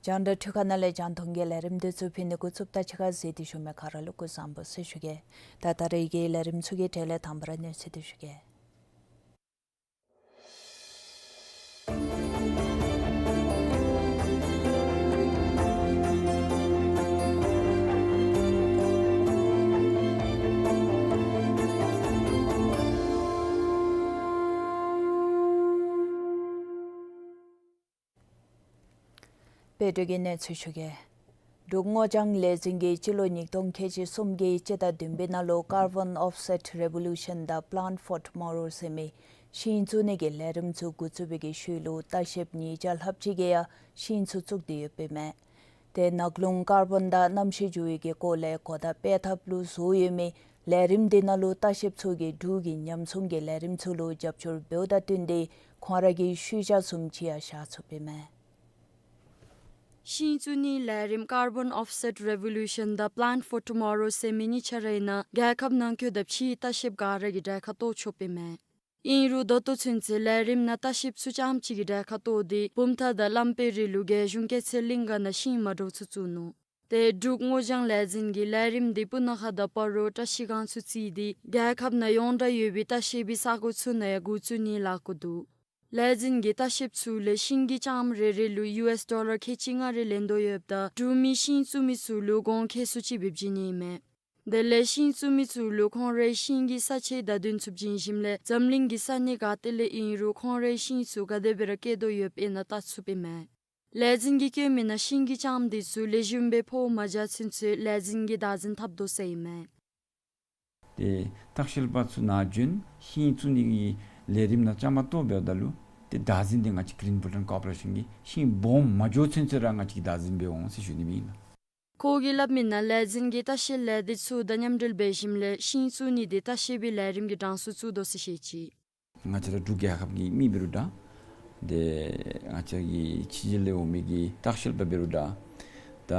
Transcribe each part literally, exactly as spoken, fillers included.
རྒྱང་བསྒྲགས་འཕྲུལ་ཁང་ནང་ལས་རྒྱང་མཐོང་གི་ལས་རིམ་འདི་ཚུ་ཕུལ་ནི་འགོ་བཙུགསཔ་ད་ཕྱི་ཁར་གཟིགས་ཏེ་བཞུགས་མི་ག་ར་ལུ་སྐུ་གཟུགས་བཟང་པོ་ཟེར་ཞུ་གེ། ད་ད་རེས་ཀྱི་ལས་རིམ་ཚུ་གི་གྲས་ལས་དང་པ་ར་གནས་ཚུལ་འདི་ཞུ་གེ། དཔལ་འབྱོར་གྱི་གནས་ཚུལ་ཞུ་གེ། འབྲུག་སྔོ་ལྗང་ལས་འཛིན་གྱིས་སྤྱི་ལོ་ཉིས་སྟོང་ཁལ་གཅིག་གསུམ་གྱི་སྤྱི་ཟླ་བདུན་པའི་ནང་ལུ་Carbon Offset Revolution དང་Plant for Tomorrow ཟེར་མི་ཤིང་བཙུགས་ནི་གི་ལས་རིམ་ཚུ་འགོ་བཙུགས་པའི་གི་ཤུལ་ལུ་ལྟ་བཤལཔ་ཉིས་བརྒྱ་ལྷགཔ་ཅིག་གིས་ཡང་ཤིང་ཚུ་བཙུགས་ཏེ་ཡོདཔ་ཨིན་མས། ཏེ་ནགས་ཀླུང་ཀར་བོན་དང་གནམ་གཤིས་འགྱུར་བའི་གི་སྐོར་ལས་གོ་བརྡ་སྤེལ་ཐབས་ལུ་བཟོ་ཡོད་མི་ལས་རིམ་འདི་ནང་ལུ་ལྟ་བཤལཔ་ཚུ་གིས་འབྲུག་གི་ཉམས་སྲུང་གི་ལས་རིམ་ཚུ་ལུ་རྒྱབ་སྐྱོར་འབདཝ་དང་བསྟུན་ཏེ་ཁོང་ར་གི་ཤུལ་བཞག་བཟུམ་ཅིག་ཡང་བཞག་ཚུགསཔ་ཨིན་མས། ཤིང་བཙུགས་ནིའི་ལས་རིམ་Carbon Offset Revolution དང་Plant for Tomorrow ཟེར་མི་གཉིས་ཆ་རའི་ནང་རྒྱལ་ཁབ་ནང་འཁོད་དང་ཕྱིའི་ལྟ་བཤལཔ་ག་ར་གིས་གྲལ་ཁར་གཏོགས་ཆོགཔ་ཨིན་མས། ཨིན་རུང་ད་ལྟོ་ཚུན་ཚོད་ལས་རིམ་ནང་ལྟ་བཤལཔ་ཚུ་རྐྱངམ་གཅིག་གིས་གྲལ་ཁར་གཏོགས་ཏེ་བུམ་ཐང་དང་བླམ་དཔོན་རེ་ལུ་རྒྱལ་གཞུང་སྐྱེད་ཚལ་གླིང་ག་ནང་ཤིང་མ་འདྲཝ་ཚུ་བཙུགས་ནུག། ཏེ་འབྲུག་སྔོ་ལྗང་ལས་འཛིན་གྱིས་ལས་རིམ་འདི་སྤུ་ན་ཁ་དང་སྤ་རོ་བཀྲ་ཤིས་སྒང་ཚུ་བརྩིས་ཏེ་རྒྱལ་ཁབ་ནང་ཡོངས་གྲགས་ཡོད་པའི་ལྟ་བཤལ་པའི་ས་གོ་ཚུ་ནང་ཡང་འགོ་བཙུགས་ནི་ལགས་ཀྱི་འདུག། ལས་འཛིན་གྱིས་ལྟ་བཤལཔ་ཚུ་ལས་ཤིང་གི་ལྕངམ་རེ་རེ་ལུ་ཡུ་ཨེསི་ཌོ་ལར་ཁལ་གཅིག་ལྔ་རེ་ལེན་དོ་ཡོདཔ་ད་འབྲུག་མི་ཤིང་བཙུགས་མི་ཚུ་ལུ་གོང་ཁེ་སུ་ཅིག་སྦེ་བྱིན་ནི་ཨིན་མས། དེ་ལས་ཤིང་བཙུགས་མི་ཚུ་ལུ་ཁོང་རའི་ཤིང་གི་ས་ཆའི་བརྡ་དོན་ཚུ་བྱིན་ཞིནམ་ལས་འཛམ་གླིང་གི་ས་གནས་ག་ཏེ་ལས་ཨིན་རུང་ཁོང་རའི་ཤིང་ཚུ་ག་དེ་སྦེ་ར་སྐྱེ་དོ་ཡོདཔ་ཨིན་ན་བལྟ་ཚུགསཔ་ཨིན་མས། ལས་འཛིན་གྱིས་བཀོད་མི་ནང་ཤིང་གི་ལྕངམ་འདི་ཚུ་ལེགས་ཤོམ་སྦེ་ཕོག་མ་བྱུང་ཚུན་ཚོད་ལས་འཛིན་གྱིས་བདག་འཛིན་འཐབ་དོ་ཟེར་ཨིན་མས། ཏེ་ལྟ་བཤལ་པ་ཚུ་ནཱ་བྱོན་ཤིང་བཙུགས་ནི་གི་ལས་རིམ་ནང་བཅའ་མར་གཏོགས་འབདཝ་ད་ལུ་ཏེ་བདག་འཛིན་འདི་ང་བཅས་Green Bhutan Corporation གིས་ཤིང་སྦོམ་མ་འགྱོ་ཚུན་ཚོད་ར་ང་བཅས་ཀྱིས་བདག་འཛིན་འབད་འོང་ཟེར་ཞུ་ནི་ཨིན་ལགས། ཁོ་གིས་སླབ་མི་ནང་ལས་འཛིན་གྱིས་ལྟ་བཤལ་ལས་སྡེ་ཚུ་དང་མཉམ་འབྲེལ་འབད་ཞིནམ་ལས་ཤིང་བཙུགས་ནི་འདི་ལྟ་བཤལ་པའི་ལས་རིམ་གྱི་གྲངས་སུ་བཙུགས་དོ་ཟེར་བཤད་ཅི། ང་བཅས་ར་འབྲུག་རྒྱལ་ཁབ་ཀྱི་མི་འབད་རུང་འདྲ། ཏེ་ང་བཅས་ཀྱི་ཕྱི་རྒྱལ་ལས་འོང་མི་གི་ལྟ་བཤལ་པ་འབད་རུང་འདྲ། ད་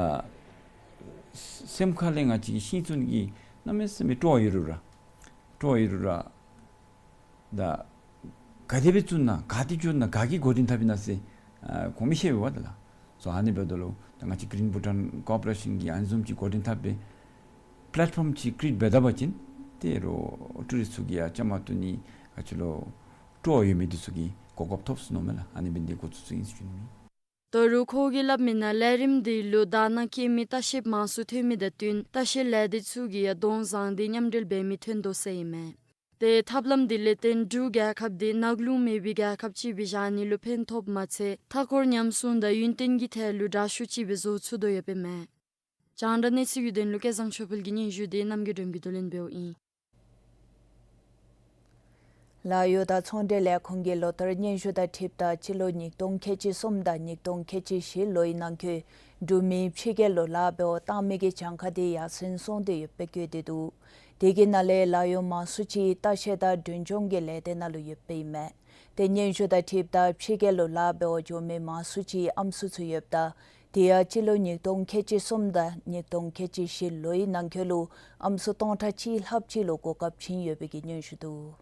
སེམས་ཁ་ལས་ང་བཅས་ཀྱི་ཤིང་བཙུགས་ནི་གི་གནམ་མེད་ས་མེད་སྤྲོ་བ་ཡོད་རུང་ར། སྤྲོ་བ་ཡོད་རུང་ར། ད་ག་དེ་སྦེ་བཙུགས་ན་ག་ཏེ་འགྱོ་ན་ག་གིས་འགོ་འདྲེན་འཐབ་ཨིན་ན་ཟེར་ཨ་གོ་མི་ཤེས་པས་པ་ད་ལགས། སོ་ཨ་ནི་འབདཝ་ད་ལུ་ད་ང་བཅས་Green Bhutan Corporation གིས་ཨ་ནི་བཟུམ་ཅིག་འགོ་འདྲེན་འཐབ་སྦེ་པེ་ལེཊ་ཕོམ་ཅིག་ཀི་རི་ཨེཊ་འབད་ད་པ་ཅིན་ཏེ་རོགས་ཊུ་རིསཊ་ཚུ་གིས་ཡང་བཅའ་མར་གཏོགས་ནི་ང་བཅས་ལུ་སྤྲོ་བ་ཡོད་མི་འདི་ཚུ་གིས་གོ་སྐབས་ཐོབ་ཚུགས་ནི་མས་ལགས། ཨ་ནི་འབད་ནི་འདི་འགོ་བཙུགས་བཙུགསཔ་ཨིན་ཟེར་ཞུ་ནི་ཨིན། ད་རུང་ཁོ་གིས་སླབ་མི་ནང་ལས་རིམ་འདི་ལུ་དང་ནང་སྐྱེས་མི་ལྟ་བཤལཔ་མང་སུ་ཐོན་མི་དང་བསྟུན་ལྟ་བཤལ་ལས་སྡེ་ཚུ་གིས་ཡང་གདོང་བཟང་སྟེ་མཉམ་འབྲེལ་འབད་མི་ཐོན་དོ་ཟེར་ཨིན་མས། ཏེ་ཐབས་ལམ་འདི་ལས་བརྟེན་འབྲུག་རྒྱལ་ཁབ་འདི་ནགས་ཀླུང་མེད་པའི་རྒྱལ་ཁབ་ཅིག་སྦེ་བཞག་ནི་ལུ་ཕན་ཐོགསཔ་མ་ཚད་མཐའ་འཁོར་ཉམས་སྲུང་དང་ཡུན་བརྟན་གྱི་ཐད་ལུ་དྲག་ཤོས་ཅིག་སྦེ་བཟོ་ཚུགས་དོ་ཡོདཔ་ཨིན་མས། རྒྱང་བསྒྲགས་གནས་ཚུལ་གྱི་དོན་ལུ་སྐལ་བཟང་ཆོས་འཕེལ་གྱི་སྙན་ཞུ་འདི་རྣམ་རྒྱལ་སྒྲོལམ་གྱིས་བསྡུ་ལེན་འབདཝ་ཨིན། ལཱ་གཡོག་དང་ཚོང་འབྲེལ་ལས་ཁུངས་ཀྱི་ལོ་བསྟར་སྙན་ཞུ་དང་འཁྲིལཝ་ད་སྤྱི་ལོ་ཉིས་སྟོང་ཁལ་གཅིག་གསུམ་དང་ཉིས་སྟོང་ཁལ་གཅིག་བཞི་ལོའི་ནང་འཁོད་འབྲུག་མི་ཕྱི་རྒྱལ་ལུ་ལཱ་འབདཝ་བཏང་མི་གི་གྱངས་ཁ་དེ་ཡར་སེང་སོང་སྟེ་ཡོདཔ་སྦེ་བཀོད་དེ་འདུག། དེ་གི་ནང་ལས་ལཱ་གཡོག་མང་སུ་ཅིག་ལྟ་བཤལ་དང་མགྲོན་སྦྱོང་གི་ལས་སྡེ་ནང་ལུ་ཡོདཔ་ཨིན་མས། ཏེ་སྙན་ཞུ་དང་འཁྲིལཝ་ད་ཕྱི་རྒྱལ་ལུ་ལཱ་འབད་བར་འགྱོ་མི་མང་སུ་ཅིག་ཨམ་སྲུ་ཚུ་ཡོདཔ་ད་དེ་ཡང་སྤྱི་ལོ་ཉིས་སྟོང་ཁལ་གཅིག་གསུམ་དང་ཉིས་སྟོང་ཁལ་གཅིག་བཞི་ལོའི་ནང་འཁོད་ལུ་ཨམ་སྲུ་སྟོང་ཕྲག་གཅིག་ལྷགཔ་ཅིག་ལུ་གོ་སྐབས་བྱིན་ཡོད་པའི་གི་སྙན་ཞུ་འདུག།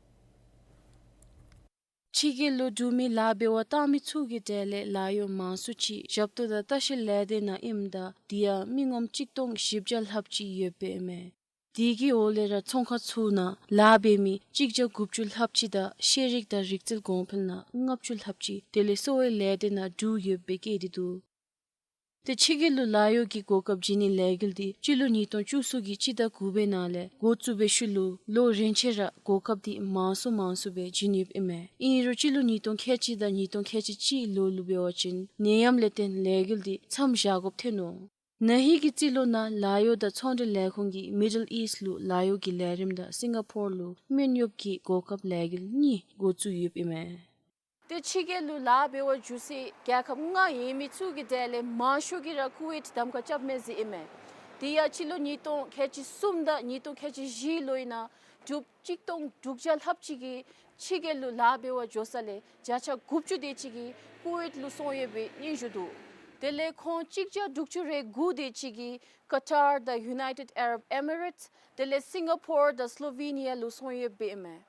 ཕྱི་རྒྱལ་ལུ་འབྲུག་མི་ལཱ་འབད་བར་བཏང་མི་ཚུ་གི་གྲས་ལས་ལཱ་གཡོག་མང་སུ་ཅིག་ཞབས་ཏོག་དང་ལྟ་བཤལ་ལས་སྡེ་ནང་ཨིནམ་ད་དེ་ཡང་མི་ངོམ་གཅིག་སྟོང་བཞི་བརྒྱ་ལྷགཔ་ཅིག་ཡོདཔ་ཨིན་མས། དེ་གི་འོག་ལས་ར་ཚོང་ཁང་ཚུ་ནང་ལཱ་འབད་མི་གཅིག་བརྒྱ་དགུ་བཅུ་ལྷགཔ་ཅིག་དང་ཤེས་རིག་དང་རིག་རྩལ་གོང་འཕེལ་ནང་ལྔ་བཅུ་ལྷགཔ་ཅིག་དེ་ལས་གསོ་བའི་ལས་སྡེ་ནང་དྲུག་ཡོདཔ་སྦེ་བཀོད་དེ་འདུག། ཏེ་ཕྱི་རྒྱལ་ལུ་ལཱ་གཡོག་གི་གོ་སྐབས་བྱིན་ནིའི་ལས་འགུལ་འདི་སྤྱི་ལོ་ཉིས་སྟོང་བཅུ་གསུམ་གྱི་སྤྱི་ཟླ་དགུ་པའི་ནང་ལས་འགོ་བཙུགས་པའི་ཤུལ་ལུ་ལོ་རིམ་བཞིན་ར་གོ་སྐབས་འདི་མང་སུ་མང་སུ་སྦེ་བྱིན་ཡོདཔ་ཨིན་མས། ཨིན་རུང་སྤྱི་ལོ་ཉིས་སྟོང་ཁལ་གཅིག་དང་ཉིས་སྟོང་ཁལ་གཅིག་གཅིག་ལོ་ལུ་འབད་བ་ཅིན་ནད་ཡམས་ལས་བརྟེན་ལས་འགུལ་འདི་མཚམས་བཞག་དགོཔ་ཐོན་ནུག། ན་ཧིང་གི་རྩིས་ལོ་ནང་ལཱ་གཡོག་དང་ཚོང་འབྲེལ་ལས་ཁུངས་ཀྱིས་མི་ཌལ་ཨིསཊ་ལུ་ལཱ་གཡོག་གི་ལས་རིམ་དང་སིང་ག་པོར་ལུ་སྨན་གཡོགཔ་གི་གོ་སྐབས་ལས་འགུལ་གཉིས་འགོ་བཙུགས་ཡོདཔ་ཨིན་མས། ཏེ་ཕྱི་རྒྱལ་ལུ་ལཱ་འབད་བར་འགྱོ་སའི་རྒྱལ་ཁབ་ལྔ་ཡོད་མི་ཚུ་གི་གྲས་ལས་མང་ཤོས་ཀྱིས་ར་ཀུ་ཝེཊ་གདམ་ཁ་རྐྱབ་མས་ཟེར་ཨིན་མས། དེ་ཡང་སྤྱི་ལོ་ཉིས་སྟོང་ཁལ་གཅིག་གསུམ་དང་ཉིས་སྟོང་ཁལ་གཅིག་བཞི་ལོའི་ནང་འབྲུགཔ་གཅིག་སྟོང་དྲུག་བརྒྱ་ལྷགཔ་ཅིག་གིས་ཕྱི་རྒྱལ་ལུ་ལཱ་འབད་བར་འགྱོ་ས་ལས་བརྒྱ་ཆ་དགུ་བཅུ་དེ་ཅིག་གིས་ཀུ་ཝེཊ་ལུ་སོང་ཡོད་པའི་སྙན་ཞུ་འདུག། དེ་ལས་ཁོང་གཅིག་བརྒྱ་དྲུག་ཅུ་རེ་དགུ་དེ་ཅིག་གིས་ཀ་ཊར་དང་ཡུ་ནའི་ཊེཌ་ཨ་རབ་ཨེ་མི་རེཊསི་དེ་ལས་སིང་ག་པོར་དང་སི་ལོ་ཝེ་ནི་ཡ་ལུ་སོང་ཡོདཔ་ཨིན་མས།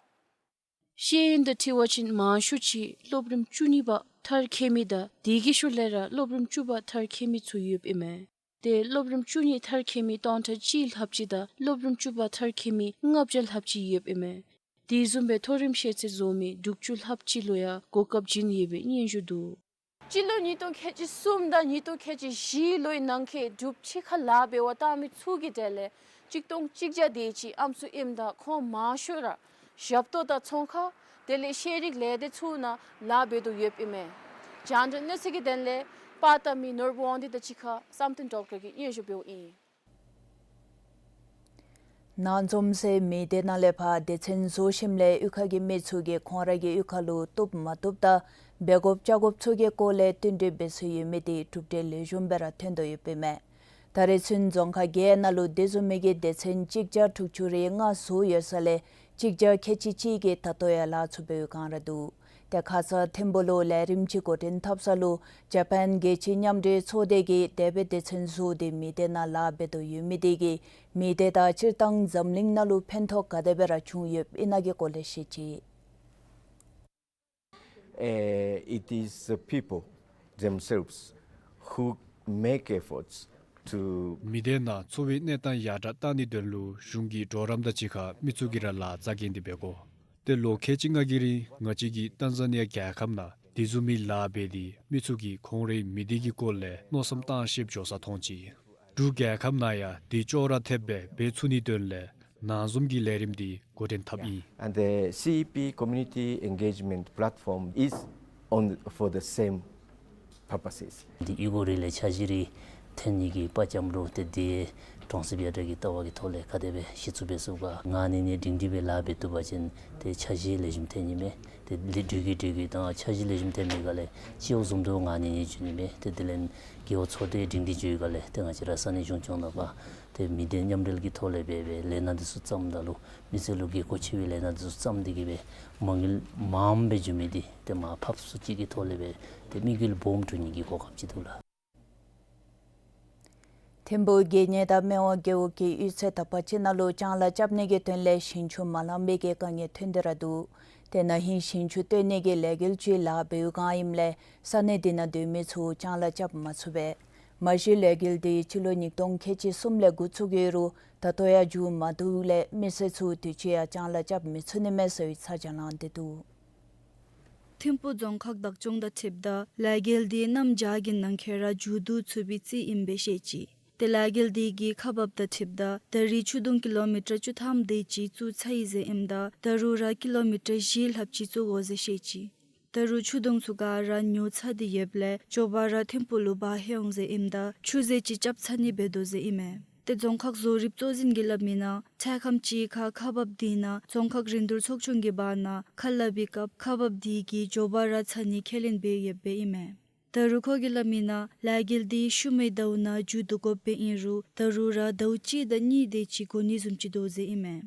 ཤེས་ཡོན་དང་འཁྲིལ་བ་ཅིན་མང་ཤོས་ཅིག་སློབ་རིམ་བཅུ་གཉིས་པ་མཐར་འཁྱོལ་མི་དང་དེ་གི་ཤུལ་ལས་ར་སློབ་རིམ་བཅུ་པ་མཐར་འཁྱོལ་མི་ཚུ་ཡོདཔ་ཨིན་མས། ཏེ་སློབ་རིམ་བཅུ་གཉིས་མཐར་འཁྱོལ་མི་སྟོང་ཕྲག་གཅིག་ལྷགཔ་ཅིག་དང་སློབ་རིམ་བཅུ་པ་མཐར་འཁྱོལ་མི་ལྔ་བརྒྱ་ལྷགཔ་ཅིག་ཡོདཔ་ཨིན་མས། དེ་བཟུམ་སྦེ་མཐོ་རིམ་ཤེས་ཚད་རྫོགས་མི་དྲུག་ཅུ་ལྷགཔ་ཅིག་ལུ་ཡང་གོ་སྐབས་བྱིན་ཡོད་པའི་སྙན་ཞུ་འདུག། སྤྱི་ལོ་ཉིས་སྟོང་ཁལ་གཅིག་གསུམ་དང་ཉིས་སྟོང་ཁལ་གཅིག་བཞི་ལོའི་ནང་འཁོད་འབྲུགཔ་ཕྱི་ཁར་ལཱ་འབད་བར་བཏང་མི་ཚུ་གི་གྲས་ལས་གཅིག་སྟོང་གཅིག་བརྒྱ་དེ་ཅིག་ཨམ་སྲུ་ཨིནམ་ད་ཁོང་མང་ཤོས་ར་ཞབས་ཏོག་དང་ཚོང་ཁང་དེ་ལས་ཤེས་རིག་ལས་སྡེ་ཚུ་ནང་ལཱ་འབད་དོ་ཡོདཔ་ཨིན་མས། རྒྱང་བསྒྲགས་གནས་ཚུལ་གྱི་དོན་ལས་པར་བཏབ་མི་ནོར་བུ་དབང་འདུས་དང་གཅིག་ཁར་བསམ་གཏན་སྒྲོལ་དཀར་གྱིས་སྙན་ཞུ་འབདཝ་ཨིན། ནང་འཛོམས་སའི་མི་སྡེ་ནང་ལས་ཕར་སྡེ་ཚན་བཟོ་ཞིནམ་ལས་གཡུས་ཁ་གི་མི་ཚུ་གིས་ཁོང་ར་གི་གཡུས་ཁ་ལུ་བཏུབ་མ་བཏུབ་དང་འབད་དགོཔ་བཅའ་དགོཔ་ཚུ་གི་སྐོར་ལས་བསྟུན་གྲོས་འབད་སྲོལ་ཡོད་མི་དེ་གྲུབ་འབྲས་ལེགས་ཤོམ་སྦེ་ར་ཐོན་དོ་ཡོདཔ་ཨིན་མས། ད་རེས་ཚུན་རྫོང་ཁག་བརྒྱད་ནང་ལུ་དེ་བཟུམ་མའི་གི་སྡེ་ཚན་གཅིག་བརྒྱ་དྲུག་ཅུ་རེ་ལྔ་བཟོ་ཡོད་ས་ལས་གཅིག་བརྒྱ་ཁལ་གཅིག་གཅིག་གིས་ད་ལྟོ་ཡང་ལཱ་ཚུ་འབད་བའི་བསྒང་ར་འདུག། ཏེ་ཁ་ཙ་ཐིམ་ཕུ་ལུ་ལས་རིམ་ཅིག་འགོ་འདྲེན་འཐབ་ས་ལུ་ཇ་པཱན་རྒྱལ་སྤྱིའི་མཉམ་འབྲེལ་ཚོགས་སྡེ་གིས་དེ་སྦེ་སྡེ་ཚན་བཟོ་སྟེ་མི་སྡེ་ནང་ལཱ་འབད་དོ་ཡོད་མི་དེ་གིས་མི་སྡེ་དང་སྤྱིར་བཏང་འཛམ་གླིང་ནང་ལུ་ཕན་ཐོགས་ག་དེ་སྦེ་ར་བྱུང་ཡོདཔ་ཨིན་ན་གི་སྐོར་ལས་བཤད་ཅི། Uh, it is the people themselves who make efforts to མི་སྡེ་ནང་འཚོ་བའི་གནས་སྟངས་ཡར་དྲག་གཏང་ནིའི་དོན་ལུ་གཞུང་གིས་གྲོགས་རམ་དང་གཅིག་ཁར་མི་ཚུ་གིས་ར་ལཱ་རྩ་འགེངས་ཏེ་འབད་དགོ། ཏེ་ལོ་ཁལ་གཅིག་ལྔ་གི་རིང་ང་བཅས་ཀྱིས་ཏཱན་ཛ་ནི་ཡ་རྒྱལ་ཁབ་ནང་དེ་བཟུམ་མའི་ལཱ་འབད་དེ་མི་ཚུ་གིས་ཁོང་རའི་མི་སྡེ་གི་སྐོར་ལས་མནོ་བསམ་བཏང་ཤེསཔ་འགྱོ་ས་མཐོང་ཅི། འབྲུག་རྒྱལ་ཁབ་ནང་ཡང་དེ་ཅོག་ར་འཐདཔ་སྦེ་འབད་ཚུགས་ནིའི་དོན་ལས་ནང་འཛོམས་ཀྱི་ལས་རིམ་འདི་འགོ་འདྲེན་འཐབ་ཨིན། And the C E P community engagement platform is on for the same purposes. འདི་གཡུས་སྒོ་རི་ལས་འཆར་གཞི་རེ་འཐེན་ནི་གི་དཔའ་བཅམ་རུང་ཏེ་འདི་གྲོང་གསེབ་ཡར་དྲག་གི་ལྟ་བ་གི་ཐོག་ལས་ག་དེ་སྦེ་གཞི་བཙུགས་འབད་ཚུགས་ག་ངོས་ནས་ནི་སྒྲིང་སྒྲི་སྦེ་ལཱ་འབད་བཏུབ་པ་ཅིན་ཏེ་འཆར་གཞི་ལེགས་ཤོམ་འཐེན་ནི་མས། ཏེ་ལི་འགྲུལ་གྱི་འགྲུལ་གྱི་དང་འཆར་གཞི་ལེགས་ཤོམ་འཐེན་མི་ག་ལས་སྤྱི་འོག་བཟུམ་དུ་ངོས་ནས་ནི་འགྱོ་ནི་མས། ཏེ་དེ་ལས་རྒེད་འོག་ཚོགས་སྡེ་སྒྲིང་སྒྲི་འགྱོ་ག་ལས་ཏེ་ང་བཅས་ར་ས་གནས་གཞུང་སྐྱོང་ནང་ཕར་ཏེ་མི་སྡེ་མཉམ་འབྲེལ་གྱི་ཐོག་ལས་འབད་འབད་ལས་སྣ་འདི་ཚུ་བརྩམ་ད་ལུ་མི་སེར་ལུ་དགོས་མཁོ་ཆེ་བའི་ལས་སྣ་འདི་ཚུ་བརྩམ་སྟེ་གི་སྦེ་མ་དངུལ་མངམ་སྦེ་འགྱོ་མི་འདི་ཏེ་མར་ཕབ་བསུ་ཅིག་གི་ཐོག་ལས་འབད་ཏེ་དམིགས་ཡུལ་སྦོམ་འགྲུབ་ནི་གི་གོ་སྐབས་ཅིག་འདུག་ལགས། ཐིམ་ཕུག་དགེ་བསྙེན་དང་སྨད་དབང་རྒེད་འོག་གི་གཡུས་ཚན་དག་པ་ཅིག་ནང་ལུ་ལྕང་ལཱ་རྐྱབ་ནི་གི་དོན་ལས་ཞིང་ཆུ་མ་ལང་པའི་གི་དཀའ་ངལ་ཐོན་ཏེ་ར་འདུག། ཏེ་ན་ཧིང་ཞིང་ཆུ་བཏོན་ནི་གི་ལས་འགུལ་ཅིག་ལཱ་འབད་བའི་བསྒང་ཨིནམ་ལས་ས་གནས་འདི་ནང་སྡོད་མི་ཚུ་ལྕང་ལཱ་རྐྱབ་མ་ཚུགས་པས། མ་གཞི་ལས་འགུལ་འདི་སྤྱི་ལོ་ཉིས་སྟོང་ཁལ་གཅིག་གསུམ་ལས་འགོ་བཙུགས་ཡོད་རུང་ད་ལྟོ་ཡང་མཇུག་མ་བསྡུཝ་ལས་མི་སེར་ཚུ་དུས་ཅི་ཡང་ལྕང་ལཱ་རྐྱབ་མི་ཚུགས་ནི་མས་ཟེར་བའི་ཚ་གྱང་ལངས་ཏེ་འདུག། ཐིམ་ཕུག་རྫོང་ཁག་བདག་སྐྱོང་དང་འཁྲིལཝ་ད་ལས་འགུལ་འདི་གནམ་བྱཱར་གྱི་ནང་འཁོད་ར་མཇུག་བསྡུ་ཚུགས་པའི་རྩིས་ཨིན་པའི་བཤད་ཅི། ཏེ་ལས་འགུལ་འདི་གི་ཁག་འབགཔ་དང་འཁྲིལཝ་ད་ད་རིས་ཆུ་དུང་ཀི་ལོ་མི་ཊར་བཅུ་ཐམ་དེ་ཅིག་བཙུགས་ཚར་ཡི་ཟེར་ཨིནམ་ད་ད་རུང་ར་ཀི་ལོ་མི་ཊར་བཞི་ལྷགཔ་ཅིག་བཙུགས་དགོ་ཟེར་བཤད་ཅི། ད་རུང་ཆུ་དུང་ཚུ་ག་ར་ཉོ་ཚར་ཏེ་ཡོདཔ་ལས་མགྱོགས་པ་ར་ཐིམ་ཕུག་ལུ་འབག་ལྷོད་འོང་ཟེར་ཨིནམ་ད་ཆུ་རྫས་ཅིག་རྐྱབ་ཚར་ནི་འབད་དོ་ཟེར་ཨིན་མས། ཏེ་རྫོང་ཁག་བཟོ་རིག་གཙོ་འཛིན་གྱིས་སླབ་མིའི་ནང་འཕྲལ་ཁམས་ཅིག་ཁར་ཁག་འབགཔ་དེ་ནང་རྫོང་ཁག་རིན་བསྡུར་ཚོགས་ཆུང་གི་བར་ན་ཁ་སླབ་པའི་སྐབས་ཁག་འབགཔ་དེ་གིས་མགྱོགས་པ་ར་ཚར་ནི་ཁས་ལེན་འབད་ཡོདཔ་ཨིན་མས། ད་རུང་ཁོ་གིས་སླབ་མིའི་ནང་ལས་འགུལ་འདི་ཤུལ་མའི་ཟླཝ་ནང་མཇུག་བསྡུ་དགོཔ་སྦེ་ཨིན་རུང་ད་རུང་ར་ཟླཝ་གཅིག་དང་གཉིས་དེ་ཅིག་འགོར་ནི་བཟུམ་ཅིག་འདུག་ཟེར་ཨིན་མས།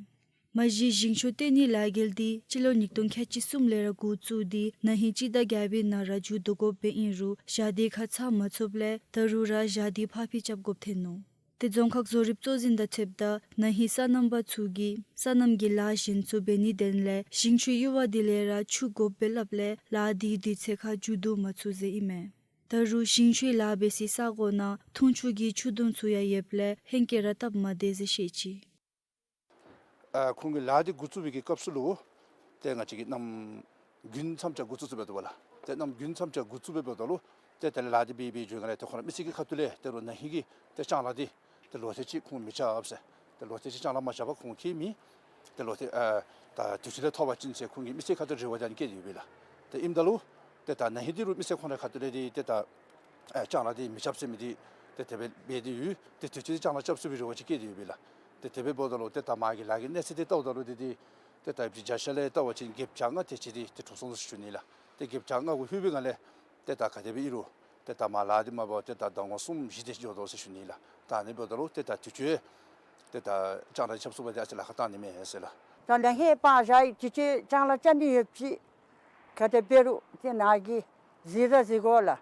མ་གཞི་ཞིང་ཆུ་བཏོན་ནིའི་ལས་འགུལ་འདི་སྤྱི་ལོ་ཉིས་སྟོང་ཁལ་གཅིག་གསུམ་ལས་ར་འགོ་བཙུགས་ཏེ་ན་ཧིང་སྤྱི་ཟླ་བརྒྱད་པའི་ནང་ར་མཇུག་བསྡུ་དགོཔ་སྦེ་ཨིན་རུང་ཞག་སྡོད་ཁར་ཚར་མ་ཚུགསཔ་ལས་ད་རུང་ར་ཞག་སྡོད་ཕར་འཕུལ་རྐྱབ་དགོཔ་ཐོན་ནུག། ཏེ་རྫོང་ཁག་བཟོ་རིག་གཙོ་འཛིན་དང་འཁྲིལཝ་ད་ན་ཧིང་སོ་ནམ་པ་ཚུ་གིས་སོ་ནམ་གྱི་ལཱ་གཞན་ཚུ་འབད་ནིའི་དོན་ལས་ཞིང་ཆུའི་གཡུར་བ་དེ་ལས་ར་ཆུ་དགོཔ་སྦེ་སླབ་ལས་ལཱ་དེ་དུས་ཚོད་ཁར་མཇུག་བསྡུ་མ་ཚུགས་ཟེར་ཨིན་མས། ད་རུང་ཞིང་ཆུའི་ལཱ་འབད་སའི་ས་གོ་ནང་འཐུང་ཆུ་གི་ཆུ་དུང་ཚུ་ཡང་ཡོདཔ་ལས་ཧེང་སྐལ་ར་སྟབས་མ་བདེ་ཟེར་བཤད་ཅི། ཨ་ཁོང་གིས་ལཱ་འདི་འགོ་བཙུགས་པའི་གི་སྐབས་སུ་ལུ་ཏེ་ང་བཅས་ཀྱིས་གནམ་དགུན་མཚམས་སྦྱར་འགོ་བཙུགས་བཙུགསཔ་འབདཝ་ད་ལུ་ཏེ་གནམ་དགུན་མཚམས་སྦྱར་འགོ་བཙུགས་འབདཝ་ད་ལུ་ཏེ་དེ་ལས་ལཱ་འདི་འབད་འབད་འགྱོ་སྒང་ལས་ཏེ་ཁོང་ར་མི་སེར་གྱི་ཁ་ཐུག་ལས་ད་རུང་ན་ཧིང་གི་ཏེ་ལྕང་ལཱ་འདི་ཏེ་ལོ་ཐེངས་གཅིག་ཁོང་མི་རྐྱབ་ཟེར། ཏེ་ལོ་ཐེངས་གཅིག་ལྕང་ལཱ་མ་རྐྱབ་པར་ཁོང་ཁྱད་མེད། ཏེ་ལོ་ཐེངས་ཨ་ད་དུས་ཚོད་ལས་ཐོབ་པ་ཅིན་ཟེར་ཁོང་གིས་མི་སེར་ཁ་ཐུག་རེ་བ་ཅིག་བསྐྱེད་དེ་ཡོདཔ་ཨིན་ལགས། ཏེ་ཨིནམ་ད་ལུ་ཏེ་ད་ན་ཧིང་འདི་རུང་མི་སེར་ཁོང་རའི་ཁ་ཐུག་ལས་འདི་ཏེ་ད་ཨ་ལྕང་ལཱ་འདི་མི་རྐྱབ་ཟེར་མི་འདི་ཏེ་དེ་སྦེ་འབད་དེ་ཡོད། ཏེ་དུས་ཚོད་ལྕང་ལཱ་རྐྱབ་ཚུགས་པའི་རེ་བ་ཅིག་བསྐྱེད་དེ་ཡོདཔ་ཨིན་ལགས། ཏེ་དེ་སྦེ་འབདཝ་ད་ལུ་ཏེ་ད་མ་གི་ལཱ་གི་གནས་ཚད་འདི་བལྟཝ་ད་ལུ་འདི་འདི་ཏེ་ད་བརྒྱ་ཆ་ལས་བལྟ་བ་ཅིན་བརྒྱད་ཅུ་གྱ་ལྔ་དེ་ཅིག་འདི་ཏེ་འགྲོ་སོང་ཟེར་ཞུ་ནི་ལགས། ཏེ་བརྒྱད་ཅུ་གྱ་ལྔ་གུ་ལྷོད་པའི་སྒང་ལས་ཏེ་ད་ག་དེ་སྦེ་ཨིན་རུང་ཏེ་ད་མ་ལཱ་འདི་མ་འབད་བར་ཏེ་ད་ཟླ་ངོ་གསུམ་བཞི་དེ་ཅིག་འགྱོ་དོ་ཟེར་ཞུ་ནི་ལགས། ད་ཨ་ནི་འབདཝ་ད་ལུ་ཏེ་ད་དུས་ཚོད་ཏེ་ད་ལྕང་ལཱ་རྐྱབ་ཚུགས་པ་འདི་ཨ་ཙི་ལཱ་ཁག་བཏང་ནི་མས་ཟེར་ལགས། ད་ན་ཧིང་སྤང་བཞག་དུས་ཚོད་ལྕང་ལཱ་རྐྱབ་ནི་ཡོདཔ་ཅིག་ག་དེ་འབད་རུང་ཏེ་ནཱ་གིས་གཟིགས་ར་གཟིགས་དགོ་ལགས།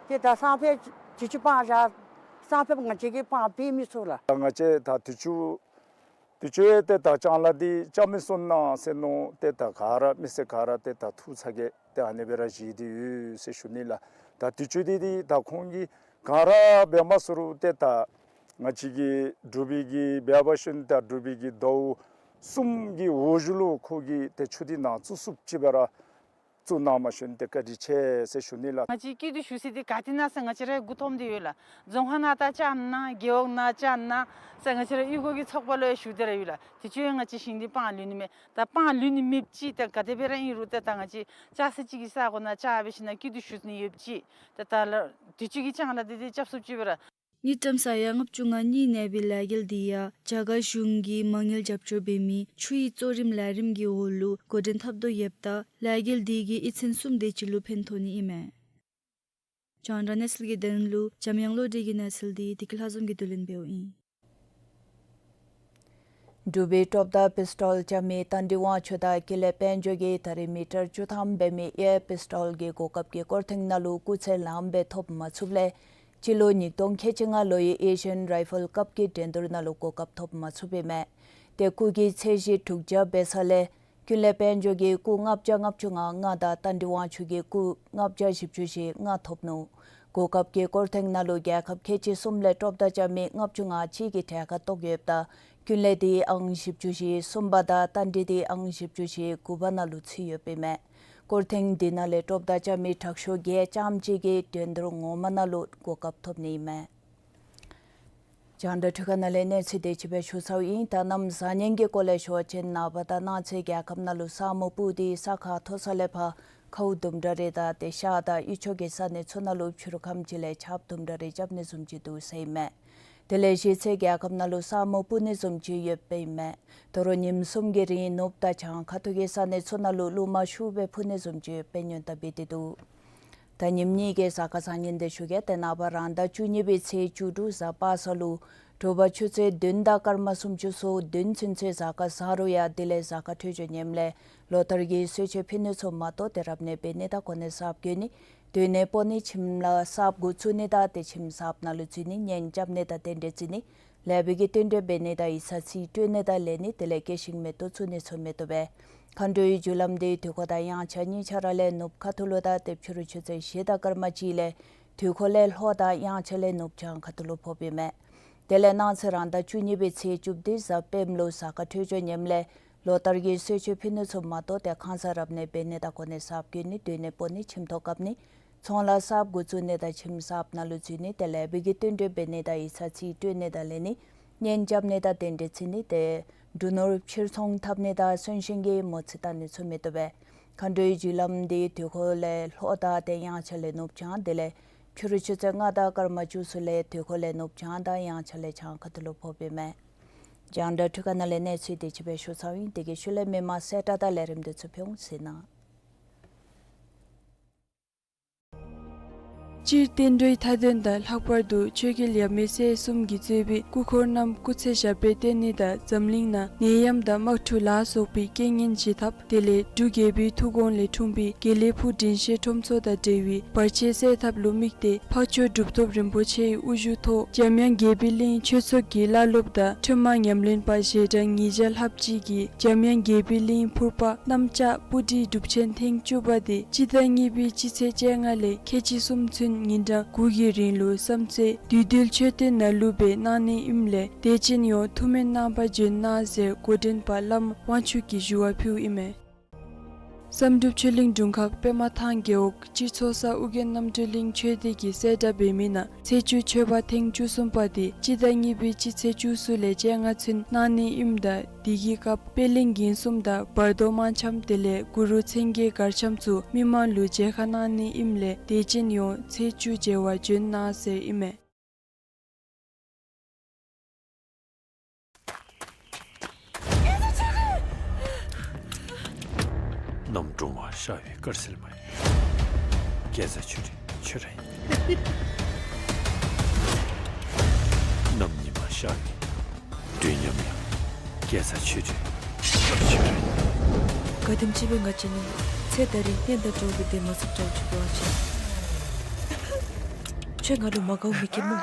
ཏེ་ད་སང་ཕོད་དུས་ཚོད་སྤང་བཞག་སང་ཕོད་ང་བཅས་ཀྱིས་སྤང་འབད་མི་ཚུགས་ལགས། ང་བཅས་ད་དུས་ཚོད་དུས་ཚོད་ཏེ་ད་ལྕང་ལཱ་འདི་རྐྱབ་མི་ཚུགས་ན་ཟེར་མནོ་ཏེ་ད་ག་ར་མི་སེར་ག་ར་ཏེ་ད་ཐུགས་ཚ་གྱང་ཏེ་ཨ་ནི་སྦེ་ར་བཞེས་ཏེ་ཡོད་ཟེར་ཞུ་ནི་ལགས། ད་དུས་ཚོད་འདི་འདི་ད་ཁོང་གིས་ག་ར་འབད་མ་ཚུགས་རུང་ཏེ་ད་ང་བཅས་ཀྱིས་འབྲུག་པའི་གི་འབད་བ་ཤུལ་ད་འབྲུག་པའི་གི་ཟླཝ་གསུམ་གྱི་འོག་གཞུག་ལུ་ཁོ་གིས་ཏེ་ཆུ་འདི་ནང་བཙུགས་ཚུགསཔ་ཅིག་སྦེ་ར་བཙུགས་གནང་མ་ཤུལ་ཏེ་བཀའ་དྲིན་ཆེ་ཟེར་ཞུ་ནི་ལགས། ང་བཅས་སྐྱིད་སྡུག་ཞུ་ས་འདི་ག་ཏེ་ཨིན་ན་ཟེར་ང་བཅས་ར་མགུ་འཐོམས་ཏེ་ཡོད་ལགས། རྫོང་ཁག་ནང་ད་ཅིག་ཨིན་ན་རྒེད་འོག་ནང་ཅིག་ཨིན་ན་ཟེར་ང་བཅས་ར་གཡུས་སྒོ་གི་ཚོགས་པ་ལུ་ཡང་ཞུ་སྟེ་ར་ཡོད་ལགས། དུས་ཚོད་ཡང་ང་བཅས་ཞིང་འདི་སྤང་ལུས་ནི་མས། ད་སྤང་ལུས་ནི་མེདཔ་ཅིག་ད་ག་དེ་སྦེ་ར་ཨིན་རུང་ད་ད་ང་བཅས་ལྕགས་ཟེར་ཅིག་གི་ས་གོ་ནང་ལྕགས་འབད་ཞིན་ན་སྐྱིད་སྡུག་ཞུ་ནི་ཡོདཔ་ཅིག་ད་ད་ལུ་དུས་ཚོད་ཀྱི་ལྕང་ལཱ་འདི་འདི་རྐྱབ་ཚུགསཔ་ཅིག་སྦེ་ར། དངུལ་ཀྲམ་ས་ཡ་ལྔ་བཅུ་ང་གཉིས་གནས་པའི་ལས་འགུལ་འདི་ཡང་རྒྱ་གར་གཞུང་གིས་མ་དངུལ་རྒྱབ་སྐྱོར་འབད་མི་ཆུའི་གཙོ་རིམ་ལས་རིམ་གྱི་འོག་ལུ་འགོ་འདྲེན་འཐབ་དོ་ཡོདཔ་ད་ལས་འགུལ་འདི་གི་དབྱེ་མཚམས་གསུམ་དེ་ཅིག་ལུ་ཕན་ཐོགས་ནི་ཨིན་མས། རྒྱང་བསྒྲགས་གནས་ཚུལ་གྱི་དོན་ལུ་འཇམ་དབྱངས་བློ་གྲོས་ཀྱི་གནས་ཚུལ་འདི་བདེ་སྐྱིད་ལྷ་འཛོམས་ཀྱིས་བསྡུ་ལེན་འབདཝ་ཨིན། འབྲུག་པའི་ཀྲོབ་མདའ་པིས་ཊོལ་རྐྱབ་མི་རྟ་མགྲིན་དབང་ཕྱུག་དང་ཀུན་ལེགས་དཔལ་འབྱོར་གྱིས་ད་རེས་མི་ཊར་བཅུ་ཐམ་འབད་མི་ཨེར་པིས་ཊོལ་གྱི་གོ་སྐབས་ཀྱི་སྐོར་ཐེངས་ནང་ལུ་སྐུགས་ཚད་ལངམ་སྦེ་ཐོབ་མ་ཚུགསཔ་ལས་སྤྱི་ལོ་ཉིས་སྟོང་ཁལ་གཅིག་ལྔ་ལོའི་ཨེ་ཤི་ཡཱན་རའི་ཕཱལ་ཀབ་ཀྱི་འགྲན་བསྡུར་ནང་ལུ་གོ་སྐབས་ཐོབ་མ་ཚུགས་པས་མས། ཏེ་སྐུགས་ཀྱི་ཚད་གཞི་དྲུག་བརྒྱ་འབད་ས་ལས་ཀུན་ལེགས་དཔལ་འབྱོར་གྱིས་སྐུགས་ལྔ་བརྒྱ་ལྔ་བཅུ་ང་ལྔ་དང་རྟ་མགྲིན་དབང་ཕྱུག་གིས་སྐུགས་ལྔ་བརྒྱ་བཞི་བཅུ་ཞེ་ལྔ་ཐོབ་ནུག། གོ་སྐབས་ཀྱི་སྐོར་ཐེངས་ནང་ལུ་རྒྱལ་ཁབ་ཁལ་གཅིག་གསུམ་ལས་ཀྲོབ་མདའ་རྐྱབ་མི་ལྔ་བཅུ་ང་གཅིག་གི་གྲལ་ཁར་གཏོགས་ཡོདཔ་ད་ཀུན་ལེགས་འདི་ཨང་བཞི་བཅུ་ཞེ་གསུམ་པ་དང་རྟ་མགྲིན་འདི་ཨང་བཞི་བཅུ་ཞེ་དགུ་པ་ནང་ལུ་ཚུད་ཡོདཔ་ཨིན་མས། སྐོར་ཐེངས་འདི་ནང་ལས་ཀྲོབ་མདའ་རྐྱབ་མི་དྲག་ཤོས་བརྒྱད་རྐྱངམ་གཅིག་གིས་འགྲན་བསྡུར་ངོ་མ་ནང་ལུ་གོ་སྐབས་ཐོབ་ནི་ཨིན་མས། རྒྱང་བསྒྲགས་འཕྲུལ་ཁང་ནང་ལས་གནས་ཚུལ་དེ་ཅིག་སྦེ་ཞུ་ཚརཝ་ཨིན། ད་གནམ་བཟང་ངན་གྱི་སྐོར་ལས་ཞུ་བ་ཅིན་ནངས་པ་དང་གནངས་ཚེ་རྒྱལ་ཁབ་ནང་ལུ་ས་སྨུག་སྤུབས་ཏེ་ས་ཁ་མཐོ་ས་ལས་ཕར་ཁཝ་དུམ་གྲ་རེ་དང་ཏེ་ཤར་དང་དབུས་ཕྱོགས་ཀྱི་ས་གནས་ཚུ་ནང་ལུ་ཕྱི་རུ་ཁམས་ཅིག་ལས་ཆརཔ་དུམ་གྲ་རེ་རྐྱབ་ནི་བཟུམ་ཅིག་འདུག་ཟེར་ཨིན་མས། དེ་ལས་གཞེས་ཚེ་རྒྱལ་ཁབ་ནང་ལུ་ས་སྨུག་སྤུབས་ནི་བཟུམ་ཅིག་ཡོདཔ་ཨིན་མས། དོ་རུང་ཉིནམ་གསུམ་གྱི་རིང་ནུབ་དང་བྱང་ཁ་ཐུག་གི་ས་གནས་ཚུ་ནང་ལུ་རླུང་མ་ཤུགས་སྦེ་འཕུ་ནི་བཟུམ་ཅིག་ཡོདཔ་སྦེ་སྔོན་བརྡ་འབད་དེ་འདུག། ད་ཉིནམ་གཉིས་ཀྱི་གཟའ་སྐར་བཟང་ངན་དེ་ཞུ་གེ། ཏེ་ནངས་པ་རང་ཟླ་བཅུ་གཉིས་པའི་ཚེས་བཅུ་དྲུག་གཟའ་པ་སངས་ལུ་དྲོ་པ་ཆུ་ཚོད་བདུན་དང་སྐར་མ་སུམ་ཅུ་སོ་བདུན་ཚུན་ཚོད་གཟའ་སྐར་བཟང་རུང་ཡང་དེ་ལས་གཟའ་སྐར་འཕྲོད་སྦྱོར་ངནམ་ལས་ལོ་ལྟར་གྱི་གསོལ་མཆོད་ཕུལ་ནི་ཚུ་མ་གཏོགས་ཏེ་རབ་གནས་འབད་ནི་དང་གོ་གནས་གསརཔ་གྱོན་ནི། སྡོད་གནས་སྤོ་ནི། ཁྱིམ་ལཱ་གསརཔ་འགོ་བཙུགས་ནི་དང་ཏེ་ཁྱིམ་གསརཔ་ནང་ལུ་འཛུལ་ནི། གཉེན་རྐྱབ་ནི་དང་རྟེན་འབྲེལ་བརྩི་ནི། ལེགས་པའི་གི་བསྟུན་གྲོས་འབད་ནི་དང་ཡིག་ཚང་རྩིས་སྤྲོད་ནི་དང་ལེན་ནི། དེ་ལས་སྐྱེ་ཤིང་མེ་ཏོག་བཙུགས་ནི་ཚུ་མི་བཏུབ་པས། མཁའ་འགྲོའི་རྒྱུ་ལམ་འདི་དུས་འཁོར་དང་དབྱངས་འཆར་གཉིས་ཆ་ར་ལས་ནུབ་ཁ་ཐུག་ལུ་དང་ཏེ་ཕྱི་རུ་ཆུ་ཚོད་བཞི་དང་སྐར་མ་གཅིག་ལས་དུས་འཁོར་ལས་ལྷོ་དང་དབྱངས་འཆར་ལས་ནུབ་བྱང་ཁ་ཐུག་ལུ་ཕོགཔ་ཨིན་མས། དེ་ལས་གནངས་ཚེ་རང་ཟླ་བཅུ་གཉིས་པའི་ཚེས་བཅུ་བདུན་གཟའ་སྤེནམ་ལུ་གཟའ་སྐར་འཕྲོད་སྦྱོར་ངནམ་ལས་ལོ་ལྟར་གྱི་གསོལ་མཆོད་ཕུལ་ནི་ཚུ་མ་གཏོགས་ཏེ་ཁང་གསར་རབ་གནས་འབད་ནི་དང་གོ་གནས་གསརཔ་གྱོན་ནི། སྡོད་གནས་སྤོ་ནི། ཁྱིམ་ཐོག་བཀབ་ནི། ཚོང་ལཱ་གསརཔ་འགོ་བཙུགས་ནི་དང་ཁྱིམ་གསརཔ་ནང་ལུ་འཛུལ་ནི། ཏེ་ལེགས་པའི་གི་བསྟུན་གྲོས་འབད་ནི་དང་ཡིག་ཚང་རྩིས་སྤྲོད་ནི་དང་ལེན་ནི། གཉེན་རྐྱབ་ནི་དང་རྟེན་འབྲེལ་བརྩི་ནི། ཏེ་འབྲུ་ནོར་ཕྱིར་ཚོང་འཐབ་ནི་དང་གསོན་གཤིན་གྱི་མོ་རྩིས་བལྟ་ནི་ཚུ་མི་བཏུབ་པས། མཁའ་འགྲོའི་རྒྱུ་ལམ་འདི་དུས་འཁོར་ལས་ལྷོ་དང་ཏེ་དབྱངས་འཆར་ལས་ནུབ་བྱང་དེ་ལས་ཕྱི་རུ་ཆུ་ཚོད་ལྔ་དང་སྐར་མ་བཅུ་གསུམ་ལས་དུས་འཁོར་ལས་ནུབ་བྱང་དང་དབྱངས་འཆར་ལས་བྱང་ཁ་ཐུག་ལུ་ཕོགཔ་ཨིན་མས། རྒྱང་བསྒྲགས་འཕྲུལ་ཁང་ནང་ལས་གནས་ཚུལ་དེ་ཅིག་སྦེ་ཞུ་ཚརཝ་ཨིན། དེ་གི་ཤུལ་ལས་མི་མང་གསལ་བསྒྲགས་དང་ལས་རིམ་དེ་ཚུ་ཕུལ་འོང་ཟེར་ན། སྤྱིར་བསྟན་འགྲོའི་མཐའ་དོན་དང་ལྷག་པར་དུ་ཆོས་རྒྱལ་ཡབ་མེས་སྲས་གསུམ་གྱིས་གཙོས་པའི་སྐུ་འཁོར་རྣམས་སྐུ་ཚེ་ཞབས་པད་བརྟན་ནི་དང་འཛམ་གླིང་ནང་ནད་ཡམས་དང་དམག་འཁྲུག་ལ་སོགས་པའི་རྐྱེན་ངན་ཞི་ཐབས་དེ་ལས་འབྲུག་རྒྱལ་པོའི་ཐུགས་དགོངས་ལས་འཁྲུངས་པའི་དགེ་ལེགས་ཕུག་དྲིན་ཤེས་ཁྲོམ་ཚོགས་དང་འབྲེལ་བའི་བར་ཆད་སེལ་ཐབས་ལུ་དམིགས་ཏེ་འཕགས་མཆོག་གྲུབ་ཐོབ་རིན་པོ་ཆེའི་དབུ་བཞུགས་ཐོག་འཇམ་དབྱངས་དགྱེས་པའི་གླིང་ཆོས་ཚོགས་ཀྱི་བླ་སློབ་དང་ཁྲོས་མ་ཉམས་ལེན་པ་ཞལ་གྲངས་ཉིས་བརྒྱ་ལྷགཔ་ཅིག་གིས་འཇམ་དབྱངས་དགྱེས་པའི་གླིང་ཕུར་པ་གནམ་ལྕགས་སྤུ་གྲིའི་སྒྲུབ་ཆེན་ཐེངས་བཅུ་པ་དེ་སྤྱི་ཟླ་གཉིས་པའི་སྤྱི་ཚེས་བཅོ་ལྔ་ལས་ཁལ་གཅིག་གསུམ་ཚུན་ཉིན་གྲངས་དགུ་གི་རིང་ལུ་བསམ་རྩེ་བདུད་འདུལ་མཆོད་རྟེན་ནང་ལུ་སྦེ་གནང་ནི་ཨིནམ་ལས་དད་ཅན་ཡོངས་ཐུགས་སྨོན་གནང་པར་བྱོན་གནང་ཟེར་འགོ་འདྲེན་པ་བླམ་དབང་ཕྱུག་གིས་ཞུ་བ་ཕུལཝ་ཨིན་མས། བསམ་གྲུབ་ཆོས་གླིང་དྲུང་ཁག་པདྨ་ཐང་རྒེད་འོག་སྤྱིར་ཚོགས་ས་ཨོ་རྒྱན་རྣམ་གྲོལ་གླིང་ཆོས་སྡེ་གིས་གསལ་བསྒྲགས་འབད་མི་ནང་ཚེས་བཅུ་མཆོད་པ་ཐེངས་བཅུ་གསུམ་པ་དེ་སྤྱི་ཟླ་གཉིས་པའི་སྤྱི་ཚེས་བཅུ་གསུམ་ལས་བཅོ་ལྔ་ཚུན་གནང་ནི་ཨིནམ་ད་དེ་གི་སྐབས་པད་གླིང་འགན་གསུམ་དང་བར་དོ་དམངས་འཆམ་དེ་ལས་གུ་རུ་མཚན་བརྒྱད་གར་འཆམ་ཚུ་མི་མང་ལུ་མཇལ་ཁ་གནང་ནི་ཨིནམ་ལས་དད་ཅན་ཡོངས་ཚེས་བཅུ་མཇལ་བར་བྱོན་གནང་ཟེར་ཨིན་མས། གནམ་སྒྲོལ་མ་ཤར་བའི་དཀར་གསལ་མ་ཡིན། རྒྱལ་བཟའ་ཆོས་སྒྲོན་ཁྱོད་ར་ཡིན། གནམ་ཉི་མ་ཤར་བའི་མགྲོན་ཉམས་ཡང་། རྒྱལ་བཟའ་ཆོས་སྒྲོན་ཁྱོད་ར་ཡིན། ག་དེམ་ཅིག་སྦེ་ང་བཅས་ནི་ཚེ་ད་རིས་གནས་དང་འགྲོགས་པའི་དེ་མ་ཚུགས་དྲག་ཅིག་གོ་ཨ་ཅེ། ཁྱོད་ང་ལུ་མ་དགའཝ་མི་སྐྱེ་སྨོ།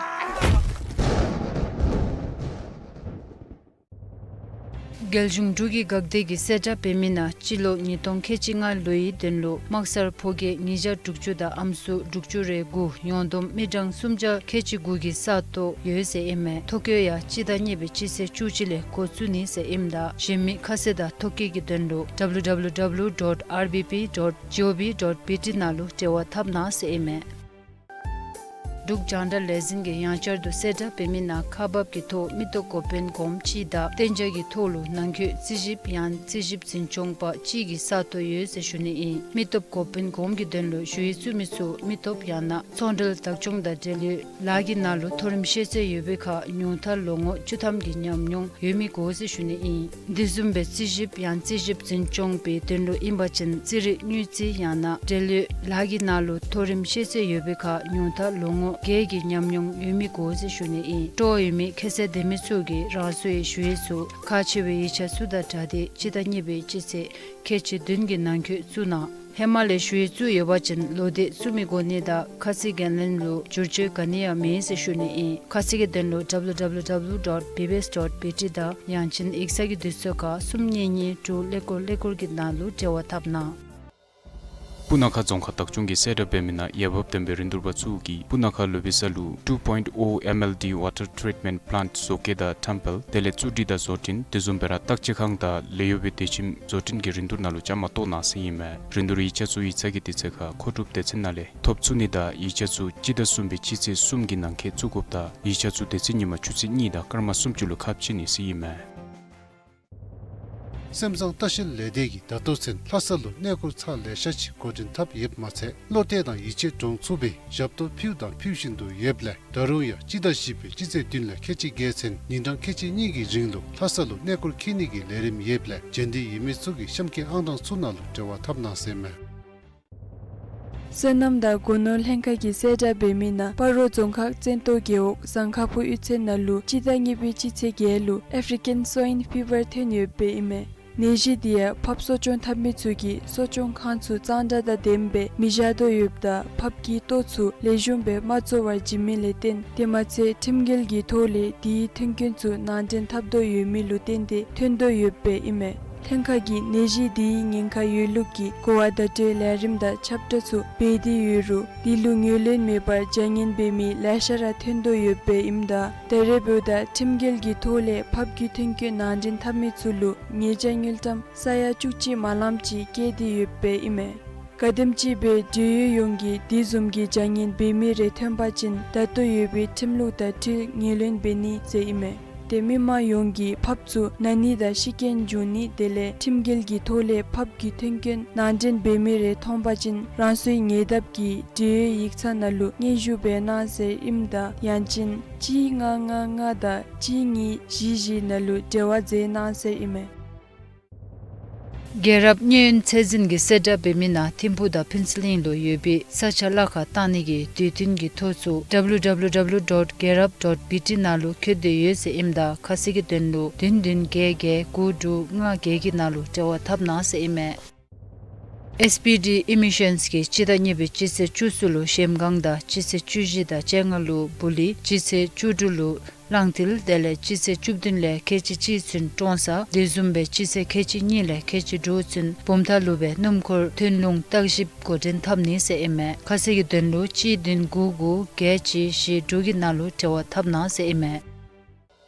རྒྱལ་གཞུང་འབྲུག་གི་འགག་སྡེ་གིས་གསལ་བསྒྲགས་འབད་མི་ནང་སྤྱི་ལོ་ཉིས་སྟོང་ཁལ་གཅིག་ལྔ་ལོའི་དོན་ལུ་དམག་སར་ཕོ་སྐྱེས་ཉིས་བརྒྱ་དྲུག་ཅུ་དང་ཨམ་སྲུ་དྲུག་ཅུ་རེ་དགུ་ཡོངས་བསྡོམས་མི་གྲངས་སུམ་བརྒྱ་ཁལ་གཅིག་དགུ་གི་ས་སྟོང་ཡོད་ཟེར་ཨིན་མས། ཐོ་བཀོད་ཡང་སྤྱི་ཟླ་གཉིས་པའི་སྤྱི་ཚེས་བཅུ་གཅིག་ལས་འགོ་བཙུགས་ནི་ཟེར་ཨིནམ་ད་གཞན་མི་ཁ་གསལ་དང་ཐོ་བཀོད་ཀྱི་དོན་ལུ་W W W dot R B P dot G O V dot B T ནང་ལུ་འབྲེལ་བ་འཐབ་གནང་ཟེར་ཨིན་མས། འབྲུག་རྒྱང་བསྒྲགས་ལས་འཛིན་གྱིས་ཡང་བསྐྱར་དུ་གསལ་བསྒྲགས་འབད་མི་ནང་ཁག་འབག་གི་ཐོག་མི་སྟོབས་འགོ་དཔོན་གོངམ་གཅིག་དང་གཏན་འཇགས་ཀྱི་ཐོག་ལུ་ནང་འཁོད་རྩིས་ཞིབ་ཡང་རྩིས་ཞིབ་འཛིན་སྐྱོང་པ་གཅིག་གི་ས་སྟོང་ཡོད་ཟེར་ཞུ་ནི་ཨིན། མི་སྟོབས་འགོ་དཔོན་གོངམ་གྱི་དོན་ལུ་ཞུ་ཡིག་བཙུགས་མི་ཚུ་མི་སྟོབས་ཡང་ན་ཚོང་འབྲེལ་བདག་སྐྱོང་དང་འབྲེལ་ཡོད་ལཱ་གི་ནང་ལུ་མཐོ་རིམ་ཤེས་ཚད་ཡོད་པའི་ཁར་ཉུང་མཐར་ལོ་ངོ་བཅུ་ཐམ་གྱི་ཉམས་མྱོང་ཡོད་མི་དགོ་ཟེར་ཞུ་ནི་ཨིན། དེ་བཟུམ་སྦེ་རྩིས་ཞིབ་ཡང་རྩིས་ཞིབ་འཛིན་སྐྱོང་པའི་དོན་ལུ་ཨིན་པ་ཅིན་རྩིས་རིག་དངུལ་རྩིས་ཡང་ན་འབྲེལ་ཡོད་ལཱ་གི་ནང་ལུ་མཐོ་རིམ་ཤེས་ཚད་ཡོད་པའི་ཁར་ཉུང་མཐར་ལོ་ངོ་བརྒྱད་ཀྱི་ཉམས་མྱོང་ཡོད་མི་དགོ་ཟེར་ཞུ་ནི་ཨིན། སྤྲོ་བ་ཡོད་མི་ཁ་གསལ་ལྡན་མི་ཚུ་གིས་རང་སོའི་ཞུ་ཡིག་ཚུ་ཁག་ཆེ་བའི་ཡིག་ཆ་ཚུ་དང་སྦྲགས་ཏེ་སྤྱི་ཟླ་གཉིས་པའི་སྤྱི་ཚེས་ཁལ་གཅིག་བདུན་གྱི་ནང་འཁོད་བཙུགས་གནང་། ཧེ་མ་ལས་ཞུ་ཡིག་བཙུགས་ཡོད་པ་ཅིན་ལོ་དེ་བཙུགས་མི་དགོ་ནི་དང་ཁ་གསལ་འགན་ལེན་ལུ་བསྒྱུར་བཅོས་ག་ནི་ཡང་མེད་ཟེར་ཞུ་ནི་ཨིན། ཁ་གསལ་གྱི་དོན་ལུ་W W W dot B B S dot B T དང་ཡང་ཅིན་ཡིག་ཚང་གི་དུས་ཚོད་ཁར་གསུམ་གཉིས་གཉིས་དྲུག་ཀླད་ཀོར་ཀླད་ཀོར་གྱི་ནང་ལུ་འབྲེལ་བ་འཐབ་གནང་། སྤུ་ན་ཁ་རྫོང་ཁག་བདག་སྐྱོང་གིས་གསལ་བསྒྲགས་འབད་མི་ནང་འོས་འབབ་ལྡན་པའི་རིན་བསྡུར་པ་ཚུ་གིས་སྤུ་ན་ཁ་ལོ་བི་ས་ལུ་two point O M L D water treatment plant བཟོ་བཀོད་དང་ཁྲམ་སྤེལ་དེ་ལས་བཙུགས་སྒྲིག་དང་བཟོ་སྐྲུན་དེ་བཟུམ་སྦེ་ར་བརྟག་དཔྱད་ཁང་དང་ལས་གཡོག་པའི་སྡེ་ཁྱིམ་བཟོ་སྐྲུན་གྱི་རིན་བསྡུར་ནང་ལུ་བཅའ་མར་གཏོགས་གནང་ཟེར་ཨིན་མས། རིན་བསྡུར་ཡིག་ཆ་ཚུ་ཡིག་ཚང་གི་དུས་ཚོད་ཁར་མཁོ་སྒྲུབ་སྡེ་ཚན་ནང་ལས་ཐོབ་ཚུགས་ནི་དང་ཡིག་ཆ་ཚུ་སྤྱི་ཟླ་གསུམ་པའི་སྤྱི་ཚེས་གསུམ་གྱི་ནང་འཁོད་བཙུགས་དགོཔ་དང་ཡིག་ཆ་ཚུ་དེ་ཚེ་ཉིན་མ་ཆུ་ཚོད་གཉིས་དང་སྐར་མ་སུམ་ཅུ་ལུ་ཁ་ཕྱེ་ནི་ཟེར་ཨིན་མས། སེམས་བཟང་ལྟ་བཤལ་ལས་སྡེ་གིས་ད་ལྟོ་ཚུན་ལྷ་ས་ལུ་གནས་སྐོར་ཚར་ལེ་ཤ་ཅིག་འགོ་འདྲེན་འཐབ་ཡོདཔ་མ་ཚད་བློ་གཏད་དང་ཡིད་ཆེས་འདྲོངས་ཚུགས་པའི་ཞབས་ཏོག་ཕུལཝ་དང་ཕུལ་བཞིན་དུ་ཡོདཔ་ལས་ད་རུང་ཡང་སྤྱི་ཟླ་བཞི་པའི་སྤྱི་ཚེས་བདུན་ལས་ཁལ་གཅིག་བརྒྱད་ཚུན་ཉིན་གྲངས་ཁལ་གཅིག་གཉིས་ཀྱི་རིང་ལུ་ལྷ་ས་ལུ་གནས་སྐོར་འཁྱིད་ནི་གི་ལས་རིམ་ཡོདཔ་ལས་བྱོན་འདོད་ཡོད་མི་ཚུ་གིས་གཤམ་འཁོད་ཨང་གྲངས་ཚུ་ནང་ལུ་འབྲེལ་བ་འཐབ་གནང་ཟེར་ཨིན་མས། སོ་ནམ་དང་སྒོ་ནོར་ལྷན་ཁག་གིས་གསལ་བསྒྲགས་འབད་མི་ནང་སྤ་རོ་རྫོང་ཁག་བཙན་ཏོ་རྒེད་འོག་ཟངས་དཀར་ཕུ་གཡུས་ཚན་ནང་ལུ་སྤྱི་ཟླ་གཉིས་པའི་སྤྱི་ཚེས་བརྒྱད་ལུ་ཨེཕ་རི་ཀན་སོའིན་ཕི་བར་ཐོན་ཡོདཔ་ཨིན་མས། ནད་གཞི་དེ་ཡང་ཕགཔ་གསོ་སྐྱོང་འཐབ་མི་ཚུ་གིས་གསོ་སྐྱོང་ཁང་ཚུ་གཙང་སྦྲ་དང་ལྡནམ་སྦེ་མི་བཞག་དོ་ཡོདཔ་ད་ཕགཔ་གི་ལྟོ་ཚུ་ལེགས་ཤོམ་སྦེ་མ་བཙོ་བར་བྱིན་མི་ལས་བརྟེན་དེ་མ་ཚད་ཁྲིམས་འགལ་གྱི་ཐོག་ལས་དེའི་མཐུན་རྐྱེན་ཚུ་ནང་འདྲེན་འཐབ་དོ་ཡོད་མི་ལུ་བརྟེན་ཏེ་ཐོན་དོ་ཡོདཔ་ཨིན་མས། ལྷན་ཁག་གིས་ནད་གཞི་དེའི་ཉེན་ཁ་ཡོད་ལུགས་ཀྱི་གོ་བ་བརྡ་སྤྲོད་ལས་རིམ་དང་ཁྱབ་བསྒྲགས་ཚུ་འབད་དེ་ཡོད་རུང་དེ་ལུ་ངོས་ལེན་མེད་པར་བྱ་ངན་འབད་མི་ལེ་ཤ་ར་ཐོན་དོ་ཡོདཔ་ཨིནམ་ད་ད་རེས་འབདཝ་ད་ཁྲིམས་འགལ་གྱི་ཐོག་ལས་ཕགཔ་གི་མཐུན་རྐྱེན་ནང་འདྲེན་འཐབ་མི་ཚུ་ལུ་ཉེས་བྱ་དངུལ་ཀྲམ་ས་ཡ་བཅུ་གཅིག་མ་ལངམ་ཅིག་བཀལ་ཏེ་ཡོདཔ་ཨིན་མས། ག་དེམ་ཅིག་སྦེ་འབྲེལ་ཡོད་ཡོངས་ཀྱིས་དེ་བཟུམ་གྱི་བྱ་ངན་འབད་མི་རེ་ཐོན་པ་ཅིན་ད་ལྟོ་ཡོད་པའི་ཁྲིམས་ལུགས་དང་འཁྲིལ་ངོས་ལེན་འབད་ནི་ཟེར་ཨིན་མས། ཏེ་མི་མང་ཡོངས་ཀྱིས་ཕགཔ་ཚུ་ན་ནི་དང་ཤི་རྐྱེན་འབྱུང་ནི་དེ་ལས་ཁྲིམས་འགལ་གྱི་ཐོག་ལས་ཕགཔ་གི་མཐུན་རྐྱེན་ནང་འདྲེན་འབད་མི་རེ་མཐོང་པ་ཅིན་རང་སོའི་ཉེ་འདབས་ཀྱི་འབྲེལ་ཡོད་ཡིག་ཚང་ནང་ལུ་སྙན་ཞུ་འབད་གནང་ཟེར་ཨིནམ་ད་ཡང་ཅིན་གཅིག་ལྔ་ལྔ་ལྔ་དང་གཅིག་གཉིས་བཞི་བཞི་ནང་ལུ་འབྲེལ་བ་མཛད་གནང་ཟེར་ཨིན་མས། རྒྱལ་རབས་མཉེས་དབྱུང་ཚད་འཛིན་གྱིས་གསལ་བསྒྲགས་འབད་མི་ནང་ཐིམ་ཕུག་དང་ཕུན་ཚོགས་གླིང་ལུ་ཡོད་པའི་ས་ཆ་གླ་ཁར་བཏང་ནི་གི་དུས་སྟོན་གྱི་ཐོ་ཚུ་W W W dot gerab dot B T ནང་ལུ་བཀོད་དེ་ཡོད་ཟེར་ཨིནམ་ད་ཁ་གསལ་གྱི་དོན་ལུ་བདུན་བདུན་བརྒྱད་བརྒྱད་དགུ་དྲུག་ལྔ་བརྒྱད་ཀྱི་ནང་ལུ་འབྲེལ་བ་འཐབ་གནང་ཟེར་ཨིན་མས། S P D Emissions གིས་སྤྱི་ཟླ་གཉིས་པའི་སྤྱི་ཚེས་བཅུ་གསུམ་ལུ་གཞལམ་སྒང་དང་སྤྱི་ཚེས་བཅུ་བཞི་དང་བཅོ་ལྔ་ལུ་སྦུག་ལི། སྤྱི་ཚེས་བཅུ་དྲུག་ལུ་གླང་མདོག་དེ་ལས་སྤྱི་ཚེས་བཅུ་བདུན་ལས་ཁལ་གཅིག་གཅིག་ཚུན་ཀྲོང་གསར། དེ་བཟུམ་སྦེ་སྤྱི་ཚེས་ཁལ་གཅིག་གཉིས་ལས་ཁལ་གཅིག་དྲུག་ཚུན་བུམ་ཐང་ལུ་སྦེ་སྣུམ་འཁོར་ཐོན་ལུང་བརྟག་ཞིབ་འགོ་འདྲེན་འཐབ་ནི་ཟེར་ཨིན་མས། ཁ་གསལ་གྱི་དོན་ལུ་གཅིག་བདུན་དགུ་དགུ་བརྒྱད་གཅིག་བཞི་དྲུག་གི་ནང་ལུ་འབྲེལ་བ་འཐབ་གནང་ཟེར་ཨིན་མས།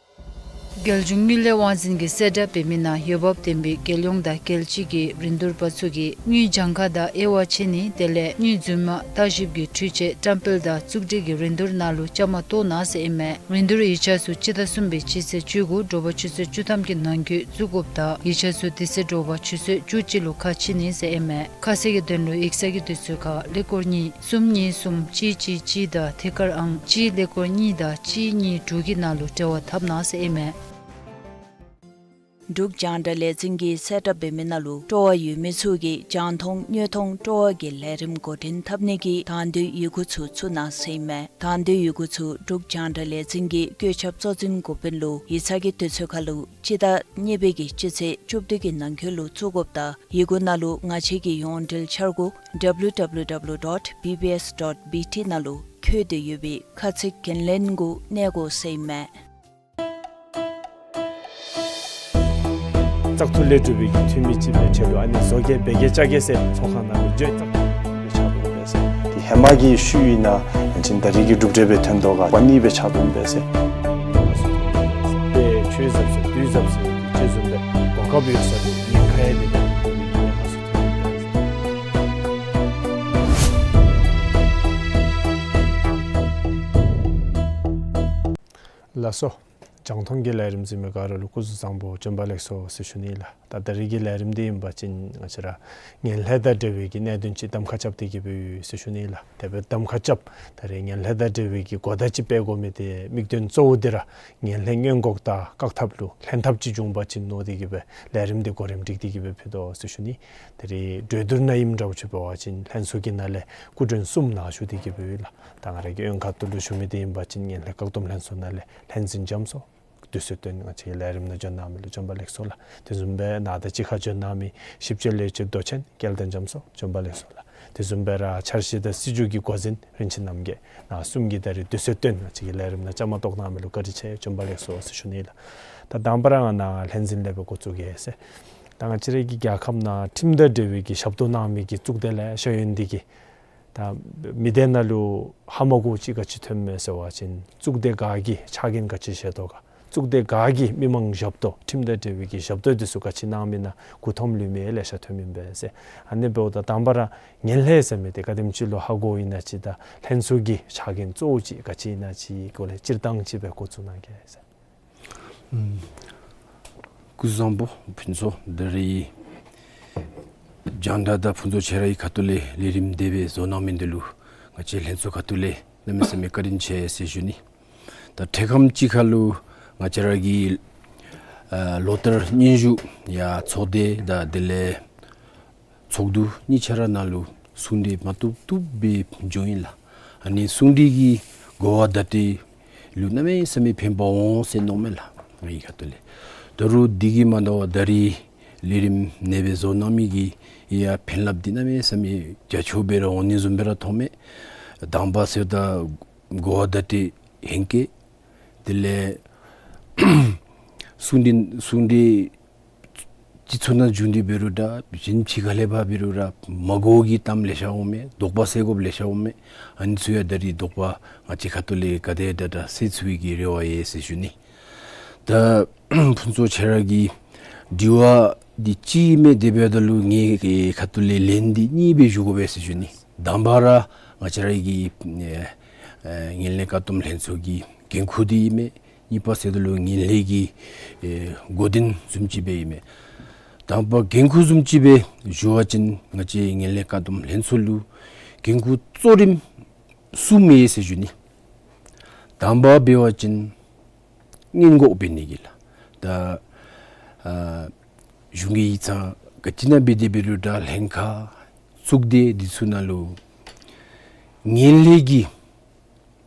རྒྱལ་གཞུང་དངུལ་ལས་དབང་འཛིན་གྱིས་གསལ་བསྒྲགས་འབད་མི་ནང་འོས་འབབ་ལྡན་པའི་རྒྱལ་ཡོངས་དང་རྒྱལ་སྤྱི་གི་རིན་བསྡུར་པ་ཚུ་གིས་དངུལ་གྱངས་ཁ་དང་དབྱེ་བ་ཕྱེ་ནི་དེ་ལས་དངུལ་རྫུན་མ་བརྟག་ཞིབ་ཀྱི་འཕྲུལ་ཆས་བཀྲམ་སྤེལ་དང་བཙུགས་སྒྲིག་གི་རིན་བསྡུར་ནང་ལུ་བཅའ་མར་གཏོགས་གནང་ཟེར་ཨིན་མས། རིན་བསྡུར་ཡིག་ཆ་ཚུ་སྤྱི་ཟླ་གསུམ་པའི་སྤྱི་ཚེས་བཅུ་དགུ་དྲོ་པ་ཆུ་ཚོད་བཅུ་ཐམ་གྱི་ནང་འཁོད་བཙུགས་དགོཔ་དང་ཡིག་ཆ་ཚུ་དེ་ཚེ་དྲོ་པ་ཆུ་ཚོད་བཅུ་གཅིག་ལུ་ཁ་ཕྱེ་ནི་ཟེར་ཨིན་མས། ཁ་གསལ་གྱི་དོན་ལུ་ཡིག་ཚང་གི་དུས་ཚོད་ཁར་ཀླད་ཀོར་གཉིས་གསུམ་གཉིས་གསུམ་གཅིག་གཅིག་གཅིག་དང་ཐད་ཀར་ཨང་གཅིག་ཀླད་ཀོར་གཉིས་དང་གཅིག་གཉིས་དྲུག་གི་ནང་ལུ་འབྲེལ་བ་འཐབ་གནང་ཟེར་ཨིན་མས། འབྲུག་རྒྱང་བསྒྲགས་ལས་འཛིན་གྱིས་གསལ་བསྒྲགས་འབད་མི་ནང་ལུ་སྤྲོ་བ་ཡོད་མི་ཚུ་གིས་རྒྱང་མཐོང་དངོས་མཐོང་སྤྲོ་བ་གི་ལས་རིམ་འགོ་འདྲེན་འཐབ་ནི་གི་དང་འདོད་ཡི་གུ་ཚུ་བཙུགས་གནང་ཟེར་ཨིན་མས། དང་འདོད་ཡི་གུ་ཚུ་འབྲུག་རྒྱང་བསྒྲགས་ལས་འཛིན་གྱི་བཀོད་ཁྱབ་གཙོ་འཛིན་འགོ་དཔོན་ལུ་ཡིག་ཚང་གི་དུས་ཚོད་ཁར་ལུ་སྤྱི་ཟླ་གཉིས་པའི་གི་སྤྱི་ཚེས་བཅུ་བདུན་གྱི་ནང་འཁོད་ལུ་བཙུགས་དགོཔ་དང་ཡི་གུ་ནང་ལུ་ང་བཅས་ཀྱི་ཡོངས་འབྲེལ་འཆར་སྒོ་W W W dot B B S dot B T ནང་ལུ་བཀོད་དེ་ཡོད་པའི་ཁ་ཚིག་འགན་ལེན་གུ་གནས་དགོ་ཟེར་ཨིན་མས། བཙག་འཐུ་ལས་གྲུབ་པའི་གི་འཐུས་མི་ཅིག་སྦེ་ཆེད་དུ་ཨ་ནི་བཟོ་གེ་འབད་གེ་བཅའ་གེ་ཟེར་ཚོགས་ཁང་ནང་ལུ་བརྗོད་བཙག་འཐུ་ལས་ཆགས་པ་ཨིན་པས་ཟེར། དེ་ཧེ་མ་གི་ཤུལ་ཨིན་ན་ཅིན་ད་རེས་ཀྱི་གྲུབ་འབྲས་སྦེ་ཐོན་དོ་ག་པ་ནི་སྦེ་ཆགས་པ་ཨིན་པས་ཟེར། དཔེ་ཆོས་ཟབ་ཟེར་དུས་ཟབ་ཟེར་ཅིག་བཟུམ་སྦེ་གོ་སྐབས་ཡོད་ས་དེ་ཉེན་ཁ་ཡང་དེ་ལས་ཉེན་ཁ་སུ་ཐོན་ཨིན་པས་ཟེར། ལགས་སོ། རྒྱང་མཐོང་གི་ལས་རིམ་གཟིགས་མི་ག་ར་ལུ་སྐུ་གཟུགས་བཟང་པོ་བྱོན་པ་ལེགས་སོ་ཟེར་ཞུ་ནི་ལགས། ད་ད་རེས་ཀྱི་ལས་རིམ་འདི་ཨིན་པ་ཅིན་ང་བཅས་ར་ངན་ལྷད་དང་འབྲེལ་བའི་གི་གནད་དོན་ཅིག་གདམ་ཁ་རྐྱབ་སྟེ་གི་སྦེ་ཡོད་ཟེར་ཞུ་ནི་ལགས། དེ་སྦེ་གདམ་ཁ་རྐྱབ་ད་རེས་ངན་ལྷད་དང་འབྲེལ་བའི་གི་གོ་བརྡ་ཅིག་སྤེལ་དགོ་མི་དེ་དམིགས་དོན་གཙོ་བོ་འདི་ར་ངན་ལྷད་སྔོན་འགོག་དང་བཀག་ཐབས་ལུ་ལྷན་ཐབས་ཅིག་བྱུང་པ་ཅིན་མནོ་སྟེ་གི་སྦེ་ལས་རིམ་འདི་གོ་རིམ་སྒྲིག་སྟེ་གི་སྦེ་ཕུལ་དོ་ཟེར་ཞུ་ནི། ད་རེས་གྲོས་བསྡུར་ནང་ཨིནམ་འདྲཝ་ཅིག་འབད་བ་ཅིན་ལྷན་ཚོགས་ཀྱི་ནང་ལས་སྐུ་མགྲོན་གསུམ་ནཱ་བཞུགས་ཏེ་གི་སྦེ་ཡོད་ལགས། ད་ང་ར་གི་གཡོན་ཁ་ཐུག་ལུ་བཞུགས་མི་འདི་ཨིན་པ་ཅིན་ངན་ལྷད་བཀག་སྡོམ་ལྷན་ཚོགས་ནང་ལས་ལྷན་འཛིན་རྒྱམ་སྲས་དུས་ཚོད་བཏོན་ང་བཅས་ཀྱི་ལས་རིམ་ནང་བྱོན་གནང་མི་ལུ་བྱོན་པ་ལེགས་སོ་ལགས། དེ་བཟུམ་སྦེ་ནཱ་དང་གཅིག་ཁར་བྱོན་གནང་མི་ཞིབ་དཔྱོད་ལས་བྱེདཔ་མདོ་ཆེན་སྐལ་ལྡན་རྒྱམ་སྲས་བྱོན་པ་ལེགས་སོ་ལགས། དེ་བཟུམ་སྦེ་ར་འཆར་གཞི་དང་སྲིད་བྱུས་ཀྱི་འགོ་འཛིན་རིན་ཆེན་རྣམ་རྒྱལ་ནཱ་གསུམ་གྱིས་ད་རེས་དུས་ཚོད་བཏོན་ང་བཅས་ཀྱི་ལས་རིམ་ནང་བཅའ་མར་གཏོགས་གནང་མི་ལུ་བཀའ་དྲིན་ཆེ་བྱོན་པ་ལེགས་སོ་ཟེར་ཞུ་ནི་ལགས། ད་དང་པ་ར་ང་ནཱ་ལྷན་འཛིན་ལས་སྦེ་འགོ་བཙུགས་གེ་ཟེར། ད་ང་བཅས་ར་གི་རྒྱལ་ཁབ་ནང་ཁྲིམས་དང་འབྲེལ་བའི་གི་ཞབས་ཏོག་གནང་མི་གི་གཙུག་སྡེ་ལེ་ཤ་ཡོད་ནི་འདི་གིས་ད་མི་སྡེ་ནང་ལུ་ཧ་མ་གོཝ་ཅིག་ག་ཅི་ཐོནམ་མས་ཟེར་བ་ཅིན་གཙུག་སྡེ་ག་གིས་ཕྱག་འགན་ག་ཅི་བཞེས་དོ་ག། གཙུག་སྡེ་ག་གིས་མི་མང་ཞབས་ཏོག་ཁྲིམས་དང་འབྲེལ་བའི་གི་ཞབས་ཏོག་འདི་ཚུ་ག་ཅི་གནང་མི་ཨིན་ན་མགུ་འཐོམ་ལུས་མི་ལེ་ཤ་ཐོནམ་ཨིན་པས་ཟེར། ཨ་ནི་འབདཝ་ད་དང་པ་ར་ངན་ལྷད་ཟེར་མི་འདི་ག་དེམ་ཅིག་ལུ་ཧ་གོཝ་ཨིན་ན་ཅིག་དང་ལྷན་ཚོགས་ཀྱི་ཕྱག་འགན་གཙོ་བོ་ཅིག་ག་ཅི་ཨིན་ན་ཅིག་སྐོར་ལས་སྤྱིར་བཏང་ཅིག་སྦེ་འགོ་བཙུགས་གནང་གེ་ཟེར། ཨུམ། སྐུ་གཟུགས་བཟང་པོ་ཕུན་ཚོགས། ད་རེས་རྒྱང་བསྒྲགས་དང་ཕུན་ཚོགས་ཁྱེད་ར་གི་ཁ་ཐུག་ལས་ལས་རིམ་དེ་སྦེ་བཟོ་གནང་མི་འདི་ལུ་ང་བཅས་ལྷན་ཚོགས་ཁ་ཐུག་ལས་གནམ་མེད་ས་མེད་བཀའ་དྲིན་ཆེ་ཟེར་ཞུ་ནི། ད་འཕྲལ་ཁམས་ཅིག་ཁར་ལུ་ང་བཅས་ར་གི་ཨ་ལོ་ལྟར་སྙན་ཞུ་ཡང་ཚོགས་སྡེ་དང་དེ་ལས་ཚོགས་འདུ་གཉིས་ཆ་ར་ནང་ལུ་གསུང་གྲོས་མ་བཏུབ་བཏུབ་སྦེ་བྱུང་ཡི་ལགས། ཨ་ནི་གསུང་གྲོས་ཀྱི་གོ་བ་བརྡ་སྤྲོད་ལུ་གནམ་མེད་ས་མེད་ཕན་པ་འོང་ཟེར་མནོཝ་མས་ལགས། ང་གི་ཁ་ཐུག་ལས། ད་རུང་འདི་གིས་མ་དོ་བར་ད་རེས་ལས་རིམ་ཨ་ནེ་སྦེ་བཟོ་གནང་མི་གི་ཡང་ཕན་རླབས་འདི་གནམ་མེད་ས་མེད་རྒྱ་ཆེཝ་སྦེ་ར་འོང་ནི་བཟུམ་སྦེ་ར་མཐོངམ་མས། དང་པ་ཟེརཝ་ད་གོ་བ་བརྡ་སྤྲོད་ཧེང་སྐལ། དེ་ལས་གསུང་གྲོས་གསུང་གྲོས་སྤྱི་ཚོགས་ནང་བྱུང་སྟེ་འབད་རུང་འདྲ་གཞན་ཕྱི་ཁ་ལས་ཕར་འབད་རུང་འདྲ་མ་གོ་བའི་གི་གཏམ་ལེ་ཤ་འོངམ་མས། དོགས་པ་སེལ་དགོཔ་ལེ་ཤ་འོངམ་མས། ཨ་ནི་ཚུ་ཡང་ད་རེས་དོགས་པ་ང་བཅས་ཁ་ཐུག་ལས་ག་དེ་དྲག་དྲག་སེལ་ཚུགས་པའི་གི་རེ་བ་ཡོད་ཟེར་ཞུ་ནི། ད་ཕུན་ཚོགས་ཁྱེད་ར་གི་དྲི་བ་འདི་ཅིག་མས། དེ་འབདཝ་ད་ལུ་ངེའི་ཁ་ཐུག་ལས་ལན་འདི་གཉིས་སྦེ་ཞུ་དགོ་པས་ཟེར་ཞུ་ནི། དང་པ་ར་ང་བཅས་ར་གི་ཨེ་ངན་ལྷད་བཀག་སྡོམ་ལྷན་ཚོགས་ཀྱི་འགན་ཁུར་འདི་ཨིན་མས། གཉིས་པ་ཟེརཝ་ད་ལུ་ངན་ལྷད་ཀྱི་ཨེ་འགོ་འདྲེན་བཟུམ་ཅིག་སྦེ་ཨིན་མས། དང་པ་འགན་ཁུར་བཟུམ་ཅིག་སྦེ་ཞུ་བ་ཅིན་ང་བཅས་ངན་ལྷད་བཀག་སྡོམ་ལྷན་ཚོགས་ལུ་འགན་ཁུར་གཙོ་རིམ་གསུམ་ཡོད་ཟེར་ཞུ་ནི། དང་པ་འབད་བ་ཅིན་སྔོན་འགོག་འབད་ནི་གི་ལགས། ད་ཨ་གཞུང་གི་ཡིག་ཚང་ ག་ཅི་ནང་འབད་དེ་འབད་རུང་ད་ལྷན་ཁག་གཙུག་སྡེ་འདི་ཚུ་ནང་ལུ་ངན་ལྷད་ཀྱི་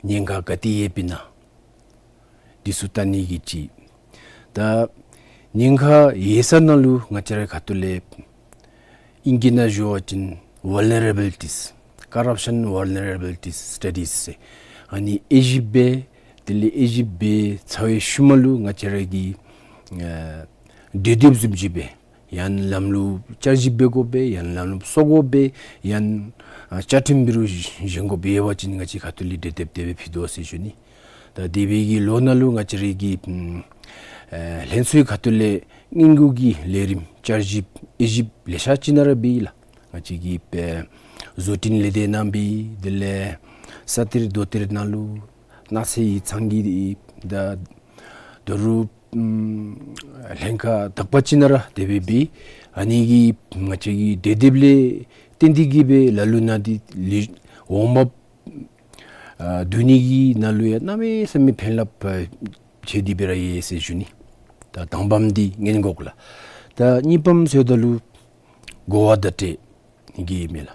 ཉེན་ཁ་ག་ཏེ་ཡོདཔ་ཨིན་ན་འདི་ཚུ་བལྟ་ནི་གི་ཅིག། ད་ཉེན་ཁ་ཡོད་ས་ནང་ལུ་ང་བཅས་རའི་ཁ་ཐུག་ལས་ཨིང་སྐད་ནང་ཞུ་བ་ཅིན་ཝལ་ནེ་རེ་བི་ལི་ཊིས། ཀོ་རབ་ཤཱན་ཝལ་ནེ་རེ་བི་ལི་ཊིས་སི་ཊ་ཌིས་ཟེར། ཨ་ནི་དབྱེ་ཞིབ་འབད། དེ་ལས་དབྱེ་ཞིབ་འབད་ཚར་བའི་ཤུལ་མ་ལུ་ང་བཅས་ར་གིས་ཨ་གྲོས་འདེབས་བཟུམ་ཅིག་འབད། ཡང་ལམ་ལུགས་བསྐྱར་ཞིབ་འབད་དགོ་པས། ཡང་ལམ་ལུགས་བསོ་དགོ་པས། ཡང་ཨ་བཅའ་ཁྲིམས་འབད་རུང་བཞེངས་དགོ་པས། ཡོད་པ་ཅིན་ང་བཅས་ཁ་ཐུག་ལས་གྲོས་འདེབས་དེ་སྦེ་ཕུལ་དོ་ཟེར་ཞུ་ནི། ད་འདས་པའི་གི་ལོ་ནང་ལུ་ང་བཅས་རའི་གི་ཨ་ལྷན་ཚོགས་ཁ་ཐུག་ལས་སྔོན་འགོག་གི་ལས་རིམ་བསྐྱར་ཞིབ་དབྱེ་ཞིབ་ལེ་ཤ་ཅིག་ནང་ར་འབད་ཡི་ལགས། ང་བཅས་ཀྱི་ཨ་བཟོ་སྐྲུན་ལས་སྡེ་ནང་འབད། དེ་ལས་ས་གཏེར་རྡོ་གཏེར་ནང་ལུ་ནགས་ཚལ་ཡིག་ཚང་གི་ད་ད་རུང་ཨམ་ལྷན་ཁག་དག་པ་ཅིག་ནང་ར་དེ་སྦེ་འབད། ཨ་ནི་གིས་ང་བཅས་ཀྱི་གྲོས་འདེབས་ལས་བརྟེན་ཏེ་གིས་སྦེ་ལ་ལུ་ནང་འདི་ལས་འོང་འབབ་ཨ་བསྡུ་ནི་གི་ནང་ལུ་ཡང་གནམ་མེད་ས་མེད་ཕན་རླབས་ཨ་ཆེ་སྟེ་སྦེ་ར་ཡོད་ཟེར་ཞུ་ནི། ད་དང་པམ་འདི་སྔོན་འགོག་ལགས། ད་གཉིས་པམ་ཟེརཝ་ད་ལུ་གོ་བ་བརྡ་སྤྲོད་གི་ཨིན་མས་ལགས།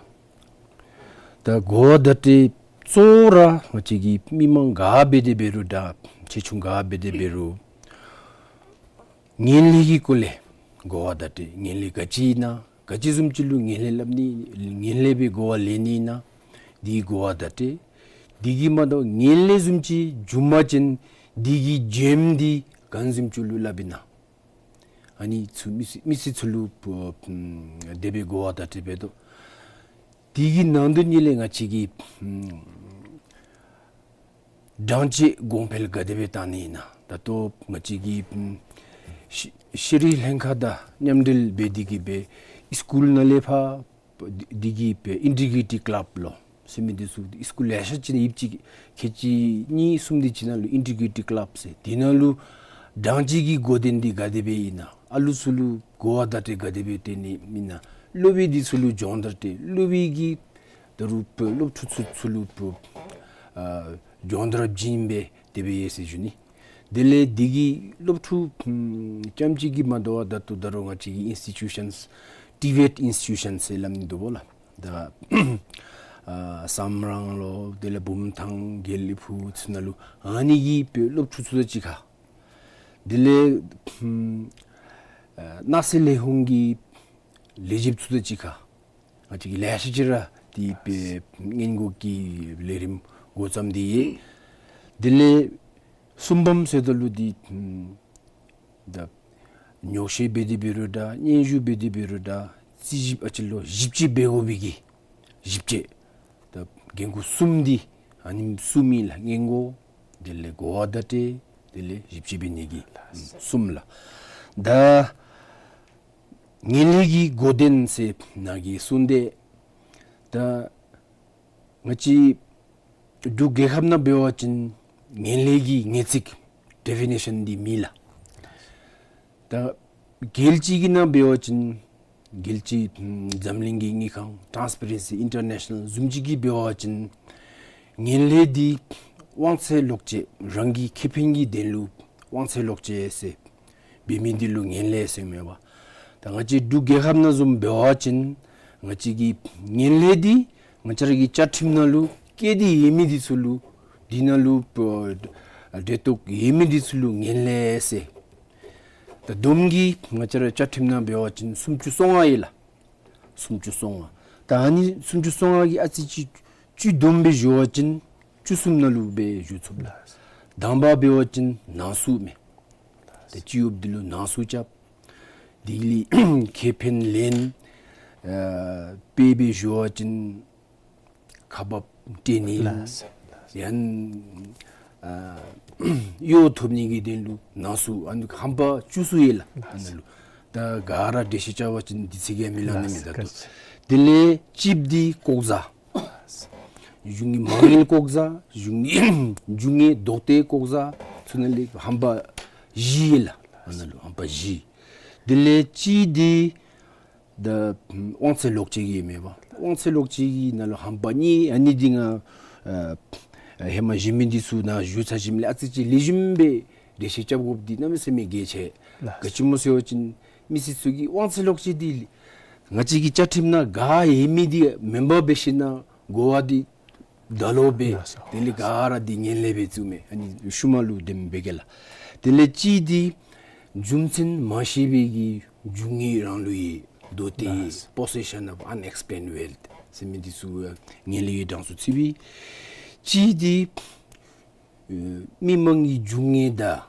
ད་གོ་བ་བརྡ་སྤྲོད་གཙོ་བོ་ར་ང་བཅས་ཀྱི་མི་མང་ག་འབད་དེ་འབད་རུང་ད་ཆེ་ཆུང་ག་འབད་དེ་འབད་རུང་ངན་ལྷད་ཀྱི་སྐོར་ལས་གོ་བ་བརྡ་སྤྲོད། ངན་ལྷད་ག་ཅི་ཨིན་ན། ག་ཅི་བཟུམ་ཅིག་ལུ་ངན་ལྷད་སླབ་ནི། ངན་ལྷད་སྦེ་གོ་བ་ལེན་ནི་ཨིན་ན། འདི་གོ་བ་བརྡ་སྤྲོད། འདི་གིས་མ་དོ་ངན་ལྷད་བཟུམ་ཅིག་བྱུང་པ་ཅིན་འདི་གི་བྱེམ་འདི་ག་བཟུམ་ཅིག་ལུ་སླབ་ཨིན་ན། ཨ་ནི་ཚུ་མི་སེར་མི་སེར་ཚུ་ལུ་ཨ་དེ་སྦེ་གོ་བ་བརྡ་སྤྲོད་འབད་དོ། འདི་གི་ནང་དོན་ཉིད་ལས་ང་བཅས་ཀྱིས་ཨམ་སྦྲང་ཆས་གོང་འཕེལ་ག་དེ་སྦེ་བཏང་ནི་ཨིན་ན། ད་ལྟོ་ང་བཅས་ཀྱི་ཨམ་ཤེ་ཤེས་རིག་ལྷན་ཁག་དང་མཉམ་འབྲེལ་འབད་དེ་གིས་སྦེ་སི་ཀུལ་ནང་ལས་ཕར་འདི་འདི་གི་ཨིན་ཊི་གྲི་ཊི་ཀ་ལབ་ལོ་ཟེར་མི་འདི་ཚུ་སི་ཀུལ་ལེ་ཤ་ཅིག་ནང་ཡོདཔ་ཅིག་ཁལ་གཅིག་གཉིས་གསུམ་འདི་ཅིག་ནང་ལུ་ཨིན་ཊི་གྲི་ཊི་ཀ་ལབ་ཟེར་འདི་ནང་ལུ་སྦྲང་ཆས་ཀྱི་འགོ་འདྲེན་འདི་ག་དེ་སྦེ་ཨིན་ན། ཨ་ལུ་ཚུ་ལུ་གོ་བ་བརྡ་སྤྲོད་ག་དེ་སྦེ་སྟོན་ནི་ཨིན་ན། སློབ་དཔོན་འདི་ཚུ་ལུ་སྦྱོང་བརྡར་སྤྲོད། སློབ་དཔོན་གྱིས་ད་རུང་སློབ་ཕྲུག་ཚུ་ཚུ་ལུ་ཨ་སྦྱོང་བརྡར་བྱིན་སྦེ་དེ་སྦེ་ཡོད་ཟེར་ཞུ་ནི། དེ་ལས་འདི་གིས་སློབ་ཕྲུག་ཨམ་རྐྱངམ་གཅིག་གིས་མ་དོ་བར་ད་ལྟོ་ད་རུང་ང་བཅས་ཀྱི་ཨིན་སི་ཊི་ཊུ་ཤཱནསི་ཊི་བེཊ་ཨིན་སི་ཊི་ཊུ་ཤཱནསི་ཟེར་སླབ་ནི་འདུག་པ་ལགས། ད་ཨ་སམ་རང་ལོ་དེ་ལས་བུམ་ཐང་དགེ་ལེགས་ཕུག་ཚུ་ནང་ལུ་ཨ་ནི་གི་སློབ་ཕྲུག་ཚུ་དང་གཅིག་ཁར། དེ་ལས་ཨམ་ཨ་ནགས་ཚལ་ལས་ཁུངས་ཀྱི་ལས་བྱེདཔ་ཚུ་དང་གཅིག་ཁར། ང་བཅས་ཀྱིས་ལེ་ཤ་ཅིག་ར་འདི་སྦེ་སྔོན་འགོག་གི་ལས་རིམ་འགོ་བརྩམས་ཏེ་ཡོད། དེ་ལས་གསུམ་པམ་ཟེརཝ་ད་ལུ་འདི་ཨམ་ད་ཉོག་བཤད་འབད་དེ་འབད་རུང་འདྲ། སྙན་ཞུ་འབད་དེ་འབད་རུང་འདྲ། རྩིས་ཞིབ་ཨ་ཙི་ལོ་ཞིབ་དཔྱད་འབད་དགོ་པའི་གི་ཞིབ་དཔྱད། ད་འགན་ཁུར་གསུམ་འདི་ཨ་ནི་གསུམ་ཨིན་ལགས། སྔོན་འགོག། དེ་ལས་གོ་བ་བརྡ་སྤྲོད། དེ་ལས་ཞིབ་དཔྱད་འབད་ནི་གི་ཨམ་གསུམ་ལགས། ད་ངན་ལྷད་ཀྱི་འགོ་འདྲེན་ཟེར་ནཱ་གིས་གསུངས་ཏེ། ད་ང་བཅས་འབྲུག་རྒྱལ་ཁབ་ནང་འབད་བ་ཅིན་ངན་ལྷད་ཀྱི་ངེས་ཚིག་ཌེ་ཕི་ནེ་ཤཱན་འདི་མེད་ལགས། ད་རྒྱལ་སྤྱི་གི་ནང་འབད་བ་ཅིན་རྒྱལ་སྤྱི་ཨམ་འཛམ་གླིང་གི་དངུལ་ཁང་ཊཱནསི་པེ་རེན་སི་ཨིན་ཊར་ནེ་ཤ་ནཱལ་བཟུམ་ཅིག་གིས་འབད་བ་ཅིན་ངན་ལྷད་འདི་དབང་ཚད་ལོག་སྤྱོད་རང་གི་ཁེ་ཕན་གྱི་དོན་ལུ་དབང་ཚད་ལོག་སྤྱོད་ཟེར་འབད་མི་འདི་ལུ་ངན་ལྷད་ཟེར་མས་པ། ད་ང་བཅས་འབྲུག་རྒྱལ་ཁབ་ནང་བཟུམ་འབད་བ་ཅིན་ང་བཅས་ཀྱི་ངན་ལྷད་འདི་ང་བཅས་ར་གི་བཅའ་ཁྲིམས་ནང་ལུ་བཀོད་དེ་ཡོད་མི་འདི་ཚུ་ལུ་འདི་ནང་ལུ་ཨ་འབྲེལ་གཏོགས་ཡོད་མི་འདི་ཚུ་ལུ་ངན་ལྷད་ཟེར། ད་བསྡོམས་ཀྱིས་ང་བཅས་ར་བཅའ་ཁྲིམས་ནང་འབད་བ་ཅིན་སུམ་ཅུ་སོ་ལྔ་ཡོད་ལགས། སུམ་ཅུ་སོ་ལྔ། ད་ཨ་ནི་སུམ་ཅུ་སོ་ལྔ་གི་ཨ་ཙི་ཅིག་བཅུད་བསྡོམས་སྦེ་ཞུ་བ་ཅིན་བཅུ་གསུམ་ནང་ལུ་སྦེ་ཞུ་ཚུགས་ལགས། དང་པ་འབད་བ་ཅིན་ནང་གསུག་མས། ཏེ་སྤྱི་གཡོགཔ་འདི་ལུ་ནང་གསུག་རྐྱབ། དེ་ལས་ཁེ་ཕན་ལེན། ཨ་དཔེ་སྦེ་ཞུ་བ་ཅིན་ཁ་འབབ་སྤྲོད་ནི། ལགས། ཡང་ཨ་གཡོག་ཐོབ་ནི་གི་དོན་ལུ་ནང་གསུག། ཨ་ནི་ཧམ་པ་བཅུ་གསུམ་ཡོད་ལགས། ཨ་ནི་ལུ་ད་ག་ར་འགྲེལ་བཤད་རྐྱབ་པ་ཅིན་འདི་ཚུ་གིས་མི་ལང་ནི་མས། ད་ལྟོ་དེ་ལས་གཅིགཔ་འདི་ལྐོག་ཟ། གཞུང་གི་མ་དངུལ་ལྐོག་ཟ། གཞུང་གི་གཞུང་གི་རྡོག་ཐེ་ལྐོག་ཟ་ཚུ་ནང་ལས་ཧམ་པ་བཞི་ཡོད་ལགས། ཨ་ནི་ལུ་ཧམ་པ་བཞི། དེ་ལས་གཅིག་འདི་ད་དབང་ཚད་ལོག་སྤྱོད་ཀྱི་མས་པ། དབང་ཚད་ལོག་སྤྱོད་ཀྱི་ནང་ལུ་ཧམ་པ་གཉིས། ཨ་ནི་འདི་ང་ཨ་ཧེ་མ་གཞན་མི་འདི་ཚུ་ནང་ཞུ་ཚར་ཞིནམ་ལས་ཨ་ཙི་ཅིག་ལེགས་ཤོམ་སྦེ་འགྲེལ་བཤད་རྐྱབ་དགོཔ་འདི་གནམ་མེད་ས་མེད་གལ་ཆེ། ལགས། ག་ཅི་སྨོ་ཟེར་བ་ཅིན་མི་སེར་ཚུ་གིས་དབང་ཚད་ལོག་སྤྱོད་འདི་ ང་བཅས་ཀྱི་བཅའ་ཁྲིམས་ནང་ག་ཡོད་མི་འདི་མེམ་བར་འབད་ཞིན་ན་གོ་བ་འདི་ད་ལོག་འབད། ལགས་སོ། དེ་ལས་ག་ར་འདི་ངན་ལྷད་སྦེ་བཙུགས་མི་ཨ་ནི་ཤུལ་མ་ལུ་དེམ་འབད་གེ་ལགས། དེ་ལས་གཅིག་འདི་རྒྱུ་མཚན་མ་ཤེས་པའི་གི་རྒྱུ་དངོས་རང་ལུ་ཡོད་དོ་ཏེ། ལགས་སོ། Possession of unexplained wealth ཟེར་མི་འདི་ཚུ་ངན་ལྷད་ཀྱི་གྲངས་སུ་ཚུད་པས། གཅིག་འདི་ཨེ་མི་མང་གི་རྒྱུ་དངོས་དང་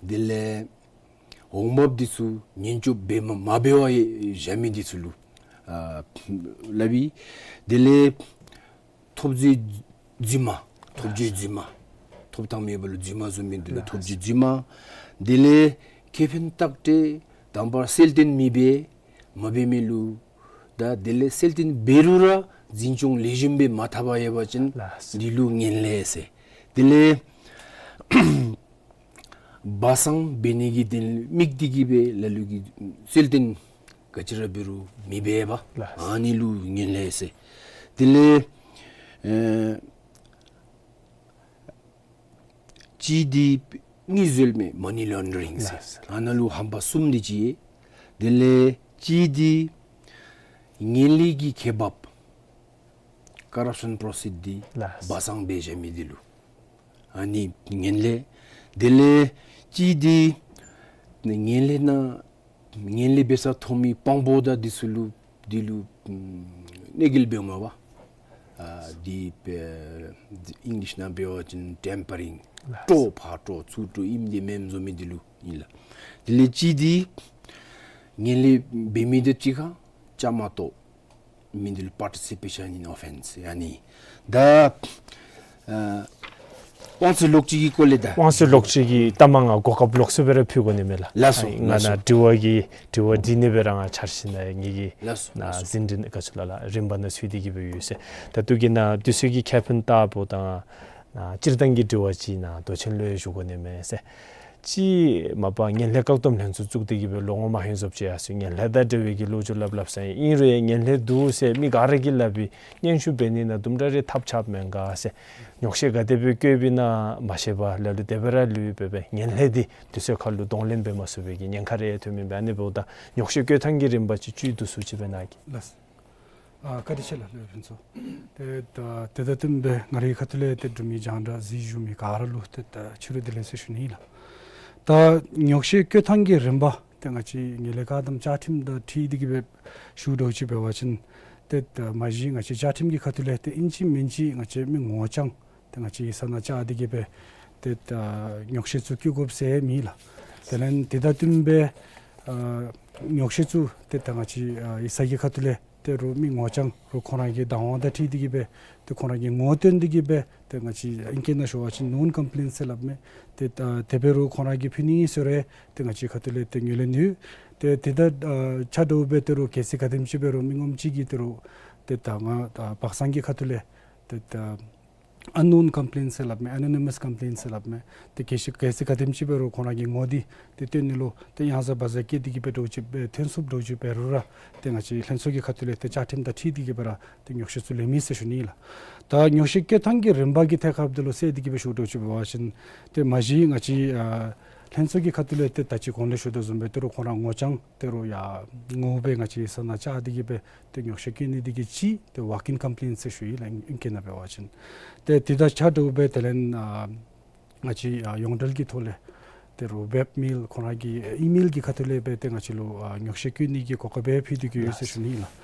དེ་ལས་འོང་འབབ་འདི་ཚུ་ཉེན་སྐྱོབ་འབད་མ་མ་འབད་བར་བཞག་མི་འདི་ཚུ་ལུ་ཨ་སླབ་པས། དེ་ལས་ཐོབ་རྫས་རྫུན་མ། ཐོབ་རྫས་རྫུན་མ། ཐོབ་ཐང་མེད་པ་ལུ་རྫུན་མ་བཟོ་མི་འདི་ལུ་ཐོབ་རྫས་རྫུན་མ། དེ་ལས་ཁེ་ཕན་བརྟག་དཔྱད་དང་པ་གསལ་སྟོན་མི་འབད་མ་འབད་མི་ལུ་དང་དེ་ལས་གསལ་སྟོན་འབད་རུང་ར་འཛིན་སྐྱོང་ལེགས་ཤོམ་སྦེ་མ་འཐབ་པར་ཡོད་པ་ཅིན་ལགས་སོ། འདི་ལུ་ངན་ལྷད་ཟེར། དེ་ལས་སྦ་གསང་འབད་ནི་གི་དོན་དམིགས་ཏེ་གིས་སྦེ་ལ་ལུ་གིས་གསལ་སྟོན་ག་ཅི་ར་འབད་རུང་མི་འབད་པར་ལགས་སོ། ཨ་ནི་ལུ་ངན་ལྷད་ཟེར། དེ་ལས་ཨེ་གཅིག་འདི་དངུལ་འཛོལ་མི་མ་ནི་ལོན་ཌ་རིང་ཟེར། ལགས་སོ། ཨ་ནཱ་ལུ་ཧམ་པ་གསུམ་འདི་ཅིག་ཡོད། དེ་ལས་གཅིག་འདི་ངན་ལྷད་ཀྱི་ཁེ་འབབ་ཀོ་རབ་ཤཱན་པྲོ་སིཌ་འདི་ལགས་སོ། སྦ་གསང་འབད་བཞག་མི་འདི་ལུ་ཨ་ནི་ངན་ལྷད། དེ་ལས་གཅིག་འདི་ངན་ལྷད་ནང་ངན་ལྷད་འབད་སར་ཐོན་མི་དཔང་པོ་དང་འདི་ཚུ་ལུ་འདི་ལུ་ཨམ་གནོད་འགེལ་འབདཝ་མས་པ། ཨ་འདི་སྦེ་ཨིང་ལིཤ་ནང་འབད་བ་ཅིན་ཊེམ་པ་རིང་། ལགས་སོ། སྤྲོ་ཕར་སྤྲོ་ཚུར་སྤྲོ་ཨིནམ་འདི་མེནམ་བཟོ་མི་འདི་ལུ་ཨིན་ལགས། དེ་ལས་གཅིག་འདི་ངན་ལྷད་འབད་མི་དང་གཅིག་ཁར་བཅའ་མར་གཏོགས་མི་འདི་ལུ་པར་ཊི་སི་པེ་ཤཱན་ཨིན་ཨོ་ཕེནསི་ཨ་ནི། ད་ཨ་དབང་ཚད་ལོག་སྤྱོད་ཀྱི་སྐོར་ལས་ད། དབང་ཚད་ལོག་སྤྱོད་ཀྱི་གཏའ་མ་ང་གོ་སྐབས་ལོགས་སུ་སྦེ་ར་ཕུལ་དགོ་ནི་མས་ལགས། ལགས་སོ། ཨ་ང་ལགས་སོ། ནཱ་དྲི་བ་གི་དྲི་བ་འདི་ནི་སྦེ་ར་ང་འཆར་ཞིན་ན་ངེ་གི་ལགས་སོ། ནཱ་ལགས་སོ། འཛིན་རིམ་ག་ཅི་ལོ་ལགས་རིམ་པ་ནང་ཚུད་དེ་གིས་སྦེ་ཡོད་ཟེར། ད་ལྟོ་གི་ནཱ་དུས་ཚོད་ཀྱི་ཁེ་ཕན་ལྟ་བུ་དང་ནཱ་སྤྱིར་བཏང་གི་དྲི་བ་ཅིག་ནཱ་མདོ་ཆེན་ལུ་ཞུ་དགོ་ནི་མས་ཟེར། ཅིག་མ་པ་ངན་ལྷད་བཀག་སྡོམ་ལྷན་ཚོགས་བཙུགས་ཏེ་གིས་སྦེ་ལོ་ངོ་མ་ཧེ་ཟོབ་ཅིག་ཡར་སོ་ཡི། ངན་ལྷད་དང་འབྲེལ་བའི་གི་ལོ་རྒྱུས་སླབ་སླབ་ས་ཨིན་རུང་ངན་ལྷད་འདུག་ཟེར་མི་ག་ར་གིས་སླབ་པའི་སྙན་ཞུ་འབད་ནི་ནང་དུམ་གྲ་རེ་ཐབས་ཆགཔ་མེན་ག་ཟེར། ཉོག་བཤད་ག་དེ་སྦེ་བཀོད་པའི་ནང་མ་ཤེས་པར་ལ་ལུ་དེ་སྦེ་ར་ལུས་པས་པས། ངན་ལྷད་འདི་དུས་ཚོད་ཁར་ལུ་གདོང་ལེན་འབད་མ་ཚུགས་པའི་གི་ཉེན་ཁ་རེ་ཐོན་མི་འབད་ཨ་ནི་འབདཝ་ད་ཉོག་བཤད་བཀོད་ཐངས་ཀྱི་རིམ་པ་ཅིག་བཅུད་བསྡུ་སུ་ཅིག་སྦེ་གནང་གེ། ལགས། ཨ་བཀའ་དྲིན་ཆེ་ལགས་ལྷོད་ལྷོད་ཕུན་ཚོགས། ཏེ་ད་དེ་དང་བསྟུན་སྦེ་ང་རའི་ཁ་ཐུག་ལས་ཏེ་འབྲུག་མི་རྒྱང་བསྒྲགས་གཟིགས་བཞུགས་མི་ག་ར་ལུ་ཏེ་ད་ཕྱི་རུ་བདེ་ལེགས་ཟེར་ཞུ་ནི་ཨིན་ལགས། ད་ཉོག་བཤད་བཀོད་ཐངས་ཀྱི་རིམ་པ་ཏེ་ང་བཅས་ངན་ལྷད་བཀག་སྡོམ་བཅའ་ཁྲིམས་དང་འཁྲིལ་ཏེ་གིས་སྦེ་ཞུ་དོ་ཅིག་འབད་བ་ཅིན་ཏེ་ད་མ་གཞི་ང་བཅས་བཅའ་ཁྲིམས་ཀྱི་ཁ་ཐུག་ལས་ཏེ་ཨིན་ཅི་མིན་ཅི་ང་བཅས་མི་ངོ་རྐྱང་ཏེ་ང་བཅས་ཡིག་ཚང་ནང་བཅར་ཏེ་གིས་སྦེ་ཏེ་ད་ཉོག་བཤད་ཚུ་བཀོད་དགོཔ་ཟེར་མེད་ལགས། དེ་ལས་དེ་དང་བསྟུན་སྦེ་ཨ་ཉོག་བཤད་ཚུ་ཏེ་ད་ང་བཅས་ཨ་ཡིག་ཚང་གི་ཁ་ཐུག་ལས་ཏེ་རོགས་མི་ངོ་རྐྱང་རོགས་ཁོང་ར་གི་བདག་དབང་དང་འཁྲིལ་ཏེ་གིས་སྦེ་ཏེ་ཁོང་ར་གི་ངོ་བསྟོན་ཏེ་གིས་སྦེ་ཏེ་ང་བཅས་ཨིང་སྐད་ནང་ཞུ་བ་ཅིན་ནོན་ཀམ་པི་ལེནཊ་ཟེར་སླབ་མས། ཏེ་ད་དེ་སྦེ་རོགས་ཁོང་ར་གིས་ཕུལ་ནི་ཨིན་ཟེར་རུང་ཏེ་ང་བཅས་ཁ་ཐུག་ལས་ཏེ་ངོས་ལེན་ཡོད། ཏེ་དེ་དང་ཨ་ཆ་འདྲཝ་སྦེ་ཏེ་རོགས་གལ་སྲིད་ག་དེམ་ཅིག་སྦེ་རོགས་མི་ངོམ་ཅིག་གིས་ཏེ་རོགས་ཏེ་ད་ང་ད་སྦ་གསང་གི་ཁ་ཐུག་ལས་ཏེ་ད་ཨན་ནོན་ཀམ་པི་ལེནཊ་ཟེར་སླབ་མས། ཨེ་ནོ་ནི་མཱས་ཀམ་པི་ལེནཊ་ཟེར་སླབ་མས། ཏེ་གལ་སྲིད་གལ་སྲིད་ག་དེམ་ཅིག་སྦེ་རོགས་ཁོང་ར་གི་ངོ་འདི་ཏེ་བསྟན་ནི་ལུ་ཏེ་གཡང་ཟ་བ་ཟ་བཀོད་དེ་གིས་སྦེ་འདྲཝ་ཅིག་སྦེ་ཐོན་སོངམ་འདྲཝ་ཅིག་འབད་རུང་ར་ཏེ་ང་བཅས་ལྷན་ཚོགས་ཀྱི་ཁ་ཐུག་ལས་ཏེ་བཅའ་ཁྲིམས་དང་འཁྲིལ་ཏེ་གིས་སྦེ་ར་ཏེ་ཉོག་བཤད་ཚུ་ལེན་མི་ཟེར་ཞུ་ནི་ཨིན་ལགས། ད་ཉོག་བཤད་བཀོད་ཐངས་ཀྱི་རིམ་པ་གི་ཐད་ཁར་འདི་ལུ་གསལ་ཏེ་གིས་སྦེ་ཞུ་དོ་ཅིག་འབད་བ་ཅིན་ཏེ་མ་གཞི་ང་བཅས་ཨ་ལྷན་ཚོགས་ཀྱི་ཁ་ཐུག་ལས་ཏེ་ད་ཅི་གོང་ལས་ཞུ་དོ་བཟུམ་སྦེ་ཏེ་རོགས་ཁོང་ར་ངོ་རྐྱང་ཏེ་རོགས་ཡར་ངོ་སྦེ་ང་བཅས་ཡིག་ཚང་ནང་བཅར་ཏེ་གིས་སྦེ་ཏེ་ཉོག་བཤད་བཀོད་ནི་འདི་གིས་གཅིག་ཏེ་ཝོག་ཨིན་ཀམ་པི་ལེནཊ་ཟེར་ཞུ་ཡི་ལགས་ཨིང་སྐད་ནང་འབད་བ་ཅིན། ཏེ་དེ་དང་ཆ་འདྲཝ་སྦེ་དེ་ལས་ཨ་ང་བཅས་ཨ་ཡོངས་འབྲེལ་གྱི་ཐོག་ལས་ཏེ་རོགས་ཝེབ་མེལ་ཁོང་ར་གི་ཨི་མེལ་གྱི་ཁ་ཐུག་ལས་སྦེ་ཏེ་ང་བཅས་ལུ་ཨ་ཉོག་བཤད་བཀོད་ནི་གི་གོ་སྐབས་སྦེ་ཕུལ་ཏེ་གིས་ཡོད་ཟེར་ཞུ་ནི་ཨིན་ལགས།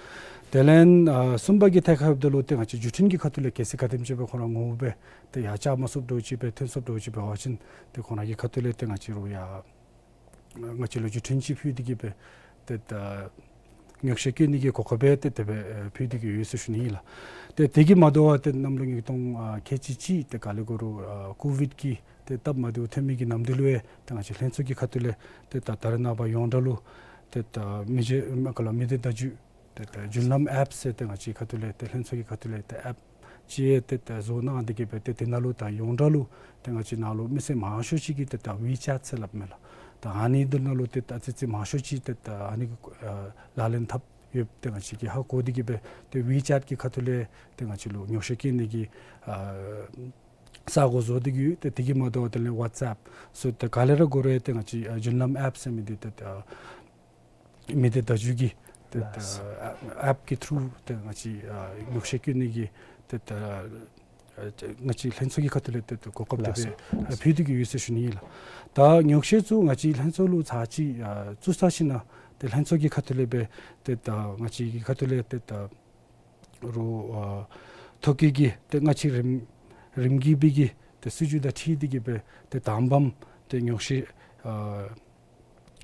དེ་ལས་ཨ་གསུམ་པ་གི་ཐད་ཁར་འདི་ལུ་ཏེ་ང་བཅས་བརྒྱུད་འཕྲིན་གྱི་ཁ་ཐུག་ལས་གལ་སྲིད་ག་དེམ་ཅིག་སྦེ་ཁོང་ར་ངོ་སྦེ་ཏེ་ཡར་བཅར་མ་ཚུགསཔ་འདྲཝ་ཅིག་སྦེ་ཐོན་སོངམ་འདྲཝ་ཅིག་འབད་བ་ཅིན་ཏེ་ཁོང་ར་གི་ཁ་ཐུག་ལས་ཏེ་ང་བཅས་རོགས་ཡར་ང་བཅས་ལུ་བརྒྱུད་འཕྲིན་ཅིག་ཕུལ་ཏེ་གིས་སྦེ་ཏེ་ད་ཉོག་བཤད་བཀོད་ནི་གི་གོ་སྐབས་སྦེ་ཏེ་དེ་སྦེ་ཨེ་ཕུལ་ཏེ་གིས་ཡོད་ཟེར་ཞུ་ནི་ཨིན་ལགས། ཏེ་དེ་གིས་མ་དོ་བར་ཏེ་གནམ་ལོ་ཉིས་སྟོང་ཨ་ཁལ་གཅིག་གཅིག་ཏེ་ག་ལས་འགོ་རུང་ཨ་ཀོ་ཝིཌ་ཀྱི་ཏེ་སྟབས་མ་བདེཝ་ཐོན་མི་གི་ནམ་དུས་ལུ་ཡང་ཏེ་ང་བཅས་ལྷན་ཚོགས་ཀྱི་ཁ་ཐུག་ལས་ཏེ་ད་ད་རེས་ནངས་པ་ཡོངས་གྲགས་ལུ་ཏེ་ད་མི་རྗེ་མ་ག་ལ་མི་སྡེ་བརྡ་བརྒྱུད་ཏེ་ད་རྒྱུན་ལམ་ཨེཔ་ཟེར་ཏེ་ང་བཅས་ཁ་ཐུག་ལས་ཏེ་ལྷན་ཚོགས་ཀྱི་ཁ་ཐུག་ལས་ཏེ་ཨེཔ་ཅིག་ཏེ་ད་བཟོ་གནང་སྟེ་གིས་སྦེ་ཏེ་དེ་ནང་ལུ་ད་ཡོངས་གྲགས་ལུ་ཏེ་ང་བཅས་ནང་ལུ་མི་སེར་མང་ཤོས་ཅིག་གིས་ཏེ་ད་ཝི་ཅེཊ་ཟེར་སླབ་མས་ལགས། ད་ཨ་ནི་འདི་ནང་ལུ་ཏེ་ད་ཨ་ཙི་ཙི་མང་ཤོས་ཅིག་ཏེ་ད་ཨ་ནི་གི་ཨ་ལག་ལེན་འཐབ་ཡོདཔ་ཏེ་ང་བཅས་ཀྱིས་ཧ་གོ་སྟེ་གིས་སྦེ་ཏེ་ཝི་ཅེཊ་གི་ཁ་ཐུག་ལས་ཏེ་ང་བཅས་ལུ་ཉོག་བཤད་བཀོད་ནི་གི་ཨ་ས་སྒོ་བཟོ་སྟེ་གིས་ཡོད། ཏེ་དེ་གིས་མ་དོ་བར་དེ་ལས་ཝཊས་ཨེཔ་སོགས་ཏེ་ག་ལས་ར་འགོ་རུང་ཏེ་ང་བཅས་ཨ་རྒྱུན་ལམ་ཨེཔ་ཟེར་མི་འདི་ཏེ་ད་མི་སྡེ་བརྡ་བརྒྱུད་ཀྱི་ ཏེ་ད་ཨེཔ་ཀྱི་ཐུརུ་ཏེ་ང་བཅས་ཨ་ཉོགས་བཤད་བཀོད་ནི་གི་ཏེ་ད་ཨ་ང་བཅས་ལྷན་ཚོགས་ཀྱི་ཁ་ཐུག་ལས་ཏེ་ད་གོ་སྐབས་དེ་སྦེ་ལགས་སོ། ཨ་ཕུལ་ཏེ་གི་ཡོད་ཟེར་ཞུ་ནི་ཨིན་ལགས། ད་ཉོགས་བཤད་ཚུ་ང་བཅས་ལྷན་ཚོགས་ལུ་ཚར་གཅིག་ཨ་བཙུགས་ཚར་ཞིནམ་ལས་ཏེ་ལྷན་ཚོགས་ཀྱི་ཁ་ཐུག་ལས་སྦེ་ཏེ་ད་ང་བཅས་ཀྱི་ཁ་ཐུག་ལས་ཏེ་ད་རུང་ཨ་ཐོ་བཀོད་ཀྱི་ཏེ་ང་བཅས་རིམ་རིམ་གྱིས་སྦེ་གི་ཏེ་སྲིད་བྱུས་དང་འཁྲིལ་ཏེ་གི་སྦེ་ཏེ་དང་པམ་ཏེ་ཉོགས་བཤད་ཨ་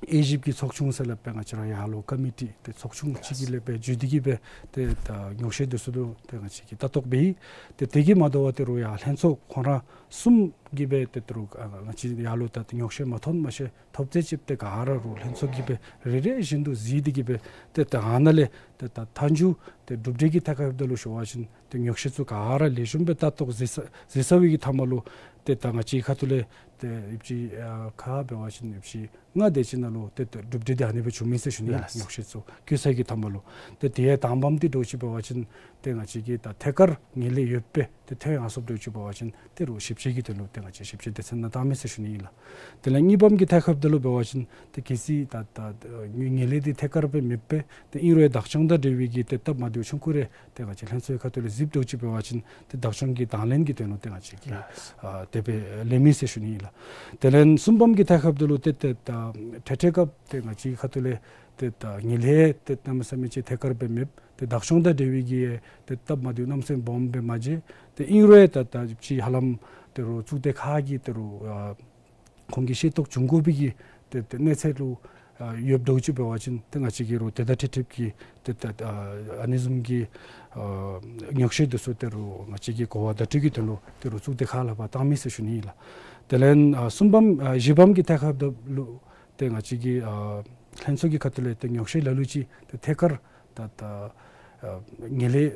དབྱེ་ཞིབ་ཀྱི་ཚོགས་ཆུང་ཟེར་སླབ་སྦེ་ང་བཅས་ར་ཡར་ལུ་ཀོ་མི་ཊི་ཏེ་ཚོགས་ཆུང་གཅིག་གི་ལས་སྦེ་བརྒྱུད་དེ་གི་སྦེ་ཏེ་ད་ཉོགས་བཤད་འདི་ཚུ་ལུ་ཏེ་ང་བཅས་ཀྱིས་ལྟ་རྟོག་འབད་ཡི། ཏེ་དེ་གིས་མ་དོ་བར་ཏེ་རུང་ཡར་ལྷན་ཚོགས་ཁོང་ར་གསུམ་གྱིས་སྦེ་ཏེ་ད་རུང་ཨ་ང་བཅས་ཡར་ལུ་ད་ཏེ་ཉོགས་བཤད་མ་ཐོན་མ་ཤེས་ཐོབ་ཚད་ཅིག་ཏེ་ག་ར་རུང་ལྷན་ཚོགས་ཀྱིས་སྦེ་རེ་རེ་བཞིན་དུ་གཟིགས་ཏེ་གི་སྦེ་ཏེ་ད་ཨ་ནཱ་ལས་ཏེ་ད་མཐའ་མཇུག་ཏེ་གྲུབ་འབྲས་ཀྱི་ཐད་ཁར་འབདཝ་ད་ལུ་ཞུ་བ་ཅིན་ཏེ་ཉོགས་བཤད་ཚུ་ག་ར་ལེགས་ཤོམ་སྦེ་ལྟ་རྟོག་གཟིགས་ཚར་གཟིགས་ཚར་བའི་གི་མཐའ་མ་ལུ་ཏེ་ད་ང་བཅས་ཁ་ཐུག་ལས་ཏེ་ཡོདཔ་ཅིག་ཨ་ཁ་འབད་བ་ཅིན་ཡོདཔ་ཅིག་ལྔ་དེ་ཅིག་ནང་ལུ་ཏེ་ཏེ་གྲུབ་འབྲས་དེ་ཨ་ནི་སྦེ་བྱུང་མི་ཟེར་ཞུ་ནི་ཨིན་ལགས། ལགས། ཉོགས་བཤད་ཚུ་བཀོད་ཚར་གི་མཐའ་མ་ལུ་ཏེ་དེ་ཡང་དང་པམ་འདི་འདྲཝ་ཅིག་འབད་བ་ཅིན་ཏེ་ང་བཅས་ཀྱི་ད་ཐད་ཀར་ངན་ལྷད་ཡོདཔ་སྦེ་ཏེ་ཐོན་ཡར་སོངམ་འདྲཝ་ཅིག་འབད་བ་ཅིན་ཏེ་རུང་ཞིབ་དཔྱད་ཀྱི་དོན་ལུ་ཏེ་ང་བཅས་ཞིབ་དཔྱད་སྡེ་ཚན་ནང་བཏང་མི་ཟེར་ཞུ་ནི་ཨིན་ལགས། དེ་ལས་གཉིས་པམ་གྱི་ཐད་ཁར་འབདཝ་ད་ལུ་འབད་བ་ཅིན་ཏེ་གལ་སྲིད་ད་ད་ངན་ལྷད་འདི་ཐད་ཀར་སྦེ་མེདཔ་སྦེ་ཏེ་ཨིན་རུང་བདག་སྐྱོང་དང་འབྲེལ་བའི་གི་ཏེ་སྟབས་མ་བདེཝ་ཆུང་ཀུ་རེ་ཏེ་ང་བཅས་ལྷན་ཚོགས་ཁ་ཐུག་ལས་གཟིགསཔ་འདྲཝ་ཅིག་འབད་བ་ཅིན་ཏེ་བདག་སྐྱོང་གི་དང་ལེན་གྱི་དོན་ལུ་ཏེ་ང་བཅས་ཀྱིས་ལགས། ཨ་དེ་སྦེ་ལེན་མི་ཟེར་ཞུ་ནི་ཨིན་ལགས། དེ་ལས་གསུམ་པམ་གྱི་ཐད་ཁར་འབདཝ་ད་ལུ་ཏེ་ཏེ་ད་འཕྲལ་འཕྲལ་སྐབས་ཏེ་ང་བཅས་ཁ་ཐུག་ལས་ཏེ་ད་ངན་ལྷད་ཏེ་གནམ་མེད་ས་མེད་ཅིག་ཐད་ཀར་སྦེ་མེདཔ་ཏེ་བདག་སྐྱོང་དང་འབྲེལ་བའི་གི་ཏེ་སྟབས་མ་བདེཝ་གནམ་མེད་ས་མེད་སྦོམ་སྦེ་མ་མཇལ། ཏེ་ཨིན་རུང་ད་ད་ཅིག་ཧ་ལམ་ཏེ་རུང་གཙུག་སྡེ་ཁག་གིས་ཏེ་རུང་ཨ་ཁོང་གིས་ཤེས་རྟོགས་བྱུང་དགོ་པའི་གི་ཏེ་ཏེ་གནས་ཚད་ལུ་ཨ་ཡོདཔ་འདྲཝ་ཅིག་འབད་བ་ཅིན་ཏེ་ང་བཅས་ཀྱིས་རུང་དེ་དང་འཁྲིལ་འཁྲིལཝ་གི་ཏེ་ཏེ་ཨ་ཨ་ནི་བཟུམ་གྱི་ཨ་ཉོགས་བཤད་འདི་ཚུ་ཏེ་རུང་ང་བཅས་ཀྱིས་གོ་བ་བརྡ་སྤྲོད་ཀྱི་དོན་ལུ་ཏེ་རུང་གཙུག་སྡེ་ཁག་ལུ་ཕར་བཏང་མི་ཟེར་ཞུ་ནི་ཨིན་ལགས། དེ་ལས་ཨ་གསུམ་པམ་ཨ་བཞི་པམ་གྱི་ཐད་ཁར་འབདཝ་ད་ལུ་ཏེ་ང་བཅས་ཀྱི་ཨ་ལྷན་ཚོགས་ཀྱི་ཁ་ཐུག་ལས་ཏེ་ཉོགས་བཤད་ལ་ལུ་ཅིག་ཏེ་ཐད་ཀར་ད་ད་ཨ་ངན་ལྷད་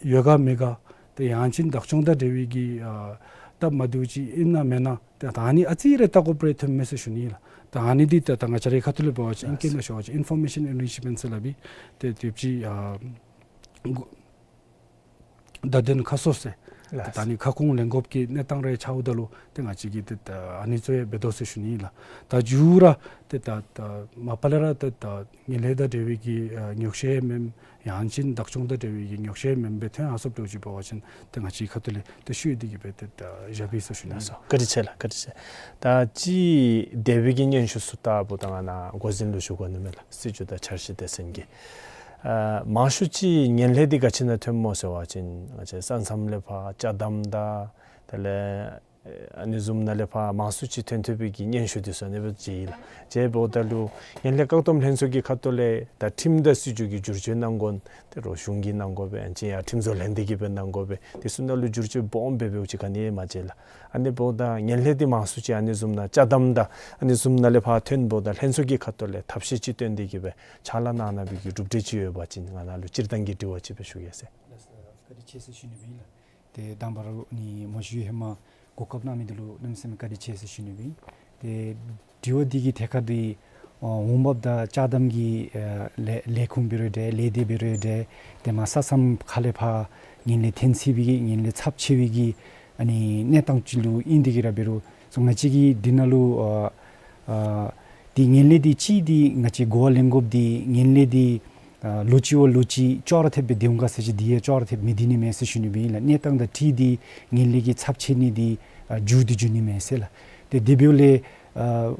ཡོད་ག་མེད་ག་ཏེ་ཡང་ཅིན་བདག་སྐྱོང་དང་འབྲེལ་བའི་གི་ཨ་སྟབས་མ་བདེཝ་ཅིག་ཨིན་ན་མེན་ན་ཏེ་ད་ཨ་ནི་ཨ་ཙི་རེ་ལྟ་དགོཔ་རེ་ཐོན་མས་ཟེར་ཞུ་ནི་ཨིན་ལགས། ད་ཨ་ནི་འདི་ད་ད་ང་བཅས་རའི་ཁ་ཐུག་ལས་འབད་བ་ཅིན་ཨིང་སྐད་ནང་ཞུ་བ་ཅིན་ཨིན་ཕོར་མེ་ཤཱན་ཨེན་རིཆ་མེནཊ་ཟེར་སླབ་ཨིན། ཏེ་དེ་ཅིག་ཨ་བརྡ་དོན་ཁ་གསལ་ཟེར། ལགས། ད་ཨ་ནི་ཁ་སྐོང་ལེན་དགོཔ་གི་གནས་སྟངས་རེ་འཆརཝ་ད་ལུ་ཏེ་ང་བཅས་ཀྱིས་ཏེ་ད་ཨ་ནི་ཚུ་ཡང་འབད་དོ་ཟེར་ཞུ་ནི་ཨིན་ལགས། ད་མཇུག་ར་ཏེ་ད་ད་མ་པ་ལས་ར་ཏེ་ད་ངན་ལྷད་དང་འབྲེལ་བའི་གི་ཨ་ཉོགས་བཤད་མེནམ་ཡང་ཅིན་བདག་སྐྱོང་དང་འབྲེལ་བའི་གི་ཉོགས་བཤད་མེནམ་སྦེ་ཐོན་ཡར་སོངམ་འདྲཝ་ཅིག་འབད་བ་ཅིན་ཏེ་ང་བཅས་ཁ་ཐུག་ལས་ཏེ་ཤུལ་ཏེ་གི་སྦེ་ཏེ་ད་བཞག་པས་ཟེར་ཞུ་ནི་ཨིན་ལགས། ལགས་སོ། བཀའ་དྲིན་ཆེ་ལགས། བཀའ་དྲིན་ཆེ། ད་ཅིག་འདས་པའི་གི་སྙན་ཞུ་ཚུ་ལྟ་བུ་ད་ང་ནཱ་འགོ་འཛིན་ལུ་ཞུ་དགོ་ནི་མས་ལགས། སྲིད་བྱུས་དང་འཆར་གཞི་སྡེ་ཚན་གྱི་ཨ་མང་ཤོས་ཅིག་ངན་ལྷད་འདི་ག་ཅི་ནང་ཐོནམ་སྨོ་ཟེར་བ་ཅིན་ང་བཅས་ས་མཚམས་ལས་ཕར་ཅ་དམ་དང་དེ་ལས་ཨ་ནི་བཟུམ་ནང་ལས་ཕར་མང་སུ་ཅིག་ཐོན་ཐོན་པའི་གི་སྙན་ཞུ་འདི་ཚུ་ཨ་ནི་སྦེ་མཇལ་ཡི་ལགས། དེ་འབདཝ་ད་ལུ་ངན་ལྷད་བཀག་སྡོམ་ལྷན་ཚོགས་ཀྱི་ཁ་ཐུག་ལས་ད་ཁྲིམས་དང་སྲིད་བྱུས་ཀྱི་བསྒྱུར་བཅོས་གནང་དགོ་ནི་དེ་རུང་གཞུང་གིས་གནང་དགོ་པས། ཨ་ནི་ཅིག་ཡང་ཁྲིམས་བཟོ་ལྷན་སྡེ་གིས་སྦེ་གནང་དགོ་པས། དེ་ཚུ་ནང་ལུ་བསྒྱུར་བཅོས་སྦོམ་སྦེ་འབདཝ་ཅིག་ག་ནི་ཡང་མ་མཇལ་ལགས། ཨ་ནི་འབདཝ་ད་ངན་ལྷད་འདི་མང་སུ་ཅིག་ཨ་ནི་བཟུམ་ནང་ཅ་དམ་དང་ཨ་ནི་བཟུམ་ནང་ལས་ཕར་ཐོན་འབདཝ་ད་ལྷན་ཚོགས་ཀྱི་ཁ་ཐུག་ལས་ཐབས་ཤེས་ཅིག་བཏོན་ཏེ་གི་སྦེ་ཕྱག་ལཱ་གནང་གནང་བའི་གི་གྲུབ་འབྲས་ཅིག་ཡོད་པ་ཅིན་ང་ནཱ་ལུ་སྤྱིར་བཏང་གི་དྲི་བ་ཅིག་སྦེ་ཞུ་གེ་ཟེར། ལགས་སོ། བཀའ་དྲིན་ཆེ་ཟེར་ཞུ་ནི་སྦེ་ཨིན་ལགས། ཏེ་དང་པ་ར་ཨ་ནི་མོ་ཤུ་ཧེ་མ་གོ་སྐབས་གནང་མི་འདི་ལུ་གནམ་མེད་ས་མེད་བཀའ་དྲིན་ཆེ་ཟེར་ཞུ་ནི་སྦེ་ཨིན། ཏེ་དྲི་བ་འདི་གི་ཐད་ཁར་འདི་ཨ་འོང་འབབ་དང་ཅ་དམ་གྱི་ཨ་ལས་ལས་ཁུངས་འབད་རུང་འདྲ་ལས་སྡེ་འབད་རུང་འདྲ་ཏེ་མར་ས་མཚམས་ཁ་ལས་ཕར་ངན་ལྷད་ཐོན་སོང་བའི་གི་ངན་ལྷད་ཚབས་ཆེ་བའི་གི་ཨ་ནི་གནས་སྟངས་ཅིག་ལུ་ཨིན་ཏེ་གི་ར་འབད་རུང་སོ་ང་བཅས་ཀྱིས་འདི་ནང་ལུ་ཨ་ཨ་འདི་ངན་ལྷད་འདི་ཅིག་འདི་ང་བཅས་གོ་བ་ལེན་དགོཔ་འདི་ངན་ལྷད་འདི་ཨ་ལོ་གཅིག་བ་ལོ་གཅིག་ཅོག་ར་འཐདཔ་སྦེ་སྡོད་འོང་ག་ཟེར་ཅིག་འདི་ཡང་ཅོག་ར་འཐདཔ་མི་སྡོད་ནི་མས་ཟེར་ཞུ་ནི་སྦེ་ཨིན་ལགས། གནས་སྟངས་དང་འཁྲིལ་ཏེ་ངན་ལྷད་ཀྱི་ཚབས་ཆེ་ནི་འདི་ཨ་འགྱུར་འདི་འགྱུར་ནི་མས་ཟེར་ལགས། ཏེ་དེ་འབདཝ་ལས་ཨ་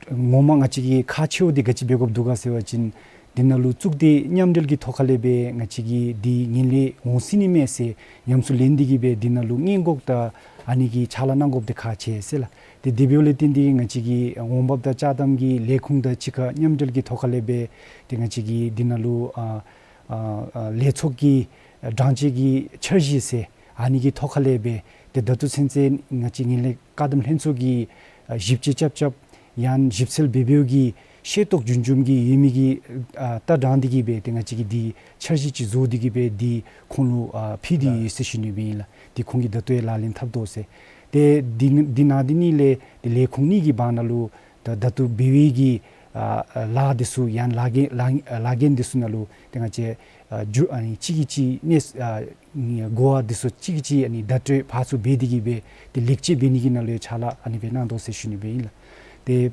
ངོ་མ་ང་བཅས་ཀྱིས་ཁག་ཆེཝ་འདི་ག་ཅི་འབད་དགོཔ་འདུག་ག་ཟེར་བ་ཅིན་འདི་ནང་ལུ་གཙུག་སྡེ་མཉམ་འབྲེལ་གྱི་ཐོག་ཁ་ལས་སྦེ་ང་བཅས་ཀྱིས་འདི་ངན་ལྷད་འོང་སྲིད་ནི་མས་ཟེར་ཉམས་སུ་ལེན་ཏེ་གི་སྦེ་འདི་ནང་ལུ་སྔོན་འགོག་དང་ཨ་ནི་གི་ཕྱག་ལཱ་གནང་དགོཔ་འདི་ཁག་ཆེ་ཟེར་ལགས། ཏེ་དེ་འབདཝ་ལས་བརྟེན་ཏེ་ང་བཅས་ཀྱིས་འོང་འབབ་དང་ཅ་དམ་གྱི་ལས་ཁུངས་དང་གཅིག་ཁར་མཉམ་འབྲེལ་གྱི་ཐོག་ཁ་ལས་སྦེ་ཏེ་ང་བཅས་ཀྱིས་འདི་ནང་ལུ་ཨ་ཨ་ཨ་ལས་ཚོགས་ཀྱི་ཨ་གྲངས་བཅད་ཀྱི་འཆར་གཞི་ཟེར་ཨ་ནི་གི་ཐོག་ཁ་ལས་སྦེ་ཏེ་ད་ལྟོ་ཚུན་ཚོད་ང་བཅས་ངན་ལྷད་བཀག་སྡོམ་ལྷན་ཚོགས་ཀྱིས་ཨ་ཞིབ་དཔྱད་རྐྱབ་རྐྱབ་ཡང་ཞིབ་འཚོལ་འབད་འབདཝ་གི་ཤེས་རྟོགས་རྒྱུན་འབྱུང་གི་ཡོད་མི་གི་ཨ་ལྟ་སྟངས་འདི་གིས་སྦེ་ཏེ་ང་བཅས་ཀྱིས་འདི་འཆར་གཞི་ཅིག་བཟོ་སྟེ་གི་སྦེ་འདི་ཁོང་ལུ་ཨ་ཕུལ་ཏེ་ཡོད་ཟེར་ཞུ་ནི་སྦེ་ཨིན་ལགས། འདི་ཁོང་གིས་ད་ལྟོ་ཡང་ལག་ལེན་འཐབ་དོ་ཟེར། ཏེ་འདི་འདི་ནང་འདི་གཉིས་ལས་ཏེ་ལས་ཁུངས་གཉིས་ཀྱི་བར་ན་ལུ་ད་ད་ལྟོ་འབད་བའི་གི་ཨ་ཨ་ལཱ་འདི་ཚུ་ཡང་ལཱ་འགན་ལཱ་ལཱ་འགན་འདི་ཚུ་ནང་ལུ་ཏེ་ང་བཅས་ཨ་འགྱུར་ཨ་ནི་གཅིག་གིས་གཅིག་གནས་ཨ་གོ་བ་འདི་ཚུ་གཅིག་གིས་གཅིག་ཨ་ནི་བརྡ་སྤྲོད་ཕར་ཚུར་འབད་དེ་གི་སྦེ་ཏེ་ལེགས་བཅོས་འབད་ནི་གི་ནང་ལུ་ཡང་ཕྱག་ལཱ་ཨ་ནི་སྦེ་གནང་དོ་ཟེར་ཞུ་ནི་སྦེ་ཨིན་ལགས། ཏེ་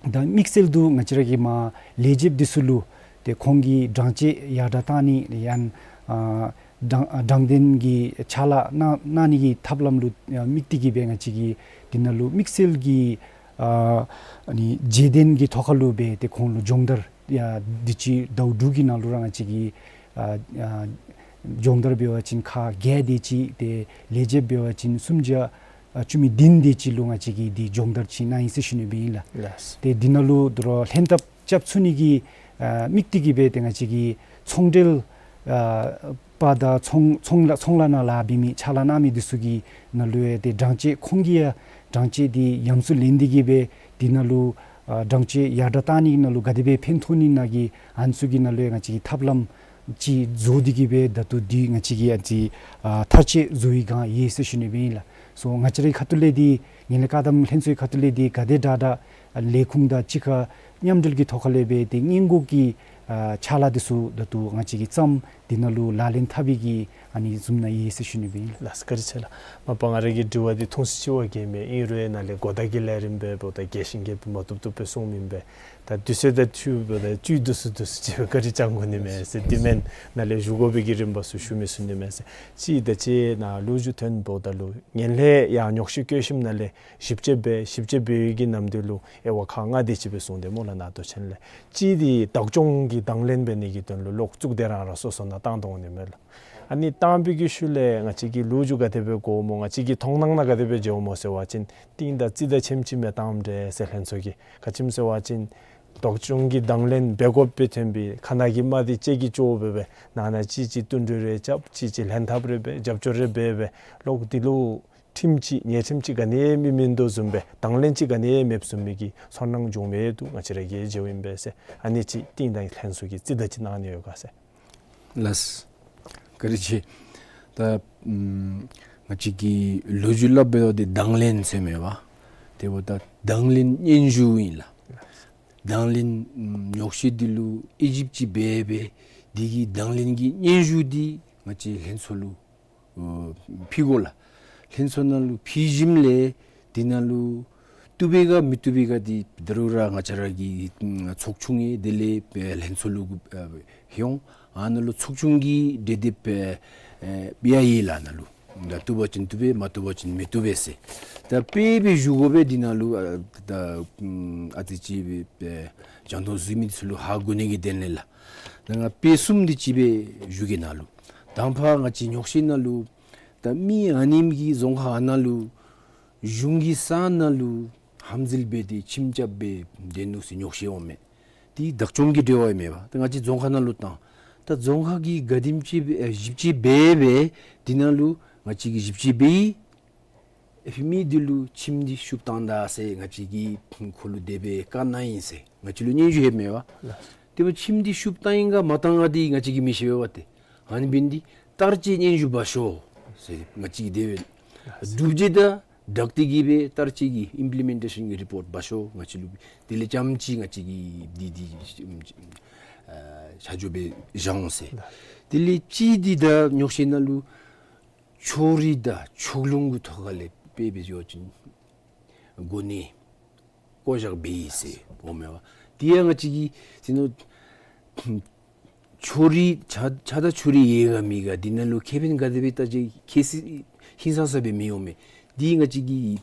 ད་དམིགས་བསལ་དུ་ང་བཅས་ར་གི་མར་ལས་བྱེདཔ་འདི་ཚུ་ལུ་ ཏེ་ཁོང་གིས་དྲང་བཅད་ཡར་དྲག་གཏང་ནི་ཡང་ཨ་དྲང་ཨ་དྲང་བདེན་གྱི་ཕྱག་ལཱ་གནང་གནང་ནི་གི་ཐབས་ལམ་ལུ་ཨ་དམིགས་ཏེ་གིས་སྦེ་ང་བཅས་ཀྱིས་འདི་ནང་ལུ་དམིགས་བསལ་གྱི་ཨ་ཨ་ནི་བརྗེ་གདན་གྱི་ཐོག་ཁ་ལུ་སྦེ་ཏེ་ཁོང་ལུ་སྦྱོང་བརྡར་ཡང་འདི་ཅིག་ཟླཝ་དྲུག་གི་ནང་ལུ་ར་ང་བཅས་ཀྱིས་ཨ་ཨ་སྦྱོང་བརྡར་འབད་བ་ཅིན་ཁག་བརྒྱད་དེ་ཅིག་ཏེ་ལས་བྱེདཔ་འབད་བ་ཅིན་སུམ་བརྒྱ་ཨ་བཅུ་མེད་བདུན་དེ་ཅིག་ལུ་ང་བཅས་ཀྱིས་འདི་སྦྱོང་བརྡར་ཅིག་གནང་ཡི་ཟེར་ཞུ་ནི་སྦེ་ཨིན་ལགས། ལགས། ཏེ་འདི་ནང་ལུ་དོ་རུང་ལྷན་ཐབས་རྐྱབ་ཚུགས་ནི་གི་ཨ་དམིགས་ཏེ་གིས་སྦེ་ཏེ་ང་བཅས་ཀྱི་ཚོང་འབྲེལ་ཨ་པ་དང་ཚོང་ཚོང་ལཱ་ཚོང་ལཱ་ནང་ལཱ་འབད་མི་ཕྱག་ལཱ་གནང་མི་འདི་ཚུ་གི་ནང་ལུ་ཡང་ཏེ་དྲང་བཅད་ཁོང་གིས་ཡང་དྲང་བཅད་འདི་ཉམས་སུ་ལེན་ཏེ་གིས་སྦེ་འདི་ནང་ལུ་ཨ་དྲང་བཅད་ཡར་དྲག་གཏང་ནི་ནང་ལུ་ག་དེ་སྦེ་ཕན་ཐོགས་ནི་ནང་གི་ཨ་ནི་ཚུ་གི་ནང་ལུ་ཡང་ང་བཅས་ཀྱིས་ཐབས་ལམ་ཅིག་བཟོ་སྟེ་གིས་སྦེ་ད་ལྟོ་འདི་ང་བཅས་ཀྱིས་ཨ་ཙི་ཨ་མཐར་ཆད་བཟོ་བའི་སྒང་ཡོད་ཟེར་ཞུ་ནི་སྦེ་ཨིན་ལགས། སོ་ང་བཅས་རའི་ཁ་ཐུག་ལས་འདི་ངན་ལྷད་བཀག་སྡོམ་ལྷན་ཚོགས་ཁ་ཐུག་ལས་འདི་ག་དེ་དྲག་དྲག་ལས་ཁུངས་དང་གཅིག་ཁར་མཉམ་འབྲེལ་གྱི་ཐོག་ཁ་ལས་སྦེ་ཏེ་སྔོན་འགོག་གི་ཨ་ཕྱག་ལཱ་འདི་ཚུ་ད་ལྟོ་ང་བཅས་ཀྱིས་བརྩམས་འདི་ནང་ལུ་ལག་ལེན་འཐབ་པའི་གི་ཨ་ནི་བཟུམ་ནང་ཡོད་ཟེར་ཞུ་ནི་སྦེ་ཨིན་ལགས། ལགས་སོ་བཀའ་དྲིན་ཆེ་ལགས། མ་པ་ང་ར་གི་དྲི་བ་འདི་ཐུང་སུ་ཅིག་འབད་གེ་མས། ཨིན་རུང་ཡང་ནཱ་ལས་གོ་བརྡ་གི་ལས་རིམ་འབདཝ་ད་རྒྱས་ཤིང་རྒྱས་པ་མ་བཏུབ་བཏུབ་སྦེ་གསུངམ་ཨིན་པས། ད་དུས་ཚོད་དང་འཁྲིལཝ་ད་བཅུད་བསྡུ་སུ་བསྡུ་སུ་ཅིག་སྦེ་བཀའ་དྲིན་བསྐྱང་དགོ་ནི་མས་ཟེར། དེ་མེན་ནཱ་ལས་ཞུ་དགོ་པའི་གི་རིམ་པ་ཚུ་ཞུ་མི་ཚུགས་ནི་མས་ཟེར། གཅིག་ད་ཅི་ནཱ་ལོ་རྒྱུས་ཐོན་འབདཝ་ད་ལུ་ངན་ལྷད་ཡར་ཉོག་བཤད་བཀོད་ཞིནམ་ནཱ་ལས་ཞིབ་དཔྱད་འབད་ཞིབ་དཔྱད་འབད་བའི་གི་ནམ་དུས་ལུ་དབྱེ་བ་ཁག་ལྔ་དེ་ཅིག་སྦེ་གསུངས་ཏེ་སྨོ་ལགས། ནཱ་མདོ་ཆེན་ལས་གཅིག་འདི་བདག་སྐྱོང་གི་དང་ལེན་འབད་ནི་གི་དོན་ལུ་གློག་བཙུགས་ཏེ་རང་རང་སོ་སོ་ནང་བཏང་དོ་འོང་ནི་མས་ལགས། ཨ་ནི་བཏང་པའི་གི་ཤུལ་ལས་ང་བཅས་ཀྱིས་ལོ་རྒྱུས་ག་དེ་སྦེ་གོཝ་སྨོ་ང་བཅས་ཀྱི་མཐོང་སྣང་ནང་ག་དེ་སྦེ་མཇལཝ་སྨོ་ཟེར་བ་ཅིན་ཏིང་དང་རྩི་དང་ཆེམ་ཅིག་མས་བཏངམ་འདྲས་ཟེར་ལྷན་ཚོགས་ཀྱིས། ག་ཅི་སྨོ་ཟེར་བ་ཅིན་བདག་སྐྱོང་གི་དང་ལེན་འབད་དགོཔ་སྦེ་ཐོན་པའི་ཁ་ནང་གི་མ་འདི་ལྕེ་གིས་བཅོ་འབད་སྦེ་ནང་ན་ཅིག་ཅིག་བསྟུན་གྲོས་རེ་རྐྱབ་ཅིག་ཅིག་ལྷན་ཐབས་རེ་འབད་རྒྱབ་སྐྱོར་རེ་འབད་སྦེ་གློག་འདི་ལུ་ཁྲིམས་ཅིག་ཉེས་ཁྲིམས་ཅིག་ག་ནི་ཡང་མེད་མི་དོ་བཟུམ་སྦེ་དང་ལེན་ཅིག་ག་ནི་ཡང་མེདཔ་བཟུམ་མའི་གི་ཚོར་སྣང་བྱུངམ་འདུག། ང་བཅས་ར་གིས་མཇལཝ་ཨིན་པས་ཟེར། ཨ་ནི་ཅིག་ཏིང་དང་ལྷན་ཚོགས་ཀྱིས་རྩིས་གདའ་ཅིག་གནང་ནི་ཡོད་ག་ཟེར། ལགས། བཀའ་དྲིན་ཆེ། ད་ཨམ་ང་བཅས་ཀྱི་ལོ་རྒྱུས་སླབ་འབདཝ་ད་དང་ལེན་ཟེར་མས་པ། དེ་འབདཝ་ད་དང་ལེན་སྙན་ཞུ་ཨིན་ལགས། དང་ལེན་ཨམ་ཉོག་བཤད་འདི་ལུ་དབྱེ་ཞིབ་ཅིག་འབད་སྦེ་འདི་གི་དང་ལེན་གྱི་སྙན་ཞུ་འདི་ང་བཅས་ལྷན་ཚོགས་ལུ་ཨོ་ཕུལ་དགོ་ལགས། ལྷན་ཚོགས་ནང་ལུ་ཕུལ་ཞིནམ་ལས་འདི་ནང་ལུ་བཏུབ་པས་ག་མི་བཏུབ་པས་ག་འདི་ད་རུང་ར་ང་བཅས་ར་གི་ཨམ་ཚོགས་ཆུང་ཡང་དེ་ལས་ཨེ་ལྷན་ཚོགས་ལུ་ཨེ་ལྷོད་འོང་། ཨ་ནཱ་ལུ་ཚོགས་ཆུང་གི་གྲོས་འདེབས་ཨེ་ཨེ་ཡང་ཡོད་ལགས་ནཱ་ལུ། ད་བཏུབ་པ་ཅིན་བཏུབ་པས་མ་བཏུབ་པ་ཅིན་མི་བཏུབ་པས་ཟེར། ད་དཔེ་སྦེ་ཞུ་དགོ་པས་འདི་ནང་ལུ་ཨ་ད་ཨམ་ཨ་ཙི་ཅིག་སྦེ་ཨེ་སྦྱང་དོ་བཟུམ་མི་ཚུ་ལུ་ཧ་གོ་ནི་གི་དོན་ལས་ལགས། ད་ང་དཔེ་གསུམ་དེ་ཅིག་སྦེ་ཞུ་གེ་ནཱ་ལུ། དང་པ་ང་བཅས་ཉོག་བཤད་ནང་ལུ་ད་མི་ཨ་ནེམ་གིས་རྫོང་ཁག་ཨ་ནཱ་ལུ་གཞུང་གི་ས་ནང་ལུ་ཧམ་འཛུལ་འབད་དེ་ཁྱིམ་རྐྱབ་སྦེ་སྡོད་ནུག་ཟེར་ཉོག་བཤད་འོང་མས། དེ་བདག་སྐྱོང་གི་འབྲེལ་བ་ཨིན་མས་པ། ད་ང་བཅས་རྫོང་ཁག་ནང་ལུ་བཏང་། ད་རྫོང་ཁག་གིས་ག་དེམ་ཅིག་སྦེ་ཨེ་ཞིབ་དཔྱད་འབད་སྦེ་འདི་ནང་ལུ་ང་བཅས་ཀྱིས་ཞིབ་དཔྱད་འབད་ཡི། ཨེ་ཕི་མི་འདི་ལུ་ཁྱིམ་འདི་ཤུབ་བཏང་ད་ཟེར་ང་བཅས་ཀྱིས་ཁོ་ལུ་དེ་སྦེ་བཀའ་གནང་ཡི་ཟེར་ང་བཅས་ལུ་སྙན་ཞུ་ལྷོདཔ་མས་པ། དེ་འབདཝ་ཁྱིམ་འདི་ཤུབ་བཏང་ཡི་ག་མ་བཏང་ག་འདི་ང་བཅས་ཀྱིས་མི་ཤེས་པས་པ་ཏེ། ཨ་ནི་འབད་ནི་འདི་བསྟར་སྤྱོད་སྙན་ཞུ་འབག་ཤོག་ཟེར་ང་བཅས་ཀྱིས་དེ་སྦེ་སྒྲུབ་བྱེད་དང་སྦྲགས་ཏེ་གིས་སྦེ་བསྟར་སྤྱོད་ཀྱི་ཨིམ་པི་ལི་མེན་ཊེ་ཤཱན་གྱི་རི་པོརཊ་འབག་ཤོག་ང་བཅས་ལུ། དེ་ལས་རྐྱངམ་ཅིག་ང་བཅས་ཀྱིས་འདི་འདི་ཨ་ཆ་འཇོག་འབད་བཞག་འོང་ཟེར། དེ་ལས་གཅིག་འདི་ད་ཉོག་བཤད་ནང་ལུ་ཕྱོགས་རིས་དང་ཕྱོགས་ལྷུང་གི་ཐོག་ཁ་ལས་དཔེ་འབད་བ་ཅིན་གོ་གནས་བཀོ་བཞག་འབད་ཡི་ཟེར་འོང་མས་པ། དེ་ཡང་ང་བཅས་ཀྱིས་ཟེར་ནུག། ཕྱོགས་རིས་ཆ་ཆ་དང་ཕྱོགས་རིས་ཡོད་ག་མེད་ག་འདི་ནང་ལུ་ཁེ་ཕན་ག་དེ་སྦེ་ལྟ་ཅི་ཁེ་སི་ཧིང་སངས་ས་སྦེ་མི་འོང་མས། འདི་ང་བཅས་ཀྱི་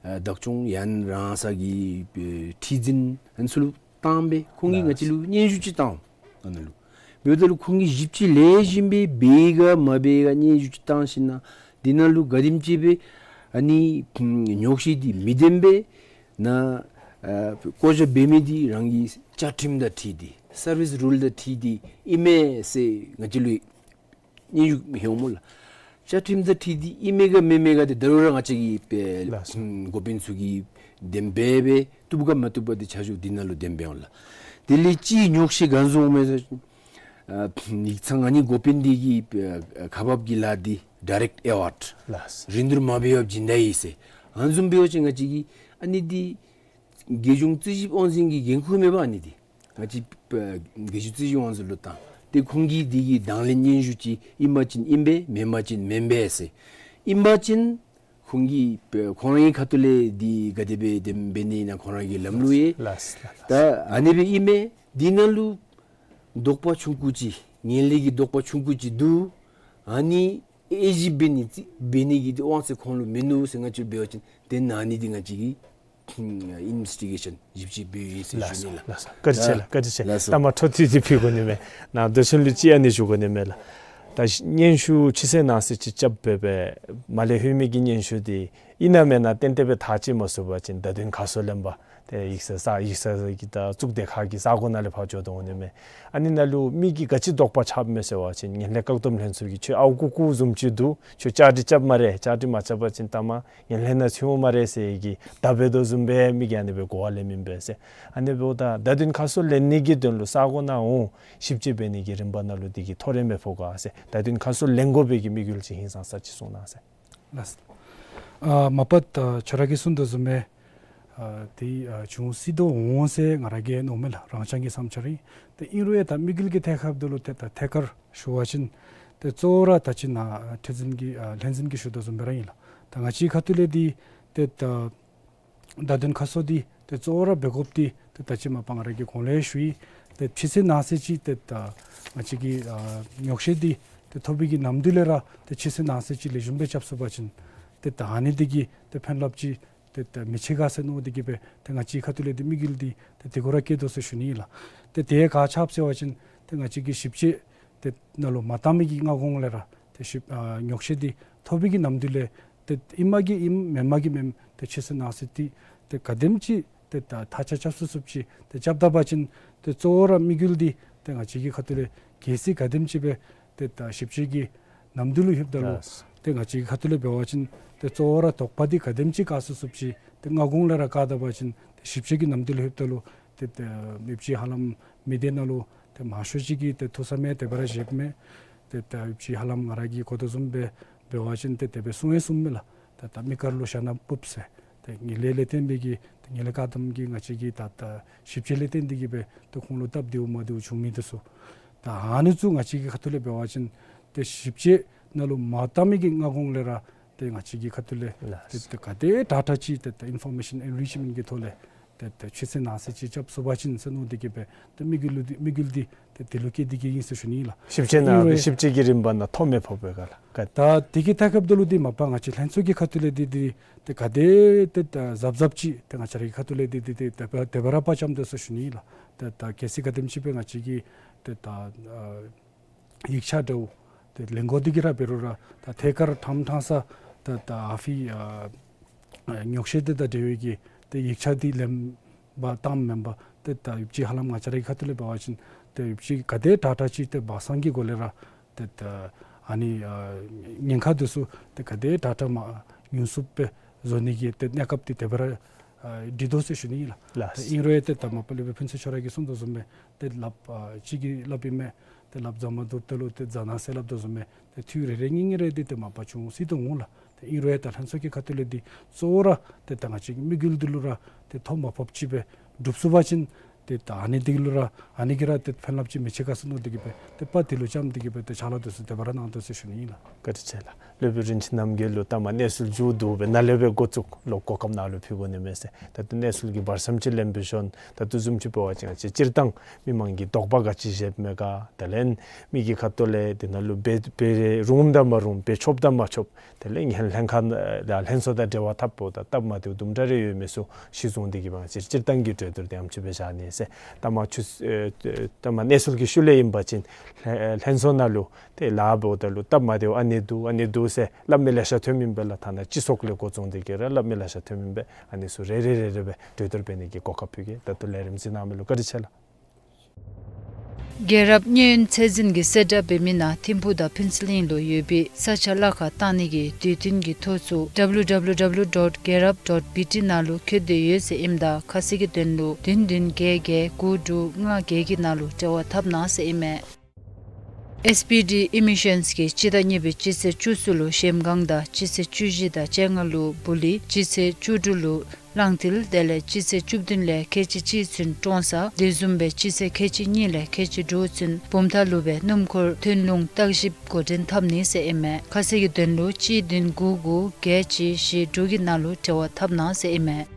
ཨ་བདག་སྐྱོང་ཡང་རང་ས་གི་ཨེ་ཁྲི་འཛིན་ཨ་ནི་ཚུ་ལུ་བཏང་སྦེ་ཁོང་གིས་ང་བཅས་ལུ་སྙན་ཞུ་ཅིག་བཏང་འོང་། ཨ་ནཱ་ལུ་འབདཝ་ད་ལུ་ཁོང་གིས་ཞིབ་དཔྱད་ལེགས་ཤོམ་སྦེ་འབད་ག་མ་འབད་ག་སྙན་ཞུ་ཅིག་བཏང་ཞིནམ་ལས་འདི་ནང་ལུ་ག་དེམ་ཅིག་སྦེ་ཨ་ནི་ཉོག་བཤད་འདི་མི་བདེན་པས་ན་ཨ་བཀོ་བཞག་འབད་མི་འདི་རང་གི་བཅའ་ཁྲིམས་དང་འཁྲིལ་ཏེ་སར་བིས་རུལ་དང་འཁྲིལ་ཏེ་ཨིན་མས་ཟེར་ང་བཅས་ལུ་སྙན་ཞུ་ལྷོད་འོང་སྨོ་ལགས། བཅའ་ཁྲིམས་དང་འཁྲིལ་ཏེ་ཨིན་མས་ག་མེན་མས་ག་འདི་ད་རུང་ར་ང་བཅས་ཀྱིས་དཔེ་ལགས་སོ། ཨམ་འགོ་དཔོན་ཚུ་གིས་འདེམས་འབད་སྦེ་བཏུབ་ག་མ་བཏུབ་ག་འདི་ཆ་འཇོག་འདི་ནང་ལུ་འདེམས་འབད་འོང་ལགས། དེ་ལས་གཅིག་ཉོག་བཤད་ག་བཟུམ་འོང་མས་ཟེར་ཨ་ཡིག་ཚང་ཨ་ནི་འགོ་དཔོན་འདི་གི་ཨ་ཁ་འབབ་ཀྱི་ལཱ་འདི་ཌའི་རེཀཊ་ཨེ་ཝཱཌ་ལགས་སོ། རིན་བསྡུར་མ་འབད་བར་བྱིན་ད་ཡི་ཟེར་ཨ་ནི་བཟུམ་འབད་བ་ཅིན་ང་བཅས་ཀྱིས་ཨ་ནི་འདི་རྒྱལ་གཞུང་རྩིས་ཞིབ་དབང་འཛིན་གྱི་འགན་ཁུར་མེན་པ། ཨ་ནི་འདི་ང་བཅས་ཨ་རྒྱལ་གཞུང་རྩིས་ཞིབ་དབང་འཛིན་ལུ་བཏང་སྟེ་ཁོང་གིས་འདི་གི་དང་ལེན་སྙན་ཞུ་ཅིག་ཨིན་པ་ཅིན་ཨིན་པས་མེན་པ་ཅིན་མེན་པས་ཟེར། ཨིན་པ་ཅིན་ཁོང་གིས་ཨ་ཁོང་རའི་ཁ་ཐུག་ལས་འདི་ག་དེ་སྦེ་འདེམས་འབད་ནི་ཨིན་ན་ཁོང་རའི་ལམ་ལུགས་ཡོད། ལགས་ལགས། ད་ཨ་ནི་སྦེ་ཨིན་མས། འདི་ནང་ལུ་ དོགས་པ་ཆུང་ཀུ་ཅིག་ངན་ལྷད་ཀྱི་དོགས་པ་ཆུང་ཀུ་ཅིག་འདུག། ཨ་ནི་དབྱེ་ཞིབ་འབད་ནི་འབད་ནི་གི་དབང་ཚད་ཁོང་ལུ་མིན་ནུག་ཟེར་ང་བཅས་འབད་བ་ཅིན་དེ་ནང་ནི་འདི་ང་བཅས་ཀྱི་ཨིན་བེསི་ཊི་གེ་ཤཱན་ཞིབ་དཔྱད་འབདཝ་ཨིན་ཟེར་ཞུ་ནི་ལགས། ལགས་སོ། བཀའ་དྲིན་ཆེ་ལགས། བཀའ་དྲིན་ཆེ། ལགས་སོ། ད་མ་འཕྲོ་མཐུད་དེ་ཕུལ་དགོ་ནི་མས། ནཱ་དོ་ཚུན་ལུ་ཅིག་ཨ་ནི་ཞུ་དགོ་ནི་མས་ལགས། ད་སྙན་ཞུ་ཕྱི་ཚེས་ནང་གསེས་ཅིག་རྐྱབ་སྦེ་སྦེ་མར་ལས་ལྷོད་མི་གི་སྙན་ཞུ་འདི་ཨིན་ན་མེན་ན་ཏན་ཏན་སྦེ་ཐག་བཅད་མ་ཚུགས་པ་ཅིན་བརྡ་དོན་ཁ་གསལ་ལེན་པར་ཏེ་ཡིག་ཚང་ས་ཡིག་ཚང་གི་ད་གཙུག་སྡེ་ཁག་གི་ས་གོ་ནང་ལས་ཕར་འགྱོ་དོ་འོང་ནི་མས། ཨ་ནི་ནང་ལུ་མི་གིས་ག་ཅི་དོགས་པ་རྐྱབ་མས་ཟེར་བ་ཅིན་ངན་ལྷད་བཀག་སྡོམ་ལྷན་ཚོགས་ཀྱིས་ཁྱོད་ཨརཝ་རྐུ་རྐུཝ་བཟུམ་ཅིག་འདུག། ཁྱོད་བཅའ་སྒྲིག་རྐྱབ་སྨ་རེ། བཅའ་སྒྲིག་མ་རྐྱབ་པ་ཅིན་ད་མ་ངན་ལྷད་ནང་ཚུད་འོང་སྨ་རེ་ཟེར་གྱི་བརྡ་འབད་དོ་བཟུམ་སྦེ་མི་གིས་ཨ་ནི་སྦེ་གོ་བ་ལེན་མི་འབད་ཟེར། ཨ་ནི་འབདཝ་ད་བརྡ་དོན་ཁ་གསལ་ལེན་ནི་གི་དོན་ལུ་ས་གོ་ནང་འོང་ཞིབ་དཔྱད་འབད་ནི་གི་རིམ་པ་ནང་ལུ་འདི་གིས་ཐོ་རེ་མི་ཕོག་ག་ཟེར། བརྡ་དོན་ཁ་གསལ་ལེན་དགོ་པའི་གི་དམིགས་ཡུལ་ཅིག་ཧིང་སངས་ས་ཅིག་གསུང་གནང་ཟེར། ལགས། ཨ་མ་པ་ད་ཁྱོད་ར་གིས་གསུང་དོ་བཟུམ་སྦེ་ཨ་འདི་ཨ་བྱུང་སྲིད་དོ་འོང་ཟེར་ང་ར་གིས་མནོཝ་མས་ལགས། རང་རྐྱང་གི་བསམ་འཆར་ཨིན། ཏེ་ཨིན་རུང་ཡང་ད་དམིགས་ཡུལ་གྱི་ཐད་ཁར་འབདཝ་ད་ལུ་ཏེ་ད་ཐད་ཀར་ཞུ་བ་ཅིན་ཏེ་གཙོ་བོ་ར་ད་ཅི་ནཱ་ཁྲི་འཛིན་གྱིས་ཨ་ལྷན་འཛིན་གྱིས་ཞུ་དོ་བཟུམ་སྦེ་ར་ཨིན་ལགས། ད་ང་བཅས་ཁ་ཐུག་ལས་འདི་ཏེ་ད་བརྡ་དོན་ཁ་གསལ་འདི་ཏེ་གཙོ་བོ་ར་འབད་དགོཔ་འདི་ཏེ་ད་ཅི་མ་པ་ང་ར་གིས་གོང་ལས་ཞུ་ཡི། ཏེ་ཕྱི་ཚེས་ནང་གསེས་ཅིག་ཏེ་ད་ང་བཅས་ཀྱི་ཨ་ཉོགས་བཤད་འདི་ཏེ་ཐོབ་པའི་གི་ནམ་དུས་ལས་ར་ཏེ་ཕྱི་ཚེས་ནང་གསེས་ཅིག་ལེགས་ཤོམ་སྦེ་རྐྱབ་ཚུགས་པ་ཅིན་ཏེ་ད་ཨ་ནི་འདི་གིས་ཏེ་ཕན་རླབས་ཅིག་ཏེ་ད་མི་ཆེ་ག་ཟེར་མནོ་སྟེ་གིས་སྦེ་ཏེ་ང་བཅས་ཁ་ཐུག་ལས་འདི་དམིགས་ཡུལ་འདི་ཏེ་དེ་གུ་ར་བསྐྱེད་དོ་ཟེར་ཞུ་ནི་ཨིན་ལགས། ཏེ་དེ་ག་ཅི་འབད་ཟེར་བ་ཅིན་ཏེ་ང་བཅས་ཀྱི་ཞིབ་དཔྱད་ཏེ་ནང་ལུ་མ་བཏང་མི་གི་སྔ་གོང་ལས་ར་ཏེ་ཞིབ་ཨ་ཉོགས་བཤད་འདི་ཐོབ་པའི་གི་ནམ་དུས་ལས་ཏེ་ཨིནམ་གིས་ཨིནམ་མེནམ་གིས་མེནམ་ཏེ་ཕྱི་ཚེས་ནང་གསེས་འདི་ཏེ་ག་དེམ་ཅིག་ཏེ་ད་ཐག་ཆ་རྐྱབ་ཚུགས་ཚུགསཔ་ཅིག་ཏེ་རྐྱབ་ད་པ་ཅིན་ཏེ་གཙོ་བོ་ར་དམིགས་ཡུལ་འདི་ཏེ་ང་བཅས་ཀྱི་ཁ་ཐུག་ལས་གལ་སྲིད་ག་དེམ་ཅིག་སྦེ་ཏེ་ད་ཞིབ་དཔྱད་ཀྱི་ནམ་དུས་ལུ་ལྷོདཔ་ད་ལུ་ལགས། ཏེ་ང་བཅས་ཀྱི་ཁ་ཐུག་ལས་འབད་བ་ཅིན་ཏེ་གཙོ་བོ་ར་དོགས་པ་འདི་ག་དེམ་ཅིག་བཀག་ཚུགས་ཚུགསཔ་ཅིག་ཏེ་སྔ་གོང་ལས་ར་བཀག་ད་པ་ཅིན་ཏེ་ཞིབ་དཔྱད་ཀྱི་ནམ་དུས་ལུ་ལྷོདཔ་ད་ལུ་ཏེ་ཏེ་ཨེབ་ཅི་ཧ་ལམ་མི་སྡེ་ནང་ལུ་ཏེ་མང་ཤོས་ཅིག་གིས་ཏེ་ཐུགས་བསམ་ཡང་དེ་སྦེ་ར་བཞེསཔ་མས། ཏེ་ད་ཨེབ་ཅི་ཧ་ལམ་ང་ར་གིས་གོ་དོ་བཟུམ་སྦེ་འབད་བ་ཅིན་ཏེ་དེ་སྦེ་གསུང་ཡང་གསུངམ་མས་ལགས། ཏེ་ད་མི་དཀར་ལུ་ཞྭ་ནག་ཕུབ་ཟེར། ཏེ་ངན་ལྷད་ལས་བརྟེན་པའི་གི་ཏེ་ངན་ལྷད་བཀག་སྡོམ་གྱི་ང་བཅས་ཀྱི་ད་ད་ཞིབ་དཔྱད་ལས་བརྟེན་ཏེ་གིས་སྦེ་ཏེ་ཁོང་ལུ་སྟབས་བདེཝ་མ་བདེཝ་བྱུང་མི་འདི་ཚུ། ད་ཨ་ནི་ཚུ་ང་བཅས་ཀྱི་ཁ་ཐུག་ལས་འབད་བ་ཅིན་ཏེ་ཞིབ་དཔྱད་ནང་ལུ་མ་བཏང་མི་གི་སྔ་གོང་ལས་ར་ཏེ་ང་བཅས་ཀྱི་ཁ་ཐུག་ལས་ལགས། ཏེ་ཏེ་ག་དེ་དྲག་དྲག་ཅིག་ཏེ་ཏེ་ཨིན་ཕོར་མེ་ཤཱན་ཨེན་རིཆ་མེནཊ་གི་ཐོག་ལས་ཏེ་ཏེ་ཕྱི་ཚེས་ནང་གསེས་ཅིག་རྐྱབ་ཚུགས་པ་ཅིན་ཟེར་མནོ་སྟེ་གིས་སྦེ་ཏེ་དམིགས་ཡུལ་འདི་དམིགས་ཡུལ་འདི་ཏེ་དེ་ལུ་བསྐྱེད་དེ་གིས་ཨིན་ཟེར་ཞུ་ནི་ཨིན་ལགས། ཞིབ་དཔྱད་ནང་ཨིན་རུང་ཞིབ་དཔྱད་ཀྱི་རིམ་པ་ནང་ཐོ་མི་ཕོག་པའི་སྒང་ལགས། ད་དེ་གི་ཐད་ཁར་འབདཝ་ད་ལུ་འདི་མ་པ་ང་བཅས་ལྷན་ཚོགས་ཀྱི་ཁ་ཐུག་ལས་འདི་འདི་ཏེ་ག་དེ་ཏེ་ད་གཟབ་གཟབ་ཅིག་ཏེ་ང་བཅས་ར་གི་ཁ་ཐུག་ལས་འདི་འདི་ཏེ་དེ་སྦེ་དེ་སྦེ་ར་དཔའ་བཅམ་དོ་ཟེར་ཞུ་ནི་ཨིན་ལགས། ཏེ་ད་གལ་སྲིད་ག་དེམ་ཅིག་སྦེ་ང་བཅས་ཀྱི་ཏེ་ད་ཨ་ཡིག་ཆ་འདྲཝ་ཏེ་ལེན་དགོ་འདི་གིས་ར་འབད་རུང་ར་ད་ཐད་ཀར་ཐམ་ཐང་ས་ད་ད་ཨ་ཕི་ཨ་ཨ་ཉོགས་བཤད་འདི་དང་འབྲེལ་བའི་གི་ཏེ་ཡིག་ཆ་འདི་ལེན་པར་བཏངམ་མེན་པར་ཏེ་ད་ཨེབ་ཅི་ཧ་ལམ་ང་བཅས་ར་གི་ཁ་ཐུག་ལས་འབད་བ་ཅིན་ཏེ་ཨེབ་ཅི་ག་དེ་དྲག་དྲག་ཅིག་ཏེ་སྦ་གསང་གི་སྒོ་ལས་ར་ཏེ་ད་ཨ་ནི་ཨ་ཉེན་ཁ་འདི་ཚུ་ཏེ་ག་དེ་དྲག་དྲག་མ་ཉུང་སུ་སྦེ་བཟོ་ནི་གི་ཏེ་གནས་སྐབས་འདི་དེ་སྦེ་ར་ཨ་སྒྲིག་དོ་ཟེར་ཞུ་ནི་ཨིན་ལགས། ལགས། ཏེ་ཨིན་རུང་ཡང་ཏེ་ད་མ་པ་ལས་སྦེ་ཕུན་ཚོགས་ཁྱོད་ར་གིས་གསུང་དོ་བཟུམ་སྦེ་ཏེ་ལགཔ་ཨ་གཅིག་གིས་སླབ་ཨིན་མས། ཏེ་ལགཔ་རྫ་མ་བཏུབ་ད་ལུ་ཏེ་རྫ་ནག་ཟེར་སླབ་དོ་བཟུམ་སྦེ་ཏེ་འཐུས་རེ་རེ་གཉིས་གཉིས་རེ་འདི་ཏེ་མ་པ་བྱུང་སྲིད་དོ་འོང་ལགས། ཏེ་ཨིན་རུང་ཡང་ད་ལྷན་ཚོགས་ཀྱི་ཁ་ཐུག་ལས་འདི་གཙོ་བོ་ར་ཏེ་ད་ང་བཅས་ཀྱི་དམིགས་ཡུལ་འདི་ལུ་ར་ཏེ་ཐོ་མ་ཕོགཔ་ཅིག་སྦེ་འགྲུབ་ཚུགས་པ་ཅིན་ཏེ་ད་ཨ་ནི་འདི་ལུ་ར་ཨ་ནི་གིས་ར་ཏེ་ཕན་རླབས་ཅིག་མི་ཆེ་ག་ཟེར་མནོ་སྟེ་གིས་སྦེ་ཏེ་དཔའ་འདི་ལུ་བཅམ་སྟེ་གིས་སྦེ་ཏེ་ཕྱག་ལཱ་འདི་ཚུ་དེ་སྦེ་ར་གནང་དོ་ཟེར་ཞུ་ནི་ཨིན་ལགས། བཀའ་དྲིན་ཆེ་ལགས། སློབ་དཔོན་རིན་ཆེན་རྣམ་རྒྱལ་ལུ་ད་མ་གནས་ཚུལ་མཇུག་བསྡུ་སྦེ་ནཱ་ལས་སྦེ་འགོ་བཙུགས་ལོག་གོ་སྐབས་ནཱ་ལུ་ཕུལ་དགོ་ནི་མས་ཟེར། ད་ལྟོ་གནས་ཚུལ་གྱི་བར་མཚམས་ཅིག་ལེན་པའི་ཤུལ་ད་ལྟོ་བཟུམ་ཅིག་འབད་བ་ཅིན་ང་བཅས་སྤྱིར་བཏང་མི་མང་གིས་དོགས་པ་ག་ཅི་བཞེསཔ་མས་ག། དེ་ལས་མི་གི་ཁ་ཐུག་ལས་དེ་ནང་ལུ་འབད་འབད་རུངམ་དང་མ་རུངམ་འབད་ཆོགཔ་དང་མ་ཆོགཔ། དེ་ལས་ལྷན་ཁག་ལྷན་ཚོགས་དང་འབྲེལ་བ་འཐབ་པོ་ད་སྟབས་མ་བདེཝ་དུམ་གྲ་རེ་ཡོད་མི་ཚུ་གཞི་བཟུང་སྟེ་གིས་སྦེ་སྤྱིར་བཏང་གི་གྲོས་བསྡུར་དེ་ཨ་ནེམ་ཅིག་སྦེ་བཞག་ནི་ཟེར། ད་མ་ཆུ་ཨེ་ད་མ་གནས་ཚུལ་གྱི་ཤུལ་ལས་ཨིན་པ་ཅིན་ལྷན་ལྷན་ཚོགས་ནང་ལུ་ཏེ་ལཱ་འབདཝ་ད་ལུ་སྟབས་མ་བདེཝ་ཨ་ནི་འདུག་ཨ་ནི་འདུག་ཟེར་སླབ་མི་ལེ་ཤ་ཐོནམ་ཨིན་པས་ལགས། ཐ་ན་སྤྱི་ཚོགས་ལས་འགོ་བཙུགས་ཏེ་གིས་ར་སླབ་མི་ལེ་ཤ་ཐོནམ་ཨིན་པས། ཨ་ནི་ཚུ་རེ་རེ་རེ་རེ་སྦེ་གྲོས་བསྡུར་འབད་ནི་གི་གོ་སྐབས་ཕུལ་གེ། ད་ལྟོ་ལས་རིམ་གཟིགས་གནང་མི་ལུ་བཀའ་དྲིན་ཆེ་ལགས། རྒྱལ་རབས་མཉན་ཡོད་ཚད་འཛིན་གྱིས་གསལ་བསྒྲགས་འབད་མི་ནང་ཐིམ་ཕུག་དང་ཕུན་ཚོགས་གླིང་ལུ་ཡོད་པའི་ས་ཆ་གླ་ཁར་བཏང་ནི་གི་དུས་སྟོན་གྱི་ཐོ་ཚུ་W W W dot gerab dot B T ནང་ལུ་འཁོད་དེ་ཡོད་ཟེར་ཨིནམ་ད་ཁ་གསལ་གྱི་དོན་ལུ་བདུན་བདུན་བརྒྱད་བརྒྱད་དགུ་དྲུག་ལྔ་བརྒྱད་ཀྱི་ནང་ལུ་འབྲེལ་བ་འཐབ་གནང་ཟེར་ཨིན་མས། S P D Emissions གིས་སྤྱི་ཟླ་གཉིས་པའི་སྤྱི་ཚེས་བཅུ་གསུམ་ལུ་གཞལམ་སྒང་དང་སྤྱི་ཚེས་བཅུ་བཞི་དང་བཅོ་ལྔ་ལུ་སྦུ་ལི། སྤྱི་ཚེས་བཅུ་དྲུག་ལུ་གླང་མཐིལ། དེ་ལས་སྤྱི་ཚེས་བཅུ་བདུན་ལས་ཁལ་གཅིག་གཅིག་ཚུན་ཀྲོང་གསར། དེ་བཟུམ་སྦེ་སྤྱི་ཚེས་ཁལ་གཅིག་གཉིས་ལས་ཁལ་གཅིག་དྲུག་ཚུན་བུམ་ཐང་ལུ་སྦེ་སྣུམ་འཁོར་ཐོན་ལུང་བརྟག་ཞིབ་འགོ་འདྲེན་འཐབ་ནི་ཟེར་ཨིན་མས། ཁ་གསལ་གྱི་དོན་ལུ་གཅིག་བདུན་དགུ་དགུ་བརྒྱད་གཅིག་བཞི་དྲུག་གི་ནང་ལུ་འབྲེལ་བ་འཐབ་གནང་ཟེར་ཨིན་མས།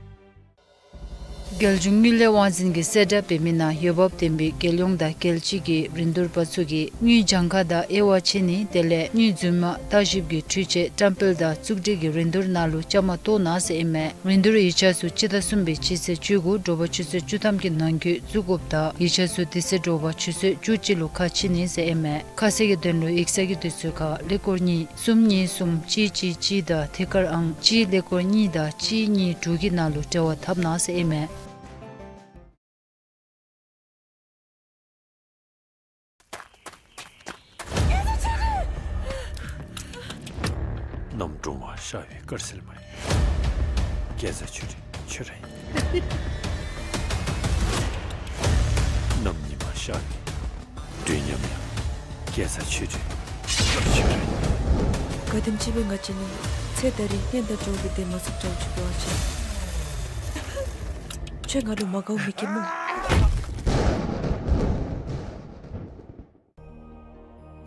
རྒྱལ་གཞུང་དངུལ་ལས་དབང་འཛིན་གྱིས་གསལ་བསྒྲགས་འབད་མི་ནང་འོས་འབབ་ལྡན་པའི་རྒྱལ་ཡོངས་དང་རྒྱལ་སྤྱི་གི་རིན་བསྡུར་པ་ཚུ་གིས་དངུལ་གྱངས་ཁ་དང་དབྱེ་བ་ཕྱེ་ནི་དེ་ལས་དངུལ་རྫུན་མ་བརྟག་ཞིབ་ཀྱི་འཕྲུལ་ཆས་བཀྲམ་སྤེལ་དང་བཙུགས་སྒྲིག་གི་རིན་བསྡུར་ནང་ལུ་བཅའ་མར་གཏོགས་གནང་ཟེར་ཨིན་མས། རིན་བསྡུར་ཡིག་ཆ་ཚུ་སྤྱི་ཟླ་གསུམ་པའི་སྤྱི་ཚེས་བཅུ་དགུ་དྲོ་པ་ཆུ་ཚོད་བཅུ་ཐམ་གྱི་ནང་འཁོད་བཙུགས་དགོཔ་དང་ཡིག་ཆ་ཚུ་དེ་ཚེ་དྲོ་པ་ཆུ་ཚོད་བཅུ་གཅིག་ལུ་ཁ་ཕྱེ་ནི་ཟེར་ཨིན་མས། ཁ་གསལ་གྱི་དོན་ལུ་ཡིག་ཚང་གི་དུས་ཚོད་ཁར་ཀླད་ཀོར་གཉིས་གསུམ་གཉིས་གསུམ་གཅིག་གཅིག་གཅིག་དང་ཐད་ཀར་ཨང་གཅིག་ཀླད་ཀོར་གཉིས་དང་གཅིག་གཉིས་དྲུག་གི་ནང་ལུ་འབྲེལ་བ་འཐབ་གནང་ཟེར་ཨིན་མས། གནམ་སྒྲོན་མ་ཤར་བའི་དཀར་ཟལ་མ་ཡིན། རྒྱལ་བཟའ་ཆོས་སྒྲོན་ཁྱོད་ར་ཨིན། གནམ་ཉི་མ་ཤར་བའི་དུས་མཉམ་ཡང་རྒྱལ་བཟའ་ཆོས་སྒྲོན་ཁྱོད་ར་ཨིན། ག་དེམ་ཅིག་སྦེ་ང་བཅས་ནི་ཚེ་ད་རིས་གཉེན་དང་གྲོགས་ཀྱི་དེ་མ་ཚུགས་འདྲཝ་ཅིག་འབད་བ་ཅིན་ཁྱོད་ང་ལུ་མ་དགའཝ་མི་སྐྱེ་སྨོ།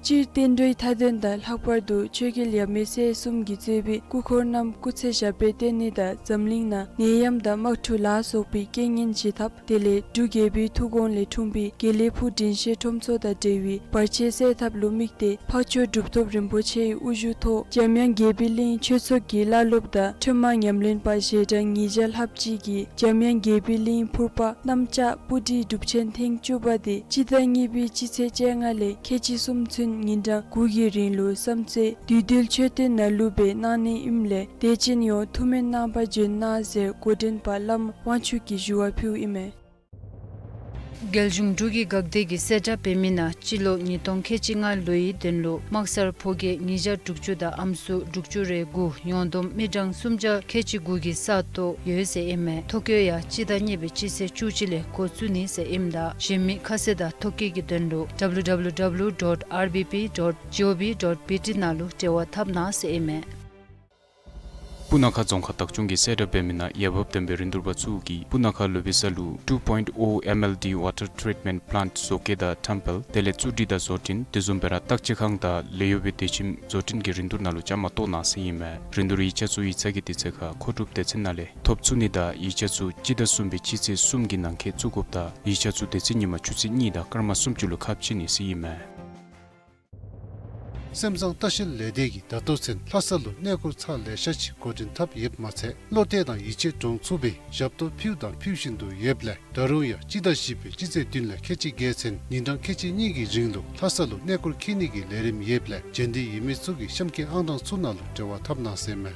སྤྱིར་བསྟན་འགྲོའི་མཐའ་དོན་དང་ལྷག་པར་དུ་ཆོས་རྒྱལ་ཡབ་མེས་སྲས་གསུམ་གྱིས་གཙོས་པའི་སྐུ་འཁོར་རྣམས་སྐུ་ཚེ་ཞབས་པད་བརྟན་ནི་དང་འཛམ་གླིང་ནང་ནད་ཡམས་དང་དམག་འཁྲུག་ལ་སོགས་པའི་རྐྱེན་ངན་ཞི་ཐབས། དེ་ལས་འབྲུག་རྒྱལ་པོའི་ཐུགས་དགོངས་ལས་འཁྲུངས་པའི་དགེ་ལེགས་ཕུག་དྲིན་ཤེས་ཁྲོམ་ཚོགས་དང་འབྲེལ་བའི་བར་ཆད་སེལ་ཐབས་ལུ་དམིགས་ཏེ་འཕགས་མཆོག་གྲུབ་ཐོབ་རིན་པོ་ཆེའི་དབུ་བཞུགས་ཐོག་འཇམ་དབྱངས་དགྱེས་པའི་གླིང་ཆོས་ཚོགས་ཀྱི་བླ་སློབ་དང་ཁྲོས་མ་ཉམས་ལེན་པ་ཞལ་གྲངས་ཉིས་བརྒྱ་ལྷགཔ་ཅིག་གིས་འཇམ་དབྱངས་དགྱེས་པའི་གླིང་ཕུར་པ་གནམ་ལྕགས་སྤུ་གྲིའི་སྒྲུབ་ཆེན་ཐེངས་བཅུ་པ་དེ་སྤྱི་ཟླ་གཉིས་པའི་སྤྱི་ཚེས་བཅོ་ལྔ་ལས་ཁལ་གཅིག་གསུམ་ཚུན་ཉིན་གྲངས་དགུ་གི་རིང་ལུ་བསམ་རྩེ་བདུད་འདུལ་མཆོད་རྟེན་ནང་ལུ་སྦེ་གནང་ནི་ཨིནམ་ལས་དད་ཅན་ཡོངས་ཐུགས་སྨོན་གནང་བར་འབྱོན་གནང་ཟེར་འགོ་འདྲེན་པ་བླམ་དབང་ཕྱུག་གིས་ཞུ་བ་ཕུལཝ་ཨིན་མས། རྒྱལ་གཞུང་འབྲུག་གི་འགག་སྡེ་གིས་གསལ་བསྒྲགས་འབད་མི་ནང་སྤྱི་ལོ་ཉིས་སྟོང་ཁལ་གཅིག་ལྔ་ལོའི་དོན་ལུ་དམག་སར་ཕོ་སྐྱེས་ཉིས་བརྒྱ་དྲུག་ཅུ་དང་ཨམ་སྲུ་དྲུག་ཅུ་རེ་དགུ་ཡོངས་བསྡོམས་མི་གྲངས་སུམ་བརྒྱ་ཁལ་གཅིག་དགུ་གི་ས་སྟོང་ཡོད་ཟེར་ཨིན་མས། ཐོ་བཀོད་ཡང་སྤྱི་ཟླ་གཉིས་པའི་སྤྱི་ཚེས་བཅུ་གཅིག་ལས་འགོ་བཙུགས་ནི་ཟེར་ཨིནམ་ད་གཞན་མི་ཁ་གསལ་དང་ཐོ་བཀོད་ཀྱི་དོན་ལུ་W W W dot R B P dot G O V dot B T ནང་ལུ་འབྲེལ་བ་འཐབ་གནང་ཟེར་ཨིན་མས། སྤུ་ན་ཁ་རྫོང་ཁག་བདག་སྐྱོང་གིས་གསལ་བསྒྲགས་འབད་མི་ནང་འོས་འབབ་ལྡན་པའི་རིན་བསྡུར་པ་ཚུ་གིས་སྤུ་ན་ཁ་ལུ་བི་ས་ལུ་two point oh M L D water treatment plant བཟོ་བཀོད་དང་ཁྲམ་སྤེལ་དེ་ལས་བཙུགས་སྒྲིག་དང་བཟོ་སྐྲུན་དེ་བཟུམ་སྦེ་ར་བརྟག་དཔྱད་ཁང་དང་ལས་གཡོག་པའི་སྡོད་ཁྱིམ་བཟོ་སྐྲུན་གྱི་རིན་བསྡུར་ནང་ལུ་བཅའ་མར་གཏོགས་གནང་ཟེར་ཨིན་མས། རིན་བསྡུར་ཡིག་ཆ་ཚུ་ཡིག་ཚང་གི་དུས་ཚོད་ཁར་མཁོ་སྒྲུབ་སྡེ་ཚན་ནང་ལས་ཐོབ་ཚུགས་ནི་དང་ཡིག་ཆ་ཚུ་སྤྱི་ཟླ་གསུམ་པའི་སྤྱི་ཚེས་གསུམ་གྱི་ནང་འཁོད་བཙུགས་དགོཔ་དང་ཡིག་ཆ་ཚུ་དེ་ཚེ་ཉིན་མ་ཆུ་ཚོད་གཉིས་དང་སྐར་མ་སུམ་ཅུ་ལུ་ཁ་ཕྱེ་ནི་ཟེར་ཨིན་མས། སེམས་བཟང་ལྟ་བཤལ་ལས་སྡེ་གིས་ད་ལྟོ་ཚུན་ལྷ་ས་ལུ་གནས་སྐོར་ཚར་ལེ་ཤ་ཅིག་འགོ་འདྲེན་འཐབ་ཡོདཔ་མ་ཚད་བློ་གཏད་དང་ཡིད་ཆེས་འདྲོངས་ཚུགས་པའི་ཞབས་ཏོག་ཕུལཝ་དང་ཕུལ་བཞིན་དུ་ཡོདཔ་ལས་ད་རུང་ཡང་སྤྱི་ཟླ་བཞི་པའི་སྤྱི་ཚེས་བདུན་ལས་ཁལ་གཅིག་བརྒལ་ཚུན་ཉིན་གྲངས་ཁལ་གཅིག་གཉིས་ཀྱི་རིང་ལུ་ལྷ་ས་ལུ་གནས་སྐོར་འཁྱིད་ནི་གི་ལས་རིམ་ཡོདཔ་ལས་འབྱོན་འདོད་ཡོད་མི་ཚུ་གིས་གཤམ་གྱི་ཨང་གྲངས་ཚུ་ནང་ལུ་འབྲེལ་བ་འཐབ་གནང་ཟེར་མས།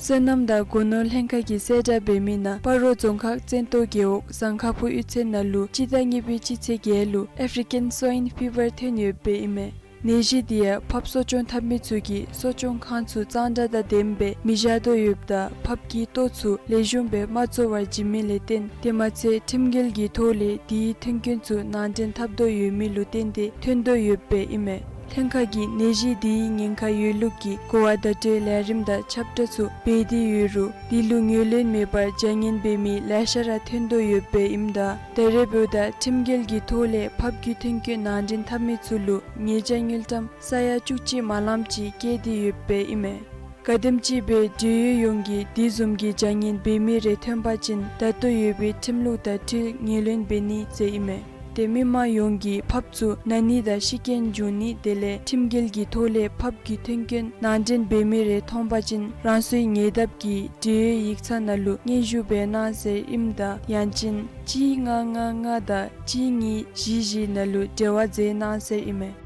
སོ་ནམ་དང་སྒོ་ནོར་ལྷན་ཁག་གིས་གསལ་བསྒྲགས་འབད་མི་ནང་སྤ་རོ་རྫོང་ཁག་བཙན་ཏོ་རྒེད་འོག་ཟངས་ཁ་ཕུ་གཡུས་ཚན་ནང་ལུ་སྤྱི་ཟླ་གཉིས་པའི་སྤྱི་ཚེས་བརྒྱད་ལུ་ཨེཕ་རི་ཀན་སོའིན་ཕི་བར་ཐོན་ཡོདཔ་ཨིན་མས། ནད་གཞི་དེ་ཡང་ཕགཔ་གསོ་སྐྱོང་འཐབ་མི་ཚུ་གིས་གསོ་སྐྱོང་ཁང་ཚུ་གཙང་སྦྲ་དང་ལྡནམ་སྦེ་མི་བཞག་དོ་ཡོདཔ་ད་ཕགཔ་གི་ལྟོ་ཚུ་ལེགས་ཤོམ་སྦེ་མ་བཙོ་བར་བྱིན་མི་ལས་བརྟེན་དེ་མ་ཚད་ཁྲིམས་འགལ་གྱི་ཐོག་ལས་དེའི་མཐུན་རྐྱེན་ཚུ་ནང་འདྲེན་འཐབ་དོ་ཡོད་མི་ལུ་བརྟེན་ཏེ་ཐོན་དོ་ཡོདཔ་ཨིན་མས། ལྷན་ཁག་གིས་ནད་གཞི་དེའི་ཉེན་ཁ་ཡོད་ལུགས་ཀྱི་གོ་བ་བརྡ་སྤྲོད་ལས་རིམ་དང་ཁྱབ་བསྒྲགས་ཚུ་འབད་དེ་ཡོད་རུང་དེ་ལུ་ངོས་ལེན་མེད་པར་བྱ་ངན་འབད་མི་ལེ་ཤ་ར་ཐོན་དོ་ཡོདཔ་ཨིནམ་ད་ད་རེས་འབདཝ་ད་ཁྲིམས་འགལ་གྱི་ཐོག་ལས་ཕགཔ་གི་མཐུན་རྐྱེན་ནང་འདྲེན་འཐབ་མི་ཚུ་ལུ་ཉེས་བྱ་དངུལ་ཀྲམ་ས་ཡ་བཅུ་གཅིག་མ་ལངམ་ཅིག་བཀལ་ཏེ་ཡོདཔ་ཨིན་མས། ག་དེམ་ཅིག་སྦེ་འབྲེལ་ཡོད་ཡོངས་ཀྱིས་དེ་བཟུམ་གྱི་བྱ་ངན་འབད་མི་རེ་ཐོན་པ་ཅིན་ད་ལྟོ་ཡོད་པའི་ཁྲིམས་ལུགས་དང་འཁྲིལ་ངོས་ལེན་འབད་ནི་ཟེར་ཨིན་མས། ཏེ་མི་མང་ཡོངས་ཀྱིས་ཕགཔ་ཚུ་ན་ནི་དང་ཤི་རྐྱེན་འབྱུང་ནི་དེ་ལས་ཁྲིམས་འགལ་གྱི་ཐོག་ལས་ཕགཔ་གི་མཐུན་རྐྱེན་ནང་འདྲེན་འབད་མི་རེ་མཐོང་པ་ཅིན་རང་སོའི་ཉེ་འདབས་ཀྱི་འབྲེལ་ཡོད་ཡིག་ཚང་ནང་ལུ་སྙན་ཞུ་འབད་གནང་ཟེར་ཨིནམ་ད་ཡང་ཅིན་གཅིག་ལྔ་ལྔ་ལྔ་དང་གཅིག་གཉིས་བཞི་བཞི་ནང་ལུ་འབྲེལ་བ་མཛད་གནང་ཟེར་ཨིན་མས།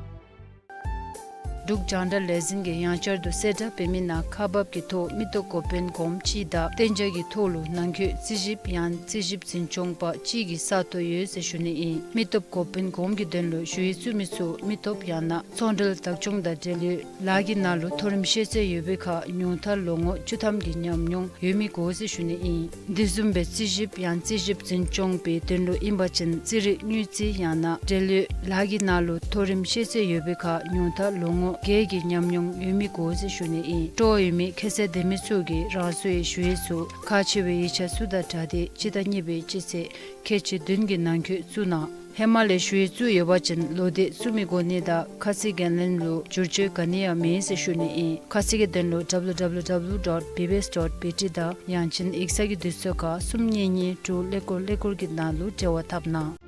འབྲུག་རྒྱང་བསྒྲགས་ལས་འཛིན་གྱིས་ཡང་བསྐྱར་དུ་གསལ་བསྒྲགས་འབད་མི་ནང་ཁག་འབག་གི་ཐོག་མི་སྟོབས་འགོ་དཔོན་གོངམ་གཅིག་དང་གཏན་འཇགས་ཀྱི་ཐོག་ལུ་ནང་འཁོད་རྩིས་ཞིབ་ཡང་རྩིས་ཞིབ་འཛིན་སྐྱོང་པ་གཅིག་གི་ས་སྟོང་ཡོད་ཟེར་ཞུ་ནི་ཨིན། མི་སྟོབས་འགོ་དཔོན་གོངམ་གྱི་དོན་ལུ་ཞུ་ཡིག་བཙུགས་མི་ཚུ་མི་སྟོབས་ཡང་ན་ཚོང་འབྲེལ་བདག་སྐྱོང་དང་འབྲེལ་ཡོད་ལཱ་གི་ནང་ལུ་མཐོ་རིམ་ཤེས་ཚད་ཡོད་པའི་ཁར་ཉུང་མཐར་ལོ་ངོ་བཅུ་ཐམ་གྱི་ཉམས་མྱོང་ཡོད་མི་དགོ་ཟེར་ཞུ་ནི་ཨིན། དེ་བཟུམ་སྦེ་རྩིས་ཞིབ་ཡང་རྩིས་ཞིབ་འཛིན་སྐྱོང་པའི་དོན་ལུ་ཨིན་པ་ཅིན་རྩིས་རིག་དངུལ་རྩིས་ཡང་ན་འབྲེལ་ཡོད་ལཱ་གི་ནང་ལུ་མཐོ་རིམ་ཤེས་ཚད་ཡོད་པའི་ཁར་ཉུང་མཐར་ལོ་ངོ་བརྒྱད་ཀྱི་ཉམས་མྱོང་ཡོད་མི་དགོ་ཟེར་ཞུ་ནི་ཨིན། སྤྲོ་བ་ཡོད་མི་ཁ་གསལ་ལྡན་མི་ཚུ་གིས་རང་སོའི་ཞུ་ཡིག་ཚུ་ཁག་ཆེ་བའི་ཡིག་ཆ་ཚུ་དང་སྦྲགས་ཏེ་སྤྱི་ཟླ་གཉིས་པའི་སྤྱི་ཚེས་ཁལ་གཅིག་བདུན་གྱི་ནང་འཁོད་བཙུགས་གནང་ ཧེ་མ་ལས་ཞུ་ཡིག་བཙུགས་ཡོད་པ་ཅིན་ལོ་དེབ་བཙུགས་མི་གོ་ནི་དང་ཁ་ཚིག་འགན་ལེན་ལུ་བསྒྱུར་བཅོས་ག་ནི་ཡང་མེད་ཟེར་ཞུ་ནི་ཨིན། ཁ་ཚིག་གི་དོན་ལུ་ཌབ་ལུ་ཌབ་ལུ་ཌབ་ལུ་ཌོཊ་བི་བི་ཨེསི་ཌོཊ་བི་ཊི་དང་ཡང་ཅིན་ཡིག་ཚང་གི་དུས་ཚོད་ཁར་གསུམ་གཉིས་གཉིས་དྲུག་ཀླད་ཀོར་ཀླད་ཀོར་གྱི་ནང་ལུ་འབྲེལ་བ་འཐབ་གནང་།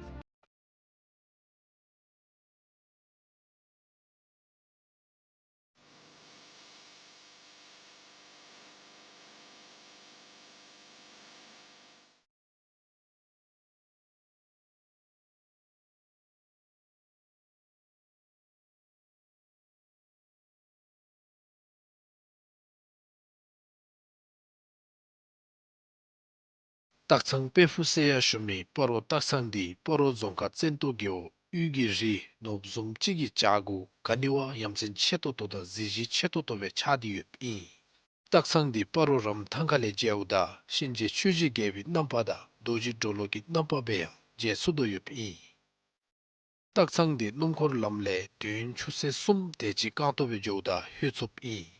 སྟག་ཚང་དཔལ་ཕུག་ཟེར་ཡང་ཞུ་མི་སྤ་རོ་སྟག་ཚང་འདི་སྤ་རོ་རྫོང་ཁག་བཙན་ཏོ་རྒེད་འོག་དབུས་ཀྱི་རི་ནོར་བུ་བཟུམ་ཅིག་གི་བྱག་གུ་ག་ནི་བ་ཡ་མཚན་ཆེ་ཏོག་ཏོ་དང་གཟི་བརྗིད་ཆེ་ཏོག་ཏོ་སྦེ་ཆགས་ཏེ་ཡོདཔ་ཨིན། སྟག་ཚང་འདི་སྤ་རོ་རམ་ཐང་ཁ་ལས་མཇལཝ་ད་གཤིན་རྗེ་ཆོས་རྗེ་རྒྱལ་པོའི་རྣམ་པ་དང་རྡོ་རྗེ་གྲོ་ལོད་ཀྱི་རྣམ་པ་སྦེ་ཡང་མཇལ་ཚུགས་དོ་ཡོདཔ་ཨིན། སྟག་ཚང་འདི་སྣུམ་འཁོར་ལམ་ལས་དུས་ཡུན་ཆུ་ཚོད་གསུམ་དེ་ཅིག་རྐང་སྟོང་སྦེ་འགྱོཝ་ད་ལྷོད་ཚུགསཔ་ཨིན།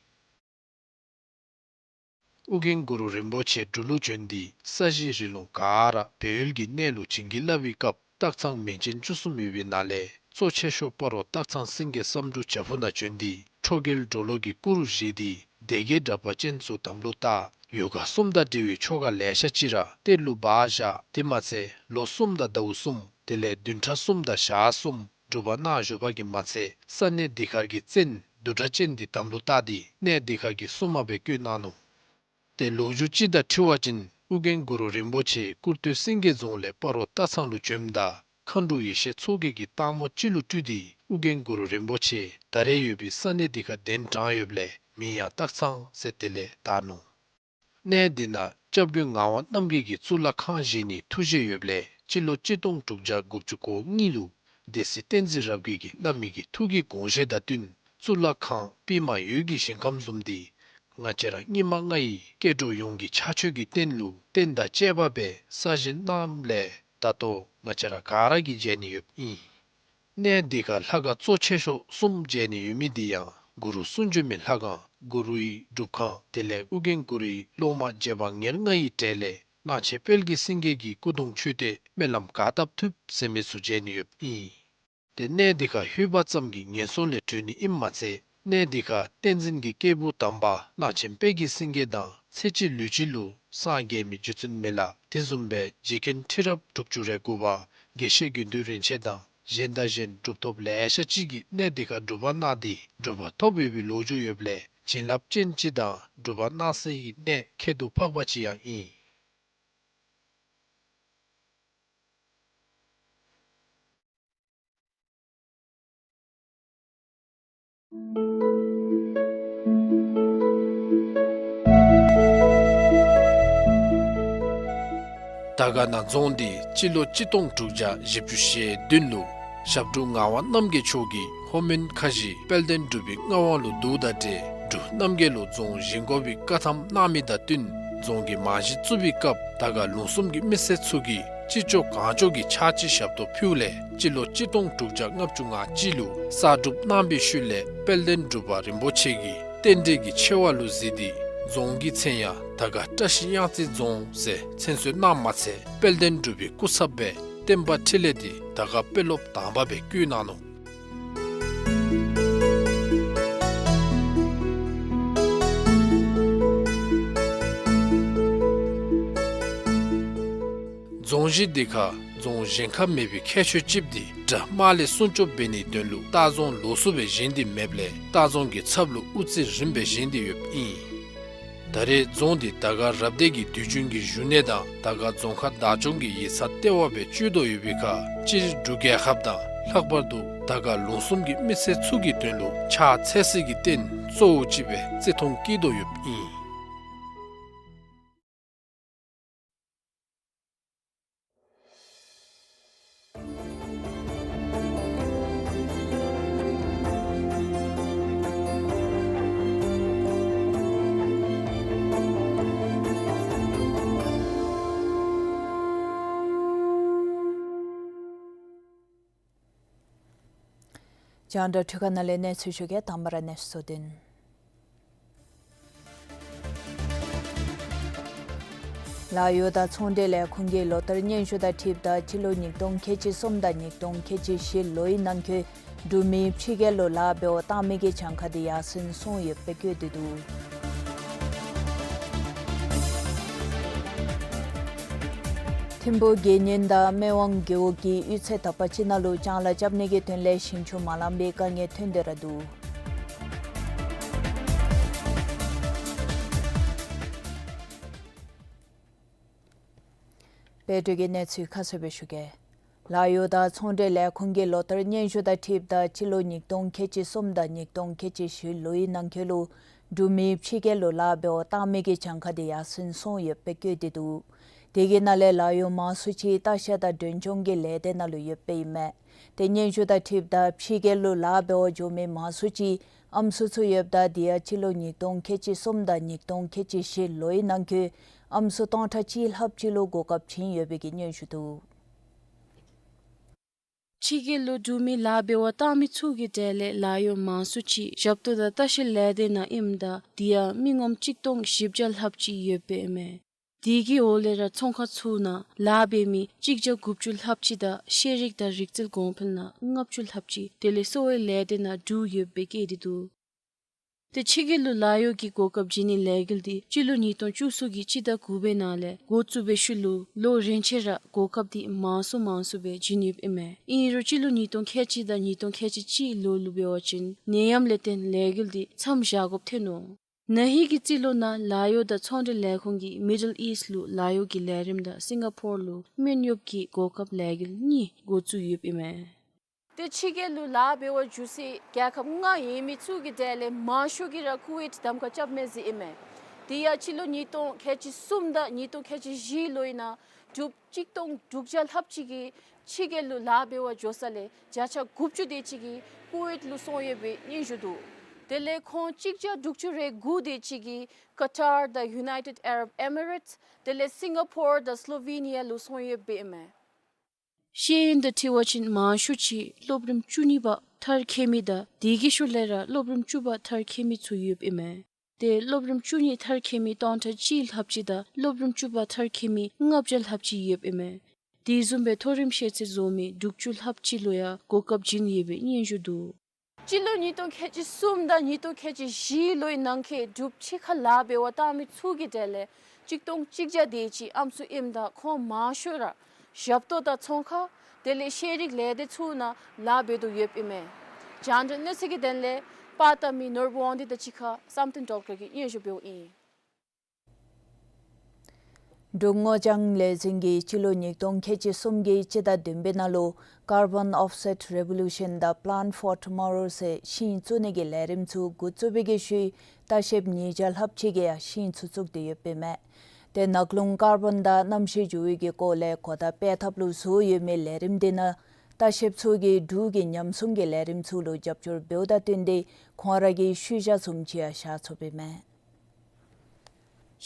ཨོ་རྒྱན་གུ་རུ་རིན་པོ་ཆེ་འབྲུག་ལུ་བྱོན་ཏེ་ས་གཞི་རི་ལུང་ག་ར་སྦས་ཡུལ་གྱི་གནས་ལུ་བྱིན་གྱིས་བརླབས་པའི་སྐབས་སྟག་ཚང་མིང་ཅན་བཅུ་གསུམ་ཡོད་པའི་ནང་ལས་གཙོ་ཆེ་ཤོས་སྤ་རོ་སྟག་ཚང་སེང་གེ་བསམ་འགྲུབ་བྱག་ཕུག་ནང་བྱོན་ཏེ་ཁྲོ་རྒྱལ་གྲོ་ལོད་ཀྱི་སྐུ་རུ་བཞེངས་ཏེ་སྡེ་བརྒྱད་དྲེགས་པ་ཅན་ཚུ་དམ་ལུ་བཏགས། ཡོ་ག་གསུམ་དང་འབྲེལ་བའི་ཆོ་ག་ལེ་ཤ་ཅིག་ར་གཏེར་ལུ་སྦ་བཞག། དེ་མ་ཚད་ལོ་གསུམ་དང་ཟླཝ་གསུམ་དེ་ལས་བདུན་ཕྲག་གསུམ་དང་ཞག་གསུམ་སྒྲུབ་པ་གནང་བཞུགས་པ་གིས་མ་ཚད་ས་གནས་འདི་ཁར་གྱི་བཙན་བདུད་དྲེགས་ཅན་འདི་དམ་ལུ་བཏགས་ཏེ་གནས་འདི་ཁར་གྱི་སྲུང་མ་སྦེ་བསྐོས་གནང་ནུག། ཏེ་ལོ་རྒྱུས་ཅིག་དང་འཁྲིལ་བ་ཅིན་ཨོ་རྒྱན་གུ་རུ་རིན་པོ་ཆེ་སྐུར་སྟོད་སེང་གེ་རྫོང་ལས་སྤ་རོ་སྟག་ཚང་ལུ་བྱོནམ་ད་མཁའ་འགྲོ་ཡེ་ཤེས་མཚོ་རྒྱལ་གྱིས་སྟག་མོ་ཅིག་ལུ་སྤྲུལ་ཏེ་ཨོ་རྒྱན་གུ་རུ་རིན་པོ་ཆེ་ད་རེས་ཡོད་པའི་ས་གནས་འདི་ཁར་གདན་དྲངས་ཡོདཔ་ལས་མིང་ཡང་སྟག་ཚང་ཟེར་དེ་ལས་བཏགས་ནུག། གནས་འདི་ནང་སྐྱབས་མགོན་ངག་དབང་རྣམ་རྒྱལ་གྱིས་གཙུག་ལག་ཁང་བཞེངས་ནིའི་ཐུགས་བཞེད་ཡོདཔ་ལས་སྤྱི་ལོ་གཅིག་སྟོང་དྲུག་བརྒྱ་དགུ་བཅུ་གོ་གཉིས་ལུ་སྡེ་སྲིད་བསྟན་འཛིན་རབ་རྒྱས་ཀྱིས་བླ་མའི་གི་ཐུགས་ཀྱི་དགོངས་བཞེད་དང་བསྟུན་གཙུག་ལག་ཁང་པདྨ་འོད་ཀྱི་ཞིང་ཁམས་བཟུམ་འདི་ང་བཅས་ར་སྙིགས་མ་ལྔ་ཡི་སྐྱེ་འགྲོ་ཡོངས་ཀྱི་ཕྱག་མཆོད་ཀྱི་རྟེན་ལུ་རྟེན་དང་བཅས་པ་སྦེ་གསར་བཞེངས་གནངམ་ལས་ད་ལྟོ་ང་བཅས་ར་ག་ར་གིས་མཇལ་ནི་ཡོདཔ་ཨིན། གནས་འདི་ཁར་ལྷ་ཁང་གཙོ་ཆེ་ཤོས་གསུམ་མཇལ་ནི་ཡོད་མི་འདི་ཡང་གུ་རུ་གསུང་བྱོན་མའི་ལྷ་ཁང་གུ་རུའི་སྒྲུབ་ཁང་དེ་ལས་ཨོ་རྒྱན་གུ་རུའི་སློབ་མ་རྗེ་འབངས་ཉེར་ལྔ་ཡི་གྲས་ལས་གླང་ཆེན་དཔལ་གྱི་སེང་གེ་གི་སྐུ་གདུང་མཆོད་རྟེན་སྨོན་ལམ་ག་བཏབ་ཐུབ་ཟེར་མི་ཚུ་མཇལ་ནི་ཡོདཔ་ཨིན། ཏེ་གནས་འདི་ཁར་ལྷོད་པ་ཙམ་གྱིས་ངན་སོང་ལས་གྲོལ་ནི་ཨིནམ་མ་ཚད་གནས་འདི་ཁར་བསྟན་འཛིན་གྱི་སྐྱེས་བུ་དམ་པ་གླང་ཆེན་དཔལ་གྱི་སེང་གེ་དང་ཚེ་གཅིག་ལུས་གཅིག་ལུ་སངས་རྒྱས་མི་རྗེ་བཙུན་མི་ལ་དེ་བཟུམ་སྦེ་རྗེ་མཁན་ཁྲི་རབས་དྲུག་ཅུ་རེ་དགུ་པ་དགེ་བཤེས་དགེ་འདུན་རིན་ཆེན་དང་གཞན་དང་གཞན་གྲུབ་ཐོབ་ལེ་ཤ་ཅིག་གིས་གནས་འདི་ཁར་སྒྲུབ་པ་གནང་སྟེ་གྲུབ་པ་ཐོབ་ཡོད་པའི་ལོ་རྒྱུས་ཡོདཔ་ལས་བྱིན་རླབས་ཅན་ཅིག་དང་སྒྲུབ་པ་གནང་སའི་གནས་ཁྱད་དུ་འཕགས་པ་ཅིག་ཡང་ཨིན། དར་དཀར་ན་རྫོང་འདི་སྤྱི་ལོ་གཅིག་སྟོང་དྲུག་བརྒྱ་བཞི་བཅུ་ཞེ་བདུན་ལུ་ཞབས་དྲུང་ངག་དབང་རྣམ་རྒྱལ་མཆོག་གིས་ལྷོ་མོན་ཁ་བཞི་དཔལ་ལྡན་འབྲུག་པའི་མངའ་དབང་ལུ་བསྡུཝ་དང་འབྲེལ་འབྲུག་རྣམ་རྒྱལ་ལུ་རྫོང་བཞེངས་དགོ་པའི་བཀའ་ཐམ་གནང་མི་དང་བསྟུན་རྫོང་གི་རྨང་གཞི་བཙུགས་པའི་སྐབས་དར་དཀར་ལུང་གསུམ་གྱི་མི་སེར་ཚུ་གིས་ཅི་ལྕོགས་གང་ལྕོགས་ཀྱི་ཕྱག་ཕྱི་ཞབས་ཏོག་ཕུལཝ་ལས་སྤྱི་ལོ་གཅིག་སྟོང་དྲུག་བརྒྱ་ལྔ་བཅུ་ང་གཅིག་ལུ་གསར་སྒྲུབ་གནང་བའི་ཤུལ་ལས་དཔལ་ལྡན་འབྲུག་པ་རིན་པོ་ཆེ་གིས་རྟེན་འབྲེལ་གྱི་ཆེ་བ་ལུ་གཟིགས་ཏེ་རྫོང་གི་མཚན་ཡང་དར་དཀར་བཀྲ་ཤིས་གཡང་རྩེ་རྫོང་ཟེར་མཚན་གསོལ་གནངམ་མ་ཚད་དཔལ་ལྡན་འབྲུག་པའི་སྐུ་ཚབ་སྦེ་བསྟན་པ་འཕྲིན་ལས་འདི་དར་དཀར་དཔོན་སློབ་དང་པ་སྦེ་བསྐོས་གནང་ནུག། རྫོང་གཞི་འདི་ཁར་རྫོང་གཞན་ཁར་མེད་པའི་ཁྱད་ཆོས་ཅིག་འདི་དགྲ་དམག་ལས་སྲུང་སྐྱོབ་འབད་ནིའི་དོན་ལུ་སྟག་རྫོང་ལོགས་སུ་སྦེ་བཞེངས་ཏེ་མེདཔ་ལས་སྟག་རྫོང་གི་ཚབ་ལུ་དབུ་རྩེ་རིམ་པས་བཞེངས་ཏེ་ཡོདཔ་ཨིན། ད་རེས་རྫོང་འདི་དར་དཀར་རབ་སྡེ་གི་དུས་རྒྱུན་གྱི་བཞུགས་གནས་དང་དར་དཀར་རྫོང་ཁག་བདག་སྐྱོང་གི་ཡིག་ཚང་ལྟེ་བ་སྦེ་སྤྱོད་དོ་ཡོད་པའི་ཁར་སྤྱིར་འབྲུག་རྒྱལ་ཁབ་དང་ལྷག་པར་དུ་དར་དཀར་ལུང་གསུམ་གྱི་མི་སེར་ཚུ་གི་དོན་ལུ་ཕྱག་འཚལ་སའི་རྟེན་གཙོ་བོ་ཅིག་སྦེ་བརྩི་མཐོང་བསྐྱེད་དོ་ཡོདཔ་ཨིན། རྒྱང་བསྒྲགས་འཕྲུལ་ཁང་ནང་ལས་གནས་ཚུལ་ཞུ་གེ། དང་པ་ར་གནས་ཚུལ་དོན། ལཱ་གཡོག་དང་ཚོང་འབྲེལ་ལས་ཁུངས་ཀྱི་ལོ་བསྟར་སྙན་ཞུ་དང་འཁྲིལཝ་ད་སྤྱི་ལོ་ཉིས་སྟོང་ཁལ་གཅིག་གསུམ་དང་ཉིས་སྟོང་ཁལ་གཅིག་བཞི་ལོའི་ནང་འཁོད་འབྲུག་མི་ཕྱི་རྒྱལ་ལུ་ལཱ་འབད་བར་བཏང་མི་གི་གྱངས་ཁ་དེ་ཡར་སེང་སོང་ཡོདཔ་སྦེ་བཀོད་དེ་འདུག། ཐིམ་ཕུག་དགེ་བསྙེན་དང་སྨད་ཝང་རྒེད་འོག་གི་གཡུས་ཚན་དག་པ་ཅིག་ནང་ལུ་ལྕང་ལཱ་རྐྱབ་ནི་གི་དོན་ལས་ཞིང་ཆུ་མ་ལང་པའི་དཀའ་ངལ་ཐོན་ཏེ་ར་འདུག། སྦེ་འབྲུག་གི་གནས་ཚུལ་ཁ་གསལ་སྦེ་ཞུ་གེ། ལཱ་གཡོག་དང་ཚོང་འབྲེལ་ལས་ཁུངས་ཀྱི་ལོ་བསྟར་སྙན་ཞུ་དང་འཁྲིལཝ་ད་སྤྱི་ལོ་ཉིས་སྟོང་ཁལ་གཅིག་གསུམ་དང་ཉིས་སྟོང་ཁལ་གཅིག་བཞི་ལོའི་ནང་འཁོད་ལུ་འབྲུག་མི་ཕྱི་རྒྱལ་ལུ་ལཱ་འབད་བར་བཏང་མི་གི་གྱངས་ཁ་དེ་ཡར་སེང་སོང་ཡོདཔ་སྦེ་བཀོད་དེ་འདུག། དེ་གི་ནང་ལས་ལཱ་གཡོག་མང་སུ་ཅིག་ལྟ་བཤལ་དང་མགྲོན་སྐྱོང་གི་ལས་སྡེ་ནང་ལུ་ཡོདཔ་ཨིན་མས། ཏེ་སྙན་ཞུ་དང་འཁྲིལཝ་ད་ཕྱི་རྒྱལ་ལུ་ལཱ་འབད་བར་འགྱོ་མི་མང་སུ་ཅིག་ཨམ་སྲུ་ཚུ་ཡོདཔ་ད་དེ་ཡང་སྤྱི་ལོ་ཉིས་སྟོང་ཁལ་གཅིག་གསུམ་དང་ཉིས་སྟོང་ཁལ་གཅིག་བཞི་ལོའི་ནང་འཁོད་ཨམ་སྲུ་སྟོང་ཕྲག་གཅིག་ལྷགཔ་ཅིག་ལུ་གོ་སྐབས་བྱིན་ཡོད་པའི་གི་སྙན་ཞུ་འདུག། ཕྱི་རྒྱལ་ལུ་འབྲུག་མི་ལཱ་འབད་བར་བཏང་མི་ཚུ་གི་གྲས་ལས་ལཱ་གཡོག་མང་སུ་ཅིག་ཞབས་ཏོག་དང་ལྟ་བཤལ་ལས་སྡེ་ནང་ཨིནམ་ད་དེ་ཡང་མི་ངོམ་གཅིག་སྟོང་བཞི་བརྒྱ་ལྷགཔ་ཅིག་ཡོདཔ་ཨིན་མས། དེ་གི་འོག་ལས་ར་ཚོང་ཁང་ཚུ་ནང་ལཱ་འབད་མི་གཅིག་བརྒྱ་དགུ་བཅུ་ལྷགཔ་ཅིག་དང་ཤེས་རིག་དང་རིག་རྩལ་གོང་འཕེལ་ནང་ལྔ་བཅུ་ལྷགཔ་ཅིག་དེ་ལས་གསོ་བའི་ལས་སྡེ་ནང་འབྲུག་ཡོདཔ་སྦེ་བཀོད་དེ་འདུག། ཏེ་ཕྱི་རྒྱལ་ལུ་ལཱ་གཡོག་གི་གོ་སྐབས་བྱིན་ནིའི་ལས་འགུལ་འདི་སྤྱི་ལོ་ཉིས་སྟོང་བཅུ་གསུམ་གྱི་སྤྱི་ཟླ་དགུ་པའི་ནང་ལས་འགོ་བཙུགས་པའི་ཤུལ་ལུ་ལོ་རེ་ཆད་ར་གོ་སྐབས་འདི་མང་སུ་མང་སུ་སྦེ་བྱིན་ཡོདཔ་ཨིན་མས། ཨིན་རུང་སྤྱི་ལོ་ཉིས་སྟོང་ཁལ་གཅིག་དང་ཉིས་སྟོང་ཁལ་གཅིག་གཅིག་ལོ་ལུ་འབད་བ་ཅིན་ནད་ཡམས་ལས་བརྟེན་ལས་འགུལ་འདི་མཚམས་བཞག་དགོཔ་ཐོན་ནུག། ན་ཧིང་གི་རྩིས་ལོ་ནང་ལཱ་གཡོག་དང་ཚོང་འབྲེལ་ལས་ཁུངས་ཀྱིས་མི་ཌལ་ཨིསཊ་ལུ་ལཱ་གཡོག་གི་ལས་རིམ་དང་སིང་ག་ཕོར་ལུ་སྨན་གཡོགཔ་གི་གོ་སྐབས་ལས་འགུལ་གཉིས་འགོ་བཙུགས་ཡོདཔ་ཨིན་མས། ཏེ་ཕྱི་རྒྱལ་ལུ་ལཱ་འབད་བར་འགྱོ་སའི་རྒྱལ་ཁབ་ལྔ་ཡོད་མི་ཚུ་གི་གྲས་ལས་མང་ཤོས་ཀྱིས་ར་ཀུ་ཝེཊ་གདམ་ཁ་རྐྱབ་མས་ཟེར་ཨིན་མས། དེ་ཡང་སྤྱི་ལོ་ཉིས་སྟོང་ཁལ་གཅིག་གསུམ་དང་ཉིས་སྟོང་ཁལ་གཅིག་བཞི་ལོའི་ནང་འབྲུགཔ་གཅིག་སྟོང་དྲུག་བརྒྱ་ལྷགཔ་ཅིག་གིས་ཕྱི་རྒྱལ་ལུ་ལཱ་འབད་བར་འགྱོ་ས་ལས་བརྒྱ་ཆ་དགུ་བཅུ་དེ་ཅིག་གིས་ཀུ་ཝེཊ་ལུ་སོང་ཡོད་པའི་སྙན་ཞུ་འདུག། དེ་ལས་ཁོང་གཅིག་བརྒྱ་དྲུག་ཅུ་རེ་དགུ་དེ་ཅིག་གིས་ཀ་ཊར་དང་ཡུ་ནའི་ཊེཌ་ཨ་རབ་ཨེ་མི་རེཊསི་དེ་ལས་སིང་ག་ཕོར་དང་སི་ལོ་ཝེ་ནི་ཡ་ལུ་སོང་ཡོདཔ་ཨིན་མས། ཤེས་ཡོན་དང་འཁྲིལ་བ་ཅིན་མང་ཤོས་ཅིག་སློབ་རིམ་བཅུ་གཉིས་པ་མཐར་འཁྱོལ་མི་དང་དེ་གི་ཤུལ་ལས་ར་སློབ་རིམ་བཅུ་པ་མཐར་འཁྱོལ་མི་ཚུ་ཡོདཔ་ཨིན་མས། ཏེ་སློབ་རིམ་བཅུ་གཉིས་མཐར་འཁྱོལ་མི་སྟོང་ཕྲག་གཅིག་ལྷགཔ་ཅིག་དང་སློབ་རིམ་བཅུ་པ་མཐར་འཁྱོལ་མི་ལྔ་བརྒྱ་ལྷགཔ་ཅིག་ཡོདཔ་ཨིན་མས། དེ་བཟུམ་སྦེ་མཐོ་རིམ་ཤེས་ཚད་བཟོ་མི་དྲུག་ཅུ་ལྷགཔ་ཅིག་ལུ་ཡང་གོ་སྐབས་བྱིན་ཡོད་པའི་སྙན་ཞུ་འདུག། སྤྱི་ལོ་ཉིས་སྟོང་ཁལ་གཅིག་གསུམ་དང་ཉིས་སྟོང་ཁལ་གཅིག་བཞི་ལོའི་ནང་འཁོད་འབྲུགཔ་ཕྱི་ཁར་ལཱ་འབད་བར་བཏང་མི་ཚུ་གི་གྲས་ལས་གཅིག་སྟོང་གཅིག་བརྒྱ་དེ་ཅིག་ཨམ་སྲུ་ཨིནམ་ད་ཁོང་མང་ཤོས་ར་ཞབས་ཏོག་དང་ཚོང་ཁང་དེ་ལས་ཤེས་རིག་ལས་སྡེ་ཚུ་ནང་ལཱ་འབད་དོ་ཡོདཔ་ཨིན་མས། རྒྱང་བསྒྲགས་གནས་ཚུལ་གྱི་དོན་ལས་པར་བཏབ་མི་ནོར་བུ་དབང་འདུས་དང་གཅིག་ཁར་བསམ་གཏན་སྒྲོལ་དཀར་གྱིས་སྙན་ཞུ་འབདཝ་ཨིན། འབྲུག་སྔོ་ལྗང་ལས་འཛིན་གྱིས་སྤྱི་ལོ་ཉིས་སྟོང་ཁལ་གཅིག་གསུམ་གྱི་སྤྱི་ཟླ་བདུན་པའི་ནང་ལུ་Carbon Offset Revolution དང་Plan for Tomorrow ཟེར་ཤིང་བཙུགས་ནི་གི་ལས་རིམ་ཚུ་འགོ་བཙུགས་པའི་གི་ཤུལ་ལྟ་བཤལཔ་ཉིས་བརྒྱ་ལྷགཔ་ཅིག་གིས་ཡང་ཤིང་ཚུ་བཙུགས་ཏེ་ཡོདཔ་ཨིན་མས། ཏེ་ནགས་ཀླུང་ཀར་བཱོན་དང་གནམ་གཤིས་འགྱུར་བའི་གི་སྐོར་ལས་གོ་བརྡ་སྤེལ་ཐབས་ལུ་བཟོ་ཡོད་མི་ལས་རིམ་དེ་ནང་ལྟ་བཤལཔ་ཚུ་གིས་འབྲུག་གི་ཉམས་སྲུང་གི་ལས་རིམ་ཚུ་ལུ་རྒྱབ་སྐྱོར་འབདཝ་དང་བསྟུན་ཏེ་ཁོང་ར་གི་ཤུལ་བཞག་བཟུམ་ཅིག་ཡང་བཞག་ཚུགསཔ་ཨིན་མས།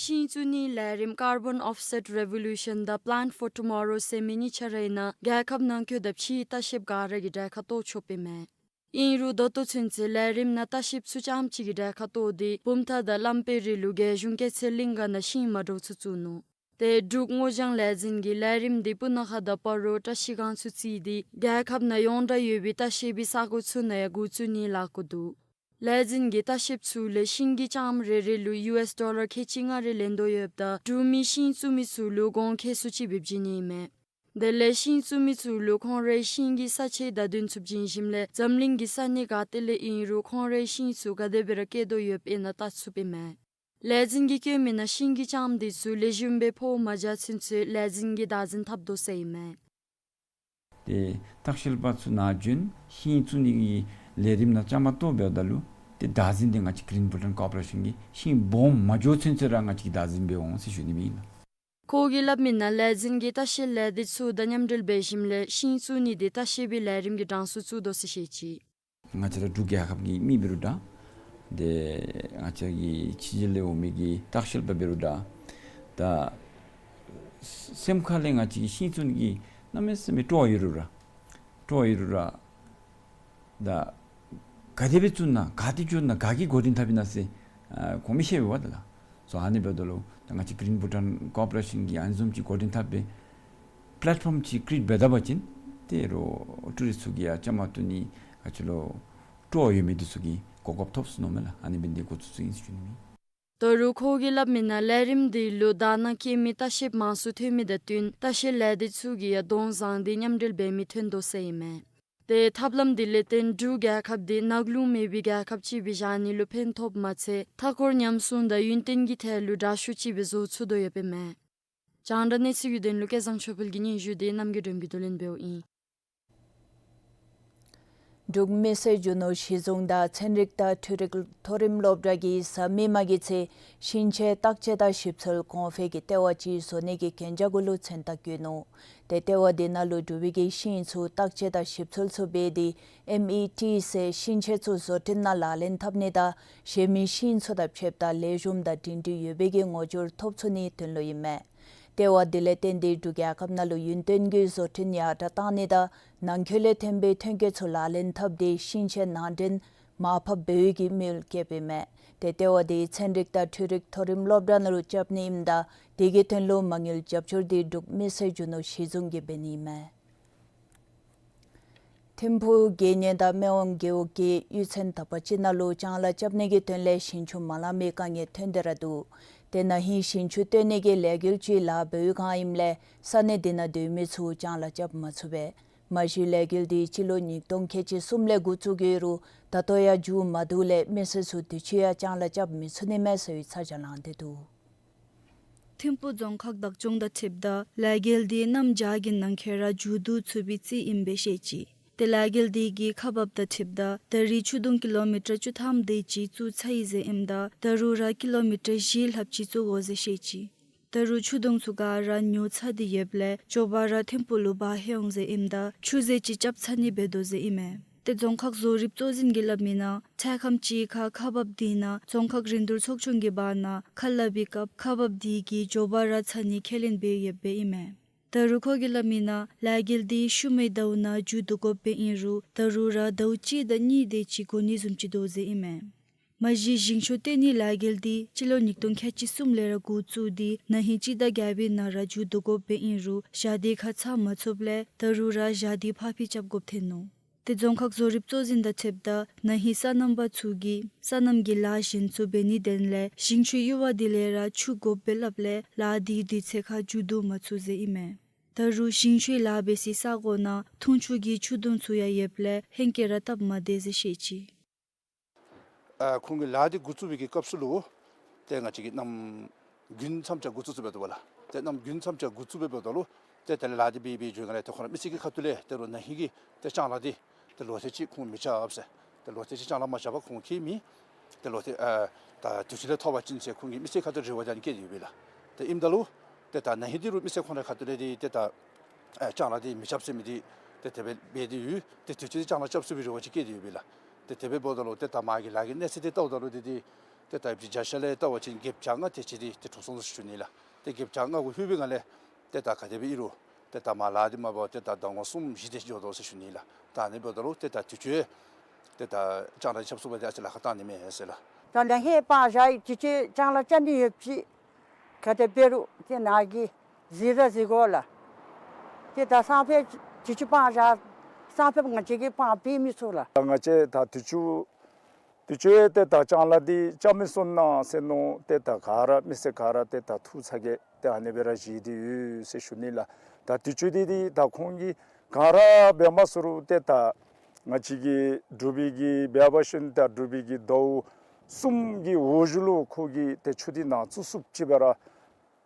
ཤིང་བཙུགས་ནིའི་ལས་རིམ་Carbon Offset Revolution དང་Plan for Tomorrow ཟེར་མི་གཉིས་ཆ་རའི་ནང་རྒྱལ་ཁབ་ནང་འཁོད་དང་ཕྱིའི་ལྟ་བཤལཔ་ག་ར་གིས་གྲལ་ཁར་གཏོགས་ཆོགཔ་ཨིན་མས། ཨིན་རུང་ད་ལྟོ་ཚུན་ཚོད་ལས་རིམ་ནང་ལྟ་བཤལཔ་ཚུ་རྐྱངམ་ཅིག་གིས་གྲལ་ཁར་གཏོགས་ཏེ་བུམ་ཐང་དང་གླང་དཔོན་རི་ལུ་རྒྱལ་གཞུང་སྐྱེད་ཚལ་གླིང་ག་ནང་ཤིང་མ་འདྲཝ་ཚུ་བཙུགས་ནུག། ཏེ་འབྲུག་སྔོ་ལྗང་ལས་འཛིན་གྱིས་ལས་རིམ་འདི་སྤུ་ན་ཁ་དང་སྤ་རོ་བཀྲ་ཤིས་སྒང་ཚུ་བརྩིས་ཏེ་རྒྱལ་ཁབ་ནང་ཡོངས་གྲགས་ཡོད་པའི་ལྟ་བཤལ་པའི་ས་གོ་ཚུ་ནང་ཡང་འགོ་བཙུགས་ནི་ལགས་ཀྱི་འདུག། ལས་འཛིན་གྱིས་ལྟ་བཤལཔ་ཚུ་ལས་ཤིང་གི་ལྕངམ་རེ་རེ་ལུ་ཡུ་ཨེསི་ཌོ་ལར་ཁལ་གཅིག་ལྔ་རེ་ལེན་དོ་ཡོདཔ་ད་འབྲུག་མི་ཤིང་བཙུགས་མི་ཚུ་ལུ་གོང་ཁེ་སུ་ཅིག་སྦེ་བྱིན་ནི་ཨིན་མས། དེ་ལས་ཤིང་བཙུགས་མི་ཚུ་ལུ་ཁོང་རའི་ཤིང་གི་ས་ཆའི་བརྡ་དོན་ཚུ་བྱིན་ཞིནམ་ལས་འཛམ་གླིང་གི་ས་གནས་ག་ཏེ་ལས་ཨིན་རུང་ཁོང་རའི་ཤིང་ཚུ་ག་དེ་སྦེ་ར་སྐྱེ་དོ་ཡོདཔ་ཨིན་ན་བལྟ་ཚུགསཔ་ཨིན་མས། ལས་འཛིན་གྱིས་བཀོད་མི་ནང་ཤིང་གི་ལྕངམ་འདི་ཚུ་ལེགས་ཤོམ་སྦེ་ཕོག་མ་བྱུང་ཚུན་ཚོད་ལས་འཛིན་གྱིས་བདག་འཛིན་འཐབ་དོ་ཟེར་ཨིན་མས། ཏེ་ལྟ་བཤལ་པ་ཚུ་ནཱ་བྱོན་ཤིང་བཙུགས་ནི་གི་ལས་རིམ་ནང་བཅའ་མར་གཏོགས་འབདཝ་ད་ལུ་ཏེ་བདག་འཛིན་འདི་ང་བཅས་Green Bhutan Corporation གིས་ཤིང་སྦོམ་མ་འགྱོ་ཚུན་ཚོད་ར་ང་བཅས་ཀྱིས་བདག་འཛིན་འབད་འོང་ཟེར་ཞུ་ནི་ཨིན་ལགས། ཁོ་གིས་སླབ་མི་ནང་ལས་འཛིན་གྱིས་ལྟ་བཤལ་ལས་སྡེ་ཚུ་དང་མཉམ་འབྲེལ་འབད་ཞིནམ་ལས་ཤིང་བཙུགས་ནི་འདི་ལྟ་བཤལ་པའི་ལས་རིམ་གྱི་གྲངས་སུ་བཙུགས་དོ་ཟེར་བཤད་ཅི། ང་བཅས་ར་འབྲུག་རྒྱལ་ཁབ་ཀྱི་མི་འབད་རུང་འདྲ། ཏེ་ང་བཅས་ཀྱི་ཕྱི་རྒྱལ་ལས་འོང་མི་གི་ལྟ་བཤལ་པ་འབད་རུང་འདྲ། ད་སེམས་ཁ་ལས་ང་བཅས་ཀྱི་ཤིང་བཙུགས་ནི་གི་གནམ་མེད་ས་མེད་སྤྲོ་བ་ཡོད་རུང་ར། སྤྲོ་བ་ཡོད་རུང་ར། ད་ག་དེ་སྦེ་བཙུགས་ན་ག་ཏེ་འགྱོ་ན་ག་གིས་འགོ་འདྲེན་འཐབ་ཨིན་ན་ཟེར་ཨ་གོ་མི་ཤེས་པས་པ་ད་ལགས། སོ་ཨ་ནི་འབདཝ་ད་ལུ་ད་ང་བཅས་Green Bhutan Corporation གིས་ཨ་ནི་བཟུམ་ཅིག་འགོ་འདྲེན་འཐབ་སྦེ་པེ་ལེཊ་ཕོམ་ཅིག་ཀི་རི་ཨེཊ་འབད་ད་པ་ཅིན་ཏེ་རོགས་ཊུ་རིསཊ་ཚུ་གིས་ཡང་བཅའ་མར་གཏོགས་ནི་ང་བཅས་ལུ་སྤྲོ་བ་ཡོད་མི་འདི་ཚུ་གིས་གོ་སྐབས་ཐོབ་ཚུགས་ནི་མས་ལགས། ཨ་ནི་འབད་ནི་འདི་འགོ་བཙུགས་ཚུགས་ཨིན་ཟེར་ཞུ་ནི་ཨིན། ད་རུང་ཁོ་གིས་སླབ་མི་ནང་ལས་རིམ་འདི་ལུ་དང་ནང་སྐྱེས་མི་ལྟ་བཤལཔ་མང་སུ་ཐོན་མི་དང་བསྟུན་ལྟ་བཤལ་ལས་སྡེ་ཚུ་གིས་ཡང་གདོང་བཟང་སྟེ་མཉམ་འབྲེལ་འབད་མི་ཐོན་དོ་ཟེར་ཨིན་མས། ཏེ་ཐབས་ལམ་འདི་ལས་བརྟེན་འབྲུག་རྒྱལ་ཁབ་འདི་ནག་རླུང་མེད་པའི་རྒྱལ་ཁབ་ཅིག་སྦེ་བཞག་ནི་ལུ་ཕན་ཐོགསཔ་མ་ཚད་མཐའ་འཁོར་ཉམས་སྲུང་དང་ཡུན་བརྟན་གྱི་ཐད་ལུ་དྲག་ཤོས་ཅིག་སྦེ་བཟོ་ཚུགས་དོ་ཡོདཔ་ཨིན་མས། རྒྱང་བསྒྲགས་གནས་ཚུལ་གྱི་དོན་ལུ་སྐལ་བཟང་ཆོས་འཕེལ་གྱི་སྙན་ཞུ་འདི་རྣམ་རྒྱལ་སྒྲོལམ་གྱིས་བསྡུ་ལེན་འབདཝ་ཨིན། འབྲུག་མི་སེར་རྒྱུ་ནོར་གཞི་བཟུང་དང་ཚན་རིག་དང་འཕྲུལ་རིག་མཐོ་རིམ་སློབ་གྲྭ་གིས་གཟའ་མིག་དམར་གྱི་ཚེ་ཤིང་ཆས་བརྟག་དཔྱད་དང་ཞིབ་འཚོལ་གོང་འཕེལ་གྱི་ལྟེ་བ་ཅིག་བཟོ་ནི་གི་གན་རྒྱ་གུ་ལུ་མཚན་རྟགས་བཀོད་ནུག། ཏེ་ལྟེ་བ་འདི་ནང་ལུ་འབྲུག་པའི་གི་ཤིང་ཚུ་བརྟག་དཔྱད་དང་ཞིབ་འཚོལ་ཚུ་འབད་དེ་ཨེམ་ཨི་ཊི་ཟེར་ཤིང་ཆས་ཚུ་བཟོ་སྐྲུན་ནང་ལག་ལེན་འཐབ་ནི་དང་གཞན་མི་ཤིང་ཚུ་དང་ཕྱདཔ་ད་ལེགས་ཤོམ་དང་སྒྲིང་སྒྲི་ཡོད་པའི་གི་ངོ་སྦྱོར་ཐོབ་ཚུགས་ནིའི་དོན་ལུ་ཨིན་མས། ལྟེ་བ་འདི་ལས་བརྟེན་ཏེ་འབྲུག་རྒྱལ་ཁབ་ནང་ལུ་ཡུན་བརྟན་གྱི་བཟོ་སྐྲུན་ཡར་དྲག་བཏང་ནི་དང་ནང་འཁོད་ལས་ཐོན་པའི་ཐོན་སྐྱེད་ཚུ་ལག་ལེན་འཐབ་སྟེ་ཤིང་ཆས་ནང་འདྲེན་མར་ཕབ་འབད་བའི་གི་དམིགས་ཡུལ་བསྐྱེདཔ་ཨིན་མས། ཏེ་ལྟེ་བ་འདི་ཚན་རིག་དང་འཕྲུལ་རིག་མཐོ་རིམ་སློབ་གྲྭ་ནང་ལུ་རྐྱབ་ནི་ཨིནམ་ད་དེ་གི་དོན་ལུ་མ་དངུལ་རྒྱབ་སྐྱོར་འདི་འབྲུག་མི་སེར་རྒྱུ་ནོར་གཞི་བཟུང་གིས་འབད་ནི་ཨིན་མས། ཐིམ་ཕུག་དགེ་བསྙེན་དང་སྨོན་ལམ་རྒེད་འོག་གི་གཡུས་ཚན་དག་པ་ཅིག་ནང་ལུ་ལྕང་ལཱ་རྐྱབ་ནི་གི་དོན་ལས་ཞིང་ཆུ་མ་ལང་མི་དཀའ་ངལ་ཐོན་ཏེ་ར་འདུག། ཏེ་ན་ཧིང་ཞིང་ཆུ་བཏོན་ནི་གི་ལས་འགུལ་ཅིག་ལཱ་འབད་བའི་སྒང་ཨིནམ་ལས་ས་གནས་འདི་ནང་སྡོད་མི་ཚུ་ལྕང་ལཱ་རྐྱབ་མ་ཚུགས་པས། མ་གཞི་ལས་འགུལ་འདི་སྤྱི་ལོ་ཉིས་སྟོང་ཁལ་གཅིག་གསུམ་ལས་འགོ་བཙུགས་ཡོད་རུང་ད་ལྟོ་ཡང་མཇུག་མ་བསྡུ་ལས་མི་སེར་ཚུ་དུས་ཅི་ཡང་ལྕང་ལཱ་རྐྱབ་མི་ཚུགས་ནི་མས་ཟེར་བའི་ཚ་གྱང་ལང་སྟེ་འདུག། ཐིམ་ཕུག་རྫོང་ཁག་བདག་སྐྱོང་དང་འཁྲིལཝ་ད་ལས་འགུལ་འདི་གནམ་བྱཱར་གྱི་ནང་འཁོད་ར་མཇུག་བསྡུ་ཚུགས་པའི་རྩིས་ཨིན་པའི་བཤད་ཅི། ཏེ་ལས་འགུལ་འདི་གི་ཁག་འབགཔ་དང་འཁྲིལཝ་ད་ད་རེས་ཆུ་དུང་ཀི་ལོ་མི་ཊར་བཅུ་ཐམ་དེ་ཅིག་བཙུགས་ཚར་ཡི་ཟེར་ཨིནམ་ད་ད་རུང་ར་ཀི་ལོ་མི་ཊར་བཞི་ལྷགཔ་ཅིག་བཙུགས་དགོ་ཟེར་བཤད་ཅི། ད་རུང་ཆུ་དུང་ཚུ་ག་ར་ཉོ་ཚར་ཏེ་ཡོདཔ་ལས་མགྱོགས་པ་ར་ཐིམ་ཕུག་ལུ་འབག་ཧེ་འོང་ཟེར་ཨིནམ་ད་ཆུ་ཟེར་ཅིག་རྐྱབ་ཚར་ནི་འབད་དོ་ཟེར་ཨིན་མས། ཏེ་རྫོང་ཁག་བཟོ་རིགཔ་གཙོ་འཛིན་གྱིས་སླབ་མི་ནང་འཕྲལ་ཁམས་ཅིག་ཁར་ཁག་འབགཔ་འདི་ནང་རྫོང་ཁག་རིན་བསྡུར་ཚོགས་ཆུང་གི་བར་ན་ཁ་སླབ་པའི་སྐབས་ཁག་འབགཔ་འདི་གིས་མགྱོགས་པ་ར་ཚར་ནི་ཁས་ལེན་འབད་ཡོདཔ་ཨིན་མས། ད་རུང་ཁོ་གིས་སླབ་མི་ནང་ལས་འགུལ་འདི་ཤུལ་མའི་ཟླཝ་ནང་མཇུག་བསྡུ་དགོཔ་སྦེ་ཨིན་རུང་ད་རུང་ར་ཟླཝ་གཅིག་དང་གཉིས་དེ་ཅིག་འགོར་ནི་བཟུམ་ཅིག་འདུག་ཟེར་ཨིན་མས། མ་གཞི་ཞིང་ཆུ་བཏོན་ནིའི་ལས་འགུལ་འདི་སྤྱི་ལོ་ཉིས་སྟོང་ཁལ་གཅིག་གསུམ་ལས་ར་འགོ་བཙུགས་ཏེ་ན་ཧིང་སྤྱི་ཟླ་བརྒྱད་པའི་ནང་ར་མཇུག་བསྡུ་དགོཔ་སྦེ་ཨིན་རུང་ཞག་སྡེ་ཁར་ཚར་མ་ཚུགསཔ་ལས་ད་རུང་ར་ཞག་སྡེ་ཕར་འཕུལ་རྐྱབ་དགོཔ་ཐོན་ནུག། ཏེ་རྫོང་ཁག་བཟོ་རིགཔ་གཙོ་འཛིན་དང་འཁྲིལཝ་ད་ན་ཧིང་སོ་ནམ་པ་ཚུ་གིས་སོ་ནམ་གྱི་ལཱ་གཞན་ཚུ་འབད་ནིའི་དོན་ལས་ཞིང་ཆུའི་གཡུར་བ་འདི་ལས་ར་ཆུ་དགོཔ་སྦེ་སླབ་ལས་ལཱ་འདི་དུས་ཚོད་ཁར་མཇུག་བསྡུ་མ་ཚུགས་ཟེར་ཨིན་མས། ད་རུང་ཞིང་ཆུའི་ལཱ་འབད་སའི་ས་གོ་ནང་འཐུང་ཆུ་གི་ཆུ་དུང་ཚུ་ཡང་ཡོདཔ་ལས་ཧེང་སྐལ་ར་སྟབས་མ་བདེ་ཟེར་བཤད་ཅི། ཨ་ཁོང་གིས་ལཱ་འདི་འགོ་བཙུགས་པའི་གི་སྐབས་སུ་ལུ་ཏེ་ང་བཅས་ཀྱིས་གནམ་དགུན་མཚམས་ཅིག་འགོ་བཙུགས་བཙུགསཔ་འབདཝ་ད་ལུ་ཏེ་གནམ་དགུན་མཚམས་ཅིག་འགོ་བཙུགས་བཙུགསཔ་འབདཝ་ད་ལུ་ཏེ་དེ་ལས་ལཱ་འདི་འབད་འབད་འགྱོ་སྒང་ལས་ཏེ་ཁོང་ར་མི་སེར་གྱི་ཁ་ཐུག་ལས་ཏེ་རོགས་ན་ཧིང་གི་ཏེ་ལྕང་ལཱ་འདི་ཏེ་ལོ་ཚད་ཅིག་ཁོང་མི་རྐྱབ་ཟེར། ཏེ་ལོ་ཚད་ཅིག་ལྕང་ལཱ་མ་རྐྱབ་པར་ཁོང་གིས་མི་ཏེ་ལོ་ཚད་ཨ་ད་དུས་ཅི་ལས་ཐོབ་པ་ཅིན་ཟེར་ཁོང་གིས་མི་སེར་ཁ་ཐུག་རེ་བ་ཅིག་བསྐྱེད་དེ་ཡོདཔ་ཨིན་ལགས། ཏེ་ཨིནམ་ད་ལུ་ཏེ་ད་ན་ཧིང་འདི་རུང་མི་སེར་ཁོང་རའི་ཁ་ཐུག་ལས་འདི་ཏེ་ད་ཨ་ལྕང་ལཱ་འདི་མི་རྐྱབ་ཟེར་མི་འདི་ཏེ་དེ་སྦེ་འབད་དེ་ཡོད། ཏེ་དུས་ཅི་ལྕང་ལཱ་རྐྱབ་ཚུགས་པའི་རེ་བ་ཅིག་བསྐྱེད་དེ་ཡོདཔ་ཨིན་ལགས། ཏེ་དེ་སྦེ་འབདཝ་ད་ལུ་ཏེ་ད་མ་གི་ལཱ་གི་གནས་ཚད་འདི་བལྟཝ་ད་ལུ་འདི་འདི་ཏེ་ད་བརྒྱ་ཆ་ལས་བལྟ་བ་ཅིན་བརྒྱད་བརྒྱ་ལྔ་དེ་ཅིག་འདི་ཏེ་འགྲོ་སོང་ཟེར་ཞུ་ནི་ལགས། ཏེ་བརྒྱད་བརྒྱ་ལྔ་གུ་ལྷོད་པའི་སྒང་ལས་ཏེ་ད་ག་དེ་སྦེ་ཨིན་རུང་ཏེ་ད་མ་ལཱ་འདི་མ་འབད་བར་ཏེ་ད་ཟླ་ངོ་གསུམ་བཞི་དེ་ཅིག་འགྱོ་དོ་ཟེར་ཞུ་ནི་ལགས། ད་ཨ་ནི་འབདཝ་ད་ལུ་ཏེ་ད་དུས་ཅི་ཏེ་ད་ལྕང་ལཱ་རྐྱབ་ཚུགས་པ་འདི་ཨ་ཙི་ལཱ་ཁག་བཏང་ནི་མས་ཟེར་ལགས། ད་ལས་ཧེ་པ་ཞག་དུས་ཅི་ལྕང་ལཱ་རྐྱབ་ནི་ཡོད་ཅི། ག་དེ་འབད་རུང་ཏེ་ནཱ་གིས་གཟིགས་ར་གཟིགས་དགོ་ལགས། ཏེ་ད་སང་ཕོད་དུས་ཅི་སྤང་བཞག་སང་ཕོད་ང་བཅས་ཀྱིས་སྤང་འབད་མི་ཚུགས་ལགས། ང་བཅས་ད་དུས་ཅི་དུས་ཅི་ཏེ་ད་ལྕང་ལཱ་འདི་རྐྱབ་མི་ཚུགས་ན་ཟེར་མནོ་ཏེ་ད་ག་ར་མི་སེར་ག་ར་ཏེ་ད་ཐུགས་ཚ་གྱང་ཏེ་ཨ་ནི་སྦེ་ར་བཞེས་ཏེ་ཡོད་ཟེར་ཞུ་ནི་ལགས། ད་དུས་ཅི་འདི་འདི་ད་ཁོང་གིས་ག་ར་འབད་མ་ཚུགས་རུང་ཏེ་ད་ང་བཅས་ཀྱི་འབྲུག་པའི་གི་འབད་བ་ཞིན་ད་འབྲུག་པའི་གི་ཟླཝ་གསུམ་གྱི་འོག་གཞུག་ལུ་ཁོ་གིས་ཏེ་ཆུ་འདི་ནཱ་བཙུགས་ཚུགསཔ་ཅིག་སྦེ་ར་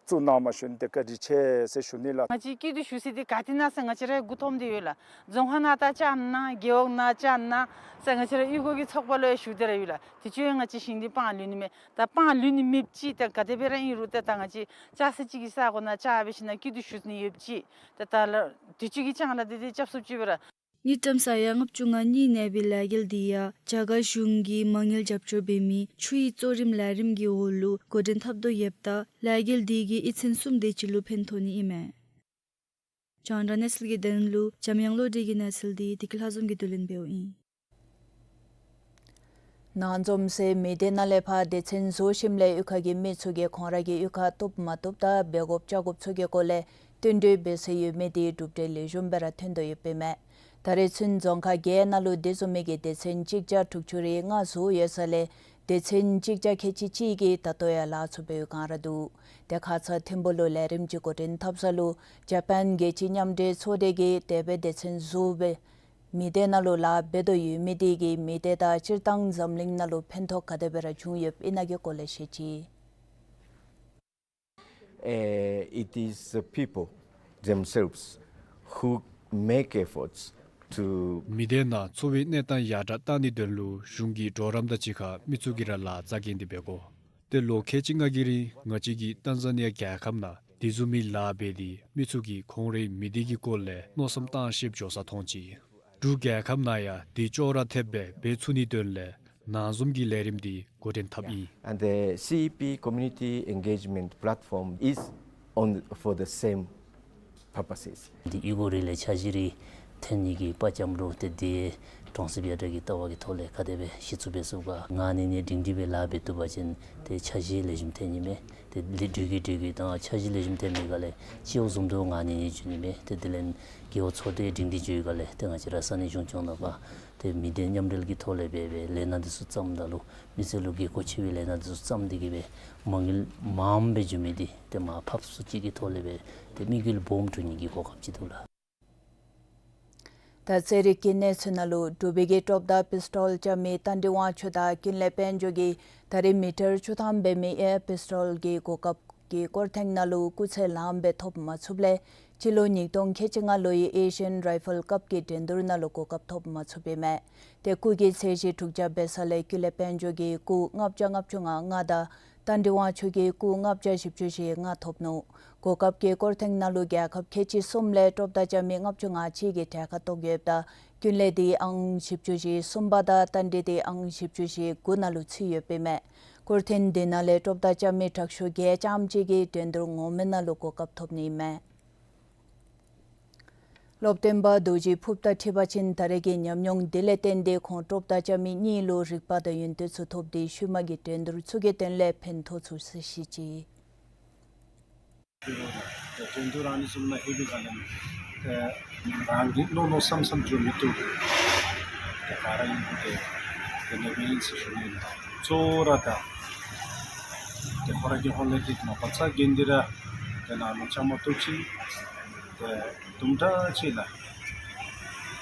བཙུགས་གནང་བ་ཞིན་ཏེ་བཀའ་དྲིན་ཆེ་ཟེར་ཞུ་ནི་ལགས། ང་བཅས་སྐྱིད་སྡུག་ཞུ་ས་འདི་ག་ཏེ་ན་ཟེར་ང་བཅས་ར་མགུ་འཐོམས་ཏེ་ཡོད་ལགས། རྫོང་ཁག་ནང་ད་རྐྱབ་ན་རྒེད་འོག་ནང་རྐྱབ་ན་ཟེར་ང་བཅས་ར་གཡུས་སྒོ་གི་ཚོགས་པ་ལུ་ཡང་ཞུ་སྟེ་ར་ཡོད་ལགས། དུས་ཅི་ཡང་ང་བཅས་ཞིང་འདི་སྤང་ལུས་ནི་མེད། ད་སྤང་ལུས་ནི་མེདཔ་ཅིག་ད་ག་དེ་སྦེ་ར་ཨིན་རུང་ཏེ་ད་ང་བཅས་ལྕགས་སི་ཅིག་གི་ས་གོ་ནང་ལྕགས་འབད་ཞིན་ན་སྐྱིད་སྡུག་ཞུ་ནི་ཡོདཔ་ཅིག་ཏེ་ད་ལགས་དུས་ཅི་གི་ལྕང་ལཱ་འདི་འདི་རྐྱབ་ཚུགསཔ་ཅིག་སྦེ་ར། དངུལ་ཀྲམ་ས་ཡ་ལྔ་བཅུ་ང་གཉིས་གནས་པའི་ལས་འགུལ་འདི་ཡང་རྒྱ་གར་གཞུང་གིས་མ་དངུལ་རྒྱབ་སྐྱོར་འབད་མི་ཆུའི་གཙོ་རིམ་ལས་རིམ་གྱི་འོག་ལུ་འགོ་འདྲེན་འཐབ་དོ་ཡོདཔ་ད་ལས་འགུལ་འདི་གིས་གཡུས་ཚན་གསུམ་དེ་ཅིག་ལུ་ཕན་ཐོགས་ནི་ཨིན་མས། རྒྱང་བསྒྲགས་གནས་ཚུལ་གྱི་དོན་ལུ་འཇམ་དབྱངས་བློ་གྲོས་ཀྱི་གནས་ཚུལ་འདི་བདེ་སྐྱིད་ལྷ་འཛོམས་ཀྱིས་བསྡུ་ལེན་འབདཝ་ཨིན། ནང་འཛོམས་སའི་མི་སྡེ་ནང་ལས་ཕར་སྡེ་ཚན་བཟོ་ཞིནམ་ལས་གཡུས་ཁ་གི་མི་ཚུ་གིས་ཁོང་ར་གི་གཡུས་ཁར་བཏུབ་མ་བཏུབ་དང་འབད་དགོཔ་བྱ་དགོཔ་ཚུ་གི་སྐོར་ལས་བསྟུན་གྲོས་འབད་སྲོལ་ཡོད་མི་དེ་གྲུབ་འབྲས་ལེགས་ཤོམ་སྦེ་ར་ཐོན་དོ་ཡོདཔ་ཨིན་མས། ད་རེས་ཚུན་རྫོང་ཁག་བརྒྱད་ནང་ལུ་དེ་བཟུམ་མའི་གི་སྡེ་ཚན་གཅིག་བརྒྱ་དྲུག་ཅུ་རེ་ལྔ་བཟོ་ཡོད་ས་ལས་སྡེ་ཚན་གཅིག་བརྒྱ་ཁལ་གཅིག་གཅིག་གིས་ད་ལྟོ་ཡང་ལཱ་ཚུ་འབད་བའི་བསྒང་ར་འདུག། དེ་ཁ་ཙ་ཐིམ་ཕུག་ལུ་ལས་རིམ་ཅིག་འགོ་འདྲེན་འཐབ་ས་ལུ་ཇ་པཱན་རྒྱལ་སྤྱི་མཉམ་འབྲེལ་ཚོགས་སྡེ་གིས་དེ་སྦེ་སྡེ་ཚན་བཟོ་སྦེ་མི་སྡེ་ནང་ལུ་ལཱ་འབད་དོ་ཡོད་མི་དེ་གིས་མི་སྡེ་དང་སྤྱིར་བཏང་འཛམ་གླིང་ནང་ལུ་ཕན་ཐོགས་ག་དེ་སྦེ་ར་བྱུང་ཡོདཔ་ཨིན་ན་གི་སྐོར་ལས་བཤད་ཅི། Eh, it is the people themselves who make efforts to མི་སྡེ་ནང་འཚོ་བའི་གནས་སྟངས་ཡར་དྲག་བཏང་ནིའི་དོན་ལུ་གཞུང་གི་གྲོགས་རམ་དང་གཅིག་ཁར་མི་ཚུ་གིས་ར་ལཱ་རྩ་འགེངས་ཏེ་འབད་དགོ། ཏེ་ལོ་ཁལ་གཅིག་ལྔ་གི་རིང་ང་བཅས་ཀྱིས་ཏཱན་ཛ་ནི་ཡ་རྒྱལ་ཁབ་ནང་དེ་བཟུམ་མའི་ལཱ་འབད་དེ་མི་ཚུ་གིས་ཁོང་རའི་མི་སྡེ་གི་སྐོར་ལས་མནོ་བསམ་བཏང་ཤེསཔ་འགྱོ་ས་མཐོང་ཅི། འབྲུག་རྒྱལ་ཁབ་ནང་ཡང་དེ་ཅོག་ར་འཐདཔ་སྦེ་འབད་ཚུགས་ནིའི་དོན་ལས་ནང་འཛོམས་ཀྱི་ལས་རིམ་འདི་འགོ་འདྲེན་འཐབ་ཨིན། And the C E P community engagement platform is on for the same purposes. འདི་གཡུས་སྒོ་རེ་ལས་འཆར་གཞི་རེ་འཐེན་ནི་གི་དཔའ་བཅམ་རུང་ཏེ་འདི་གྲོང་གསེབ་ཡར་དྲག་གི་ལྟ་བ་གི་ཐོག་ལས་ག་དེ་སྦེ་གཞི་བཙུགས་འབད་ཚུགས་ག། ངང་ནས་ནི་སྒྲིང་སྒྲི་སྦེ་ལཱ་འབད་བཏུབ་པ་ཅིན་ཏེ་འཆར་གཞི་ལེགས་ཤོམ་འཐེན་ནི་མས། ཏེ་ལི་འགྲུལ་གྱི་འགྲུལ་གྱི་དང་འཆར་གཞི་ལེགས་ཤོམ་འཐེན་མི་ག་ལས་སྤྱི་འོག་བཟུམ་དུ་ངང་ནས་ནི་འགྱོ་ནི་མས། ཏེ་དེ་ལས་རྒེད་འོག་ཚོགས་སྡེ་སྒྲིང་སྒྲི་འགྱོ་ཡི་ག་ལས་ཏེ་ང་བཅས་ར་ས་གནས་གཞུང་སྐྱོང་ནང་པ་ཏེ་མི་སྡེ་མཉམ་འབྲེལ་གྱི་ཐོག་ལས་འབད་སྦེ་ལས་སྣ་འདི་ཚུ་བརྩམ་ད་ལུ་མི་སེར་ལུ་དགོས་མཁོ་ཆེ་བའི་ལས་སྣ་འདི་ཚུ་བརྩམས་ཏེ་གི་སྦེ་མ་དངུལ་མངམ་སྦེ་འགྱོ་མི་འདི་ཏེ་མར་ཕབ་བསུ་ཅིག་གི་ཐོག་ལས་སྦེ་ཏེ་དམིགས་ཡུལ་སྦོམ་གྲུབ་ནི་གི་གོ་སྐབས་ཅིག་འདུག་ལགས། ད་རྩེད་རིགས་ཀྱི་གནས་ཚུལ་ནང་ལུ་འབྲུག་པའི་གི་གྲོགས་དང་པིས་ཊོལ་རྐྱབ་མི་རྟ་མགྲིན་དབང་ཕྱུག་དང་ཀུན་ལེགས་དཔལ་འབྱོར་གྱིས་ད་རེས་མི་ཊར་བཅུ་ཐམ་འབད་མི་ཨེར་པིས་ཊོལ་གྱི་གོ་སྐབས་ཀྱི་སྐོར་ཐེངས་ནང་ལུ་སྐུགས་ཚད་ལངམ་སྦེ་ཐོབ་མ་ཚུགསཔ་ལས་སྤྱི་ལོ་ཉིས་སྟོང་ཁལ་གཅིག་ལྔ་ལོའི་ཨེ་ཤི་ཡཱན་རའི་ཕཱལ་ཀབ་ཀྱི་འགྲན་བསྡུར་ནང་ལུ་གོ་སྐབས་ཐོབ་མ་ཚུགསཔ་ཨིན་མས། ཏེ་སྐུགས་ཀྱི་ཚད་གཞི་དྲུག་བརྒྱ་འབད་ས་ལས་ཀུན་ལེགས་དཔལ་འབྱོར་གྱིས་སྐུགས་ལྔ་བརྒྱ་ལྔ་བཅུ་ང་ལྔ་དང་རྟ་མགྲིན་དབང་ཕྱུག་གིས་སྐུགས་ལྔ་བརྒྱ་བཞི་བཅུ་ཞེ་ལྔ་ཐོབ་ནུག། གོ་སྐབས་ཀྱི་སྐོར་ཐེངས་ནང་ལུ་རྒྱལ་ཁབ་ཁལ་གཅིག་གསུམ་ལས་ཊོབ་དང་རྐྱབ་མི་ལྔ་བཅུ་ང་གཅིག་གིས་གྲལ་ཁར་གཏོགས་ཡོདཔ་ད་ཀུན་ལེགས་འདི་ཨང་བཞི་བཅུ་ཞེ་གསུམ་པ་དང་རྟ་མགྲིན་འདི་ཨང་བཞི་བཅུ་ཞེ་དགུ་ནང་ལུ་ཚུད་ཡོདཔ་ཨིན་མས། སྐོར་ཐེངས་འདི་ནང་ལས་ཊོབ་དང་རྐྱབ་མི་དྲག་ཤོས་བརྒྱད་ཙམ་ཅིག་གིས་འགྲན་བསྡུར་ངོ་མའི་ནང་ལུ་གོ་སྐབས་ཐོབ་ནི་ཨིན་མས། སློབ་སྟོན་པ་རྡོ་རྗེ་ཕུརཔ་དང་འཁྲིལ་བ་ཅིན་ད་རེས་ཀྱི་ཉམས་མྱོང་འདི་ལས་བརྟེན་ཏེ་ཁོང་ཊོབ་དང་རྐྱབ་མི་གཉིས་ལུ་རིག་པ་དང་ཡོན་ཏན་ཚུ་ཐོབ་སྟེ་ཤུལ་མ་གི་འགྲན་བསྡུར་ཚུ་གི་དོན་ལས་ཕན་ཐོགས་ཚུགས་ཟེར་བཤད་ཅི། འགྲན་བསྡུར་ཨ་ནི་བཟུམ་ནང་ལྷོད་པའི་སྒང་ལས་རང་གིས་མནོ་མནོ་བསམ་བསམ་འགྱོ་མི་བཏུབ། ཏེ་ག་ར་ཨིན་ཏེ་དེ་ནང་སྦེ་ཨིན་ཟེར་ཞུ་ནི་ཨིན། གཙོ་བོ་ར་ད་ཏེ་ཁོ་ར་གི་ཧོངས་ལས་ཏེ་མ་པ་ཚ་གྱང་འདི་ར་ཏེ་ནང་ལུ་བཅའ་མར་གཏོགས་ཅི། ཏེ་དུམ་གྲ་ཅིག་ལགས།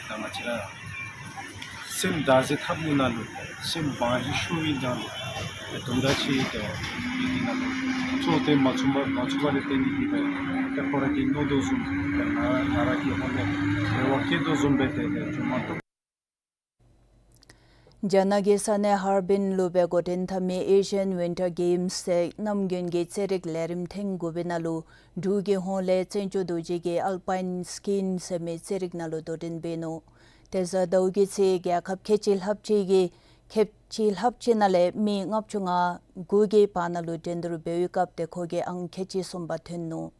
ད་ང་བཅས་ར་སེམས་བདག་འཛིན་འཐབ་ནི་ནང་ལུ་སེམས་བང་ཞིན་ཤོར་བའི་སྒང་ལུ་ཏེ་དུམ་གྲ་ཅིག་ཏེ་ཨིན་ནི་ནང་ལུ་གཙོ་བོ་ཏེ་མ་ཚུགས་པ་མ་ཚུགས་པ་ལས་བརྟེན་ཏེ་གི་སྦེ་ཏེ་ཁོ་ར་གིས་མནོ་དོ་བཟུམ་ཏེ་ང་ང་ར་གི་ཧོངས་ལས་རེ་བ་བསྐྱེད་དོ་བཟུམ་སྦེ་ཏེ་ཏེ་འགྱོ་མ་བཏུབ། རྒྱ་ནག་གི་ས་གནས་ཧར་བིན་ལུ་སྦེ་འགོ་འདྲེན་འཐབ་མི་ཨེ་ཤི་ཡཱན་ཝིན་ཊར་གེམསི་ཟེར་གནམ་དགུན་གྱི་རྩེད་རིགས་ལས་རིམ་ཐེངས་དགུ་པའི་ནང་ལུ་འབྲུག་གི་ཧོངས་ལས་བཙན་སྐྱོགས་རྡོ་རྗེ་གིས་ཨལ་པའིན་སི་ཀིང་ཟེར་མི་རྩེད་རིགས་ནང་ལུ་དོ་འགྲན་འབད་ནུག། ཏེ་གཟའ་ཟླཝ་གི་ཚེ་རྒྱལ་ཁབ་ཁལ་གཅིག་ལྷགཔ་ཅིག་གིས་ཁལ་གཅིག་ལྷགཔ་ཅིག་ནང་ལས་མི་ལྔ་བཅུ་ང་དགུ་གི་བར་ན་ལུ་འགྲན་བསྡུར་འབད་བའི་སྐབས་ཏེ་ཁོ་གིས་ཨང་ཁལ་གཅིག་གསུམ་པ་ཐོན་ནུག།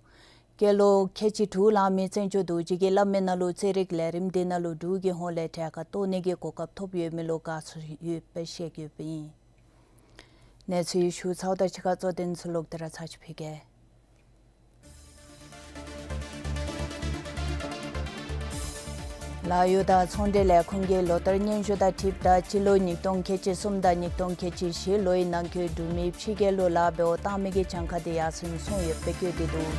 སྐྱེས་ལོ་ཁལ་གཅིག་དྲུག་ལང་མི་བཙན་སྐྱོགས་རྡོ་རྗེ་གིས་སླབ་མི་ནང་ལུ་རྩེད་རིགས་ལས་རིམ་འདི་ནང་ལུ་འབྲུག་གི་ཧོངས་ལས་གྲལ་ཁར་གཏོགས་ནི་གི་གོ་སྐབས་ཐོབ་ཡོད་མི་ལུ་དགའ་ཚོར་ཡོདཔ་སྦེ་བཤད་ཡོདཔ་ཨིན། གནས་ཚུལ་ཞུ་ཚརཝ་དང་གཅིག་ཁར་གཙོ་དོན་ཚུ་ལོག་སྟེ་ར་ཚར་ཅིག་ཕུལ་གེ། ལཱ་གཡོག་དང་ཚོང་འབྲེལ་ལས་ཁུངས་ཀྱིས་ལོ་བསྟར་སྙན་ཞུ་དང་འཁྲིལཝ་ད་སྤྱི་ལོ་ཉིས་སྟོང་ཁལ་གཅིག་གསུམ་དང་ཉིས་སྟོང་ཁལ་གཅིག་བཞི་ལོའི་ནང་འཁོད་འབྲུག་མི་ཕྱི་རྒྱལ་ལུ་ལཱ་འབདཝ་བཏང་མི་གི་གྱངས་ཁ་དེ་ཡར་སེང་སོང་ཡོདཔ་སྦེ་བཀོད་དེ་འདུག།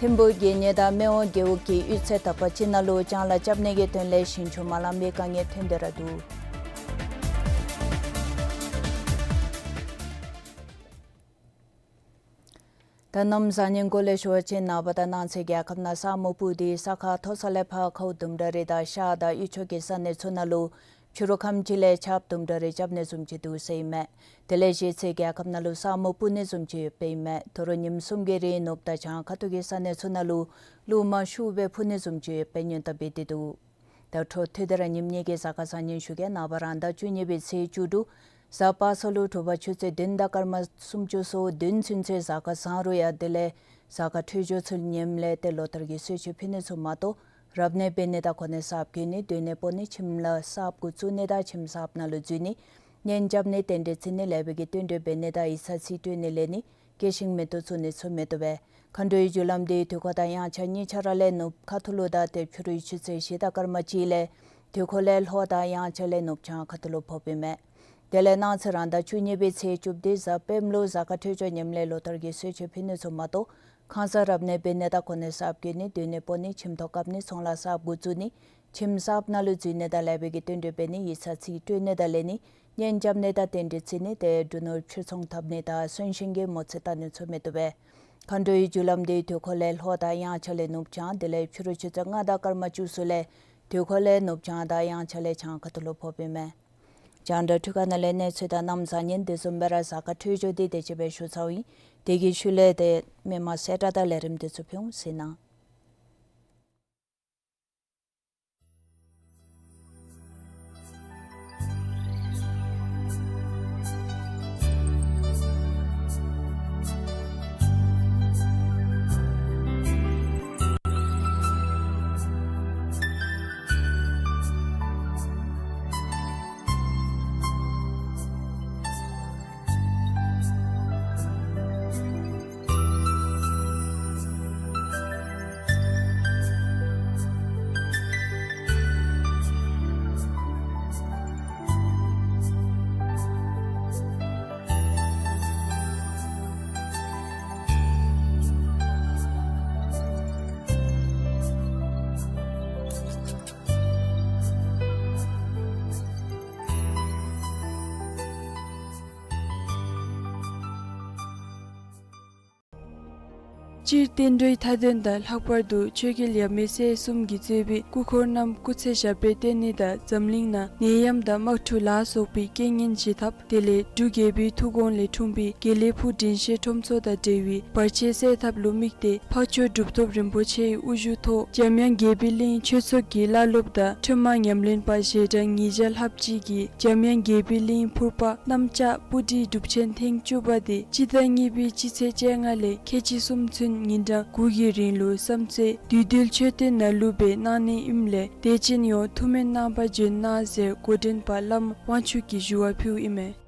ཐིམ་ཕུག་དགེ་བསྙེན་དང་སྨད་ཝང་རྒེད་འོག་གི་གཡུས་ཚན་དག་པ་ཅིག་ནང་ལུ་ལྕང་ལཱ་རྐྱབ་ནི་གི་དོན་ལས་ཞིང་ཆུ་མ་ལང་པའི་དཀའ་ངལ་ཐོན་ཏེ་ར་འདུག། ད་གནམ་བཟང་ངན་སྐོར་ལས་ཞུ་བ་ཅིན་ནངས་པ་དང་གནངས་ཚེ་རྒྱལ་ཁབ་ནང་ས་སྨུག་སྤུབས་ཏེ་ས་ཁ་མཐོ་ས་ལས་ཕར་ཁཝ་དུམ་གྲ་རེ་དང་ཤར་དང་དབུས་ཕྱོགས་ཀྱི་ས་གནས་ཚུ་ནང་ལུ་ཕྱི་རུ་ཁམས་ཅིག་ལས་ཆརཔ་དུམ་གྲ་རེ་རྐྱབ་ནི་བཟུམ་ཅིག་འདུག་ཟེར་ཨིན་མས། དེ་ལས་གཞེས་ཚེ་རྒྱལ་ཁབ་ནང་ལུ་ས་སྨུག་སྤུབས་ནི་བཟུམ་ཅིག་ཡོདཔ་ཨིན་མས། དོ་རུང་ཉིནམ་གསུམ་གྱི་རིང་ནུབ་དང་བྱང་ཁ་ཐུག་གི་ས་གནས་ཚུ་ནང་ལུ་རླུང་མ་ཤུགས་སྦེ་འཕུ་ནི་བཟུམ་ཅིག་ཡོདཔ་སྦེ་སྔོན་བརྡ་འབད་དེ་འདུག། ད་འཕྲོ་མཐུད་དེ་ར་ཉིནམ་ངེའི་གི་གཟའ་སྐར་བཟང་ངན་ཞུ་གེ། ནངས་པ་རང་ཟླ་བཅུ་གཉིས་པའི་ཚེས་བཅུ་དྲུག། གཟའ་པ་སངས་ལུ་དྲོ་པ་ཆུ་ཚོད་བདུན་དང་སྐར་མ་སུམ་ཅུ་སོ་བདུན་ཚུན་ཚོད་གཟའ་སྐར་བཟང་རུང་ཡང་དེ་ལས་ གཟའ་སྐར་འཕྲོད་སྦྱོར་ཚུ་ཉེནམ་ལས་ཏེ་ལོ་ལྟར་གྱི་གསོལ་མཆོད་ཕུལ་ནི་ཚུ་མ་གཏོགས་རབ་གནས་འབད་ནི་དང་གོ་གནས་གསརཔ་བསྐོ་ནི་སྡོད་གནས་སྤོ་ནི་ཁྱིམ་ལས་གསརཔ་འགོ་བཙུགས་ནི་དང་ཁྱིམ་གསརཔ་ནང་ལུ་འཛུལ་ནི་གཉེན་རྐྱབ་ནི་རྟེན་འབྲེལ་བརྩི་ནི་ལེགས་པའི་གི་རྟེན་འབྲེལ་འབད་ནི་དང་ཡིག་ཚང་རྩིས་སྤྲོད་ནི་ལེན་ནི་སྐྱེད་ཤིང་མེ་ཏོག་བཙུགས་ནི་ཚུ་མི་བཏུབ་པས། མཁའ་འགྲོའི་རྒྱུ་ལམ་འདི་དུས་འཁོར་དང་དབྱངས་འཆར་གཉིས་ཆ་ར་ལས་ནུབ་ཁ་ཐུག་ལུ་དང་ཏེ་ཕྱི་རུའི་ཆུ་ཚོད་བཞི་དང་སྐར་མ་གཅིག་ལས་དུས་འཁོར་ལས་ལྷོ་དང་དབྱངས་འཆར་ལས་ནུབ་བྱང་ཁ་ཐུག་ལུ་ཕོགཔ་ཨིན་མས། དེ་ལས་གནངས་ཚེ་རང་ཟླ་བཅུ་གཉིས་པའི་ཚེས་བཅུ་བདུན་གཟའ་སྤེནམ་ལུ་གཟའ་སྐར་འཕྲོད་སྦྱོར་ཉེནམ་ལས་ལོ་ལྟར་གྱི་གསོལ་མཆོད་ཕུལ་ནི་ཚུ་མ་གཏོགས་ཁང་གསར་རབ་གནས་འབད་ནི་དང་གོ་གནས་གསརཔ་བསྐོ་ནི་སྡོད་གནས་སྤོ་ནི་ཁྱིམ་ཐོག་བཀབ་ནི་ཚོང་ལཱ་གསརཔ་འགོ་བཙུགས་ནི་ཁྱིམ་གསརཔ་ནང་ལུ་འཛུལ་ནི་དང་ལེགས་པའི་གི་རྟེན་འབྲེལ་འབད་ནི་ཡིག་ཚང་རྩིས་སྤྲོད་ནི་དང་ལེན་ནི་གཉེན་རྐྱབ་ནི་དང་རྟེན་འབྲེལ་བརྩི་ནི་ཏེ་འབྲུ་ནོར་ཕྱིར་ཚོང་འཐབ་ནི་དང་གསོན་གཤིན་གྱི་མོ་རྩིས་བལྟ་ནི་ཚུ་མི་བཏུབ་པས། མཁའ་འགྲོའི་རྒྱུ་ལམ་འདི་དུས་འཁོར་ལས་ལྷོ་དང་དབྱངས་འཆར་ལས་ནུབ་བྱང་དེ་ལས་ཕྱི་རུ་ཆུ་ཚོད་ལྔ་དང་སྐར་མ་བཅུ་གསུམ་ལས་དུས་འཁོར་ལས་ནུབ་བྱང་དང་དབྱངས་འཆར་ལས་བྱང་ཁ་ཐུག་ལུ་ཕོགཔ་ཨིན་མས། རྒྱང་བསྒྲགས་འཕྲུལ་ཁང་ནང་ལས་གནས་ཚུལ་དང་གནམ་བཟང་ངན་དེ་བཟུམ་སྦེ་ར་གཟའ་སྐར་འཕྲོད་སྦྱོར་འདི་དེ་ཅིག་སྦེ་ཞུ་ཚརཝ་ཨིན། དེ་གི་ཤུལ་ལས་ཏེ་མི་མང་གསལ་བསྒྲགས་དང་ལས་རིམ་དེ་ཚུ་ཕུལ་འོང་ཟེར་ན། སྤྱིར་བསྟན་འགྲོའི་མཐའ་དོན་དང་ལྷག་པར་དུ་ཆོས་རྒྱལ་ཡབ་མེས་སྲས་གསུམ་གྱིས་གཙོས་པའི་སྐུ་འཁོར་རྣམས་སྐུ་ཚེ་ཞབས་པད་བརྟན་ནི་དང་འཛམ་གླིང་ནང་ནད་ཡམས་དང་དམག་འཁྲུག་ལ་སོགས་པའི་རྐྱེན་ངན་ཞི་ཐབས་དེ་ལས་འབྲུག་རྒྱལ་པོའི་ཐུགས་དགོངས་ལས་འཁྲུངས་པའི་དགེ་ལེགས་ཕུག་དྲིན་ཤེས་ཁྲོམ་ཚོགས་དང་འབྲེལ་བའི་བར་ཆད་སེལ་ཐབས་ལུ་དམིགས་ཏེ་འཕགས་མཆོག་གྲུབ་ཐོབ་རིན་པོ་ཆེའི་དབུ་བཞུགས་ཐོག་འཇམ་དབྱངས་དགྱེས་པའི་གླིང་ཆོས་ཚོགས་ཀྱི་བླ་སློབ་དང་ཁྲོས་མ་ཉམས་ལེན་པ་ཞལ་གྲངས་ཉིས་བརྒྱ་ལྷགཔ་ཅིག་གིས་འཇམ་དབྱངས་དགྱེས་པའི་གླིང་ཕུར་པ་གནམ་ལྕགས་སྤུ་གྲིའི་སྒྲུབ་ཆེན་ཐེངས་བཅུ་པ་དེ་སྤྱི་ཟླ་གཉིས་པའི་སྤྱི་ཚེས་བཅོ་ལྔ་ལས་ཁལ་གཅིག་གསུམ་ཚུན་ཉིན་གྲངས་དགུ་གི་རིང་ལུ་བསམ་རྩེ་བདུད་འདུལ་མཆོད་རྟེན་ནང་ལུ་སྦེ་གནང་ནི་ཨིནམ་ལས་དད་ཅན་ཡོངས་ཐུགས་སྨོན་གནང་པར་བྱོན་གནང་ཟེར་འགོ་འདྲེན་པ་བླམ་དབང་ཕྱུག་གིས་ཞུ་བ་ཕུལཝ་ཨིན་མས།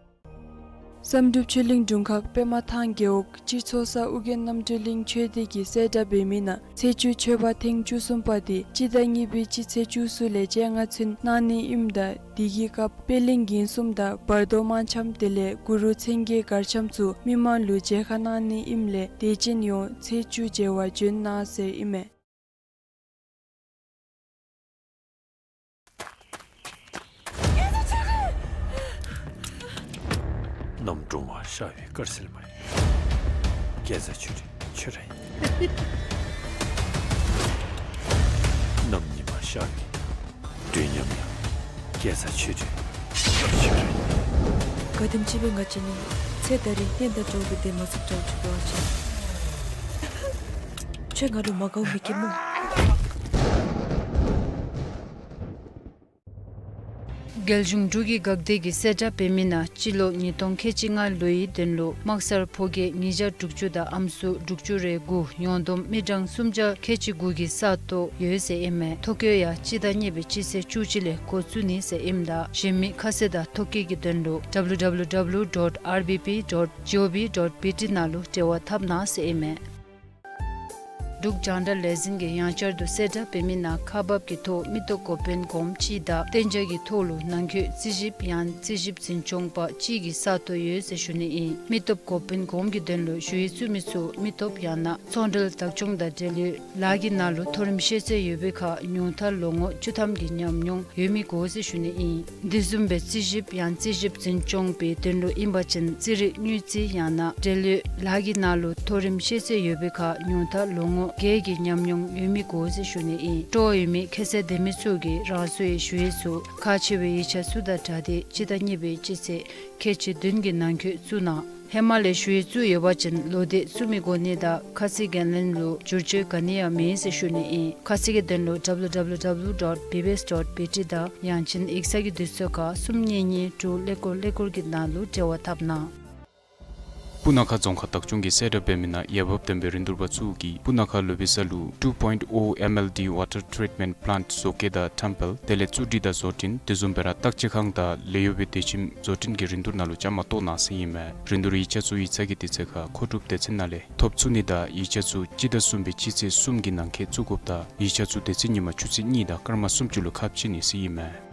བསམ་གྲུབ་ཆོས་གླིང་དྲུང་ཁག་པདྨ་ཐང་རྒེད་འོག་སྤྱི་ཚོགས་གསར་ཨོ་རྒྱན་རྣམ་གྲོལ་གླིང་ཆོས་སྡེ་གིས་གསལ་བསྒྲགས་འབད་མི་ནང་ཚེས་བཅུ་མཆོད་པ་ཐེངས་བཅུ་གསུམ་པ་དེ་སྤྱི་ཟླ་གཉིས་པའི་སྤྱི་ཚེས་བཅུ་གསུམ་ལས་བཅོ་ལྔ་ཚུན་གནང་ནི་ཨིནམ་ད་དེ་གི་སྐབས་པད་གླིང་རྒན་གསུམ་དང་བར་དོ་དམངས་འཆམ་དེ་ལས་གུ་རུ་མཚན་བརྒྱད་གར་འཆམ་ཚུ་མི་མང་ལུ་མཇལ་ཁ་གནང་ནི་ཨིནམ་ལས་དད་ཅན་ཡོངས་ཚེས་བཅུ་མཇལ་བར་བྱོན་གནང་ཟེར་ཨིན་མས། གནམ་སྒྲོལ་མ་ཤར་བའི་དཀར་ཟིལ་མ་ཡིན། རྒྱལ་བཟའ་ཆོས་སྒྲོན་ཁྱོད་ར་ཡིན། གནམ་ཉི་མ་ཤར་བའི་དུས་མཉམ་ཡང་། རྒྱལ་བཟའ་ཆོས་སྒྲོན་ཁྱོད་ར་ཡིན། ག་དེམ་ཅིག་སྦེ་ང་བཅས་གཉིས་ཚེ་ད་རིས་གཉེན་དང་འགྲོགས་པའི་དེ་མ་ཚུགས་འདྲཝ་ཅིག་འབད་བ་ཅིན། ཁྱོད་ང་ལུ་མ་དགའཝ་མི་སྐྱེ་སྨོ། རྒྱལ་གཞུང་འབྲུག་གི་འགག་སྡེ་གིས་གསལ་བསྒྲགས་འབད་མི་ནང་སྤྱི་ལོ་ཉིས་སྟོང་ཁལ་གཅིག་ལྔ་ལོའི་དོན་ལུ་དམག་སར་ཕོ་སྐྱེས་ཉིས་བརྒྱ་དྲུག་ཅུ་དང་ཨམ་སྲུ་དྲུག་ཅུ་རེ་དགུ་ཡོངས་བསྡོམས་མི་གྲངས་སུམ་བརྒྱ་ཁལ་གཅིག་དགུ་གི་ས་སྟོང་ཡོད་ཟེར་ཨིན་མས། ཐོ་བཀོད་ཡང་སྤྱི་ཟླ་གཉིས་པའི་སྤྱི་ཚེས་བཅུ་གཅིག་ལས་འགོ་བཙུགས་ནི་ཟེར་ཨིནམ་ད་གཞན་མི་ཁ་གསལ་དང་ཐོ་བཀོད་ཀྱི་དོན་ལུ་W W W dot R B P dot G O V dot B T ནང་ལུ་འབྲེལ་བ་འཐབ་གནང་ཟེར་ཨིན་མས། འབྲུག་རྒྱང་བསྒྲགས་ལས་འཛིན་གྱིས་ཡང་བསྐྱར་དུ་གསལ་བསྒྲགས་འབད་མི་ནང་ཁག་འབགཔ་གི་ཐོག་མི་སྟོབས་འགོ་དཔོན་གོངམ་གཅིག་དང་གཏན་འཇགས་ཀྱི་ཐོག་ལུ་ནང་འཁོད་རྩིས་ཞིབ་ཡང་རྩིས་ཞིབ་འཛིན་སྐྱོང་པ་གཅིག་གི་ས་སྟོང་ཡོད་ཟེར་ཞུ་ནི་ཨིན། མི་སྟོབས་འགོ་དཔོན་གོངམ་གྱི་དོན་ལུ་ཞུ་ཡིག་བཙུགས་མི་ཚུ་མི་སྟོབས་ཡང་ན་ཚོང་འབྲེལ་བདག་སྐྱོང་དང་འབྲེལ་ཡོད་ལཱ་གི་ནང་ལུ་མཐོ་རིམ་ཤེས་ཚད་ཡོད་པའི་ཁར་ཉུང་མཐར་ལོ་ངོ་བཅུ་ཐམ་གྱི་ཉམས་མྱོང་ཡོད་མི་དགོ་ཟེར་ཞུ་ནི་ཨིན། དེ་བཟུམ་སྦེ་རྩིས་ཞིབ་ཡང་རྩིས་ཞིབ་འཛིན་སྐྱོང་པའི་དོན་ལུ་ཨིན་པ་ཅིན་རྩིས་རིག་དངུལ་རྩིས་ཡང་ན་འབྲེལ་ཡོད་ལཱ་གི་ནང་ལུ་མཐོ་རིམ་ཤེས་ཚད་ཡོད་པའི་ཁར་ཉུང་མཐར་ལོ་ངོ་བརྒྱད་ཀྱི་ཉམས་མྱོང་ཡོད་མི་དགོ་ཟེར་ཞུ་ནི་ཨིན། སྤྲོ་བ་ཡོད་མི་ཁ་གསལ་ལྡན་མི་ཚུ་གིས་རང་སོའི་ཞུ་ཡིག་ཚུ་ཁག་ཆེ་བའི་ཡིག་ཆ་ཚུ་དང་སྦྲགས་ཏེ་སྤྱི་ཟླ་གཉིས་པའི་སྤྱི་ཚེས་ཁལ་གཅིག་བདུན་གྱི་ནང་འཁོད་བཙུགས་གནང་། ཧེ་མ་ལས་ཞུ་ཡིག་བཙུགས་ཡོད་པ་ཅིན་ལོ་དེ་བཙུགས་མི་དགོ་ནི་དང་ཁ་གསལ་འགན་ལེན་ལུ་བསྒྱུར་བཅོས་ག་ནི་ཡང་མེད་ཟེར་ཞུ་ནི་ཨིན། ཁ་གསལ་གྱི་དོན་ལུ་W W W dot B B S dot B T དང་ཡང་ཅིན་ཡིག་ཚང་གི་དུས་ཚོད་ཁར་གསུམ་གཉིས་གཉིས་དྲུག་ཀླད་ཀོར་ཀླད་ཀོར་གྱི་ནང་ལུ་འབྲེལ་བ་འཐབ་གནང་། སྤུ་ན་ཁ་རྫོང་ཁག་བདག་སྐྱོང་གིས་གསལ་བསྒྲགས་འབད་མི་ནང་འོས་འབབ་ལྡན་པའི་རིན་བསྡུར་པ་ཚུ་གིས་སྤུ་ན་ཁ་ལོ་པི་ས་ལུ་two point oh M L D water treatment plant བཟོ་བཀོད་དང་ཁྲམ་སྤེལ་དེ་ལས་བཙུགས་སྒྲིག་དང་བཟོ་སྐྲུན་དེ་བཟུམ་སྦེ་ར་བརྟག་དཔྱད་ཁང་དང་ལས་གཡོག་པའི་སྡེ་ཁྱིམ་བཟོ་སྐྲུན་གྱི་རིན་བསྡུར་ནང་ལུ་བཅའ་མར་གཏོགས་གནང་ཟེར་ཨིན་མས། རིན་བསྡུར་ཡིག་ཆ་ཚུ་ཡིག་ཚང་གི་དུས་ཚོད་ཁར་མཁོ་སྒྲུབ་སྡེ་ཚན་ནང་ལས་ཐོབ་ཚུགས་ནི་དང་ཡིག་ཆ་ཚུ་སྤྱི་ཟླ་གསུམ་པའི་སྤྱི་ཚེས་གསུམ་གྱི་ནང་འཁོད་བཙུགས་དགོཔ་དང་ཡིག་ཆ་ཚུ་དེ་ཚེ་ཉིན་མ་ཆུ་ཚོད་གཉིས་དང་སྐར་མ་སུམ་ཅུ་ལུ་ཁ་ཕྱེ་ནི་ཟེར་ཨིན་མས།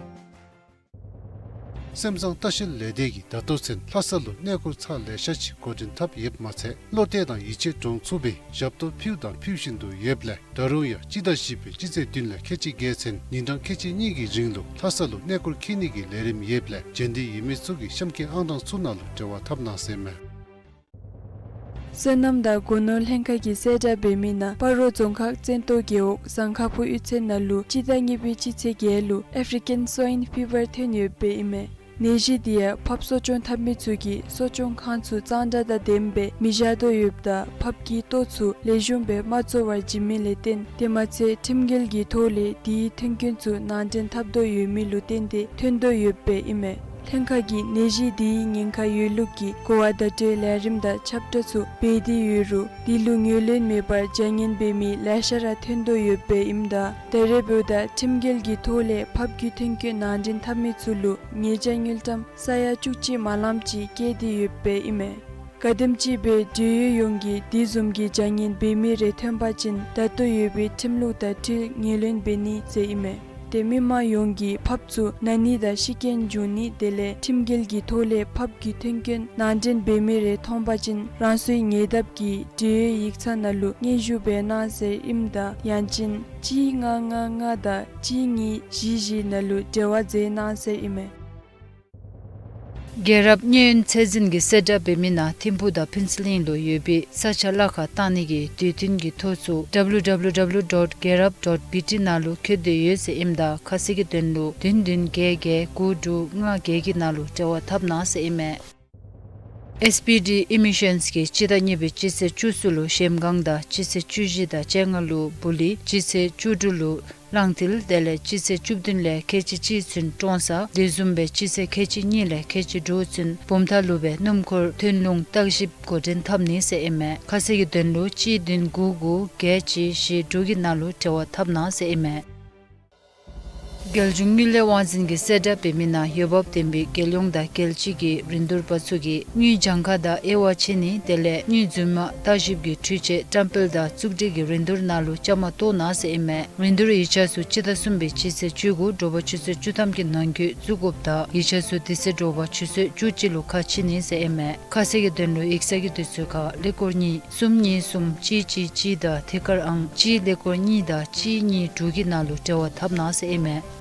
སེམས་བཟང་ལྟ་བཤལ་ལས་སྡེ་གིས་ད་ལྟོ་ཚུན་ལྷ་ས་ལུ་གནས་སྐོར་ཚར་ལེ་ཤ་ཅིག་འགོ་འདྲེན་འཐབ་ཡོདཔ་མ་ཚད་བློ་གཏད་དང་ཡིད་ཆེས་འདྲོངས་ཚུགས་པའི་ཞབས་ཏོག་ཕུལ་དང་ཕུལ་བཞིན་དུ་ཡོདཔ་ལས་ད་རུང་ཡང་སྤྱི་ཟླ་བཞི་པའི་སྤྱི་ཚེས་བདུན་ལས་ཁལ་གཅིག་བརྒལ་ཚུན་ཉིན་གྲངས་ཁལ་གཅིག་གཉིས་ཀྱི་རིང་ལུ་ལྷ་ས་ལུ་གནས་སྐོར་འཁྱིད་ནི་གི་ལས་རིམ་ཡོདཔ་ལས་རྗེས་འདེད་ཡོད་མི་ཚུ་གིས་གཤམ་གྱི་ཨང་གྲངས་ཚུ་ནང་ལུ་འབྲེལ་བ་འཐབ་གནང་ཟེར་ཨིན་མས། སོ་ནམ་དང་སྒོ་ནོར་ལྷན་ཁག་གིས་གསལ་བསྒྲགས་འབད་མི་ནང་སྤ་རོ་རྫོང་ཁག་བཙན་ཏོ་རྒེད་འོག་ཟངས་ཁ་ཕུ་གཡུས་ཚན་ནང་ལུ་སྤྱི་ཟླ་གཉིས་པའི་སྤྱི་ཚེས་བརྒྱད་ལུ་ཨེཕ་རི་ཀན་སོའིན་ཕི་བར་ཐོན་ཡོདཔ་ཨིན་མས། ནད་གཞི་འདི་ཡང་ཕགཔ་གསོ་སྐྱོང་འཐབ་མི་ཚུ་གིས་གསོ་སྐྱོང་ཁང་ཚུ་གཙང་སྦྲ་དང་ལྡནམ་སྦེ་མི་བཞག་དོ་ཡོདཔ་ད་ཕགཔ་གི་ལྟོ་ཚུ་ལེགས་ཤོམ་སྦེ་མ་བཙོ་བར་བྱིན་མི་ལས་བརྟེན་དེ་མ་ཚད་ཁྲིམས་འགལ་གྱི་ཐོག་ལས་དེའི་ཐོན་སྐྱེད་ཚུ་ནང་འདྲེན་འཐབ་དོ་ཡོད་མི་ལུ་བརྟེན་ཏེ་ཐོན་དོ་ཡོདཔ་ཨིན་མས། ལྷན་ཁག་གིས་ནད་གཞི་འདིའི་ཉེན་ཁ་ཡོད་ལུགས་ཀྱི་གོ་བ་བརྡ་སྤྲོད་ལས་རིམ་དང་ཁྱབ་བསྒྲགས་ཚུ་འབད་དེ་ཡོད་རུང་འདི་ལུ་ངོས་ལེན་མེད་པར་བྱ་ངན་འབད་མི་ལེ་ཤ་ར་ཐོན་དོ་ཡོདཔ་ཨིནམ་ད་ད་རེས་འབདཝ་ད་ཁྲིམས་འགལ་གྱི་ཐོག་ལས་ཕགཔ་གི་ཐོན་སྐྱེད་ནང་འདྲེན་འཐབ་མི་ཚུ་ལུ་ཉེས་བྱ་དངུལ་ཀྲམ་ས་ཡ་བཅུ་གཅིག་མ་ལངམ་ཅིག་བཀལ་ཏེ་ཡོདཔ་ཨིན་མས། གལ་སྲིད་ཅིག་སྦེ་འབྲེལ་ཡོད་ཡོངས་ཀྱིས་དེ་བཟུམ་གྱི་བྱ་ངན་འབད་མི་རེ་ཐོན་པ་ཅིན་ད་ལྟོ་ཡོད་པའི་ཁྲིམས་ལུགས་དང་འཁྲིལ་ངོས་ལེན་འབད་ནི་ཟེར་ཨིན་མས། ཏེ་མི་མང་ཡོངས་ཀྱིས་ཕགཔ་ཚུ་ན་ནི་དང་ཤི་རྐྱེན་འབྱུང་ནི་དེ་ལས་ཁྲིམས་འགལ་གྱི་ཐོག་ལས་ཕགཔ་གི་ཐོན་སྐྱེད་ནང་འདྲེན་འབད་མི་རེ་མཐོང་པ་ཅིན་རང་སོའི་ཉེ་འདབས་ཀྱི་འབྲེལ་ཡོད་ཡིག་ཚང་ནང་ལུ་སྙན་ཞུ་འབད་གནང་ཟེར་ཨིནམ་ད་ཡང་ཅིན་གཅིག་ལྔ་ལྔ་ལྔ་དང་གཅིག་གཉིས་བཞི་བཞི་ནང་ལུ་འབྲེལ་བ་མཛད་གནང་ཟེར་ཨིན་མས། རྒྱལ་རབས་མཉེས་གཡོན་ཚད་འཛིན་གྱིས་གསལ་བསྒྲགས་འབད་མི་ནང་ཐིམ་ཕུ་དང་ཕུན་ཚོགས་གླིང་ལུ་ཡོད་པའི་ས་ཆ་གླ་ཁར་བཏང་ནི་གི་དུས་སྟོན་གྱི་ཐོ་ཚུ་W W W dot gerab dot B T ནང་ལུ་བཀོད་དེ་ཡོད་ཟེར་ཨིནམ་ད་ཁ་གསལ་གྱི་དོན་ལུ་བདུན་བདུན་བརྒྱད་བརྒྱད་དགུ་དྲུག་ལྔ་བརྒྱད་ཀྱི་ནང་ལུ་འབྲེལ་བ་འཐབ་གནང་ཟེར་ཨིན་མས། S P D Emissions གིས་སྤྱི་ཟླ་གཉིས་པའི་སྤྱི་ཚེས་བཅུ་གསུམ་ལུ་གཞལམ་སྒང་དང་སྤྱི་ཚེས་བཅུ་བཞི་དང་བཅོ་ལྔ་ལུ་སྦུ་ལི་སྤྱི་ཚེས་བཅུ་དྲུག་ལུ་གླང་མཐིལ་དེ་ལས་སྤྱི་ཚེས་བཅུ་བདུན་ལས་ཁལ་གཅིག་གཅིག་ཚུན་ཀྲོང་གསར་དེ་བཟུམ་སྦེ་སྤྱི་ཚེས་ཁལ་གཅིག་གཉིས་ལས་ཁལ་གཅིག་དྲུག་ཚུན་བུམ་ཐང་ལུ་སྦེ་སྣུམ་འཁོར་ཐོན་ལུང་བརྟག་ཞིབ་འགོ་འདྲེན་འཐབ་ནི་ཟེར་ཨིན་མས། ཁ་གསལ་གྱི་དོན་ལུ་གཅིག་བདུན་དགུ་དགུ་བརྒྱད་གཅིག་བཞི་དྲུག་གི་ནང་ལུ་འབྲེལ་བ་འཐབ་གནང་ཟེར་ཨིན་མས། རྒྱལ་གཞུང་དངུལ་ལས་དབང་འཛིན་གྱིས་གསལ་བསྒྲགས་འབད་མི་ནང་འོས་འབབ་ལྡན་པའི་རྒྱལ་ཡོངས་དང་རྒྱལ་སྤྱི་གི་རིན་བསྡུར་པ་ཚུ་གིས་དངུལ་གྱངས་ཁ་དང་དབྱེ་བ་ཕྱེ་ནི་དེ་ལས་དངུལ་རྫུན་མ་བརྟག་ཞིབ་ཀྱི་འཕྲུལ་ཆས་བཀྲམ་སྤེལ་དང་བཙུགས་སྒྲིག་གི་རིན་བསྡུར་ནང་ལུ་བཅའ་མར་གཏོགས་གནང་ཟེར་ཨིན་མས། རིན་བསྡུར་ཡིག་ཆ་ཚུ་སྤྱི་ཟླ་གསུམ་པའི་སྤྱི་ཚེས་བཅུ་དགུ་དྲོ་པ་ཆུ་ཚོད་བཅུ་ཐམ་གྱི་ནང་འཁོད་བཙུགས་དགོཔ་དང་ཡིག་ཆ་ཚུ་དེ་ཚེ་དྲོ་པ་ཆུ་ཚོད་བཅུ་གཅིག་ལུ་ཁ་ཕྱེ་ནི་ཟེར་ཨིན་མས། ཁ་གསལ་གྱི་དོན་ལུ་ཡིག་ཚང་གི་དུས་ཚོད་ཁར་ཀླད་ཀོར་གཉིས་གསུམ་གཉིས་གསུམ་གཅིག་གཅིག་གཅིག་དང་ཐད་ཀར་ཨང་གཅིག་ཀླད་ཀོར་གཉིས་དང་གཅིག་གཉིས་དྲུག་གི་ནང་ལུ་འབྲེལ་བ་འཐབ་གནང་ཟེར་ཨིན་མས།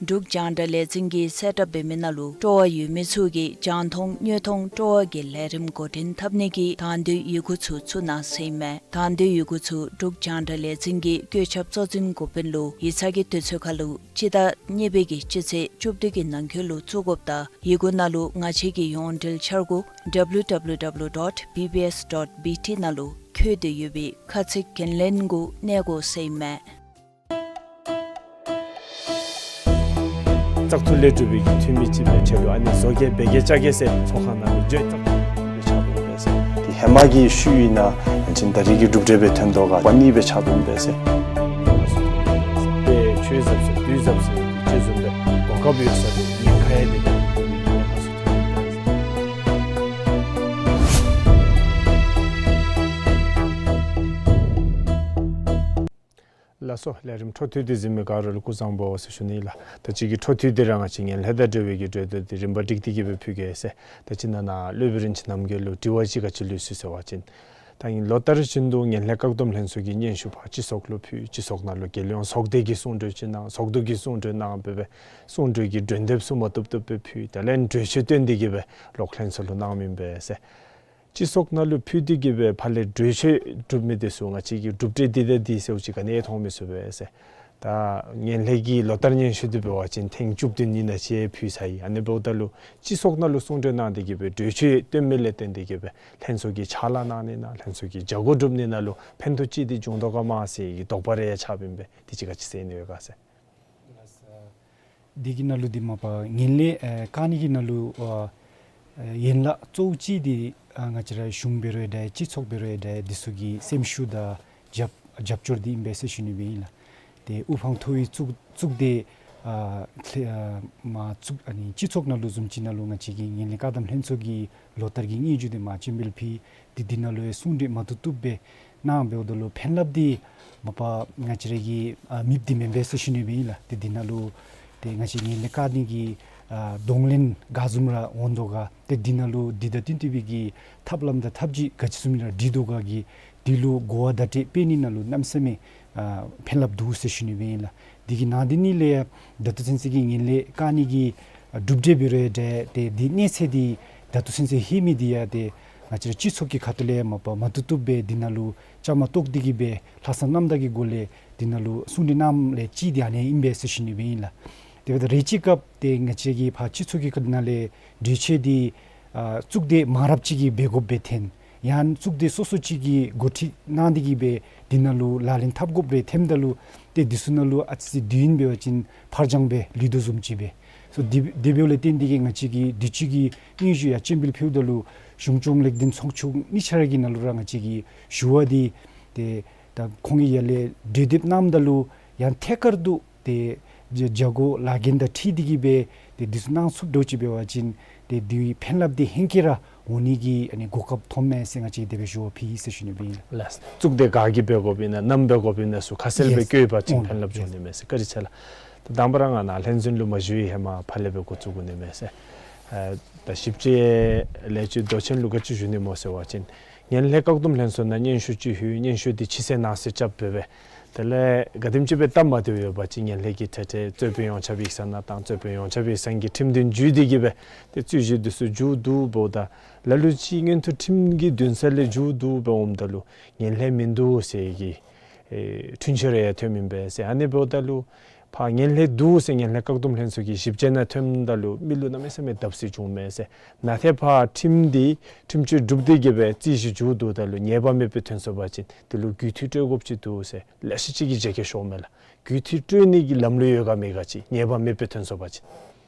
འབྲུག་རྒྱང་བསྒྲགས་ལས་འཛིན་གྱིས་གསལ་བསྒྲགས་འབད་མི་ནང་ལུ་སྤྲོ་བ་ཡོད་མི་ཚུ་གིས་རྒྱང་མཐོང་དངོས་མཐོང་སྤྲོ་བ་གི་ལས་རིམ་འགོ་འདྲེན་འཐབ་ནི་གི་དང་འདོད་ཡི་གུ་ཚུ་བཙུགས་གནང་ཟེར་ཨིན་མས། དང་འདོད་ཡི་གུ་ཚུ་འབྲུག་རྒྱང་བསྒྲགས་ལས་འཛིན་གྱི་བཀོད་ཁྱབ་གཙོ་འཛིན་འགོ་དཔོན་ལུ་ཡིག་ཚང་གི་དུས་ཚོད་ཁར་ལུ་སྤྱི་ཟླ་གཉིས་པའི་གི་སྤྱི་ཚེས་བཅུ་བདུན་གྱི་ནང་འཁོད་ལུ་བཙུགས་དགོཔ་དང་ཡི་གུ་ནང་ལུ་ང་བཅས་ཀྱི་ཡོངས་འབྲེལ་འཆར་སྒོ་W W W dot B B S dot B T ནང་ལུ་བཀོད་དེ་ཡོད་པའི་ཁ་ཚིག་འགན་ལེན་གུ་གནས་དགོ་ཟེར་ཨིན་མས། བཙག་འཐུ་ལས་གྲུབ་པའི་འཐུས་མི་ཅིག་སྦེ་ཆེད་དུ་ཨ་ནི་བཟོ་བཀོད་འབད་གེ་བཅའ་གེ་ཟེར་ཚོགས་ཁང་ནང་ལུ་བརྗོད་བཙག་འཐུ་ལས་ཆགས་འབད་ཟེར། དེ་ཧེ་མ་གི་ཤུལ་ཨིན་ན་ཡང་ཅིན་ད་རེས་ཀྱི་གྲུབ་འབྲས་སྦེ་ཐོན་དོ་ག་པ་ནི་སྦེ་ཆགས་འབད་ཟེར། དེ་ཆོས་ཟབ་ཟེར་དུས་ཟབ་ཟེར་གྱི་ཅིག་བཟུམ་སྦེ་གོ་སྐབས་ཡོད་ས་དེ་ཉེན་ཁ་ཡང་དེ་ལས་ཉེན་ཁ་སུ་ཐོན་ལགས་སོ། ལས་རིམ་འཕྲོ་མཐུད་དེ་གཟིགས་མི་ག་ར་ལུ་སྐུ་གཟུགས་བཟང་པོ་ཟེར་ཞུ་ནི་ལགས། ད་ཅི་གི་འཕྲོ་མཐུད་དེ་ར་ང་བཅས་ངན་ལྷད་དང་འབྲེལ་བའི་གི་གྲོས་བསྡུར་དེ་རིམ་པ་སྒྲིག་སྟེ་གི་སྦེ་ཕུལ་གེ་ཟེར། ད་ཅི་ནཱ་ནཱ་སློབ་དཔོན་རིན་ཆེན་རྣམ་རྒྱལ་ལུ་དྲི་བ་ཅིག་ག་ཅི་ལུས་སོ་ཟེར་བ་ཅིན། ད་ཨིན་ལོ་ལྟར་བཞིན་དུ་ངན་ལྷད་བཀག་སྡོམ་ལྷན་ཚོགས་ཀྱི་སྙན་ཞུ་ཕར་སྤྱི་ཚོགས་ལུ་ཕུལ། སྤྱི་ཚོགས་ནང་ལུ་རྒྱལ་ཡོངས་ཚོགས་སྡེ་གིས་གསུང་གྲོས་ཅིག་གནང་། ཚོགས་འདུ་གིས་གསུང་གྲོས་གནང་སྦེ་སྦེ་གསུང་གྲོས་ཀྱི་གྲོས་འདེབས་ཚུ་མ་བཏུབ་བཏུབ་སྦེ་ཕུལ། དེ་ལས་གྲོས་ཆོད་བཏོན་ཏེ་གི་སྦེ་ལོག་ལྷན་ཚོགས་ལུ་གནང་མི་ཨིན་པས་ཟེར། སྤྱི་ཚོགས་ནང་ལུ་ཕུལ་ཏེ་གི་སྦེ་ཕར་ལས་གྲོས་ཆོད་གྲུབ་མི་དེ་ཚུ་ང་བཅས་ཀྱིས་གྲུབ་འབྲས་འདི་དང་འདི་ཟེརཝ་ཅིག་ག་ནི་ཡང་མཐོང་མི་ཚུགས་པས་ཟེར། ད་ངན་ལྷད་ཀྱི་ལོ་ལྟར་སྙན་ཞུ་འདི་འབད་བ་ཅིན་ཐེངས་བཅུ་བདུན་ཨིན་ན་ཅིག་ཕུལ་ཚར་ཡི། ཨ་ནི་འབདཝ་ད་ལུ་སྤྱི་ཚོགས་ནང་ལུ་གསུང་གྲོས་གནང་སྟེ་གི་སྦེ་གྲོས་ཆོད་བཏོན་མི་ལས་བརྟེན་ཏེ་གི་སྦེ་ལྷན་ཚོགས་ཀྱིས་ཕྱག་ལཱ་གནང་ནི་ན་ལྷན་ཚོགས་ཀྱིས་བྱ་སྒོ་སྒྲུབ་ནི་ནང་ལུ་ཕན་ཐོགས་ཅིག་འདི་འབྱུང་དོ་ག་མ་ཟེར་གྱི་དོགས་པ་རེ་ཡང་ཆགསཔ་ཨིན་པས། དེ་ཅིག་ག་ཅི་ཟེར་ནི་ཡོད་ག་ཟེར། ལགས་སོ། འདི་གི་ནང་ལུ་འདི་མ་པ་ངན་ལྷད་ཨེ་བཀག་ནི་གི་ནང་ལུ་ཨ་ ཨ་ཡན་ལག་གཙོ་བོ་ཅིག་འདི་ཨ་ང་བཅས་ར་གཞུང་འབད་རུང་འདྲ་སྤྱི་ཚོགས་འབད་རུང་འདྲ་འདི་ཚུ་གི་སེམས་ཤུགས་དང་རྒྱབ་རྒྱབ་སྐྱོར་འདི་ཨིན་པས་ཟེར་ཞུ་ནི་སྦེ་ཨིན་ལགས། ཏེ་དབུ་འཕང་མཐོ་བའི་གཙུག་གཙུག་སྡེ་ཨ་ལྷ་ཨ་མ་གཙུག་ཨ་ནི་སྤྱི་ཚོགས་ནང་ལུ་བཟུམ་ཅིག་ནང་ལུ་ང་བཅས་ཀྱི་ངན་ལྷད་བཀག་སྡོམ་ལྷན་ཚོགས་ཀྱི་ལོ་ལྟར་གྱི་དངོས་བརྗོད་འདི་མ་སྤྱན་འབུལ་ཕུལ་ཏེ་འདི་ནང་ལུ་ཡང་གསུང་གྲོས་མ་བཏུབ་བཏུབ་སྦེ་གནང་འབདཝ་ད་ལུ་ཕན་རླབས་འདི་མ་པ་ང་བཅས་ར་གི་ཨ་མེདཔ་འདི་མེན་པས་ཟེར་ཞུ་ནི་སྦེ་ཨིན་ལགས། ཏེ་འདི་ནང་ལུ་ཏེ་ང་བཅས་ངན་ལྷད་བཀག་ནི་གི་ཨ་གདོང་ལེན་ག་བཟུམ་ར་འོང་དོ་ག། ཏེ་འདི་ནང་ལུ་འདི་དང་བསྟུན་ཏེ་སྦེ་གི་ཐབས་ལམ་དང་ཐབས་ཇུས་ག་ཅི་བཟུམ་ར་སྒྲིག་དོ་ག་གི་འདི་ལུ་གོ་བ་བརྡ་སྤྲོད་སྤེལ་ནི་ནང་ལུ་གནམ་མེད་ས་མེད་ཨ་ཕན་རླབས་འདུག་ཟེར་ཞུ་ནི་སྦེ་ཨིན་ལགས། འདི་གི་ནང་འདི་ནི་ལས་ད་ལྟོ་ཚུན་ཚོད་ཀྱི་ངན་ལྷད་བཀག་ནི་གི་ཨ་གྲུབ་འབྲས་འབད་རུང་འདྲ་ཏེ་འདི་གནས་ཚད་འདི་ད་ལྟོ་ཚུན་ཚོད་ལྷོད་མི་འདི་ཡང་ཏེ་ང་བཅས་ར་སྤྱི་ཚོགས་ཀྱི་ཁ་ཐུག་ལས་མ་པ་མ་བཏུབ་བཏུབ་སྦེ་འདི་ནང་ལུ་བཅའ་མར་གཏོགས་ཏེ་གི་སྦེ་ལྷག་བསམ་རྣམ་དག་གི་སྒོ་ལས་འདི་ནང་ལུ་གསུང་གྲོས་གནངམ་ལས་གཅིག་འདི་ཨ་ནི་ཨིན་པས་ཟེར་ཞུ་ནི་སྦེ་ཨིན་ལགས། དེ་འབདཝ་ད་རེ་ཅིག་སྐབས་ཏེ་ང་བཅས་ཀྱི་ཕར་སྤྱི་ཚོགས་ཀྱི་ཁ་ཐུག་ནང་ལས་གྲོས་ཆོད་འདི་ཨ་གཙུག་སྡེ་མང་རབས་ཅིག་གིས་འབད་དགོཔ་སྦེ་ཐོན། ཡང་གཙུག་སྡེ་སོ་སོ་ཅིག་གིས་འགོ་ཁྲིད་གནང་སྟེ་གི་སྦེ་འདི་ནང་ལུ་ལག་ལེན་འཐབ་དགོཔ་རེ་ཐོནམ་ད་ལུ་ཏེ་འདི་ཚུ་ནང་ལུ་ཨ་ཙི་ཅིག་དུས་ཡུན་འབད་བ་ཅིན་ཕར་འགྱངས་སྦེ་ལུས་དོ་བཟུམ་ཅིག་སྦེ། སོ་དེ་དེ་འབདཝ་ལས་བརྟེན་ཏེ་གི་ང་བཅས་ཀྱིས་དུས་ཅི་གི་དངོས་བརྗོད་ཡང་སྤྱན་འབུལ་ཕུལཝ་ད་ལུ་གཞུང་སྐྱོང་ལེགས་ལྡན་ཚོགས་ཆུང་གཉིས་ཆ་ར་གི་ནང་ལུ་ར་ང་བཅས་ཀྱི་ཞུ་བ་འདི་ཏེ་ད་ཁོང་གིས་ཡར་ལས་གྲོས་འདེབས་གནངམ་ད་ལུ་ཡང་ཐད་ཀར་དུ་ཏེ་བྱ་བྱ་སྒོ་ལཱ་འགན་དང་འཁྲིལ་ཏེ་གི་སྦེ་ཏེ་འདི་ཚུ་གནང་ཚུགསཔ་འདྲཝ་ཅིག་འབད་བ་ཅིན་ཏེ་འདི་ཕན་རླབས་འདི་ཧེང་སྐལ་ར་འོང་ནི་གི་ཨ་ནི་གོ་སྐབས་ཐོབ་མས་ཟེར་ང་བཅས་དེ་སྦེ་ཞུ་བ་ཕུལ་ཡི་ཟེར་ཞུ་ནི་སྦེ་ཨིན་ལགས། ལགས། གཙུག་སྡེ་ག་གིས་འབད་དགོཔ་ཨིན་ན་ནམ་འབད་དགོཔ་ཨིན་ན་ཚུ་ཁ་གསལ་སྦེ་ཡེས་བཀོད་པ་ཅིན་ཨོ་ཕན་རླབས་ཡེས་འབྱུང་ནི་མས་ཟེར། བཀའ་དྲིན་ཆེ་ལགས། ད་དང་པ་ར་ང་ནཱ་ལྷན་འཛོམས་ལུ་མ་ཞུགས་པའི་ཧེ་མ་ཕར་ལས་སྦེ་འགོ་བཙུགས་དགོ་ནི་མས་ཟེར། ཨ་ད་ཞིབ་དཔྱད་ལས་བྱེད་མདོ་ཆེན་ལུ་ག་ཅི་ཞུ་ནི་སྨོ་ཟེར་བ་ཅིན་ངན་ལྷད་བཀག་སྡོམ་ལྷན་ཚོགས་ནང་སྙན་ཞུ་ཅིག་ཕུལ། སྙན་ཞུ་འདི་ཕྱི་གསལ་ནང་གསལ་རྐྱབ་སྦེ་སྦེ་དེ་ལས་ག་དེམ་ཅིག་སྦེ་སྟབས་མ་བདེཝ་ཡོད་པ་ཅིན་ངན་ལྷད་ཀྱི་གྲ་སྒྲིག་རྩོད་དཔོན་ཡོངས་ཁྱབ་ཡིག་ཚང་ནང་བཏང་། རྩོད་དཔོན་ཡོངས་ཁྱབ་ཡིག་ཚང་གིས་ཁྲིམས་དོན་བརྒྱུད་དེ་གི་སྦེ་ཏེ་རྩོད་གཞི་འདི་ཚུ་མཇུག་བསྡུ་འབདཝ་ད་ལ་ལུ་ཅིག་མངོན་མཐོ་ཁྲིམས་ཀྱི་འདུན་ས་ལས་མཇུག་བསྡུ་སྦེ་འོངམ་ད་ལུ་ངན་ལྷད་མིན་འདུག་ཟེར་གྱི་ཨེ་འཁྲུན་ཆོད་རེ་ཡང་ཐོནམ་ཨིན་པས་ཟེར། ཨ་ནི་འབདཝ་ད་ལུ་ཕར་ངན་ལྷད་འདུག་ཟེར་ངན་ལྷད་བཀག་སྡོམ་ལྷན་ཚོགས་ཀྱི་ཞིབ་དཔྱད་ནང་ཐོནམ་ད་ལུ་མི་ལུ་གནམ་མེད་ས་མེད་བརྡབ་གསིག་བྱུངམ་མས་ཟེར། ནཱ་ཏེ་ཕར་ཁྲིམས་འདི་ཁྲིམས་གཅོད་གྲུབ་སྟེ་གི་སྦེ་རྩོད་གཞི་མཇུག་བསྡུཝ་ད་ལུ་ཉེས་པ་མེདཔ་སྦེ་ཐོན་སོང་པ་ཅིན་དེ་ལུ་རྒུད་འཐུས་སྤྲོད་དགོཔ་ཅིག་འདུག་ཟེར་ལེ་ཤ་ཅིག་གིས་བརྗེད་སྐྱོན་ཤོརཝ་མས་ལགས། རྒུད་འཐུས་སྤྲོད་ནི་གི་ལམ་ལུགས་ཡོད་ག་མེད་ག་ཅིག་ཉེས་པ་མེདཔ་སྦེ་ཐོན་སོང་པ་ཅིན།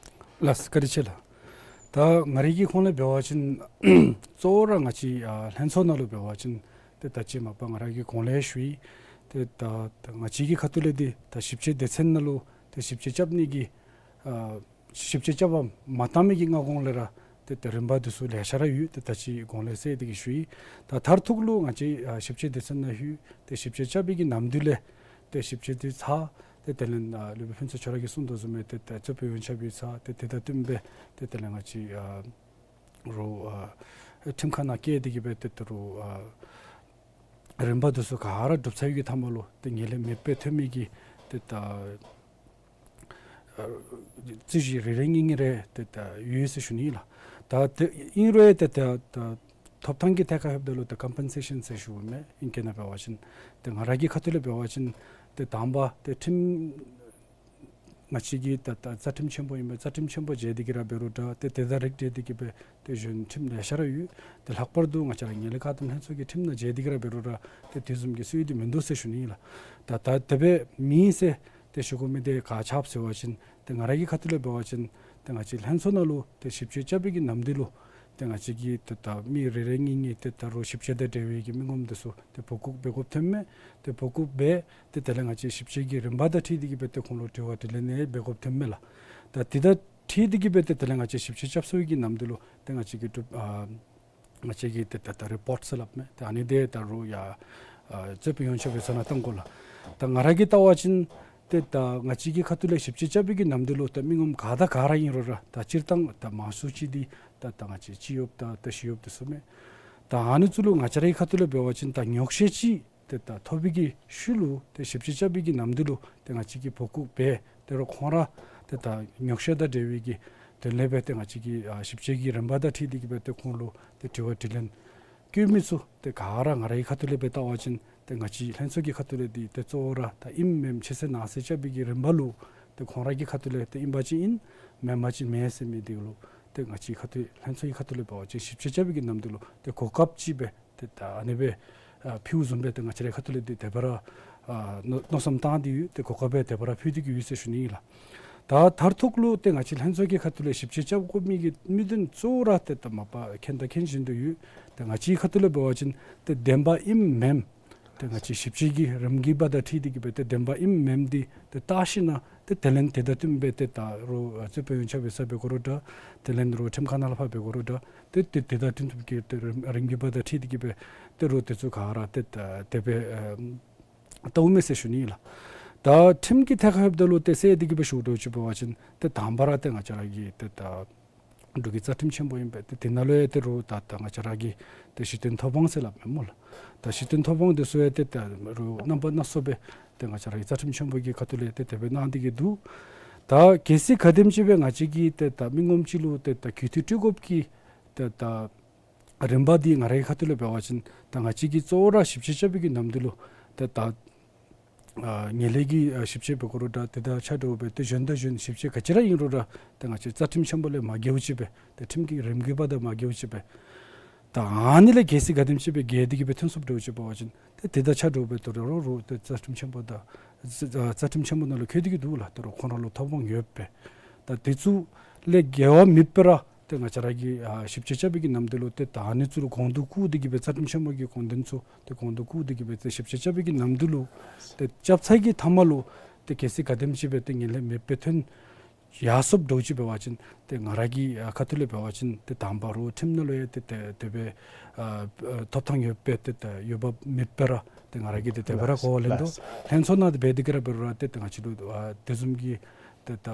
ལགས་བཀའ་དྲིན་ཆེ་ལགས། ད་ང་རའི་གི་ཁོངས་ལས་འབད་བ་ཅིན་གཙོ་བོ་ར་ང་བཅས་ཨ་ལྷན་ཚོགས་ནང་ལུ་འབད་བ་ཅིན་ཏེ་ད་ཅི་མ་པ་ང་ར་གིས་གོང་ལས་ཞུ་ཡི། ཏེ་ད་ད་ང་བཅས་ཀྱི་ཁ་ཐུག་ལས་འདི་ད་ཞིབ་དཔྱད་སྡེ་ཚན་ནང་ལུ་ཏེ་ཞིབ་དཔྱད་རྐྱབ་ནི་གི་ཨ་ཞིབ་དཔྱད་རྐྱབ་པར་མ་བཏང་མི་གི་སྔ་གོང་ལས་ར་ཏེ་ད་རིམ་པ་འདི་ཚུ་ལེ་ཤ་ར་ཡོད། ཏེ་ད་ཅི་གོང་ལས་ཟེར་ཏེ་གི་ཞུ་ཡི། ད་མཐར་ཐུག་ལུ་ང་བཅས་ཨ་ཞིབ་དཔྱད་སྡེ་ཚན་ནང་ལྷོད། ཏེ་ཞིབ་དཔྱད་རྐྱབ་པའི་གི་ནམ་དུས་ལས་ཏེ་ཞིབ་དཔྱད་འདི་ཚར། ཏེ་དེ་ལས་ཨ་སློབ་དཔོན་ཕུན་ཚོགས་ཁྱོད་ར་གིས་གསུང་དོ་བཟུམ་སྦེ་ཏེ་ད་རྩོད་དཔོན་ཡོངས་ཁྱབ་ཡིག་ཚང་ཏེ་དེ་དང་བསྟུན་སྦེ་ཏེ་དེ་ལས་ང་བཅས་ཨ་རུ་ཨ་ཁྲིམས་ཁང་ནང་བསྐྱལ་ཏེ་གི་སྦེ་ཏེ་ད་རུང་ཨ་རིམ་པ་འདི་ཚུ་ག་ར་གྲུབ་ཚར་བའི་གི་མཐའ་མ་ལུ་ཏེ་ངན་ལྷད་མེདཔ་སྦེ་ཐོན་མི་གི་ཏེ་ད་ཨ་རྩོད་གཞི་རེ་རེ་གཉིས་གཉིས་རེ་ཏེ་ད་ཡོད་ཟེར་ཞུ་ནི་ཨིན་ལགས། ད་ཏེ་ཨིན་རུང་ཡང་ཏེ་ད་ད་ཐོབ་ཐང་གི་ཐད་ཁར་ལྷོདཔ་ད་ལུ་ཏེ་ཀམ་པེན་སེ་ཤཱན་ཟེར་ཞུཝ་མས། ཨིང་སྐད་ནང་འབད་བ་ཅིན་ཏེ་ང་ར་གི་ཁ་ཐུག་ལས་འབད་བ་ཅིན་ཏེ་དང་པ་ཏེ་ཁྲིམས་ང་བཅས་ཀྱི་ད་ད་རྩ་ཁྲིམས་ཆེན་པོ་ཨིན་པས། རྩ་ཁྲིམས་ཆེན་པོ་བརྗེད་དེ་གི་ར་འབད་རུང་འདྲ་ཏེ་དེ་དང་རིགས་བསྒྲེས་ཏེ་གི་སྦེ་ཏེ་གཞུང་ཁྲིམས་ལེ་ཤ་ར་ཡོད། ཏེ་ལྷག་པར་དུ་ང་བཅས་ར་ངན་ལྷད་བཀག་སྡོམ་ལྷན་ཚོགས་ཀྱི་ཁྲིམས་ནང་བརྗེས་ཏེ་གི་ར་འབད་རུང་ར་ཏེ་དེ་བཟུམ་གྱི་སྲོལ་འདི་མིན་འདུག་ཟེར་ཞུ་ནི་ཨིན་ལགས། ད་ད་དེ་སྦེ་མེད་ཟེར་ཏེ་ཞུ་དགོ་མི་འདི་ག་ཅི་སྨོ་ཟེར་བ་ཅིན་ཏེ་ང་ར་གི་ཁ་ཐུག་ལས་འབད་བ་ཅིན་ཏེ་ང་བཅས་ལྷན་ཚོགས་ནང་ལུ་ཏེ་ཞིབ་དཔྱད་རྐྱབ་པའི་གི་ནམ་དུས་ལུ་ཏེ་ང་བཅས་ཀྱིས་ཏེ་ད་མི་རེ་རེ་གཉིས་གཉིས་ཏེ་ད་རུང་ཞིབ་དཔྱད་དང་འབྲེལ་བའི་གི་མི་ངོམ་འདི་ཚུ་ཏེ་འབོ་འཁུ་འབད་དགོཔ་ཐོནམ་མས། ཏེ་འབོ་འཁུ་འབད་ཏེ་དེ་ལས་ང་བཅས་ཞིབ་དཔྱད་ཀྱི་རིམ་པ་དང་འཁྲིལ་ཏེ་གི་སྦེ་ཏེ་ཁོང་ལུ་དྲི་བ་དྲིས་ལན་ཡང་འབད་དགོཔ་ཐོནམ་མས་ལགས། ད་དེ་དང་འཁྲིལ་ཏེ་གི་སྦེ་ཏེ་དེ་ལས་ང་བཅས་ཞིབ་དཔྱད་རྐྱབ་ཚར་བའི་གི་ནམ་དུས་ལུ་ཏེ་ང་བཅས་ཀྱིས་གྲུབ་ཨ་ང་བཅས་ཀྱིས་ཏེ་ད་ད་རི་པོརཊ་ཟེར་སླབ་མས། ཏེ་ཨ་ནི་འདི་ད་རུང་ཡང་ཨ་རྩོད་དཔོན་ཡོངས་ཁྱབ་ཡིག་ཚང་ནང་གཏང་དགོ་ལགས། ད་ང་ར་གིས་བལྟ་བ་ཅིན་ཏེ་ད་ང་བཅས་ཀྱི་ཁ་ཐུག་ལས་ཞིབ་དཔྱད་རྐྱབ་པའི་གི་ནམ་དུས་ལུ་ཏེ་མི་ངོམ་ག་དང་ག་ར་ཨིན་རུང་ར་ད་སྤྱིར་བཏང་ད་མང་སུ་ཅིག་འདི་ད་ད་ང་བཅས་སྤྱི་གཡོགཔ་དང་ད་ཞི་གཡོགཔ་འདི་ཚུ་མས། ད་ཨ་ནི་ཚུ་ལུ་ང་བཅས་རའི་ཁ་ཐུག་ལས་འབད་བ་ཅིན་ད་ཉོགས་བཤད་ཅིག་ཏེ་ད་ཐོབ་པའི་གི་ཤུལ་ལུ་ཏེ་ཞིབ་དཔྱད་རྐྱབ་པའི་གི་ནམ་དུས་ལུ་ཏེ་ང་བཅས་ཀྱིས་འབོ་འཁུ་འབད་དེ་རུང་ཁོང་ར་ཏེ་ད་ཉོགས་བཤད་དང་འབྲེལ་བའི་གི་དོན་ལས་སྦེ་ཏེ་ང་བཅས་ཀྱིས་ཨ་ཞིབ་དཔྱད་ཀྱི་རིམ་པ་དང་འཁྲིལ་ཏེ་གི་སྦེ་ཏེ་ཁོང་ལུ་ཏེ་དྲི་བ་དྲིས་ལན་བཀོད་མི་ཚུ་ཏེ་ག་ར་ང་རའི་ཁ་ཐུག་ལས་སྦེ་བལྟ་བ་ཅིན་ཏེ་ང་བཅས་ལྷན་ཚོགས་ཀྱི་ཁ་ཐུག་ལས་འདི་ཏེ་གཙོ་བོ་ར་ད་ཨིནམ་མེནམ་ཕྱི་གསལ་ནང་གསལ་རྐྱབ་པའི་གི་རིམ་པ་ལུ་ཏེ་ཁོང་ར་གི་ཁ་ཐུག་ལས་ཏེ་ཨིན་པ་ཅིན་ཨིན་མེན་པ་ཅིན་མེན་ཟེར་མི་འདི་ལུ་ཏེ་ང་བཅས་ཁ་ཐུག་ལྷན་ཚོགས་ཀྱི་ཁ་ཐུག་ལས་འབད་བ་ཅིན་ཞིབ་དཔྱད་རྐྱབ་པའི་གི་ནམ་དུས་ལུ་ཏེ་གོ་སྐབས་ཅིག་སྦེ་ཏེ་ད་ཨ་ནི་སྦེ་ཨ་ཕུལཝ་བཟུམ་སྦེ་ཏེ་ང་བཅས་རའི་ཁ་ཐུག་ལས་འདི་དེ་སྦེ་ར་ཨ་མནོ་མནོ་བསམ་བཏང་སྟེ་ཡོད། ཏེ་གོ་སྐབས་སྦེ་དེ་སྦེ་ར་ཕུལ་ཏེ་གི་ཡོད་ཟེར་ཞུ་ནི་ཨིན་ལགས། ད་མཐར་ཐུག་ལུ་ཏེ་ང་བཅས་ལྷན་ཚོགས་ཀྱི་ཁ་ཐུག་ལས་ཞིབ་དཔྱད་རྐྱབ་དགོ་མི་གི་དམིགས་དོན་གཙོ་བོ་ར་ཏེ་ད་མ་པ་མཁྱེན་དང་མཁྱེན་བཞིན་དུ་ཡོད། ཏེ་ང་བཅས་ཁ་ཐུག་ལས་འབད་བ་ཅིན་ཏེ་བདེན་པ་ཨིནམ་མེནམ་ཏེ་ང་བཅས་ཞིབ་དཔྱད་ཀྱི་རིམ་གྱིས་པ་དང་འཁྲིལ་ཏེ་གི་སྦེ་ཏེ་བདེན་པ་ཨིནམ་མེནམ་འདི་ཏེ་བལྟ་ཞིན་ན་ཏེ་དེ་ལས་དེ་དང་བསྟུན་སྦེ་ཏེ་ད་རུང་རྩོད་དཔོན་ཡོན་ཆབ་ཡོད་ས་འབད་དགོ་རུང་འདྲ། དེ་ལས་རུང་ཁྲིམས་ཁང་ནང་ལས་ཕར་འབད་དགོ་རུང་འདྲ། ཏེ་ཏེ་དེ་དང་བསྟུན་ཏེ་གི་ཏེ་རིམ་རིམ་གྱིས་པ་དང་འཁྲིལ་ཏེ་གི་སྦེ་ཏེ་རུང་དེ་ཚུ་ག་ར་ཏེ་ད་དེ་སྦེ་ཨེ་བལྟཝ་མས་ཟེར་ཞུ་ནི་ལགས། ད་ཁྲིམས་ཀྱི་ཐད་ཁར་འབདཝ་ད་ལུ་ཏེ་གསལ་ཏེ་གི་སྦེ་ཞུ་དོ་ཅིག་འབད་བ་ཅིན་ཏེ་དང་པ་ར་ཏེ་ང་བཅས་ར་གི་ཏེ་ད་འབྲུག་གི་རྩ་ཁྲིམས་ཆེན་པོ་ཨིན་པས། ཏེ་དེ་ནང་ལུ་ཡང་ཏེ་རུང་ད་ད་ང་བཅས་ར་གི་ཏེ་སྤྱི་དོན་ཐོབ་དབང་ཟེར་སླབ་མས་སྨོ་ལགས། ད་སྤྱི་དོན་ཐོབ་དབང་འདི་ཚུ་ཡང་ཏེ་ད་རུང་རྣམ་པ་སྣ་ཚོགས་སྦེ་ཏེ་ང་བཅས་ར་གི་རྩ་ཁྲིམས་ཆེན་པོ་གི་ཁ་ཐུག་ལས་ཏེ་དེ་སྦེ་གནང་སྟེ་གི་འདུག། ད་གལ་སྲིད་ག་དེམ་ཅིག་སྦེ་ང་བཅས་ཀྱིས་ཏེ་ད་མི་ངོམ་ཅིག་ལུ་ཏེ་ད་གུས་བཏུད་སྤྲོད་དགོཔ་གི་ཏེ་ད་རིམ་པ་འདི་ང་རའི་ཁ་ཐུག་ལས་འབད་བ་ཅིན་ད་ང་བཅས་ཀྱིས་གཙོ་བོ་ར་ཞིབ་དཔྱད་རྐྱབ་པའི་གི་ནམ་དུས་ལུ་ཏེ་ད་ཨ་ངན་ལྷད་ཀྱི་ཨ་ཞིབ་དཔྱད་འབད་དགོ་རུང་འདྲ། དེ་དང་ཆ་འདྲཝ་སྦེ་ཏེ་གཞན་དང་གཞན་ཞིབ་དཔྱད་ག་ཅི་ར་ཨིན་རུང་འདྲ། ཏེ་ང་བཅས་རྩ་ཁྲིམས་ཆེན་པོ་ལས་མ་འགལཝ་ཅིག་སྦེ་ཏེ་ཁྲིམས་ཀྱི་རིམ་གྱིས་པ་དང་མ་འགལཝ་ཅིག་སྦེ། ད་ཨ་ནི་ལས་གལ་སྲིད་ག་དེམ་ཅིག་སྦེ་འགལ་ཏེ་གི་སྦེ་ཐོན་སོངམ་འདྲཝ་ཅིག་འབད་བ་ཅིན་ཏེ་དེ་དང་ཆ་འདྲཝ་སྦེ་ད་རུང་རུང་ཏེ་རྩ་ཁྲིམས་ཆེན་པོ་དང་རྩ་ཁྲིམས་ཆེན་པོ་ནང་ལུ་འཁོད་དེ་གི་འདུག་ལགས། ད་རུང་ཁོང་ར་ལུ་ཐོབ་དབང་ཡོད་པས། ད་དེ་ཚུ་ལས་འགལ་བ་མེད་པར་ར་ཏེ་ང་བཅས་ར་གིས་ཨ་ཞིབ་དཔྱད་རྐྱབ་པའི་གི་ནམ་དུས་ལུ་ཏེ་ད་ཨ་ནི་ཚུ་ལུ་གོང་དུ་བཀུར་ཏེ་གི་སྦེ་རྩ་ཁྲིམས་ཆེན་པོ་གི་དགོངས་དོན་ཚུ་ཏེ་གོང་དུ་བཀུར་ཏེ་གི་སྦེ་ཏེ་ཞིབ་དཔྱད་རྐྱབ་པའི་གི་ནམ་དུས་ལུ་ཏེ་རྐྱབ་ཚར་གྱི་མཐའ་མ་ལུ་ཏེ་གལ་སྲིད་ག་དེམ་ཅིག་སྦེ་ཏེ་ངན་ལྷད་མེདཔ་སྦེ་ཐོན་ཡར་སོངམ་འདྲཝ་ཅིག་འབད་བ་ཅིན་ཏེ་ང་ར་གི་ཨ་ཁ་ཐུག་ལས་འབད་བ་ཅིན་ཏེ་དང་པ་རུང་ཁྲིམས་ནང་ལུ་ཡང་ཏེ་ཏེ་དེ་སྦེ་ཨ་ཨ་ཐོབ་ཐང་ཡོད་པས། ཏེ་ཏེ་ཡོདཔ་མེད་པར་ར་ཏེ་ང་ར་གིས་ཏེ་དེ་སྦེ་ར་གོ་བ་ལེན་དོ། ལགས། ལྷན་ཚོགས་ནང་ཏེ་འབད་དེ་གི་ར་འབད་རུང་ར་ཏེ་ཏེ་ང་བཅས་ལུ་ཨ་དེ་བཟུམ་གྱི་ཏེ་ད་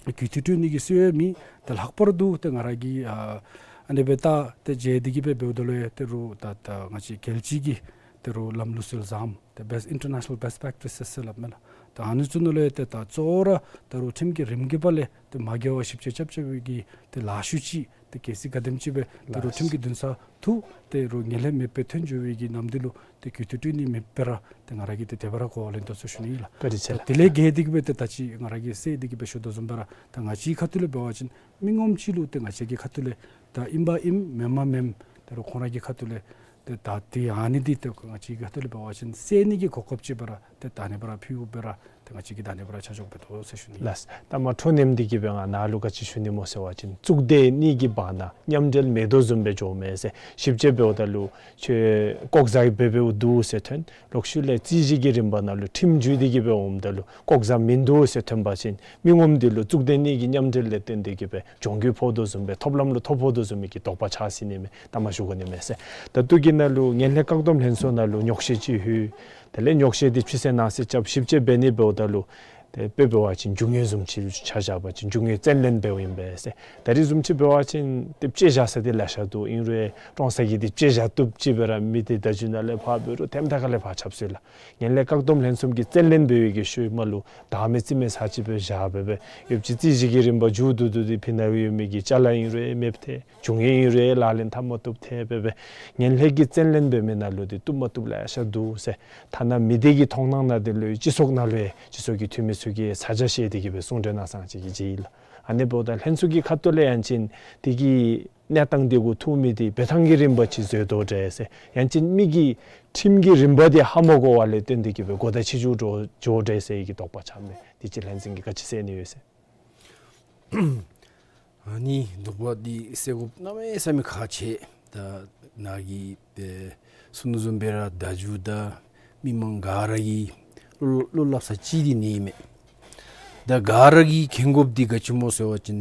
གུས་བཏུད་སྤྲོད་ནི་གི་སྲོལ་ཡང་མེད། ཏེ་ལྷག་པར་དུ་ཏེ་ང་ར་གིས་ཨ་ཨ་ནི་སྦེ་ད་ཏེ་མཇལ་ཏེ་གི་སྦེ་འབདཝ་ད་ལུ་ཡང་ཏེ་རུང་ད་ད་ང་བཅས་རྒྱལ་སྤྱི་གི་ཏེ་རུང་ལམ་ལུགས་སྲོལ་བཟངམ་ཏེ་best international best practices ཟེར་སླབ་མས་ལགས། ད་ཨ་ནི་ཚུ་ནང་ལུ་ཡང་ཏེ་ད་གཙོ་བོ་ར་ད་རུང་ཁྲིམས་ཀྱི་རིམ་གྱིས་པ་ལས་ཏེ་མ་འགལ་བར་ཞིབ་དཔྱད་རྐྱབ་རྐྱབ་པའི་གི་ཏེ་ལཱ་ཤུལ་ཅིག་ཏེ་གལ་སྲིད་ག་དེམ་ཅིག་སྦེ་ཏེ་རུང་ཁྲིམས་ཀྱི་འདུན་ས་ཐུག་ཏེ་རུང་ངན་ལྷད་མེདཔ་སྦེ་ཐོན་འགྱོ་བའི་གི་ནམ་དུས་ལུ་ཏེ་གུས་བཏུད་སྤྲོད་ནི་མེད་པར་ར་ཏེ་ང་ར་གིས་ཏེ་དེ་སྦེ་ར་གོ་བ་ལེན་དོ་ཟེར་ཞུ་ནི་ཨིན་ལགས། བཀའ་དྲིན་ཆེ་ལགས། ད་དེ་ལས་འགལ་ཏེ་གི་སྦེ་ཏེ་ད་ཅི་ང་ར་གིས་ཟེར་ཏེ་གི་སྦེ་ཞུ་དོ་བཟུམ་སྦེ་ར་ད་ང་བཅས་ཁ་ཐུག་ལས་འབད་བ་ཅིན་མི་ངོམ་ཅིག་ལུ་ཏེ་ང་བཅས་ཀྱི་ཁ་ཐུག་ལས་ད་ཨིན་པ་ཨིནམ་མེན་པ་མེནམ་ཏེ་རུང་ཁོང་ར་གི་ཁ་ཐུག་ལས་ཏེ་ད་ཏེ་ཨ་ནི་འདི་ཏེ་ང་བཅས་ཀྱི་ཁ་ཐུག་ལས་འབད་བ་ཅིན་གསལ་ནི་གི་གོ་སྐབས་ཅིག་སྦེ་ར་ཏེ་ད་ཨ་ནི་སྦེ་ར་ཕུལཝ་སྦེ་ར་ཏེ་ང་བཅས་ཀྱིས་ད་ཨ་ནི་སྦེ་ར་ཆ་འཇོག་འབད་དོ་ཟེར་ཞུ་ནི། ལགས། ད་མ་འཕྲོ་ནེམ་འདི་གི་སྦེ་ང་ནཱ་ལུ་ག་ཅི་ཞུ་ནི་སྨོ་ཟེར་བ་ཅིན་གཙུག་སྡེ་གཉིས་ཀྱི་བར་ན་མཉམ་འབྲེལ་མེད་དོ་བཟུམ་སྦེ་འགྱོཝ་མས་ཟེར། ཞིབ་དཔྱད་འབདཝ་ད་ལུ་ཁྱོད་ལྐོག་ཟ་འབད་འབདཝ་འདུག་ཟེར་ཐོན། ལོག་ཤུལ་ལས་རྩོད་གཞི་གི་རིམ་པ་ནང་ལུ་ཁྲིམས་བརྒྱུད་དེ་གི་སྦེ་འོངམ་ད་ལུ་ལྐོག་ཟ་མིན་འདུག་ཟེར་ཐོན་པ་ཅིན་མི་ངོམ་འདི་ལུ་གཙུག་སྡེ་གཉིས་ཀྱི་མཉམ་འབྲེལ་ལས་བརྟེན་ཏེ་གི་སྦེ་གྱོང་གུད་ཕོག་དོ་བཟུམ་སྦེ་ཐོབ་ལམ་ལུ་ཐོ་ཕོག་དོ་བཟུམ་མའི་གི་དོགས་པ་ཆགས་སྲིད་ནི་མས། ད་མ་ཞུ་དགོ་ནི་མས་ཟེར། ད་ལྟོ་གི་ནང་ལུ་ངན་ལྷད་བཀག་སྡོམ་ལྷན་ཚོགས་ནང་ལུ་ཉོགས་བཤད་ཅིག་ལྷོད། དེ་ལས་ཉོགས་བཤད་འདི་ཕྱི་གསལ་ནང་གསལ་རྐྱབ་ཞིབ་དཔྱད་འབད་ནི་འབདཝ་ད་ལུ་ཏེ་དཔེ་འབད་བ་ཅིན་རྒྱུ་དངོས་བཟུམ་ཅིག་ཆ་བཞག་པ་ཅིན་རྒྱུ་དངོས་བཙན་ལེན་འབདཝ་ཨིན་པས་ཟེར། ད་རིས་བཟུམ་ཅིག་འབད་བ་ཅིན་ཏེ་དཔྱད་བཞག་ས་འདི་ལེ་ཤ་འདུག། ཨིན་རུང་ཀྲོང་གསར་གྱི་འདི་དཔྱད་བཞག་བཏུབ་ཅིག་སྦེ་ར་མེད། ཏེ་ད་རྒྱུ་ནང་ལས་ཕར་འབད་རུང་ཐེམ་ཐ་ཁ་ལས་ཕར་ཁྱབ་སོང་ཡི་ལགས། ངན་ལྷད་བཀག་སྡོམ་ལྷན་ཚོགས་ཀྱིས་བཙན་ལེན་འབད་བའི་གི་ཤུལ་མ་ལུ་བདག་མེད་རྩིས་མེད་ས་ཅིག་སྦེ་བཞག་སྦེ་སྦེ་ཡོདཔ་ཅིག་རྩོད་གཞི་གི་རིམ་པ་མཇུག་བསྡུ་བསྡུ་སྟེ་ཕི་ནང་ཡོད་མི་གི་ཅ་ལ་ཨིན་རུང་མེདཔ་ཐལ། རྒྱུ་དངོས་ཨིན་རུང་ལག་ལེན་འཐབ་མ་བཏུབ་ཐལ། སྦེ་སྦེ་ངན་ལྷད་ཀྱིས་བཙན་ལེན་འབད་མི་ནང་ལུ་འདི་བཏུབ་མ་བཏུབ་ལེ་ཤ་འདུག་ཟེར། ཐ་ན་མི་སྡེ་གི་མཐོང་སྣང་ནང་འདི་ལུ་སྤྱི་ཚོགས་ནང་ལུ་ཡང་སྤྱི་ཚོགས་ཀྱི་འཐུས་མི་ཚུ་གིས་ས་ཆ་བཤལ་ཏེ་གི་སྦེ་གསུང་གྲོས་གནང་ས་ཅིག་གི་ཅིག་ཨིན་ལགས། ཨ་ནི་འབདཝ་ད་ལྷན་ཚོགས་ཀྱི་ཁ་ཐུག་ལས་ཡང་ཅིན་འདི་གི་གནས་སྟངས་འདི་གུ་ཐུག་མི་འདི་འབད་ཐངས་ཀྱི་རིམ་པ་ཅིག་འཛོལ་དོ་འདྲས་ཟེར། ཡང་ཅིན་མི་གིས་ཁྲིམས་ཀྱི་རིམ་པ་འདི་ཧ་མ་གོ་བ་ལས་བརྟེན་ཏེ་གི་སྦེ་གོ་བརྡ་ཕྱི་འགྱུར་འགྱོ་འགྱོ་འདྲས་ཟེར་གྱི་དོགས་པ་ཆགས་མས། འདི་ཅིག་ལྷན་འཛིན་གྱིས་ག་ཅི་ཟེར་ནི་ཡོད་ཟེར། ཨ་ནི་དོགས་པ་འདི་སེལ་དགོཔ་གནམ་མེད་ས་མེད་ཁག་ཆེ། ད་ནཱ་གིས་ཏེ་གསུང་དོ་བཟུམ་སྦེ་ར་བརྡ་བརྒྱུད་ད་མི་མང་ག་ར་གིས་བློ་བློ་སླབ་ས་ཅིག་འདི་ཨིན་མས། ད་ག་ར་གིས་མཁྱེན་དགོཔ་འདི་ག་ཅི་སྨོ་ཟེར་བ་ཅིན་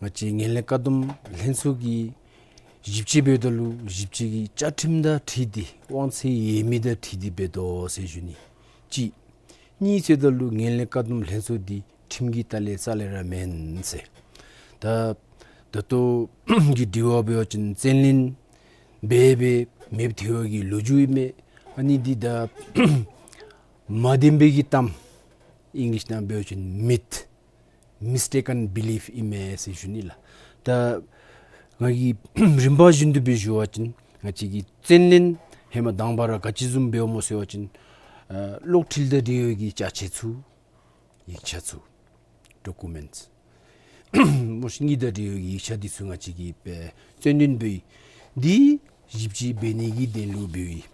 ང་བཅས་ངན་ལྷད་བཀག་སྡོམ་ལྷན་ཚོགས་ཀྱིས་ཞིབ་དཔྱད་འབདཝ་ད་ལུ་ཞིབ་དཔྱད་ཀྱི་བཅའ་ཁྲིམས་དང་འཁྲིལ་ཏེ་དབང་ཚད་ཡོད་མི་དང་འཁྲིལ་ཏེ་འབད་དོ་ཟེར་ཞུ་ནི་གཅིག། གཉིས་ཟེརཝ་ད་ལུ་ངན་ལྷད་བཀག་སྡོམ་ལྷན་ཚོགས་འདི་ཁྲིམས་ཀྱི་ལྟག་ལས་རྩ་ལས་ར་མེན་ཟེར། ད་ད་ལྟོ་གི་དྲི་བ་འབད་བ་ཅིན་བཙན་ལེན་འབད་འབད་མེདཔ་ཐལ་བའི་གི་ལོ་རྒྱུས་ཨིན་མས། ཨ་ནི་འདི་ད་མ་བདེན་པའི་གི་གཏམ་ཨིང་ལིཤ་ནང་འབད་བ་ཅིན་མིཐ། མིས་ཊེ་ཀེན་བི་ལིཕ་ཨིན་མས་ཟེར་ཞུ་ནི་ལགས། ད་ང་གིས་རིམ་པ་བཞིན་དུ་སྦེ་ཞུ་བ་ཅིན་ང་བཅས་ཀྱི་བཙན་ལེན་ཧེ་མ་དང་པ་ར་ག་ཅི་བཟུམ་འབདཝ་སྨོ་ཟེར་བ་ཅིན་ཨ་གློག་འཕྲུལ་དང་འབྲེལ་བའི་གི་ཅ་ཆས་ཚུ་ཡིག་ཆ་ཚུ་ཌོ་ཀུ་མེནཊསི་མོ་ཤིང་གི་དང་འབྲེལ་བའི་གི་ཡིག་ཆ་འདི་ཚུ་ང་བཅས་ཀྱིས་སྦེ་བཙན་ལེན་འབད་ཡི། འདི་ཞིབ་དཔྱད་འབད་ནི་གི་དོན་ལུ་འབདཝ་ཨིན།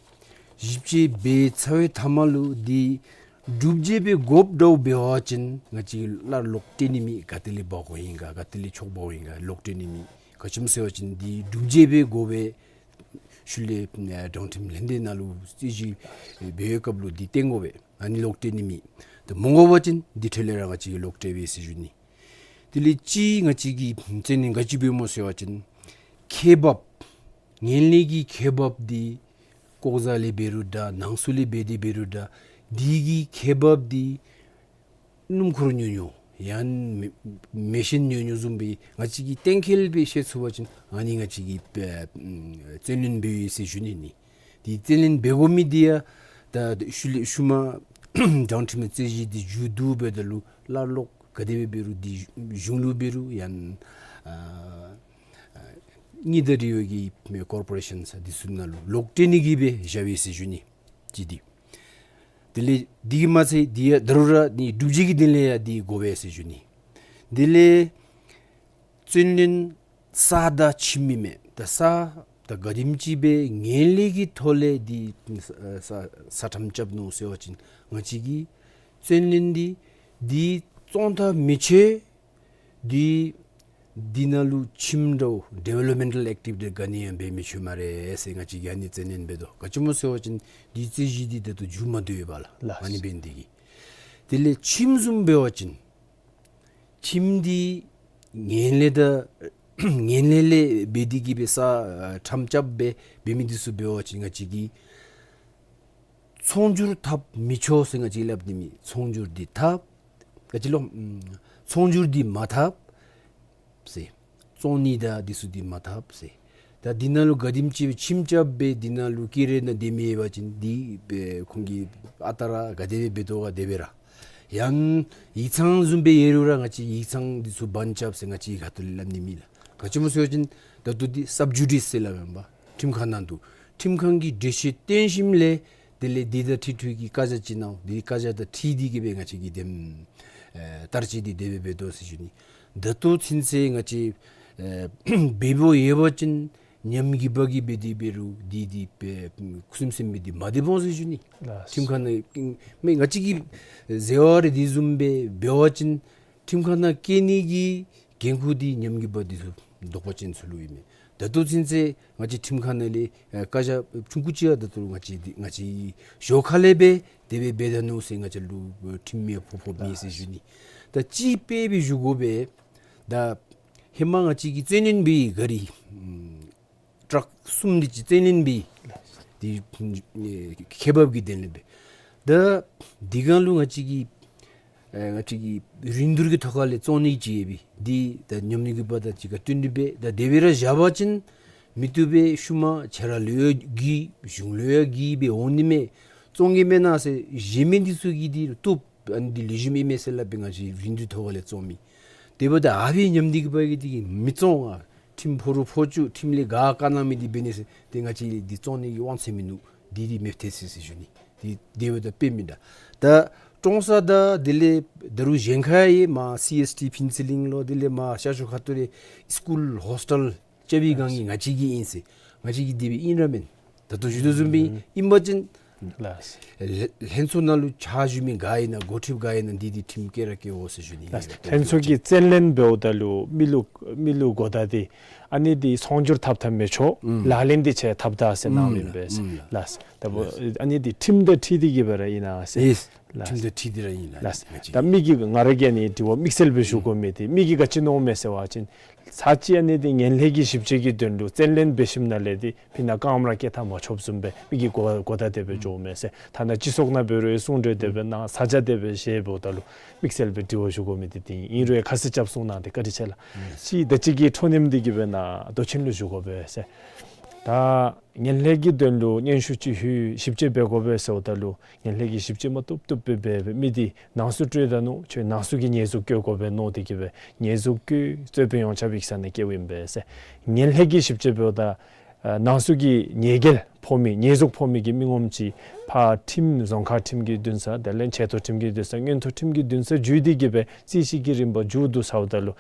ཞིབ་དཔྱད་འབད་ཚར་བའི་མཐའ་མ་ལུ་འདི་ སྒྲུབ་བྱེད་སྦེ་དགོཔ་འདྲཝ་འབད་བ་ཅིན་ང་བཅས་ཀྱིས་སླར་ལོག་སྤྲོད་ནི་མེད། ག་ཏེ་ལས་འབག་དགོཔ་ཨིན་ག་ག་ཏེ་ལས་འཕྱོག་འབག་དགོཔ་ཨིན་ག་ལོག་སྤྲོད་ནི་མེད། ག་ཅི་སྨོ་ཟེར་བ་ཅིན་འདི་སྒྲུབ་བྱེད་སྦེ་དགོ་པས། ཤུལ་ལས་ཨ་དྲང་ཁྲིམས་ལྷན་སྡེ་ནང་ལུ་རྩོད་གཞི་འབད་བའི་སྐབས་ལུ་འདི་སྟོན་དགོ་པས། ཨ་ནི་ལོག་སྤྲོད་ནི་མེད། ཏེ་མ་དགོ་པ་ཅིན་འདི་འཕྲོ་ལས་ར་ང་བཅས་ཀྱིས་ལོག་སྤྲོད་པས་ཟེར་ཞུ་ནི། དེ་ལས་ཅིག་ང་བཅས་ཀྱིས་བརྩོན་ལེན་ག་ཅི་འབདཝ་སྨོ་ཟེར་བ་ཅིན་ཁེ་འབབ་ངན་ལྷད་ཀྱི་ཁེ་འབབ་འདི་ལྐོག་ཟ་ལས་འབད་རུང་འདྲ་ནང་གསུག་ལས་འབད་དེ་འབད་རུང་འདྲ་འདི་གི་ཁེ་འབབ་འདི་སྣུམ་འཁོར་ཉོ་ཉོ་ཡང་མེ་མེ་ཤིན་ཉོ་ཉོ་བཟུམ་སྦེ་ང་བཅས་ཀྱིས་གཏན་འཁེལ་སྦེ་བཤད་ཚུགས་པ་ཅིན་ཨ་ནི་ང་བཅས་ཀྱིས་ཨ་བརྩོན་ལེན་འབདཝ་ཨིན་ཟེར་ཞུ་ནི་ཨིན། དེ་བརྩོན་ལེན་འབད་དགོ་མི་འདི་ཡང་ད་ཤུལ་ལས་ཤུལ་མ་དྲང་ཁྲིམས་རྩོད་གཞི་འདི་མཇུག་བསྡུ་འབདཝ་ད་ལུ་སླར་ལོག་ག་དེ་སྦེ་འབད་རུང་འདི་གཞུང་ལུ་འབད་རུང་ཡང་ཨ་ཨ་དངུལ་དང་འབྲེལ་བའི་གི་ཀོར་པོ་རེ་ཤཱན་ས་འདི་ཚུ་ནང་ལུ་ལོག་སྤྲོད་ནི་གི་སྦེ་བཞག་པས་ཟེར་ཞུ་ནི་ཅིག་འདི། དེ་ལས་འདི་གིས་མ་ཚད་འདི་ཡང་ད་རུང་ར་ནི་སྒྲུབ་བྱེད་ཀྱི་དོན་ལས་ཡང་འདི་དགོ་པས་ཟེར་ཞུ་ནི། དེ་ལས་བརྩོན་ལེན་ས་དང་ཁྱིམ་ཨིན་མས། ད་ས་ད་ག་དེམ་ཅིག་སྦེ་ངན་ལྷད་ཀྱི་ཐོག་ལས་འདི་ས་ས་ས་ཁྲམ་རྐྱབ་ནུག་ཟེར་བ་ཅིན་ང་བཅས་ཀྱིས་བརྩོན་ལེན་འདི་འདི་བཙོང་ཐབས་མི་ཆོག། འདི་འདི་ནང་ལུ་ཁྱིམ་འདྲཝ་ཌི་ཝེ་ལོབ་མེན་ཊལ་ཨེག་ཊི་བི་ཊི་ག་ནི་ཡང་འབད་མི་ཆོག་སྨ་རེ་ཟེར་ང་བཅས་ཀྱིས་ཨ་ནི་བརྩོན་ལེན་འབད་དོ། ག་ཅི་སྨོ་ཟེར་བ་ཅིན་འདི་རྩོད་གཞི་འདི་ད་ལྟོ་མཇུག་མ་བསྡུ་བའི་བར་ལུ་ལགས། ཨ་ནི་འབད་ནི་དེ་གིས་དེ་ལས་ཁྱིམ་བཟུམ་འབད་བ་ཅིན་ཁྱིམ་འདི་ངན་ལྷད་ད་ངན་ལྷད་ལས་འབད་དེ་གི་སྦེ་ས་ཨ་ཁྲམ་རྐྱབ་སྦེ་འབད་མི་འདི་ཚུ་འབད་བ་ཅིན་ང་བཅས་ཀྱིས་ཚོང་སྒྱུར་འཐབ་མི་ཆོག་ཟེར་ང་བཅས་སླབ་ནི་མེད། ཚོང་སྒྱུར་འདི་འཐབ་ག་ཅི་ལོ། ཨམ་ཚོང་སྒྱུར་འདི་མ་འཐབ་ཟེར། བཙོང་ནི་དང་འདི་ཚུ་འདི་མ་འཐབ་ཟེར། ད་འདི་ནང་ལུ་ག་དེམ་ཅིག་ཁྱིམ་རྐྱབ་སྦེ་འདི་ནང་ལུ་ཀི་རེ་ནང་སྡོད་མི་ཡོད་པ་ཅིན་འདི་སྦེ་ཁོང་གིས་ཨ་རྟག་ར་ག་དེ་སྦེ་འབད་དོ་ག་དེ་སྦེ་ར། ཡང་ཡིག་ཚང་བཟུམ་སྦེ་ཡོད་རུང་ར་ང་བཅས་ཡིག་ཚང་འདི་ཚུ་བན་རྐྱབ་ཟེར་ང་བཅས་ཁ་ཐུག་ལས་སླབ་ནི་མེད་ལགས། ག་ཅི་སྨོ་ཟེར་བ་ཅིན་ད་ལྟོ་འདི་སབ་ཇུ་ཌིས་ཟེར་སླབ་ཨིན་པས། ཁྲིམས་ཁང་ནང་དུ་ཁྲིམས་ཁང་གིས་འགྲེལ་བཤད་སྟོན་ཞིནམ་ལས་དེ་ལས་འདི་དང་འཁྲིལ་འཁྲིལ་གྱི་བཀའ་རྒྱ་ཅིག་གནང་། འདི་བཀའ་རྒྱ་དང་འཁྲིལ་ཏེ་གི་སྦེ་ང་བཅས་ཀྱིས་དེམ་ཨེ་བསྟར་སྤྱོད་འདི་དེ་སྦེ་འབད་དོ་ཟེར་ཞུ་ནི། ད་ལྟོ་ཚུན་ཚོད་ང་བཅས་ཨེ་འབད་འབདཝ་ཡོད་པ་ཅིན་ཉམས་རྒུད་པ་གིས་འབད་དེ་འབད་རུང་འདི་འདི་སྦེ་ཁུ་སིམ་སིམ་སྦེ་འདི་མ་སྡོད་འོང་ཟེར་ཞུ་ནི། ལགས། ཁྲིམས་ཁང་ནང་མི་ང་བཅས་ཀྱིས་ཟེར་བ་རེ་འདི་བཟུམ་སྦེ་འབད་བ་ཅིན་ཁྲིམས་ཁང་ནང་བསྐྱལ་ནི་གི་འགན་ཁུར་འདི་ཉམས་རྒུད་པ་འདི་ཚུ་བདོག་པ་ཅན་ཚུ་ལུ་ཨིན་མས། ད་ལྟོ་ཚུན་ཚོད་ང་བཅས་ཁྲིམས་ཁང་ནང་ལས་ཨེ་བཀའ་རྒྱ་ཆུང་ཀུ་ཅིག་ཡང་ད་ལྟོ་ང་བཅས་འདི་ང་བཅས་ཞོར་ཁ་ལས་སྦེ་དེ་སྦེ་འབད་ད་ནུག་ཟེར་ང་བཅས་ལུ་ཁྲིམས་མེད་ཕོག་ཕོགཔ་མེད་ཟེར་ཞུ་ནི། ད་ཅིག་དཔེ་སྦེ་ཞུ་དགོ་པས། ད་ཧེ་མ་ང་བཅས་ཀྱིས་བརྩོན་ལེན་འབད་བའི་གཱ་རི་ཨམ་ཊཱག་གསུམ་འདི་ཅིག་བརྩོན་ལེན་འབད་ཡི། འདི་ཨེ་ཁེ་འབབ་ཀྱི་དོན་ལས་སྦེ། ད་འདི་སྒང་ལུ་ང་བཅས་ཀྱིས་ཨེ་ང་བཅས་ཀྱིས་རིན་བསྡུར་གྱི་ཐོག་ཁ་ལས་བཙོང་ནི་ཅིག་ཡོད་པས། འདི་ད་ཉམས་རྒུད་པ་དང་གཅིག་ཁར་བསྟུན་ཏེ་སྦེ་ད་དེ་སྦེ་ར་བཞག་པ་ཅིན་མི་བཏུབ་པས། ཤུལ་མ་ཁྱེད་ར་ལུ་ཡང་རྒུད་གཞུང་ལུ་ཡང་རྒུད་སྦེ་འོང་ནི་མས། བཙོང་གེ་མེན་ན་ཟེར་གཞན་མི་འདི་ཚུ་གིས་འདི་བཏུབ། ཨ་ནི་འདི་ལེགས་ཤོམ་ཨིན་མས་ཟེར་སླབ་སྦེ་ང་བཅས་རིན་བསྡུར་ཐོག་ཁ་ལས་བཙོང་མི། དེ་འབདཝ་ད་ཨ་ཕི་ཉམས་རྒུད་པ་གིས་འདི་གིས་མི་བཙོང་། ཨ་ཁྲིམས་ཕོག་རུང་ཕོག་བཅུག། ཁྲིམས་ལས་ག་བཀའ་གནང་མི་འདི་འབད་ནི་ཟེར་ཏེ་ང་བཅས་འདི་བཙོང་ནི་གི་དབང་ཚད་མིན་ནུག། འདི་འདི་མེདཔ་ཐལ་སོ་ཡི་ཟེར་ཞུ་ནི། འདི་དེ་འབདཝ་ད་དཔེ་མི་འདྲ། ད་ཀྲོང་གསར་དང་དེ་ལས་ད་རུང་གཞན་ཁར་ཡང་མར་སི་ཨེསི་ཊི་ཕུན་ཚོགས་གླིང་ལུ་དེ་ལས་མར་ཤར་ཕྱོགས་ཁ་ཐུག་རེ་སི་ཀུལ་ཧོསི་ཊེལ་རྐྱབ་པའི་སྒང་གི་ང་བཅས་ཀྱི་ཨིན་ཟེར། ང་བཅས་ཀྱི་དེ་སྦེ་ཨིན་ར་མེན། ད་ལྟོ་ཞུ་དོ་བཟུམ་སྦེ་ཨིན་པ་ཅིན་ལགས། ལྷན་ལྷན་ཚོགས་ནང་ལུ་ཕྱག་ཞུ་མི་ག་ཨིན་ན་འགོ་ཁྲིདཔ་ག་ཨིན་ན་འདི་འདི་ཁྲིམས་བཀལ་ར་བཀལ་འོང་ཟེར་ཞུ་ནི། ལགས། ལྷན་ཚོགས་ཀྱིས་བཙན་ལེན་འབདཝ་ད་ལུ་མི་ལུ་མི་ལུ་གོ་བརྡ་འདི་ཨ་ནི་འདི་ཚོང་སྒྱུར་འཐབ་འཐབ་མི་ཆོག། ཨུམ། ལག་ལེན་འདི་ཁྱེད་འཐབ་ད་ཟེར་གནང་ཨིན་པས། ཨུམ་ལགས། ལགས། ད་ལགས། ཨ་ནི་འདི་ཁྲིམས་དང་འཁྲིལ་ཏེ་གི་སྦེ་ར་ཨིན་ན་ཟེར། ཡེས། ལགས། ཁྲིམས་དང་འཁྲིལ་ཏེ་ར་ཨིན་ལགས། ལགས། ད་མི་གིས་ང་ར་གིས་ཨ་ནི་དྲི་བ་དམིགས་བསལ་སྦེ་ཞུ་དགོ་མི་འདི་མི་གིས་ག་ཅི་མནོཝ་མས་ཟེར་བ་ཅིན་ཚར་གཅིག་ཨ་ནི་འདི་ངན་ལྷད་ཀྱི་ཞིབ་དཔྱད་ཀྱི་དོན་ལུ་བཙན་ལེན་འབད་ཞིནམ་ལས་འདི་ཕི་ནཱ་རྐངམ་ར་བཀལ་འཐབ་མ་ཆོགཔ་བཟུམ་སྦེ་མི་གིས་གོ་གོ་བརྡ་དེ་སྦེ་འགྱོཝ་མས་ཟེར། ཐ་ན་སྤྱི་ཚོགས་ནང་འབད་རུང་གསུང་གྲོས་དེ་སྦེ་གནང་ས་ཆ་དེ་སྦེ་བཞེས་འབདཝ་ད་ལུ་དམིགས་བསལ་སྦེ་དྲི་བ་ཞུ་དགོ་མི་འདི་འདི་ཨིན་རུང་ཁ་གསལ་རྐྱབ་གསུང་གནང་སྟེ་བཀའ་དྲིན་ཆེ་ལགས། ཅིག་ད་ཅི་གི་འཕྲོ་མཐུད་དེ་གི་སྦེ་ནཱ་མདོ་ཆེན་ལུ་ཞུ་དགོ་པས་ཟེར། ད་ངན་ལྷད་ཀྱི་དོན་ལུ་སྙན་ཞུ་ཅིག་ལྷོད་ཞིབ་དཔྱད་འབད་དགོ་པས་ཟེརཝ་ད་ལུ་ངན་ལྷད་ཀྱི་ཞིབ་དཔྱད་མ་བཏུབ་བཏུབ་སྦེ་འབད་སྦེ་མི་འདི་ནང་གསུག་སྤྲོད་ད་ནུག། ཁྱོད་ནང་གསུག་གི་ཉེས་འཛུགས་བཀོད་དགོ་པས་མནོ་སྟེ་གི་སྦེ་ཉེས་འཛུགས་བཀོད་རྩོད་དཔོན་ཡོངས་ཁྱབ་ཡིག་ཚང་ནང་བཀལཝ་ཨིན་པས་ཟེར། ངན་ལྷད་ཀྱི་ཞིབ་དཔྱད་འབདཝ་ད་ཨ་ནང་གསུག་གི་ཉེས་འགེལ་ཕོག་མི་ཉེས་འཛུགས་ཕོག་མི་གི་མི་ངོམ་ཅིག་ཕར་ཁྲིམས་རྫོང་ཁག་ཁྲིམས་ཀྱི་འདུན་ས་དེ་ལས་ཆེ་མཐོ་ཁྲིམས་ཀྱི་འདུན་ས་མངོན་མཐོ་ཁྲིམས་ཀྱི་འདུན་ས་བརྒྱུད་དེ་གི་སྦེ་རྩོད་གཞི་གི་རིམ་པ་མཇུག་བསྡུ་ཚརཝ་ད་ལུ་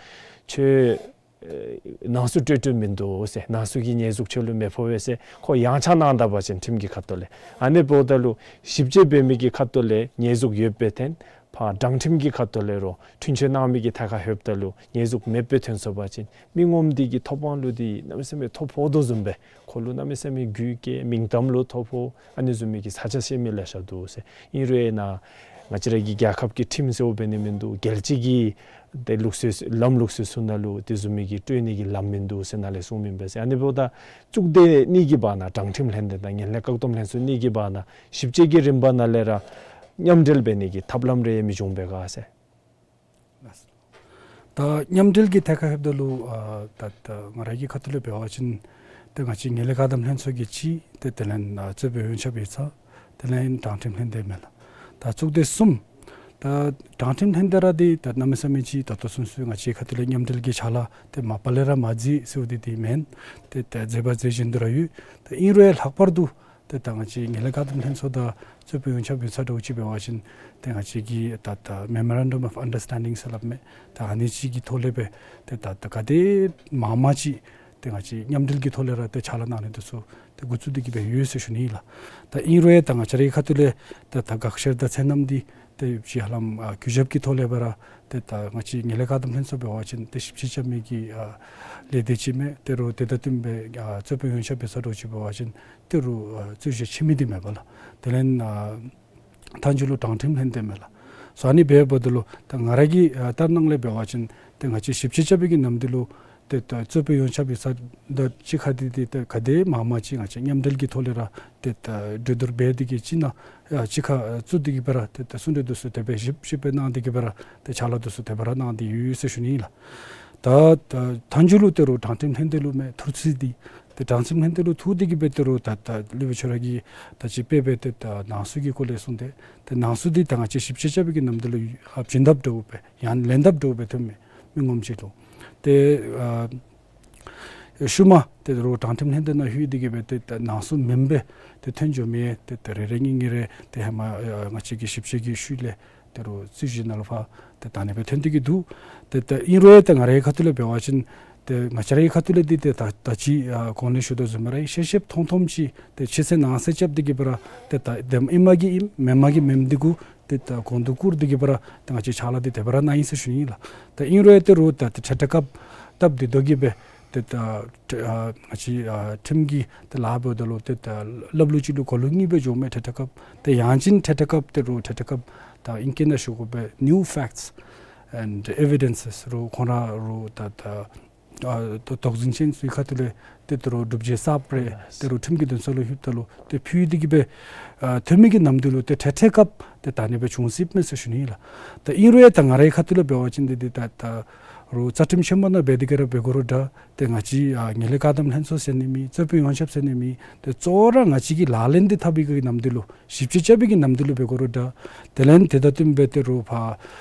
ཁྱོད་ ཨེ་ནང་གསུག་སྤྲོད་སྤྲོདཔ་མིན་འདུག་ཟེར། ནང་གསུག་གི་ཉེས་འཛུགས་ཁྱོད་ལུ་མི་ཕོག་པས་ཟེར་ཁོ་ཡང་ཆ་གནང་ད་པ་ཅིན་ཁྲིམས་ཀྱི་ཁ་ཐུག་ལས། ཨ་ནི་འབདཝ་ད་ལུ་ཞིབ་དཔྱད་འབད་མི་གི་ཁ་ཐུག་ལས་ཉེས་འཛུགས་ཡོདཔ་སྦེ་ཐོན། ཕར་དྲང་ཁྲིམས་ཀྱི་ཁ་ཐུག་ལས་རོགས་འཁྲུན་ཆོད་གནང་མི་གི་ཐད་ཁར་ལྷོདཔ་ད་ལུ་ཉེས་འཛུགས་མེདཔ་སྦེ་ཐོན་སོང་པ་ཅིན་མི་ངོམ་འདི་གི་ཐོབ་དབང་ལུ་འདི་གནམ་མེད་ས་མེད་ཐོ་ཕོག་དོ་བཟུམ་སྦེ་ཁོ་ལུ་གནམ་མེད་ས་མེད་རྒུད་སྐྱེ། མིང་གཏམ་ལུ་ཐོ་ཕོག། ཨ་ནི་བཟུམ་མའི་གི་ས་ཆ་བཤད་མི་ལེ་ཤ་འདུག་ཟེར། ཨིན་རུང་ཡང་ན་ང་བཅས་ར་གི་རྒྱལ་ཁབ་ཀྱི་ཁྲིམས་ཟེརཝ་འབད་ནི་མིན་འདུག། རྒྱལ་སྤྱི་གི་ཏེ་ལུགས་སྲོལ་ལམ་ལུགས་སྲོལ་ཚུ་ནང་ལུ་དེ་བཟུམ་མའི་གི་སྤྲོད་ནི་གི་ལམ་མིན་འདུག་ཟེར་ནཱ་ལས་གསུངམ་ཨིན་པས་ཟེར། ཨ་ནི་འབདཝ་ད་གཙུག་སྡེ་གཉིས་ཀྱི་བར་ན་དྲང་ཁྲིམས་ལྷན་སྡེ་དང་ངན་ལྷད་བཀག་སྡོམ་ལྷན་ཚོགས་གཉིས་ཀྱི་བར་ན་ཞིབ་དཔྱད་ཀྱི་རིམ་པ་ནང་ལས་ར་མཉམ་འབྲེལ་འབད་ནི་གི་ཐབས་ལམ་རེ་མི་འབྱུང་པས་ག་ཟེར། ད་མཉམ་འབྲེལ་གྱི་ཐད་ཁར་ལྷོདཔ་ད་ལུ་ཨ་ད་ད་ང་ར་གི་ཁ་ཐུག་ལས་འབད་བ་ཅིན་ཏེ་ང་བཅས་ངན་ལྷད་བཀག་སྡོམ་ལྷན་ཚོགས་ཀྱི་གཅིག། ཏེ་དེ་ལས་ཨ་རྩོད་དཔོན་ཡོངས་ཁྱབ་ཡིག་ཚང་། དེ་ལས་དྲང་ཁྲིམས་ལྷན་སྡེ་མས་ལགས། ད་གཙུག་སྡེ་གསུམ། ད་དྲང་ཁྲིམས་ལྷན་སྡེ་ར་འདི་ད་གནམ་མེད་ས་མེད་ཅིག་ད་ལྟོ་ཚུན་ཚོད་ང་བཅས་ཁ་ཐུག་ལས་མཉམ་འབྲེལ་གྱི་ཕྱག་ལཱ་ཏེ་མ་པ་ལས་ར་མ་མཛད་ཟེརཝ་འདི་འདི་མེན། ཏེ་ད་མཛད་པ་མཛད་བཞིན་དུ་ར་ཡོད། ད་ཨིན་རུང་ཡང་ལྷག་པར་དུ་ཏེ་ད་ང་བཅས་ངན་ལྷད་བཀག་སྡོམ་ལྷན་ཚོགས་དང་རྩོད་དཔོན་ཡོངས་ཁྱབ་ཡིག་ཚང་འདྲཝ་ཅིག་འབད་བ་ཅིན་ཏེ་ང་བཅས་ཀྱིས་ད་ད་Memorandum of Understanding ཟེར་སླབ་མས། ད་ཨ་ནི་ཅིག་གི་ཐོག་ལས་སྦེ་ཏེ་ད་ད་ག་དེ་མང་མང་ཅིག་ཏེ་ང་བཅས་མཉམ་འབྲེལ་གྱི་ཐོག་ལས་ར་ཏེ་ཕྱག་ལཱ་གནང་ནི་འདི་ཚུ་ཏེ་འགོ་བཙུགས་ཏེ་གི་སྦེ་ཡོད་ཟེར་ཞུ་ནི་ཨིན་ལགས། ད་ཨིན་རུང་ཡང་ད་ང་བཅས་རའི་ཁ་ཐུག་ལས་ཏེ་ད་དགག་བཤེར་དང་ཚད་རྣམ་འདི་ཏེ་ཅིག་ཧ་ལམ་ཨ་གུས་ཞབས་ཀྱི་ཐོག་ལས་སྦེ་ར་ཏེ་ད་ང་བཅས་ངན་ལྷད་བཀག་སྡོམ་ལྷན་ཚོགས་འབད་བ་ཅིན་ཏེ་ཞིབ་དཔྱད་རྐྱབ་མི་གི་ཨ་ལས་སྡེ་ཅིག་མས། དེ་རུ་དེ་དང་བསྟུན་པའི་ཨ་རྩོད་དཔོན་ཡོངས་ཁྱབ་ཡིག་ཚང་འདྲཝ་ཅིག་འབད་བ་ཅིན་དེ་རུ་ཨ་རྩོད་གཞི་ཆེ་མི་འདི་མས་པ་ལགས། དེ་ལས་ཨ་མཐའ་མཇུག་ལུ་དྲང་ཁྲིམས་ལྷན་སྡེ་མས་ལགས། སོ་ཨ་ནི་འབདཝ་ད་ལུ་ད་ང་ར་གི་ཨ་ལྟར་སྣང་ལས་འབད་བ་ཅིན་ཏེ་ང་བཅས་ཞིབ་དཔྱད་རྐྱབ་པའི་གི་ནམ་དུས་ལུ་ཏེ་ད་རྩོད་དཔོན་ཡོངས་ཁྱབ་ཡིག་ཚང་དང་གཅིག་ཁར་འདི་འདི་ཏེ་ག་དེ་མང་མང་ཅིག་ང་བཅས་མཉམ་འབྲེལ་གྱི་ཐོག་ལས་ར་ཏེ་ད་གྲོས་བསྡུར་འབད་དེ་གི་ཅིག་ནང་ཨ་གཅིག་ཁར་ཨ་བཙུགས་ཏེ་གི་སྦེ་ར་ཏེ་ད་གསུང་གྲོས་འདི་ཚུ་དེ་སྦེ་ཞིབ་ཞིབ་སྦེ་གནང་སྟེ་གི་སྦེ་ར་ཏེ་ཕྱག་ལཱ་འདི་ཚུ་དེ་སྦེ་ར་གནང་སྟེ་ཡོད་ཟེར་ཞུ་ནི་ཨིན་ལགས། ད་ད་མཐའ་མཇུག་ལུ་དེ་རུ་དྲང་ཁྲིམས་ལྷན་སྡེ་ལུ་མས་ཐུགས་རྩིས་འདི་ཏེ་དྲང་ཁྲིམས་ལྷན་སྡེ་ལུ་ཐུག་སྟེ་གི་སྦེ་དེ་རུ་ད་ད་ལུས་པའི་ཆོས་ར་གིས་ད་ཅི་དཔེ་སྦེ་ཏེ་ད་ནང་གསུག་གི་སྐོར་ལས་གསུངས་ཏེ་ཏེ་ནང་གསུག་འདི་ད་ང་བཅས་ཞིབ་དཔྱད་རྐྱབ་པའི་གི་ནམ་དུས་ལུ་ཨ་བྱིན་དཔྱད་འདྲཝ་སྦེ་ཡང་ལན་དཔྱད་འདྲཝ་སྦེ་ཐོནམ་མས་མི་ངོམ་ཅིག་ལུ། ཏེ་ཨ་ཤུལ་མ་དེ་རུ་དྲང་ཁྲིམས་ལྷན་སྡེ་ནང་ལྷོད་དེ་གི་སྦེ་ཏེ་ད་ནང་གསུག་མེན་པའི་ཏེ་ཐོན་འགྱོ་མི་ཏེ་ད་རེ་རེ་གཉིས་གཉིས་རེ་ཏེ་ཧེ་མ་ཨ་ང་བཅས་ཀྱི་ཞིབ་དཔྱད་ཀྱི་ཤུལ་ལས་དེ་རུ་རྩོད་གཞི་ནང་ལུ་ཕར་ཏེ་ད་ཨ་ནི་སྦེ་ཐོན་ཏེ་གི་འདུག། ཏེ་ད་ཨིན་རུང་ཡང་ད་ང་རའི་ཁ་ཐུག་ལས་འབད་བ་ཅིན་ཏེ་ང་བཅས་རའི་ཁ་ཐུག་ལས་འདི་ཏེ་ད་ད་ཅི་ཨ་གོང་ལས་ཞུ་དོ་བཟུམ་སྦེ་ར་ཤེས་ཤེསཔ་མཐོང་མཐོངམ་ཅིག་ཏེ་ཕྱི་གསལ་ནང་གསལ་རྐྱབ་སྟེ་གི་སྦེ་ར་ཏེ་ད་བདེནམ་ཨིན་མས་གི་ཨིནམ་མེན་མས་གི་མེནམ་འདི་གུ་ཏེ་ད་གོང་དུ་བཀུར་ཏེ་གི་སྦེ་ར་ཏེ་ང་བཅས་ཕྱག་ལཱ་འདི་དེ་སྦེ་ར་གནང་ཡི་ཟེར་ཞུ་ནི་ཨིན་ལགས། ད་ཨིན་རུང་ཡང་དེ་རུ་ད་ཏེ་ཁྲལ་དྲག་རྐྱབ་སྟབས་བདེ་ཏོག་ཏོ་གི་སྦེ་ཏེ་ད་ཨ་ང་བཅས་ཨ་ཁྲིམས་ཀྱི་ཏེ་ལཱ་འབདཝ་ད་ལུ་ཏེ་ད་ལབ་ལུགས་ཅིག་ལུ་གོ་ལུགས་གཉིས་སྦེ་འགྱོཝ་མས། ཁྲལ་དྲག་རྐྱབ་ཏེ་ཡང་ཅིན་ཁྲལ་དྲག་རྐྱབ་དེ་རུ་ཁྲལ་དྲག་རྐྱབ་ད་ཨིང་སྐད་ནང་ཞུ་དགོ་པའི་new facts and evidences རུ་ཁོང་ར་རུ་ད་ད་ཨ་དོ་དོགས་ཟིན་ཅན་ཚུ་གི་ཁ་ཐུག་ལས་ཏེ་དེ་རུ་སྒྲུབ་བྱེད་གསརཔ་རེ་དེ་རུ་ཁྲིམས་ཀྱི་འདུན་ས་ལུ་ལྷོདཔ་ད་ལུ་ཏེ་ཕུལ་ཏེ་གི་སྦེ་ཨ་ཐོན་མི་གི་ནམ་དུས་ལུ་ཏེ་ཁྲལ་ཁྲལ་རྐྱབ་ཏེ་ད་ཨ་ནི་སྦེ་བྱུང་སྲིདཔ་མས་ཟེར་ཞུ་ནི་ཨིན་ལགས། ད་ཨིན་རུང་ཡང་ད་ང་རའི་ཁ་ཐུག་ལས་འབད་བ་ཅིན་འདི་འདི་ད་ད་རུ་རྩ་ཁྲིམས་ཆེན་པོ་ནང་འབད་དེ་གི་ར་འབད་དགོ་རུང་འདྲ། ཏེ་ང་བཅས་ཨ་ངན་ལྷད་བཀག་སྡོམ་ལྷན་ཚོགས་ཟེར་ནི་མེད། རྩོད་དཔོན་ཡོངས་ཁྱབ་ཟེར་ནི་མེད། ཏེ་གཙོ་བོ་ར་ང་བཅས་ཀྱིས་ལག་ལེན་འདི་འཐབ་པའི་གི་ནམ་དུས་ལུ་ཞིབ་དཔྱད་རྐྱབ་པའི་གི་ནམ་དུས་ལུ་འབད་དགོ་རུང་འདྲ། དེ་ལས་དེ་དང་བསྟུན་སྦེ་དེ་རུ་ཕར་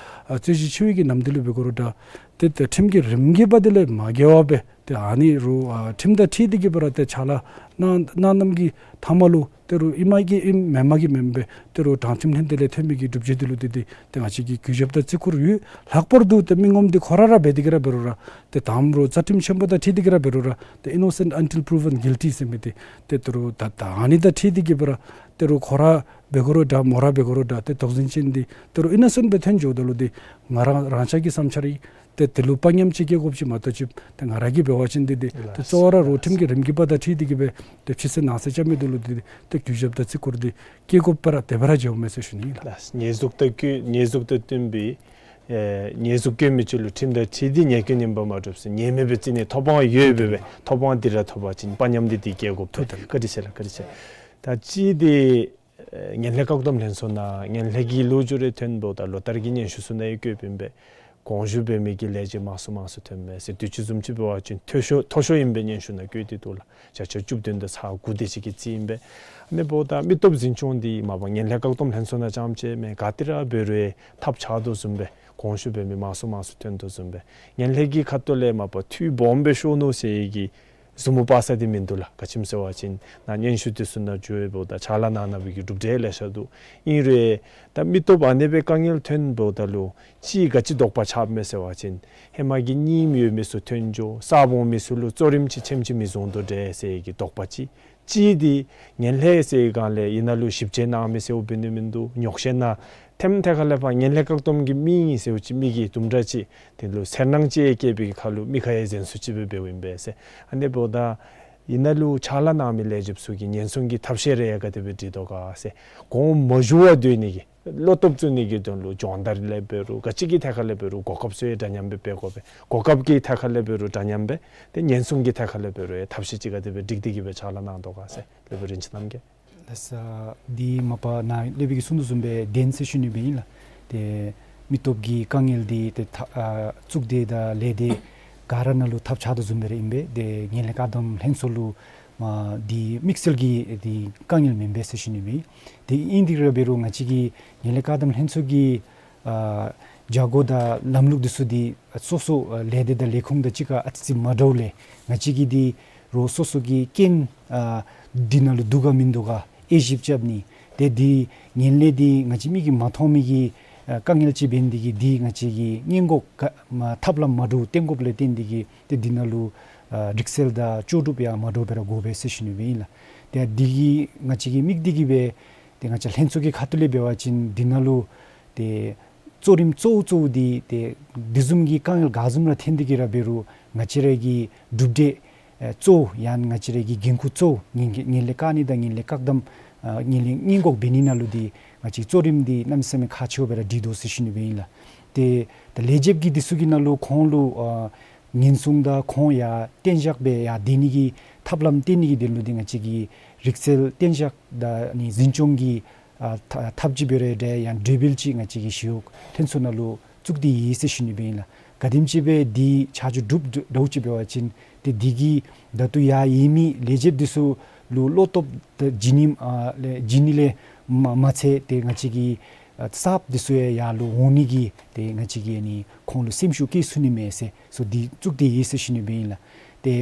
ཨ་རྩོད་གཞི་ཆེ་བའི་གི་ནམ་དུས་ལུ་འབད་དགོ་རུང་འདྲ། ཏེ་ཏེ་ཁྲིམས་ཀྱི་རིམ་གྱིས་འབད་དེ་ལས་མ་འགལ་བར་སྦེ་ཏེ་ཨ་ནི་རུ་ཨ་ཁྲིམས་དང་འཁྲིལ་ཏེ་གི་སྦེ་ར་ཏེ་ཕྱག་ལཱ་གནང་གནངམ་གི་མཐའ་མ་ལུ་དེ་རུ་ཨིན་མས་གི་ཨིནམ་མེན་མས་གི་མེནམ་སྦེ་དེ་རུ་དྲང་ཁྲིམས་ལྷན་སྡེ་ལས་ཐོན་མི་གི་སྒྲུབ་བྱེད་འདི་ལུ་ཏེ་ཏེ་ཏེ་ང་བཅས་ཀྱིས་གུས་ཞབས་དང་བརྩི་བཀུར་ཡོད། ལྷག་པར་དུ་ཏེ་མི་ངོམ་འདི་ཁོ་ར་ར་འབད་དེ་གི་ར་འབད་རུང་ར་ཏེ་དང་པ་རུ་རྩ་ཁྲིམས་ཆེན་པོ་དང་འཁྲིལ་ཏེ་གི་ར་འབད་རུང་ར་ཏེ་innocent until proven guilty ཟེར་མི་འདི་ཏེ་དེ་རུ་ད་ད་ཨ་ནི་དང་འཁྲིལ་ཏེ་གི་སྦེ་ར་དེ་རུ་ཁོ་ར་འབད་དགོ་རུང་འདྲ་མོ་ར་འབད་དགོ་རུང་འདྲ་ཏེ་དོགས་ཟིན་ཅན་འདི་དེ་རུ་innocent སྦེ་ཐོན་འགྱོཝ་ད་ལུ་འདི་ང་རང་རང་ཅག་གི་བསམ་འཆར་ཨིན། ཏེ་དེ་ལུ་དཔའ་ཉམས་ཅིག་སྐྱེ་དགོཔ་ཅིག་མ་གཏོགས་ཅིག་ཏེ་ང་ར་གིས་འབད་བ་ཅིན་འདི་འདི་ཏེ་གཙོ་བོ་ར་རུ་ཁྲིམས་ཀྱི་རིམ་གྱིས་འབད་དང་འཁྲིལ་ཏེ་གི་སྦེ་ཏེ་ཕྱི་གསལ་ནང་གསལ་རྐྱབ་མི་འདི་ལུ་འདི་ཏེ་གུས་ཞབས་དང་བརྩི་བཀུར་འདི་སྐྱེ་དགོཔ་ར་དེ་སྦེ་ར་འགྱོཝ་མས་ཟེར་ཞུ་ནི་ཨིན་ལགས། ཉེས་འཛུགས་དང་བཀོད་ཉེས་འཛུགས་དང་བསྟུན་པའི་ཨེ་ཉེས་འཛུགས་བཀོད་མི་ཅིག་ལུ་ཁྲིམས་དང་འཁྲིལ་ཏེ་ཉེས་སྐྱོན་ཉེས་པ་མ་གྲུབ་ཟེར་ཉེས་མེད་པའི་བརྩི་ནི་ཐོབ་དབང་ཡོད་པས་པས། ཐོབ་དབང་འདི་ར་ཐོབ་པ་ཅིན་དཔའ་ཉམས་འདི་འདི་སྐྱེ་དགོཔ་ཐོབ། ཐུགས་དམ། བཀའ་དྲིན་ཆེ་ལགས། བཀའ་དྲིན་ཆེ། ད་ཅི་འདི་ཨེ་ངན་ལྷད་བཀག་སྡོམ་ལྷན་ཚོགས་ནང་ངན་ལྷད་ཀྱི་ལོ་རྒྱུས་རེ་ཐོན་འབདཝ་ད་ལོ་ལྟར་གྱི་སྙན་ཞུ་ཚུ་ནང་ཡང་བཀོད་པ་ཨིན་པས། གོང་ཞུ་འབད་མི་གི་ལས་བྱེད་མང་སུ་མང་སུ་ཐོནམ་མས་ཟེར། དུས་ཅི་བཟུམ་ཅིག་འབད་བ་ཅིན་མཐོ་ཤོས་མཐོ་ཤོས་ཨིན་པས་སྙན་ཞུ་ནང་བཀོད་དེ་འདུག་ལགས། བརྒྱ་ཆ་བཅུ་བདུན་དང་ཚག་དགུ་དེ་ཅིག་གི་རྩིས་ཨིན་པས། ཨ་ནི་འབདཝ་ད་མི་སྟོབས་འཛིན་སྐྱོང་འདི་མ་པ་ངན་ལྷད་བཀག་སྡོམ་ལྷན་ཚོགས་ནང་རྐྱངམ་ཅིག་མེན། ག་ཏེ་ར་འབད་རུང་ཐབས་ཆག་དོ་བཟུམ་སྦེ་གོང་ཞུ་འབད་མི་མང་སུ་མང་སུ་ཐོན་དོ་བཟུམ་སྦེ་ངན་ལྷད་ཀྱི་ཁ་ཐུག་ལས་མ་པ་འཐུས་སྦོམ་སྦེ་ཤོར་ནུག་ཟེར་གྱི་ ཟུར་མོ་པ་ས་འདི་མིན་འདུག་ལགས། ག་ཅི་སྨོ་ཟེར་བ་ཅིན་ནཱ་སྙན་ཞུ་འདི་ཚུ་ནང་འགྱོ་བའི་འབདཝ་ད་ཕྱག་ལཱ་གནང་གནངམ་གི་གྲུབ་འབྲས་ལེ་ཤ་འདུག། ཨིན་རུང་ད་མི་སྟོབས་ཨ་ནེ་སྦེ་དཀའ་ངལ་ཐོན་འབདཝ་ད་ལུ་ཅིག་ག་ཅི་དོགས་པ་ཆགསཔ་མས་ཟེར་བ་ཅིན་ཧེ་མ་གི་རྙིངམ་ཡོད་མི་ཚུ་ཐོན་འགྱོ། གསརཔ་འོང་མི་ཚུ་ལུ་གཙོ་རིམ་ཅིག་ཆེམ་ཅིག་མི་བཟུང་དོ་འདྲས་ཟེར་གྱི་དོགས་པ་ཅིག། གཅིག་འདི་ངན་ལྷད་ཟེར་སྒང་ལས་ཨིན་ན་ལུ་ཞིབ་དཔྱད་གནང་མི་ཟེརཝ་འབད་ནི་མིན་འདུག། ཉོགས་བཤད་ནང་ཐེམ་ཐད་ཁ་ལས་ཕར་ངན་ལྷད་བཀག་སྡོམ་གྱི་མི་ཨིན་ཟེརཝ་ཅིག་མི་གིས་དུམ་གྲ་ཅིག་དེ་ལུ་སེར་སྣང་ཅིག་བསྐྱེད་པའི་ཁར་ལུ་མི་ཁ་ཡང་གཟན་སུ་ཅིག་སྦེ་འབདཝ་ཨིན་པས་ཟེར། ཨ་ནི་འབདཝ་ད་ཨིན་ན་ལུ་ཕྱག་ལཱ་གནང་མི་ལས་བྱེདཔ་ཚུ་གིས་ཉེན་སྲུང་གི་ཐབས་ཤེས་རེ་ཡང་ག་དེ་སྦེ་སྒྲིག་དོ་ག་ཟེར། གོང་མ་ཞུ་བར་སྡོད་ནི་གི་བློ་སྟོབས་བཙུགས་ནི་གི་དོན་ལུ་སྦྱོང་བརྡར་ལས་འབད་རུང་ག་ཅི་གི་ཐད་ཁ་ལས་འབད་རུང་གོ་སྐབས་ཚུ་ཡང་འདྲ་མཉམ་སྦེ་འབད་དགོ་པས། གོ་སྐབས་ཀྱི་ཐད་ཁ་ལས་འབད་རུང་འདྲ་མཉམ་སྦེ་ཏེ་ཉེན་སྲུང་གི་ཐད་ཁ་ལས་འབད་རུང་ཡང་ཐབས་ཤེས་ཅིག་ག་དེ་སྦེ་སྒྲིག་སྟེ་གི་སྦེ་ཕྱག་ལཱ་གནང་དོ་ག་ཟེར་ལེགས་པའི་རིན་ཆེན་རྣམ་རྒྱལ། ལགས་སོ། འདི་མ་པ་ནཱ་ལས་སྦེ་གིས་གསུངས་དོ་བཟུམ་སྦེ་བདེན་ཟེར་ཞུ་ནི་སྦེ་ཨིན་ལགས། ཏེ་མི་སྟོབས་ཀྱི་དཀའ་ངལ་འདི་ཏེ་ཐ་ཨ་གཙུག་སྡེ་དང་ལས་སྡེ་ག་ར་ནང་ལུ་ཐབས་ཆག་དོ་བཟུམ་སྦེ་ར་ཨིན་པས། ཏེ་ངན་ལྷད་བཀག་སྡོམ་ལྷན་ཚོགས་ལུ་མ་འདི་དམིགས་བསལ་གྱི་འདི་དཀའ་ངལ་མེན་པས་ཟེར་ཞུ་ནི་སྦེ་ཨིན། ཏེ་ཨིན་དེ་ར་འབད་རུང་ང་བཅས་ཀྱི་ངན་ལྷད་བཀག་སྡོམ་ལྷན་ཚོགས་ཀྱི་ཨ་བྱ་སྒོ་དང་ལམ་ལུགས་འདི་ཚུ་འདི་སོ་སོ་ཨ་ལས་སྡེ་དང་ལས་ཁུངས་དང་གཅིག་ཁར་ཨ་ཙི་ཙི་མ་འདྲཝ་ལས་ང་བཅས་ཀྱི་འདི་རོགས་སོ་སོ་གི་རྐྱེན་ཨ་འདི་ནང་ལུ་འདུག་ག་མིན་འདུག་ག་དབྱེ་ཞིབ་རྐྱབ་ནི། ཏེ་འདི་ངན་ལྷད་འདི་ང་བཅས་མིག་གིས་མ་མཐོང་མི་གི་ཨ་དཀའ་ངལ་ཅིག་འབད་ནི་འདི་གིས་འདི་ང་བཅས་ཀྱིས་སྔོན་འགོག་ག་མ་ཐབས་ལམ་མ་འདྲཝ་བཏོན་དགོཔ་ལས་བརྟེན་འདི་གིས་ཏེ་འདི་ནང་ལུ་ཨ་རིག་རྩལ་དང་ལྕོགས་གྲུབ་ཡང་མ་འདྲཝ་སྦེ་ར་དགོ་པས་ཟེར་ཞུ་ནི་སྦེ་ཨིན་ལགས། ཏེ་འདི་གིས་ང་བཅས་ཀྱི་དམིགས་འདི་གིས་སྦེ་ཏེ་ང་བཅས་ལྷན་ཚོགས་ཀྱི་ཁ་ཐུག་ལས་འབད་བ་ཅིན་འདི་ནང་ལུ་ཏེ་གཙོ་རིམ་གཙོ་བོ་གཙོ་བོ་འདི་ཏེ་འདི་བཟུམ་གྱི་དཀའ་ངལ་ག་བཟུམ་ར་ཐོན་ཏེ་གི་ར་འབད་རུང་ང་བཅས་ར་གི་གྲུབ་འབྲས་ཨེ་གཙོ་བོ་ཡང་ན་ང་བཅས་ར་གི་འགན་ཁུར་གཙོ་བོ་ངན་ངན་ལྷད་བཀག་ནི་དང་ངན་ལྷད་བཀག་སྡོམ་ཨ་ངན་ལྷད་སྔོན་འགོག་འབད་ནི་ནང་ལུ་འདི་ང་བཅས་གཙོ་རིམ་འདི་གནམ་མེད་ས་མེད་ཁག་ཆེཝ་སྦེ་ར་སྒྲིག་དོ་ཟེར་ཞུ་ནི་སྦེ་ཨིན་ལགས། ཏེ་ད་ལས་བྱེདཔ་གི་འདི་ཚུ་གི་ནང་ལུ་ཁོང་ལུ་ཨ་ཉེན་སྲུང་དང་ཁོང་ཡར་གཏན་བཞག་སྦེ་ཡར་སྡོད་ནི་གི་ཐབས་ལམ་སྟོན་ནི་གི་དོན་ལུ་འདི་ང་བཅས་ཀྱིས་རིག་རྩལ་གཏན་བཞག་དང་ནི་འཛིན་སྐྱོང་གི་ཨ་ཐ་ཐབས་ཅིག་འབད་རུང་འདྲ་ཡང་གྲོས་འབུལ་ཅིག་ང་བཅས་ཀྱི་ཞི་གཡོག་ལྷན་ཚོགས་ནང་ལུ་བཙུགས་ཏེ་ཡོད་ཟེར་ཞུ་ནི་སྦེ་ཨིན་ལགས། ག་དེམ་ཅིག་སྦེ་འདི་ཆ་འཇོག་གྲུབ་འགྲོཝ་ཅིག་འབད་བ་ཅིན་ཏེ་འདི་གིས་ད་ལྟོ་ཡར་ཡོད་མི་ལས་བྱེདཔ་འདི་ཚུ་ལུ་བློ་སྟོབས་ད་བྱིན་ནི་ཨ་ལས་བྱིན་ནི་ལས་མ་མ་ཚད་ཏེ་ང་བཅས་ཀྱི་ཨ་གསརཔ་འདི་ཚུ་ཡང་ཡར་ལུ་འོང་ནི་གི་ཏེ་ང་བཅས་ཀྱིས་ཨ་ནི་ཁོང་ལུ་སེམས་ཤུགས་བསྐྱེད་ཚུགས་ནི་མས་ཟེར་སོ་འདི་བཙུགས་ཏེ་ཡོད་ཟེར་ཞུ་ནི་སྦེ་ཨིན་ལགས། ཏེ་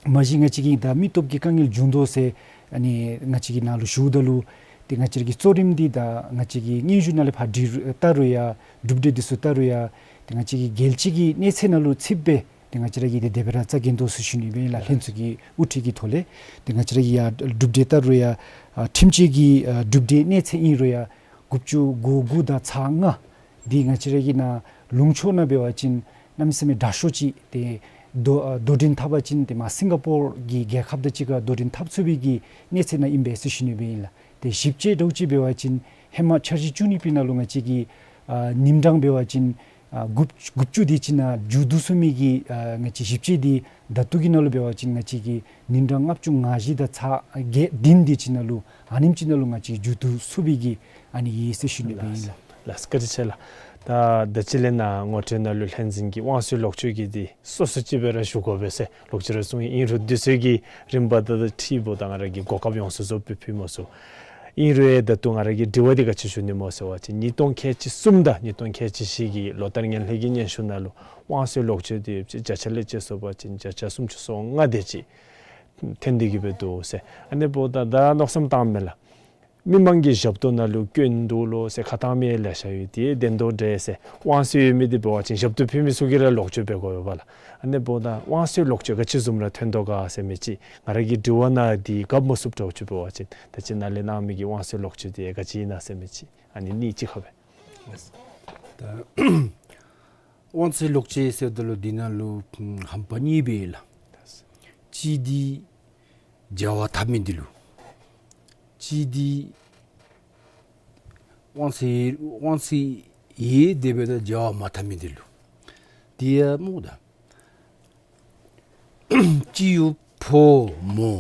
མ་གཞི་ང་བཅས་ཀྱི་ད་མི་སྟོབས་ཀྱི་དཀའ་ངལ་བྱུང་དོ་ཟེར་ཨ་ནི་ང་བཅས་ཀྱི་ནང་ལུ་ཞུཝ་ད་ལུ་ཏེ་ང་བཅས་ཀྱི་གཙོ་རིམ་འདི་ད་ང་བཅས་ཀྱི་སྙན་ཞུ་ནང་ལས་ཕར་འབྲི་རུང་བལྟ་རུང་ཡང་གྲུབ་འབྲས་འདི་ཚུ་བལྟ་རུང་ཡང་ཏེ་ང་བཅས་ཀྱི་རྒྱལ་སྤྱི་གི་གནས་ཚད་ནང་ལུ་ཚུདཔ་སྦེ་ཏེ་ང་བཅས་ར་གིས་ཏེ་དེ་སྦེ་ར་རྩ་འགེངས་དོ་ཟེར་ཞུ་ནི་སྦེ་ཨིན་ལགས། ལྷན་ཚོགས་ཀྱི་དབུ་ཁྲིད་ཀྱི་ཐོག་ལས་ཏེ་ང་བཅས་ར་གིས་ཡར་གྲུབ་འབྲས་བལྟ་རུང་ཡང་ཨ་ཁྲིམས་གཅོད་ཀྱི་ཨ་གྲུབ་འབྲས་གནས་ཚད་ཨིན་རུང་ཡང་དགུ་བཅུ་གོ་དགུ་དང་ཚག་ལྔ་འདི་ང་བཅས་ར་གི་ནཱ་ལུང་ཕྱོགས་ནང་འབད་བ་ཅིན་གནམ་མེད་ས་མེད་དྲག་ཤོས་ཅིག་ཏེ་དོ་ཨ་དོ་འགྲན་འཐབ་པ་ཅིན་ཏེ་མར་སིང་ག་པོར་གྱི་རྒྱལ་ཁབ་དང་གཅིག་ཁར་དོ་འགྲན་འཐབ་ཚུགས་པའི་གི་གནས་ཚད་ནང་ཨིན་པས་ཟེར་ཞུ་ནི་སྦེ་ཨིན་ལགས། ཏེ་ཞིབ་དཔྱད་འདྲཝ་ཅིག་འབད་བ་ཅིན་ཧེ་མ་འཆར་གཞི་བཅུ་གཉིས་པའི་ནང་ལུ་ང་བཅས་ཀྱི་ཨ་ཉིན་གྲངས་འབད་བ་ཅིན་ཨ་དགུ་དགུ་བཅུ་དེ་ཅིག་ནང་མཇུག་བསྡུ་ཚུགས་མི་གི་ཨ་ང་བཅས་ཞིབ་དཔྱད་འདི་ད་ལྟོ་གི་ནང་ལུ་འབད་བ་ཅིན་ང་བཅས་ཀྱིས་ཉིན་གྲངས་ལྔ་བཅུ་ང་བཞི་དང་ཚག་བརྒྱད་བདུན་དེ་ཅིག་ནང་ལུ་ཨ་ནེམ་ཅིག་ནང་ལུ་ང་བཅས་མཇུག་བསྡུ་ཚུགས་པའི་གི་ཨ་ནི་ཡོད་ཟེར་ཞུ་ནི་སྦེ་ཨིན་ལགས། ལགས་བཀའ་དྲིན་ཆེ་ལགས། ད་ད་ཅི་ལས་ནཱ་ངོ་སྤྲོད་ནང་ལུ་ལྷན་འཛིན་གྱི་དབང་གསལ་ལོག་སྤྱོད་ཀྱི་འདི་སོ་སོ་ཅིག་སྦེ་ར་ཞུ་དགོ་པས་ཟེར་ལོག་ཅི་ར་གསུངས་ཡི། ཨིན་རུང་དུས་ཚོད་ཀྱི་རིམ་པ་དང་འཁྲིལཝ་ད་ང་ར་གིས་གོ་སྐབས་ཡོངས་སུ་རྫོགསཔ་སྦེ་ཕུལ་མ་ཚུགས། ཨིན་རུང་ད་ལྟོ་ང་ར་གི་དྲི་བ་འདི་ག་ཅི་ཞུ་ནི་སྨོ་ཟེར་བ་ཅིན་ཉིས་སྟོང་ཁལ་གཅིག་གསུམ་དང་ཉིས་སྟོང་ཁལ་གཅིག་བཞི་གི་ལོ་ལྟར་ངན་ལྷད་ཀྱི་སྙན་ཞུ་ནང་ལུ་དབང་གསལ་ལོག་སྤྱོད་འདི་ཡོདཔ་ཅིག་བརྒྱ་ཆ་ལས་བཅད་སོང་པ་ཅིན་བརྒྱ་ཆ་སུམ་ཅུ་སོ་ལྔ་དེ་ཅིག་ཐོན་ཏེ་གི་སྦེ་འདུག་ཟེར། ཨ་ནི་འབདཝ་ད་ད་མནོ་བསམ་བཏངམ་མས་ལགས། མི་མང་གི་ཞབས་ཏོག་ནང་ལུ་བསྐྱོན་འདུག་ལོ་ཟེར་ཁ་བཏང་མི་ལེ་ཤ་ཡོད། དེ་བདེན་དོ་འདྲས་ཟེར། དབང་གསལ་ཡོད་མི་འདི་འབད་བ་ཅིན་ཞབས་ཏོག་ཕུལ་མི་ཚུ་གིས་ར་ལོག་སྤྱོད་འབད་དགོ་པས་ལགས། ཨ་ནི་འབདཝ་ད་དབང་གསལ་ལོག་སྤྱོད་ག་ཅི་བཟུམ་ར་ཐོན་དོ་ག་ཟེར་མི་ཅིག་ང་ར་གི་དྲི་བ་ནང་འདི་གབ་མ་ཚུགསཔ་འདྲཝ་ཅིག་འབད་བ་ཅིན་ད་ཅི་ནཱ་ལས་གནང་མི་གི་དབང་གསལ་ལོག་སྤྱོད་འདི་ག་ཅི་ཨིན་ན་ཟེར་མི་ཅིག་ཨ་ནི་གཉིས་ཅིག་ཁར་སྦེ། ད་དབང་གསལ་ལོག་སྤྱོད་ཟེརཝ་ད་ལུ་འདི་ནང་ལུ་ཧམ་པ་གཉིས་སྦེ་ལགས། གཅིག་འདི་བྱ་བ་འཐབ་མི་འདི་ལུ། གཅིག་འདི་དབང་གསལ་དབང་གསལ་ཡོད་དེ་འབདཝ་ད་བྱ་བ་མ་འཐབ་མི་འདི་ལུ། དེ་ཡང་སྨོ་ད་སྤྱི་ཡོངས་ཕོ་མོ་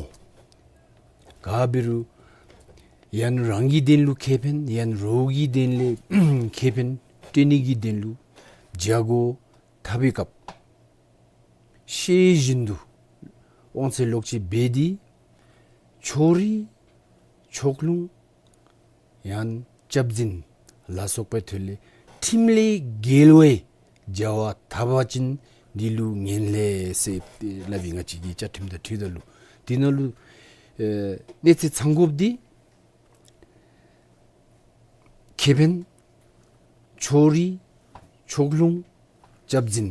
ག་འབད་རུང་ཡང་རང་གི་དོན་ལུ་ཁེ་ཕན་ཡང་རོགས་ཀྱི་དོན་ལས་ཁེ་ཕན་སྤྲོད་ནི་གི་དོན་ལུ་བྱ་སྒོ་འཐབ་པའི་སྐབས་ཤེས་བཞིན་དུ་དབང་གསལ་ལོག་སྤྱོད་འབད་དེ་ཕྱོགས་རིས་ཕྱོགས་ལྷུང་ཡང་སྐྱག་རྫུན་ལ་སོགས་པའི་ཐོག་ལས་ཁྲིམས་ལས་འགལ་བའི་བྱ་བ་འཐབ་པ་ཅིན་ འདི་ལུ་ངན་ལྷད་ཟེར་སླབ་ཨིན། ང་བཅས་ཀྱི་བཅའ་ཁྲིམས་དང་འཁྲིལཝ་ད་ལུ་འདི་ནང་ལུ་ཨེ་གནས་ཚད་ཚང་དགོཔ་འདི་ཁེ་ཕན་ཕྱོགས་རིས་ཕྱོགས་ལྷུང་སྐྱབས་འཛིན་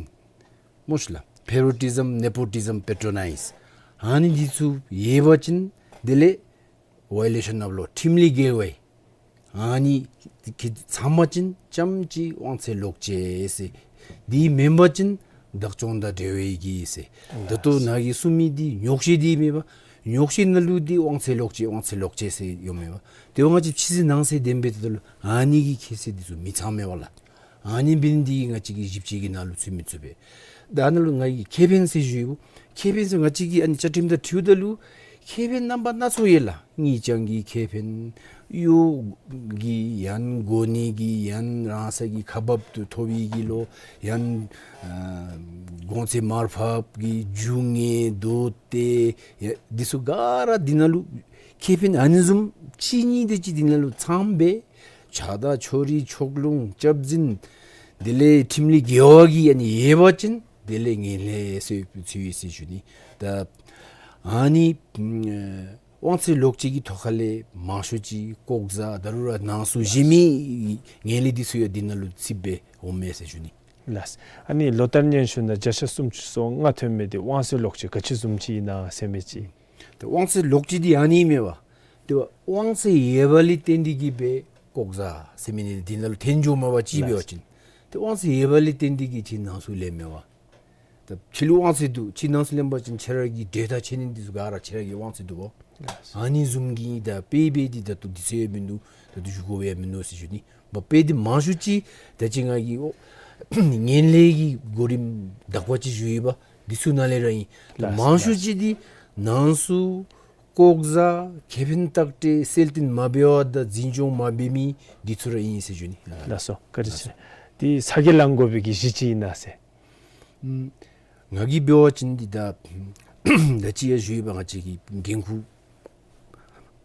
སྨོ་ཤིག་ལགས། ཕེ་ཝ་རི་ཊི་ཟམ་ནེ་པོ་ཊི་ཟམ་པེ་ཊྲོ་ནའིཛ་ཨ་ནི་འདི་ཚུ་ཡོད་པ་ཅིན་དེ་ལས་ཝའི་ལེ་ཤཱན་ཨོཕ་ལོ་ཁྲིམས་ལུགས་འགལ་བའི་ཨ་ནི་གི་ཚང་པ་ཅིན་ཙམ་ཅིག་དབང་ཚད་ལོག་སྤྱོད་ཟེར། འདི་མེན་པ་ཅིན་བདག་སྐྱོང་དང་འབྲེལ་བའི་གི་ཟེར། ད་ལྟོ་ནཱ་གིས་གསུངས་མི་འདི་ཉོག་བཤད་འདི་མེན་པ། ཉོག་བཤད་ནང་ལུ་འདི་དབང་ཚད་ལོག་སྤྱོད་དབང་ཚད་ལོག་སྤྱོད་ཟེར་ཡོད་མེན་པ། དེ་འབདཝ་ང་བཅས་ཕྱི་ཚེ་ནང་ཚེ་བདེན་པའི་དོན་ལུ་ཨ་ནི་གི་ཁེ་སེ་འདི་ཚུ་མི་ཚང་མེན་པ་ལགས། ཨ་ནི་འབད་ནི་འདི་ང་བཅས་ཀྱི་ཞིབ་དཔྱད་ཀྱི་ནང་ལུ་ཚུད་མི་ཚུགས་པས། ད་ནཱ་ལུ་ང་གིས་ཁེ་ཕན་ཟེར་ཞུ་ཡི། ཁེ་ཕན་ཟེར་ང་བཅས་ཀྱི་ཨ་ནི་བཅའ་ཁྲིམས་དང་འཁྲིལཝ་ད་ལུ་ཁེ་ཕན་རྣམ་པ་སྣ་ཚོགས་ཡོད་ལགས། དངུལ་རྐྱང་གི་ཁེ་ཕན་གཡོག་གི་ཡང་གོ་གནས་ཀྱི་ཡང་རང་སོའི་གི་ཁ་འབབ་ཏུ་ཐོབ་པའི་གི་ལོ་ཡང་ཨ་གོང་ཚད་མར་ཕབ་ཀྱི་རྒྱུ་དངོས་དོ་ཏེ་ཡ་འདི་ཚུ་ག་ར་འདི་ནང་ལུ་ཁེ་ཕན་ཨ་ནི་བཟུམ་ཅིག་གཉིས་དེ་ཅིག་འདི་ནང་ལུ་ཚང་པས། ཆགས་སྡང་ཕྱོགས་རིས་ཕྱོགས་ལྷུང་སྐྱབས་འཛིན་དེ་ལས་ཁྲིམས་ལུགས་འགལ་བ་གི་ཨ་ནི་ཡོད་པ་ཅིན་དེ་ལས་ངན་ལྷད་ཟེར་ཚུད་ཡི་ཟེར་ཞུ་ནི། ད་ཨ་ནི་དབང་ཚད་ལོག་སྤྱོད་ཀྱི་ཐོག་ཁ་ལས་མང་ཤོས་ཅིག་ལྐོག་ཟ་ད་རུང་ར་ནང་གསུག་བཞེས་མི་ངན་ལྷད་འདི་ཚུ་ཡང་འདི་ནང་ལུ་ཚུད་སྦེ་འོང་མས་ཟེར་ཞུ་ནི། ལགས། ཨ་ནི་ལོ་ལྟར་སྙན་ཞུ་ནང་བརྒྱ་ཆ་སུམ་ཅུ་སོ་ལྔ་ཐོན་མི་འདི་དབང་ཚད་ལོག་སྤྱོད་ག་ཅི་བཟུམ་ཅིག་ཨིན་ན་ཟེར་མི་ཅིག། ཏེ་དབང་ཚད་ལོག་སྤྱོད་འདི་ཨ་ནི་མེན་པ། ཏེ་དབང་ཚད་ཡོད་པ་ལས་བརྟེན་ཏེ་གིས་སྦེ་ལྐོག་ཟ་ཟེར་མི་འདི་འདི་ནང་ལུ་ཐོན་འགྱོཝ་མས་པ་ཅིག་འབད་བ་ཅིན། ཏེ་དབང་ཚད་ཡོད་པ་ལས་བརྟེན་ཏེ་གིས་ཁྱོད་ནང་གསུག་ལེན་མེན་པ། ད་ཁྱོད་ལུ་དབང་ཚད་འདུག། ཁྱོད་ནང་གསུག་ལེན་པ་ཅིན་ཁྱོད་ར་གི་འབྲེལ་ཐག་ཆོད་ནི་འདི་ཚུ་ག་ར་ཁྱོད་ར་གི་དབང་ཚད་འདུག་གོ། ཨ་ནི་བཟུམ་གྱི་ད་དཔེ་འབད་དེ་ད་ལྟོ་འདི་ཚུ་ཡང་མིན་འདུག། ད་ལྟོ་ཞུ་དགོཔ་ཡང་མིན་འདུག་ཟེར་ཞུ་ནི། འབད་དཔེ་འདི་མང་ཤོས་ཅིག་ད་ཅི་ང་གིས་ཨོ་ངན་ལྷད་ཀྱི་གོ་རིམ་དག་པ་ཅིག་ཞུ་ཡི་པ། འདི་ཚུ་ནང་ལས་ར་ཨིན། ལགས། མང་ཤོས་ཅིག་འདི་ནང་གསུག་ལྐོག་ཟ་ཁེ་ཕན་ལྟག་སྤྲོད་གསལ་སྟོན་མ་འབད་བར་དང་འཛིན་སྐྱོང་མ་འབད་མི་འདི་ཚུ་ར་ཨིན་ཟེར་ཞུ་ནི། ལགས་སོ། བཀའ་དྲིན་ཆེ། འདི་ཚ་གྱང་ལང་དགོ་པའི་གི་གཞི་ཅིག་ཨིན་ན་ཟེར། ཨམ་ང་གིས་འབད་བ་ཅིན་འདི་ད་ད་ཅི་ཡང་ཞུ་ཡི་པ། ང་བཅས་ཀྱི་འགན་ཁུར་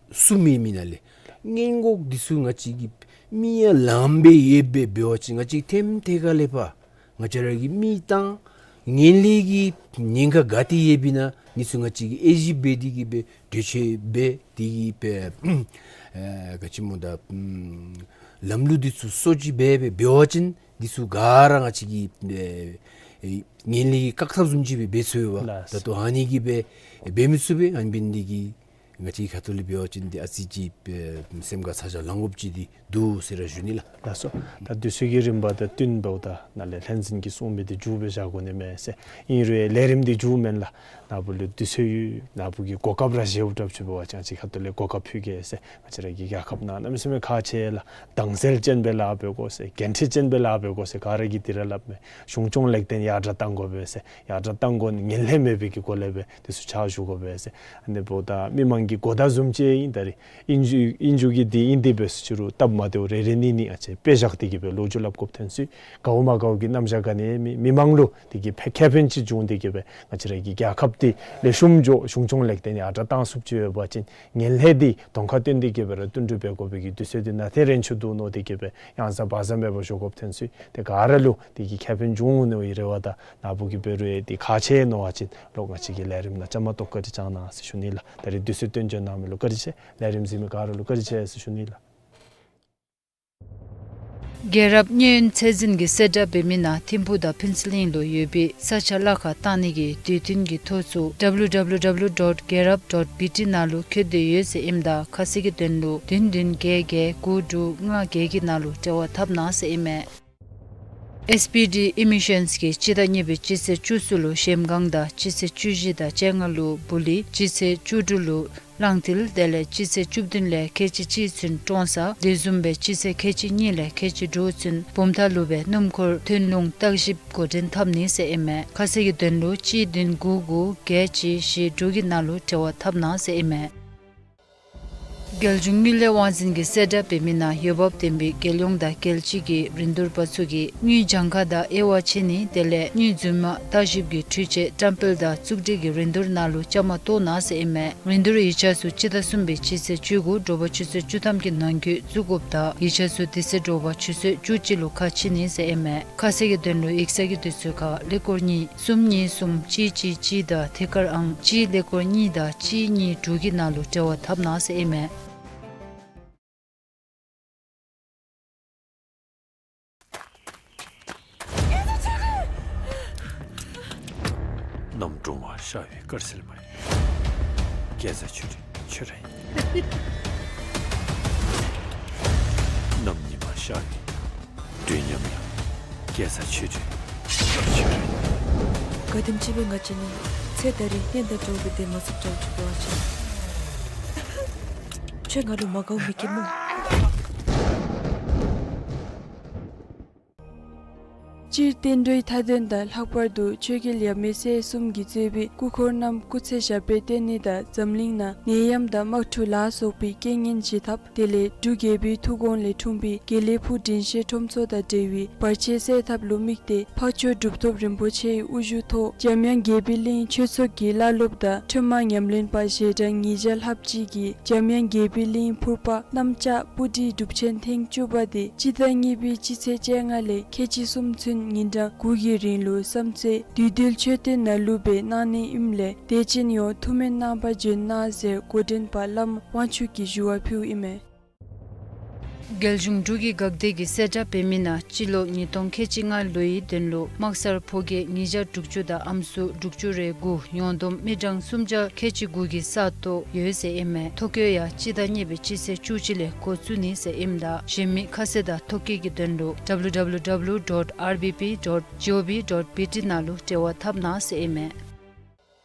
གསུམ་ཨིན་མི་ནང་ལས་སྔོན་འགོག་འདི་ཚུ་ང་བཅས་ཀྱིས་མི་ཡང་ལངམ་སྦེ་ཡོདཔ་སྦེ་འབད་བ་ཅིན་ང་བཅས་ཐེམ་ཐེ་ཁ་ལས་ཕར་ང་བཅས་ར་གིས་མི་བཏང་ངན་ལྷད་ཀྱི་ཉེན་ཁ་ག་ཏེ་ཡོདཔ་ཨིན་ན་འདི་ཚུ་ང་བཅས་ཀྱིས་དབྱེ་ཞིབ་འབད་དེ་གིས་སྦེ་གྲོས་ཆོད་འབད་དེ་གིས་སྦེ་ཨེ་ག་ཅི་སྨོ་ད་ཨམ་ལམ་ལུགས་འདི་ཚུ་སོར་ཆུད་འབད་སྦེ་འབད་བ་ཅིན་འདི་ཚུ་ག་ར་ང་བཅས་ཀྱིས་ཨེ་ཨེ་ངན་ལྷད་ཀྱི་བཀག་ཐབས་བཟུམ་ཅིག་སྦེ་འབད་ཚུགས་པས། ལགས། ད་ལྟོ་ཨ་ནི་གིས་སྦེ་འབད་མི་ཚུགས་པས། ཨ་ནི་འབད་ནི་འདི་གིས་ང་བཅས་ཁ་ཐུག་ལས་འབད་བ་ཅིན་འདི་ཨ་ཙི་ཅིག་ཨེ་སེམས་ཁར་ཚ་གྱང་ལང་དགོཔ་ཅིག་འདི་འདུག་ཟེར་ར་ཞུ་ནི་ལགས། ལགས་སོ། ད་དུས་ཚོད་ཀྱི་རིམ་པ་དང་བསྟུན་འབདཝ་ད་ནཱ་ལས་ལྷན་འཛིན་གྱིས་གསུངས་མི་འདི་མཇུག་སྦེ་བཞག་དགོ་ནི་མས་ཟེར། ཨིན་རུང་ལས་རིམ་འདི་མཇུག་མེན་ལགས། ནཱ་བུ་ལུ་དུས་ཚོད་ཡོད། ནཱ་བུ་གི་གོ་སྐབས་ར་བཞེསཔ་འདྲཝ་ཅིག་འབད་བ་ཅིན་ང་བཅས་ཁ་ཐུག་ལས་གོ་སྐབས་ཕུལ་གེ་ཟེར། ང་བཅས་ར་གི་རྒྱལ་ཁབ་ནང་གནམ་མེད་ས་མེད་ཁག་ཆེ་ལགས། དྭངས་གསལ་ཅན་སྦེ་ལཱ་འབད་དགོ་ཟེར། འགན་འཁྲི་ཅན་སྦེ་ལཱ་འབད་དགོ་ཟེར་ག་ར་གིས་འདི་ར་སླབ་མས། གཞུང་སྐྱོང་ལེགས་ལྡན་ཡར་དྲག་གཏང་དགོ་པས་ཟེར། ཡར་དྲག་གཏང་དགོ་ནི་ངན་ལྷད་མེད་པའི་གི་སྒོ་ལས་སྦེ་འདི་ཚུ་ཕྱག་ཞུ་དགོ་པས་ཟེར། ཨ་ནི་འབདཝ་ད་མི་མང་གི་གོ་བརྡ་བཟུམ་ཅིག་ཨིན། ད་རེས་ཨིན་ཇུ་ཨིན་ཇུ་གི་འདི་ཨིན་ཏེ་འབད་སོང་ཅི་རུང་སྟབས་མ་བདེཝ་རེ་རེ་གཉིས་གཉིས་ཨ་ཙི་དཔེ་བཞག་སྟེ་གིས་སྦེ་ལོ་རྒྱུས་སླབ་དགོཔ་ཐོན་སོང་། དགའཝ་མ་དགའཝ་གི་རྣམ་གཞག་ག་ནི་མེད། མི་མང་ལུ་དེ་གིས་ཕན་ཁེ་ཕན་ཅིག་བྱུང་སྟེ་གིས་སྦེ་ང་བཅས་ར་གི་རྒྱལ་ཁབ་འདི་ལེགས་ཤོམ་འགྱོ་གཞུང་སྐྱོང་ལེགས་ལྡན་ཡར་དྲག་གཏང་ཚུགསཔ་ཅིག་ཡོད་པ་ཅིན་ངན་ལྷད་འདི་གདོང་ཁར་སྟོན་ཏེ་གིས་སྦེ་ར་བསྟུན་གྲོས་འབད་དགོ་པའི་གི་དུས་ཚོད་འདི་ནང་ཏེ་རན་ཆུ་འདུག་མནོ་སྟེ་གིས་སྦེ་ཡང་ཟ་བ་ཟ་མེད་པར་ཞུ་དགོཔ་ཐོན་སོང་། ཏེ་ག་ར་ལུ་དེ་གིས་ཁེ་ཕན་འབྱུང་འོང་མནོ་བའི་རེ་བ་དང་ནཱ་བུ་གིས་འབད་རུང་ཡང་དེ་ཁག་ཆེ་མནོ་བ་ཅིན་ལོག་ང་བཅས་ཀྱི་ལས་རིམ་ནང་བཅའ་མར་གཏོགས་བཀའ་དྲིན་བསྐྱང་གནང་ཟེར་ཞུ་ནི་ལགས། ད་རེས་དུས་ཚོད་བཏོན་འབྱོན་གནང་མི་ལུ་བཀའ་དྲིན་ཆེ། ལས་རིམ་གཟིགས་མི་ག་ར་ལུ་བཀའ་དྲིན་ཆེ་ཟེར་ཞུ་ནི་ལགས། རྒྱལ་རབས་མཉན་ཡོད་ཚད་འཛིན་གྱིས་གསལ་བསྒྲགས་འབད་མི་ནང་ཐིམ་ཕུག་དང་ཕུན་ཚོགས་གླིང་ལུ་ཡོད་པའི་ས་ཆ་གླ་ཁར་བཏང་ནི་གི་དུས་སྟོན་གྱི་ཐོ་ཚུ་W W W dot gerap dot B T ནང་ལུ་བཀོད་དེ་ཡོད་ཟེར་ཨིནམ་ད་ཁ་གསལ་གྱི་དོན་ལུ་བདུན་བདུན་བརྒྱད་བརྒྱད་དགུ་དྲུག་ལྔ་བརྒྱད་ཀྱི་ནང་ལུ་འབྲེལ་བ་འཐབ་གནང་ཟེར་ཨིན་མས། S P D Emissions གིས་སྤྱི་ཟླ་གཉིས་པའི་སྤྱི་ཚེས་བཅུ་གསུམ་ལུ་གཞལམ་སྒང་དང་སྤྱི་ཚེས་བཅུ་བཞི་དང་བཅོ་ལྔ་ལུ་སྦུག་ལི། སྤྱི་ཚེས་བཅུ་དྲུག་ལུ་གླང་མཐིལ། དེ་ལས་སྤྱི་ཚེས་བཅུ་བདུན་ལས་ཁལ་གཅིག་གཅིག་ཚུན་ཀྲོང་གསར། དེ་བཟུམ་སྦེ་སྤྱི་ཚེས་ཁལ་གཅིག་གཉིས་ལས་ཁལ་གཅིག་དྲུག་ཚུན་བུམ་ཐང་ལུ་སྦེ་སྣུམ་འཁོར་ཐོན་ལུང་བརྟག་ཞིབ་འགོ་འདྲེན་འཐབ་ནི་ཟེར་ཨིན་མས། ཁ་གསལ་གྱི་དོན་ལུ་གཅིག་བདུན་དགུ་དགུ་བརྒྱད་གཅིག་བཞི་དྲུག་གི་ནང་ལུ་འབྲེལ་བ་འཐབ་གནང་ཟེར་ཨིན་མས། རྒྱལ་གཞུང་དངུལ་ལས་དབང་འཛིན་གྱི་གསལ་བསྒྲགས་འབད་མི་ནང་འོས་འབབ་ལྡན་པའི་རྒྱལ་ཡོངས་དང་རྒྱལ་སྤྱི་གི་རིན་བསྡུར་པ་ཚུ་གིས་དངུལ་གྱངས་ཁ་དང་དབྱེ་བ་ཕྱེ་ནི་དེ་ལས་དངུལ་རྫུན་མ་བརྟག་ཞིབ་ཀྱི་འཕྲུལ་ཆས་བཀྲམ་སྤེལ་དང་བཙུགས་སྒྲིག་གི་རིན་བསྡུར་ནང་ལུ་བཅའ་མར་གཏོགས་གནང་ཟེར་ཨིན་མས། རིན་བསྡུར་ཡིག་ཆ་ཚུ་སྤྱི་ཟླ་གསུམ་པའི་སྤྱི་ཚེས་བཅུ་དགུ་དྲོ་པ་ཆུ་ཚོད་བཅུ་ཐམ་གྱི་ནང་འཁོད་བཙུགས་དགོཔ་དང་ཡིག་ཆ་ཚུ་དེ་ཚེ་དྲོ་པ་ཆུ་ཚོད་བཅུ་གཅིག་ལུ་ཁ་ཕྱེ་ནི་ཟེར་ཨིན་མས། ཁ་གསལ་གྱི་དོན་ལུ་ཡིག་ཚང་གི་དུས་ཚོད་ཁར་ཀླད་ཀོར་གཉིས་གསུམ་གཉིས་གསུམ་གཅིག་གཅིག་གཅིག་དང་ཐད་ཀར་ཨང་གཅིག་ཀླད་ཀོར་གཉིས་དང་གཅིག་གཉིས་དྲུག་གི་ནང་ལུ་འབྲེལ་བ་འཐབ་གནང་ཟེར་ཨིན་མས། གནམ་སྒྲོན་མ་ཤར་བའི་དཀར་ཟལ་མ་ཡིན། རྒྱལ་བཟའ་ཆོས་སྒྲོན་ཁྱོད་ར་ཡིན། གནམ་ཉི་མ་ཤར་བའི་དུས་མཉམ་ཡང་རྒྱལ་བཟའ་ཆོས་སྒྲོན་ཁྱོད་ར་ཡིན། ག་དེམ་ཅིག་སྦེ་ང་བཅས་གཉིས་ཚེ་ད་རིས་གཉེན་དང་འགྲོགས་པའི་དེ་མ་ཚུགས་ཀྱང་ཆུ་བོ་ཨ་ཅེ། ཁྱོད་ང་ལུ་མ་དགའཝ་མི་སྐྱེ་སྨོ། སྤྱིར་བསྟན་འགྲོའི་མཐའ་དོན་དང་ལྷག་པར་དུ་ཆོས་རྒྱལ་ཡབ་མེས་སྲས་གསུམ་གྱིས་གཙོས་པའི་སྐུ་འཁོར་རྣམས་སྐུ་ཚེ་ཞབས་པད་བརྟན་ནི་དང་འཛམ་གླིང་ནང་ནད་ཡམས་དང་དམག་འཁྲུག་ལ་སོགས་པའི་རྐྱེན་ངན་ཞི་ཐབས། དེ་ལས་འབྲུག་རྒྱལ་པོའི་ཐུགས་དགོངས་ལས་འཁྲུངས་པའི་དགེ་ལེགས་ཕུག་དྲིན་ཤེས་ཁྲོམ་ཚོགས་དང་འབྲེལ་བའི་བར་ཆད་སེལ་ཐབས་ལུ་དམིགས་ཏེ་འཕགས་མཆོག་གྲུབ་ཐོབ་རིན་པོ་ཆེའི་དབུ་བཞུགས་ཐོག་འཇམ་དབྱངས་དགྱེས་པའི་གླིང་ཆོས་ཚོགས་ཀྱི་བླ་སློབ་དང་ཁྲོས་མ་ཉམས་ལེན་པ་ཞལ་གྲངས་ཉིས་བརྒྱ་ལྷགཔ་ཅིག་གིས་འཇམ་དབྱངས་དགྱེས་པའི་གླིང་ཕུར་པ་གནམ་ལྕགས་སྤུ་གྲིའི་སྒྲུབ་ཆེན་ཐེངས་བཅུ་པ་དེ་སྤྱི་ཟླ་གཉིས་པའི་སྤྱི་ཚེས་བཅོ་ལྔ་ལས་ཁལ་གཅིག་གསུམ་ཚུན་ཉིན་གྲངས་དགུ་གི་རིང་ལུ་བསམ་རྩེ་བདུད་འདུལ་མཆོད་རྟེན་ནང་ལུ་སྦེ་གནང་ནི་ཨིནམ་ལས་དད་ཅན་ཡོངས་ཐུགས་སྨོན་གནང་བར་བྱོན་གནང་ཟེར་འགོ་འདྲེན་པ་བླམ་དབང་ཕྱུག་གིས་ཞུ་བ་ཕུལཝ་ཨིན་མས། རྒྱལ་གཞུང་འབྲུག་གི་འགག་སྡེ་གི་གསལ་བསྒྲགས་འབད་མི་ནང་སྤྱི་ལོ་ཉིས་སྟོང་ཁལ་གཅིག་ལྔ་ལོའི་དོན་ལུ་དམག་སར་ཕོ་སྐྱེས་ཉིས་བརྒྱ་དྲུག་ཅུ་དང་ཨམ་སྲུ་དྲུག་ཅུ་རེ་དགུ་ཡོངས་བསྡོམས་མི་གྲངས་སུམ་བརྒྱ་ཁལ་གཅིག་དགུ་གི་ས་སྟོང་ཡོད་ཟེར་ཨིན་མས། ཐོ་བཀོད་ཡང་སྤྱི་ཟླ་གཉིས་པའི་སྤྱི་ཚེས་བཅུ་གཅིག་ལས་འགོ་བཙུགས་ནི་ཟེར་ཨིནམ་ད་གཞན་མི་ཁ་གསལ་དང་ཐོ་བཀོད་ཀྱི་དོན་ལུ་W W W dot R B P dot G O V dot B T ནང་ལུ་འབྲེལ་བ་འཐབ་གནང་ཟེར་ཨིན་མས།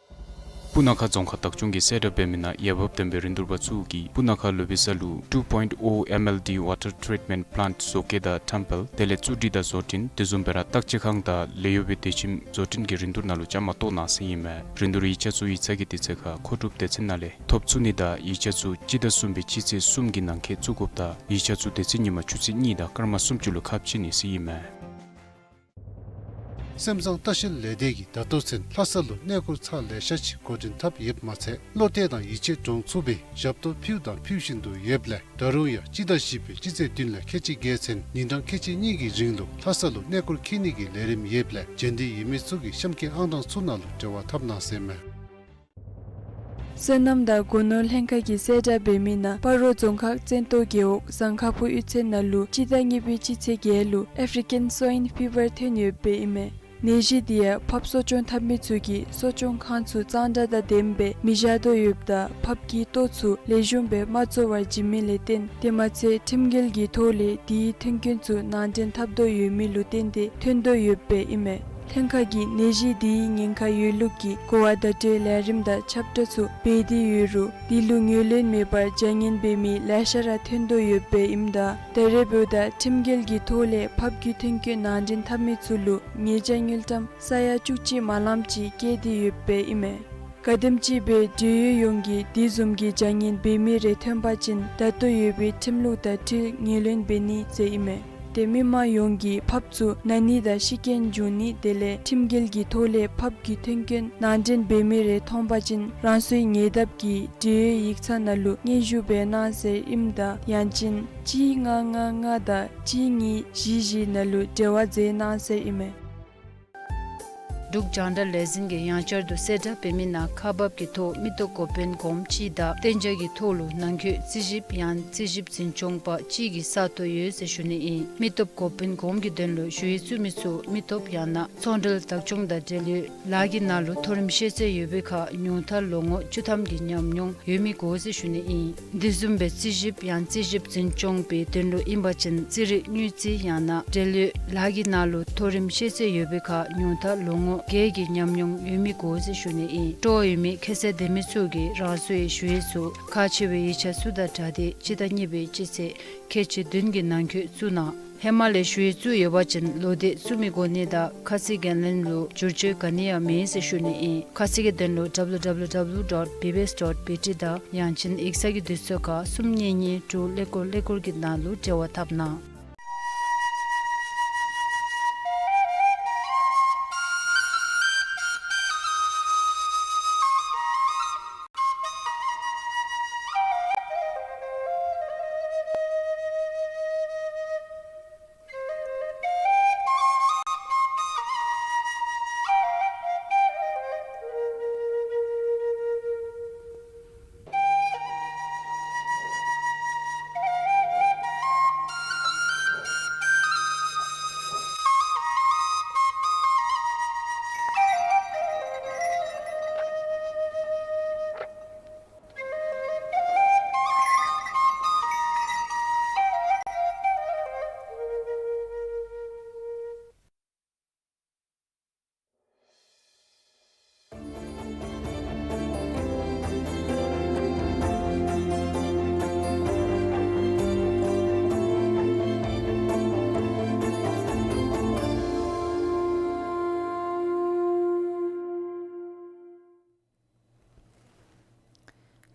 སྤུ་ན་ཁ་རྫོང་ཁག་བདག་སྐྱོང་གིས་གསལ་བསྒྲགས་འབད་མི་ནང་འོས་འབབ་ལྡན་པའི་རིན་བསྡུར་པ་ཚུ་གིས་སྤུ་ན་ཁ་ལོ་པའི་ས་ལུ་two point oh M L D water treatment plant བཟོ་བཀོད་དང་ཐམ་པལ་དེ་ལས་བཙུགས་སྒྲིག་དང་བཟོ་སྐྲུན་དེ་བཟུམ་སྦེ་ར་བརྟག་དཔྱད་ཁང་དང་ལས་གཡོག་པའི་སྡོད་ཁྱིམ་བཟོ་སྐྲུན་གྱི་རིན་བསྡུར་ནང་ལུ་བཅའ་མར་གཏོགས་གནང་ཟེར་ཨིན་མས། རིན་བསྡུར་ཡིག་ཆ་ཚུ་ཡིག་ཚང་གི་དུས་ཚོད་ཁར་མཁོ་སྒྲུབ་སྡེ་ཚན་ནང་ལས་ཐོབ་ཚུགས་ནི་དང་ཡིག་ཆ་ཚུ་སྤྱི་ཟླ་གསུམ་པའི་སྤྱི་ཚེས་གསུམ་གྱི་ནང་འཁོད་བཙུགས་དགོཔ་དང་ཡིག་ཆ་ཚུ་དེ་ཚེ་ཉིན་མ་ཆུ་ཚོད་གཉིས་དང་སྐར་མ་སུམ་ཅུ་ལུ་ཁ་ཕྱེ་ནི་ཟེར་ཨིན་མས། སེམས་བཟང་ལྟ་བཤལ་ལས་སྡེ་གིས་ད་ལྟོ་ཚུན་ལྷ་ས་ལུ་གནས་སྐོར་ཚར་ལེ་ཤ་ཅིག་འགོ་འདྲེན་འཐབ་ཡོདཔ་མ་ཚད་བློ་གཏད་དང་ཡིད་ཆེས་འདྲོངས་ཚུགས་པའི་ཞབས་ཏོག་ཕུལཝ་དང་ཕུལ་བཞིན་དུ་ཡོདཔ་ལས་ད་རུང་ཡང་སྤྱི་ཟླ་བཞི་པའི་སྤྱི་ཚེས་བདུན་ལས་ཁལ་གཅིག་བརྒྱད་ཚུན་ཉིན་གྲངས་ཁལ་གཅིག་གཉིས་ཀྱི་རིང་ལུ་ལྷ་ས་ལུ་གནས་སྐོར་འཁྱིད་ནི་གི་ལས་རིམ་ཡོདཔ་ལས་འབྱོན་འདོད་ཡོད་མི་ཚུ་གིས་གཤམ་གྱི་ཨང་གྲངས་ཚུ་ནང་ལུ་འབྲེལ་བ་འཐབ་གནང་ཟེར་མས། སོ་ནམ་དང་སྒོ་ནོར་ལྷན་ཁག་གིས་གསལ་བསྒྲགས་འབད་མི་ནང་སྤ་རོ་རྫོང་ཁག་བཙན་ཏོ་རྒེད་འོག་ཟངས་ཁ་ཕུ་གཡུས་ཚན་ནང་ལུ་སྤྱི་ཟླ་གཉིས་པའི་སྤྱི་ཚེས་བརྒྱད་ལུ་African Swine Fever ཐོན་ཡོདཔ་ཨིན་མས། ནད་གཞི་དེ་ཡང་ཕགཔ་གསོ་སྐྱོང་འཐབ་མི་ཚུ་གིས་གསོ་སྐྱོང་ཁང་ཚུ་གཙང་སྦྲ་དང་ལྡནམ་སྦེ་མི་བཞག་དོ་ཡོདཔ་དང་ཕགཔ་གི་ལྟོ་ཚུ་ལེགས་ཤོམ་སྦེ་མ་བཙོ་བར་བྱིན་མི་ལས་བརྟེན་དེ་མ་ཚད་ཁྲིམས་འགལ་གྱི་ཐོག་ལས་དེའི་ཐོན་སྐྱེད་ཚུ་ནང་འདྲེན་འཐབ་དོ་ཡོད་མི་ལུ་བརྟེན་ཏེ་ཐོན་དོ་ཡོདཔ་ཨིན་མས། ལྷན་ཁག་གིས་ནད་གཞི་དེའི་ཉེན་ཁ་ཡོད་ལུགས་ཀྱི་གོ་བ་བརྡ་སྤྲོད་ལས་རིམ་དང་ཁྱབ་བསྒྲགས་ཚུ་འབད་དེ་ཡོད་རུང་དེ་ལུ་ངོས་ལེན་མེད་པར་བྱ་ངན་འབད་མི་ལེ་ཤ་ར་ཐོན་དོ་ཡོདཔ་ཨིནམ་ད་ད་རེས་འབདཝ་ད་ཁྲིམས་འགལ་གྱི་ཐོག་ལས་ཕགཔ་གི་ཐོན་སྐྱེད་ནང་འདྲེན་འཐབ་མི་ཚུ་ལུ་ཉེས་བྱ་དངུལ་ཀྲམ་ས་ཡ་བཅུ་གཅིག་མ་ལངམ་ཅིག་བཀལ་ཏེ་ཡོདཔ་ཨིན་མས། ག་དེམ་ཅིག་སྦེ་འབྲེལ་ཡོད་ཡོངས་ཀྱིས་དེ་བཟུམ་གྱི་བྱ་ངན་འབད་མི་རེ་ཐོན་པ་ཅིན་ད་ལྟོ་ཡོད་པའི་ཁྲིམས་ལུགས་དང་འཁྲིལ་ངོས་ལེན་འབད་ནི་ཟེར་ཨིན་མས། ཏེ་མི་མང་ཡོངས་ཀྱིས་ཕགཔ་ཚུ་ན་ནི་དང་ཤི་རྐྱེན་འབྱུང་ནི་དེ་ལས་ཁྲིམས་འགལ་གྱི་ཐོག་ལས་ཕགཔ་གི་ཐོན་སྐྱེད་ནང་འདྲེན་འབད་མི་རེ་མཐོང་པ་ཅིན་རང་སོའི་ཉེ་འདབས་ཀྱི་འབྲེལ་ཡོད་ཡིག་ཚང་ནང་ལུ་སྙན་ཞུ་འབད་གནང་ཟེར་ཨིནམ་ད་ཡང་ཅིན་གཅིག་ལྔ་ལྔ་ལྔ་དང་གཅིག་གཉིས་བཞི་བཞི་ནང་ལུ་འབྲེལ་བ་མཛད་གནང་ཟེར་ཨིན་མས། འབྲུག་རྒྱང་བསྒྲགས་ལས་འཛིན་གྱིས་ཡང་བསྐྱར་དུ་གསལ་བསྒྲགས་འབད་མི་ནང་ཁག་འབག་གི་ཐོག་མི་སྟོབས་འགོ་དཔོན་གོངམ་གཅིག་དང་གཏན་འཇགས་ཀྱི་ཐོག་ལུ་ནང་འཁོད་རྩིས་ཞིབ་ཡང་རྩིས་ཞིབ་འཛིན་སྐྱོང་པ་གཅིག་གི་ས་སྟོང་ཡོད་ཟེར་ཞུ་ནི་ཨིན། མི་སྟོབས་འགོ་དཔོན་གོངམ་གྱི་དོན་ལུ་ཞུ་ཡིག་བཙུགས་མི་ཚུ་མི་སྟོབས་ཡང་ན་ཚོང་འབྲེལ་བདག་སྐྱོང་དང་འབྲེལ་ཡོད་ལཱ་གི་ནང་ལུ་མཐོ་རིམ་ཤེས་ཚད་ཡོད་པའི་ཁར་ཉུང་མཐར་ལོ་ངོ་བཅུ་ཐམ་གྱི་ཉམས་མྱོང་ཡོད་མི་དགོ་ཟེར་ཞུ་ནི་ཨིན། དེ་བཟུམ་སྦེ་རྩིས་ཞིབ་ཡང་རྩིས་ཞིབ་འཛིན་སྐྱོང་པའི་དོན་ལུ་ཨིན་པ་ཅིན་རྩིས་རིག་དངུལ་རྩིས་ཡང་ན་འབྲེལ་ཡོད་ལཱ་གི་ནང་ལུ་མཐོ་རིམ་ཤེས་ཚད་ཡོད་པའི་ཁར་ཉུང་མཐར་ལོ་ངོ་བརྒྱད་ཀྱི་ཉམས་མྱོང་ཡོད་མི་དགོ་ཟེར་ཞུ་ནི་ཨིན། སྤྲོ་བ་ཡོད་མི་ཁ་གསལ་ལྡན་མི་ཚུ་གིས་རང་སོའི་ཞུ་ཡིག་ཚུ་ཁག་ཆེ་བའི་ཡིག་ཆ་ཚུ་དང་སྦྲགས་ཏེ་སྤྱི་ཟླ་གཉིས་པའི་སྤྱི་ཚེས་ཁལ་གཅིག་བདུན་གྱི་ནང་འཁོད་བཙུགས་གནང་། ཧེ་མ་ལས་ཞུ་ཡིག་བཙུགས་ཡོད་པ་ཅིན་ལོ་དེབ་བཙུགས་མི་དགོ་ནི་དང་ཁ་གསལ་འགན་ལེན་ལུ་བསྒྱུར་བཅོས་ག་ནི་ཡང་མེད་ཟེར་ཞུ་ནི་ཨིན། ཁ་གསལ་གྱི་དོན་ལུ་W W W dot B B S dot B T དང་ཡང་ཅིན་ཡིག་ཚང་གི་དུས་ཚོད་ཁར་གསུམ་གཉིས་གཉིས་དྲུག་ཀླད་ཀོར་ཀླད་ཀོར་གྱི་ནང་ལུ་འབྲེལ་བ་འཐབ་གནང་།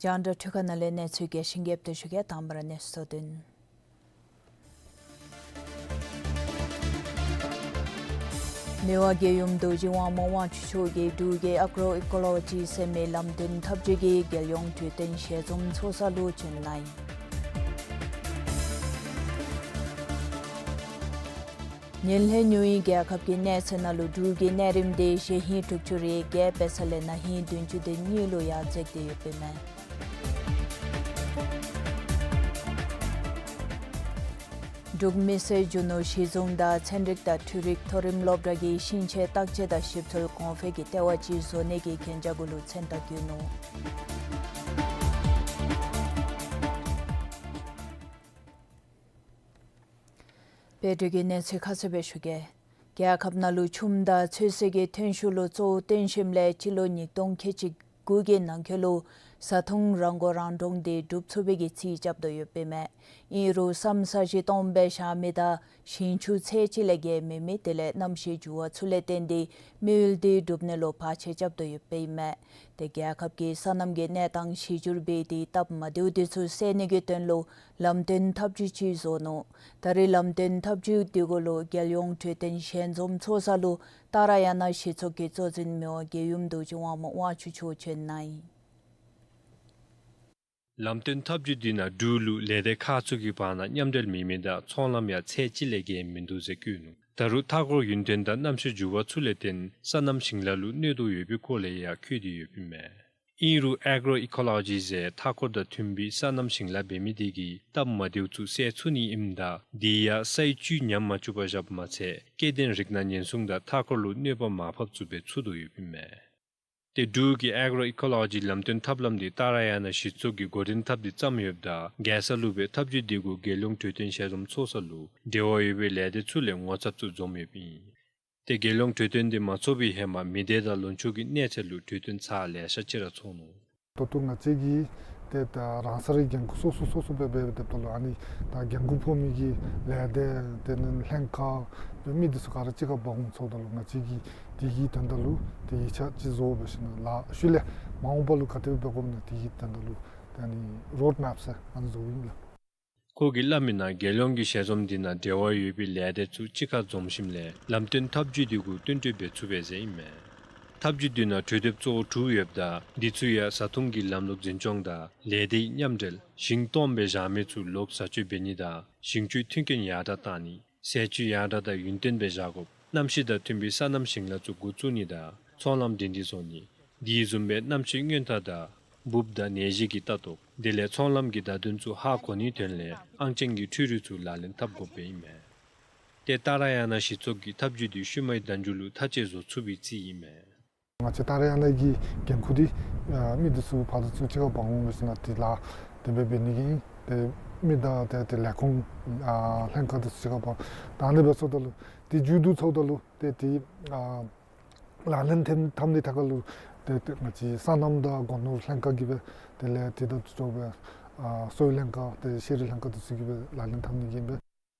རྒྱང་བསྒྲགས་འཕྲུལ་ཁང་ནང་ལས་གནས་ཚུལ་རྒྱས་ཤིང་རྒྱསཔ་སྦེ་ཞུ་གེ། དང་པ་ར་གནས་ཚུལ་དོན། མི་དབང་རྒྱལ་ཡུམ་རྡོ་རྗེ་དབང་མོ་དབང་ཕྱུག་མཆོག་གིས་འབྲུག་གི་ཨེག་རོ་ཨི་ཀོ་ལོ་ཇི་ཟེར་མི་ལམ་སྟོན་འཐབ་ཇུས་ཀྱི་རྒྱལ་ཡོངས་གྲོས་སྟོན་ཞལ་འཛོམས་ཚོགས་ས་ལུ་བྱོན་གནང་ཡི། ཉིན་ལྷོད་ཉུང་ཡུན་རྒྱལ་ཁབ་ཀྱི་གནས་ཚད་ནང་ལུ་འབྲུག་གི་གནས་རིམ་དེ་གཞེས་ཧིང་དྲུག་ཅུ་རེ་བརྒྱད་འབད་ས་ལས་ན་ཧིང་བདུན་ཅུ་དོན་གཉིས་ལུ་ཡར་འཛེགས་ཏེ་ཡོདཔ་ཨིན་མས། འབྲུག་མི་སེར་རྒྱུ་ནོར་གཞི་བཟུང་དང་ཚན་རིག་དང་འཕྲུལ་རིག་མཐོ་རིམ་སློབ་གྲྭ་གིས་ཤིང་ཆས་བརྟག་དཔྱད་དང་ཞིབ་འཚོལ་གོང་འཕེལ་གྱི་ལྟེ་བ་ཅིག་བཟོ་ནི་གི་གན་རྒྱ་གུ་ལུ་མཚན་རྟགས་བཀོད་ནུག། དཔལ་འབྱོར་གྱི་གནས་ཚུལ་ཁ་གསལ་སྦེ་ཞུ་གེ། རྒྱལ་ཁབ་ནང་ལུ་ཆུམ་དང་ཚོད་བསྲེ་གི་ཐོན་ཤུགས་ལུ་གཙོ་བོ་བཏོན་ཞིནམ་ལས་སྤྱི་ལོ་ཉིས་སྟོང་ཁལ་གཅིག་དགུ་གི་ནང་འཁོད་ལུ་བཟའ་འཐུང་རང་མགོ་རང་འདྲོངས་དེ་འགྲུབ་ཚུགས་པའི་གི་རྩིས་རྐྱབ་དོ་ཡོདཔ་ཨིན་མས། ཨིན་རུང་ས་མཚམས་ས་གཞི་སྟོངམ་སྦེ་བཞག་མི་དང་ཞིང་ཆུ་ཚད་ཅིག་ལས་བརྒལ་མེད་མི་དེ་ལས་གནམ་གཤིས་འགྱུར་བ་ཚུ་ལས་བརྟེན་ཏེ་དམིགས་ཡུལ་དེ་འགྲུབ་ནི་ལུ་བར་ཆད་རྐྱབ་དོ་ཡོདཔ་ཨིན་མས། ཏེ་རྒྱལ་ཁབ་ཀྱི་སོ་ནམ་གྱི་གནས་སྟངས་གཞི་འགྱུར་འབད་དེ་སྟབས་མ་བདེཝ་དེ་ཚུ་སེལ་ནི་གི་དོན་ལུ་ལམ་སྟོན་འཐབ་ཇུས་ཅིག་བཟོ་ནུག། ད་རེས་ལམ་སྟོན་འཐབ་ཇུས་དེ་གུ་ལུ་རྒྱལ་ཡོངས་གྲོས་སྟོན་ཞལ་འཛོམས་ཚོགས་ས་ལུ་ཏཱ་ར་ཡ་ན་གཞི་ཚོགས་ཀྱི་གཙོ་འཛིན་མི་དབང་རྒྱལ་ཡུམ་རྡོ་རྗེ་དབང་མོ་དབང་ཕྱུག་མཆོག་བྱོན་གནང་ཡི། ལམ་སྟོན་འཐབ་ཇུས་དེ་ནང་འབྲུག་ལུ་ལས་སྡེ་ཁག་ཚུ་གི་བར་ན་མཉམ་འབྲེལ་མེད་མི་དང་ཚོང་ལམ་ཡང་ཚད་ཅིག་ལས་བརྒལ་མིན་འདུག་ཟེར་བཀོད་ནུག། ད་རུང་མཐའ་འཁོར་ཡུན་བརྟན་དང་གནམ་གཤིས་འགྱུར་བ་ཚུ་ལས་བརྟེན་སོ་ནམ་ཞིང་ལཱ་ལུ་གནོད་དོ་ཡོད་པའི་སྐོར་ལས་ཡང་བཀོད་དེ་ཡོདཔ་ཨིན་མས། ཨིན་རུང་ཨེག་རོ་ཨི་ཀོ་ལོ་ཇི་ཟེར་མཐའ་འཁོར་དང་མཐུན་པའི་སོ་ནམ་ཞིང་ལཱ་འབད་མི་དེ་གིས་སྟབས་མ་བདེཝ་ཚུ་སེལ་ཚུགས་ནི་ཨིནམ་ད་དེ་ཡང་སའི་བཅུད་ཉམས་མ་བཅུག་པར་བཞགཔ་མ་ཚད་སྐྱེ་ལྡན་རིགས་སྣ་ཉེན་སྲུང་དང་མཐའ་འཁོར་ལུ་གནོད་པ་མར་ཕབ་ཚུགསཔ་སྦེ་ཚུགས་དོ་ཡོདཔ་ཨིན་མས། ཏེ་འབྲུག་གི་ཨེག་རོ་ཨི་ཀོ་ལོ་ཇི་ལམ་སྟོན་ཐབས་ལམ་དེ་ཏཱ་ར་ཡ་ན་གཞི་ཚོགས་ཀྱིས་འགོ་འདྲེན་འཐབ་སྟེ་བརྩམས་ཡོདཔ་ད་རྒྱལ་ས་ལུ་སྦེ་འཐབ་ཇུས་དེ་གུ་རྒྱལ་ཡོངས་གྲོས་སྟོན་ཞལ་འཛོམས་ཚོགས་ས་ལུ་འབྲེལ་བ་ཡོད་པའི་ལས་སྡེ་ཚུ་ལས་ངོ་ཚབ་ཚུ་འཛོམས་ཡོདཔ་ཨིན། ཏེ་རྒྱལ་ཡོངས་གྲོས་སྟོན་དེ་མ་ཚོགས་པའི་ཧེ་མ་མི་སྡེ་དང་ལོ་ཆུང་གི་གནས་ཚད་ལུ་གྲོས་སྟོན་ཚར་ལེ་ཤ་ཅིག་ར་ཚོགས་ནུག། ད་ལྟོ་ང་བཅས་ཀྱིས་ཏེ་ད་རང་སོའི་འགན་ཁུར་སོ་སོ་སོ་སོ་སྦེ་འབད་འབདཝ་ད་ལུ་ཨ་ནི་ད་འགན་ཁུར་ཕོག་མི་གི་ལས་སྡེ་དེ་ནི་ལྷན་ཁག་དེ་མི་དེ་ཚུ་ག་ར་གཅིག་ཁར་འབག་འོང་ཚརཝ་ད་ལུ་ང་བཅས་ཀྱིས་དེ་གི་དོན་དག་ལུ་ཏེ་ཡིག་ཆ་ཅིག་བཟོ་སྦེ་ཞིནམ་ལས་ཤུལ་ལས་མ་འོངས་པ་ལུ་ག་དེ་སྦེ་འབད་དགོཔ་ཨིན་ན་དེ་གི་དོན་དག་ལུ་ཏེ་ཨ་ནི་རོཌ་མེཔ་ཟེར་ཨ་ནི་བཟོཝ་ཨིན་ལགས། ཁོ་གིས་སླབ་མིའི་ནང་རྒྱལ་ཡོངས་ཀྱི་ཞལ་འཛོམས་དེ་ནང་འབྲེལ་བ་ཡོད་པའི་ལས་སྡེ་ཚུ་གཅིག་ཁར་འཛོམས་ཞིནམ་ལས་ལམ་སྟོན་འཐབ་ཇུས་དེ་གུ་བསྟུན་གྲོས་འབད་ཚུགས་པས་ཟེར་ཨིན་མས། འཐབ་ཇུས་དེ་ནང་གྲོས་དེབ་གཙོ་བོ་དྲུག་ཡོདཔ་ད་དེ་ཚུ་ཡང་བཟའ་འཐུང་གི་ལམ་ལུགས་འཛིན་སྐྱོང་དང་ལས་སྡེའི་མཉམ་འབྲེལ་ཞིང་སྟོངམ་སྦེ་བཞག་མི་ཚུ་ལོག་བཟའ་སྤྱོད་འབད་ནི་དང་ཞིང་ཆུའི་མཐུན་རྐྱེན་ཡར་དྲག་བཏང་ནི་ཟས་བཅུད་ཡར་དྲག་དང་ཡུན་བརྟན་སྦེ་བཞག་དགོཔ་གནམ་གཤིས་དང་མཐུན་པའི་སོ་ནམ་ཞིང་ལཱ་ཚུ་འགོ་བཙུགས་ནི་དང་ཚོང་ལམ་སྒྲིང་སྒྲིང་བཟོ་ནི། དེ་བཟུམ་སྦེ་གནམ་གཤིས་སྔོན་ཐག་དང་འབུབ་དང་ནད་གཞི་གི་ལྟ་རྟོག་དེ་ལས་ཚོང་ལམ་གྱི་བརྡ་དོན་ཚུ་ཧ་གོ་ནིའི་དོན་ལས་ཨང་ཅན་གྱི་འཕྲུལ་རིག་ཚུ་ལག་ལེན་འཐབ་དགོཔ་སྦེ་ཨིན་མས། ཏེ་ཏཱ་ར་ཡ་ན་གཞི་ཚོགས་ཀྱི་འཐབ་ཇུས་དེ་ཤུལ་མའི་ཟླ་མཇུག་ལུ་མཐའ་དཔྱད་བཟོ་ཚུགས་པའི་རྩིས་ཨིན་མས། ང་བཅས་ཏཱ་ར་ཡ་ན་གི་འགན་ཁུར་དེ་ཨ་མི་དེ་ཚུ་ཕར་དང་ཚུར་གཅིག་ཁར་འབག་འོང་སྦེ་ཞིནམ་ལས་དེ་ལཱ་དེ་སྦེ་འབད་ནི་གི་ཨིན། ཏེ་མི་དང་ཏེ་ཏེ་ལས་ཁུངས་ཨ་ལྷན་ཁག་དེ་ཚུ་གཅིག་ཁར་འབག་ད་ཨ་ནི་སྦེ་ཚོགསཔ་ད་ལུ་དེ་མཇུག་བསྡུ་ཚརཝ་ད་ལུ་ཏེ་དེ་ཨ་ལག་ལེན་འཐབ་འཐབ་ནི་ཐད་ཁར་ལུ་ཏེ་ཏེ་ང་བཅས་སོ་ནམ་དང་སྒོ་ནོར་ལྷན་ཁག་གིས་སྦེ་དེ་ལས་དེ་དང་འདྲཝ་སྦེ་ཨ་གསོ་བའི་ལྷན་ཁག་ཏེ་ཤེས་རིག་ལྷན་ཁག་དེ་ཚུ་གིས་སྦེ་ལག་ལེན་འཐབ་ནི་གི་ཨིན་པས།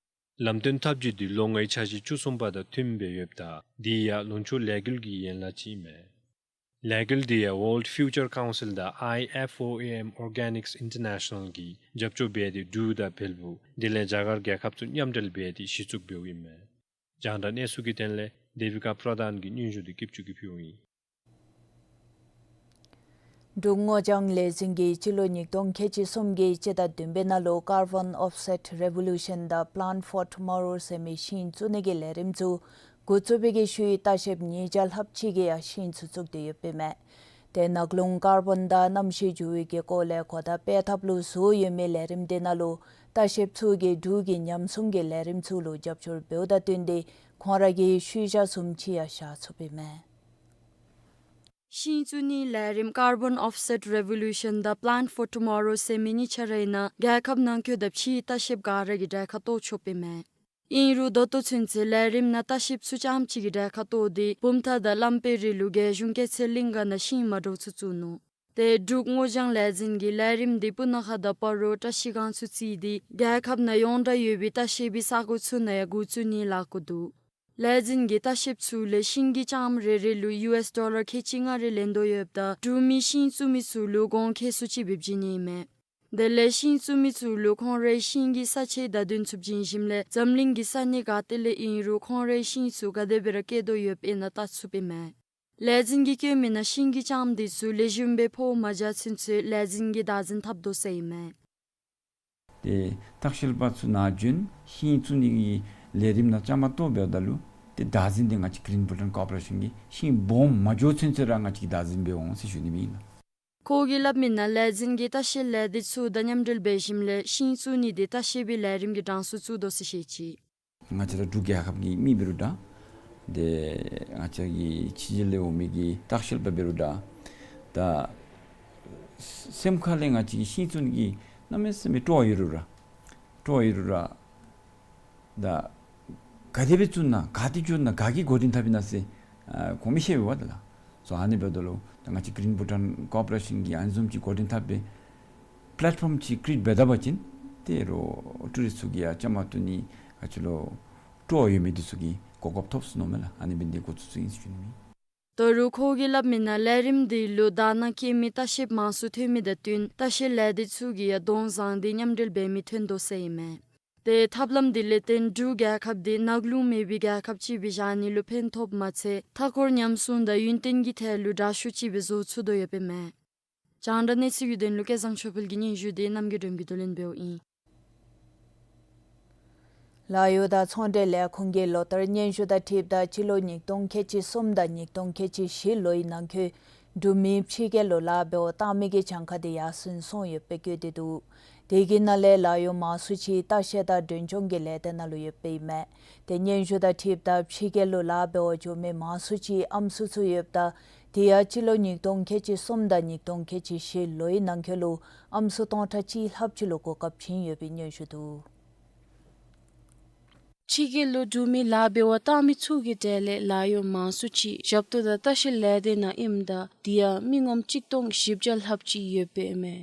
ལམ་སྟོན་ཐབས་བྱུས་འདི་ལོ་ལྔའི་འཆར་གཞི་བཅུ་གསུམ་པ་དང་མཐུནམ་སྦེ་ཡོདཔ་ད་འདི་ཡང་ལུང་ཕྱོགས་ལས་འགུལ་གྱི་ཡན་ལག་ཅིག་ཨིན་མས། ལས་འགུལ་འདི་ཡང་World Future Council དང་I F O A M Organics International གིས་རྒྱབ་སྐྱོར་འབད་དེ་འབྲུག་དང་བལ་པོ་དེ་ལས་རྒྱ་གར་རྒྱལ་ཁབ་ཚུ་མཉམ་འབྲེལ་འབད་དེ་གཞི་བཙུགས་འབདཝ་ཨིན་མས། རྒྱང་བསྒྲགས་གནས་ཚུལ་གྱི་དོན་ལས་དེ་བི་ཀ་པྲ་དཱན་གྱི་སྙན་ཞུ་འདི་སྐྱིད་ཆུ་གིས་ཕུལཝ་ཨིན། འབྲུག་སྔོ་ལྗང་ལས་འཛིན་གྱིས་སྤྱི་ལོ་ཉིས་སྟོང་ཁལ་གཅིག་གསུམ་གྱི་སྤྱི་ཟླ་བདུན་པའི་ནང་ལུ་Carbon Offset Revolution དང་Plant for Tomorrow ཟེར་མི་ཤིང་བཙུགས་ནི་གི་ལས་རིམ་ཚུ་འགོ་བཙུགས་པའི་གི་ཤུལ་ལྟ་བཤལཔ་ཉིས་བརྒྱ་ལྷགཔ་ཅིག་གིས་ཡང་ཤིང་ཚུ་བཙུགས་ཏེ་ཡོདཔ་ཨིན་མས། ཏེ་ནགས་ཀླུང་ཀར་བོན་དང་གནམ་གཤིས་འགྱུར་བའི་གི་སྐོར་ལས་གོ་བརྡ་སྤེལ་ཐབས་ལུ་བཟོ་ཡོད་མི་ལས་རིམ་དེ་ནང་ལུ་ལྟ་བཤལཔ་ཚུ་གིས་འབྲུག་གི་ཉམས་སྲུང་གི་ལས་རིམ་ཚུ་ལུ་རྒྱབ་སྐྱོར་འབདཝ་དང་བསྟུན་ཏེ་ཁོང་ར་གི་ཤུལ་བཞག་བཟུམ་ཅིག་ཡང་བཞག་ཚུགསཔ་ཨིན་མས། ཤིང་བཙུགས་ནིའི་ལས་རིམ་Carbon Offset Revolution དང་Plant for Tomorrow ཟེར་མི་གཉིས་ཆ་རའི་ནང་རྒྱལ་ཁབ་ནང་འཁོད་དང་ཕྱིའི་ལྟ་བཤལཔ་ག་ར་གིས་གྲལ་ཁར་གཏོགས་ཆོགཔ་ཨིན་མས། ཨིན་རུང་ད་ལྟོ་ཚུན་ཚོད་ལས་རིམ་ནང་ལྟ་བཤལཔ་ཚུ་རྐྱངམ་གཅིག་གིས་གྲལ་ཁར་གཏོགས་ཏེ་བུམ་ཐང་དང་གླང་པོའི་རི་ལུ་རྒྱལ་གཞུང་སྐྱེད་ཚལ་གླིང་ག་ནང་ཤིང་མ་འདྲཝ་ཚུ་བཙུགས་ནུག། ཏེ་འབྲུག་སྔོ་ལྗང་ལས་འཛིན་གྱིས་ལས་རིམ་འདི་སྤུ་ན་ཁ་དང་སྤ་རོ་བཀྲ་ཤིས་སྒང་ཚུ་བརྩིས་ཏེ་རྒྱལ་ཁབ་ནང་ཡོངས་གྲགས་ཡོད་པའི་ལྟ་བཤལ་པའི་ས་གོ་ཚུ་ནང་ཡང་འགོ་བཙུགས་ནི་ལགས་ཀྱི་འདུག། ལས་འཛིན་གྱིས་ལྟ་བཤལཔ་ཚུ་ལས་ཤིང་གི་རྐྱངམ་རེ་རེ་ལུ་ཡུ་ཨེསི་ཌོ་ལར་ཁལ་གཅིག་ལྔ་རེ་ལེན་དོ་ཡོདཔ་ད་འབྲུག་མི་ཤིང་བཙུགས་མི་ཚུ་ལུ་གོང་ཁེ་སུ་ཅིག་སྦེ་བྱིན་ནི་ཨིན་མས། དེ་ལས་ཤིང་བཙུགས་མི་ཚུ་ལུ་ཁོང་རའི་ཤིང་གི་ས་ཆའི་བརྡ་དོན་ཚུ་བྱིན་ཞིནམ་ལས་འཛམ་གླིང་གི་ས་གནས་ག་ཏེ་ལས་ཨིན་རུང་ཁོང་རའི་ཤིང་ཚུ་ག་དེ་སྦེ་ར་སྐྱེ་དོ་ཡོདཔ་ཨིན་ན་བལྟ་ཚུགསཔ་ཨིན་མས། ལས་འཛིན་གྱིས་བཀོད་མི་ནང་ཤིང་གི་རྐྱངམ་འདི་ཚུ་ལེགས་ཤོམ་སྦེ་འཕོ་མ་བྱུང་ཚུན་ཚོད་ལས་འཛིན་གྱིས་བདག་འཛིན་འཐབ་དོ་ཟེར་ཨིན་མས། ཏེ་ལྟ་བཤལ་པ་ཚུ་ནཱ་བྱོན་ཤིང་བཙུགས་ནི་གི་ལས་རིམ་ནང་བཅའ་མར་གཏོགས་འབདཝ་ད་ལུ་ཏེ་བདག་འཛིན་འདི་ང་བཅས་Green Bhutan Corporation གིས་ཤིང་སྦོམ་མ་འགྱོ་ཚུན་ཚོད་ར་ང་བཅས་ཀྱིས་བདག་འཛིན་འབད་འོང་ཟེར་ཞུ་ནི་ཨིན་ལགས། ཁོ་གིས་སླབ་མི་ནང་ལས་འཛིན་གྱིས་ལྟ་བཤལ་ལས་སྡེ་ཚུ་དང་མཉམ་འབྲེལ་འབད་ཞིནམ་ལས་ཤིང་བཙུགས་ནི་འདི་ལྟ་བཤལ་པའི་ལས་རིམ་གྱི་གྲངས་སུ་བཙུགས་དོ་ཟེར་བཤད་ཅི། ང་བཅས་ར་འབྲུག་རྒྱལ་ཁབ་ཀྱི་མི་འབད་རུང་འདྲ། ཏེ་ང་བཅས་ཀྱི་ཕྱི་རྒྱལ་ལས་འོང་མི་གི་ལྟ་བཤལ་པ་འབད་རུང་འདྲ། ད་སེམས་ཁ་ལས་ང་བཅས་ཀྱི་ཤིང་བཙུགས་ནི་གི་གནམ་མེད་ས་མེད་སྤྲོ་བ་ཡོད་རུང་ར། སྤྲོ་བ་ཡོད་རུང་ར། ད་ག་དེ་སྦེ་བཙུགས་ན་ག་ཏེ་འགྱོ་ན་ག་གིས་འགོ་འདྲེན་འཐབ་ཨིན་ན་ཟེར་ཨ་གོ་མི་ཤེས་པས་པ་ད་ལགས། སོ་ཨ་ནི་འབདཝ་ད་ལུ་ད་ང་བཅས་Green Bhutan Corporation གིས་ཨ་ནི་བཟུམ་ཅིག་འགོ་འདྲེན་འཐབ་སྦེ་པེ་ལེཊ་ཕོམ་ཅིག་ཀི་རི་ཨེཊ་འབད་ད་པ་ཅིན་ཏེ་རོགས་ཊུ་རིསཊ་ཚུ་གིས་ཡང་བཅའ་མར་གཏོགས་ནི་ག་ཅི་ལོ་སྤྲོ་བ་ཡོད་མི་འདི་ཚུ་གིས་གོ་སྐབས་ཐོབ་ཟེར་མནོཝ་མས་ལགས། ཨ་ནི་འབད་ནི་འདི་འགོ་བཙུགས་བཙུགསཔ་ཨིན་ཟེར་ཞུ་ནི་ཨིན། ད་རུང་ཁོ་གིས་སླབ་མི་ནང་ལས་རིམ་འདི་ལུ་དང་ནང་སྐྱེས་མི་ལྟ་བཤལཔ་མང་སུ་ཐོན་མི་དང་བསྟུན་ལྟ་བཤལ་ལས་སྡེ་ཚུ་གིས་ཡང་གདོང་བཟང་སྟེ་མཉམ་འབྲེལ་འབད་མི་ཐོན་དོ་ཟེར་ཨིན་མས། ཏེ་ཐབས་ལམ་འདི་ལས་བརྟེན་འབྲུག་རྒྱལ་ཁབ་འདི་ནགས་ཀླུང་མེད་པའི་རྒྱལ་ཁབ་ཅིག་སྦེ་བཞག་ནི་ལུ་ཕན་ཐོགསཔ་མ་ཚད་མཐའ་འཁོར་ཉམས་སྲུང་དང་ཡུན་བརྟན་གྱི་ཐད་ལུ་དྲག་ཤོས་ཅིག་སྦེ་བཟོ་ཚུགས་དོ་ཡོདཔ་ཨིན་མས། རྒྱང་བསྒྲགས་གནས་ཚུལ་གྱི་དོན་ལུ་སྐལ་བཟང་ཆོས་འཕེལ་གྱི་སྙན་ཞུ་འདི་རྣམ་རྒྱལ་སྒྲོལམ་གྱིས་བསྡུ་ལེན་འབདཝ་ཨིན། ལཱ་གཡོག་དང་ཚོང་འབྲེལ་ལས་ཁུངས་ཀྱི་ལོ་བསྟར་སྙན་ཞུ་དང་འཁྲིལཝ་ད་སྤྱི་ལོ་ཉིས་སྟོང་ཁལ་གཅིག་གསུམ་དང་ཉིས་སྟོང་ཁལ་གཅིག་བཞི་ལོའི་ནང་འཁོད་འབྲུག་མི་ཕྱི་རྒྱལ་ལུ་ལཱ་འབདཝ་བཏང་མི་གི་གྱངས་ཁ་དེ་ཡར་སེང་སོང་ཡོདཔ་སྦེ་བཀོད་དེ་འདུག། དེ་གི་ནང་ལས་ལཱ་གཡོག་མང་སུ་ཅིག་ལྟ་བཤལ་དང་མགྲོན་སྐྱོང་གི་ལས་སྡེ་ནང་ལུ་ཡོདཔ་ཨིན་མས། ཏེ་སྙན་ཞུ་དང་འཁྲིལཝ་ད་ཕྱི་རྒྱལ་ལུ་ལཱ་འབདཝ་འགྱོ་མི་མང་སུ་ཅིག་ཨམ་སྲུ་ཚུ་ཡོདཔ་ད་དེ་ཡང་སྤྱི་ལོ་ཉིས་སྟོང་ཁལ་གཅིག་གསུམ་དང་ཉིས་སྟོང་ཁལ་གཅིག་བཞི་ལོའི་ནང་འཁོད་ལུ་ཨམ་སྲུ་སྟོང་ཕྲག་གཅིག་ལྷགཔ་ཅིག་ལུ་གོ་སྐབས་བྱིན་ཡོད་པའི་སྙན་ཞུ་འདུག། ཕྱི་རྒྱལ་ལུ་འབྲུག་མི་ལཱ་འབདཝ་བཏང་མི་ཚུ་གི་གྲས་ལས་ལཱ་གཡོག་མང་སུ་ཅིག་ཞབས་ཏོག་དང་ལྟ་བཤལ་ལས་སྡེ་ནང་ཨིནམ་ད་དེ་ཡང་མི་ངོམ་གཅིག་སྟོང་བཞི་བརྒྱ་ལྷགཔ་ཅིག་ཡོདཔ་ཨིན་མས།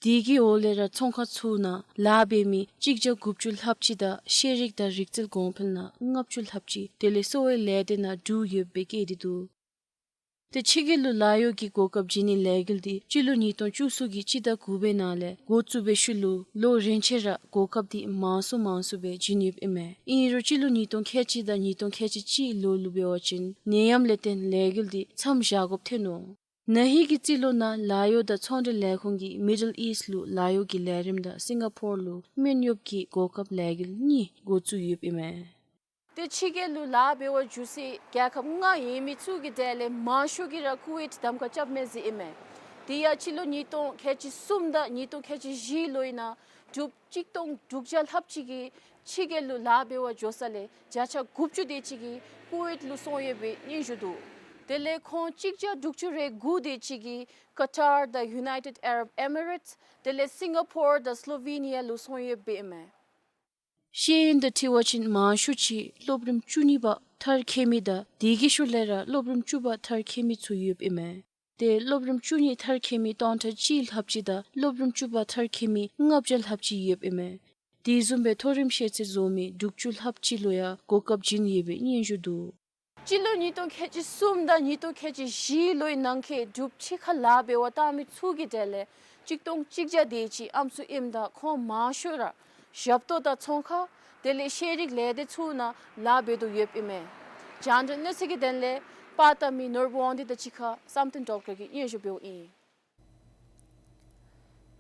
དེ་གི་འོག་ལས་ར་ཚོང་ཁང་ཚུ་ནང་ལཱ་འབད་མི་གཅིག་བརྒྱ་དགུ་བཅུ་ལྷགཔ་ཅིག་དང་ཤེས་རིག་དང་རིག་རྩལ་གོང་འཕེལ་ནང་ལྔ་བཅུ་ལྷགཔ་ཅིག་དེ་ལས་གསོ་བའི་ལས་སྡེ་ནང་དྲུག་ཡོདཔ་སྦེ་བཀོད་དེ་འདུག། ཏེ་ཕྱི་རྒྱལ་ལུ་ལཱ་གཡོག་གི་གོ་སྐབས་བྱིན་ནིའི་ལས་འགུལ་འདི་སྤྱི་ལོ་ཉིས་སྟོང་བཅུ་གསུམ་གྱི་སྤྱི་ཟླ་དགུ་པའི་ནང་ལས་འགོ་བཙུགས་པའི་ཤུལ་ལུ་ལོ་རེ་ཆད་ར་གོ་སྐབས་འདི་མང་སུ་མང་སུ་སྦེ་བྱིན་ཡོདཔ་ཨིན་མས། ཨིན་རུང་སྤྱི་ལོ་ཉིས་སྟོང་ཁལ་གཅིག་དང་ཉིས་སྟོང་ཁལ་གཅིག་གཅིག་ལོ་ལུ་འབད་བ་ཅིན་ནད་ཡམས་ལས་བརྟེན་ལས་འགུལ་འདི་མཚམས་བཞག་དགོཔ་ཐོན་ནུག། ན་ཧིང་གི་རྩིས་ལོ་ནང་ལཱ་གཡོག་དང་ཚོང་འབྲེལ་ལས་ཁུངས་ཀྱིས་མི་ཌལ་ཨིསཊ་ལུ་ལཱ་གཡོག་གི་ལས་རིམ་དང་སིང་ག་པོར་ལུ་སྨན་གཡོགཔ་གི་གོ་སྐབས་ལས་འགུལ་གཉིས་འགོ་བཙུགས་ཡོདཔ་ཨིན་མས། ཏེ་ཕྱི་རྒྱལ་ལུ་ལཱ་འབད་བར་འགྱོ་སའི་རྒྱལ་ཁབ་ལྔ་ཡོད་མི་ཚུ་གི་གྲས་ལས་མང་ཤོས་ཀྱིས་ར་ཀུ་ཝེཊ་གདམ་ཁ་རྐྱབ་མས་ཟེར་ཨིན་མས། དེ་ཡང་སྤྱི་ལོ་ཉིས་སྟོང་ཁལ་གཅིག་གསུམ་དང་ཉིས་སྟོང་ཁལ་གཅིག་བཞི་ལོའི་ནང་འབྲུགཔ་གཅིག་སྟོང་དྲུག་བརྒྱ་ལྷགཔ་ཅིག་གིས་ཕྱི་རྒྱལ་ལུ་ལཱ་འབད་བར་འགྱོ་ས་ལས་བརྒྱ་ཆ་དགུ་བཅུ་དེ་ཅིག་གིས་ཀུ་ཝེཊ་ལུ་སོང་ཡོད་པའི་སྙན་ཞུ་འདུག། དེ་ལས་ཁོང་གཅིག་བརྒྱ་དྲུག་ཅུ་རེ་དགུ་དེ་ཅིག་གིས་ཀ་ཊར་དང་ཡུ་ནའི་ཊེཌ་ཨ་རབ་ཨེ་མི་རེཊསི་དེ་ལས་སིང་ག་པོར་དང་སི་ལོ་ཝེ་ནི་ཡ་ལུ་སོང་ཡོདཔ་ཨིན་མས། ཤེས་ཡོན་དང་འཁྲིལ་བ་ཅིན་མང་ཤོས་ཅིག་སློབ་རིམ་བཅུ་གཉིས་པ་མཐར་འཁྱོལ་མི་དང་དེ་གི་ཤུལ་ལས་ར་སློབ་རིམ་བཅུ་པ་མཐར་འཁྱོལ་མི་ཚུ་ཡོདཔ་ཨིན་མས། ཏེ་སློབ་རིམ་བཅུ་གཉིས་མཐར་འཁྱོལ་མི་སྟོང་ཕྲག་གཅིག་ལྷགཔ་ཅིག་དང་སློབ་རིམ་བཅུ་པ་མཐར་འཁྱོལ་མི་ལྔ་བརྒྱ་ལྷགཔ་ཅིག་ཡོདཔ་ཨིན་མས། དེ་བཟུམ་སྦེ་མཐོ་རིམ་ཤེས་ཚད་བཟོ་མི་དྲུག་ཅུ་ལྷགཔ་ཅིག་ལུ་ཡང་གོ་སྐབས་བྱིན་ཡོད་པའི་སྙན་ཞུ་འདུག། སྤྱི་ལོ་ཉིས་སྟོང་ཁལ་གཅིག་གསུམ་དང་ཉིས་སྟོང་ཁལ་གཅིག་བཞི་ལོའི་ནང་འཁོད་འབྲུགཔ་ཕྱི་ཁར་ལཱ་འབད་བར་བཏང་མི་ཚུ་གི་གྲས་ལས་གཅིག་སྟོང་གཅིག་བརྒྱ་དེ་ཅིག་ཨམ་སྲུ་ཨིནམ་ད་ཁོང་མང་ཤོས་ར་ཞབས་ཏོག་དང་ཚོང་ཁང་དེ་ལས་ཤེས་རིག་ལས་སྡེ་ཚུ་ནང་ལཱ་འབད་དོ་ཡོདཔ་ཨིན་མས། རྒྱང་བསྒྲགས་གནས་ཚུལ་གྱི་དོན་ལས་པར་བཏབ་མི་ནོར་བུ་དབང་འདུས་དང་གཅིག་ཁར་བསམ་གཏན་སྒྲོལ་དཀར་གྱིས་སྙན་ཞུ་འབདཝ་ཨིན།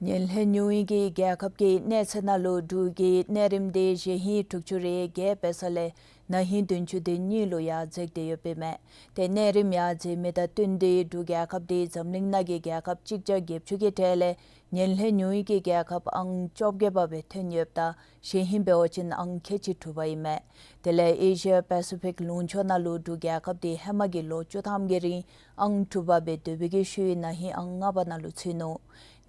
ངན་ལྷད་ཉུང་བའི་གི་རྒྱལ་ཁབ་ཀྱི་གནས་ཚད་ནང་ལུ་འབྲུག་གི་གནས་རིམ་དེ་གཞེས་ཧིང་དྲུག་ཅུ་རེ་བརྒྱད་འབད་ས་ལས་ན་ཧིང་བདུན་ཅུ་དོན་གཉིས་ལུ་ཡར་འཛེགས་ཏེ་ཡོདཔ་ཨིན་མས། ཏེ་གནས་རིམ་ཡར་འཛེགས་མི་དང་བསྟུན་ཏེ་འབྲུག་རྒྱལ་ཁབ་དེ་འཛམ་གླིང་ནང་གི་རྒྱལ་ཁབ་གཅིག་བརྒྱ་བརྒྱད་ཅུ་གི་གྲས་ལས་ངན་ལྷད་ཉུང་བའི་གི་རྒྱལ་ཁབ་ཨང་བཅོ་བརྒྱད་པ་སྦེ་ཐོན་ཡོདཔ་ད་གཞེས་ཧིང་འབད་བ་ཅིན་ཨང་ཁལ་གཅིག་དྲུག་པ་ཨིན་མས། དེ་ལས་ཨེ་ཤི་ཡ་པེ་སི་ཕིག་ལུང་ཕྱོགས་ནང་ལུ་འབྲུག་རྒྱལ་ཁབ་དེ་ཧེ་མ་གི་ལོ་བཅུ་ཐམ་གྱི་རིང་ཨང་དྲུག་པ་སྦེ་སྡོད་པའི་གི་ཤུལ་ན་ཧིང་ཨང་ལྔ་པ་ནང་ལུ་ཚུད་ནུག།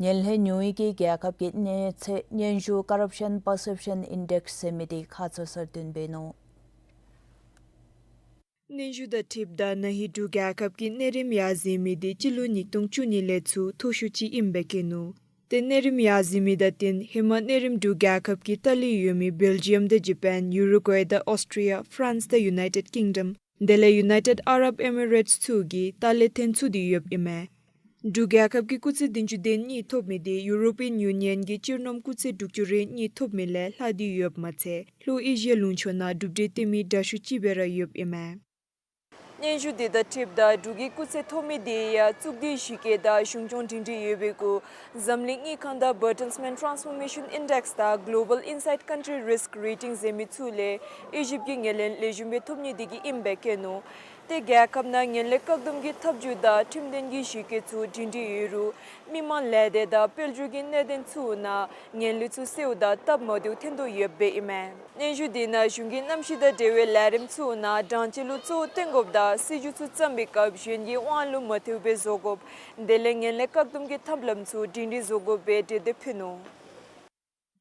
ངན་ལྷད་ཉུང་བའི་གི་རྒྱལ་ཁབ་ཀྱི་གནས་ཚད་སྙན་ཞུ་Corruption Perception Index ཟེར་མི་དེ་ཁ་ཙ་གསར་བཏོན་འབད་ནུག། སྙན་ཞུ་དང་འཁྲིལཝ་ད་ན་ཧིང་འབྲུག་རྒྱལ་ཁབ་ཀྱི་གནས་རིམ་ཡར་འཛེགས་མི་དེ་སྤྱི་ལོ་ཉིས་སྟོང་བཅུ་གཉིས་ལས་ཚུར་མཐོ་ཤོས་ཅིག་ཨིནམ་སྦེ་བཀོད་ནུག། ཏེ་གནས་རིམ་ཡར་འཛེགས་མི་དང་བསྟུན་ཧེ་མ་གནས་རིམ་འབྲུག་རྒྱལ་ཁབ་ཀྱི་ལྟག་ལས་ཡོད་མི་བེལ་ཇི་ཡམ་དང་ཇ་པཱན་ཡུ་རུ་གུའེ་དང་ཨོསི་ཊི་རི་ཡ་ཕ་རན་སི་དང་ཡུ་ནའི་ཊེཌ་ཀིང་ཌམ་དེ་ལས་ཡུ་ནའི་ཊེཌ་ཨ་རབ་ཨེ་མི་རེཊསི་ཚུ་གིས་ལྟག་ལས་ཐོན་ཚུགས་ཏེ་ཡོདཔ་ཨིན་མས། འབྲུག་རྒྱལ་ཁབ་ཀྱི་སྐུགས་ཚད་བདུན་ཅུ་དོན་གཉིས་ཐོབ་མི་དེ་ཡུ་རོ་པི་ཡཱན་ཡུ་ནི་ཡཱན་གྱི་སྤྱིར་བསྣམས་སྐུགས་ཚད་དྲུག་ཅུ་རེ་གཉིས་ཐོབ་མི་ལས་ལྷག་སྟེ་ཡོདཔ་མ་ཚད་ལྷོ་ཨེ་ཤི་ཡ་ལུང་ཕྱོགས་ནང་གྲུབ་འབྲས་བཏོན་མི་དྲག་ཤོས་ཅིག་སྦེ་ར་ཡོདཔ་ཨིན་མས། སྙན་ཞུ་དེ་དང་འཁྲིལཝ་ད་འབྲུག་གི་སྐུགས་ཚད་ཐོབ་མི་དེ་ཡང་གཙུག་སྡེ་གཞི་བཀོད་དང་གཞུང་སྐྱོང་སྒྲིང་སྒྲིང་ཡོད་པའི་གུ་འཛམ་གླིང་དངུལ་ཁང་དང་Bertelsmann Transformation Index དང་Global Insight Country Risk Rating ཟེར་མི་ཚུ་ལས་ཨི་ཇིབ་ཀྱི་ངན་ལྷད་ལེགས་ཤོམ་སྦེ་ཐོབ་ནི་དེ་གིས་ཨིནམ་སྦེ་བཀོད་ནུག། ཏེ་རྒྱལ་ཁབ་ནང་ངན་ལྷད་བཀག་སྡོམ་གྱི་ཐབས་བྱུས་དང་ཁྲིམས་དོན་གྱི་གཞི་བཀོད་ཚུ་སྒྲིང་སྒྲིང་ཡོད་རུང་མི་མང་ལས་སྡེ་དང་དཔལ་འབྱོར་གྱི་གནད་དོན་ཚུ་ནང་ངན་ལྷད་ཚུ་སེལཝ་ད་སྟབས་མ་བདེཝ་ཐོན་དོ་ཡོདཔ་ཨིན་མས། སྙན་ཞུ་དེ་ནང་གཞུང་གི་གནམ་གཤིས་དང་འབྲེལ་བའི་ལས་རིམ་ཚུ་ནང་གྲངས་ཀྱི་ལུ་གཙོ་བོ་བཏོན་དགོཔ་དང་སྲིད་བྱུས་ཚུ་བརྩམ་པའི་སྐབས་གཞན་གྱི་དབང་ལུ་མ་ཐལཝ་སྦེ་བཟོ་དགོཔ་དེ་ལས་ངན་ལྷད་བཀག་སྡོམ་གྱི་ཐབས་ལམ་ཚུ་སྒྲིང་སྒྲིང་བཟོ་དགོཔ་སྦེ་འགྲེལ་བརྡ་ཕུལ་ནུག།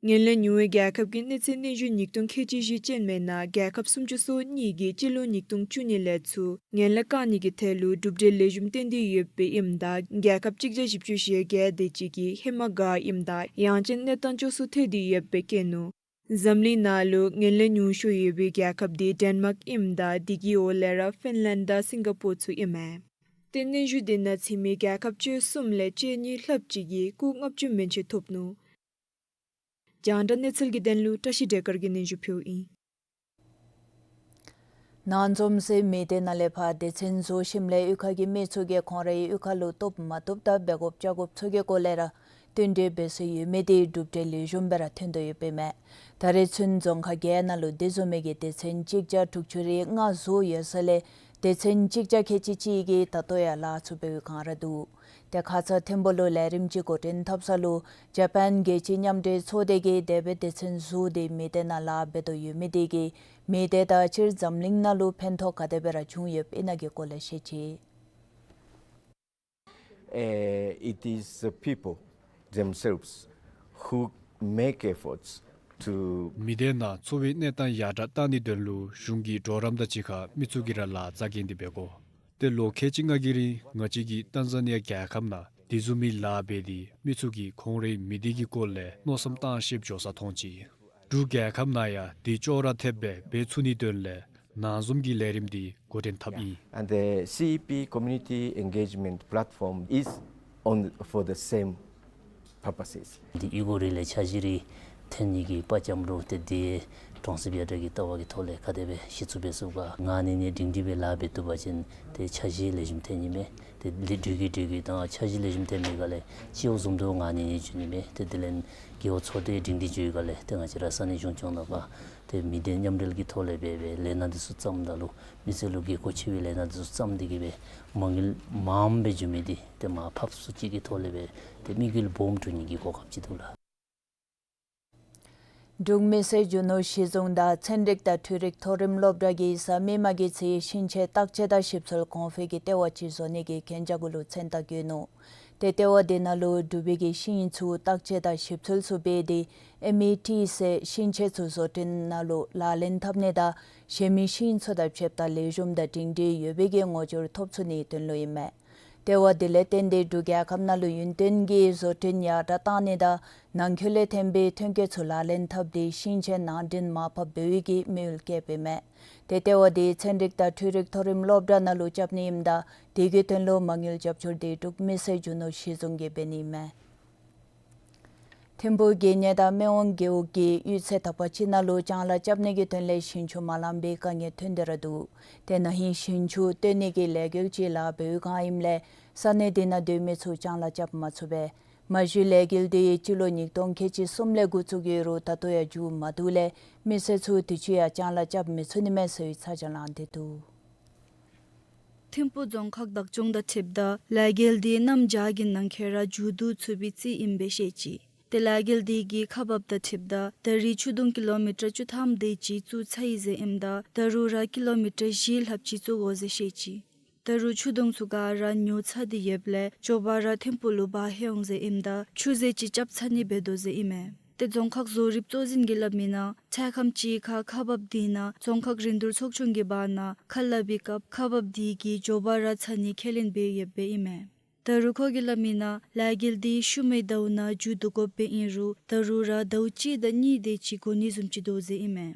ངན་ལྷད་ཉུང་བའི་རྒྱལ་ཁབ་ཀྱི་གནས་ཚད་སྙན་ཞུ་ཉིས་སྟོང་ཁལ་གཅིག་བཞི་ཅན་མའི་ནང་རྒྱལ་ཁབ་སུམ་ཅུ་སོ་གཉིས་ཀྱིས་སྤྱི་ལོ་ཉིས་སྟོང་བཅུ་གཉིས་ལས་ཚུར་ངན་ལྷད་བཀག་ནི་གི་ཐད་ལུ་གྲུབ་འབྲས་ལེགས་ཤོམ་བཏོན་ཏེ་ཡོདཔ་ཨིནམ་ད་རྒྱལ་ཁབ་གཅིག་བརྒྱ་བཞི་བཅུ་ཞེ་བརྒྱད་དེ་ཅིག་གིས་ཧེ་མ་བཀག་ཨིནམ་ད་ཡང་ཅིན་གནས་སྟངས་སྐྱོ་སུ་ཐལ་ཏེ་ཡོདཔ་སྦེ་བཀོད་ནུག། འཛམ་གླིང་ནང་ལུ་ངན་ལྷད་ཉུང་ཤོས་ཡོད་པའི་རྒྱལ་ཁབ་དེ་ཌེན་མཱརཀ་ཨིནམ་ད་དེ་གི་འོག་ལས་ར་ཕིན་ལེནཌ་དང་སིང་ག་པོར་ཚུ་ཨིན་མས། ཏེ་སྙན་ཞུ་དེ་ནང་ཚུད་མི་རྒྱལ་ཁབ་བཅུ་གསུམ་ལས་བཅུ་གཉིས་ལྷགཔ་ཅིག་གིས་སྐུགས་ལྔ་བཅུ་མན་ཆད་ཐོབ་ནུག། རྒྱང་བསྒྲགས་གནས་ཚུལ་གྱི་དོན་ལུ་བཀྲ་ཤིས་བདེ་དཀར་གྱིས་སྙན་ཞུ་ཕུལཝ་ཨིན། ནང་འཛོམས་ཟེར་མི་སྡེ་ནང་ལས་ཕར་སྡེ་ཚན་བཟོ་ཞིནམ་ལས་གཡུས་ཁ་གི་མི་ཚུ་གིས་ཁོང་རའི་གཡུས་ཁ་ལུ་བཏུབ་མ་བཏུབ་དང་འབད་དགོཔ་བྱ་དགོཔ་ཚུ་གི་སྐོར་ལས་ར་བསྟུན་གྲོས་འབད་སྲོལ་ཡོད་མི་དེ་གྲུབ་འབྲས་ལེགས་ཤོམ་སྦེ་ར་ཐོན་དོ་ཡོདཔ་ཨིན་མས། ད་རེས་ཚུན་རྫོང་ཁག་བརྒྱད་ནང་ལུ་དེ་བཟུམ་མའི་གི་སྡེ་ཚན་གཅིག་བརྒྱ་དྲུག་ཅུ་རེ་ལྔ་བཟོ་ཡོད་ས་ལས་སྡེ་ཚན་གཅིག་བརྒྱ་ཁལ་གཅིག་གཅིག་གིས་ད་ལྟོ་ཡང་ལཱ་ཚུ་འབད་བའི་བསྒང་ར་འདུག། ཏེ་ཁ་ཙ་ཐིམ་ཕུག་ལུ་ལས་རིམ་ཅིག་འགོ་འདྲེན་འཐབ་ས་ལུ་ཇ་པཱན་རྒྱལ་སྤྱིའི་མཉམ་འབྲེལ་ཚོགས་སྡེ་གིས་དེ་སྦེ་སྡེ་ཚན་བཟོ་སྟེ་མི་སྡེ་ནང་ལཱ་འབད་དོ་ཡོད་མི་དེ་གིས་མི་སྡེ་དང་སྤྱིར་འཛམ་གླིང་ནང་ལུ་ཕན་ཐོགས་ག་དེ་སྦེ་ར་བྱུང་ཡོདཔ་ཨིན་ན་གི་སྐོར་ལས་ཤེས་ཅི། Uh, it is the people themselves who make efforts to མི་སྡེ་ནང་འཚོ་བའི་གནས་སྟངས་ཡར་དྲག་གཏང་ནིའི་དོན་ལུ་གཞུང་གིས་གྲོགས་རམ་དང་གཅིག་ཁར་མི་ཚུ་གིས་ར་ལཱ་རྩ་འགེངས་ཏེ་འབད་དགོ། ཏེ་ལོ་ཁལ་གཅིག་ལྔ་གི་རིང་ང་བཅས་ཀྱིས་ཏཱན་ཟ་ནི་ཡ་རྒྱལ་ཁབ་ནང་དེ་བཟུམ་མའི་ལཱ་འབད་དེ་མི་ཚུ་གིས་ཁོང་རའི་མི་སྡེ་གི་སྐོར་ལས་མནོ་བསམ་བཏང་ཤེསཔ་འགྱོ་ས་མཐོང་ཅི། འབྲུག་རྒྱལ་ཁབ་ནང་ཡང་དེ་ཅོག་ར་འཐདཔ་སྦེ་འབད་ཚུགས་ནིའི་དོན་ལས་ནང་འཛོམས་ཀྱི་ལས་རིམ་འདི་འགོ་འདྲེན་འཐབ་ཨིན། And the C E P community engagement platform is on for the same purposes. འདི་གཡུས་སྒོ་རི་ལས་འཆར་གཞི་རེ་འཐེན་ནི་གི་དཔའ་བཅམ་རུང་ཏེ་འདི་གྲོང་གསེབ་ཡར་དྲག་གི་ལྟ་བ་གི་ཐོག་ལས་ག་དེ་སྦེ་གཞི་བཙུགས་འབད་ཚུགས་ག། ངོས་ནས་ནི་སྒྲིང་སྒྲིང་སྦེ་ལཱ་འབད་བཏུབ་པ་ཅིན་ཏེ་འཆར་གཞི་ལེགས་ཤོམ་འཐེན་ནི་མས། ཏེ་ལི་འགྲུལ་གྱི་འགྲུལ་གྱི་དང་འཆར་གཞི་ལེགས་ཤོམ་འཐེན་མི་སྒང་ལས་སྤྱི་འོག་ཟུང་དུ་ངོས་ནས་ནི་འགྱོ་ནི་མས། ཏེ་དེ་ལས་རྒེད་འོག་ཚོགས་སྡེ་སྒྲིང་སྒྲིང་འགྱོ་བའི་སྒང་ལས་ཏེ་ང་བཅས་ར་ས་གནས་གཞུང་སྐྱོང་ནང་པ་ཏེ་མི་སྡེ་མཉམ་འབྲེལ་གྱི་ཐོག་ལས་འབད་སྦེ་ལས་སྣ་འདི་ཚུ་བརྩམ་ད་ལུ་མི་སེར་ལུ་དགོས་མཁོ་ཆེ་བའི་ལས་སྣ་འདི་ཚུ་བརྩམས་ཏེ་གི་སྦེ་མ་དངུལ་མངམ་སྦེ་འགྱོ་མི་འདི་ཏེ་མར་ཕབ་བསུ་ཅིག་གི་ཐོག་ལས་སྦེ་ཏེ་དམིགས་ཡུལ་སྦོམ་འགྲུབ་ནི་གི་གོ་སྐབས་ཅིག་འདུག་ལགས། འབྲུག་མི་སེར་རྒྱུ་ནོར་གཞི་བཟུང་དང་ཚན་རིག་དང་འཕྲུལ་རིག་མཐོ་རིམ་སློབ་གྲྭ་གིས་གཟའ་མིག་དམར་གྱི་ཚེས་ཤིང་ཆས་བརྟག་དཔྱད་དང་ཞིབ་འཚོལ་གོང་འཕེལ་གྱི་ལྟེ་བ་ཅིག་བཟོ་ནི་གི་གན་རྒྱ་གུ་ལུ་མཚན་རྟགས་བཀོད་ནུག། ཏེ་ལྟེ་བ་དེ་ནང་ལུ་འབྲུག་པའི་གི་ཤིང་ཚུ་བརྟག་དཔྱད་དང་ཞིབ་འཚོལ་ཚུ་འབད་དེ་ཨེམ་ཨི་ཊི་ཟེར་ཤིང་ཆས་ཚུ་བཟོ་སྐྲུན་ནང་ལུ་ལག་ལེན་འཐབ་ནི་དང་གཞན་མི་ཤིང་ཚུ་དང་ཕྱདཔ་ད་ལེགས་ཤོམ་དང་སྒྲིང་སྒྲིང་ཡོད་པའི་གི་ངོ་སྦྱོར་ཐོབ་ཚུགས་ནིའི་དོན་ལུ་ཨིན་མས། ལྟེ་བ་དེ་ལས་བརྟེན་ཏེ་འབྲུག་རྒྱལ་ཁབ་ནང་ལུ་ཡུན་བརྟན་གྱི་བཟོ་སྐྲུན་ཡར་དྲགས་བཏང་ནི་དང་ནང་འཁོད་ལས་ཐོན་པའི་ཐོན་སྐྱེད་ཚུ་ལག་ལེན་འཐབ་སྟེ་ཞིང་ཆེན་ནང་འདྲེན་མར་ཕབ་འབད་བའི་གི་དམིགས་ཡུལ་བསྐྱེདཔ་ཨིན་མས། ཏེ་ལྟེ་བ་དེ་ཚན་རིག་དང་འཕྲུལ་རིག་མཐོ་རིམ་སློབ་གྲྭ་ནང་ལུ་རྐྱབ་ནི་ཨིནམ་ད་དེ་གི་དོན་ལུ་མ་དངུལ་རྒྱབ་སྐྱོར་དེ་འབྲུག་མི་སེར་རྒྱུ་ནོར་གཞི་བཟུང་གིས་འབད་ནི་ཨིན་མས། ཐིམ་ཕུག་དགེ་བསྙེན་དང་སྨན་དབང་རྒེད་འོག་གི་གཡུས་ཚན་དག་པ་ཅིག་ནང་ལུ་ལྕང་ལཱ་རྐྱབ་ནི་གི་དོན་ལས་ཞིང་ཆུ་མ་ལང་པའི་དཀའ་ངལ་ཐོན་ཏེ་ར་འདུག། ཏེ་ན་ཧིང་ཞིང་ཆུ་བཏོན་ནི་གི་ལས་འགུལ་ཅིག་ལཱ་འབད་བའི་སྒང་ཨིནམ་ལས་ས་གནས་དེ་ནང་སྡོད་མི་ཚུ་ལྕང་ལཱ་རྐྱབ་མ་ཚུགས་པས། མ་གཞི་ལས་འགུལ་དེ་སྤྱི་ལོ་ཉིས་སྟོང་ཁལ་གཅིག་གསུམ་ལས་འགོ་བཙུགས་ཡོད་རུང་ད་ལྟོ་ཡང་མཇུག་མ་བསྡུ་ལས་མི་སེར་ཚུ་དུས་ཅི་ཡང་ལྕང་ལཱ་རྐྱབ་མི་ཚུགས་ནི་མས་ཟེར་བའི་ཚ་གྱང་ལངས་ཏེ་འདུག། ཐིམ་ཕུག་རྫོང་ཁག་བདག་སྐྱོང་དང་འཁྲིལཝ་ད་ལས་འགུལ་དེ་གནམ་བྱཱར་གྱི་ནང་འཁོད་ར་མཇུག་བསྡུ་ཚུགས་པའི་རྩིས་ཨིན་པའི་བཤད་ཅི། ཏེ་ལས་འགུལ་དེ་གི་ཁག་འབགཔ་དང་འཁྲིལཝ་ད་ད་རེས་ཆུ་དུང་ཀི་ལོ་མི་ཊར་བཅུ་ཐམ་དེ་ཅིག་བཙུགས་ཚར་ཡི་ཟེར་ཨིནམ་ད་ད་རུང་ར་ཀི་ལོ་མི་ཊར་བཞི་ལྷགཔ་ཅིག་བཙུགས་དགོ་ཟེར་བཤད་ཅི། ད་རུང་ཆུ་དུང་ཚུ་ག་ར་ཉོ་ཚར་ཏེ་ཡོདཔ་ལས་མགྱོགས་པ་ར་ཐིམ་ཕུག་ལུ་འབག་ལྷོད་འོང་ཟེར་ཨིནམ་ད་ཆུ་ཟོས་ཅིག་རྐྱབ་ཚར་ནི་འབད་དོ་ཟེར་ཨིན་མས། ཏེ་རྫོང་ཁག་བཟོ་རིག་གཙོ་འཛིན་གྱིས་སླབ་མི་ནང་ཚད་ཁམས་ཅིག་ཁར་ཁག་འབགཔ་དེ་ནང་རྫོང་ཁག་རིན་བསྡུར་ཚོགས་ཆུང་གི་བར་ན་ཁ་སླབ་པའི་སྐབས་ཁག་འབགཔ་དེ་གིས་མགྱོགས་པ་ར་ཚར་ནི་ཁས་ལེན་འབད་ཡོདཔ་ཨིན་མས། ད་རུང་ཁོ་གིས་སླབ་མི་ནང་ལས་འགུལ་དེ་ཤུལ་མའི་ཟླཝ་ནང་མཇུག་བསྡུ་དགོཔ་སྦེ་ཨིན་རུང་ད་རུང་ར་ཟླཝ་གཅིག་དང་གཉིས་དེ་ཅིག་འགོར་ནི་བཟུམ་ཅིག་འདུག་ཟེར་ཨིན་མས།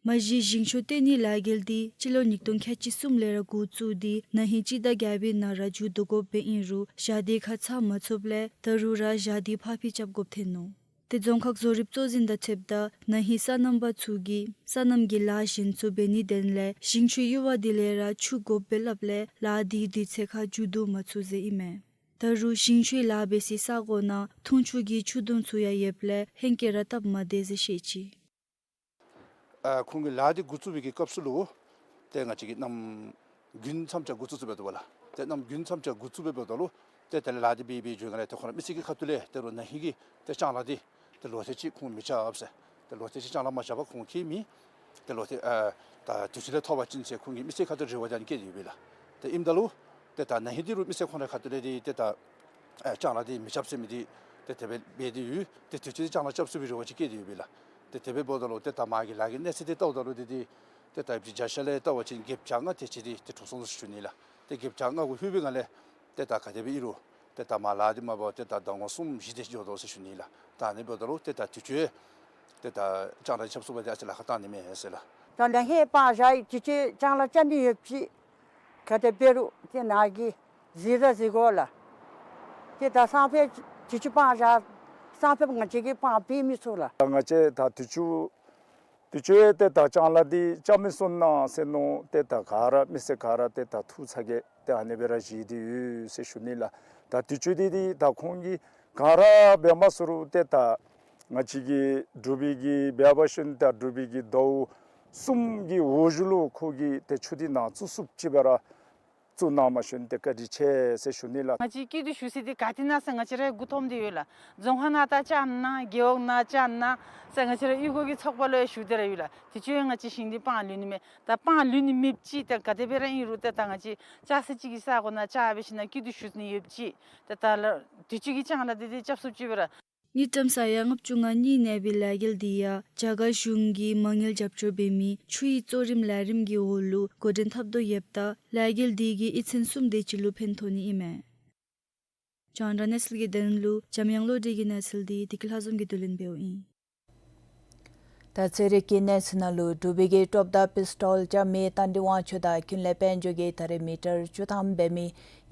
མ་གཞི་ཞིང་ཆུ་བཏོན་ནིའི་ལས་འགུལ་དེ་སྤྱི་ལོ་ཉིས་སྟོང་ཁལ་གཅིག་གསུམ་ལས་ར་འགོ་བཙུགས་ཏེ་ན་ཧིང་སྤྱི་ཟླ་བརྒྱད་པའི་ནང་ར་མཇུག་བསྡུ་དགོཔ་སྦེ་ཨིན་རུང་ཞག་དེ་ཁར་ཚར་མ་ཚུགསཔ་ལས་ད་རུང་ར་ཞག་དེ་ཕར་འཕུལ་རྐྱབ་དགོཔ་ཐོན་ནུག། ཏེ་རྫོང་ཁག་བཟོ་རིག་གཙོ་འཛིན་དང་འཁྲིལཝ་ད་ན་ཧིང་སོ་ནམ་པ་ཚུ་གིས་སོ་ནམ་གྱི་ལཱ་གཞན་ཚུ་འབད་ནིའི་དོན་ལས་ཞིང་ཆུའི་གཡུར་བ་དེ་ལས་ར་ཆུ་དགོཔ་སྦེ་སླབ་ལས་ལཱ་དེ་དུས་ཚོད་ཁར་མཇུག་བསྡུ་མ་ཚུགས་ཟེར་ཨིན་མས། ད་རུང་ཞིང་ཆུའི་ལཱ་འབད་སའི་ས་གོ་ནང་འཐུང་ཆུ་གི་ཆུ་དུང་ཚུ་ཡང་ཡོདཔ་ལས་ཧེང་སྐལ་ར་སྟབས་མ་བདེ་ཟེར་བཤད་ཅི། ཨ་ཁོང་གིས་ལཱ་འདི་འགོ་བཙུགས་པའི་གི་སྐབས་སུ་ལུ་ཏེ་ང་བཅས་ཀྱིས་གནམ་དགུན་མཚམས་འཇོག་འགོ་བཙུགས་བཙུགསཔ་འབད་དོ་བ་ལགས། ཏེ་གནམ་དགུན་མཚམས་འཇོག་འགོ་བཙུགས་སྦེ་འབདཝ་ད་ལུ་ཏེ་དེ་ལས་ལཱ་འདི་འབད་འབད་འགྱོ་སྒང་ལས་ཏེ་ཁོང་ར་མི་སེར་གྱི་ཁ་ཐུག་ལས་ད་རུང་ན་ཧིང་གི་ཏེ་ལྕང་ལཱ་འདི་ཏེ་ལོ་ཐེངས་ཅིག་ཁོང་མི་རྐྱབ་ཟེར། ཏེ་ལོ་ཐེངས་ཅིག་ལྕང་ལཱ་མ་རྐྱབ་པར་ཁོང་གིས་མི་ཏེ་ལོ་ཐེངས་ཨ་ད་དུས་ཅི་ལས་ཐོབ་པ་ཅིན་ཟེར་ཁོང་གིས་མི་སེར་ཁ་ཐུག་རེ་བ་རྐྱབ་ནི་བསྐྱེད་དེ་ཡོད་པས་ལགས། ཏེ་ཨིནམ་ད་ལུ་ཏེ་ད་ན་ཧིང་འདི་རུང་མི་སེར་ཁོང་རའི་ཁ་ཐུག་ལས་འདི་ཏེ་ད་ཨ་ལྕང་ལཱ་འདི་མི་རྐྱབ་ཟེར་མི་འདི་ཏེ་དེ་སྦེ་འབད་དེ་ཡོད། ཏེ་དུས་ཅི་ལྕང་ལཱ་རྐྱབ་ཚུགས་པའི་རེ་བ་ཅིག་བསྐྱེད་དེ་ཡོད་པས་ལགས། ཏེ་དེ་སྦེ་འབདཝ་ད་ལུ་ཏེ་ད་མ་གི་ལཱ་གི་གནས་ཚད་འདི་བལྟཝ་ད་ལུ་འདི་འདི་ཏེ་ད་བརྒྱ་ཆ་ལས་བལྟ་བ་ཅིན་བརྒྱད་ཅུ་གྱ་ལྔ་དེ་ཅིག་འདི་ཏེ་འགྲོ་སོང་ཟེར་ཞུ་ནི་ལགས། ཏེ་བརྒྱད་ཅུ་གྱ་ལྔ་གུ་ལྷོད་པའི་སྒང་ལས་ཏེ་ད་ག་དེ་སྦེ་ཨིན་རུང་ཏེ་ད་མ་ལཱ་འདི་མ་འབད་ཏེ་ད་ཟླ་ངོ་གསུམ་བཞི་དེ་ཅིག་འགྱོ་དོ་ཟེར་ཞུ་ནི་ལགས། ད་ཨ་ནི་འབདཝ་ད་ལུ་ཏེ་ད་དུས་ཅི་ཏེ་ད་ལྕང་ལཱ་རྐྱབ་ཚུགས་པ་འདི་ཨ་ཙི་ལཱ་ཁག་བཏང་ནི་མས་ཟེར་ལགས། ད་ན་ཧིང་སྤང་བཞག་ཡི། དུས་ཅི་ལྕང་ལཱ་རྐྱབ་ནི་ཡོད་པ་ཅིན་ག་དེ་འབད་རུང་ཏེ་ནཱ་གིས་གཟིགས་ར་གཟིགས་དགོ་ལགས། ཏེ་ད་སང་ཕོད་དུས་ཅི་སྤང་བཞག་སང་ཕོད་ང་བཅས་ཀྱིས་སྤང་འབད་མི་ཚུགས་ལགས། ད་ང་བཅས་ད་དུས་ཅི་དུས་ཅི་ཏེ་ད་ལྕང་ལཱ་འདི་རྐྱབ་མི་ཚུགས་ན་ཟེར་མནོ་སྟེ་ད་ག་ར་མི་སེར་ག་ར་ཏེ་ད་ཐུགས་ཚ་གྱང་ཏེ་ཨ་ནི་སྦེ་ར་བཞེས་ཏེ་ཡོད་ཟེར་ཞུ་ནི་ལགས། ད་དུས་ཅི་འདི་འདི་ད་ཁོང་གིས་ག་ར་འབད་མ་ཚུགས་རུང་ཏེ་ད་ང་བཅས་ཀྱིས་འབྲུག་པའི་གི་འབད་བ་ཅིན་ད་འབྲུག་པའི་གི་ཟླཝ་གསུམ་གྱི་འོག་གཞུག་ལུ་ཁོ་གིས་ཏེ་ཆུ་འདི་ནཱ་བཙུགས་ཚུགསཔ་ཅིག་སྦེ་ར་བཙུགས་གནང་མ་ཞུ་ནི་ཏེ་བཀའ་དྲིན་ཆེ་ཟེར་ཞུ་ནི་ལགས། ང་བཅས་སྐྱིད་སྡུག་ཞུ་ས་འདི་ག་ཏེ་ཨིན་ན་ཟེར་ང་བཅས་ར་མགུ་འཐོམས་ཏེ་ཡོད་ལགས། རྫོང་ཁག་ནང་ད་རྐྱབ་ན་རྒེད་འོག་ནང་རྐྱབ་ན་ཟེར་ང་བཅས་ར་གཡུས་སྒོ་གི་ཚོགས་པ་ལུ་ཡང་ཞུ་སྟེ་ར་ཡོད་ལགས། དུས་ཅི་ཡང་ང་བཅས་ཞིང་འདི་སྤང་ལུས་ནི་མེད། ད་སྤང་ལུས་ནི་མེདཔ་ཅིག་ད་ག་དེ་སྦེ་ར་ཨིན་རུང་ཏེ་ད་ང་བཅས་ལྕགས་ས་ཅིག་གི་ས་གོ་ནང་ལྕགས་འབད་ཞིན་ན་སྐྱིད་སྡུག་ཞུ་ནི་ཡོདཔ་ཅིག་ཏེ་ད་ལགས་དུས་ཅི་གི་ལྕང་ལཱ་འདི་འདི་རྐྱབ་ཚུགསཔ་ཅིག་སྦེ་ར། དངུལ་ཀྲམ་ས་ཡ་ལྔ་བཅུ་ང་གཉིས་གནས་པའི་ལས་འགུལ་འདི་ཡང་རྒྱ་གར་གཞུང་གིས་མ་དངུལ་རྒྱབ་སྐྱོར་འབད་མི་ཆུའི་གཙོ་རིམ་ལས་རིམ་གྱི་འོག་ལུ་འགོ་འདྲེན་འཐབ་དོ་ཡོདཔ་ད་ལས་འགུལ་འདི་གིས་གཡུས་ཚན་གསུམ་དེ་ཅིག་ལུ་ཕན་ཐོགས་ནི་ཨིན་མས། རྒྱང་བསྒྲགས་གནས་ཚུལ་གྱི་དོན་ལུ་འཇམ་དབྱངས་བློ་གྲོས་ཀྱི་གནས་ཚུལ་འདི་བདེ་སྐྱིད་ལྷ་འཛོམས་ཀྱིས་བསྡུ་ལེན་འབདཝ་ཨིན། ད་ཚན་རིག་གི་གནས་ཚུལ་ནང་ལུ་འབྲུག་པའི་གི་ཀྲོབ་མདའ་པིས་ཊོལ་རྐྱབ་མི་རྟ་མགྲིན་དབང་ཕྱུག་དང་ཀུན་ལེགས་དཔལ་འབྱོར་གྱིས་ད་རེས་མི་ཊར་བཅུ་ཐམ་འབད་མི་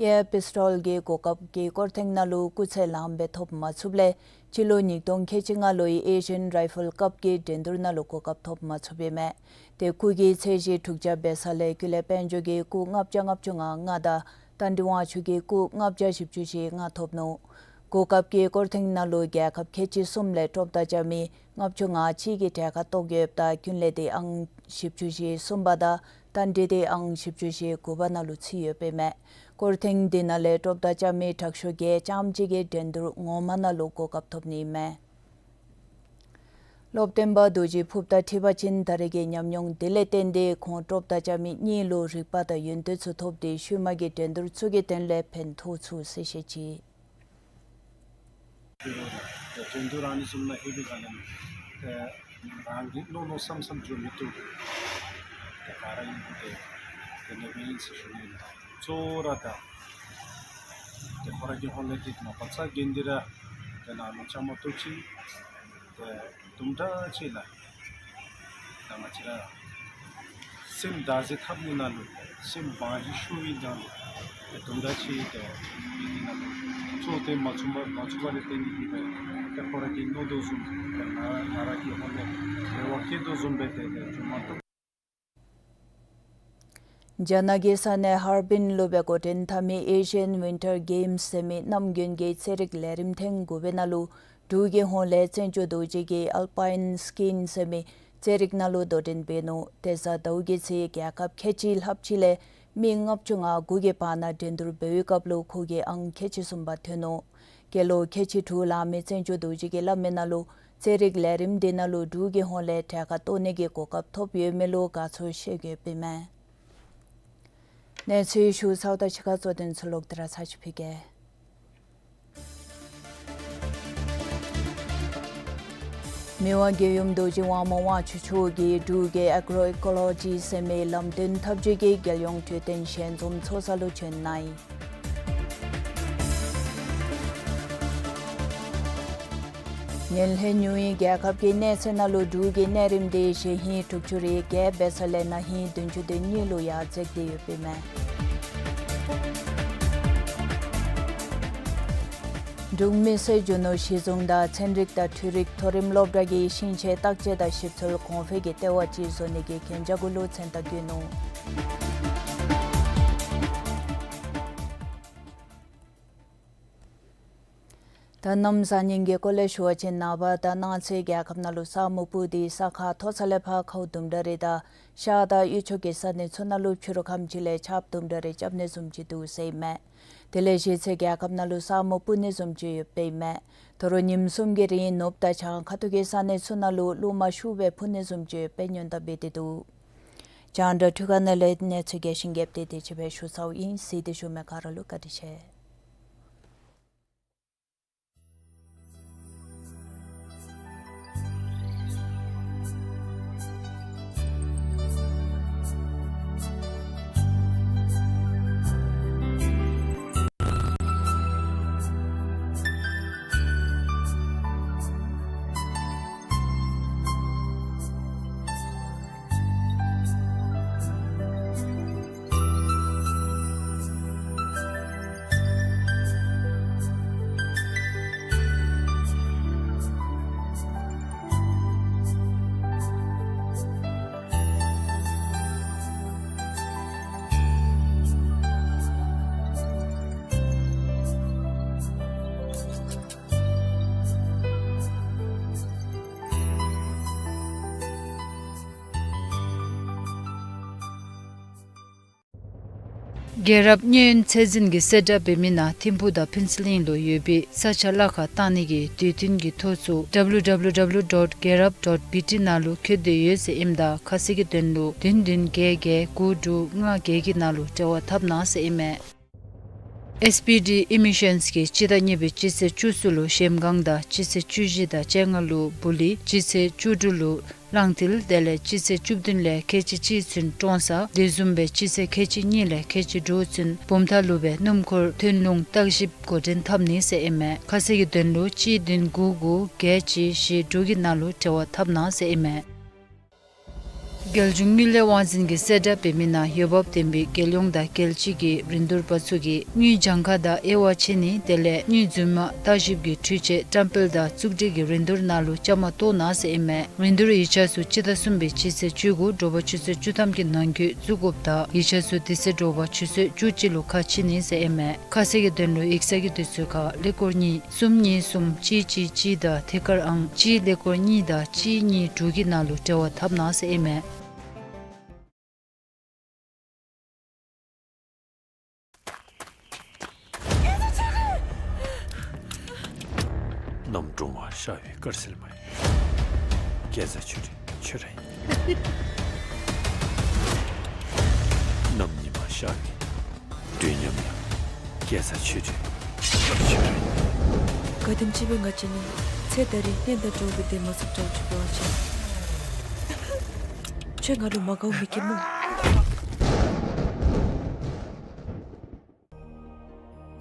ཨེར་པིས་ཊོལ་གྱི་གོ་སྐབས་ཀྱི་སྐོར་ཐེངས་ནང་ལུ་སྐུགས་ཚད་ལངམ་སྦེ་ཐོབ་མ་ཚུགསཔ་ལས་སྤྱི་ལོ་ཉིས་སྟོང་ཁལ་གཅིག་ལྔ་ལོའི་ཨེ་ཤི་ཡན་རའི་ཕཱལ་ཀབ་ཀྱི་འགྲན་བསྡུར་ནང་ལུ་གོ་སྐབས་ཐོབ་མ་ཚུགསཔ་ཨིན་མས། ཏེ་སྐུགས་ཀྱི་ཚད་གཞི་དྲུག་བརྒྱ་འབད་ས་ལས་ཀུན་ལེགས་དཔལ་འབྱོར་གྱིས་སྐུགས་ལྔ་བརྒྱ་ལྔ་བཅུ་ང་ལྔ་དང་རྟ་མགྲིན་དབང་ཕྱུག་གིས་སྐུགས་ལྔ་བརྒྱ་བཞི་བཅུ་ཞེ་ལྔ་ཐོབ་ནུག། གོ་སྐབས་ཀྱི་སྐོར་ཐེངས་ནང་ལུ་རྒྱལ་ཁབ་ཁལ་གཅིག་གསུམ་ལས་ཀྲོབ་མདའ་རྐྱབ་མི་ལྔ་བཅུ་ང་གཅིག་གི་གྲལ་ཁར་གཏོགས་ཡོདཔ་ད་ཀུན་ལེགས་དེ་ཨང་བཞི་བཅུ་ཞེ་གསུམ་པ་དང་རྟ་མགྲིན་དེ་ཨང་བཞི་བཅུ་ཞེ་དགུ་པ་ནང་ལུ་ཚུད་ཡོདཔ་ཨིན་མས། སྐོར་ཐེངས་འདི་ནང་ལས་ཀྲོབ་མདའ་རྐྱབ་མི་དྲག་ཤོས་བརྒྱད་རྐྱངམ་གཅིག་གིས་འགྲན་བསྡུར་ངོ་མ་ནང་ལུ་གོ་སྐབས་ཐོབ་ནི་ཨིན་མས། སློབ་སྟོན་པ་རྡོ་རྗེ་ཕུརཔ་དང་འཁྲིལ་བ་ཅིན་ད་རེས་ཀྱི་ཉམས་མྱོང་དེ་ལས་བརྟེན་ཏེ་ཁོང་ཀྲོབ་མདའ་རྐྱབ་མི་གཉིས་ལུ་རིག་པ་དང་ཡོན་ཏན་ཚུ་ཐོབ་སྟེ་ཤུལ་མ་གི་འགྲན་བསྡུར་ཚུ་གི་དོན་ལས་ཕན་ཐོགས་ཚུགས་ཟེར་བཤད་ཅི། འགྲན་བསྡུར་ཨ་ནི་བཟུམ་ནང་ལྷོད་པའི་སྒང་ལས་ཏེ་རང་གིས་མནོ་མནོ་བསམ་བསམ་འགྱོ་མི་བཏུབ། ཏེ་ག་ར་ཨིན་ཏེ་དེ་ནང་སྦེ་ཨིན་ཟེར་ཞུ་ནི་ཨིན། གཙོ་བོ་ར་ད་ ཏེ་ཁོ་ར་གི་ཧོངས་ལས་ཏེ་མ་པ་ཚ་གྱོན་ཏེ་ར་ཏེ་ནཱ་ལུ་བཅའ་མར་གཏོགས་ཅི། ཏེ་དུམ་གྲ་ཅིག་ལགས། ད་ང་བཅས་ར་སེམས་བདག་འཛིན་འཐབ་ནི་ནང་ལུ་སེམས་བང་རིམ་ཤོར་བའི་སྒང་ལུ་ཏེ་དུམ་གྲ་ཅིག་ཏེ་འདི་ནང་ལུ་གཙོ་ཏེ་མ་ཚུགས་པ་མ་ཚུགས་པ་ལས་བརྟེན་ཏེ་གིས་ཏེ་ཁོ་ར་གིས་མནོ་དོ་བཟུམ་ཏེ་ང་ང་ར་གི་ཧོངས་ལས་རེ་བ་བསྐྱེད་དོ་བཟུམ་སྦེ་ཏེ་ཏེ་བྱུང་མ་བཏུབ། རྒྱ་ནག་གི་ས་གནས་ཧར་པིན་ལུ་སྦེ་འགོ་འདྲེན་འཐབ་མི་ཨེ་ཤི་ཡན་ཝིན་ཊར་གེམསི་ཟེར་མི་གནམ་དགུན་གྱི་རྩེད་རིགས་ལས་རིམ་ཐེངས་དགུ་པའི་ནང་ལུ་འབྲུག་གི་ཧོངས་ལས་བཙན་སྐྱོགས་རྡོ་རྗེ་གིས་ཨལ་པའིན་སི་ཀིང་ཟེར་མི་རྩེད་རིགས་ནང་ལུ་དོ་འགྲན་འབད་ནུག། ཏེ་གཟའ་ཟླཝ་གི་ཚེས་རྒྱལ་ཁབ་ཁལ་གཅིག་ལྷགཔ་ཅིག་ལས་མི་ལྔ་བཅུ་ང་དགུ་གི་བར་ན་འགྲན་བསྡུར་འབད་བའི་སྐབས་ལུ་ཁོ་གིས་ཨང་ཁལ་གཅིག་གསུམ་པ་ཐོན་ནུག། སྐྱེས་ལོ་ཁལ་གཅིག་དྲུག་ལང་མི་བཙན་སྐྱོགས་རྡོ་རྗེ་གིས་སླབ་མི་ནང་ལུ་རྩེད་རིགས་ལས་རིམ་འདི་ནང་ལུ་འབྲུག་གི་ཧོངས་ལས་གྲལ་ཁར་གཏོགས་ནི་གི་གོ་སྐབས་ཐོབ་ཡོད་མི་ལུ་དགའ་ཚོར་བཤད་ཡོདཔ་ཨིན་མས། གནས་ཚུལ་ཞུ་ཚརཝ་ད་ཕྱི་ཁར་གཙོ་དོན་ཚུ་ལོག་སྟེ་ར་ཚར་ཅིག་ཕུལ་གེ། མི་དབང་རྒྱལ་ཡུམ་རྡོ་རྗེ་དབང་མོ་དབང་ཕྱུག་མཆོག་གིས་འབྲུག་གི་ཨེག་རོ་ཨི་ཀོ་ལོ་ཇི་ཟེར་མི་ལམ་སྟོན་འཐབ་བྱེད་ཀྱི་རྒྱལ་ཡོངས་དུས་སྟོན་ཞལ་འཛོམས་ཚོགས་ས་ལུ་བྱོན་གནང་ཡི། ངན་ལྷད་ཉུང་བའི་རྒྱལ་ཁབ་ཀྱི་གནས་ཚད་ནང་ལུ་འབྲུག་གི་གནས་རིམ་འདི་གཞེས་ཧིང་དྲུག་ཅུ་རེ་བརྒྱད་འབད་ས་ལས་ན་ཧིང་བདུན་ཅུ་དོན་གཉིས་ལུ་ཡར་འཛེགས་ཏེ་ཡོདཔ་ཨིན་མས། འབྲུག་མི་སེར་རྒྱུ་ནོར་གཞི་བཟུང་དང་ཚན་རིག་དང་འཕྲུལ་རིག་མཐོ་རིམ་སློབ་གྲྭ་གིས་ཤིང་ཆས་བརྟག་དཔྱད་དང་ཞིབ་འཚོལ་གོང་འཕེལ་གྱི་ལྟེ་བ་ཅིག་བཟོ་ནི་གི་གན་རྒྱ་གུ་ལུ་མཚན་རྟགས་བཀོད་ནུག། ད་གནམ་གཤིས་གི་སྐོར་ལས་ཞུ་བ་ཅིན་ནངས་པ་དང་གནངས་ཚེ་རྒྱལ་ཁབ་ནང་ལུ་ས་སྨུག་སྤུབས་ཏེ་ས་ཁ་མཐོ་ས་ལས་ཕར་ཁཝ་དུམ་གྲ་རེ་དང་ཤར་དང་དབུས་ཕྱོགས་ཀྱི་ས་གནས་ཚུ་ནང་ལུ་ཕྱི་རུ་ཁམས་ཅིག་ལས་ཆརཔ་དུམ་གྲ་རེ་རྐྱབ་ནི་བཟུམ་ཅིག་འདུག་ཟེར་ཨིན་མས། དེ་ལས་གཞེས་ཚེ་རྒྱལ་ཁབ་ནང་ལུ་ས་སྨུག་སྤུབ་ནི་བཟུམ་ཅིག་ཡོདཔ་ཨིན་མས། དོ་རུང་ཉིནམ་གསུམ་གྱི་རིང་ནུབ་དང་བྱང་ཁ་ཐུག་གི་ས་གནས་ཚུ་ནང་ལུ་རླུང་མ་ཤུགས་སྦེ་འཕུ་ནི་བཟུམ་ཅིག་ཡོདཔ་སྦེ་སྔོན་བརྡ་འབད་དེ་འདུག། རྒྱང་བསྒྲགས་འཕྲུལ་ཁང་ནང་ལས་གནས་ཚུལ་རྒྱས་ཤིང་རྒྱསཔ་དེ་དེ་ཅིག་སྦེ་ཞུ་ཚརཝ་ཨིན། གཟིགས་ཏེ་བཞུགས་མི་ག་ར་ལུ་བཀའ་དྲིན་ཆེ། རྒྱལ་རབས་མཉེན་ཡོད་ཚད་འཛིན་གྱི་གསལ་བསྒྲགས་འབད་མི་ནང་ཐིམ་ཕུག་དང་ཕུན་ཚོགས་གླིང་ལུ་ཡོད་པའི་ས་ཆ་གླ་ཁར་བཏང་ནི་གི་དུས་སྟོན་གྱི་ཐོ་ཚུ་ཌབ་ལུ་ཌབ་ལུ་ཌབ་ལུ་ཌོཊ་རྒྱལ་རབས་ཌོཊ་བི་ཊི་ནང་ལུ་བཀོད་དེ་ཡོད་ཟེར་ཨིནམ་ད་ཁ་གསལ་གྱི་དོན་ལུ་བདུན་བདུན་བརྒྱད་བརྒྱད་དགུ་དྲུག་ལྔ་བརྒྱད་ཀྱི་ནང་ལུ་འབྲེལ་བ་འཐབ་གནང་ཟེར་ཨིན་མས། ཨེསི་པི་ཌི་ཨེ་མི་ཤཱནསི་གིས་སྤྱི་ཟླ་གཉིས་པའི་སྤྱི་ཚེས་བཅུ་གསུམ་ལུ་གཞལམ་སྒང་དང་སྤྱི་ཚེས་བཅུ་བཞི་དང་བཅོ་ལྔ་ལུ་སྦུ་ལི། སྤྱི་ཚེས་བཅུ་དྲུག་ལུ་གླང་མཐིལ། དེ་ལས་སྤྱི་ཚེས་བཅུ་བདུན་ལས་ཁལ་གཅིག་གཅིག་ཚུན་ཀྲོང་གསར། དེ་བཟུམ་སྦེ་སྤྱི་ཚེས་ཁལ་གཅིག་གཉིས་ལས་ཁལ་གཅིག་དྲུག་ཚུན་བུམ་ཐང་ལུ་སྦེ་སྣུམ་འཁོར་ཐོན་ལུང་བརྟག་ཞིབ་འགོ་འདྲེན་འཐབ་ནི་ཟེར་ཨིན་མས། ཁ་གསལ་གྱི་དོན་ལུ་གཅིག་བདུན་དགུ་དགུ་བརྒྱད་གཅིག་བཞི་དྲུག་གི་ནང་ལུ་འབྲེལ་བ་འཐབ་གནང་ཟེར་ཨིན་མས། རྒྱལ་གཞུང་དངུལ་ལས་དབང་འཛིན་གྱིས་གསལ་བསྒྲགས་འབད་མི་ནང་འོས་འབབ་ལྡན་པའི་རྒྱལ་ཡོངས་དང་རྒྱལ་སྤྱི་གི་རིན་བསྡུར་པ་ཚུ་གིས་དངུལ་གྱངས་ཁ་དང་དབྱེ་བ་ཕྱེ་ནི་དེ་ལས་དངུལ་རྫུན་མ་བརྟག་ཞིབ་ཀྱི་འཕྲུལ་ཆས་བཀྲམ་སྤེལ་དང་བཙུགས་སྒྲིག་གི་རིན་བསྡུར་ནང་ལུ་བཅའ་མར་གཏོགས་གནང་ཟེར་ཨིན་མས། རིན་བསྡུར་ཡིག་ཆ་ཚུ་སྤྱི་ཟླ་གསུམ་པའི་སྤྱི་ཚེས་བཅུ་དགུ་དྲོ་པ་ཆུ་ཚོད་བཅུ་ཐམ་གྱི་ནང་འཁོད་བཙུགས་དགོཔ་དང་ཡིག་ཆ་ཚུ་དེ་ཚེ་དྲོ་པ་ཆུ་ཚོད་བཅུ་གཅིག་ལུ་ཁ་ཕྱེ་ནི་ཟེར་ཨིན་མས། ཁ་གསལ་གྱི་དོན་ལུ་ཡིག་ཚང་གི་དུས་ཚོད་ཁར་ཀླད་ཀོར་གཉིས་གསུམ་གཉིས་གསུམ་གཅིག་གཅིག་གཅིག་དང་ཐད་ཀར་ཨང་གཅིག་ཀླད་ཀོར་གཉིས་དང་གཅིག་གཉིས་དྲུག་གི་ནང་ལུ་འབྲེལ་བ་འཐབ་གནང་ཟེར་ཨིན་མས། གནམ་སྒྲོལ་མ་ཤར་བའི་དཀར་ཟལ་མ་ཡིན། རྒྱལ་བཟའ་ཆོས་སྒྲོན་ཁྱོད་ར་ཨིན། གནམ་ཉི་མ་ཤར་བའི་དུས་མཉམ་ཡང་རྒྱལ་བཟའ་ཆོས་སྒྲོན་ཁྱོད་ར་ཨིན། ག་དེམ་ཅིག་སྦེ་ང་བཅས་གཉིས་ཚེ་ད་རེས་གཉེན་དང་འགྲོགས་པའི་དེ་མ་ཚུགས་འདྲཝ་ཅིག་འབད་བ་ཅིན་ཁྱོད་ང་ལུ་མ་དགའཝ་མི་སྐྱེ་སྨོ།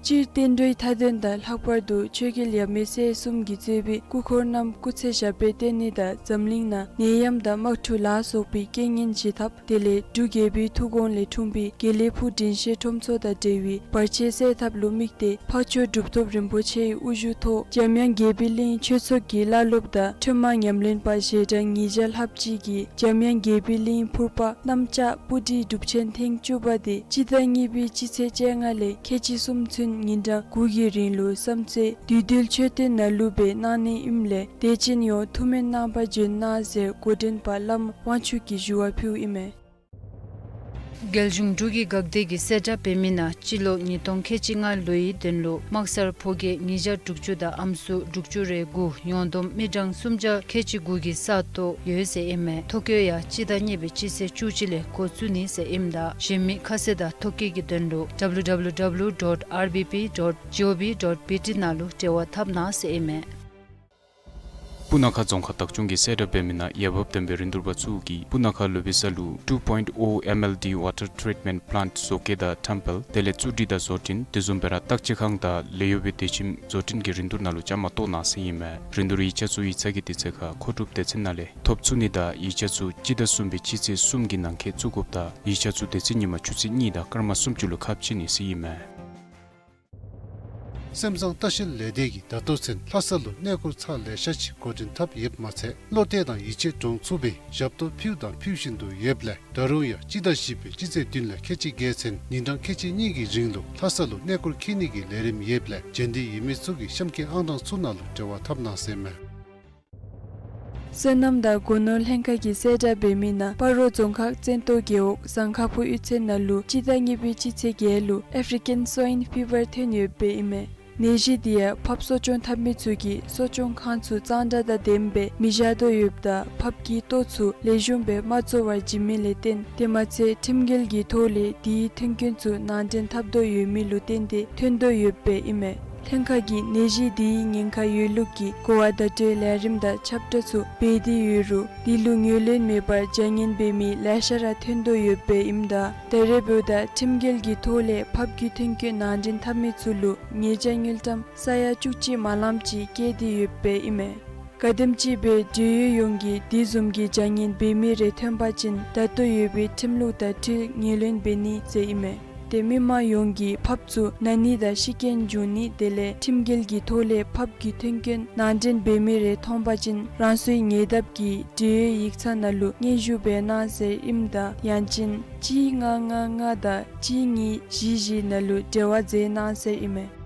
སྤྱིར་བསྟན་འགྲོའི་མཐའ་དོན་དང་ལྷག་པར་དུ་ཆོས་རྒྱལ་ཡབ་མེས་སྲས་གསུམ་གྱིས་གཙོས་པའི་སྐུ་འཁོར་རྣམས་སྐུ་ཚེ་ཞབས་པད་བརྟན་ནི་དང་འཛམ་གླིང་ནང་ནད་ཡམས་དང་དམག་འཁྲུག་ལ་སོགས་པའི་རྐྱེན་ངན་ཞི་ཐབས། དེ་ལས་འབྲུག་རྒྱལ་པོའི་ཐུགས་དགོངས་ལས་འཁྲུངས་པའི་དགེ་ལེགས་ཕུག་དྲིན་ཤེས་ཁྲོམ་ཚོགས་དང་འབྲེལ་བའི་བར་ཆད་སེལ་ཐབས་ལུ་དམིགས་ཏེ་འཕགས་མཆོག་གྲུབ་ཐོབ་རིན་པོ་ཆེའི་དབུ་བཞུགས་ཐོག་འཇམ་དབྱངས་དགྱེས་པའི་གླིང་ཆོས་ཚོགས་ཀྱི་བླ་སློབ་དང་ཁྲོས་མ་ཉམས་ལེན་པ་ཞལ་གྲངས་ཉིས་བརྒྱ་ལྷགཔ་ཅིག་གིས་འཇམ་དབྱངས་དགྱེས་པའི་གླིང་ཕུར་པ་གནམ་ལྕགས་སྤུ་གྲིའི་སྒྲུབ་ཆེན་ཐེངས་བཅུ་པ་དེ་སྤྱི་ཟླ་གཉིས་པའི་སྤྱི་ཚེས་བཅོ་ལྔ་ལས་ཁལ་གཅིག་གསུམ་ཚུན་ཉིན་གྲངས་དགུ་གི་རིང་ལུ་བསམ་རྩེ་བདུད་འདུལ་མཆོད་རྟེན་ནང་ལུ་སྦེ་གནང་ནི་ཨིནམ་ལས་དད་ཅན་ཡོངས་ཐུགས་སྨོན་གནང་པར་བྱོན་གནང་ཟེར་འགོ་འདྲེན་པ་བླམ་དབང་ཕྱུག་གིས་ཞུ་བ་ཕུལཝ་ཨིན་མས། རྒྱལ་གཞུང་འབྲུག་གི་འགག་སྡེ་གིས་གསལ་བསྒྲགས་འབད་མི་ནང་སྤྱི་ལོ་ཉིས་སྟོང་ཁལ་གཅིག་ལྔ་ལོའི་དོན་ལུ་དམག་སར་ཕོ་སྐྱེས་ཉིས་བརྒྱ་དྲུག་ཅུ་དང་ཨམ་སྲུ་དྲུག་ཅུ་རེ་དགུ་ཡོངས་བསྡོམས་མི་གྲངས་སུམ་བརྒྱ་ཁལ་གཅིག་དགུ་གི་ས་སྟོང་ཡོད་ཟེར་ཨིན་མས། ཐོ་བཀོད་ཡང་སྤྱི་ཟླ་གཉིས་པའི་སྤྱི་ཚེས་བཅུ་གཅིག་ལས་འགོ་བཙུགས་ནི་ཟེར་ཨིནམ་ད་གཞན་མི་ཁ་གསལ་དང་ཐོ་བཀོད་ཀྱི་དོན་ལུ་W W W dot R B P dot G O V dot B T ནང་ལུ་འབྲེལ་བ་འཐབ་གནང་ཟེར་ཨིན་མས། སྤུ་ན་ཁ་རྫོང་ཁག་བདག་སྐྱོང་གིས་གསལ་བསྒྲགས་འབད་མི་ནང་འོས་འབབ་ལྡན་པའི་རིན་བསྡུར་པ་ཚུ་གིས་སྤུ་ན་ཁ་ལོ་པི་ས་ལུ་two point O M L D water treatment plant བཟོ་བཀོད་དང་ཁྲམ་སྤེལ་དེ་ལས་བཙུགས་སྒྲིག་དང་བཟོ་སྐྲུན་དེ་བཟུམ་སྦེ་ར་བརྟག་དཔྱད་ཁང་དང་ལེགས་ཡོད་པའི་སྡོད་ཁྱིམ་བཟོ་སྐྲུན་གྱི་རིན་བསྡུར་ནང་ལུ་བཅའ་མར་གཏོགས་གནང་ཟེར་ཨིན་མས། རིན་བསྡུར་ཡིག་ཆ་ཚུ་ཡིག་ཚང་གི་དུས་ཚོད་ཁར་མཁོ་སྒྲུབ་སྡེ་ཚན་ནང་ལས་ཐོབ་ཚུགས་ནི་དང་ཡིག་ཆ་ཚུ་སྤྱི་ཟླ་གསུམ་པའི་སྤྱི་ཚེས་གསུམ་གྱི་ནང་འཁོད་བཙུགས་དགོཔ་དང་ཡིག་ཆ་ཚུ་དེ་ཚེ་ཉིན་མ་ཆུ་ཚོད་གཉིས་དང་སྐར་མ་སུམ་ཅུ་ལུ་ཁ་ཕྱེ་ནི་ཟེར་ཨིན་མས། སེམས་བཟང་ལྟ་བཤལ་ལས་སྡེ་གིས་ད་ལྟོ་ཚུན་ལྷ་ས་ལུ་གནས་སྐོར་ཚར་ལེ་ཤ་ཅིག་འགོ་འདྲེན་འཐབ་ཡོདཔ་མ་ཚད་བློ་གཏད་དང་ཡིད་ཆེས་འདྲོངས་ཚུགས་པའི་ཞབས་ཏོག་ཕུལཝ་དང་ཕུལ་བཞིན་དུ་ཡོདཔ་ལས་ད་རུང་ཡང་སྤྱི་ཟླ་བཞི་པའི་སྤྱི་ཚེས་བདུན་ལས་ཁལ་གཅིག་བརྒྱད་ཚུན་ཉིན་གྲངས་ཁལ་གཅིག་གཉིས་ཀྱི་རིང་ལུ་ལྷ་ས་ལུ་གནས་སྐོར་འཁྱིད་ནི་གི་ལས་རིམ་ཡོདཔ་ལས་འབྱོན་འདོད་ཡོད་མི་ཚུ་གིས་གཤམ་གྱི་ཨང་གྲངས་ཚུ་ནང་ལུ་འབྲེལ་བ་འཐབ་གནང་ཟེར་ཨིན་མས། སོ་ནམ་དང་སྒོ་ནོར་ལྷན་ཁག་གིས་གསལ་བསྒྲགས་འབད་མི་ནང་སྤ་རོ་རྫོང་ཁག་བཙན་ཏོ་རྒེད་འོག་ཟངས་ཁ་ཕུ་གཡུས་ཚན་ནང་ལུ་སྤྱི་ཟླ་གཉིས་པའི་སྤྱི་ཚེས་བརྒྱད་ལུ་ཨེཕ་རི་ཀན་སོའིན་ཕི་བར་ཐོན་ཡོདཔ་ཨིན་མས། ནད་གཞི་དེ་ཡང་ཕགཔ་གསོ་སྐྱོང་འཐབ་མི་ཚུ་གིས་གསོ་སྐྱོང་ཁང་ཚུ་གཙང་སྦྲ་དང་ལྡནམ་སྦེ་མི་བཞག་དོ་ཡོདཔ་ད་ཕགཔ་གི་ལྟོ་ཚུ་ལེགས་ཤོམ་སྦེ་མ་བཙོ་བར་བྱིན་མི་ལས་བརྟེན་དེ་མ་ཚད་ཁྲིམས་འགལ་གྱི་ཐོག་ལས་དེའི་མཐུན་རྐྱེན་ཚུ་ནང་འདྲེན་འཐབ་དོ་ཡོད་མི་ལུ་བརྟེན་ཏེ་ཐོན་དོ་ཡོདཔ་ཨིན་མས། ལྷན་ཁག་གིས་ནད་གཞི་དེའི་ཉེན་ཁ་ཡོད་ལུགས་ཀྱི་གོ་བ་བརྡ་སྤྲོད་ལས་རིམ་དང་ཁྱབ་བསྒྲགས་ཚུ་འབད་དེ་ཡོད་རུང་དེ་ལུ་ངོས་ལེན་མེད་པར་བྱ་ངན་འབད་མི་ལེ་ཤ་ར་ཐོན་དོ་ཡོདཔ་ཨིནམ་ད་ད་རེས་འབདཝ་ད་ཁྲིམས་འགལ་གྱི་ཐོག་ལས་ཕགཔ་གི་མཐུན་རྐྱེན་ནང་འདྲེན་འཐབ་མི་ཚུ་ལུ་ཉེས་བྱ་དངུལ་ཀྲམ་ས་ཡ་བཅུ་གཅིག་མ་ལངམ་ཅིག་བཀལ་ཏེ་ཡོདཔ་ཨིན་མས། ག་དེམ་ཅིག་སྦེ་འབྲེལ་ཡོད་ཡོངས་ཀྱིས་དེ་བཟུམ་གྱི་བྱ་ངན་འབད་མི་རེ་ཐོན་པ་ཅིན་ད་ལྟོ་ཡོད་པའི་ཁྲིམས་ལུགས་དང་འཁྲིལ་ངོས་ལེན་འབད་ནི་ཟེར་ཨིན་མས། ཏེ་མི་མང་ཡོངས་ཀྱིས་ཕགཔ་ཚུ་ན་ནི་དང་ཤི་རྐྱེན་འབྱུང་ནི་དེ་ལས་ཁྲིམས་འགལ་གྱི་ཐོག་ལས་ཕགཔ་གི་མཐུན་རྐྱེན་ནང་འདྲེན་འབད་མི་རེ་མཐོང་པ་ཅིན་རང་སོའི་ཉེ་འདབས་ཀྱི་འབྲེལ་ཡོད་ཡིག་ཚང་ནང་ལུ་སྙན་ཞུ་འབད་གནང་ཟེར་ཨིནམ་ད་ཡང་ཅིན་གཅིག་ལྔ་ལྔ་ལྔ་དང་གཅིག་གཉིས་བཞི་བཞི་ནང་ལུ་འབྲེལ་བ་མཛད་གནང་ཟེར་ཨིན་མས།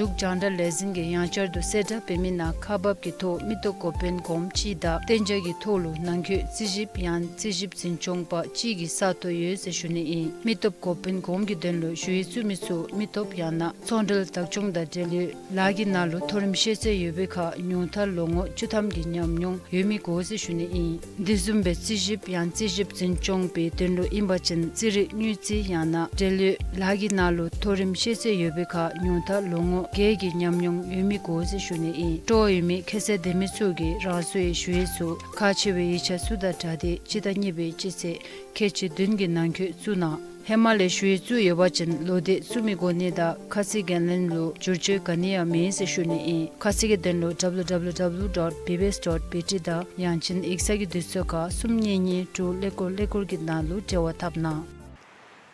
འབྲུག་རྒྱང་བསྒྲགས་ལས་འཛིན་གྱིས་ཡང་བསྐྱར་དུ་གསལ་བསྒྲགས་འབད་མི་ནང་ཁག་འབག་གི་ཐོག་མི་སྟོབས་འགོ་དཔོན་གོངམ་ཅིག་དང་གཏན་འཇགས་ཀྱི་ཐོག་ལུ་ནང་འཁོད་རྩིས་ཞིབ་ཡང་རྩིས་ཞིབ་འཛིན་སྐྱོང་པ་ཅིག་གི་ས་སྟོང་ཡོད་ཟེར་ཞུ་ནི་ཨིན། མི་སྟོབས་འགོ་དཔོན་གོངམ་གྱི་དོན་ལུ་ཞུ་ཡིག་བཙུགས་མི་ཚུ་མི་སྟོབས་ཡང་ན་ཚོང་འབྲེལ་བདག་སྐྱོང་དང་འབྲེལ་ཡོད་ལཱ་གི་ནང་ལུ་མཐོ་རིམ་ཤེས་ཚད་ཡོད་པའི་ཁར་ཉུང་མཐར་ལོ་ངོ་བཅུ་ཐམ་གྱི་ཉམས་མྱོང་ཡོད་མི་དགོ་ཟེར་ཞུ་ནི་ཨིན། དེ་བཟུམ་སྦེ་རྩིས་ཞིབ་ཡང་རྩིས་ཞིབ་འཛིན་སྐྱོང་པའི་དོན་ལུ་ཨིན་པ་ཅིན་རྩིས་རིག་དངུལ་རྩིས་ཡང་ན་འབྲེལ་ཡོད་ལཱ་གི་ནང་ལུ་མཐོ་རིམ་ཤེས་ཚད་ཡོད་པའི་ཁར་ཉུང་མཐར་ལོ་ངོ་བརྒྱད་ཀྱི་ཉམས་མྱོང་ཡོད་མི་དགོ་ཟེར་ཞུ་ནི་ཨིན། སྤྲོ་བ་ཡོད་མི་ཁ་གསལ་ལྡན་མི་ཚུ་གིས་རང་སོའི་ཞུ་ཡིག་ཚུ་ཁག་ཆེ་བའི་ཡིག་ཆ་ཚུ་དང་སྦྲགས་ཏེ་སྤྱི་ཟླ་གཉིས་པའི་སྤྱི་ཚེས་ཁལ་གཅིག་བདུན་གྱི་ནང་འཁོད་བཙུགས་གནང་། ཧེ་མ་ལས་ཞུ་ཡིག་བཙུགས་ཡོད་པ་ཅིན་ལོག་སྟེ་བཙུགས་མི་དགོ་ནི་དང་ཁ་གསལ་འགན་ལེན་ལུ་བསྒྱུར་བཅོས་ག་ནི་ཡང་མེད་ཟེར་ཞུ་ནི་ཨིན། ཁ་གསལ་གྱི་དོན་ལུ་W W W dot B B S dot B T དང་ཡང་ཅིན་ཡིག་ཚང་གི་དུས་ཚོད་ཁར་གསུམ་གཉིས་གཉིས་དྲུག་ཀླད་ཀོར་ཀླད་ཀོར་གྱི་ནང་ལུ་འབྲེལ་བ་འཐབ་གནང་།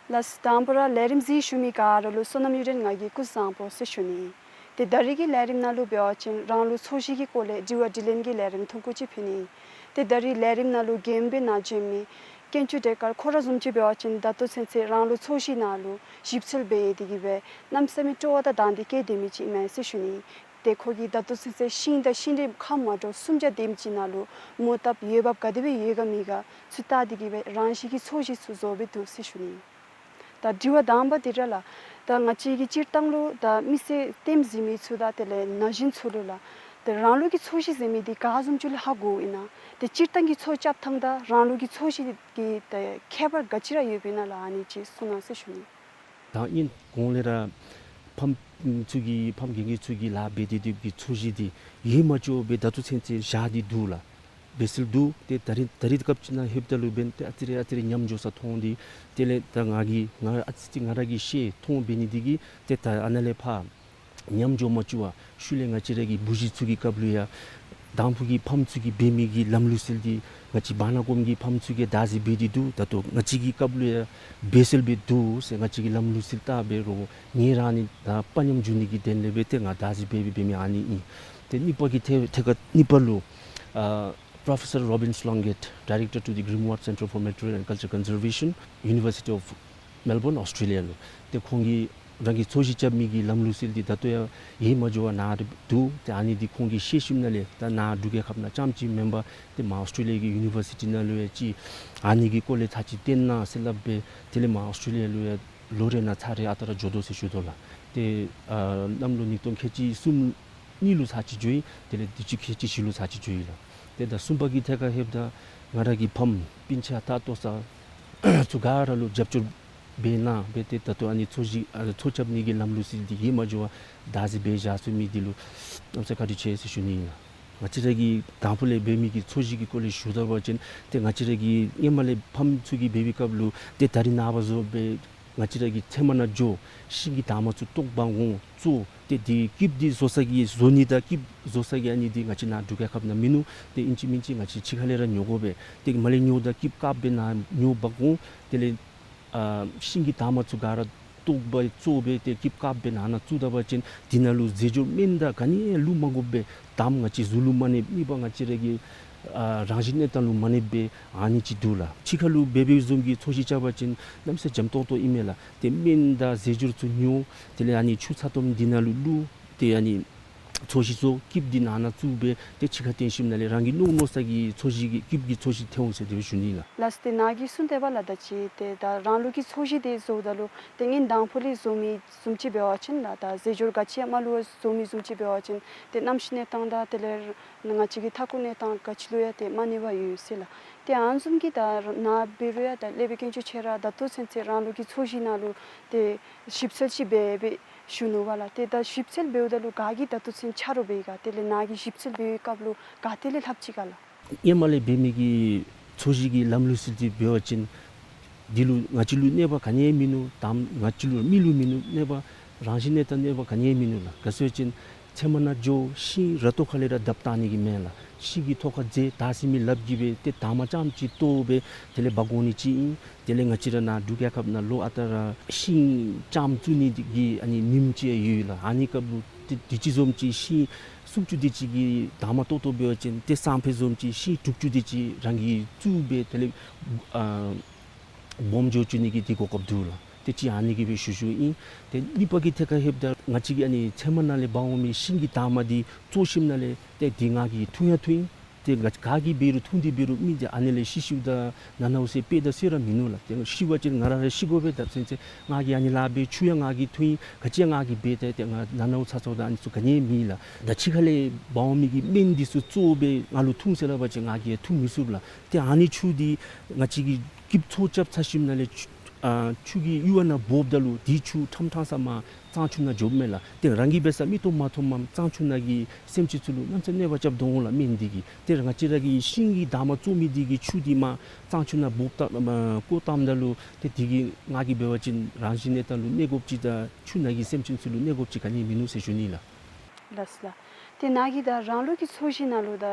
ལགས་སོ། དང་པ་ར་ལས་རིམ་གཟིགས་བཞུགས་མི་ག་ར་ལུ་བསོད་ནམས་གཡུ་སྒྲོན་ང་གིས་སྐུ་གཟུགས་བཟང་པོ་ཟེར་ཞུ་ནི་ཨིན། ཏེ་ད་རིས་ཀྱི་ལས་རིམ་ནང་ལུ་འབད་བ་ཅིན་རང་ལུགས་ཚོས་གཞི་གི་སྐོར་ལས་དྲི་བ་དྲིས་ལན་གྱི་ལས་རིམ་ཐུང་ཀུ་ཅིག་ཕུལ་ནི་ཨིན། ཏེ་ད་རིས་ལས་རིམ་ནང་ལུ་རྒྱན་འབད་ནཱ་བྱོན་མི་དཀོན་མཆོག་བདེ་དཀར་ཁོ་ར་བཟུམ་ཅིག་འབད་བ་ཅིན་ད་ལྟོ་ཚུན་ཚོད་རང་ལུགས་ཚོས་གཞི་ནང་ལུ་ཞིབ་འཚོལ་འབད་དེ་གིས་སྦེ་གནམ་མེད་ས་མེད་སྤྲོ་བ་དང་དང་འདོད་བསྐྱེད་སྡོད་མི་ཅིག་ཨིན་མས་ཟེར་ཞུ་ནི་ཨིན། ཏེ་ཁོ་གིས་ད་ལྟོ་ཚུན་ཚོད་ཤིང་དང་ཤིང་འབྲས་ཁམས་མ་འདྲཝ་སུམ་བརྒྱ་དེམ་ཅིག་ནང་ལུ་མོ་བཏབ་འོས་འབབ་ག་དེ་སྦེ་ཡོད་ག་མེད་ག་ཚུ་བལྟ་སྟེ་གིས་སྦེ་རང་བཞིན་གྱི་ཚོས་གཞི་ཚུ་བཟོ་སྦེ་འདུག་ཟེར་ཞུ་ནི་ཨིན། ད་དྲི་བ་དང་པ་འདི་ར་ལགས། ད་ང་བཅས་ཀྱི་སྤྱིར་བཏང་ལུ་ད་མི་སེར་ལྟདམོ་གཟིགས་མི་ཚུ་དང་དེ་ལས་ན་གཞོན་ཚུ་ལུ་ལགས། ད་རང་ལུགས་ཀྱི་ཚོས་གཞི་ཟེར་མི་འདི་ག་བཟུམ་ཅིག་ལུ་ཧ་གོཝ་ཨིན་ན། ད་སྤྱིར་བཏང་གི་ཚོས་རྐྱབ་ཐངས་དང་རང་ལུགས་ཀྱི་ཚོས་གཞི་གི་ད་ཁྱད་པར་ག་ཅི་ར་ཡོདཔ་ཨིན་ན་ལགས། ཨ་ནི་ཅིག་གསུང་གནང་ཟེར་ཞུ་ནི། ད་ཨིན་གོང་ལས་ར་ཕམ་ཚུ་གིས་ཕམ་རྒན་རྒས་ཚུ་གིས་ལཱ་འབད་དེ་དེ་གི་ཚོས་གཞི་འདི་ཡིད་མ་ཆེས་པར་ད་ལྟོ་ཚུན་ཚོད་བཞག་སྟེ་འདུག་ལགས། འབད་སྲོལ་འདུག། ཏེ་ད་རིས་ད་རིས་སྐབས་ཅིག་ནང་ལྷོདཔ་ད་ལུ་འབདན་ཏེ་ཨ་ཙི་རེ་ཨ་ཙི་རེ་ཉམས་འགྱོ་ས་མཐོང་སྟེ་དེ་ལས་ད་ང་གིས་ང་ཨ་ཙི་ཅིག་ང་ར་གིས་ཤེས་མཐོང་འབད་ནི་འདི་གིས་ཏེ་ད་ཨ་ནཱ་ལས་ཕར་ཉམས་འགྱོ་མ་བཅུག་པར་ཤུལ་ལས་ང་བཅས་ར་གི་བུ་གཞི་ཚུ་གི་སྐབས་ལུ་ཡང་དང་ཕུ་གི་ཕམ་ཚུ་གིས་འབད་མི་གི་ལམ་ལུགས་སྲོལ་འདི་ང་བཅས་བར་ན་གོམ་གྱི་ཕམ་ཚུ་གིས་བདག་འཛིན་འབད་དེ་འདུག། ད་ལྟོ་ང་བཅས་ཀྱི་སྐབས་ལུ་ཡང་འབད་སྲོལ་སྦེ་འདུག་ཟེར། ང་བཅས་ཀྱི་ལམ་ལུགས་སྲོལ་ལྟ་འབད་རུང་ངེ་ར་ཨ་ནི་ད་དཔའ་ཉམས་འགྱོ་ནི་གི་དོན་ལས་སྦེ་ཏེ་ང་བདག་འཛིན་འབད་འབད་འབད་མི་ཨ་ནི་ཨིན། ཏེ་གཉིས་པ་གི་ཐད་ཐད་ཁར་གཉིས་པ་ལུ་ཨ་Professor Robin Sloggett, Director to the Grimoire Centre for Mediterranean Culture Conservation, University of Melbourne, Australia ལུ། ཏེ་ཁོང་གིས་རང་གི་འཚོ་བཞེས་རྐྱབ་མི་གི་ལམ་ལུགས་སྲོལ་འདི་ད་ལྟོ་ཡང་ཡལ་མ་འགྱོ་བར་ནཱ་འདུག། ཏེ་ཨ་ནི་འདི་ཁོང་གིས་ཤེས་ཞིནམ་ལས་ད་ནཱ་འབྲུག་རྒྱལ་ཁབ་ནང་རྐྱངམ་ཅིག་མེན་པར་ཏེ་མར་ཨོསི་ཊྲེ་ལི་ཡ་གི་ཡུ་ནི་བར་སི་ཊི་ནང་ལུ་ཡང་ཅིག་ཨ་ནི་གི་སྐོར་ལས་ཚར་ཅིག་སྟོན་གནང་ཟེར་སླབ་སྦེ་དེ་ལས་མར་ཨོསི་ཊྲེ་ལི་ཡ་ལུ་ཡང་ལོ་རེ་ནང་ཚར་རེ་ཨ་རྟག་ར་འགྱོ་དོ་ཟེར་ཞུ་དོ་ལགས། ཏེ་ཨ་གནམ་ལོ་ཉིས་སྟོང་ཁལ་གཅིག་གསུམ་གཉིས་ལུ་ཚར་ཅིག་འགྱོ་ཡི། དེ་ལས་དུས་ཅི་ཁལ་གཅིག་བཞི་ལུ་ཚར་ཅིག་འགྱོ་ཡི་ལགས། ཏེ་ད་གསུམ་པ་གི་ཐད་ཁར་ལྷོདཔ་ད་ང་ར་གི་ཕམ་སྤུན་ཆ་ད་ལྟོ་ས་ཚུ་ག་ར་ལུ་རྒྱབ་སྐྱོར་འབད་གནང་སྦེ་ཏེ་ད་ལྟོ་ཨ་ནི་འཚོ་བཞེས་ཨ་འཚོ་རྐྱབ་ནི་གི་ལམ་ལུགས་སྲོལ་འདི་ཡལ་མ་འགྱོ་བར་བདག་འཛིན་འབད་བཞག་ཚུགས་མི་འདི་ལུ་གནམ་མེད་ས་མེད་བཀའ་དྲིན་ཆེ་ཟེར་ཞུ་ནི་ཨིན་ལགས། ང་བཅས་ར་གི་དང་ཕུ་ལས་འབད་མི་གི་འཚོ་བཞེས་ཀྱི་སྐོར་ལས་ཞུ་ད་པ་ཅིན་ཏེ་ང་བཅས་ར་གི་སྔོན་མ་ལས་ཕམ་ཚུ་གིས་འབད་བའི་སྐབས་ལུ་ཏེ་ད་རིས་ནངས་པ་བཟུམ་སྦེ་ང་བཅས་ར་གིས་ཚལ་མ་ནང་འགྱོ་ཤིང་གི་འདབ་མ་ཚུ་བཏོག་འབག་འོང་བཙོ། ཏེ་དེ་སྐྱིདཔ་འདི་བཟོ་ས་གི་བཟོ་ནི་དང་སྐྱིདཔ་བཟོ་ས་གི་ཨ་ནི་འདི་ང་བཅས་ནཱ་འབྲུག་རྒྱལ་ཁབ་ནང་མིན་ནུག། ཏེ་ཨིན་ཅི་མིན་ཅི་ང་བཅས་ཕྱི་ཁ་ལས་ར་ཉོ་དགོ་པས། ཏེ་མར་ལས་ཉོཝ་ད་སྐྱིདཔ་དཀརཔོ་སྦེ་ནཱ་ཉོ་འབག་འོང་། དེ་ལས་ཨ་ཤིང་གི་འདབ་མ་ཚུ་ག་ར་བཏོག་འབག་བཙོ་སྦེ་ཏེ་སྐྱིདཔ་དཀརཔོ་སྦེ་ནང་ན་བཙུགས་ད་པ་ཅིན་དེ་ནང་ལུ་རྫས་སྦྱོར་སྨན་དང་ག་ནི་ཡང་བླུག་མ་དགོ་པས། དམ་ང་བཅས་གཟུགས་ལུ་མ་གནོདཔ་མེད་པར་ང་བཅས་ར་གི་ཨ་རང་བཞིན་གནས་སྟངས་ལུ་མ་གནོདཔ་སྦེ་ཨ་ནི་ཅིག་འདུག་ལགས། ཕྱི་ཁ་ལུ་འབད་འབདཝ་བཟུམ་གྱི་འཚོ་བཞེས་རྐྱབ་པ་ཅིན་གནམ་མེད་ས་མེད་འཇམ་ཏོང་ཏོ་ཨིན་མས་ལགས། ཏེ་སྨན་དང་རྫས་སྦྱོར་ཚུ་ཉོ། དེ་ལས་ཨ་ནི་ཆུ་ཚ་ཏོམ་འདི་ནང་ལུ་བླུག། ཏེ་ཨ་ནི་འཚོ་བཞེས་བཟོ། སྐྱིདཔ་འདི་ནང་ན་བཙུགས་སྦེ་ཏེ་ཕྱི་ཁར་བཏོན་ཞིནམ་ལས་རང་གི་མནོ་མནོ་ས་གི་འཚོ་བཞེས་ཀྱི་སྐྱིདཔ་གི་འཚོ་བཞེས་ཐོན་འོང་ཟེར་དེ་སྦེ་ཞུ་ནི་ལགས། ལགས་སོ། ཏེ་ནཱ་གིས་གསུངས་ཏེ་འབདཝ་ལས་ད་ཅི་ཏེ་ད་རང་ལུགས་ཀྱི་འཚོ་བཞེས་འདི་བཟོཝ་ད་ལུ་ཏེ་སྔོན་དང་ཕུ་ལས་བཟོ་མི་བཟུམ་ཅིག་འབད་བ་ཅིན་ལགས་ད་རྫས་སྦྱོར་ག་ཅི་ཡང་མ་བླུག་པར་བཟོ་མི་བཟུམ་ཅིག་འབད་བ་ཅིན་ཏེ་གནམ་གཤིས་གནས་སྟངས་དང་དེ་ལས་ང་བཅས་ཀྱི་མཐའ་འཁོར་གནས་སྟངས་ག་ཅི་ལུ་ཡང་ཏེ་མ་གནོད་པ་ཡོད་ཟེར་ལགས། ཏེ་ཨ་ནི་བཟུམ་གྱི་ད་ནཱ་འབད་རུང་ཡང་ད་སློབ་དཔོན་དཀོན་མཆོག་ཁྱོད་ར་ད་ལྟོ་ཚུན་ཚོད་རང་ལུགས་ཀྱི་འཚོ་བཞེས་ནང་ལུ་ཏེ་ཞིབ་འཚོལ་ཅིག་འབད་འབད་ཞུ་ནུག་པ་ལགས། ཏེ་ད་ཞིབ་འཚོལ་འབདཝ་ད་ལུ་ག་གིས་ད་ལྟོ་ཚུན་ཆ་རོགས་འབད་ཡི་ག། དེ་ལས་ནཱ་གིས་ཞིབ་འཚོལ་འབད་བའི་སྐབས་ལུ་ག་ཏེ་ལས་ལྷབ་ཅི་ག་ལགས། སྔོན་མ་ལས་འབད་མི་གི་འཚོ་བཞེས་ཀྱི་ལམ་ལུགས་སྲོལ་འདི་འབད་བ་ཅིན་འདི་ལུ་ང་བཅས་ལུ་གནོད་པ་ག་ནི་ཡང་མིན་ནུག། དམ་ང་བཅས་ལུ་མི་ལུ་མིན་ནུག། གནོད་པ་རང་བཞིན་གནས་སྟངས་གནོད་པ་ག་ནི་ཡང་མིན་ནུག་ལགས། ག་ཅི་ཟེར་བ་ཅིན་ཚལ་མ་ནང་འགྱོ་ཤིང་ར་ཐོག་ཁ་ལས་ར་བརྡབ་བཏང་ནི་གི་མེན་ལགས། ཤིང་གི་ཐོག་ཁར་འཛེགས་བཏང་ཟེར་མི་ལགཔ་གིས་སྦེ་ཏེ་དམ་རྐྱངམ་ཅིག་བཏོག་སྦེ་དེ་ལས་འབག་འོང་ནི་ཅིག་ཨིན། དེ་ལས་ང་བཅས་ར་ནཱ་འབྲུག་རྒྱལ་ཁབ་ནང་ལོ་ཨ་རྟག་ར་ཤིང་རྐྱངམ་བཙུགས་ནི་གི་ཨ་ནི་ཉིནམ་ཅིག་ཡོད་ལགས། ཨ་ནི་སྐབས་ལུ་ཏེ་དུས་ཅི་བཟུམ་ཅིག་ཤིང་སུམ་ཅུ་དེ་ཅིག་གི་དམ་བཏོག་བཏོག་འབད་བ་ཅིན་ཏེ་སང་ཕོད་བཟུམ་ཅིག་ཤིང་དྲུག་ཅུ་དེ་ཅིག་རང་གིས་བཙུགས་སྦེ་དེ་ལས་ཨ་སྦོམ་འགྱོ་བཅུག་ནི་གི་དེ་གོ་སྐབས་འདུག་ལགས། ཏེ་ཅིག་ཨ་ནི་གི་སྦེ་ཞུ་ཞུཝ་ཨིན། ཏེ་གཉིས་པ་གི་ཐད་ཁར་ལྷོདཔ་ད་ང་བཅས་ཀྱིས་ཨ་ནི་ཚལ་མ་ནང་ལས་འབག་འོང་མི་ཤིང་གི་དམ་འདི་བཙོ་ཞིནམ་ལས་ཏེ་འདི་ང་གིས་འཐུང་ཡང་འཐུང་ཡི། ཏེ་ང་ག་གིས་འབད་རུང་འཐུང་སྟེ་འབད་རུང་མི་འདི་ཨ་ནི་ལས་ཤི་ཤིཝ་ད་ན་ནཝ་ཟེར་དཔེ་དང་སྲོལ་ར་མིན་ནུག་ལགས། ཏེ་ཤི་བ་ཅིན་ང་ར་ར་ཤི་དགོ་པས། ད་ཚུན་ཚོད་ང་གིས་ཨ་ནི་ལཱ་འབད་ཆུ་ཡང་ང་གིས་འཐུང་ཡི། ག་ཅི་ཡང་ང་གིས་འབད་ཏེ་ཏེ་ང་ན་ནཝ་ཚ་ཚཝ་དང་ཨ་ནི་ཚུ་ག་ནི་ཡང་མེད་ལགས། ད་ཕྱི་ཁ་ལས་འབག་འོང་མི་གི་སྨན་འདི་ཚུ་བཙོ་སྦེ་ང་ལུ་འཐུང་ཟེར་སླབ་པ་ཅིན་ང་གིས་ཡང་འཐུང་མི་ཚུགས་ལགས། ཏེ་ཨ་ནི་ཆུ་འདི་ང་བཅས་ཀྱིས་སྐྱིདཔ་འཚོ་རྐྱབ་ཚར་ཞིནམ་ལས་ཆུ་ཨ་ཆུ་གི་གཡུར་བ་ནང་འབོཝ་ད་ལུ་དེ་ཆུ་ཁྲམ་ཁྲང་ས་མར་གཙང་ཆུ་ནང་འགྱོཝ་མས་ལགས། ཏེ་རང་གིས་འབད་ས་མིག་ཏོ་མ་མཐོངམ་གཙང་ཆུ་ནང་གི་སེམས་ཅན་ཚུ་ལུ་གནམ་མེད་ས་མེད་གནོད་པ་རྐྱབ་དོ་འོང་ལགས་སྨན་འདི་གིས། ཏེ་ང་བཅས་ར་གི་ཤིང་གི་དམ་བཙོ་མི་འདི་གི་ཆུ་འདི་མར་གཙང་ཆུ་ནང་འབོཝ་ད་ཨ་བཀོ་བཏངམ་ད་ལུ་ཏེ་འདི་གིས་ང་གིས་འབད་བ་ཅིན་རང་བཞིན་གནས་སྟངས་ལུ་གནོད་དགོཔ་ཅིག་དང་ཆུ་ནང་གི་སེམས་ཅན་ཚུ་ལུ་གནོད་དགོཔ་ཅིག་ག་ནི་ཡང་མིན་ནུག་ཟེར་ཞུ་ནི་ལགས། ལགས་སོ་ལགས། ཏེ་ནཱ་གིས་ད་རང་ལུགས་ཀྱི་འཚོ་བཞེས་ནང་ལུ་ད་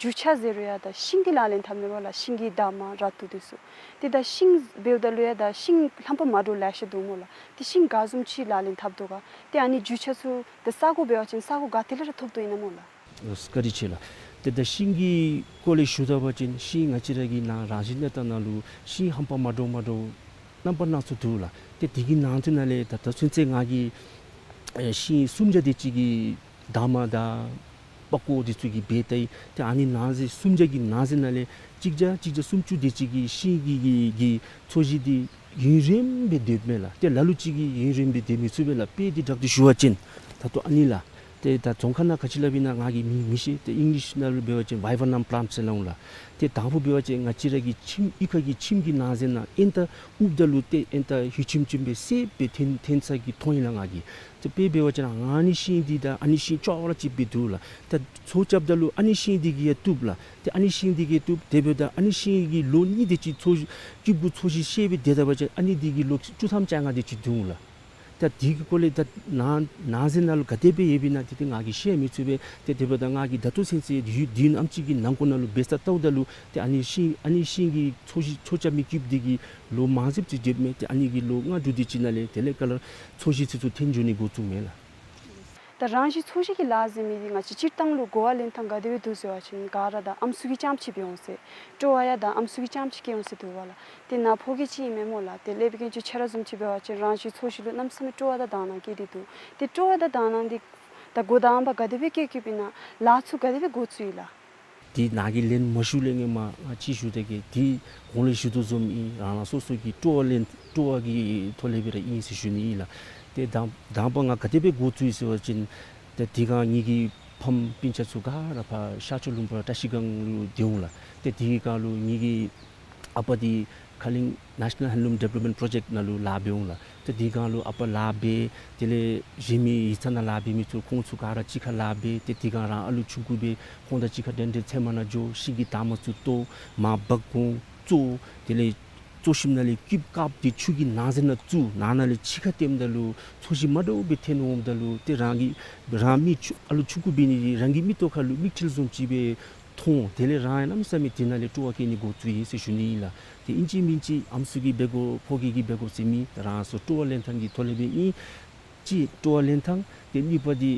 རྒྱུ་ཆ་ཟེར་རུང་ཡང་ད་ཤིང་གི་ལག་ལེན་འཐབ་ནི་སྨོ་ལགས། ཤིང་གི་འདབ་མ་ར་ཏོ་འདི་ཚུ། ཏེ་ད་ཤིང་འབདཝ་ད་ལུ་ཡང་ད་ཤིང་རྣམ་པ་མ་འདྲཝ་ལེ་ཤ་འདུག་སྨོ་ལགས། ཏེ་ཤིང་ག་བཟུམ་ཅིག་ལག་ལེན་འཐབ་དོ་ག། ཏེ་ཨ་ནི་རྒྱུ་ཆ་ཚུ་ད་ས་གོ་འབད་བ་ཅིན་ས་གོ་ག་ཏེ་ལས་ར་ཐོབ་དོ་ཨིན་ན་སྨོ་ལགས། ཨོ་བཀའ་དྲིན་ཆེ་ལགས། ཏེ་ད་ཤིང་གི་སྐོར་ལས་ཞུ་ད་པ་ཅིན་ཤིང་ང་བཅས་ར་གི་ནཱ་རང་བཞིན་གནས་སྟངས་ནང་ལུ་ཤིང་རྣམ་པ་མ་འདྲཝ་མ་འདྲཝ་རྣམ་པ་སྣ་ཚོགས་འདུག་ལགས། ཏེ་དེ་གི་ནང་དོན་ནང་ལས་ད་ད་ཚུན་ཚོད་ང་གིས་ཨེ་ཤིང་སུམ་བརྒྱ་དེ་ཅིག་གི་འདབ་མ་དང་པགས་ཀོ་འདི་ཚུ་གིས་འབད་ད་ཡི། ཏེ་ཨ་ནི་ནང་གི་སུམ་བརྒྱ་གི་ནང་གི་ནང་ལས་གཅིག་བརྒྱ་གཅིག་བརྒྱ་སུམ་ཅུ་དེ་ཅིག་གི་ཤིང་གི་གི་གི་འཚོ་བཞེས་འདི་ཡུན་རིངམོ་སྦེ་སྡོདཔ་མས་ལགས། ཏེ་ལ་ལུ་ཅིག་གིས་ཡུན་རིངམོ་སྦེ་སྡོད་མི་ཚུགས་པས་ལགས། དཔེ་འདི་དྲག་སྟེ་ཞུ་བ་ཅིན་ད་ལྟོ་ཨ་ནི་ལགས། ཏེ་ད་རྫོང་ཁ་ནང་ག་ཅི་སླབ་ཨིན་ན་ང་གིས་མི་མི་ཤེས། ཏེ་ཨིང་ལིཤ་ནང་ལུ་འབད་བ་ཅིན་ཝའི་ཝ་ནམ་པ་ལཱནཊ་ཟེར་སླབ་འོང་ལགས། ཏེ་དང་ཕུ་འབད་བ་ཅིན་ང་བཅས་ར་གི་ཁྱིམ་གཡུས་ཁ་གི་ཁྱིམ་གྱི་ནང་ཟེར་ན་ཨེན་ཏ་ཨུབ་ད་ལུ་ཏེ་ཨེན་ཏ་ཧེ་ཆུམ་ཆུམ་སྦེ་སེརཔོ་སྦེ་ཐོན་ཐོན་ས་གི་མཐོང་ཡི་ལགས་ང་གིས། ཏེ་དཔེ་འབད་བ་ཅིན་ཨ་ནི་ཤིང་འདི་དང་ཨ་ནི་ཤིང་ཅོག་ར་གཅིགཔ་སྦེ་འདུག་ལགས། ཏེ་མཚོ་རྐྱབ་ད་ལུ་ཨ་ནི་ཤིང་འདི་གིས་ཡང་བཏུབ་ལགས། ཏེ་ཨ་ནི་ཤིང་འདི་གིས་བཏུབ། དེ་འབདཝ་ད་ཨ་ནི་ཤིང་གི་ལོ་གཉིས་དེ་ཅིག་མཚོ་སྐྱིབ་གུ་མཚོ་ཤིང་བཤལ་སྦེ་སྡོད་ད་པ་ཅིན་ཨ་ནི་འདི་གིས་ལོ་བཅུ་ཐམ་བཅོ་ལྔ་དེ་ཅིག་འདུག་ལགས། ད་དེ་གི་སྐོར་ལས་ད་ནང་ནང་ཟེར་ནང་ལུ་ག་དེ་སྦེ་ཡོདཔ་ཨིན་ན་དེ་ཏེ་ང་གིས་བཤད་མི་ཚུགས་པས། ཏེ་དེ་འབདཝ་ད་ང་གིས་ད་ལྟོ་ཚུན་ཚོད་ཡུན་ཨ་ནེམ་ཅིག་གི་ནང་འཁོད་ནང་ལུ་འབད་ས་ལྟཝ་ད་ལུ་ཏེ་ཨ་ནི་ཤིང་ཨ་ནི་ཤིང་གི་མཚོ་ཤིང་མཚོ་རྐྱབ་མི་སྐྱིབ་འདི་གིས་ལོ་མང་སུ་ཅིག་འགྱོཝ་མས། ཏེ་ཨ་ནི་གི་ལོ་ལྔ་དྲུག་དེ་ཅིག་ནང་ལས་དེ་ལས་ཁ་ལས་མཚོ་ཤིང་ཚུ་ཚུ་ཐོན་འགྱོ་ནི་འགོ་བཙུགས་མས་ལགས། ད་རང་བཞིན་མཚོ་ཤིང་གི་ལཱ་ཟེར་མི་འདི་ང་བཅས་སྤྱིར་བཏང་ལུ་གོ་བ་ལེན་ཐངས་ག་དེ་སྦེ་འདུག་ཟེར་བ་ཅིན་ག་ར་ད་ཨམ་སྲུ་གི་རྐྱངམ་ཅིག་འབད་འོང་ཟེར། སྤྲོ་བ་ཡང་ད་ཨམ་སྲུ་གི་རྐྱངམ་ཅིག་སྐྱེ་འོང་ཟེར་འདུག་པ་ལགས། ཏེ་ནཱ་ཕོ་སྐྱེས་ཅིག་ཨིན་མས་སྨོ་ལགས། ཏེ་ལས་སྦེ་མཁན་ཆུ་ཆ་ར་བཟུམ་ཅིག་འབད་བ་ཅིན་རང་བཞིན་མཚོ་ཤིང་ལུ་གནམ་མེད་ས་མེད་སྤྲོ་བ་དང་དག་སྣང་སྐྱེས་ཏེ་འདུག། ཏེ་སྤྲོ་བ་དང་དག་སྣང་འདི་ད་འགོ་དང་པ་ག་དེ་སྦེ་སྐྱེ་སྐྱེསཔ་ཨིན་ན་ལཱ་ཚུ་ག་དེ་སྦེ་འགོ་བཙུགས་ཡི་ལགས། དེ་ནཱ་གིས་ལན་མ་ཞུ་ལས་ངོ་མ་ང་ཅིག་ཞུ་སྟེ་གི་དེ་གོང་ལས་ཞུ་དོ་བཟུམ་ཨིན། རང་རང་སོ་སོ་གི་སྤྲོ་བ་ལེན་སྤྲོ་བ་གི་ཐོག་ལས་སྦེ་ར་ཨིན་ཟེར་ཞུ་ནི་ཨིན་ལགས། ཏེ་དང་དང་པ་ང་ག་དེ་སྦེ་འགོ་བཙུགས་ཡི་ཟེར་བ་ཅིན་ཏེ་དེ་སྒང་ངེ་གི་ཕམ་སྤུན་ཆ་ཚུ་ག་ར་ཕར་ཤར་ཕྱོགས་ལུང་པ་བཀྲ་ཤིས་སྒང་ལུ་སྡོད་འོང་ལགས། ཏེ་དེ་སྒང་ལུ་ངེ་གི་ཨ་པ་འདི་ཁ་གླིང་National Handloom Development Project ནང་ལུ་ལཱ་འབད་འོང་ལགས། ཏེ་དེ་སྒང་ལུ་ཨ་པ་ལཱ་འབད། དེ་ལས་གཞན་མི་ཡིག་ཚང་ནང་ལཱ་འབད་མི་ཚུ་ཁོང་ཚུ་ག་ར་གཅིག་ཁར་ལཱ་འབད། ཏེ་དེ་སྒང་རང་ཨ་ལུ་ཆུང་ཀུ་སྦེ་ཁོང་དང་གཅིག་ཁར་འགྲན་འགྲན་ཚལ་མ་ནང་འགྱོ། ཤིང་གི་འདབ་མ་ཚུ་བཏོག། མར་འབག་འོང་བཙོ། དེ་ལས་བཙོ་ཞིནམ་ལས་སྐྱིབས་དཀརཔོ་འདི་ཆུ་གི་ནང་ཟེར་ནང་བཙུགས། ནང་ན་ལས་ཕྱི་ཁར་བཏོནམ་ད་ལུ་མཚོ་ཤིང་མ་འདྲཝ་སྦེ་ཐོན་འོངམ་ད་ལུ་ཏེ་རང་གི་རང་མི་ཆུང་ཨ་ལུ་ཆུང་ཀུ་འབད་ནི་འདི་རང་གི་མིག་ཏོ་ཁར་ལུ་མིག་འཕྲུལ་བཟུམ་ཅིག་སྦེ་མཐོང་། དེ་ལས་རང་ཡང་གནམ་མེད་ས་མེད་དེ་ནང་ལས་སྤྲོ་བ་སྐྱེ་ནི་འགོ་བཙུགས་ཡི་ཟེར་ཞུ་ནི་ཨིན་ལགས། ཏེ་ཨིན་ཅི་མིན་ཅི་ཨམ་སྲུ་གིས་འབད་དགོ་ཕོ་སྐྱེས་ཀྱིས་འབད་དགོ་ཟེར་མེད། རང་སོ་སྤྲོ་བ་ལེན་ཐངས་ཀྱི་ཐོག་ལས་སྦེ་ཨིན། གཅིག་སྤྲོ་བ་ལེན་ཐངས། ཏེ་གཉིས་པ་འདི་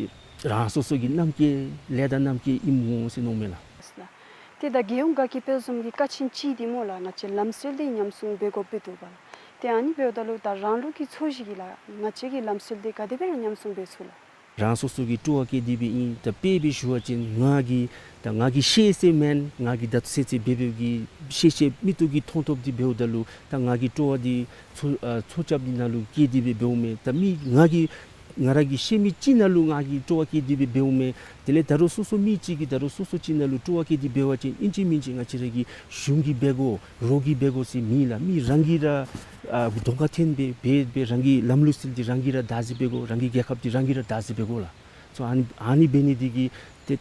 རང་སོ་སོ་གི་རྣམ་འགྱུར་ལས་དང་རྣམ་འགྱུར་ཨིནམ་འོང་ཟེར་མནོཝ་མས་ལགས། ཏེ་ད་རྒྱལ་ཡོངས་དགའ་སྐྱིད་དཔལ་འཛོམས་ཀྱི་ཀ་ཆེན་ཅིག་འདི་སྨོ་ལགས། ང་བཅས་ལམ་སྲོལ་འདི་ཉམས་སྲུང་འབད་དགོཔ་སྦེ་འདུག་པ་ལགས། ཏེ་ཨ་ནི་འབདཝ་ད་ལུ་ད་རང་ལུགས་ཀྱི་མཚོ་ཤིང་གི་ལཱ་ང་བཅས་ཀྱི་ལམ་སྲོལ་འདི་ག་དེ་སྦེ་ར་ཉམས་སྲུང་འབད་ཚུགས་ལགས། རང་སོ་སོ་གི་སྤྲོ་བ་བསྐྱེད་དེ་སྦེ་ཨིན། ད་དཔེ་སྦེ་ཞུ་བ་ཅིན་ང་གིས་ད་ང་གིས་ཤེས་ཤེསཔ་མེན། ང་གིས་ད་ལྟོ་ཚུན་ཚོད་འབད་འབདཝ་གི་ཤེས་ཤེསཔ་མིག་ཏོ་གིས་མཐོང་མཐོངམ་འདི་འབདཝ་ད་ལུ་ད་ང་གི་སྤྲོ་བ་འདི་མཚོ་ཨ་མཚོ་རྐྱབ་འདི་ནང་ལུ་བསྐྱེད་དེ་སྦེ་འབདཝ་མས། ད་མི་ང་གིས་ང་ར་གིས་ཤེས་མི་ཅིག་ནང་ལུ་ང་གིས་སྤྲོ་བ་བསྐྱེད་དེ་སྦེ་འབདཝ་མས། དེ་ལས་ད་རུང་སོ་སོ་མི་ཅིག་གིས་ད་རུང་སོ་སོ་ཅིག་ནང་ལུ་སྤྲོ་བ་བསྐྱེད་དེ་འབད་བ་ཅིན་ཨིན་ཅི་མིན་ཅི་ང་བཅས་ར་གི་གཞུང་གིས་འབད་དགོ་རོགས་ཀྱིས་འབད་དགོ་ཟེར་མེད་ལགས། མི་རང་གིས་ར་ཨ་གདོང་ཁར་ཐོན་སྦེ་འབད་སྦེ་རང་གི་ལམ་ལུགས་སྲོལ་འདི་རང་གིས་ར་བདག་འཛིན་འབད་དགོ། རང་གི་རྒྱལ་ཁབ་འདི་རང་གིས་ར་བདག་འཛིན་འབད་དགོ་ལགས། སོ་ཨ་ནི་ཨ་ནི་འབད་ནི་འདི་གིས་ཏེ་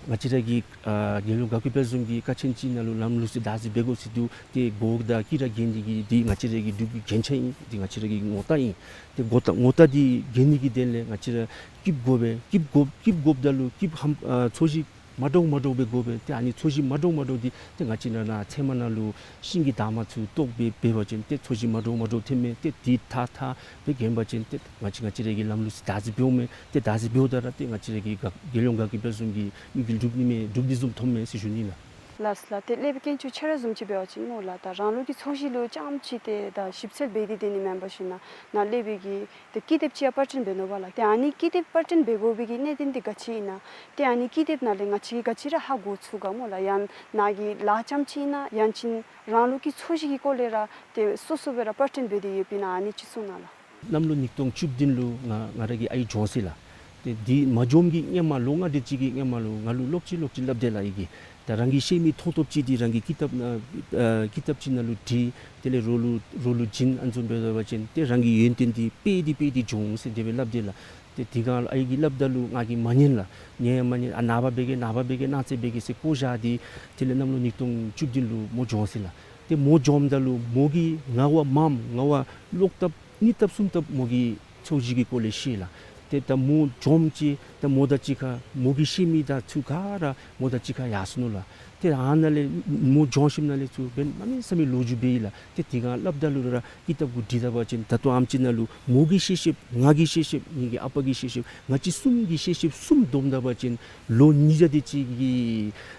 ང་བཅས་ར་གི་ཨ་རྒྱལ་ཡོངས་དགའ་སྐྱིད་དཔལ་འཛོམས་ཀྱི་ཀ་ཆེན་ཅིག་ནང་ལུ་ལམ་ལུགས་སྲོལ་བདག་འཛིན་འབད་དགོ་ཟེར་འདུག། ཏེ་གོ་དང་སྐད་ར་རྒྱས་ནི་གི་འདི་ང་བཅས་ར་གི་འབྲུག་གི་རྒྱན་ཆ་ཨིན། འདི་ང་བཅས་ར་གི་ངོ་རྟགས་ཨིན། ཏེ་གོ་དང་ངོ་རྟགས་འདི་རྒྱས་ནི་གི་དོན་ལས་ང་བཅས་ར་སྐྱིདཔ་དགོ་པས། སྐྱིདཔ་དགོ་སྐྱིདཔ་དགོཔ་ད་ལུ་སྐྱིདཔ་ཧམ་ཨ་མཚོ་ཤིང་མ་འདྲཝ་མ་འདྲཝ་སྦེ་དགོ་པས། ཏེ་ཨ་ནི་མཚོ་ཤིང་མ་འདྲཝ་མ་འདྲཝ་འདི་ཏེ་ང་བཅས་ནཱ་ནཱ་ཚལ་མ་ནང་ལུ་ཤིང་གི་འདབ་མ་ཚུ་བཏོག་སྦེ་འབད་བ་ཅིན་ཏེ་མཚོ་ཤིང་མ་འདྲཝ་མ་འདྲཝ་ཐོནམ་མས། ཏེ་འདི་ཐགས་ཐགས་སྦེ་འགྱོ་བ་ཅིན་ཏེ་ང་བཅས་ང་བཅས་ར་གི་ལམ་ལུགས་སྲོལ་བདག་འཛིན་འབདཝ་མས། ཏེ་བདག་འཛིན་འབདཝ་ད་ར་ཏེ་ང་བཅས་ར་གི་དགའ་རྒྱལ་ཡོངས་དགའ་སྐྱིད་དཔལ་འཛོམས་ཀྱི་མི་གི་འབྲུག་ནི་མས། འབྲུག་འདི་བཟུམ་ཐོནམ་མས་ཟེར་ཞུ་ནི་ལགས། ལགས་ལགས། ཏེ་སློབ་དཔོན་དཀོན་མཆོག་ཆ་ར་བཟུམ་ཅིག་འབད་བ་ཅིན་སྨོ་ལགས། ད་རང་ལུགས་ཀྱི་མཚོ་ཤིང་ལུ་རྐྱངམ་ཅིག་ཏེ་ད་ཞིབ་འཚོལ་འབད་དེ་སྡོད་ནི་མེན་པར་ཞིན་ན་ནཱ་སློབ་དཔོན་གྱིས་ཏེ་ཀི་དེབ་ཅིག་ཡང་པར་སྐྲུན་འབད་ནུག་པ་ལགས། ཏེ་ཨ་ནི་ཀི་དེབ་པར་སྐྲུན་འབད་དགོ་པའི་གི་གནད་དོན་འདི་ག་ཅི་ཨིན་ན། ཏེ་ཨ་ནི་ཀི་དེབ་ནང་ལས་ང་བཅས་ཀྱིས་ག་ཅི་ར་ཧ་གོ་ཚུགས་ག་སྨོ་ལགས། ཡང་ནཱ་གི་ལཱ་རྐྱངམ་ཅིག་ཨིན་ན་ཡང་ཅིན་རང་ལུགས་ཀྱི་མཚོ་ཤིང་གི་སྐོར་ལས་ར་ཏེ་སོ་སོ་སྦེ་ར་པར་སྐྲུན་འབད་དེ་ཡོདཔ་ཨིན་ན་ཨ་ནི་ཅིག་གསུང་གནང་ལགས། གནམ་ལོ་ཉིས་སྟོང་བཅུ་བདུན་ལུ་ང་ང་ར་གི་ཨའི་འགྱོ་ཟེར་ལགས། ཏེ་འདི་མ་འགྱོཝ་གི་སྔོན་མ་ལོ་ལྔ་དེ་ཅིག་གི་སྔོན་མ་ལུ་ང་ལུ་ལོག་ཅི་ལོག་ཅི་སླབ་དེས་ལགས། ཨའི་གིས་ད་རང་གིས་ཤེས་མི་མཐོང་མཐོངམ་ཅིག་འདི་རང་གི་ཀི་དེབ་ནང་ཨ་ཀི་དེབ་ཅིག་ནང་ལུ་བྲིས། དེ་ལས་རོགས་ལུ་རོགས་ལུ་བྱིན། ཨ་ནི་བཟུམ་འབད་བ་ཅིན་ཏེ་རང་གི་ཡོན་ཏན་འདི་སྤེལ་ཏེ་སྤེལ་ཏེ་འགྱོ་འོང་ཟེར་དེ་སྦེ་སླབ་དེས་ལགས། ཏེ་དེ་སྒང་ཨའི་གིས་སླབ་ད་ལུ་ང་གིས་མ་ཉན་ལགས། ཉན་ཡང་མ་ཉན། ཨ་ནངས་པ་འབད་གེ་ནངས་པ་འབད་གེ་གནངས་ཚེ་འབད་གེ་ཟེར་བཀོ་བཞག་སྟེ་དེ་ལས་གནམ་ལོ་ཉིས་སྟོང་བཅུ་བདུན་ལུ་མོ་འགྱོ་ཟེར་ལགས། ཏེ་མོ་འགྱོཝ་ད་ལུ་མོ་གིས་ང་བ་མངམ་ང་བ་ལོག་ལྟབ་གཉིས་ལྟབ་གསུམ་ལྟབ་མོ་གིས་མཚོ་ཤིང་གི་སྐོར་ལས་ཤེས་ལགས། ཏེ་ད་མོ་འགྱོཝ་ཅིག་ད་མོ་དང་གཅིག་ཁར་མོ་གིས་ཤེས་མི་དང་ཚུ་ག་ར་མོ་དང་གཅིག་ཁར་ཡར་སོ་ནུག་ལགས། ཏེ་ཨ་ནཱ་ལས་མོ་འགྱོ་ཞིནམ་ལས་ཚུར་འབདན་གནམ་མེད་ས་མེད་ལོ་རྒྱུས་འབད་ཡི་ལགས། ཏེ་དེ་སྒང་སླབ་ད་ལུ་ར་ཀི་དེབ་གུ་བྲིས་ད་པ་ཅིན་ད་ལྟོ་ཨེམ་ཅིག་ནང་ལུ་མོ་གིས་ཤེས་ཤེསཔ་ང་གིས་ཤེས་ཤེསཔ་ངེ་གི་ཨ་པ་གིས་ཤེས་ཤེསཔ་ང་བཅས་གསུམ་གྱིས་ཤེས་ཤེསཔ་གསུམ་བསྡོམས་ད་པ་ཅིན་ལོ་ཉིས་བརྒྱ་དེ་ཅིག་གི་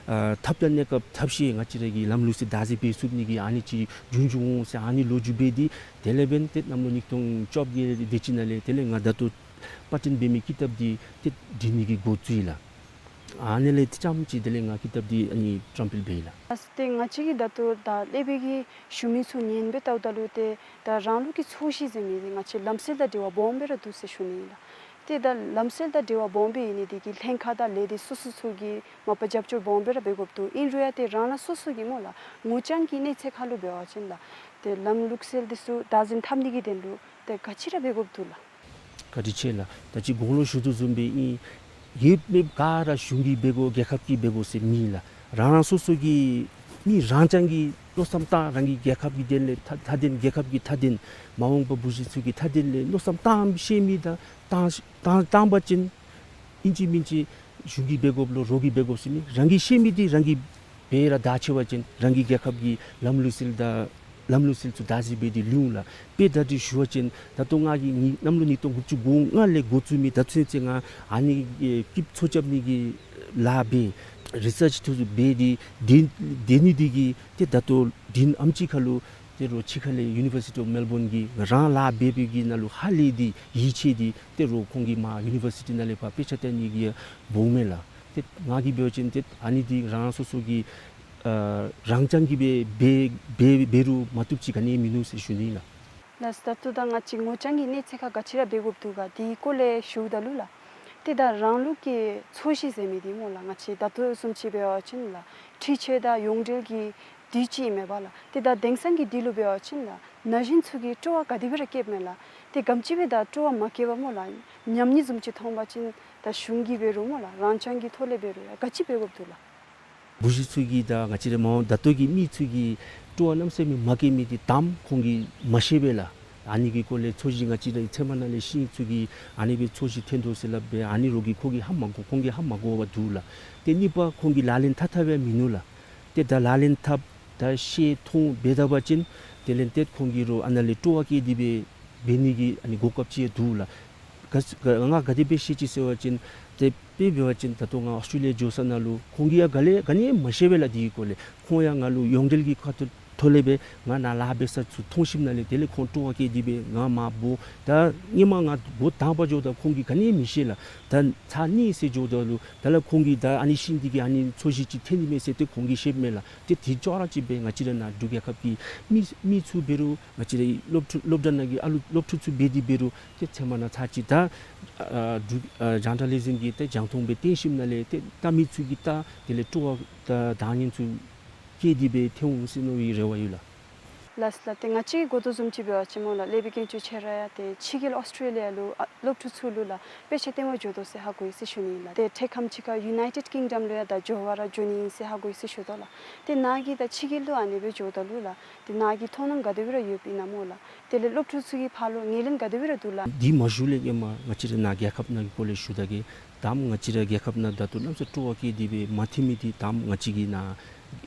ཨ་ཐབས་དང་གནས་སྐབས་ཐབས་ཤེས་ང་བཅས་ར་གི་ལམ་ལུགས་སྲོལ་བདག་འཛིན་འབད་ཚུགས་ནི་གི་ཨ་ནི་ཅིག་རྒྱུན་འགྱོ་འོང་ཟེར་ཨ་ནི་ལོ་རྒྱུས་འབད་དེ་དེ་ལས་འབདན་ཏེ་གནམ་ལོ་ཉིས་སྟོང་བཅོ་བརྒྱད་དེ་ཅིག་ནང་ལས་དེ་ལས་ང་ད་ལྟོ་པར་སྐྲུན་འབད་མི་ཀི་དེབ་འདི་ཏེ་འབྲི་ནི་གི་འགོ་བཙུགས་ཡི་ལགས། ཨ་ནི་ལས་ཏེ་རྐྱངམ་ཅིག་དེ་ལས་ང་ཀི་དེབ་འདི་ཨ་ནི་བཀྲམ་སྤེལ་འབད་ཡི་ལགས། ཨ་ཏེ་ང་བཅས་ཀྱིས་ད་ལྟོ་ད་སློབ་དཔོན་གྱིས་ཞུ་མི་ཚུ་ཉན་སྦེ་ལྟཝ་ད་ལུ་ཏེ་ད་རང་ལུགས་ཀྱི་མཚོ་ཤིང་ཟེར་མི་འདི་ང་བཅས་ལམ་སྲོལ་དང་འབྲེལ་བ་སྦོམ་སྦེ་ར་འདུག་ཟེར་ཞུ་ནི་ཨིན་ལགས། ཏེ་ད་ལམ་སྲོལ་དང་འབྲེལ་བ་སྦོམ་སྦེ་ཨིན་ནི་དེ་གིས་ལྷན་ཁག་དང་ལས་སྡེ་སོ་སོ་ཚུ་གིས་མ་པ་རྒྱབ་སྐྱོར་སྦོམ་སྦེ་ར་འབད་དགོཔ་འདུག། ཨིན་རུང་ཡང་ཏེ་རང་རང་སོ་སོ་གི་སྨོ་ལགས་ངོ་རྐྱང་གི་གནས་ཚད་ཁར་ལུ་འབད་བ་ཅིན་ལགས་ཏེ་ལམ་ལུགས་སྲོལ་འདི་ཚུ་བདག་འཛིན་འཐབ་ནི་གི་དོན་ལུ་ཏེ་ག་ཅི་ར་འབད་དགོཔ་འདུག་ལགས། བཀའ་དྲིན་ཆེ་ལགས། ད་ཅི་གོང་ལུ་ཞུ་དོ་བཟུམ་སྦེ་ཨིན། ཡོད་མེད་ག་ར་གཞུང་གིས་འབད་དགོ་རྒྱལ་ཁབ་ཀྱིས་འབད་དགོ་ཟེར་མེན་ལགས། རང་རང་སོ་སོ་གི་མི་རང་རྐྱང་གིས་མནོ་བསམ་བཏང་རང་གི་རྒྱལ་ཁབ་ཀྱི་དོན་ལས་མཐའ་མཐའ་དོན་རྒྱལ་ཁབ་ཀྱི་མཐའ་དོན་མ་འོངས་པ་བུ་གཞི་ཚུ་གི་མཐའ་དོན་ལས་མནོ་བསམ་བཏང་ཤེས་མི་དང་བཏང་བཏང་བཏང་པ་ཅིན་ཨིན་ཅི་མིན་ཅི་གཞུང་གིས་འབད་དགོཔ་ལོ་རོགས་ཀྱིས་འབད་དགོ་ཟེར་མེན། རང་གིས་ཤེས་མི་འདི་རང་གིས་འབད་ར་བདག་ཆ་བ་ཅིན་རང་གི་རྒྱལ་ཁབ་ཀྱི་ལམ་ལུགས་སྲོལ་དང་ལམ་ལུགས་སྲོལ་ཚུ་བདག་འཛིན་འབད་དེ་ལུས་འོང་ལགས། དཔེ་ད་འདི་ཞུ་བ་ཅིན་ད་ལྟོ་ང་གིས་ངི་གནམ་ལོ་ཉིས་སྟོང་དགུ་བཅུ་གོ་ལྔ་ལས་འགོ་བཙུགས་མི་ད་ཚུན་ཚོད་ང་ཨ་ནི་ཨེ་སྐྱིདཔ་འཚོ་རྐྱབ་ནི་གི་ལཱ་འབད་རི་སརཆ་ཚུ་འབད་དེ་དེ་དེ་ནི་དེ་གིས་ཏེ་ད་ལྟོ་དུས་ཨེམ་ཅིག་ཁར་ལུ་ཏེ་རོགས་ཕྱི་ཁ་ལས་ཡུ་ནི་བར་སི་ཊི་ཨོཕ་མེལ་བོན་གྱིས་རང་ལཱ་འབད་འབད་གི་ནང་ལུ་ཧ་ལས་ཏེ་ཡིད་ཆེས་ཏེ་ཏེ་རོགས་ཁོང་གིས་མར་ཡུ་ནི་བར་སི་ཊི་ནང་ལས་ཕར་དཔེ་ཆ་སྟོན་ནི་གི་འབོཝ་མས་ལགས། ཏེ་ང་གིས་འབད་བ་ཅིན་ཏེ་ཨ་ནི་འདི་རང་སོ་སོ་གི་ཨ་རང་རྐྱང་གིས་འབད་འབད་འབད་འབད་རུང་མ་བཏུབ་ཅིག་ག་ནི་ཡང་མིན་ནུག་ཟེར་ཞུ་ནི་ལགས། ལགས་སོ། ད་ལྟོ་ད་ང་བཅས་ངོ་རྐྱང་གི་གནས་ཚད་ཁར་ག་ཅི་ར་འབད་དགོཔ་འདུག་ག་དེའི་སྐོར་ལས་ཞུཝ་ད་ལུ་ལགས། ཏེ་ད་རང་ལུགས་ཀྱི་ཚོས་གཞི་ཟེར་མི་འདི་སྨོ་ལགས། ང་བཅས་ད་ལྟོ་བཟུམ་ཅིག་འབད་བ་ཅིན་ལགས་འཕྲུལ་ཆས་དང་ཡོངས་འབྲེལ་གྱི་དུས་ཅིག་ཨིན་མས་པ་ལགས། ཏེ་ད་དེང་སང་གི་དུས་ལུ་འབད་བ་ཅིན་ལགས་ན་གཞོན་ཚུ་གིས་སྤྲོ་བ་ག་དེ་སྦེ་ར་བསྐྱེདཔ་མས་ལགས། ཏེ་ག་དེམ་ཅིག་སྦེ་ད་སྤྲོ་བ་མ་བསྐྱེད་པར་སྨོ་ལགས་ཉམས་ནི་བཟུམ་ཅིག་མཐོང་པ་ཅིན་ད་གཞུང་གིས་འབད་རུང་སྨོ་ལགས་རང་རྐྱང་གི་ཐོག་ལས་འབད་རུང་ཡང་ག་ཅི་འབད་དགོཔ་འདུག་ལགས། བུ་གཞི་ཚུ་གིས་ད་ང་བཅས་ར་མ་འོངས་ད་ལྟོ་གི་མི་ཚུ་གིས་སྤྲོ་བ་གནམ་མེད་ས་མེད་མ་བསྐྱེད་མི་འདི་དང་པ་ཁོང་གིས་མ་ཤེས་པས་ལགས། ཨ་ནི་གི་སྐོར་ལས་ཚོས་གཞི་ང་བཅས་རའི་ཚལ་མ་ནང་ལས་ཤིང་ཚུ་གིས་ཨ་ནི་སྦེ་ཚོས་གཞི་འཐོན་དོ་ཟེར་སླབ་སྦེ་ཨ་ནི་རོགས་ཀྱིས་ཁོང་གིས་ཧ་མ་གོ་ཁོང་གིས་ཧ་མ་གོ་བར་འདུག་ལགས། ཏེ་གཉིས་པ་ཁོང་གིས་ལག་ལེན་འཐབ་འཐབ་ཡང་མིན་ནུག་ལགས། ཏེ་ད་ལག་ལེན་འཐབ་ད་ཤེས་མཐོང་འབད་ད་པ་ཅིན་དེ་ལས་ཏེ་ཁོང་གིས་རོགས་ཨ་ནཱ་ལས་སྤྲོ་བ་བསྐྱེད་དེ་སྦེ་འབད་ནི་གི་ཨ་ནི་གོ་སྐབས་ཅིག་ཡང་འདུག་ལགས། ག་ག་ང་ག་དེ་སྦེ་ཤེས་ཅི་ཟེར་བ་ཅིན་ཏེ་དཔེ་འབད་བ་ཅིན་ད་ལྟོ་ང་ཨོསི་ཊྲེ་ལི་ཡ་འགྱོ་ས་ནང་ལུ་ཁོང་གིས་ཡང་ག་ལས་ག་ནི་ཡང་མ་ཤེས་པས་ལགས། དེའི་སྐོར་ལས་ཁོང་ཡང་ང་ལུ་ཡོངས་འབྲེལ་གྱི་ཁ་ཐུག་ཐོག་ལས་སྦེ་ང་ནཱ་ལཱ་འབད་ས་ཚུ་མཐོང་ཞིནམ་ལས་དེ་ལས་ཁོང་སྤྲོ་བ་བསྐྱེད་དེ་སྦེ་ང་མར་འབོ། ད་སྔོན་མ་ང་འགོ་དང་པ་འགྱོཝ་ད་ཁོང་གིས་ག་ནི་ཡང་མི་ཤེས་ལགས། ད་ཚར་གཉིས་ཟེར་འགྱོཝ་ད་ལུ་དེ་ལས་ཁོང་གིས་ད་ཨ་ནི་ཤིང་འདི་གི་ཨ་ནི་ཚོས་གཞི་ཅིག་འཐོན་ནི་མས་ཟེར་ཏེ་ཁོང་གིས་ཤེསཔ་མས་ལགས། ཏེ་དེ་ཅོག་ར་གཅིག་སྦེ་ང་བཅས་ར་ནཱ་འབྲུག་རྒྱལ་ཁབ་ཀྱི་མི་མི་ཚུ་འབད་རུང་ང་བཅས་རའི་སློབ་ཕྲུག་སློབ་གྲྭ་ནང་གི་ཨ་ལུ་སློབ་ཕྲུག་ཚུ་འབད་དེ་འབད་རུང་ཏེ་ཚལ་མ་ནང་ཚར་གཅིག་ད་ཨ་འབྲུག་ཨ་ཇཱར་ནཱ་ལི་ཛིམ་གྱི་ཏེ་རྒྱང་མཐོང་སྦེ་སྟོན་ཞིནམ་ལས་ཏེ་ལྟ་མི་ཚུ་གིས་ལྟ་དེ་ལས་སྤྲོ་བ་ད་དང་ཉན་ཚུ་བསྐྱེད་དེ་སྦེ་འཐོན་འོང་ཟེར་མནོ་བའི་རེ་བ་ཡོད་ལགས། ལགས་སོ་ལགས། ཏེ་ང་བཅས་ཀྱིས་གོ་དོ་བཟུམ་ཅིག་འབད་བ་ཅིན་སྨོ་ལགས་ལས་སྦེ་དཀོན་མཆོག་ཁྱོད་ར་ཡང་ཏེ་ཕྱི་རྒྱལ་ཨོསི་ཊྲེ་ལི་ཡ་ལུ་ཨ་སློབ་ཕྲུག་ཚུ་ལུ་ལགས་དཔེ་ཆ་སྟོན་པར་འགྱོ་དོ་ཟེར་ཧ་གོ་ཡི་ཟེར་ཞུ་ནི་ཨིན་ལགས། ཏེ་འཕྲལ་ཁམས་ཅིག་ཁར་ཡུ་ནའི་ཊེཌ་ཀིང་ཌམ་ལུ་ཡང་ད་འགྱོ་བར་འགྱོ་ནི་ཨིན་ཟེར་ཧ་གོ་ཡི་ཟེར་ཞུ་དོ་ལགས། ཏེ་ནཱ་གིས་ད་ཕྱི་རྒྱལ་ལུ་ཨ་ནི་སྦེ་འགྱོཝ་ད་ལུ་ལགས་ཏེ་ནཱ་གི་མཐོང་སྣང་ག་དེ་སྦེ་ར་ཡོདཔ་ཨིན་ན་སྨོ་ལགས། དེ་ལས་སློབ་ཕྲུག་ཚུ་གི་ཕར་ལུ་ངོས་ལེན་ག་དེ་སྦེ་ར་འདུག་ལགས། འདི་མ་ཞུ་ལས་ཧེ་མ་ང་བཅས་ར་ནཱ་རྒྱལ་ཁབ་ནང་གི་སྐོར་ལས་ཞུ་ད་གེ། དང་པ་ང་བཅས་ར་རྒྱལ་ཁབ་ནང་ད་ལྟོ་གནམ་མེད་ས་མེད་སྤྲོ་བ་བསྐྱེད་དེ་སྦེ་མ་འཐོན་མི་འདི་དང་པ་ང་བཅས་ཀྱི་ནཱ་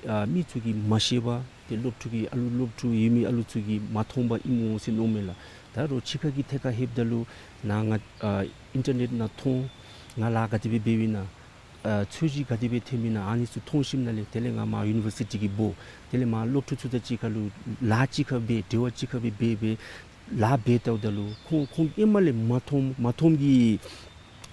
ཨ་མི་ཚུ་གིས་མ་ཤེས་པར་ཏེ་སློབ་ཕྲུག་གི་ཨ་ལུ་སློབ་ཕྲུག་ཡོད་མི་ཨ་ལུ་ཚུ་གིས་མ་མཐོང་པར་ཨིནམ་འོང་ཟེར་མནོཝ་མས་ལགས། ད་རོགས་ཕྱི་ཁ་གི་ཐད་ཁར་ལྷོདཔ་ད་ལུ་ནཱ་ང་ཨ་ཨིན་ཊར་ནེཊ་ནང་མཐོང་ང་ལཱ་ག་དེ་སྦེ་འབདཝ་ཨིན་ན་ཨ་ཚོས་གཞི་ག་དེ་སྦེ་འཐོནམ་ཨིན་ན་ཨ་ནི་ཚུ་མཐོང་ཞིནམ་ལས་དེ་ལས་ང་མར་ཡུ་ནི་བར་སི་ཊི་གི་འབོ། དེ་ལས་མར་སློབ་ཕྲུག་ཚུ་དང་གཅིག་ཁར་ལུ་ལཱ་གཅིག་ཁར་སྦེ་འབྲེལ་བ་གཅིག་ཁར་སྦེ་འབད་སྦེ་ལཱ་འབད་བལྟཝ་ད་ལུ་ཁོང་ཁོང་ཧེ་མ་ལས་མ་མཐོང་མ་མཐོངམ་གི་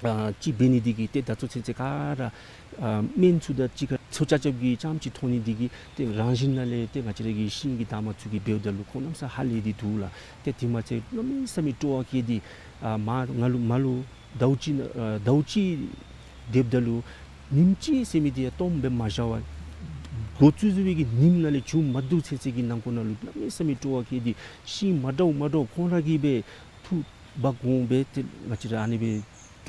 ཨ་ཅིག་འབད་ནི་འདི་གིས་ཏེ་ད་ཚུན་ཚོད་ག་ར་ཨ་སྨན་ཚུ་དང་གཅིག་ཁར་ཚོས་རྐྱབ་རྐྱབ་ཀྱི་ཙམ་ཅིག་མཐོང་ནི་འདི་གིས་ཏེ་རང་བཞིན་ནང་ལས་ཏེ་ང་བཅས་ར་གི་ཤིང་གི་འདབ་མ་ཚུ་གིས་འབདཝ་ད་ལུ་ཁོང་གནམ་མེད་ས་མེད་ཧ་ལས་ཏེ་འདུག་ལགས། ཏེ་དེ་མ་ཚད་གནམ་མེད་ས་མེད་སྤྲོ་བ་བསྐྱེད་དེ་ཨ་མར་ང་ལུ་མར་ལུ་ཟླཝ་གཅིག་ཨ་ཟླཝ་གཅིག་སྡོདཔ་ད་ལུ་ཉིནམ་གཅིག་ཟེར་མི་འདི་ཡང་སྟོངམ་སྦེ་མ་བཞག་པར་འགོ་བཙུགས་བཙུགས་པའི་གི་ཉིནམ་ནང་ལས་མཇུག་མ་བསྡུ་ཚུན་ཚོད་ཀྱི་ནང་འཁོད་ནང་ལུ་གནམ་མེད་ས་མེད་སྤྲོ་བ་བསྐྱེད་དེ་ཤིང་མ་འདྲཝ་མ་འདྲཝ་ཁོང་ར་གིས་སྦེ་འཐུ་འབག་འོང་སྦེ་ཏེ་ང་བཅས་ར་ཨ་ནི་སྦེ་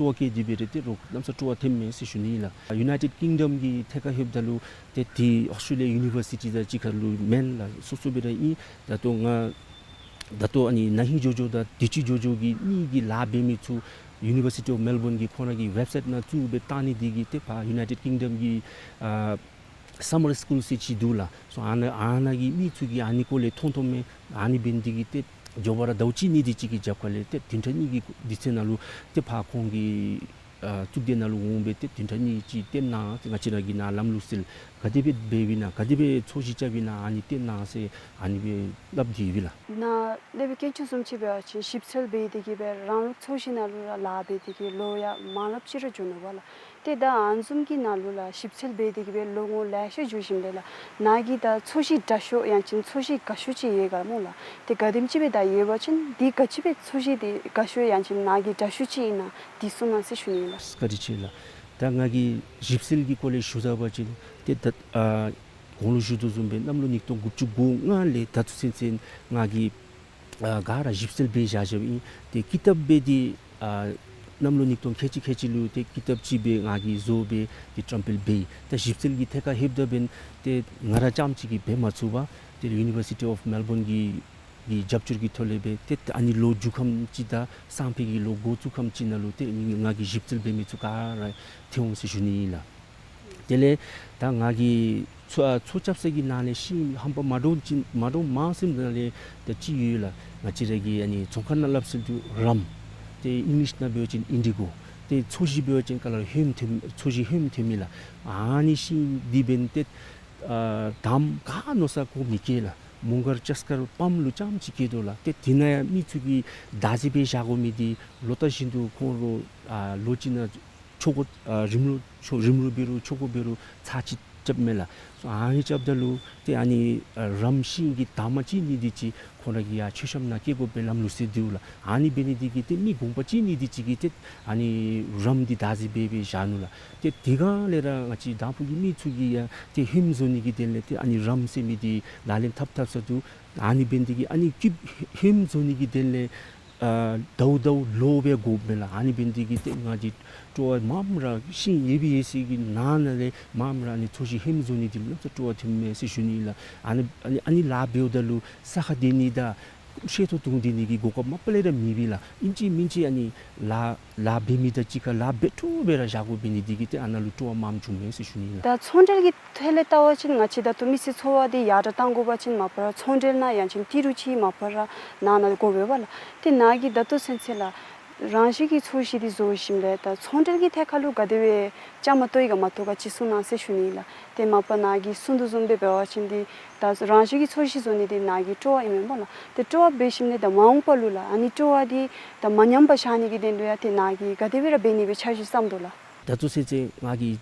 སྤྲོ་བ་བསྐྱེད་དེ་སྦེ་ར་ཏེ་རོགས་གནམ་མེད་ས་མེད་སྤྲོ་བ་ཐོནམ་མས་ཟེར་ཞུ་ནི་ལགས། ཡུ་ནའི་ཊེཌ་ཀིང་ཌམ་གི་ཐད་ཁར་ལྷོདཔ་ད་ལུ་ཏེ་འདི་ཨོསི་ཊྲེ་ལི་ཡ་ཡུ་ནི་བར་སི་ཊི་དང་གཅིག་ཁར་ལུ་མེན་ལགས། སོ་སོ་སྦེ་ར་ཨིན། ད་ལྟོ་ང་ད་ལྟོ་ཨ་ནི་ན་ཧིང་ཇོ་ཇོ་དང་དུས་ཅི་ཇོ་ཇོ་གི་གཉིས་ཀྱི་ལཱ་འབད་མི་ཚུ་ཡུ་ནི་བར་སི་ཊི་ཨོཕ་མེལ་བོན་གྱིས་ཁོང་ར་གི་ཝེབ་སའིཊ་ནང་བཙུགས་སྦེ་བཏང་ནི་འདི་གིས་ཏེ་ཕར་ཡུ་ནའི་ཊེཌ་ཀིང་ཌམ་གྱི་ཨ་སམ་མར་སི་ཀུལ་ཟེར་ཅིག་འདུག་ལགས། སོ་ཨ་ནཱ་ཨ་ནཱ་གི་མི་ཚུ་གིས་ཨ་ནི་སྐོར་ལས་མཐོང་མཐོངམ་མས། ཨ་ནི་འབད་ནི་འདི་གིས་ཏེ་མགྱོགས་པ་ར་ཟླཝ་གཅིག་གཉིས་དེ་ཅིག་གི་རྒྱབ་ཁ་ལས་ཏེ་བདུན་ཕྲག་གཉིས་ཀྱི་དུས་ཚོད་ནང་ལུ་ཏེ་ཕར་ཁོང་གི་ཨ་གཙུག་སྡེ་ནང་ལུ་འོང་སྦེ་ཏེ་བདུན་ཕྲག་གཉིས་ཅིག་ཏེ་ནཱ་ང་བཅས་ར་གི་ནཱ་ལམ་ལུགས་སྲོལ་ ག་དེ་སྦེ་འབདཝ་ཨིན་ན་ག་དེ་སྦེ་ཚོས་གཞི་རྐྱབ་ཨིན་ན་ཨ་ནི་སྟོན་གནང་ཟེར་ཨ་ནི་སྦེ་སླབ་སྟེ་ཡོད་པས་ལགས། ནཱ་ལས་སྦེ་དཀོན་མཆོག་བཟུམ་ཅིག་འབད་བ་ཅིན་ཞིབ་འཚོལ་འབད་དེ་གིས་སྦེ་རང་ལུགས་ཚོས་གཞི་ནང་ལུ་ར་ལཱ་འབད་དེ་གིས་ལོ་ཡང་མང་རབས་ཅིག་ར་འགྱོ་ནུག་པ་ལགས། ཏེ་ད་ཨ་ནི་བཟུམ་གྱི་ནང་ལུ་ལགས་ཞིབ་འཚོལ་འབད་དེ་གིས་སྦེ་ལོ་ངོ་ལེ་ཤ་འགྱོ་ཞིནམ་ལས་ལགས་ནཱ་གི་ད་ཚོས་གཞི་དྲག་ཤོས་ཡང་ཅིན་ཚོས་གཞི་དགའ་ཤོས་ཅིག་ཡོད་ག་སྨོ་ལགས། ཏེ་ག་དེམ་ཅིག་སྦེ་ད་ཡོད་པ་ཅིན་འདི་ག་ཅི་སྦེ་ཚོས་གཞི་འདི་དགའ་ཤོས་ཡང་ཅིན་ནཱ་གི་དྲག་ཤོས་ཅིག་ཨིན་ན་འདི་གསུང་གནང་ཟེར་ཞུ་ནི་ལགས། བཀའ་དྲིན་ཆེ་ལགས། ད་ང་གིས་ཞིབ་འཚོལ་གྱི་སྐོར་ལས་ཞུ་ད་པ་ཅིན་ཏེ་ད་ཨ་གོང་ལུ་ཞུ་དོ་བཟུམ་སྦེ་གནམ་ལོ་ཉིས་སྟོང་དགུ་བཅུ་གོ་ལྔ་ལས་ད་ལྟོ་ཚུན་ཚོད་ང་གིས་ཨ་ག་ར་ཞིབ་འཚོལ་འབད་བཞག་བཞགཔ་ཨིན། ཏེ་ཀི་དེབ་སྦེ་འདི་ཨ་གནམ་ལོ་ཉིས་སྟོང་ཁལ་གཅིག་ཁལ་གཅིག་ལུ་ཏེ་ཀི་དེབ་ཅིག་སྦེ་ང་གིས་བཟོ་སྦེ་ཏེ་བཀྲམ་སྤེལ་འབད་ཡི། ད་ཞིབ་འཚོལ་གྱི་ཐད་ཁར་ལྷོདཔ་ད་འབདན་ཏེ་ང་ར་རྐྱངམ་ཅིག་གིས་འབད་མ་ཚུགས་པར་ཏེ་University of Melbourne གི་གི་རྒྱབ་སྐྱོར་གྱི་ཐོག་ལས་སྦེ་ཏེ་ཨ་ནི་ལོ་མཇུག་ཁམས་ཅིག་དང་སང་ཕོད་ཀྱི་ལོ་འགོ་བཙུགས་ཁམས་ཅིག་ནང་ལུ་ཏེ་ང་གིས་ཞིབ་འཚོལ་འབད་མི་ཚུ་ག་ར་ཐོན་འོང་ཟེར་ཞུ་ནི་ཨིན་ལགས། དེ་ལས་ད་ང་གིས་ཚོས་ཨ་ཚོས་རྐྱབ་ས་གི་ནང་ལས་ཤིང་ཧམ་པ་མ་འདྲཝ་ཅིག་མ་འདྲཝ་མང་སུ་ནང་ལས་ད་ཅིག་ཡོད་ལགས། ང་བཅས་ར་གི་ཨ་ནི་རྫོང་ཁ་ནང་སླབ་སྲོལ་འདུག་རམ། ཏེ་ཨིང་ལིཤ་ནང་འབད་བ་ཅིན་ཨིན་ཌི་གོ། ཏེ་ཚོས་གཞི་འབད་བ་ཅིན་ག་ལ་ཧོནམ་ཐོནམ་ཚོས་གཞི་ཧོནམ་ཐོན་མི་ལགས། ཨ་ནི་ཤིང་འདི་འབདན་ཏེ་ཨ་དམ་ག་མནོ་ས་གོ་མི་སྐྱེ་ལགས། མོང་སྒར་ལྕགས་མཁར་སྤམ་ལུ་རྐྱངམ་ཅིག་སྐྱེ་དོ་ལགས། ཏེ་དེ་ནང་ཡང་མི་ཚུ་གིས་བདག་འཛིན་འབད་བཞག་དགོ་མི་འདི་ལོ་ལྟར་བཞིན་དུ་ཁོང་ར་ཨ་ལོ་གཅིག་ནང་ཆོ་ག་ཨ་རིམ་ལུགས་ཆོ་རིམ་ལུགས་འབད་རུང་ཆོ་ག་འབད་རུང་ཚར་གཅིག་རྐྱབ་མས་ལགས། ཨ་ནི་རྐྱབ་ད་ལུ་ཏེ་ཨ་ནི་ཨ་རམ་ཤིང་གི་དར་མ་ཅིག་གཉིས་འདི་ཅིག་ཁོང་ར་གི་ཡར་མཆོད་བཤམ་ནང་བཀལ་དགོ་པའི་ལམ་ལུགས་སྲོལ་འདུག་ལགས། ཨ་ནི་འབད་ནི་འདི་གིས་ཏེ་མི་གུང་པ་ཅིག་གཉིས་འདི་ཅིག་གིས་ཏེ་ཨ་ནི་རམ་འདི་བདག་འཛིན་འབད་འབད་བཞག་ནུག་ལགས། ཏེ་དེ་སྒང་ལས་ར་ང་བཅས་དང་ཕུ་གི་མི་ཚུ་གིས་ཡང་ཏེ་ཧོནམ་བཟོ་ནི་གི་དོན་ལས་ཏེ་ཨ་ནི་རམ་ཟེར་མི་འདི་ལག་ལེན་འཐབ་འཐབ་ས་འདུག། ཨ་ནི་འབད་ནི་འདི་གིས་ཨ་ནི་ཀིབ་ཧོནམ་བཟོ་ནི་གི་དོན་ལས་ཨ་ཟླཝ་ཟླཝ་ལོ་སྦེ་འགོརཝ་མས་ལགས། ཨ་ནི་འབད་ནི་འདི་གིས་ཏེ་ང་བཅས་སྤྲོ་བ་མངམ་ར་ཤིང་ཡོད་པའི་ཡོད་ས་གི་ནང་ན་ལས་མངམ་ར་ཨ་ནི་ཚོས་གཞི་ཧོནམ་བཟོ་ནི་འདི་ལུ་གནམ་ས་སྤྲོ་བ་ཐོནམ་མས་ཟེར་ཞུ་ནི་ལགས། ཨ་ནི་ཨ་ནི་ཨ་ནི་ལཱ་འབདཝ་ད་ལུ་ས་ཁར་སྡོད་ནི་དང་ཤེལ་ཏོག་བརྡུང་སྡོད་ནི་གི་གོ་སྐབས་མ་པ་ལས་ར་མེད་པས་ལགས། ཨིན་ཅི་མིན་ཅི་ཨ་ནི་ལཱ་ལཱ་འབད་མི་དང་གཅིག་ཁར་ལཱ་འབད་འཕྲོ་སྦེ་ར་བཞག་དགོ་པའི་ནི་འདི་གིས་ཏེ་ཨ་ནཱ་ལུ་སྤྲོ་བ་མངམ་བྱུངམ་མས་ཟེར་ཞུ་ནི་ལགས། ད་ཚོང་འབྲེལ་གྱི་ཐད་ལས་བལྟ་བ་ཅིན་ང་བཅས་ད་ལྟོ་མི་སེར་འཚོ་བ་འདི་ཡར་དྲག་གཏང་དགོ་པ་ཅིན་མ་པ་ར་ཚོང་འབྲེལ་ནང་ཡང་ཅིན་ཏི་རུ་ཅིག་མ་པ་ར་ནང་ན་དགོ་པས་པ་ལགས། ཏེ་ནཱ་གིས་ད་ལྟོ་ཚུན་ཚོད་ལགས་རང་བཞིན་གྱི་ཚོས་གཞི་འདི་བཟོ་ཞིནམ་ལས་ད་ཚོང་འབྲེལ་གྱི་ཐད་ཁར་ལུ་ག་དེ་སྦེ་བཅའ་མར་གཏོགས་ཡི་ག་མ་གཏོགས་ག་ཅིག་གསུང་གནང་ཟེར་ཞུ་ནི་ལགས། ཏེ་མ་པ་ནཱ་གིས་གསུང་དོ་བཟུམ་སྦེ་འབད་བ་ཅིན་འདི་ད་རང་བཞིན་གྱི་ཚོས་གཞི་བཟོ་ནི་འདི་ནཱ་གི་སྤྲོ་བ་ཨིན་མས་པ་ལགས། ཏེ་སྤྲོ་བ་འབད་ཞིནམ་ལས་ད་མ་འོངས་པ་ལུ་ལགས་ཨ་ནི་སྤྲོ་བ་འདི་ད་མ་ཉམས་པར་བཞག་ནི་གི་དོན་ལུ་ཡང་ཏེ་ནཱ་གིས་ག་དེ་སྦེ་ར་འབད་ནི་སྦེ་འཆར་གཞི་བརྩམ་དོ་ལགས། ད་ལྟོ་ཚུན་ཚོད་ང་གིས་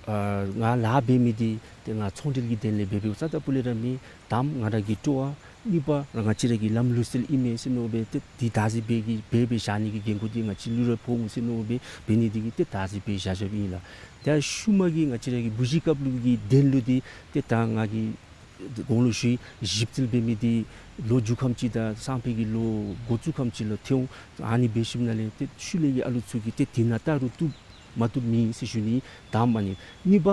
ཨ་ང་ལཱ་འབད་མི་འདི་ཏེ་ང་ཚོང་འབྲེལ་གྱི་དོན་ལས་འབད་འབདཝ་རྩ་དང་སྤུ་ལས་ར་མེན། དང་པ་ང་ར་གི་སྤྲོ་བ། གཉིས་པ་ར་ང་བཅས་ར་གི་ལམ་ལུགས་སྲོལ་ཨིན་མས་ཟེར་མནོ་སྦེ་ཏེ་འདི་བདག་འཛིན་འབད་གི་འབད་འབད་བཞག་ནི་གི་འགན་ཁུར་འདི་ང་བཅས་ལུ་ར་ཕོག་འོང་ཟེར་མནོ་སྦེ་འབད་ནི་འདི་གིས་ཏེ་བདག་འཛིན་འབད་བཞག་བཞགཔ་ཨིན་ལགས། ཏེ་ཤུལ་མ་གི་ང་བཅས་ར་གི་བུ་གཞི་རྐྱབ་ལུགས་ཀྱི་དོན་ལུ་འདི་ཏེ་ད་ང་གིས་གོང་ལུ་ཞུ་ཡི། ཞིབ་འཚོལ་འབད་མི་འདི་ལོ་མཇུག་ཁམས་ཅིག་དང་སང་ཕོད་ཀྱི་ལོ་འགོ་བཙུགས་ཁམས་ཅིག་ལུ་ཐོན་འོང་། ཨ་ནི་འབད་ཞིནམ་ལས་ཏེ་ཤུལ་ལས་ཀྱི་ཨ་ལུ་ཚུ་གིས་ཏེ་དེ་ནང་བལྟ་རུང་བཏུབ་མ་བཏུབ་མེད་ཟེར་ཞུ་ནི་དང་པ་ཨ་ནི། གཉིས་པ་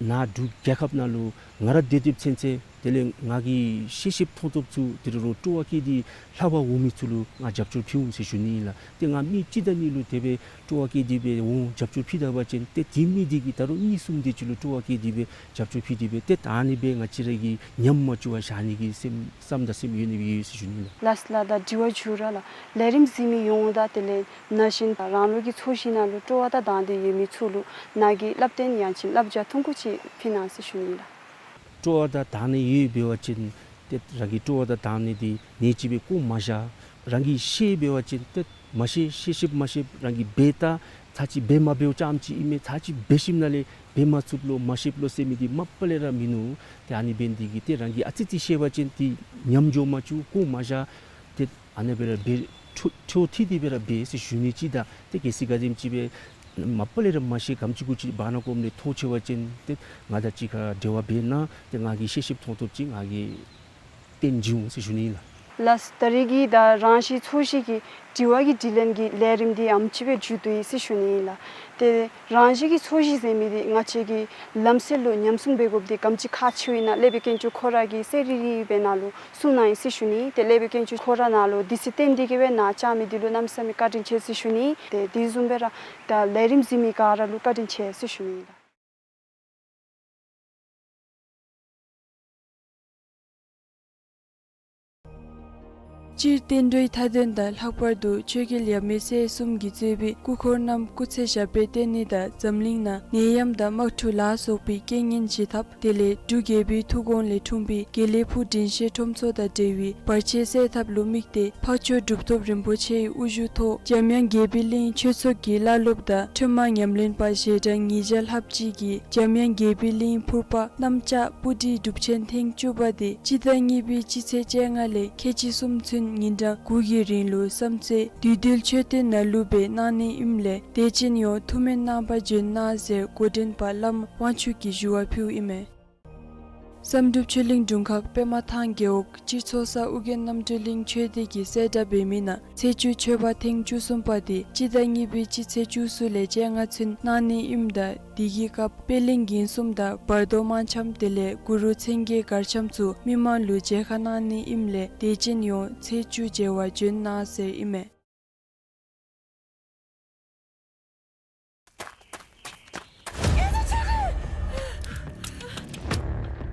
ནཱ་འབྲུག་རྒྱལ་ཁབ་ནང་ལུ་ང་ར་སྡོད་སྡོདཔ་ཚུན་ཚོད་དེ་ལས་ང་གི་ཤེས་ཤེསཔ་མཐོང་ཐོབ་ཚུ་དེ་རུ་སྤྲོ་བ་བསྐྱེད་དེ་ལྷབ་པར་འོང་མི་ཚུ་ལུ་ང་རྒྱབ་སྐྱོར་ཕུལ་འོང་ཟེར་ཞུ་ནི་ཨིན་ལགས། ཏེ་ང་མི་གཅིག་དང་གཉིས་ལུ་དེ་སྦེ་སྤྲོ་བ་བསྐྱེད་དེ་སྦེ་འོང་རྒྱབ་སྐྱོར་ཕུལ་ད་པ་ཅིན་ཏེ་དེ་མི་འདི་གིས་ད་རུང་གཉིས་གསུམ་དེ་ཅིག་ལུ་སྤྲོ་བ་བསྐྱེད་དེ་སྦེ་རྒྱབ་སྐྱོར་ཕུལ་ཏེ་སྦེ་ཏེ་ད་ཨ་ནི་སྦེ་ང་བཅས་ར་གི་ཉམས་མ་བཅུག་པར་བཞག་ནི་གི་སེམས་བསམ་དང་སེམས་ཡོད་ནི་སྦེ་ཡོད་ཟེར་ཞུ་ནི་ལགས། ལགས་ལགས། ད་དྲི་བ་མཇུག་ར་ལགས་ལས་རིམ་གཟིགས་མི་ཡོངས་དང་དེ་ལས་ནང་བཞིན་རང་ལུགས་ཀྱི་ཚོས་གཞི་ནང་ལུ་སྤྲོ་བ་དང་དང་འདོད་ཡོད་མི་ཚུ་ལུ་ནཱ་གིས་བསླབ་སྟོན་ཡང་ཅིན་བསླབ་བྱ་ཐུང་ཀུ་ཅིག་ཕུལ་གནང་ཟེར་ཞུ་ནི་ལགས། སྤྲོ་བ་དང་དང་འདོད་ཡོད་འབད་བ་ཅིན་ཏེ་རང་གི་སྤྲོ་བ་དང་དང་འདོད་འདི་ནེ་ཅིག་སྦེ་བཀོ་མ་བཞག། རང་གིས་ཤེས་འབད་བ་ཅིན་ཏེ་མ་ཤེས་ཤེས་ཤེསཔ་མ་ཤེསཔ་རང་གིས་འབད་ད་ཚར་གཅིག་འབད་མ་འབདཝ་རྐྱངམ་ཅིག་ཨིན་མས། ཚར་གཅིག་འབད་ཞིནམ་ལས་འབད་མ་ཚུགས་ལོ་མ་ཤེས་ལོ་ཟེར་མི་འདི་མ་པ་ལས་ར་མིན་ནུག། ཏེ་ཨ་ནི་འབད་ནི་འདི་གིས་ཏེ་རང་གིས་ཨ་ཙི་ཅིག་ཤེས་པ་ཅིན་ཏེ་ཉམས་འགྱོ་མ་བཅུག། བཀོ་མ་བཞག། ཏེ་ཨ་ནི་སྦེ་ར་འབད་འཕྲོ་འཕྲོ་མཐུད་དེ་སྦེ་ར་འབད་ཟེར་ཞུ་ནི་ཅིག་དང་ཏེ་གལ་སྲིད་ག་དེམ་ཅིག་སྦེ་མ་པ་ལས་ར་མ་ཤེས་གམ་ཅིག་གུ་ཅིག་བར་ན་ཀོམ་ལས་མཐོང་ཆེ་བ་ཅིན་ཏེ་ང་དང་གཅིག་ཁར་འབྲེལ་བ་འབད་གནང་། ཏེ་ང་གིས་ཤེས་ཤེསཔ་མཐོང་ཐོབ་ཅིག་ང་གིས་སྟོན་བྱིན་འོང་ཟེར་ཞུ་ནི་ལགས། ལགས། ད་རིས་ཀྱི་ད་རང་བཞིན་ཚོས་གཞི་གི་དྲི་བ་གི་དྲིས་ལན་གྱི་ལས་རིམ་འདི་ཨམ་ཅིག་སྦེ་མཇུག་བསྡུ་ཡི་ཟེར་ཞུ་ནི་ཨིན་ལགས། ཏེ་རང་བཞིན་གྱི་ཚོས་གཞི་ཟེར་མི་འདི་ང་བཅས་ཀྱི་ལམ་སྲོལ་ལུ་ཉམས་སྲུང་འབད་དགོཔ་འདི་གམ་ཅིག་ཁག་ཆེཝ་ཨིན་ན་ལས་སྦེ་དཀོན་མཆོག་ཁོ་ར་གིས་གསལ་རི་རི་སྦེ་ནཱ་ལུ་གསུང་གནང་ཡི་ཟེར་ཞུ་ནི། ཏེ་ལས་སྦེ་དཀོན་མཆོག་ཁོ་ར་ནཱ་ལུ་དུས་ཚོད་བཏོན་ཏེ་གིས་སྦེ་ནཱ་བཅར་མི་འདི་ལུ་གནམ་མེད་ས་མེད་བཀའ་དྲིན་ཆེ་ཟེར་ཞུ་ནི། ཏེ་དེ་བཟུམ་སྦེ་ར་ད་ལས་རིམ་གཟིགས་མི་ག་ར་ལུ་བཀའ་དྲིན་ཆེ་ཟེར་ཞུ་ནི་ཨིན་ལགས། སྤྱིར་བསྟན་འགྲོའི་མཐའ་དོན་དང་ལྷག་པར་དུ་ཆོས་རྒྱལ་ཡབ་མེས་སྲས་གསུམ་གྱིས་གཙོས་པའི་སྐུ་འཁོར་རྣམས་སྐུ་ཚེ་ཞབས་པད་བརྟན་ནི་དང་འཛམ་གླིང་ནང་ནད་ཡམས་དང་དམག་འཁྲུག་ལ་སོགས་པའི་རྐྱེན་ངན་ཞི་ཐབས་དེ་ལས་འབྲུག་རྒྱལ་པོའི་ཐུགས་དགོངས་ལས་འཁྲུངས་པའི་དགེ་ལེགས་ཕུག་དྲིན་ཤེས་ཁྲོམ་ཚོགས་དང་འབྲེལ་བའི་བར་ཆད་སེལ་ཐབས་ལུ་དམིགས་ཏེ་འཕགས་མཆོག་གྲུབ་ཐོབ་རིན་པོ་ཆེའི་དབུ་བཞུགས་ཐོག་འཇམ་དབྱངས་དགྱེས་པའི་གླིང་ཆོས་ཚོགས་ཀྱི་བླ་སློབ་དང་ཁྲོས་མ་ཉམས་ལེན་པ་ཞལ་གྲངས་ཉིས་བརྒྱ་ལྷགཔ་ཅིག་གིས་འཇམ་དབྱངས་དགྱེས་པའི་གླིང་ཕུར་པ་གནམ་ལྕགས་སྤུ་གྲིའི་སྒྲུབ་ཆེན་ཐེངས་བཅུ་པ་དེ་སྤྱི་ཟླ་གཉིས་པའི་སྤྱི་ཚེས་བཅོ་ལྔ་ལས་ཁལ་གཅིག་གསུམ་ཚུན་ཉིན་གྲངས་དགུ་གི་རིང་ལུ་བསམ་རྩེ་བདུད་འདུལ་མཆོད་རྟེན་ནང་ལུ་སྦེ་གནང་ནི་ཨིནམ་ལས་དད་ཅན་ཡོངས་ཐུགས་སྨོན་གནང་པར་འབྱོན་གནང་ཟེར་འགོ་འདྲེན་པ་བླམ་དབང་ཕྱུག་གིས་ཞུ་བ་ཕུལཝ་ཨིན་མས། བསམ་གྲུབ་ཆོས་གླིང་དྲུང་ཁག་པདྨ་ཐང་རྒེད་འོག་སྤྱིར་ཚོགས་ས་ཨོ་རྒྱན་རྣམ་གྲོལ་གླིང་ཆོས་སྡེ་གི་གསལ་བསྒྲགས་འབད་མི་ནང་ཚེས་བཅུ་མཆོད་པ་ཐེངས་བཅུ་གསུམ་པ་དེ་སྤྱི་ཟླ་གཉིས་པའི་སྤྱི་ཚེས་བཅུ་གསུམ་ལས་བཅོ་ལྔ་ཚུན་གནང་ནི་ཨིནམ་ད་དེ་གི་སྐབས་པད་གླིང་འགན་གསུམ་དང་བར་དོ་དམངས་འཆམ་དེ་ལས་གུ་རུ་མཚན་བརྒྱད་གར་འཆམ་ཚུ་མི་མང་ལུ་མཇལ་ཁ་གནང་ནི་ཨིནམ་ལས་དད་ཅན་ཡོངས་ཚེས་བཅུ་མཇལ་བར་འབྱོན་གནང་ཟེར་ཨིན་མས།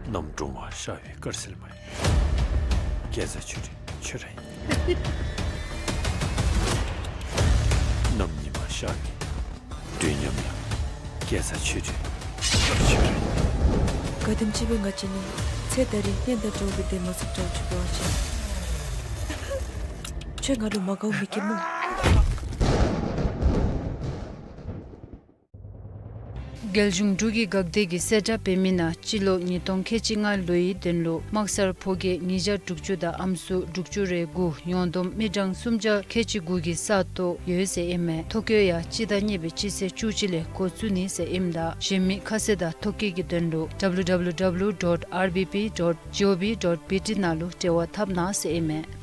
གནམ་སྒྲོན་མ་ཤར་བའི་དཀར་ཟིལ་མ་ཡིན། རྒྱལ་བཟའ་ཆོས་སྒྲོན་ཁྱོད་ར་ཨིན། གནམ་ཉི་མ་ཤར་བའི་སྒྲོན་ཉམས་ཡང་། རྒྱལ་བཟའ་ཆོས་སྒྲོན་ཁྱོད་ར་ཨིན། ག་དེམ་ཅིག་སྦེ་ང་བཅས་ནི་ཚེ་ད་རིས་གནས་དང་འགྲོགས་པའི་དེ་མ་ཚུགས་འདྲཝ་ཅིག་འབད་བ་ཅིན་ཁྱོད་ང་ལུ་མ་དགའཝ་མི་སྐྱེ་སྨོ། རྒྱལ་གཞུང་འབྲུག་གི་འགག་སྡེ་གི་གསལ་བསྒྲགས་འབད་མི་ནང་སྤྱི་ལོ་ཉིས་སྟོང་ཁལ་གཅིག་ལྔ་ལོའི་དོན་ལུ་དམག་སར་ཕོ་སྐྱེས་ཉིས་བརྒྱ་དྲུག་ཅུ་དང་ཨམ་སྲུ་དྲུག་ཅུ་རེ་དགུ་ཡོངས་བསྡོམས་མི་གྲངས་སུམ་བརྒྱ་ཁལ་གཅིག་དགུ་གི་ས་སྟོང་ཡོད་ཟེར་ཨིན་མས། ཐོ་བཀོད་ཡང་སྤྱི་ཟླ་གཉིས་པའི་སྤྱི་ཚེས་བཅུ་གཅིག་ལས་འགོ་བཙུགས་ནི་ཟེར་ཨིནམ་ད་གཞན་མི་ཁ་གསལ་དང་ཐོ་བཀོད་ཀྱི་དོན་ལུ་W W W dot R B P dot G O V dot B T ནང་ལུ་འབྲེལ་བ་འཐབ་གནང་ཟེར་ཨིན་མས།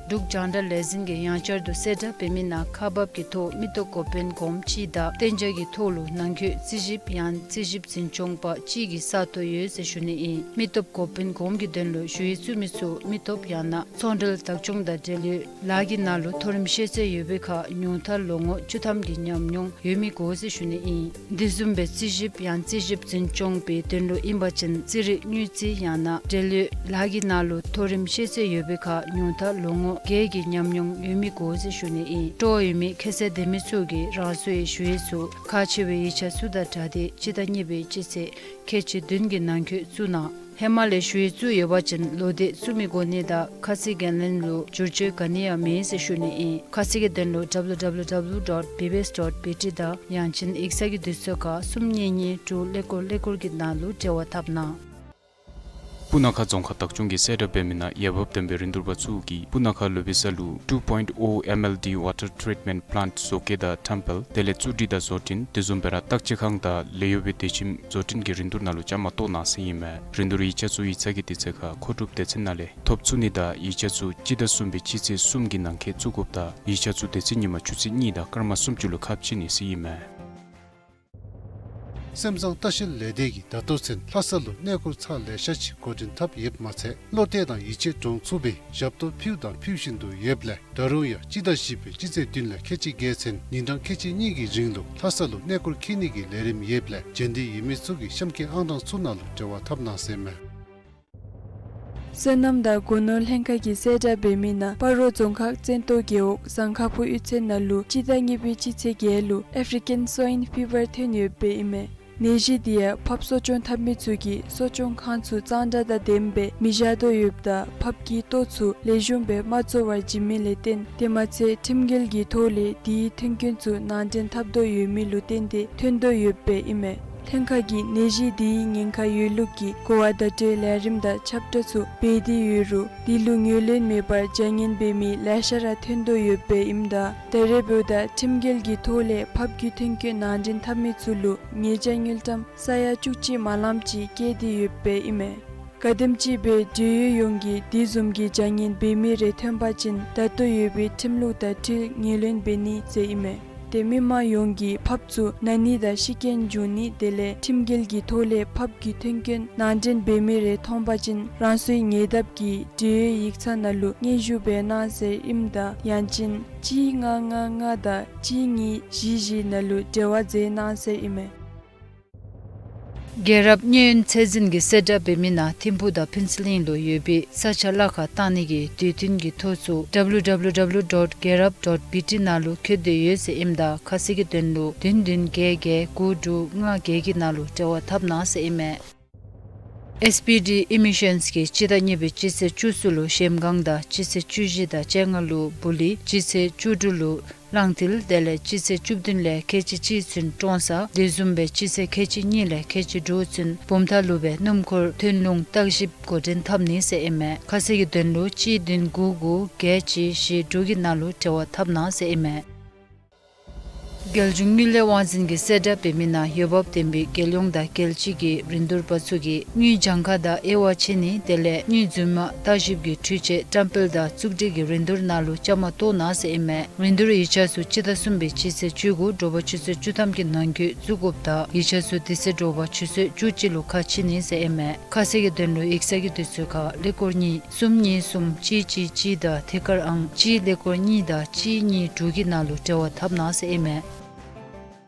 འབྲུག་རྒྱང་བསྒྲགས་ལས་འཛིན་གྱིས་ཡང་བསྐྱར་དུ་གསལ་བསྒྲགས་འབད་མི་ནང་ཁག་འབགཔ་གི་ཐོག་མི་སྟོབས་འགོ་དཔོན་གོངམ་གཅིག་དང་གཏན་འཇགས་ཀྱི་ཐོག་ལུ་ནང་འཁོད་རྩིས་ཞིབ་ཡང་རྩིས་ཞིབ་འཛིན་སྐྱོང་པ་གཅིག་གི་ས་སྟོང་ཡོད་ཟེར་ཞུ་ནི་ཨིན། མི་སྟོབས་འགོ་དཔོན་གོངམ་གྱི་དོན་ལུ་ཞུ་ཡིག་བཙུགས་མི་ཚུ་མི་སྟོབས་ཡང་ན་ཚོང་འབྲེལ་བདག་སྐྱོང་དང་འབྲེལ་ཡོད་ལཱ་གི་ནང་ལུ་མཐོ་རིམ་ཤེས་ཚད་ཡོད་པའི་ཁར་ཉུང་མཐར་ལོ་ངོ་བཅུ་ཐམ་གྱི་ཉམས་མྱོང་ཡོད་མི་དགོ་ཟེར་ཞུ་ནི་ཨིན། དེ་བཟུམ་སྦེ་རྩིས་ཞིབ་ཡང་རྩིས་ཞིབ་འཛིན་སྐྱོང་པའི་དོན་ལུ་ཨིན་པ་ཅིན་རྩིས་རིག་དངུལ་རྩིས་ཡང་ན་འབྲེལ་ཡོད་ལཱ་གི་ནང་ལུ་མཐོ་རིམ་ཤེས་ཚད་ཡོད་པའི་ཁར་ཉུང་མཐར་ལོ་ངོ་བརྒྱད་ཀྱི་ཉམས་མྱོང་ཡོད་མི་དགོ་ཟེར་ཞུ་ནི་ཨིན། སྤྲོ་བ་ཡོད་མི་ཁ་གསལ་ལྡན་མི་ཚུ་གིས་རང་སོའི་ཞུ་ཡིག་ཚུ་ཁག་ཆེ་བའི་ཡིག་ཆ་ཚུ་དང་སྦྲགས་ཏེ་སྤྱི་ཟླ་གཉིས་པའི་སྤྱི་ཚེས་ཁལ་གཅིག་བདུན་གྱི་ནང་འཁོད་བཙུགས་གནང་། ཧེ་མ་ལས་ཞུ་ཡིག་བཙུགས་ཡོད་པ་ཅིན་ལོ་དེ་བཙུགས་མི་དགོ་ནི་དང་ཁ་ཚིག་འགན་ལེན་ལུ་བསྒྱུར་བཅོས་ག་ནི་ཡང་མེད་ཟེར་ཞུ་ནི་ཨིན། ཁ་ཚིག་གི་དོན་ལུ་W W W dot B B S dot B T དང་ཡང་ཅིན་ཡིག་ཚང་གི་དུས་ཚོད་ཁར་གསུམ་གཉིས་གཉིས་དྲུག་ཀླད་ཀོར་ཀླད་ཀོར་གྱི་ནང་ལུ་འབྲེལ་བ་འཐབ་གནང་། སྤུ་ན་ཁ་རྫོང་ཁག་བདག་སྐྱོང་གིས་གསལ་བསྒྲགས་འབད་མི་ནང་འོས་འབབ་ལྡན་པའི་རིན་བསྡུར་པ་ཚུ་གིས་སྤུ་ན་ཁ་ལུ་བི་ས་ལུ་two point O M L D water treatment plant བཟོ་བཀོད་དང་ཁྲམ་སྤེལ་དེ་ལས་བཙུགས་སྒྲིག་དང་བཟོ་སྐྲུན་དེ་བཟུམ་སྦེ་ར་བརྟག་དཔྱད་ཁང་དང་ལས་གཡོག་པའི་སྡེ་ཁྱིམ་བཟོ་སྐྲུན་གྱི་རིན་བསྡུར་ནང་ལུ་བཅའ་མར་གཏོགས་གནང་ཟེར་ཨིན་མས། རིན་བསྡུར་ཡིག་ཆ་ཚུ་ཡིག་ཚང་གི་དུས་ཚོད་ཁར་མཁོ་སྒྲུབ་སྡེ་ཚན་ནང་ལས་ཐོབ་ཚུགས་ནི་དང་ཡིག་ཆ་ཚུ་སྤྱི་ཟླ་གསུམ་པའི་སྤྱི་ཚེས་གསུམ་གྱི་ནང་འཁོད་བཙུགས་དགོཔ་དང་ཡིག་ཆ་ཚུ་དེ་ཚེ་ཉིན་མ་ཆུ་ཚོད་གཉིས་དང་སྐར་མ་སུམ་ཅུ་ལུ་ཁ་ཕྱེ་ནི་ཟེར་ཨིན་མས། སེམས་བཟང་ལྟ་བཤལ་ལས་སྡེ་གིས་ད་ལྟོ་ཚུན་ལྷ་ས་ལུ་གནས་སྐོར་ཚར་ལེ་ཤ་ཅིག་འགོ་འདྲེན་འཐབ་ཡོདཔ་མ་ཚད་བློ་གཏད་དང་ཡིད་ཆེས་འདྲོངས་ཚུགས་པའི་ཞབས་ཏོག་ཕུལཝ་དང་ཕུལ་བཞིན་དུ་ཡོདཔ་ལས་ད་རུང་ཡང་སྤྱི་ཟླ་བཞི་པའི་སྤྱི་ཚེས་བདུན་ལས་ཁལ་གཅིག་བརྒྱད་ཚུན་ཉིན་གྲངས་ཁལ་གཅིག་གཉིས་ཀྱི་རིང་ལུ་ལྷ་ས་ལུ་གནས་སྐོར་འཁྱིད་ནི་གི་ལས་རིམ་ཡོདཔ་ལས་འབྱོན་འདོད་ཡོད་མི་ཚུ་གིས་གཤམ་གྱི་ཨང་གྲངས་ཚུ་ནང་ལུ་འབྲེལ་བ་འཐབ་གནང་ཟེར་ཨིན་མས། སོ་ནམ་དང་སྒོ་ནོར་ལྷན་ཁག་གིས་གསལ་བསྒྲགས་འབད་མི་ནང་སྤ་རོ་རྫོང་ཁག་བཙན་ཏོ་རྒེད་འོག་ཟངས་དཀར་ཕུ་གཡུས་ཚན་ནང་ལུ་སྤྱི་ཟླ་གཉིས་པའི་སྤྱི་ཚེས་བརྒྱད་ལུ་ཨེཕ་རི་ཀན་སོའིན་ཕི་བར་ཐོན་ཡོདཔ་ཨིན་མས། ནད་གཞི་དེ་ཡང་ཕགཔ་གསོ་སྐྱོང་འཐབ་མི་ཚུ་གིས་གསོ་སྐྱོང་ཁང་ཚུ་གཙང་སྦྲ་དང་ལྡནམ་སྦེ་མི་བཞག་དོ་ཡོདཔ་ད་ཕགཔ་གི་ལྟོ་ཚུ་ལེགས་ཤོམ་སྦེ་མ་བཙོ་བར་བྱིན་མི་ལས་བརྟེན་དེ་མ་ཚད་ཁྲིམས་འགལ་གྱི་ཐོག་ལས་དེའི་མཐུན་རྐྱེན་ཚུ་ནང་འདྲེན་འཐབ་དོ་ཡོད་མི་ལུ་བརྟེན་ཏེ་ཐོན་དོ་ཡོདཔ་ཨིན་མས། ལྷན་ཁག་གིས་ནད་གཞི་དེའི་ཉེན་ཁ་ཡོད་ལུགས་ཀྱི་གོ་བ་བརྡ་སྤྲོད་ལས་རིམ་དང་ཁྱབ་བསྒྲགས་ཚུ་འབད་དེ་ཡོད་རུང་དེ་ལུ་ངོས་ལེན་མེད་པར་བྱ་ངན་འབད་མི་ལེ་ཤ་ར་ཐོན་དོ་ཡོདཔ་ཨིནམ་ད་ད་རེས་འབདཝ་ད་ཁྲིམས་འགལ་གྱི་ཐོག་ལས་ཕགཔ་གི་མཐུན་རྐྱེན་ནང་འདྲེན་འཐབ་མི་ཚུ་ལུ་ཉེས་བྱ་དངུལ་ཀྲམ་ས་ཡ་བཅུ་གཅིག་མ་ལངམ་ཅིག་བཀལ་ཏེ་ཡོདཔ་ཨིན་མས། ག་དེམ་ཅིག་སྦེ་འབྲེལ་ཡོད་ཡོངས་ཀྱིས་དེ་བཟུམ་གྱི་བྱ་ངན་འབད་མི་རེ་ཐོན་པ་ཅིན་ད་ལྟོ་ཡོད་པའི་ཁྲིམས་ལུགས་དང་འཁྲིལ་ངོས་ལེན་འབད་ནི་ཟེར་ཨིན་མས། ཏེ་མི་མང་ཡོངས་ཀྱིས་ཕགཔ་ཚུ་ན་ནི་དང་ཤི་རྐྱེན་འབྱུང་ནི་དེ་ལས་ཁྲིམས་འགལ་གྱི་ཐོག་ལས་ཕགཔ་གི་མཐུན་རྐྱེན་ནང་འདྲེན་འབད་མི་རེ་མཐོང་པ་ཅིན་རང་སོའི་ཉེ་འདབས་ཀྱི་འབྲེལ་ཡོད་ཡིག་ཚང་ནང་ལུ་སྙན་ཞུ་འབད་གནང་ཟེར་ཨིནམ་ད་ཡང་ཅིན་གཅིག་ལྔ་ལྔ་ལྔ་དང་གཅིག་གཉིས་བཞི་བཞི་ནང་ལུ་འབྲེལ་བ་མཛད་གནང་ཟེར་ཨིན་མས། རྒྱལ་རབས་མཉན་ཡོད་ཚད་འཛིན་གྱིས་གསལ་བསྒྲགས་འབད་མི་ནང་ཐིམ་ཕུག་དང་ཕུན་ཚོགས་གླིང་ལུ་ཡོད་པའི་ས་ཆ་གླ་ཁར་བཏང་ནི་གི་དུས་སྟོན་གྱི་ཐོ་ཚུ་W W W dot gerab dot B T ནང་ལུ་བཀོད་དེ་ཡོད་ཟེར་ཨིནམ་ད་ཁ་གསལ་གྱི་དོན་ལུ་བདུན་བདུན་བརྒྱད་བརྒྱད་དགུ་དྲུག་ལྔ་བརྒྱད་ཀྱི་ནང་ལུ་འབྲེལ་བ་འཐབ་གནང་ཟེར་ཨིན་མས། S P D Emissions གིས་སྤྱི་ཟླ་གཉིས་པའི་སྤྱི་ཚེས་བཅུ་གསུམ་ལུ་གཞལམ་སྒང་དང་སྤྱི་ཚེས་བཅུ་བཞི་དང་བཅོ་ལྔ་ལུ་སྦུ་ལི། སྤྱི་ཚེས་བཅུ་དྲུག་ལུ་གླང་མཐིལ། དེ་ལས་སྤྱི་ཚེས་བཅུ་བདུན་ལས་ཁལ་གཅིག་གཅིག་ཚུན་ཀྲོང་གསར། དེ་བཟུམ་སྦེ་སྤྱི་ཚེས་ཁལ་གཅིག་གཉིས་ལས་ཁལ་གཅིག་དྲུག་ཚུན་བུམ་ཐང་ལུ་སྦེ་སྣུམ་འཁོར་ཐོན་ལུང་བརྟག་ཞིབ་འགོ་འདྲེན་འཐབ་ནི་ཟེར་ཨིན་མས། ཁ་གསལ་གྱི་དོན་ལུ་གཅིག་བདུན་དགུ་དགུ་བརྒྱད་གཅིག་བཞི་དྲུག་གི་ནང་ལུ་འབྲེལ་བ་འཐབ་གནང་ཟེར་ཨིན་མས། རྒྱལ་གཞུང་དངུལ་ལས་དབང་འཛིན་གྱིས་གསལ་བསྒྲགས་འབད་མི་ནང་འོས་འབབ་ལྡན་པའི་རྒྱལ་ཡོངས་དང་རྒྱལ་སྤྱི་གི་རིན་བསྡུར་པ་ཚུ་གིས་དངུལ་གྱངས་ཁ་དང་དབྱེ་བ་ཕྱེ་ནི་དེ་ལས་དངུལ་རྫུན་མ་བརྟག་ཞིབ་ཀྱི་འཕྲུལ་ཆས་བཀྲམ་སྤེལ་དང་བཙུགས་སྒྲིག་གི་རིན་བསྡུར་ནང་ལུ་བཅའ་མར་གཏོགས་གནང་ཟེར་ཨིན་མས། རིན་བསྡུར་ཡིག་ཆ་ཚུ་སྤྱི་ཟླ་གསུམ་པའི་སྤྱི་ཚེས་བཅུ་དགུ་དྲོ་པ་ཆུ་ཚོད་བཅུ་ཐམ་གྱི་ནང་འཁོད་བཙུགས་དགོཔ་དང་ཡིག་ཆ་ཚུ་དེ་ཚེ་དྲོ་པ་ཆུ་ཚོད་བཅུ་གཅིག་ལུ་ཁ་ཕྱེ་ནི་ཟེར་ཨིན་མས། ཁ་གསལ་གྱི་དོན་ལུ་ཡིག་ཚང་གི་དུས་ཚོད་ཁར་ཀླད་ཀོར་གཉིས་གསུམ་གཉིས་གསུམ་གཅིག་གཅིག་གཅིག་དང་ཐད་ཀར་ཨང་གཅིག་ཀླད་ཀོར་གཉིས་དང་གཅིག་གཉིས་དྲུག་གི་ནང་ལུ་འབྲེལ་བ་འཐབ་གནང་ཟེར་ཨིན་མས།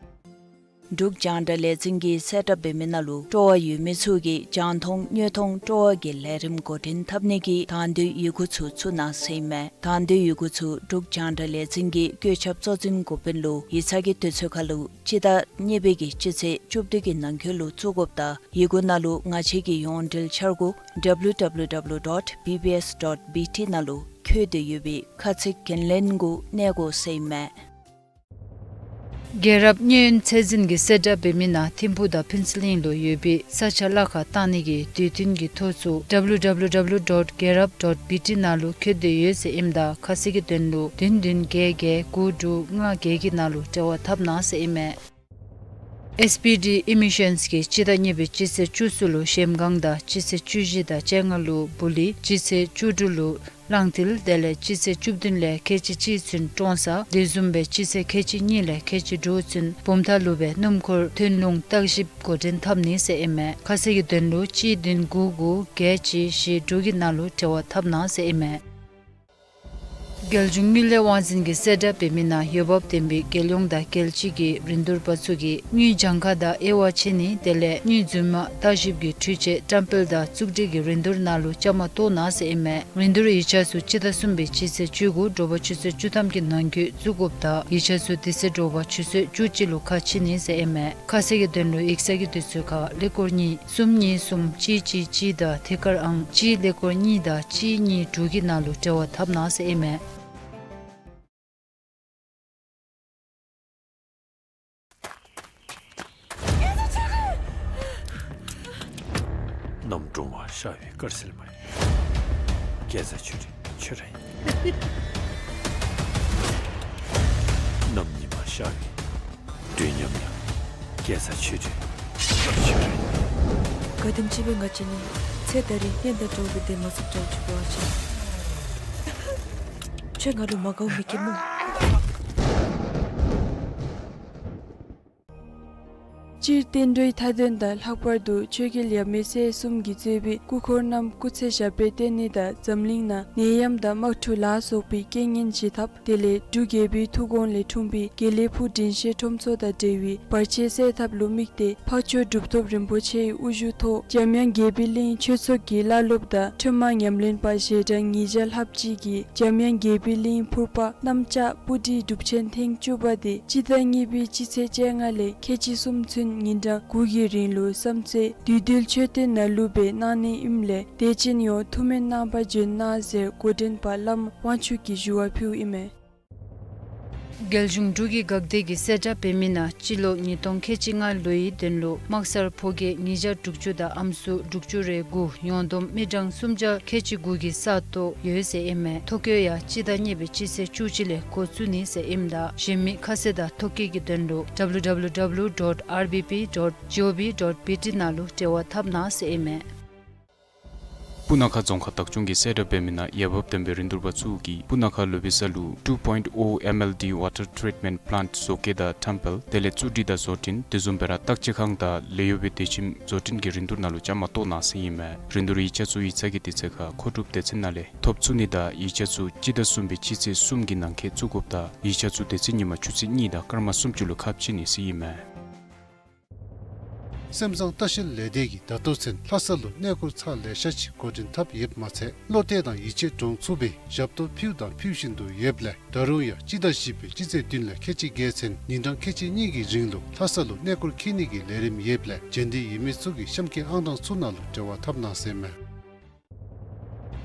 འབྲུག་རྒྱང་བསྒྲགས་ལས་འཛིན་གྱིས་གསལ་བསྒྲགས་འབད་མི་ནང་ལུ་སྤྲོ་བ་ཡོད་མི་ཚུ་གིས་རྒྱང་མཐོང་དངོས་མཐོང་སྤྲོ་བ་གི་ལས་རིམ་འགོ་འདྲེན་འཐབ་ནི་གི་དང་འདོད་ཡི་གུ་ཚུ་བཙུགས་གནང་ཟེར་ཨིན་མས། དང་འདོད་ཡི་གུ་ཚུ་འབྲུག་རྒྱང་བསྒྲགས་ལས་འཛིན་གྱི་བཀོད་ཁྱབ་གཙོ་འཛིན་འགོ་དཔོན་ལུ་ཡིག་ཚང་གི་དུས་ཚོད་ཁར་ལུ་སྤྱི་ཟླ་གཉིས་པའི་གི་སྤྱི་ཚེས་བཅུ་བདུན་གྱི་ནང་འཁོད་ལུ་བཙུགས་དགོཔ་དང་ཡི་གུ་ནང་ལུ་ང་བཅས་ཀྱི་ཡོངས་འབྲེལ་འཆར་སྒོ་W W W dot B B S dot B T ནང་ལུ་བཀོད་དེ་ཡོད་པའི་ཁ་ཚིག་འགན་ལེན་གུ་གནས་དགོ་ཟེར་ཨིན་མས། རྒྱལ་རབས་མཉན་ཡོད་ཚད་འཛིན་གྱིས་གསལ་བསྒྲགས་འབད་མི་ནང་ཐིམ་ཕུག་དང་ཕུན་ཚོགས་གླིང་ལུ་ཡོད་པའི་ས་ཆ་གླ་ཁར་བཏང་ནི་གི་དུས་སྟོན་གྱི་ཐོ་ཚུ་W W W dot gerab dot B T ནང་ལུ་བཀོད་དེ་ཡོད་ཟེར་ཨིནམ་ད་ཁ་གསལ་གྱི་དོན་ལུ་བདུན་བདུན་བརྒྱད་བརྒྱད་དགུ་དྲུག་ལྔ་བརྒྱད་ཀྱི་ནང་ལུ་འབྲེལ་བ་འཐབ་གནང་ཟེར་ཨིན་མས། S P D Emissions གིས་སྤྱི་ཟླ་གཉིས་པའི་སྤྱི་ཚེས་བཅུ་གསུམ་ལུ་གཞལམ་སྒང་དང་སྤྱི་ཚེས་བཅུ་བཞི་དང་བཅོ་ལྔ་ལུ་སྦུ་ལི། སྤྱི་ཚེས་བཅུ་དྲུག་ལུ་གླང་མཐིལ། དེ་ལས་སྤྱི་ཚེས་བཅུ་བདུན་ལས་ཁལ་གཅིག་གཅིག་ཚུན་ཀྲོང་གསར། དེ་བཟུམ་སྦེ་སྤྱི་ཚེས་ཁལ་གཅིག་གཉིས་ལས་ཁལ་གཅིག་དྲུག་ཚུན་བུམ་ཐང་ལུ་སྦེ་སྣུམ་འཁོར་ཐོན་ལུང་བརྟག་ཞིབ་འགོ་འདྲེན་འཐབ་ནི་ཟེར་ཨིན་མས། ཁ་གསལ་གྱི་དོན་ལུ་གཅིག་བདུན་དགུ་དགུ་བརྒྱད་གཅིག་བཞི་དྲུག་གི་ནང་ལུ་འབྲེལ་བ་འཐབ་གནང་ཟེར་ཨིན་མས། རྒྱལ་གཞུང་དངུལ་ལས་དབང་འཛིན་གྱིས་གསལ་བསྒྲགས་འབད་མི་ནང་འོས་འབབ་ལྡན་པའི་རྒྱལ་ཡོངས་དང་རྒྱལ་སྤྱི་གི་རིན་བསྡུར་པ་ཚུ་གིས་དངུལ་གྱངས་ཁ་དང་དབྱེ་བ་ཕྱེ་ནི་དེ་ལས་དངུལ་རྫུན་མ་བརྟག་ཞིབ་ཀྱི་འཕྲུལ་ཆས་བཀྲམ་སྤེལ་དང་བཙུགས་སྒྲིག་གི་རིན་བསྡུར་ནང་ལུ་བཅའ་མར་གཏོགས་གནང་ཟེར་ཨིན་མས། རིན་བསྡུར་ཡིག་ཆ་ཚུ་སྤྱི་ཟླ་གསུམ་པའི་སྤྱི་ཚེས་བཅུ་དགུ་དྲོ་པ་ཆུ་ཚོད་བཅུ་ཐམ་གྱི་ནང་འཁོད་བཙུགས་དགོཔ་དང་ཡིག་ཆ་ཚུ་དེ་ཚེ་དྲོ་པ་ཆུ་ཚོད་བཅུ་གཅིག་ལུ་ཁ་ཕྱེ་ནི་ཟེར་ཨིན་མས། ཁ་གསལ་གྱི་དོན་ལུ་ཡིག་ཚང་གི་དུས་ཚོད་ཁར་ཀླད་ཀོར་གཉིས་གསུམ་གཉིས་གསུམ་གཅིག་གཅིག་གཅིག་དང་ཐད་ཀར་ཨང་གཅིག་ཀླད་ཀོར་གཉིས་དང་གཅིག་གཉིས་དྲུག་གི་ནང་ལུ་འབྲེལ་བ་འཐབ་གནང་ཟེར་ཨིན་མས། གནམ་སྒྲོལ་མ་ཤར་བའི་དཀར་ཟིལ་མ་ཡིན། རྒྱལ་བཟའ་ཆོས་སྒྲོན་ཁྱོད་ར་ཡིན། གནམ་ཉི་མ་ཤར་བའི་དུས་མཉམ་ཡང་རྒྱལ་བཟའ་ཆོས་སྒྲོན་ཁྱོད་ར་ཡིན། ག་དེམ་ཅིག་སྦེ་ང་བཅས་གཉིས་ཚེ་ད་རིས་གཉེན་དང་འགྲོགས་པའི་དེ་མ་ཚུགས་ཀྱང་ཆུ་བོ་ཨ་ཅེ། ཁྱོད་ང་ལུ་མ་དགའཝ་མི་སྐྱེ་སྨོ། སྤྱིར་བསྟན་འགྲོའི་མཐའ་དོན་དང་ལྷག་པར་དུ་ཆོས་རྒྱལ་ཡབ་མེས་སྲས་གསུམ་གྱིས་གཙོས་པའི་སྐུ་འཁོར་རྣམས་སྐུ་ཚེ་ཞབས་པད་བརྟན་ནི་དང་འཛམ་གླིང་ནང་ནད་ཡམས་དང་དམག་འཁྲུག་ལ་སོགས་པའི་རྐྱེན་ངན་ཞི་ཐབས། དེ་ལས་འབྲུག་རྒྱལ་པོའི་ཐུགས་དགོངས་ལས་འཁྲུངས་པའི་དགེ་ལེགས་ཕུག་དྲིན་ཤེས་ཁྲོམ་ཚོགས་དང་འབྲེལ་བའི་བར་ཆད་སེལ་ཐབས་ལུ་དམིགས་ཏེ་འཕགས་མཆོག་གྲུབ་ཐོབ་རིན་པོ་ཆེའི་དབུ་བཞུགས་ཐོག་འཇམ་དབྱངས་དགྱེས་པའི་གླིང་ཆོས་ཚོགས་ཀྱི་བླ་སློབ་དང་ཁྲོས་མ་ཉམས་ལེན་པ་ཞལ་གྲངས་ཉིས་བརྒྱ་ལྷགཔ་ཅིག་གིས་འཇམ་དབྱངས་དགྱེས་པའི་གླིང་ཕུར་པ་གནམ་ལྕགས་སྤུ་གྲིའི་སྒྲུབ་ཆེན་ཐེངས་བཅུ་པ་དེ་སྤྱི་ཟླ་གཉིས་པའི་སྤྱི་ཚེས་བཅོ་ལྔ་ལས་ཁལ་གཅིག་གསུམ་ཚུན་ཉིན་གྲངས་དགུ་གི་རིང་ལུ་བསམ་རྩེ་བདུད་འདུལ་མཆོད་རྟེན་ནང་ལུ་སྦེ་གནང་ནི་ཨིནམ་ལས་དད་ཅན་ཡོངས་ཐུགས་སྨོན་གནང་པར་འབྱོན་གནང་ཟེར་འགོ་འདྲེན་པ་བླམ་དབང་ཕྱུག་གིས་ཞུ་བ་ཕུལཝ་ཨིན་མས། རྒྱལ་གཞུང་འབྲུག་གི་འགག་སྡེ་གིས་གསལ་བསྒྲགས་འབད་མི་ནང་སྤྱི་ལོ་ཉིས་སྟོང་ཁལ་གཅིག་ལྔ་ལོའི་དོན་ལུ་དམག་སར་ཕོ་སྐྱེས་ཉིས་བརྒྱ་དྲུག་ཅུ་དང་ཨམ་སྲུ་དྲུག་ཅུ་རེ་དགུ་ཡོངས་བསྡོམས་མི་གྲངས་སུམ་བརྒྱ་ཁལ་གཅིག་དགུ་གི་ས་སྟོང་ཡོད་ཟེར་ཨིན་མས། ཐོ་བཀོད་ཡང་སྤྱི་ཟླ་གཉིས་པའི་སྤྱི་ཚེས་བཅུ་གཅིག་ལས་འགོ་བཙུགས་ནི་ཟེར་ཨིནམ་ད་གཞན་མི་ཁ་གསལ་དང་ཐོ་བཀོད་ཀྱི་དོན་ལུ་W W W dot R B P dot G O V dot B T ནང་ལུ་འབྲེལ་བ་འཐབ་གནང་ཟེར་ཨིན་མས། སྤུ་ན་ཁ་རྫོང་ཁག་བདག་སྐྱོང་གིས་གསལ་བསྒྲགས་འབད་མི་ནང་འོས་འབབ་ལྡན་པའི་རིན་བསྡུར་པ་ཚུ་གིས་སྤུ་ན་ཁ་ལུ་བི་ས་ལུ་two point oh M L D water treatment plant བཟོ་བཀོད་དང་ཐམ་པལ་དེ་ལས་བཙུགས་སྒྲིག་དང་བཟོ་སྐྲུན་དེ་བཟུམ་སྦེ་ར་བརྟག་དཔྱད་ཁང་དང་ལས་གཡོག་པའི་སྡེ་ཁྱིམ་བཟོ་སྐྲུན་གྱི་རིན་བསྡུར་ནང་ལུ་བཅའ་མར་གཏོགས་གནང་ཟེར་ཨིན་མས། རིན་བསྡུར་ཡིག་ཆ་ཚུ་ཡིག་ཚང་གི་དུས་ཚོད་ཁར་མཁོ་སྒྲུབ་སྡེ་ཚན་ནང་ལས་ཐོབ་ཚུགས་ནི་དང་ཡིག་ཆ་ཚུ་སྤྱི་ཟླ་གསུམ་པའི་སྤྱི་ཚེས་གསུམ་གྱི་ནང་འཁོད་བཙུགས་དགོཔ་དང་ཡིག་ཆ་ཚུ་དེ་ཚེ་ཉིན་མ་ཆུ་ཚོད་གཉིས་དང་སྐར་མ་སུམ་ཅུ་ལུ་ཁ་ཕྱེ་ནི་ཟེར་ཨིན་མས། སེམས་བཟང་ལྟ་བཤལ་ལས་སྡེ་གིས་ད་ལྟོ་ཚུན་ལྷ་ས་ལུ་གནས་སྐོར་ཚར་ལེ་ཤ་ཅིག་འགོ་འདྲེན་འཐབ་ཡོདཔ་མ་ཚད་བློ་གཏད་དང་ཡིད་ཆེས་འདྲོངས་ཚུགས་པའི་ཞབས་ཏོག་ཕུལ་དང་ཕུལ་བཞིན་དུ་ཡོདཔ་ལས་ད་རུང་ཡང་སྤྱི་ཟླ་བཞི་པའི་སྤྱི་ཚེས་བདུན་ལས་ཁལ་གཅིག་བརྒྱད་ཚུན་ཉིན་གྲངས་ཁལ་གཅིག་གཉིས་ཀྱི་རིང་ལུ་ལྷ་ས་ལུ་གནས་སྐོར་འཁྱིད་ནི་གི་ལས་རིམ་ཡོདཔ་ལས་རྗེས་འདེད་ཡོད་མི་ཚུ་གིས་གཤམ་གྱི་ཨང་གྲངས་ཚུ་ནང་ལུ་འབྲེལ་བ་འཐབ་གནང་ཟེར་ཨིན་མས།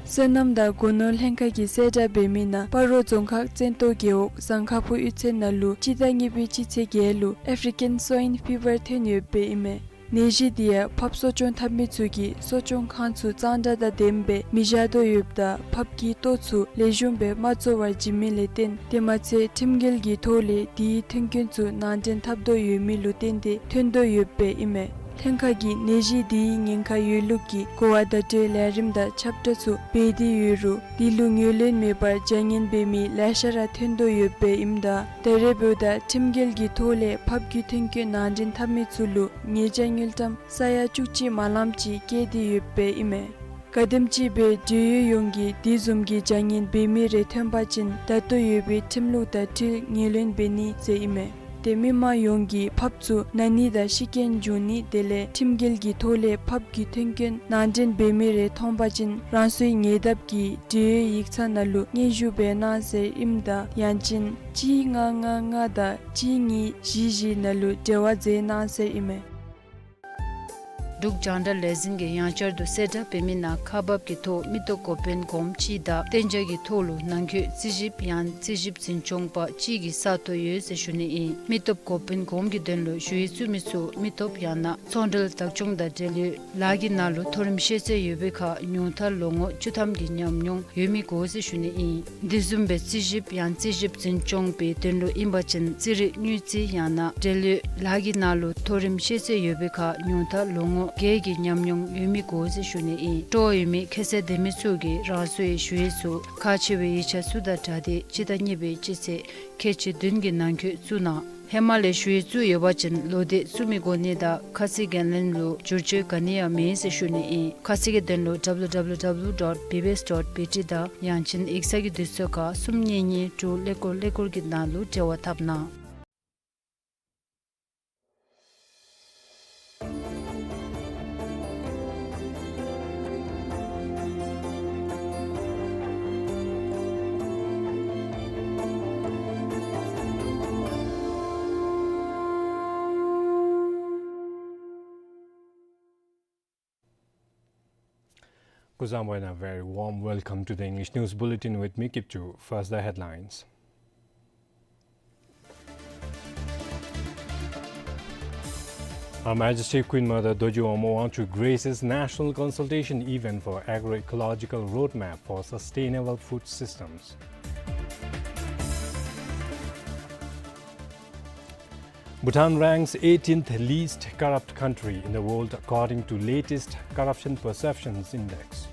སོ་ནམ་དང་སྒོ་ནོར་ལྷན་ཁག་གིས་གསལ་བསྒྲགས་འབད་མི་ནང་སྤ་རོ་རྫོང་ཁག་བཙན་ཏོ་རྒེད་འོག་ཟངས་ཁ་ཕུ་གཡུས་ཚན་ནང་ལུ་སྤྱི་ཟླ་གཉིས་པའི་སྤྱི་ཚེས་བརྒྱད་ལུ་ཨེཕ་རི་ཀན་སོའིན་ཕི་བར་ཐོན་ཡོདཔ་སྦེ་ཨིན་མས། ནད་གཞི་འདི་ཡང་ཕགཔ་གསོ་སྐྱོང་འཐབ་མི་ཚུ་གིས་གསོ་སྐྱོང་ཁང་ཚུ་གཙང་སྦྲ་དང་ལྡནམ་སྦེ་མི་བཞག་དོ་ཡོདཔ་ད་ཕགཔ་གི་ལྟོ་ཚུ་ལེགས་ཤོམ་སྦེ་མ་བཙོ་བར་བྱིན་མི་ལས་བརྟེན་དེ་མ་ཚད་ཁྲིམས་འགལ་གྱི་ཐོག་ལས་འདིའི་ཐོན་སྐྱེད་ཚུ་ནང་འདྲེན་འཐབ་དོ་ཡོད་མི་ལུ་བརྟེན་ཏེ་ཐོན་དོ་ཡོདཔ་སྦེ་ཨིན་མས། ལྷན་ཁག་གིས་ནད་གཞི་འདིའི་ཉེན་ཁ་ཡོད་ལུགས་ཀྱི་གོ་བ་བརྡ་སྤྲོད་ལས་རིམ་དང་ཁྱབ་བསྒྲགས་ཚུ་འབད་དེ་ཡོད་རུང་འདི་ལུ་ངོས་ལེན་མེད་པར་བྱ་ངན་འབད་མི་ལེ་ཤ་ར་ཐོན་དོ་ཡོདཔ་སྦེ་ཨིནམ་ད་ད་རེས་འབདཝ་ད་ཁྲིམས་འགལ་གྱི་ཐོག་ལས་ཕགཔ་གི་ཐོན་སྐྱེད་ནང་འདྲེན་འཐབ་མི་ཚུ་ལུ་ཉེས་བྱ་དངུལ་ཀྲམ་ས་ཡ་བཅུ་གཅིག་མ་ལངམ་ཅིག་བཀལ་ཏེ་ཡོདཔ་སྦེ་ཨིན་མས། ག་དེམ་ཅིག་སྦེ་འབྲེལ་ཡོད་ཡོངས་ཀྱིས་དེ་བཟུམ་གྱི་བྱ་ངན་འབད་མི་རེ་ཐོན་པ་ཅིན་ད་ལྟོ་ཡོད་པའི་ཁྲིམས་ལུགས་དང་འཁྲིལ་ངོས་ལེན་འབད་ནི་ཟེར་ཨིན་མས། ཏེ་མི་མང་ཡོངས་ཀྱིས་ཕགཔ་ཚུ་ན་ནི་དང་ཤི་རྐྱེན་འབྱུང་ནི་དེ་ལས་ཁྲིམས་འགལ་གྱི་ཐོག་ལས་ཕགཔ་གི་ཐོན་སྐྱེད་ནང་འདྲེན་འབད་མི་རེ་མཐོང་པ་ཅིན་རང་སོའི་ཉེ་འདབས་ཀྱི་འབྲེལ་ཡོད་ཡིག་ཚང་ནང་ལུ་སྙན་ཞུ་འབད་གནང་ཟེར་ཨིནམ་ད་ཡང་ཅིན་གཅིག་ལྔ་ལྔ་ལྔ་དང་གཅིག་གཉིས་བཞི་བཞི་ནང་ལུ་འབྲེལ་བ་མཛད་གནང་ཟེར་ཨིན་མས། འབྲུག་རྒྱང་བསྒྲགས་ལས་འཛིན་གྱིས་ཡང་བསྐྱར་དུ་གསལ་བསྒྲགས་འབད་མི་ནང་ཁག་འབག་གི་ཐོག་མི་སྟོབས་འགོ་དཔོན་གོངམ་གཅིག་དང་གཏན་འཇགས་ཀྱི་ཐོག་ལུ་ནང་འཁོད་རྩིས་ཞིབ་ཡང་རྩིས་ཞིབ་འཛིན་སྐྱོང་པ་གཅིག་གི་ས་ཐོག་ཡོད་ཟེར་ཞུ་ནི་ཨིན། མི་སྟོབས་འགོ་དཔོན་གོངམ་གྱི་དོན་ལུ་ཞུ་ཡིག་བཙུགས་མི་ཚུ་མི་སྟོབས་ཡང་ན་ཚོང་འབྲེལ་བདག་སྐྱོང་དང་འབྲེལ་ཡོད་ལཱ་གི་ནང་ལུ་མཐོ་རིམ་ཤེས་ཚད་ཡོད་པའི་ཁར་ཉུང་མཐར་ལོ་ངོ་བཅུ་ཐམ་གྱི་ཉམས་མྱོང་ཡོད་མི་དགོ་ཟེར་ཞུ་ནི་ཨིན། དེ་བཟུམ་སྦེ་རྩིས་ཞིབ་ཡང་རྩིས་ཞིབ་འཛིན་སྐྱོང་པའི་དོན་ལུ་ཨིན་པ་ཅིན་རྩིས་རིག་དངུལ་རྩིས་ཡང་ན་འབྲེལ་ཡོད་ལཱ་གི་ནང་ལུ་མཐོ་རིམ་ཤེས་ཚད་ཡོད་པའི་ཁར་ཉུང་མཐར་ལོ་ངོ་བརྒྱད་ཀྱི་ཉམས་མྱོང་ཡོད་མི་དགོ་ཟེར་ཞུ་ནི་ཨིན། སྤྲོ་བ་ཡོད་མི་ཁྱད་ཚད་ལྡན་མི་ཚུ་གིས་རང་སོའི་ཞུ་ཡིག་ཚུ་ཁག་ཆེ་བའི་ཡིག་ཆ་ཚུ་དང་སྦྲགས་ཏེ་སྤྱི་ཟླ་གཉིས་པའི་སྤྱི་ཚེས་ཁལ་གཅིག་བདུན་གྱི་ནང་འཁོད་བཙུགས་གནང་། ཧེ་མ་ལས་ཞུ་ཡིག་བཙུགས་ཡོད་པ་ཅིན་ལོ་དེ་བཙུགས་མི་དགོ་ནི་དང་ཁ་ཚིག་འགན་ལེན་ལུ་བསྒྱུར་བཅོས་ག་ནི་ཡང་མེད་ཟེར་ཞུ་ནི་ཨིན། ཁ་ཚིག་གི་དོན་ལུ་W W W dot B B S dot B T དང་ཡང་ཅིན་ཡིག་ཚང་གི་དུས་ཚོད་ཁར་གསུམ་གཉིས་གཉིས་དྲུག་ཀླད་ཀོར་ཀླད་ཀོར་གྱི་ནང་ལུ་འབྲེལ་བ་འཐབ་གནང་། Kuzuzangpo, and a very warm welcome to the English News Bulletin with me, Kipchu. First, the headlines. Her Majesty Queen Mother Dorji Wangmo Wangchuck graces National Consultation Event for Agroecological Roadmap for Sustainable Food Systems. Bhutan ranks eighteenth least corrupt country in the world according to latest Corruption Perceptions Index.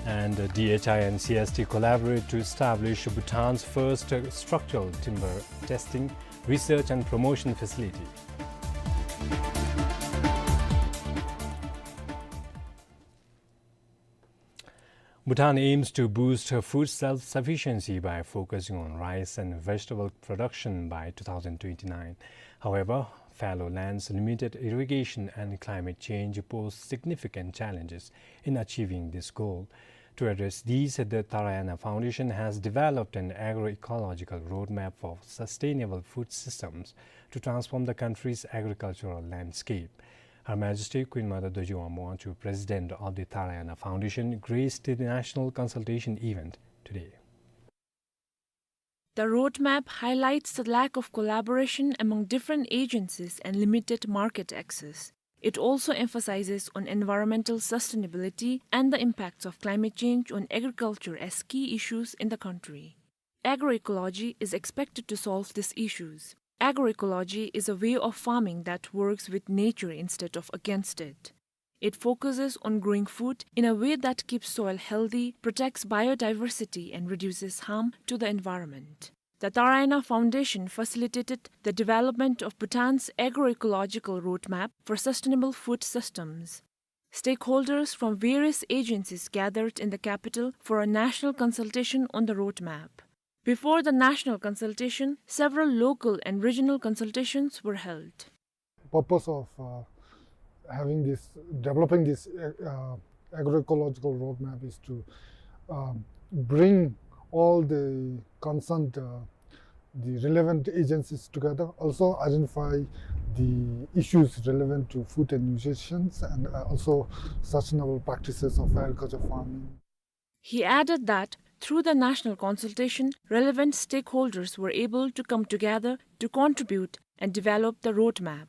And, uh, D H I and C S T collaborate to establish Bhutan's first, uh, structural timber testing, research and promotion facility. Bhutan aims to boost her food self-sufficiency by focusing on rice and vegetable production by two thousand twenty-nine. However, fallow lands, limited irrigation, and climate change pose significant challenges in achieving this goal. To address these, the Tharayana Foundation has developed an agroecological roadmap for sustainable food systems to transform the country's agricultural landscape. Her Majesty Queen Mother Dorji Wangmo Wangchuck, President of the Tharayana Foundation, graced the national consultation event today. The roadmap highlights the lack of collaboration among different agencies and limited market access. It also emphasizes on environmental sustainability and the impacts of climate change on agriculture as key issues in the country. Agroecology is expected to solve these issues. Agroecology is a way of farming that works with nature instead of against it. It focuses on growing food in a way that keeps soil healthy, protects biodiversity, and reduces harm to the environment. The Tharayana Foundation facilitated the development of Bhutan's agroecological roadmap for sustainable food systems. Stakeholders from various agencies gathered in the capital for a national consultation on the roadmap. Before the national consultation, several local and regional consultations were held. Purpose of, uh, having this, developing this, uh, agroecological roadmap is to, um, bring all the concerned, uh, the relevant agencies together, also identify the issues relevant to food and nutrition and, uh, also sustainable practices of agriculture farming. He added that through the national consultation, relevant stakeholders were able to come together to contribute and develop the roadmap.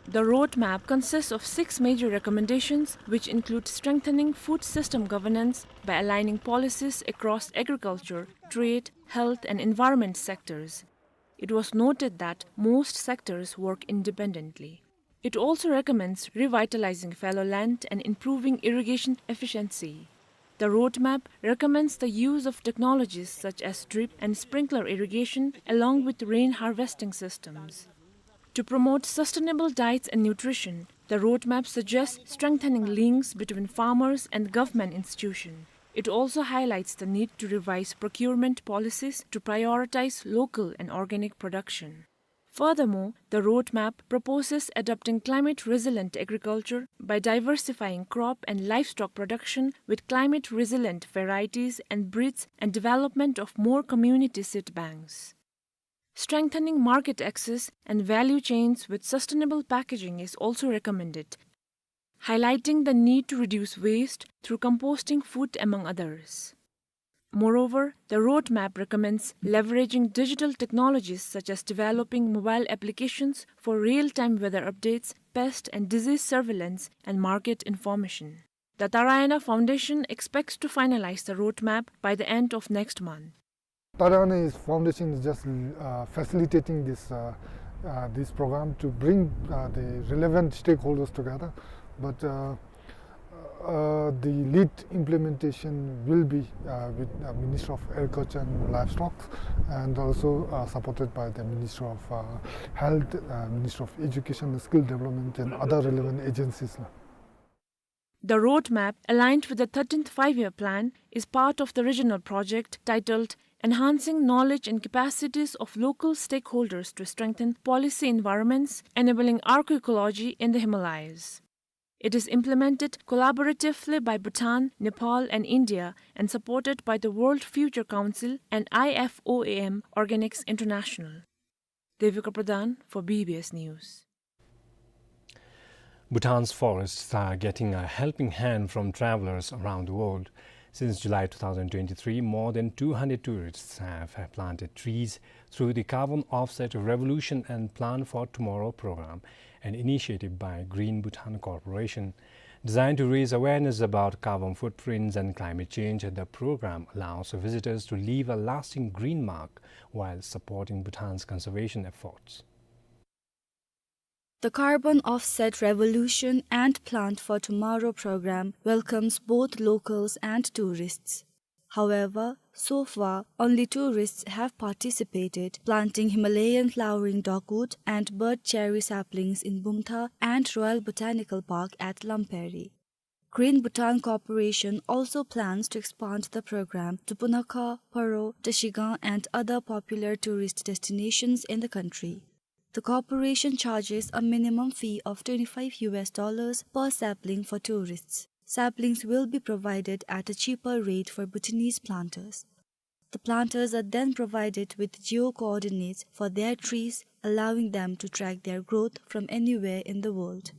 The roadmap consists of six major recommendations, which include strengthening food system governance by aligning policies across agriculture, trade, health, and environment sectors. It was noted that most sectors work independently. It also recommends revitalizing fallow land and improving irrigation efficiency. The roadmap recommends the use of technologies such as drip and sprinkler irrigation, along with rain harvesting systems. To promote sustainable diets and nutrition, the roadmap suggests strengthening links between farmers and government institutions. It also highlights the need to revise procurement policies to prioritize local and organic production. Furthermore, the roadmap proposes adopting climate-resilient agriculture by diversifying crop and livestock production with climate-resilient varieties and breeds and development of more community seed banks. Strengthening market access and value chains with sustainable packaging is also recommended, highlighting the need to reduce waste through composting food, among others. Moreover, the roadmap recommends leveraging digital technologies such as developing mobile applications for real-time weather updates, pest and disease surveillance, and market information. The Tarayana Foundation expects to finalize the roadmap by the end of next month. Tarayana is, Foundation is just, uh, facilitating this, uh, uh, this program to bring, uh, the relevant stakeholders together. But, uh, uh, the lead implementation will be, uh, with, uh, Ministry of Agriculture and Livestock, and also, uh, supported by the Ministry of, uh, Health, uh, Ministry of Education and Skill Development, and other relevant agencies la. The roadmap, aligned with the thirteenth Five-Year Plan, is part of the regional project titled Enhancing Knowledge and Capacities of Local Stakeholders to Strengthen Policy Environments Enabling Agroecology in the Himalayas. It is implemented collaboratively by Bhutan, Nepal, and India, and supported by the World Future Council and I F O A M Organics International. Devika Pradhan for B B S News. Bhutan's forests are getting a helping hand from travelers around the world. Since July two thousand twenty-three, more than two hundred tourists have, have planted trees through the Carbon Offset Revolution and Plant for Tomorrow program, an initiative by Green Bhutan Corporation. Designed to raise awareness about carbon footprints and climate change, the program allows visitors to leave a lasting green mark while supporting Bhutan's conservation efforts. The Carbon Offset Revolution and Plant for Tomorrow program welcomes both locals and tourists. However, so far, only tourists have participated, planting Himalayan flowering dogwood and bird cherry saplings in Bumtha and Royal Botanical Park at Lamperi. Green Bhutan Corporation also plans to expand the program to Punakha, Paro, Trashigang, and other popular tourist destinations in the country. The corporation charges a minimum fee of twenty-five U S dollars per sapling for tourists. Saplings will be provided at a cheaper rate for Bhutanese planters. The planters are then provided with geo-coordinates for their trees, allowing them to track their growth from anywhere in the world.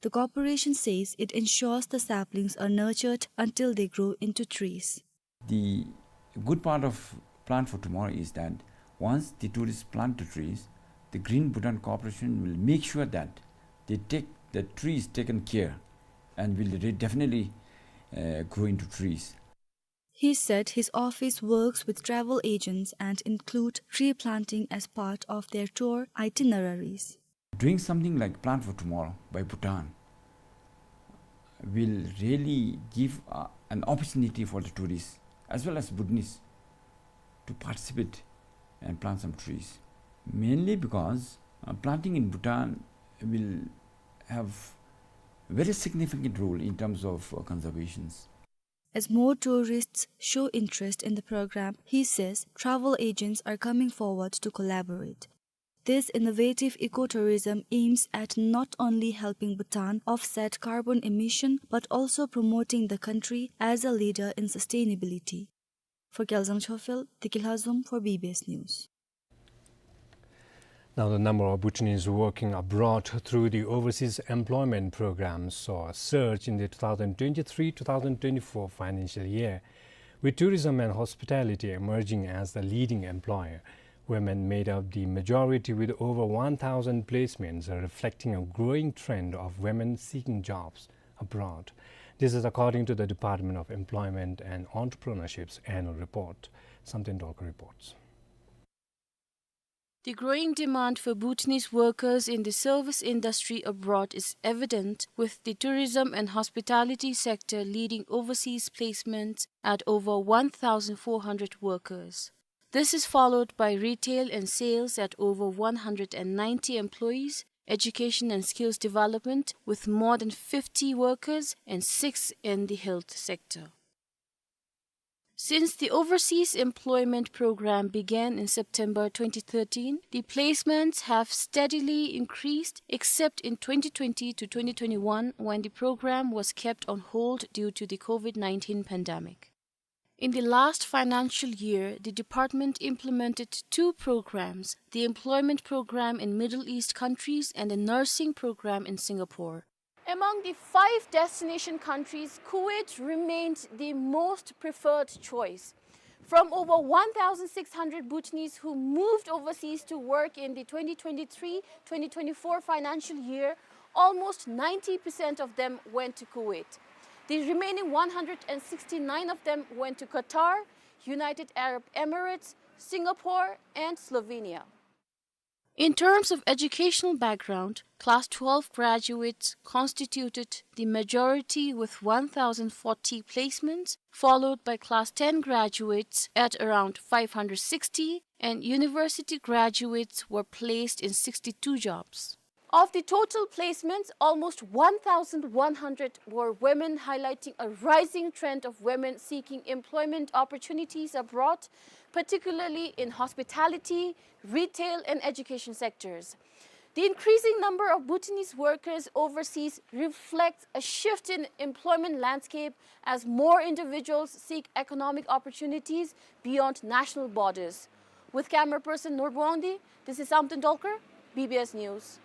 The corporation says it ensures the saplings are nurtured until they grow into trees. The good part of Plant for Tomorrow is that once the tourists plant the trees, the Green Bhutan Corporation will make sure that they take the trees taken care and will re-, definitely, uh, grow into trees. He said his office works with travel agents and include tree planting as part of their tour itineraries. Doing something like Plant for Tomorrow by Bhutan will really give, uh, an opportunity for the tourists as well as Bhutanese to participate and plant some trees. Mainly because, uh, planting in Bhutan will have very significant role in terms of, uh, conservations. As more tourists show interest in the program, he says travel agents are coming forward to collaborate. This innovative ecotourism aims at not only helping Bhutan offset carbon emission but also promoting the country as a leader in sustainability. For Gyalzang Chophel, Deki Lhazom for B B S News. Now, the number of Bhutanese working abroad through the Overseas Employment Program saw a surge in the two thousand twenty-three two thousand twenty-four financial year, with tourism and hospitality emerging as the leading employer. Women made up the majority with over one thousand placements, reflecting a growing trend of women seeking jobs abroad. This is according to the Department of Employment and Entrepreneurship's annual report. Samten Dolkar reports. The growing demand for Bhutanese workers in the service industry abroad is evident, with the tourism and hospitality sector leading overseas placements at over one thousand four hundred workers. This is followed by retail and sales at over one hundred and ninety employees, education and skills development with more than fifty workers and six in the health sector. Since the Overseas Employment Program began in September twenty thirteen, the placements have steadily increased, except in twenty twenty to twenty twenty-one, when the program was kept on hold due to the COVID nineteen pandemic. In the last financial year, the department implemented two programs, the employment program in Middle East countries and the nursing program in Singapore. Among the five destination countries, Kuwait remained the most preferred choice. From over one thousand six hundred Bhutanese who moved overseas to work in the twenty twenty-three twenty twenty-four financial year, almost ninety percent of them went to Kuwait. The remaining one hundred and sixty-nine of them went to Qatar, United Arab Emirates, Singapore, and Slovenia. In terms of educational background, class twelve graduates constituted the majority with one thousand forty placements, followed by class ten graduates at around five hundred sixty, and university graduates were placed in sixty-two jobs. Of the total placements, almost one thousand one hundred were women, highlighting a rising trend of women seeking employment opportunities abroad, particularly in hospitality, retail, and education sectors. The increasing number of Bhutanese workers overseas reflects a shift in employment landscape as more individuals seek economic opportunities beyond national borders. With camera person Norbu Wangdi, this is Samten Dolkar, B B S News.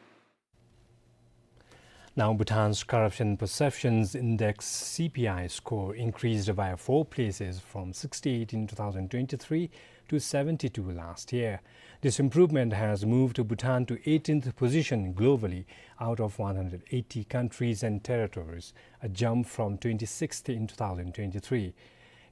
Now, Bhutan's Corruption Perceptions Index, C P I, score increased by four places, from sixty-eight in two thousand twenty-three to seventy-two last year. This improvement has moved Bhutan to eighteenth position globally out of one hundred eighty countries and territories, a jump from twenty-sixth in two thousand twenty-three.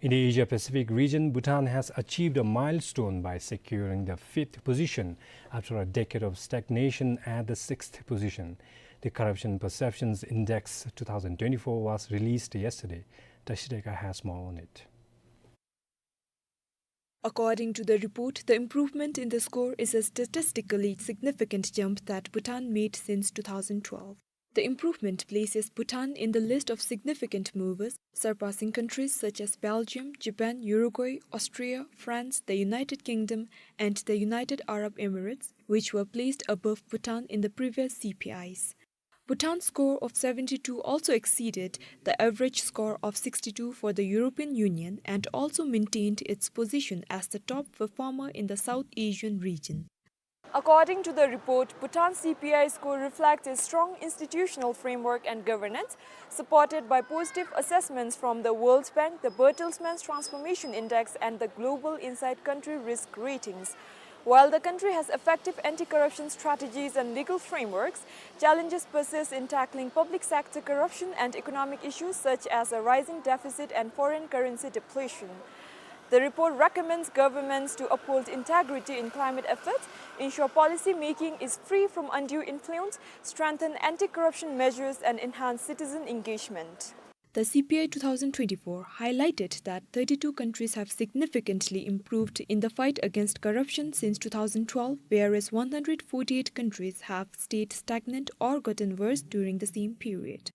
In the Asia-Pacific region, Bhutan has achieved a milestone by securing the fifth position after a decade of stagnation at the sixth position. The Corruption Perceptions Index two thousand twenty-four was released yesterday. Tashi Deka has more on it. According to the report, the improvement in the score is a statistically significant jump that Bhutan made since two thousand twelve. The improvement places Bhutan in the list of significant movers, surpassing countries such as Belgium, Japan, Uruguay, Austria, France, the United Kingdom, and the United Arab Emirates, which were placed above Bhutan in the previous C P Is. Bhutan's score of seventy-two also exceeded the average score of sixty-two for the European Union and also maintained its position as the top performer in the South Asian region. According to the report, Bhutan's C P I score reflects a strong institutional framework and governance, supported by positive assessments from the World Bank, the Bertelsmann Transformation Index, and the Global Insight Country Risk Ratings. While the country has effective anti-corruption strategies and legal frameworks, challenges persist in tackling public sector corruption and economic issues such as a rising deficit and foreign currency depletion. The report recommends governments to uphold integrity in climate efforts, ensure policy making is free from undue influence, strengthen anti-corruption measures, and enhance citizen engagement. The C P I two thousand twenty-four highlighted that thirty-two countries have significantly improved in the fight against corruption since two thousand twelve, whereas one hundred forty-eight countries have stayed stagnant or gotten worse during the same period.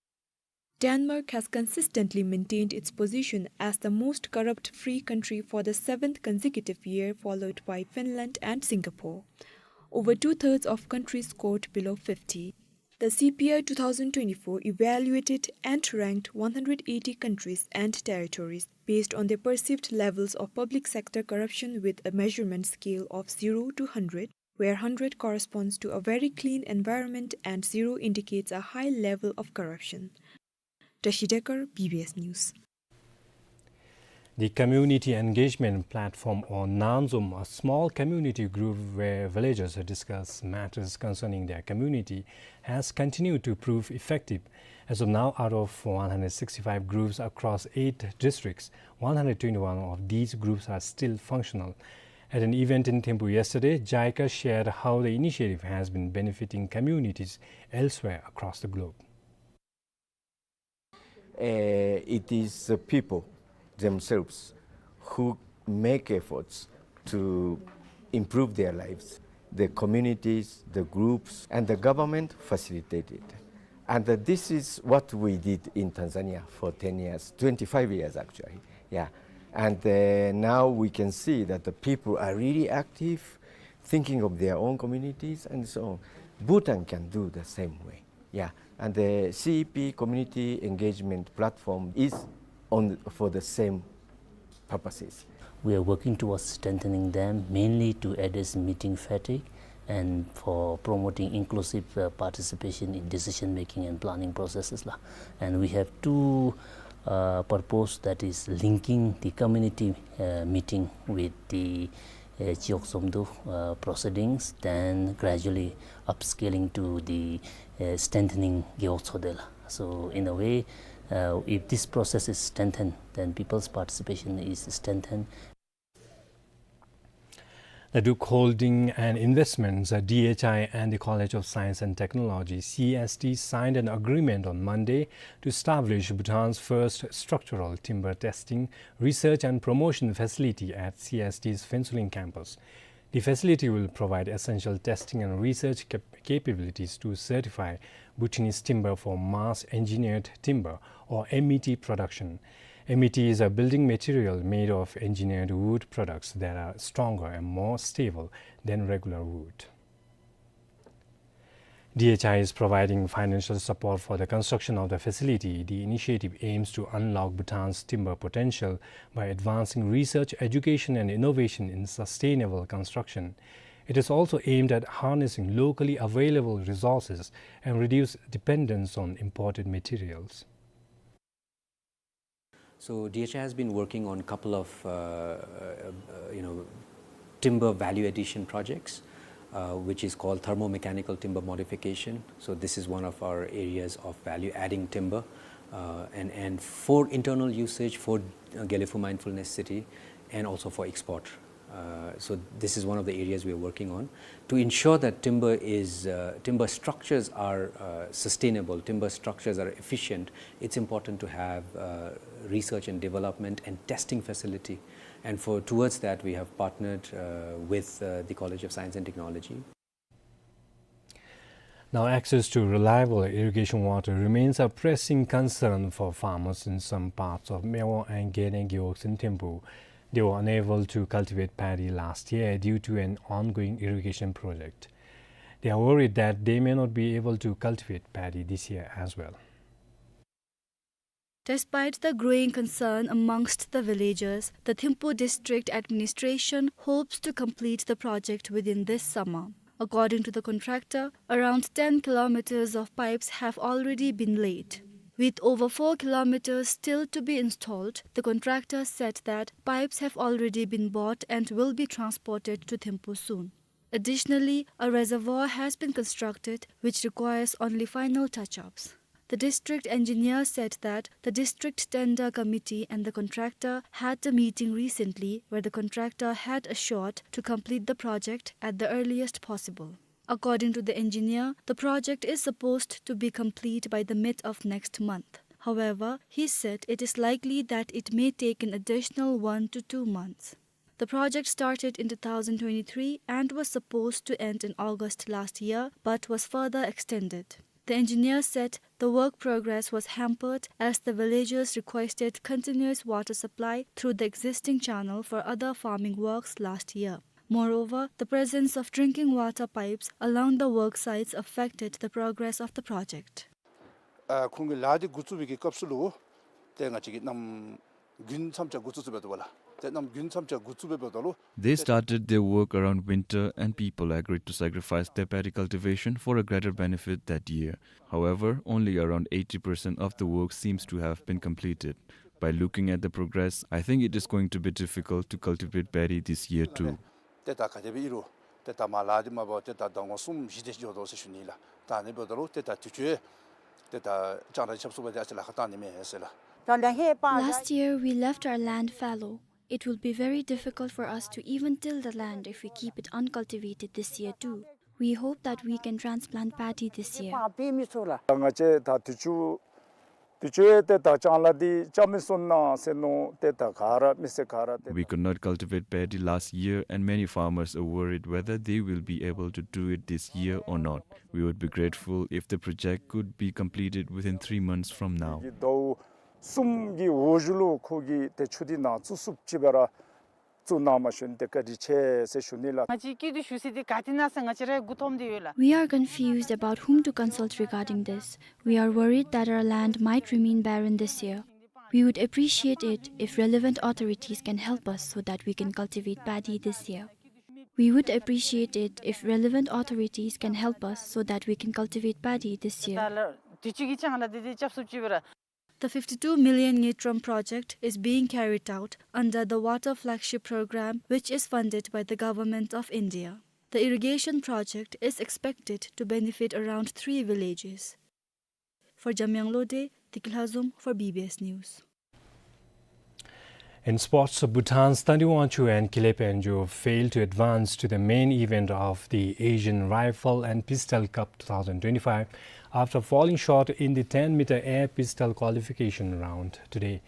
Denmark has consistently maintained its position as the most corrupt-free country for the seventh consecutive year, followed by Finland and Singapore. Over two-thirds of countries scored below fifty. The C P I two thousand twenty-four evaluated and ranked one hundred eighty countries and territories based on their perceived levels of public sector corruption with a measurement scale of zero to hundred, where hundred corresponds to a very clean environment and zero indicates a high level of corruption. Tashi Dekar, B B S News. The Community Engagement Platform, or Nanzom, a small community group where villagers discuss matters concerning their community, has continued to prove effective. As of now, out of one hundred sixty-five groups across eight districts, one hundred twenty-one of these groups are still functional. At an event in Thimphu yesterday, JICA shared how the initiative has been benefiting communities elsewhere across the globe. Uh, it is the people themselves who make efforts to improve their lives. The communities, the groups, and the government facilitate it. And, uh, this is what we did in Tanzania for ten years, twenty-five years actually. Yeah. And, uh, now we can see that the people are really active, thinking of their own communities and so on. Bhutan can do the same way. Yeah, and the C E P community engagement platform is on for the same purposes. We are working towards strengthening them, mainly to address meeting fatigue and for promoting inclusive, uh, participation in decision making and planning processes la. And we have two, uh, purpose, that is linking the community, uh, meeting with the uh, Chiyok Somdu, uh, proceedings, then gradually upscaling to the, uh, strengthening Gewog Tsodel. So in a way, uh, if this process is strengthened, then people's participation is strengthened. The Druk Holding and Investments, uh, D H I, and the College of Science and Technology, C S T, signed an agreement on Monday to establish Bhutan's first structural timber testing, research and promotion facility at C S T's Phuentsholing campus. The facility will provide essential testing and research cap-, capabilities to certify Bhutanese timber for mass engineered timber, or M E T, production. M E T is a building material made of engineered wood products that are stronger and more stable than regular wood. D H I is providing financial support for the construction of the facility. The initiative aims to unlock Bhutan's timber potential by advancing research, education, and innovation in sustainable construction. It is also aimed at harnessing locally available resources and reduce dependence on imported materials. So D H I has been working on a couple of, uh, uh, uh, you know, timber value addition projects, uh, which is called thermomechanical timber modification. So this is one of our areas of value adding timber, uh, and, and for internal usage, for, uh, Gelephu Mindfulness City, and also for export. Uh, so this is one of the areas we are working on. To ensure that timber is, uh, timber structures are, uh, sustainable, timber structures are efficient, it's important to have, uh, research and development and testing facility. And for, towards that, we have partnered, uh, with, uh, the College of Science and Technology. Now, access to reliable irrigation water remains a pressing concern for farmers in some parts of Mewon and Gene Gewogs in Thimphu. They were unable to cultivate paddy last year due to an ongoing irrigation project. They are worried that they may not be able to cultivate paddy this year as well. Despite the growing concern amongst the villagers, the Thimphu District Administration hopes to complete the project within this summer. According to the contractor, around ten kilometers of pipes have already been laid. With over four kilometers still to be installed, the contractor said that pipes have already been bought and will be transported to Thimphu soon. Additionally, a reservoir has been constructed, which requires only final touch-ups. The district engineer said that the district tender committee and the contractor had a meeting recently where the contractor had assured to complete the project at the earliest possible. According to the engineer, the project is supposed to be complete by the mid of next month. However, he said it is likely that it may take an additional one to two months. The project started in two thousand twenty-three and was supposed to end in August last year, but was further extended. The engineer said The work progress was hampered as the villagers requested continuous water supply through the existing channel for other farming works last year. Moreover, the presence of drinking water pipes along the work sites affected the progress of the project. ཨ་ཁོང་གི་ལཱ་འདི་འགོ་བཙུགས་པའི་གི་སྐབས་སུ་ལུ་ཏེ་ང་བཅས་ཀྱིས་གནམ་དགུན་མཚམས་སྦྱར་འགོ་བཙུགས་བཙུགསཔ་འབདཝ་ད་ལུ་ཏེ་གནམ་དགུན་མཚམས་སྦྱར་འགོ་བཙུགས་འབདཝ་ད་ལུ། They started their work around winter and people agreed to sacrifice their paddy cultivation for a greater benefit that year. However, only around eighty percent of the work seems to have been completed. By looking at the progress, I think it is going to be difficult to cultivate paddy this year too. ཏེ་ད་ག་དེ་སྦེ་ཨིན་རུང་ཏེ་ད་མར་ལཱ་འདི་མ་འབད་བར་ཏེ་ད་ཟླ་ངོ་གསུམ་བཞི་དེ་ཅིག་འགྱོ་དོ་ཟེར་ཞུ་ནི་ལགས། ད་ཨ་ནི་འབདཝ་ད་ལུ་ཏེ་ད་དུས་ཅི་ཏེ་ད་ལྕང་ར་ཆབ་གསུམ་པ་འདི་ཨ་ཙི་ལཱ་ཁག་བཏང་ནི་མས་ཟེར་ལགས། Last year, we left our land fallow. It will be very difficult for us to even till the land if we keep it uncultivated this year too. We hope that we can transplant paddy this year. ང་བཅས་ད་དུས་ཅི་དུས་ཅི་ཏེ་ད་ལྕང་ར་འདི་བཅག་མི་ཚུགས་ན་ཟེར་མནོ། ཏེ་ད་ག་ར་མི་སེར་ག་ར་ཏེ། We could not cultivate paddy last year, and many farmers are worried whether they will be able to do it this year or not. We would be grateful if the project could be completed within three months from now. གི་ཟླཝ་གསུམ་གྱི་འོག་གཞུག་ལུ་ཁོ་གིས་ཏེ་ཆུ་འདི་ནཱ་བཙུགས་ཚུགསཔ་ཅིག་སྦེ་ར་བཙུགས་གནང་བ་ཞུ་ནི་འདི་བཀའ་དྲིན་ཆེ་ཟེར་ཞུ་ནི་ལགས། ང་བཅས་སྐྱིད་སྡུག་ཞུ་ས་འདི་ག་ཏེ་ཨིན་ན་ཟེར་ང་བཅས་ར་མགུ་འཐོམས་ཏེ་ཡོད་ལགས། We are confused about whom to consult regarding this. We are worried that our land might remain barren this year. We would appreciate it if relevant authorities can help us so that we can cultivate paddy this year. We would appreciate it if relevant authorities can help us so that we can cultivate paddy this year. ད་ལགས་དུས་ཅི་གི་ལྕང་ར་འདི་འདི་བཅག་ཚུགསཔ་ཅིག་སྦེ་ར། The fifty-two million Ngetrom project is being carried out under the Water Flagship Program, which is funded by the Government of India. The irrigation project is expected to benefit around three villages. For Jamyang Lode, Deki Lhazom for B B S News. In sports, Bhutan's Thandiwe Wangchuk and Kile Pandyo failed to advance to the main event of the Asian Rifle and Pistol Cup two thousand twenty-five after falling short in the ten meter air pistol qualification round today.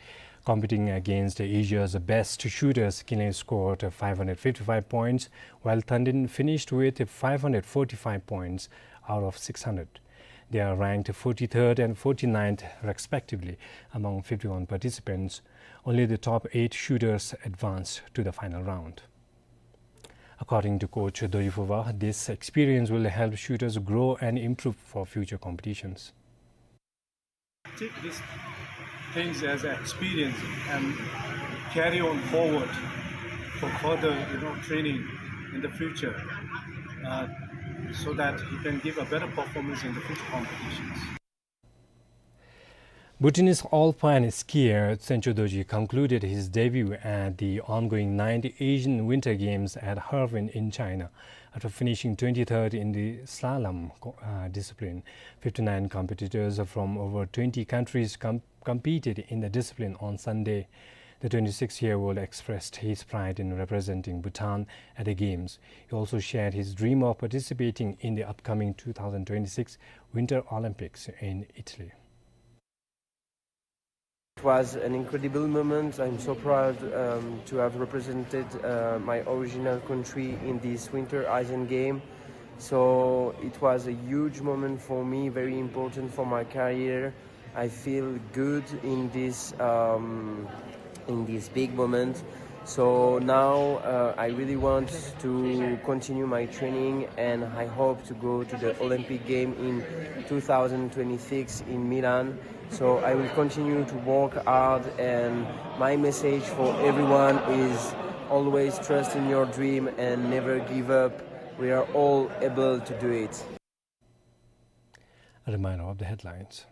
Competing against Asia's best shooters, Kile scored five hundred fifty-five points, while Thandin finished with five hundred forty-five points out of six hundred. They are ranked forty-third and forty-ninth respectively among fifty-one participants. Only the top eight shooters advance to the final round. According to coach Dorji Phova, this experience will help shooters grow and improve for future competitions. Take these things as an experience and carry on forward for further, you know, training in the future, uh, so that he can give a better performance in the future competitions. Bhutanese alpine skier Tsenchö Dorji concluded his debut at the ongoing ninth Asian Winter Games at Harbin in China after finishing twenty-third in the slalom co-, uh, discipline. Fifty-nine competitors from over twenty countries com-, competed in the discipline on Sunday. The twenty-six-year-old expressed his pride in representing Bhutan at the Games. He also shared his dream of participating in the upcoming two thousand twenty-six Winter Olympics in Italy. It was an incredible moment. I'm so proud, um, to have represented, uh, my original country in this Winter Asian Game. So it was a huge moment for me, very important for my career. I feel good in this, um, in this big moment. So now, uh, I really want to continue my training, and I hope to go to the Olympic Game in two thousand twenty-six in Milan. So I will continue to work hard, and my message for everyone is always trust in your dream and never give up. We are all able to do it. A reminder of the headlines.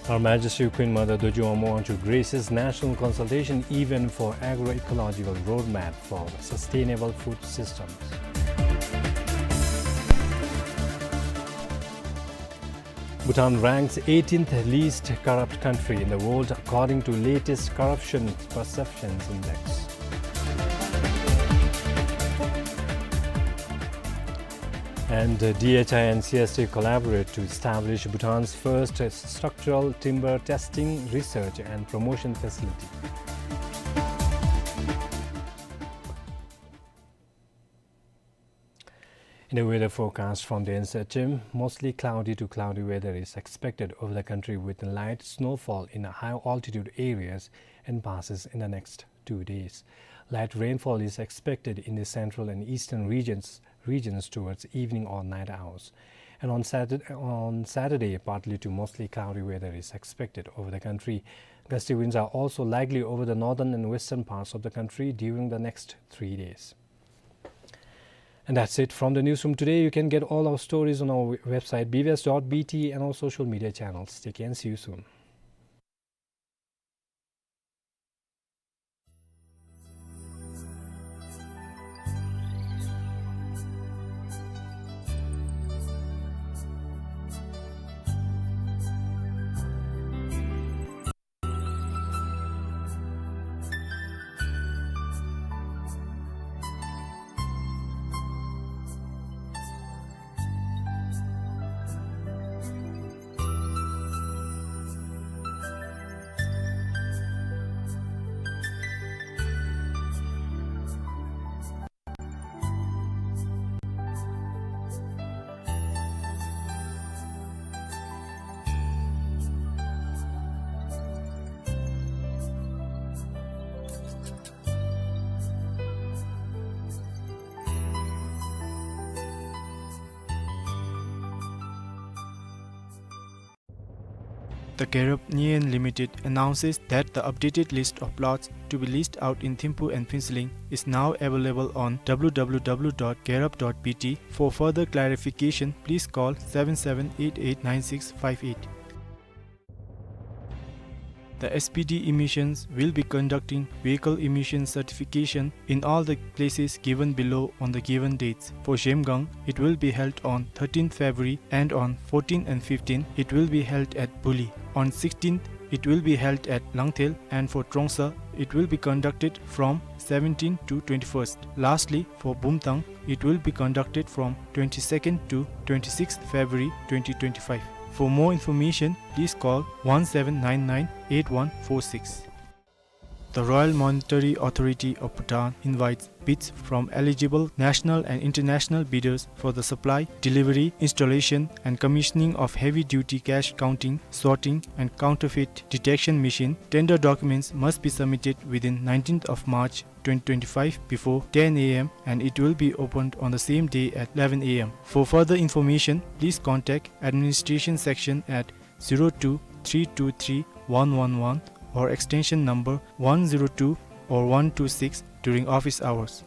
Her Majesty Queen Mother Dorji Wangmo Wangchuck graces National Consultation Event for Agroecological Roadmap for Sustainable Food Systems. Bhutan ranks eighteenth least corrupt country in the world according to latest Corruption Perceptions Index. And, uh, D H I and C S T collaborate to establish Bhutan's first, uh, structural timber testing, research and promotion facility. The weather forecast from the INSAT team: mostly cloudy to cloudy weather is expected over the country with light snowfall in high altitude areas and passes in the next two days. Light rainfall is expected in the central and eastern regions, regions towards evening or night hours. And on Saturday, on Saturday, partly to mostly cloudy weather is expected over the country. Gusty winds are also likely over the northern and western parts of the country during the next three days. And that's it from the newsroom today. You can get all our stories on our w-, website, B B S dot B T, and our social media channels. Take care and see you soon. The Gerub Nyian Limited announces that the updated list of plots to be leased out in Thimphu and Phuentsholing is now available on W W W dot gerub dot B T. For further clarification, please call seven seven eight eight nine six five eight. The S P D emissions will be conducting vehicle emission certification in all the places given below on the given dates. For Zhemgang, it will be held on thirteenth February, and on fourteenth and fifteenth, it will be held at Buli. On sixteenth, it will be held at Langthel, and for Trongsa, it will be conducted from seventeenth to twenty-first. Lastly, for Bumthang, it will be conducted from twenty-second to twenty-sixth February twenty twenty-five. For more information, please call one seven nine nine eight one four six. The Royal Monetary Authority of Bhutan invites bids from eligible national and international bidders for the supply, delivery, installation, and commissioning of heavy-duty cash counting, sorting, and counterfeit detection machine. Tender documents must be submitted within nineteenth of March twenty twenty-five before ten A M, and it will be opened on the same day at eleven A M. For further information, please contact administration section at zero two three two three one one one or extension number one zero two or one two six during office hours.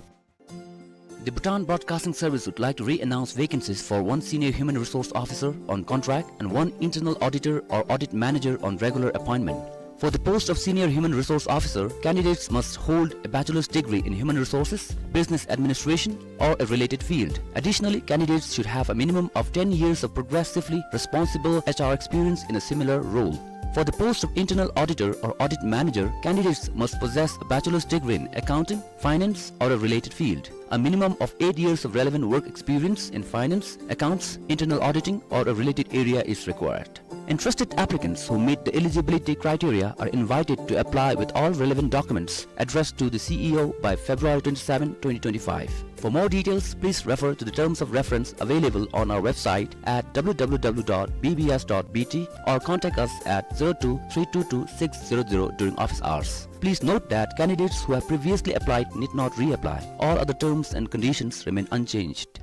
The Bhutan Broadcasting Service would like to re-announce vacancies for one Senior Human Resource Officer on contract and one Internal Auditor or Audit Manager on regular appointment. For the post of Senior Human Resource Officer, candidates must hold a bachelor's degree in human resources, business administration, or a related field. Additionally, candidates should have a minimum of ten years of progressively responsible H R experience in a similar role. For the post of Internal Auditor or Audit Manager, candidates must possess a bachelor's degree in accounting, finance, or a related field. A minimum of eight years of relevant work experience in finance, accounts, internal auditing, or a related area is required. Interested applicants who meet the eligibility criteria are invited to apply with all relevant documents addressed to the C E O by February twenty-seven, twenty twenty-five. For more details, please refer to the terms of reference available on our website at W W W dot B B S dot B T or contact us at zero two three two two six zero zero during office hours. Please note that candidates who have previously applied need not reapply. All other terms and conditions remain unchanged.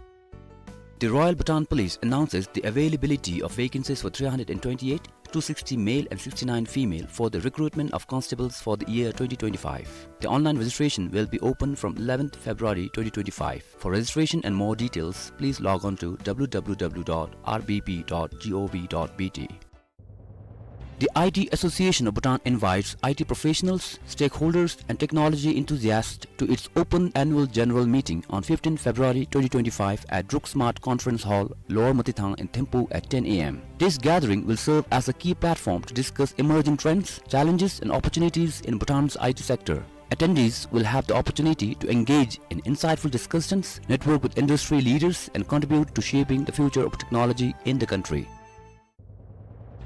The Royal Bhutan Police announces the availability of vacancies for three hundred and twenty-eight, two sixty male and sixty-nine female for the recruitment of constables for the year twenty twenty-five. The online registration will be open from eleventh February twenty twenty-five. For registration and more details, please log on to W W W dot R B P dot gov dot B T. The I T Association of Bhutan invites I T professionals, stakeholders, and technology enthusiasts to its open annual general meeting on fifteenth February twenty twenty-five at Druk Smart Conference Hall, Lower Motithang in Thimphu at ten A M. This gathering will serve as a key platform to discuss emerging trends, challenges, and opportunities in Bhutan's I T sector. Attendees will have the opportunity to engage in insightful discussions, network with industry leaders, and contribute to shaping the future of technology in the country.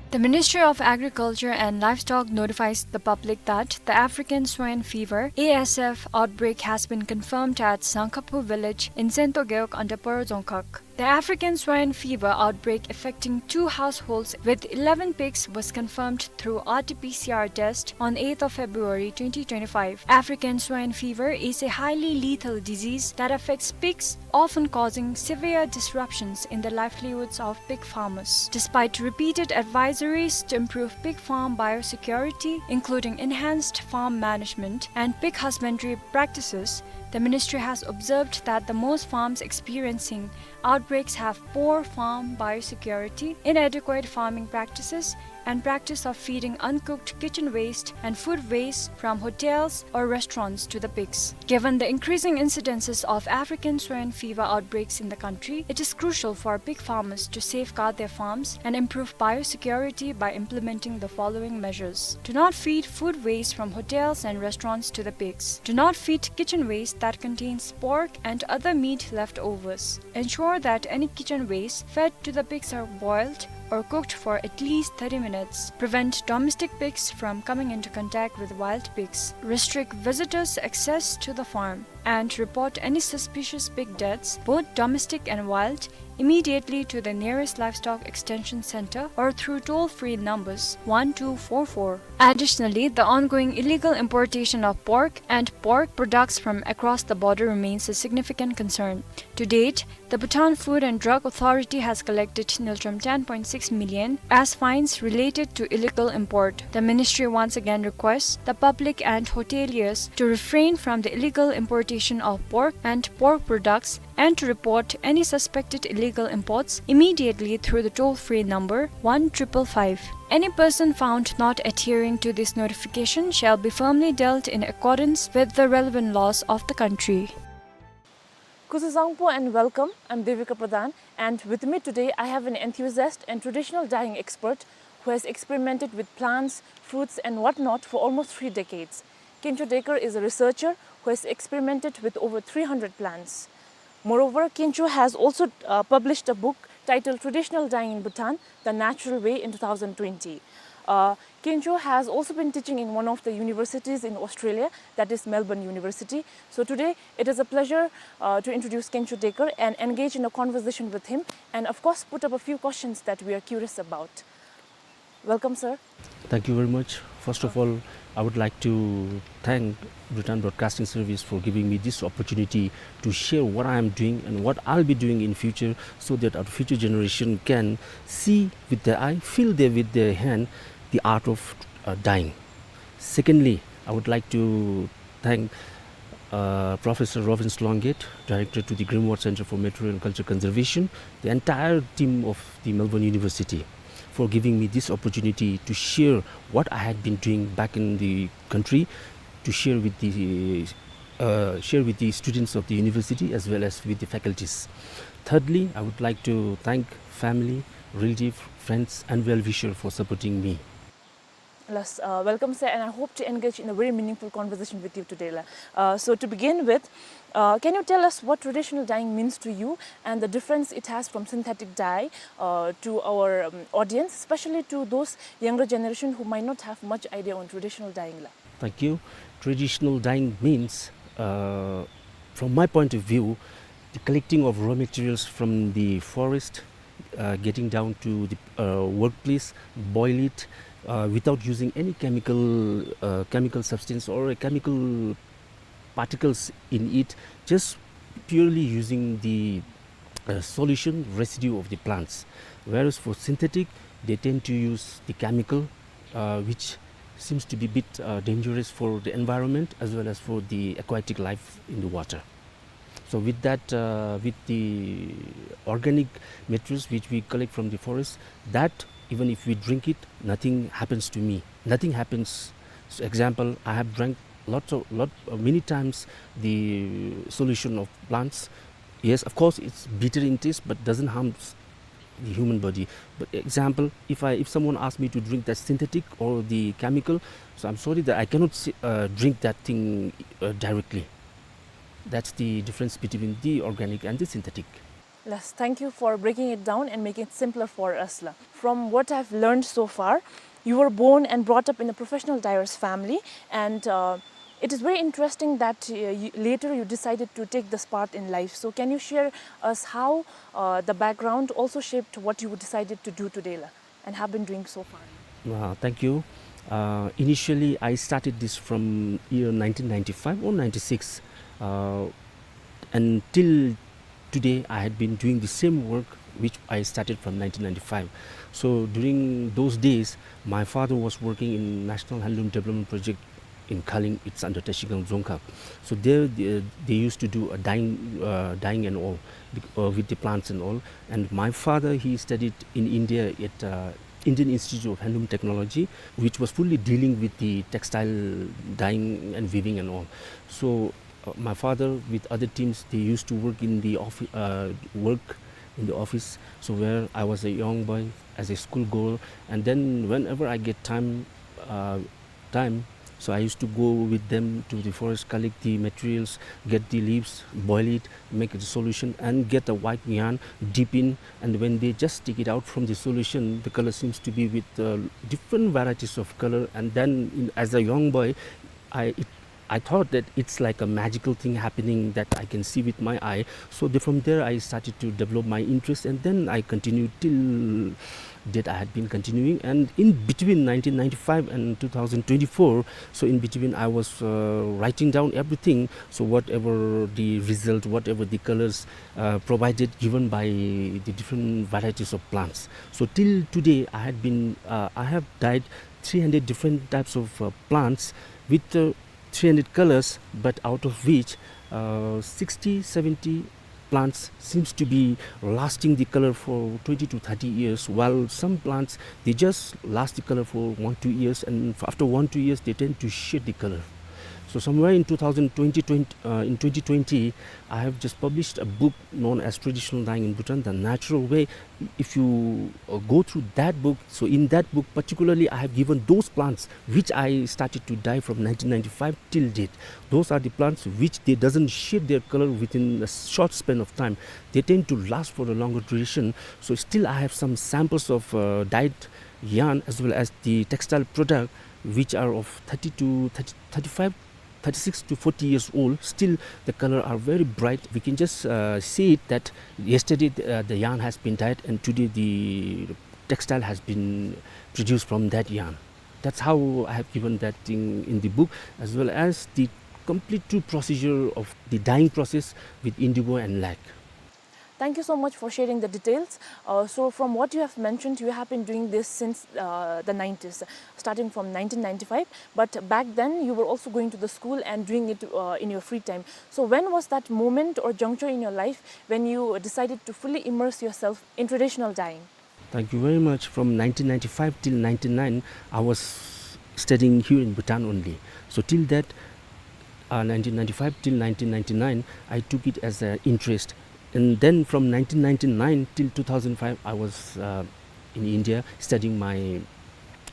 The Ministry of Agriculture and Livestock notifies the public that the African Swine Fever, A S F, outbreak has been confirmed at Sangkhapu village in Sento Gewog under Paro Dzongkhag. The African swine fever outbreak affecting two households with eleven pigs was confirmed through R T P C R test on eighth of February twenty twenty-five. African swine fever is a highly lethal disease that affects pigs, often causing severe disruptions in the livelihoods of pig farmers. Despite repeated advisories to improve pig farm biosecurity, including enhanced farm management and pig husbandry practices, the ministry has observed that the most farms experiencing outbreaks have poor farm biosecurity, inadequate farming practices, and practice of feeding uncooked kitchen waste and food waste from hotels or restaurants to the pigs. Given the increasing incidences of African swine fever outbreaks in the country, it is crucial for pig farmers to safeguard their farms and improve biosecurity by implementing the following measures. Do not feed food waste from hotels and restaurants to the pigs. Do not feed kitchen waste that contains pork and other meat leftovers. Ensure that any kitchen waste fed to the pigs are boiled or cooked for at least thirty minutes. Prevent domestic pigs from coming into contact with wild pigs. Restrict visitors' access to the farm. And report any suspicious pig deaths, both domestic and wild, immediately to the nearest livestock extension center or through toll-free numbers one two four four. Additionally, the ongoing illegal importation of pork and pork products from across the border remains a significant concern. To date, the Bhutan Food and Drug Authority has collected nilchum ten point six million as fines related to illegal import. The ministry once again requests the public and hoteliers to refrain from the illegal importation of pork and pork products and to report any suspected illegal imports immediately through the toll-free number one triple five. Any person found not adhering to this notification shall be firmly dealt in accordance with the relevant laws of the country. Kuzuzangpo and welcome. I'm Devika Pradhan, and with me today I have an enthusiast and traditional dyeing expert who has experimented with plants, fruits and whatnot for almost three decades. Kencho Dekar is a researcher who has experimented with over three hundred plants. Moreover, Kencho has also, uh, published a book titled Traditional Dyeing in Bhutan, The Natural Way in two thousand twenty. Uh, Kencho has also been teaching in one of the universities in Australia, that is Melbourne University. So today, it is a pleasure, uh, to introduce Kencho Dekar and engage in a conversation with him and, of course, put up a few questions that we are curious about. Welcome, sir. Thank you very much. First of all, I would like to thank Bhutan Broadcasting Service for giving me this opportunity to share what I am doing and what I'll be doing in future, so that our future generation can see with their eye, feel there with their hand the art of, uh, dyeing. Secondly, I would like to thank, uh, Professor Rovince Longate, Director to the Grimwade Center for Material and Culture Conservation, the entire team of the Melbourne University, for giving me this opportunity to share what I had been doing back in the country, to share with the, uh, share with the students of the university as well as with the faculties. Thirdly, I would like to thank family, relative, friends, and well-wisher for supporting me. Yes, uh, welcome, sir, and I hope to engage in a very meaningful conversation with you today, la. Uh, so to begin with, uh, can you tell us what traditional dyeing means to you and the difference it has from synthetic dye, uh, to our, um, audience, especially to those younger generation who might not have much idea on traditional dyeing, la? Thank you. Traditional dyeing means, uh, from my point of view, the collecting of raw materials from the forest, uh, getting down to the, uh, workplace, boil it, uh, without using any chemical, uh, chemical substance or a chemical particles in it, just purely using the, uh, solution residue of the plants. Whereas for synthetic, they tend to use the chemical, uh, which seems to be a bit, uh, dangerous for the environment as well as for the aquatic life in the water. So with that, uh, with the organic materials which we collect from the forest, that even if we drink it, nothing happens to me. Nothing happens. So example, I have drank lots of, lot, uh, many times the solution of plants. Yes, of course, it's bitter in taste, but doesn't harm s-, the human body. But example, if I, if someone asks me to drink that synthetic or the chemical, so I'm sorry that I cannot si-, uh, drink that thing, uh, directly. That's the difference between the organic and the synthetic. Yes, thank you for breaking it down and making it simpler for us, la. From what I've learned so far, you were born and brought up in a professional dyer's family, and, uh, It is very interesting that, uh, you, later you decided to take this path in life. So can you share us how, uh, the background also shaped what you decided to do today, la, and have been doing so far? Uh, thank you. Uh, initially, I started this from year nineteen ninety-five or ninety-six, uh, and till today, I had been doing the same work which I started from nineteen ninety-five. So during those days, my father was working in National Handloom Development Project in Kaleng. It's under Trashigang Dzongkhag. So there, they, they used to do a dyeing, uh, dyeing and all, bec-, uh, with the plants and all. And my father, he studied in India at, uh, Indian Institute of Handloom Technology, which was fully dealing with the textile dyeing and weaving and all. So, uh, my father with other teams, they used to work in the offi-, uh, work in the office. So where I was a young boy, as a school girl, and then whenever I get time, uh, time, so I used to go with them to the forest, collect the materials, get the leaves, boil it, make the solution, and get a white yarn, dip in, and when they just take it out from the solution, the color seems to be with, uh, different varieties of color. And then, in, as a young boy, I, it, I thought that it's like a magical thing happening that I can see with my eye. So the, from there, I started to develop my interest, and then I continued till date. I had been continuing, and in between nineteen ninety-five and two thousand twenty-four, so in between, I was, uh, writing down everything. So whatever the result, whatever the colors, uh, provided, given by the different varieties of plants. So till today, I had been, uh, I have dyed three hundred different types of, uh, plants with, uh, three hundred colors, but out of which, uh, sixty, seventy plants seems to be lasting the color for twenty to thirty years, while some plants, they just last the color for one, two years, and f-, after one, two years, they tend to shed the color. So somewhere in two thousand twenty, twenty, uh, in twenty twenty, I have just published a book known as Traditional Dyeing in Bhutan, The Natural Way. If you, uh, go through that book, so in that book particularly, I have given those plants which I started to dye from nineteen ninety-five till date. Those are the plants which they doesn't shed their color within a short span of time. They tend to last for a longer duration. So still I have some samples of, uh, dyed yarn as well as the textile product which are of thirty to thirty, thirty-five, thirty-six to forty years old. Still the color are very bright. We can just, uh, see it that yesterday the, uh, the yarn has been dyed and today the textile has been produced from that yarn. That's how I have given that thing in the book, as well as the complete true procedure of the dyeing process with indigo and lac. Thank you so much for sharing the details. Uh, so from what you have mentioned, you have been doing this since, uh, the nineties, starting from nineteen ninety-five. But back then, you were also going to the school and doing it, uh, in your free time. So when was that moment or juncture in your life when you decided to fully immerse yourself in traditional dyeing? Thank you very much. From nineteen ninety-five till ninety-nine, I was studying here in Bhutan only. So till that, uh, nineteen ninety-five till nineteen ninety-nine, I took it as an interest. And then from nineteen ninety-nine till two thousand five, I was, uh, in India studying my,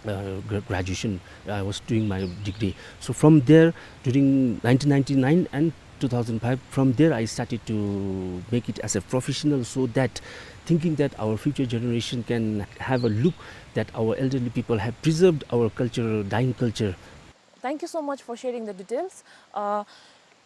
uh, gra-, graduation. I was doing my degree. So from there, during nineteen ninety-nine and two thousand five, from there I started to make it as a professional, so that thinking that our future generation can have a look that our elderly people have preserved our culture, dyeing culture. Thank you so much for sharing the details. Uh,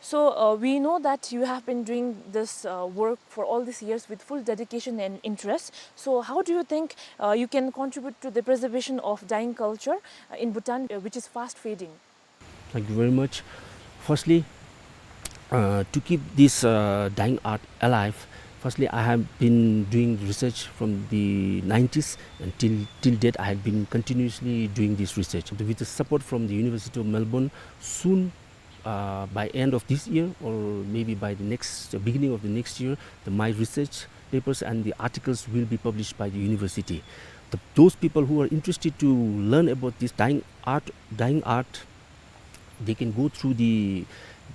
so, uh, we know that you have been doing this, uh, work for all these years with full dedication and interest. So how do you think, uh, you can contribute to the preservation of dyeing culture, uh, in Bhutan, uh, which is fast fading? Thank you very much. Firstly, uh, to keep this, uh, dyeing art alive, firstly, I have been doing research from the nineties, and till, till date, I have been continuously doing this research. With the support from the University of Melbourne, soon, uh, by end of this year or maybe by the next, uh, beginning of the next year, the, my research papers and the articles will be published by the university. The, those people who are interested to learn about this dyeing art, dyeing art, they can go through the,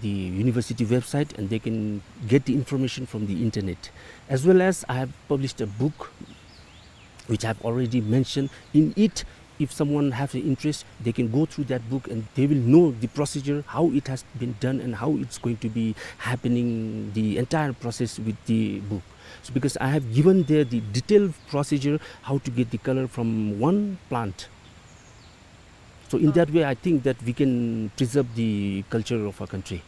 the university website and they can get the information from the internet. As well as I have published a book which I have already mentioned. In it, if someone has an interest, they can go through that book and they will know the procedure, how it has been done and how it's going to be happening, the entire process with the book. So because I have given there the detailed procedure, how to get the color from one plant So in that way, I think that we can preserve the culture of our country.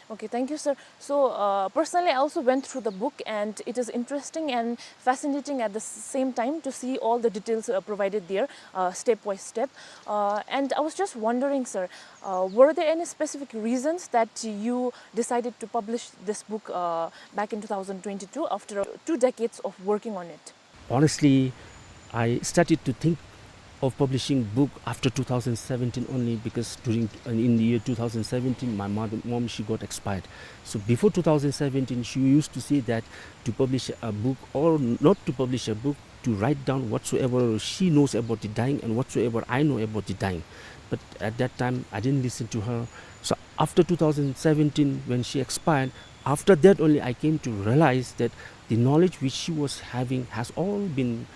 Okay, thank you, sir. So, uh, personally, I also went through the book, and it is interesting and fascinating at the s-, same time to see all the details, uh, provided there, uh, step by step. Uh, and I was just wondering, sir, uh, were there any specific reasons that you decided to publish this book, uh, back in two thousand twenty-two after two decades of working on it? Honestly, I started to think of publishing book after two thousand seventeen only, because during, in the year two thousand seventeen, my mother, mom, she got expired. So before two thousand seventeen, she used to say that to publish a book or not to publish a book, to write down whatsoever she knows about the dying and whatsoever I know about the dying. But at that time, I didn't listen to her. So after two thousand seventeen, when she expired, after that only I came to realize that the knowledge which she was having has all been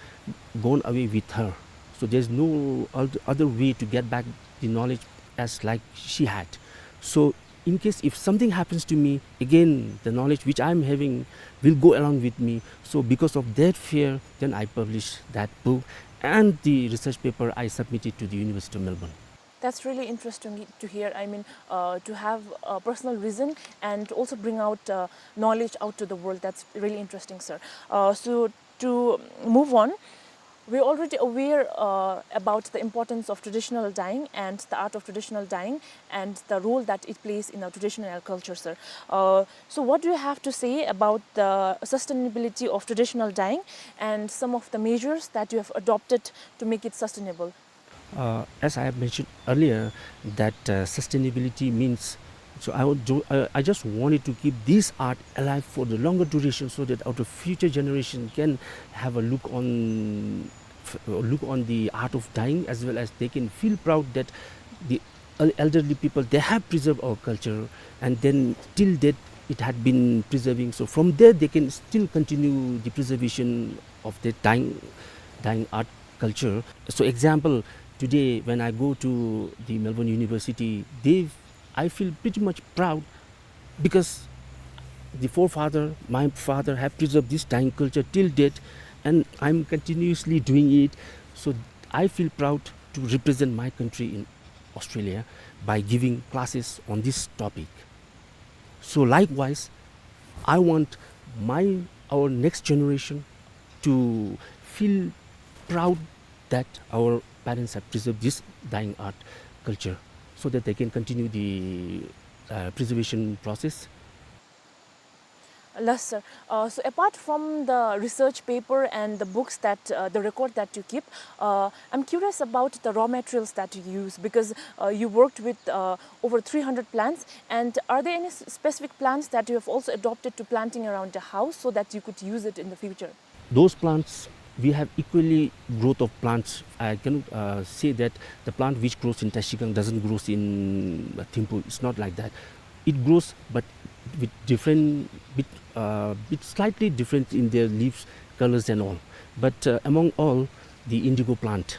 gone away with her. So there's no oth-, other way to get back the knowledge as like she had. So in case if something happens to me, again, the knowledge which I'm having will go along with me. So because of that fear, then I published that book and the research paper I submitted to the University of Melbourne. That's really interesting to hear. I mean, uh, to have a personal reason and also bring out, uh, knowledge out to the world. That's really interesting, sir. Uh, so to move on, we're already aware, uh, about the importance of traditional dyeing and the art of traditional dyeing and the role that it plays in our traditional culture, sir. Uh, so what do you have to say about the sustainability of traditional dyeing and some of the measures that you have adopted to make it sustainable? Uh, as I have mentioned earlier, that, uh, sustainability means, so I would do, I, I just wanted to keep this art alive for the longer duration so that our future generation can have a look on, f-, look on the art of dyeing, as well as they can feel proud that the el-, elderly people, they have preserved our culture, and then till date it had been preserving. So from there, they can still continue the preservation of the dyeing, dyeing art culture. So example, today when I go to the Melbourne University, they, I feel pretty much proud because the forefather, my father, have preserved this dyeing culture till date, and I'm continuously doing it. So I feel proud to represent my country in Australia by giving classes on this topic. So likewise, I want my, our next generation to feel proud that our parents have preserved this dyeing art culture so that they can continue the, uh, preservation process. Yes, sir. Uh, so apart from the research paper and the books that, uh, the record that you keep, uh, I'm curious about the raw materials that you use because, uh, you worked with, uh, over three hundred plants. And are there any s-, specific plants that you have also adopted to planting around the house so that you could use it in the future? Those plants, we have equally growth of plants. I cannot, uh, say that the plant which grows in Trashigang doesn't grows in, uh, Thimphu. It's not like that. It grows, but with different, bit, uh, bit slightly different in their leaves, colors and all. But, uh, among all, the indigo plant,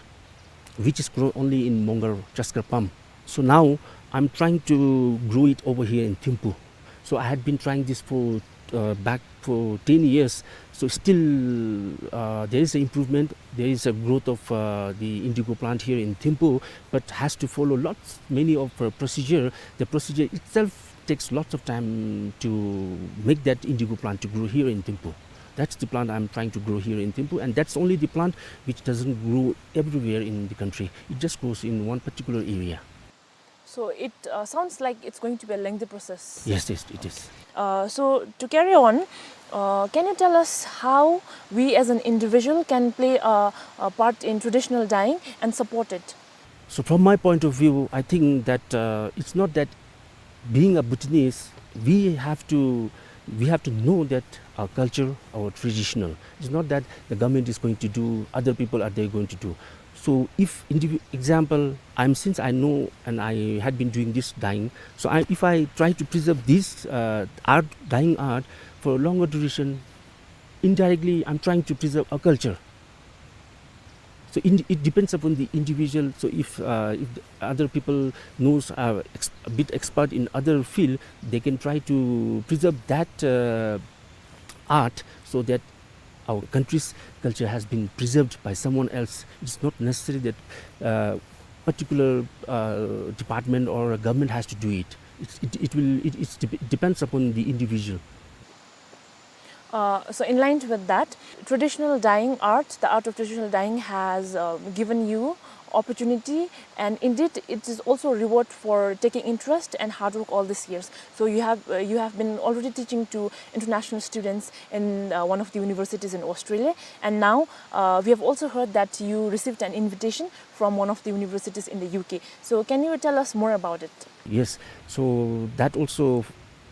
which is grown only in Mongar, Chaskar Pump. So now I'm trying to grow it over here in Thimphu. So I had been trying this for, uh, back for ten years. So still, uh, there is an improvement. There is a growth of, uh, the indigo plant here in Thimphu, but has to follow lots, many of, uh, procedure. The procedure itself takes lots of time to make that indigo plant to grow here in Thimphu. That's the plant I'm trying to grow here in Thimphu, and that's only the plant which doesn't grow everywhere in the country. It just grows in one particular area. So it, uh, sounds like it's going to be a lengthy process. Yes, yes, it is. Uh, so to carry on, uh, can you tell us how we as an individual can play a, a part in traditional dyeing and support it? So from my point of view, I think that, uh, it's not that being a Bhutanese, we have to, we have to know that our culture, our traditional. It's not that the government is going to do, other people are they going to do. So if indivi-, example, I'm, since I know and I had been doing this dyeing, so I, if I try to preserve this, uh, art, dyeing art for a longer duration, indirectly I'm trying to preserve our culture. So in, it depends upon the individual. So if, uh, if the other people knows, uh, ex-, a bit expert in other field, they can try to preserve that, uh, art so that our country's culture has been preserved by someone else. It's not necessary that, uh, particular, uh, department or a government has to do it. It's, it, it will, it, it's dep-, depends upon the individual. Uh, so in line with that, traditional dyeing art, the art of traditional dyeing has, uh, given you opportunity, and indeed it is also a reward for taking interest and hard work all these years. So you have, uh, you have been already teaching to international students in, uh, one of the universities in Australia, and now, uh, we have also heard that you received an invitation from one of the universities in the U K. So can you tell us more about it? Yes, so that also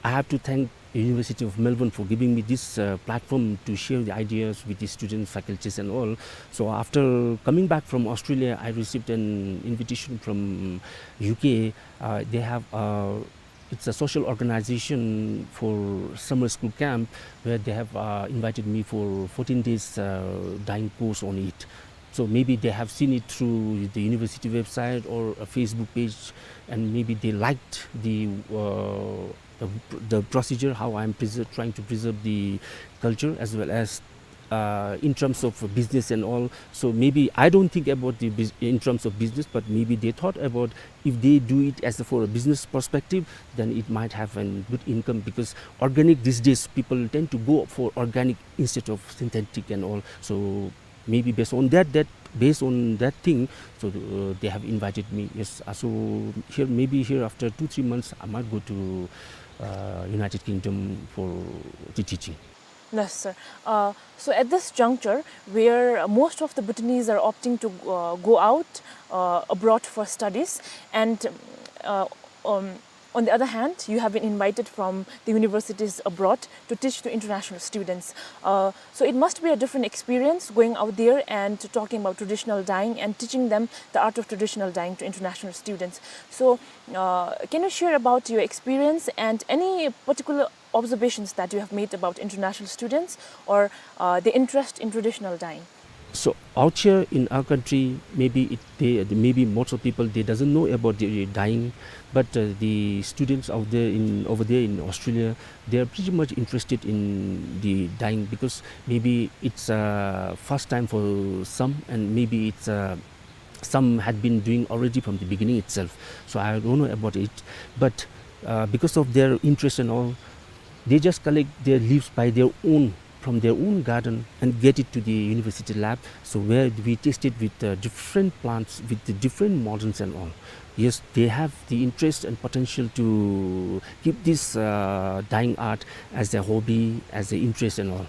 I have to thank University of Melbourne for giving me this, uh, platform to share the ideas with the students, faculties and all. So after coming back from Australia, I received an invitation from U K. Uh, they have, uh, it's a social organization for summer school camp where they have, uh, invited me for fourteen days, uh, dyeing course on it. So maybe they have seen it through the university website or a Facebook page, and maybe they liked the, uh, the, the procedure, how I'm preser-, trying to preserve the culture as well as, uh, in terms of business and all. So maybe I don't think about the bus-, in terms of business, but maybe they thought about if they do it as a, for a business perspective, then it might have a good income, because organic these days, people tend to go for organic instead of synthetic and all. So maybe based on that, that, based on that thing, so, uh, they have invited me. Yes, uh, so here, maybe here after two, three months, I might go to, uh, United Kingdom for the teaching. Yes, sir. Uh, so at this juncture, where most of the Bhutanese are opting to, uh, go out, uh, abroad for studies, and, uh, um, on the other hand, you have been invited from the universities abroad to teach to international students. Uh, so it must be a different experience going out there and talking about traditional dyeing and teaching them the art of traditional dyeing to international students. So, uh, can you share about your experience and any particular observations that you have made about international students or, uh, the interest in traditional dyeing? So out here in our country, maybe it, they, maybe most of people, they doesn't know about the dyeing, but, uh, the students out there in, over there in Australia, they are pretty much interested in the dyeing because maybe it's, uh, first time for some, and maybe it's, uh, some had been doing already from the beginning itself. So I don't know about it, but, uh, because of their interest and all, they just collect their leaves by their own, from their own garden, and get it to the university lab. So where we tested with, uh, different plants, with the different models and all. Yes, they have the interest and potential to keep this, uh, dyeing art as a hobby, as an interest and all.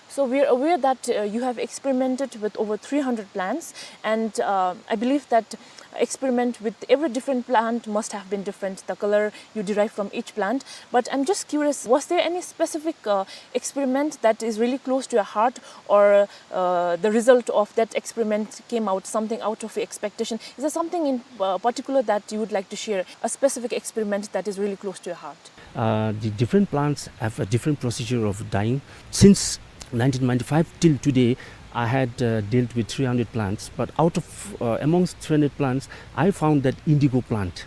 So we are aware that, uh, you have experimented with over three hundred plants, and, uh, I believe that experiment with every different plant must have been different, the color you derive from each plant. But I'm just curious, was there any specific, uh, experiment that is really close to your heart, or, uh, the result of that experiment came out something out of your expectation? Is there something in, uh, particular that you would like to share, a specific experiment that is really close to your heart? Uh, the different plants have a different procedure of dyeing. Since nineteen ninety-five till today, I had, uh, dealt with three hundred plants, but out of, uh, amongst three hundred plants, I found that indigo plant,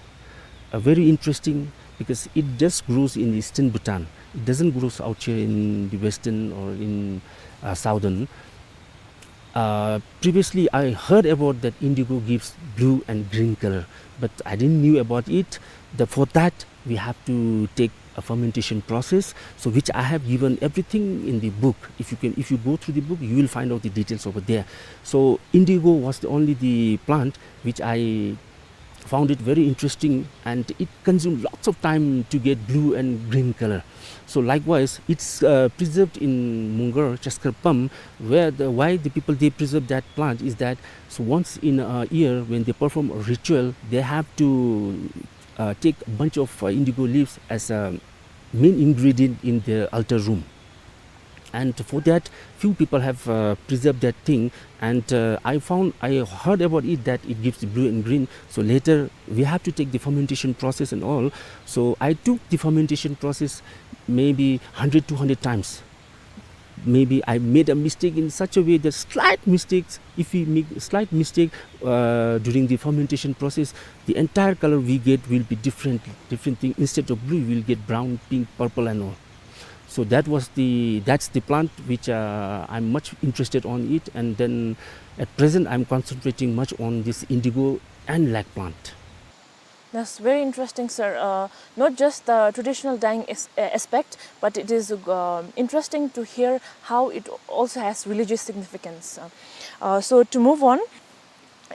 uh, very interesting because it just grows in eastern Bhutan. It doesn't grow out here in the western or in, uh, southern. Uh, previously, I heard about that indigo gives blue and green color, but I didn't knew about it. The, for that, we have to take a fermentation process, so which I have given everything in the book. If you can, if you go through the book, you will find out the details over there. So indigo was the only the plant which I found it very interesting, and it consumed lots of time to get blue and green color. So likewise, it's, uh, preserved in Mungar, Chaskar Pam, where the, why the people, they preserve that plant is that, so once in a year when they perform a ritual, they have to, uh, take a bunch of, uh, indigo leaves as a main ingredient in the altar room. And for that, few people have, uh, preserved that thing. And, uh, I found, I heard about it that it gives blue and green. So later, we have to take the fermentation process and all. So I took the fermentation process maybe hundred, two hundred times. Maybe I made a mistake in such a way that slight mistakes, if we make slight mistake, uh, during the fermentation process, the entire color we get will be different, different thing. Instead of blue, we'll get brown, pink, purple and all. So that was the, that's the plant which, uh, I'm much interested on it, and then at present I'm concentrating much on this indigo and lac plant. That's very interesting, sir. Uh, not just the traditional dyeing as-, uh, aspect, but it is, um, interesting to hear how it also has religious significance. Uh, uh, so to move on,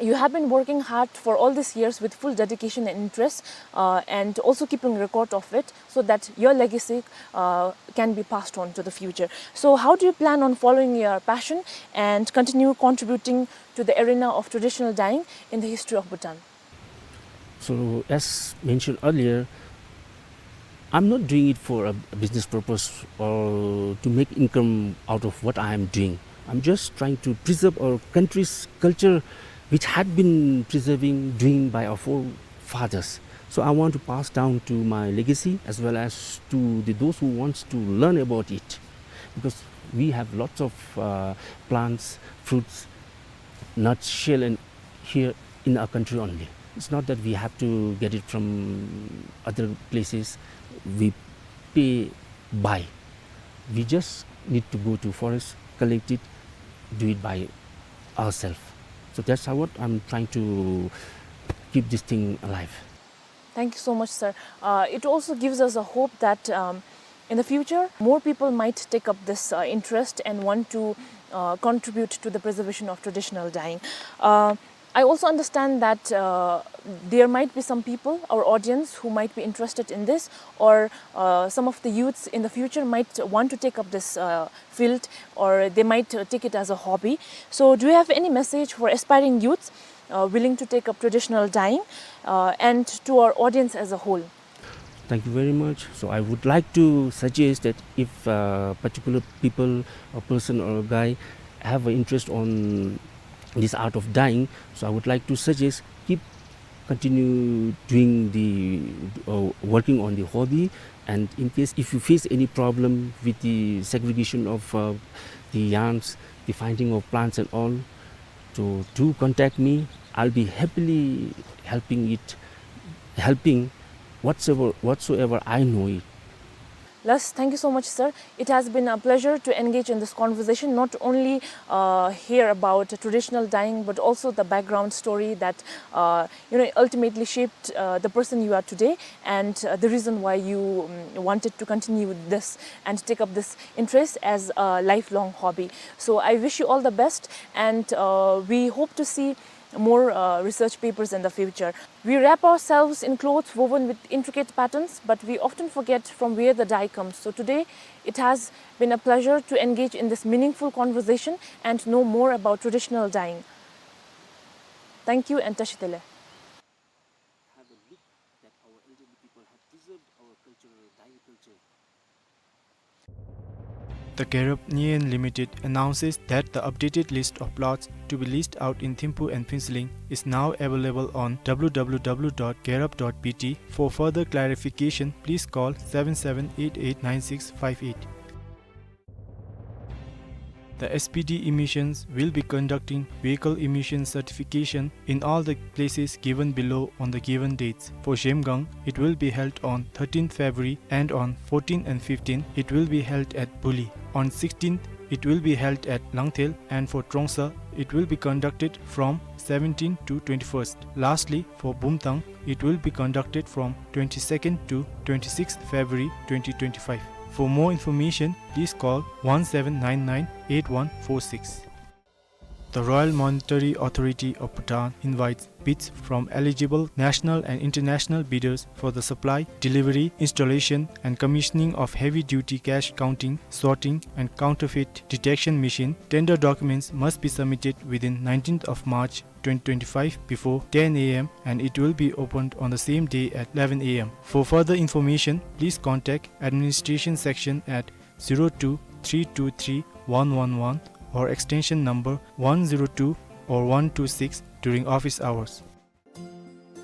you have been working hard for all these years with full dedication and interest, uh, and also keeping record of it so that your legacy, uh, can be passed on to the future. So how do you plan on following your passion and continue contributing to the arena of traditional dyeing in the history of Bhutan? So, as mentioned earlier, I'm not doing it for a, a business purpose or to make income out of what I am doing. I'm just trying to preserve our country's culture, which had been preserving, doing by our forefathers. So I want to pass down to my legacy as well as to the, those who wants to learn about it, because we have lots of, uh, plants, fruits, nuts, shell, and here in our country only. It's not that we have to get it from other places. We pay, buy. We just need to go to forest, collect it, do it by ourselves. So that's how what I'm trying to keep this thing alive. Thank you so much, sir. Uh, it also gives us a hope that, um, in the future, more people might take up this, uh, interest and want to, uh, contribute to the preservation of traditional dyeing. Uh, I also understand that, uh, there might be some people, our audience, who might be interested in this, or, uh, some of the youths in the future might want to take up this, uh, field, or they might, uh, take it as a hobby. So, do you have any message for aspiring youths, uh, willing to take up traditional dyeing, uh, and to our audience as a whole? Thank you very much. So I would like to suggest that if, uh, particular people, a person or a guy have an interest on this art of dyeing, so I would like to suggest keep continue doing the, uh, working on the hobby. And in case if you face any problem with the segregation of, uh, the yarns, the finding of plants and all, so do contact me. I'll be happily helping it, helping whatsoever, whatsoever I know it. Last, thank you so much, sir. It has been a pleasure to engage in this conversation, not only, uh, hear about traditional dyeing, but also the background story that, uh, you know, ultimately shaped, uh, the person you are today, and, uh, the reason why you, um, wanted to continue this and take up this interest as a lifelong hobby. So I wish you all the best, and, uh, we hope to see more, uh, research papers in the future. We wrap ourselves in clothes woven with intricate patterns, but we often forget from where the dye comes. So today, it has been a pleasure to engage in this meaningful conversation and know more about traditional dyeing. Thank you and Tashi Delek. Have a look that our elderly people have preserved our cultural dyeing culture. The Gerub Nyiyen Limited announces that the updated list of plots to be leased out in Thimphu and Phuentsholing is now available on W W W dot gerub dot B T. For further clarification, please call seven seven eight eight nine six five eight. The S P D emissions will be conducting vehicle emission certification in all the places given below on the given dates. For Zhemgang, it will be held on thirteenth February, and on fourteen and fifteen, it will be held at Buli. On sixteenth, it will be held at Langthel, and for Trongsa, it will be conducted from seventeenth to twenty-first. Lastly, for Bumthang, it will be conducted from twenty-second to twenty-sixth February twenty twenty-five. For more information, please call one seven nine nine eight one four six. The Royal Monetary Authority of Bhutan invites bids from eligible national and international bidders for the supply, delivery, installation, and commissioning of heavy-duty cash counting, sorting, and counterfeit detection machine. Tender documents must be submitted within nineteenth of March twenty twenty-five before ten A M, and it will be opened on the same day at eleven A M. For further information, please contact administration section at zero two three two three one one one or extension number one zero two or one two six during office hours.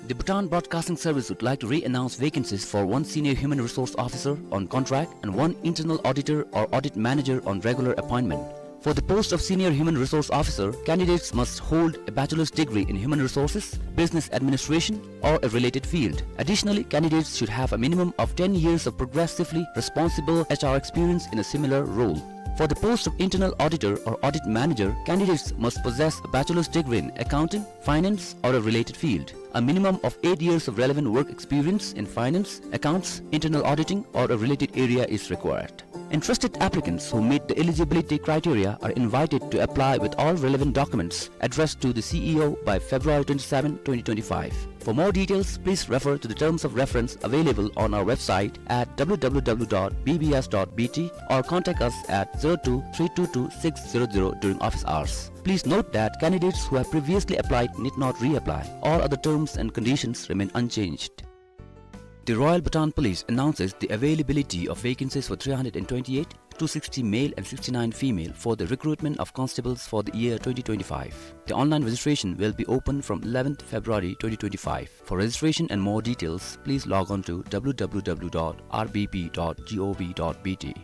The Bhutan Broadcasting Service would like to re-announce vacancies for one senior human resource officer on contract and one internal auditor or audit manager on regular appointment. For the post of Senior Human Resource Officer, candidates must hold a bachelor's degree in human resources, business administration, or a related field. Additionally, candidates should have a minimum of ten years of progressively responsible H R experience in a similar role. For the post of internal auditor or audit manager, candidates must possess a bachelor's degree in accounting, finance, or a related field. A minimum of eight years of relevant work experience in finance, accounts, internal auditing, or a related area is required. Interested applicants who meet the eligibility criteria are invited to apply with all relevant documents addressed to the C E O by February twenty-seven, twenty twenty-five. For more details, please refer to the terms of reference available on our website at w w w dot b b s dot b t or contact us at zero two three two two six zero zero during office hours. Please note that candidates who have previously applied need not reapply. All other terms and conditions remain unchanged. The Royal Bhutan Police announces the availability of vacancies for three hundred twenty-eight, two sixty male and sixty-nine female for the recruitment of constables for the year twenty twenty-five. The online registration will be open from eleventh February twenty twenty-five. For registration and more details, please log on to w w w dot r b p dot gov dot b t.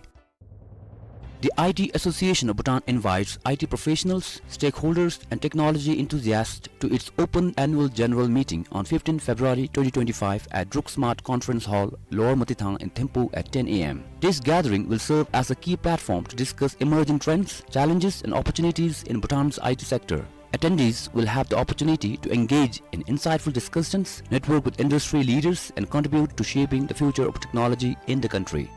The I T Association of Bhutan invites I T professionals, stakeholders, and technology enthusiasts to its open annual general meeting on fifteenth February twenty twenty-five at Druk Smart Conference Hall, Lower Motithang in Thimphu at ten a m. This gathering will serve as a key platform to discuss emerging trends, challenges, and opportunities in Bhutan's I T sector. Attendees will have the opportunity to engage in insightful discussions, network with industry leaders, and contribute to shaping the future of technology in the country.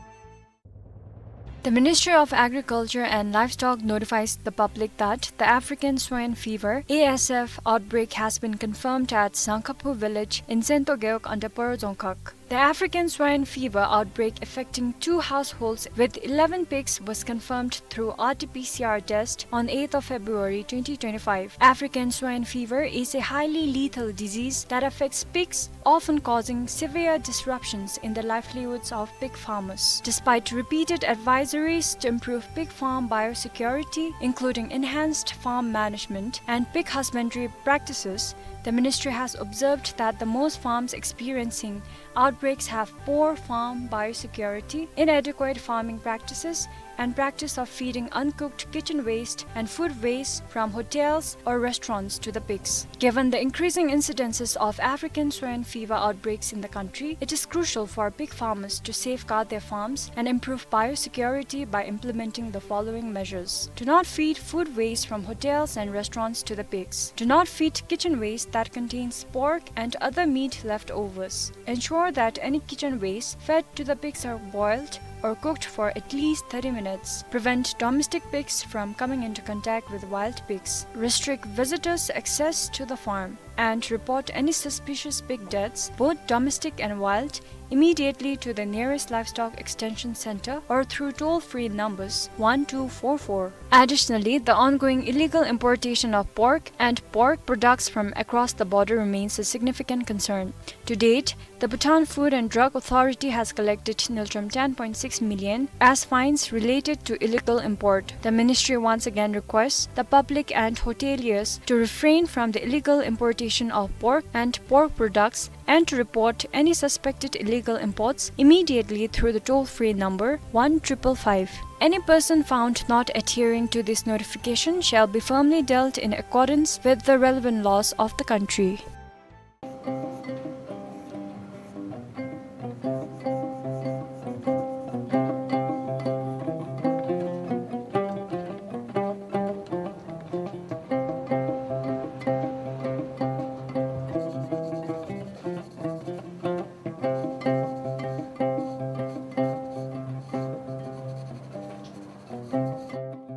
The Ministry of Agriculture and Livestock notifies the public that the African Swine Fever, A S F, outbreak has been confirmed at Sangkhapu village in Sento Gewog under Poro Dzongkhag. The African Swine Fever outbreak affecting two households with eleven pigs was confirmed through R T P C R test on eighth of February twenty twenty-five. African Swine Fever is a highly lethal disease that affects pigs, often causing severe disruptions in the livelihoods of pig farmers. Despite repeated advisories to improve pig farm biosecurity, including enhanced farm management and pig husbandry practices, the ministry has observed that the most farms experiencing outbreaks have poor farm biosecurity, inadequate farming practices, and practice of feeding uncooked kitchen waste and food waste from hotels or restaurants to the pigs. Given the increasing incidences of African swine fever outbreaks in the country, it is crucial for pig farmers to safeguard their farms and improve biosecurity by implementing the following measures. Do not feed food waste from hotels and restaurants to the pigs. Do not feed kitchen waste that contains pork and other meat leftovers. Ensure that any kitchen waste fed to the pigs are boiled or cooked for at least thirty minutes. Prevent domestic pigs from coming into contact with wild pigs. Restrict visitors' access to the farm and report any suspicious pig deaths, both domestic and wild, immediately to the nearest livestock extension center or through toll-free numbers one two four four. Additionally, the ongoing illegal importation of pork and pork products from across the border remains a significant concern. To date, the Bhutan Food and Drug Authority has collected ngultrum ten point six million as fines related to illegal import. The ministry once again requests the public and hoteliers to refrain from the illegal importation of pork and pork products and to report any suspected illegal imports immediately through the toll-free number one triple five. Any person found not adhering to this notification shall be firmly dealt in accordance with the relevant laws of the country.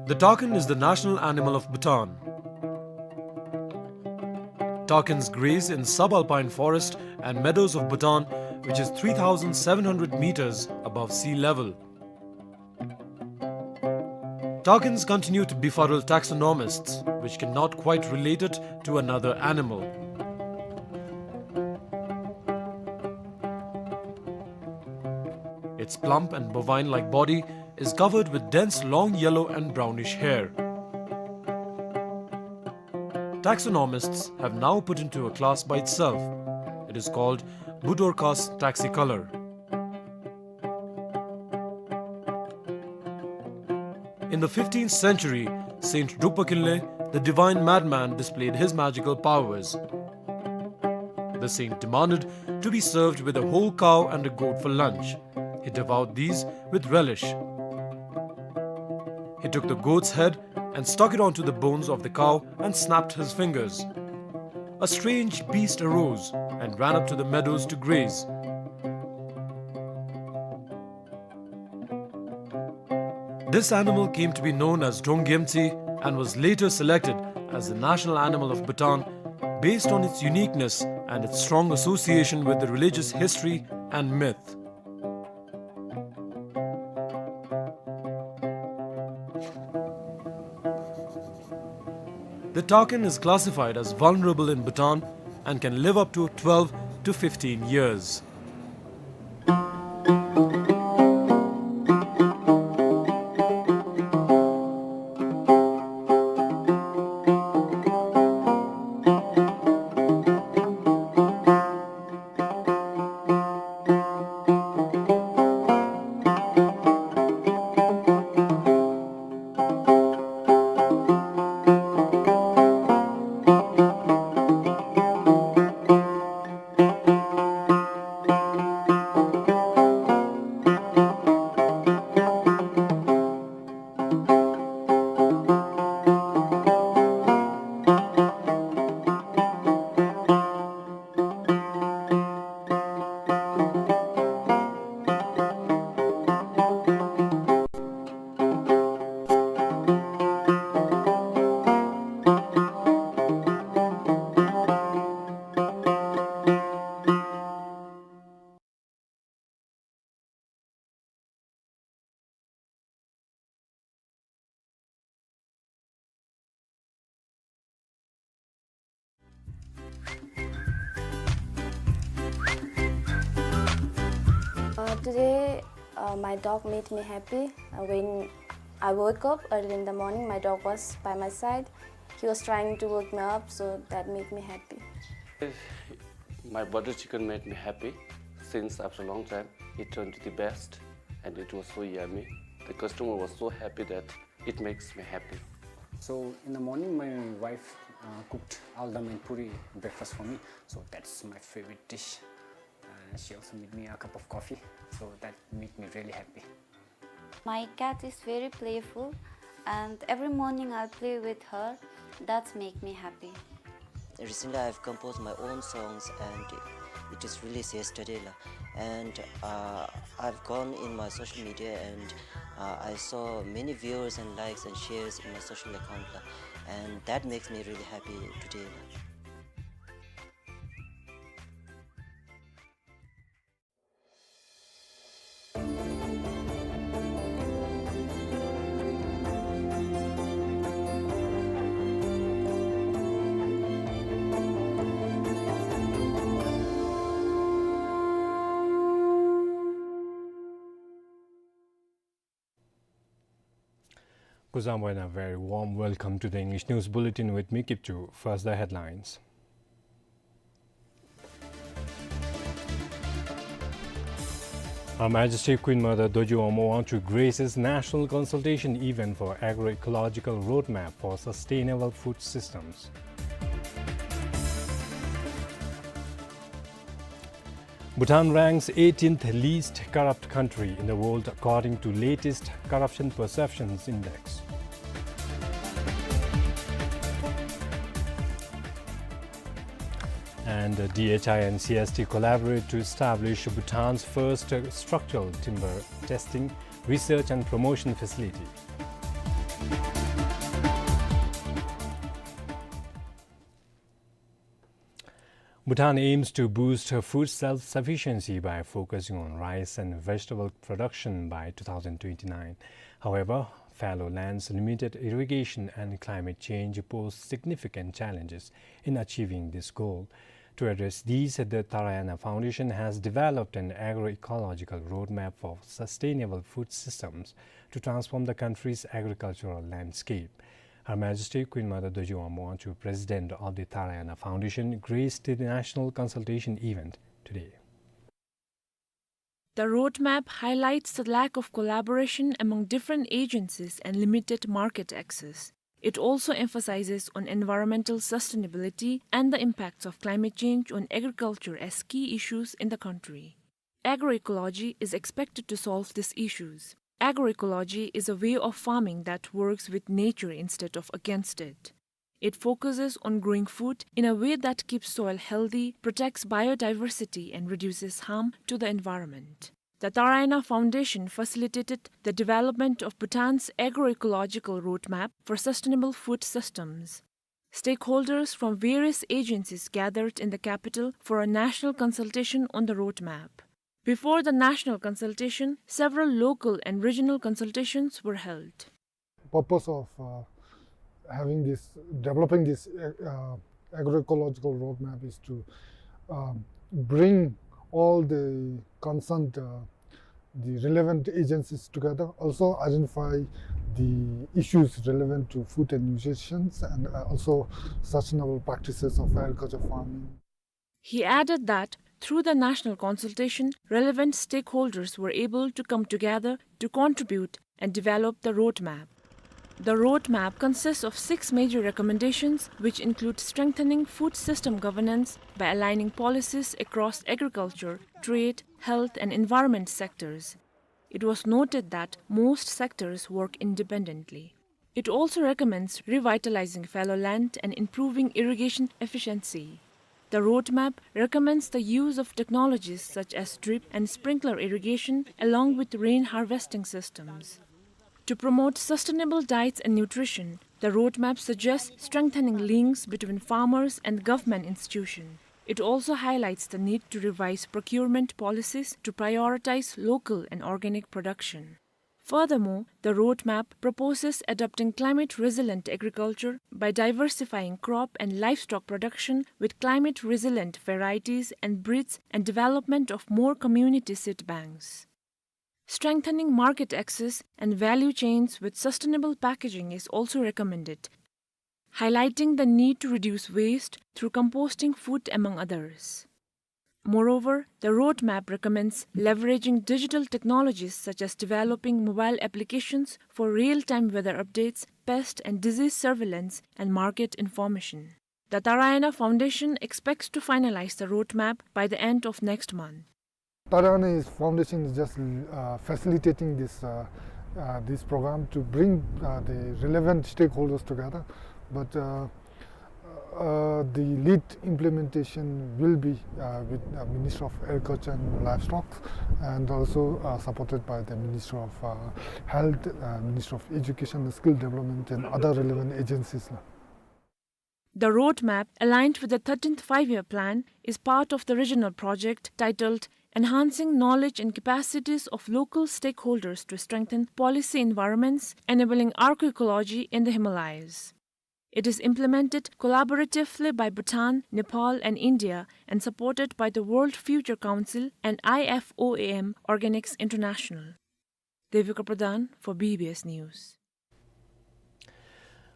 The takin is the national animal of Bhutan. Takins graze in subalpine forest and meadows of Bhutan, which is three thousand seven hundred meters above sea level. Takins continue to befuddle taxonomists, which cannot quite relate it to another animal. Its plump and bovine-like body is covered with dense long yellow and brownish hair. Taxonomists have now put into a class by itself. It is called Budorcas taxicolor. In the fifteenth century, Saint Drukpa Kinley, the divine madman, displayed his magical powers. The saint demanded to be served with a whole cow and a goat for lunch. He devoured these with relish. He took the goat's head and stuck it onto the bones of the cow and snapped his fingers. A strange beast arose and ran up to the meadows to graze. This animal came to be known as Drongyemtsi and was later selected as the national animal of Bhutan based on its uniqueness and its strong association with the religious history and myth. The takin is classified as vulnerable in Bhutan and can live up to twelve to fifteen years. Uh, today, uh, my dog made me happy. Uh, when I woke up early in the morning, my dog was by my side. He was trying to wake me up, so that made me happy. My butter chicken made me happy since after a long time. It turned to the best and it was so yummy. The customer was so happy that it makes me happy. So in the morning, my wife, uh, cooked aldam and puri breakfast for me. So that's my favorite dish. Uh, she also made me a cup of coffee. So that made me really happy. My cat is very playful, and every morning I play with her. That's make me happy. Recently, I've composed my own songs, and it is released yesterday, la. And, uh, I've gone in my social media, and, uh, I saw many viewers and likes and shares in my social account, la. And that makes me really happy today, la. Kuzuzangpo and a very warm welcome to the English News Bulletin with me, Kipchu. First, the headlines. Her Majesty Queen Mother Dorji Wangmo Wangchuck graces National Consultation Event for Agroecological Roadmap for Sustainable Food Systems. Bhutan ranks eighteenth least corrupt country in the world according to latest Corruption Perceptions Index. And, uh, D H I and C S T collaborate to establish Bhutan's first, uh, structural timber testing, research and promotion facility. Bhutan aims to boost her food self-sufficiency by focusing on rice and vegetable production by two thousand twenty-nine. However, fallow lands, limited irrigation, and climate change pose significant challenges in achieving this goal. To address these, the Tharayana Foundation has developed an agroecological roadmap for sustainable food systems to transform the country's agricultural landscape. Her Majesty Queen Mother Dorji Wangmo Wangchuck, President of the Tharayana Foundation, graced the national consultation event today. The roadmap highlights the lack of collaboration among different agencies and limited market access. It also emphasizes on environmental sustainability and the impacts of climate change on agriculture as key issues in the country. Agroecology is expected to solve these issues. Agroecology is a way of farming that works with nature instead of against it. It focuses on growing food in a way that keeps soil healthy, protects biodiversity, and reduces harm to the environment. The Taraina Foundation facilitated the development of Bhutan's agroecological roadmap for sustainable food systems. Stakeholders from various agencies gathered in the capital for a national consultation on the roadmap. Before the national consultation, several local and regional consultations were held. Purpose of, uh, having this, developing this, uh, agroecological roadmap is to, um, bring all the concerned, uh, the relevant agencies together, also identify the issues relevant to food and nutrition and, uh, also sustainable practices of agriculture farming. He added that through the national consultation, relevant stakeholders were able to come together to contribute and develop the roadmap. The roadmap consists of six major recommendations, which include strengthening food system governance by aligning policies across agriculture, trade, health, and environment sectors. It was noted that most sectors work independently. It also recommends revitalizing fallow land and improving irrigation efficiency. The roadmap recommends the use of technologies such as drip and sprinkler irrigation along with rain harvesting systems. To promote sustainable diets and nutrition, the roadmap suggests strengthening links between farmers and government institutions. It also highlights the need to revise procurement policies to prioritize local and organic production. Furthermore, the roadmap proposes adopting climate-resilient agriculture by diversifying crop and livestock production with climate-resilient varieties and breeds and development of more community seed banks. Strengthening market access and value chains with sustainable packaging is also recommended, highlighting the need to reduce waste through composting food, among others. Moreover, the roadmap recommends leveraging digital technologies such as developing mobile applications for real-time weather updates, pest and disease surveillance, and market information. The Taraina Foundation expects to finalize the roadmap by the end of next month. Taraina is, foundation is just, uh, facilitating this, uh, uh, this program to bring, uh, the relevant stakeholders together. But, uh, uh, the lead implementation will be, uh, with, uh, Ministry of Agriculture and Livestock, and also, uh, supported by the Ministry of, uh, Health, uh, Ministry of Education and Skill Development, and other relevant agencies la. The roadmap, aligned with the thirteenth Five-Year Plan, is part of the regional project titled Enhancing Knowledge and Capacities of Local Stakeholders to Strengthen Policy Environments Enabling Agroecology in the Himalayas. It is implemented collaboratively by Bhutan, Nepal, and India and supported by the World Future Council and I F O A M Organics International. Devika Pradhan for B B S News.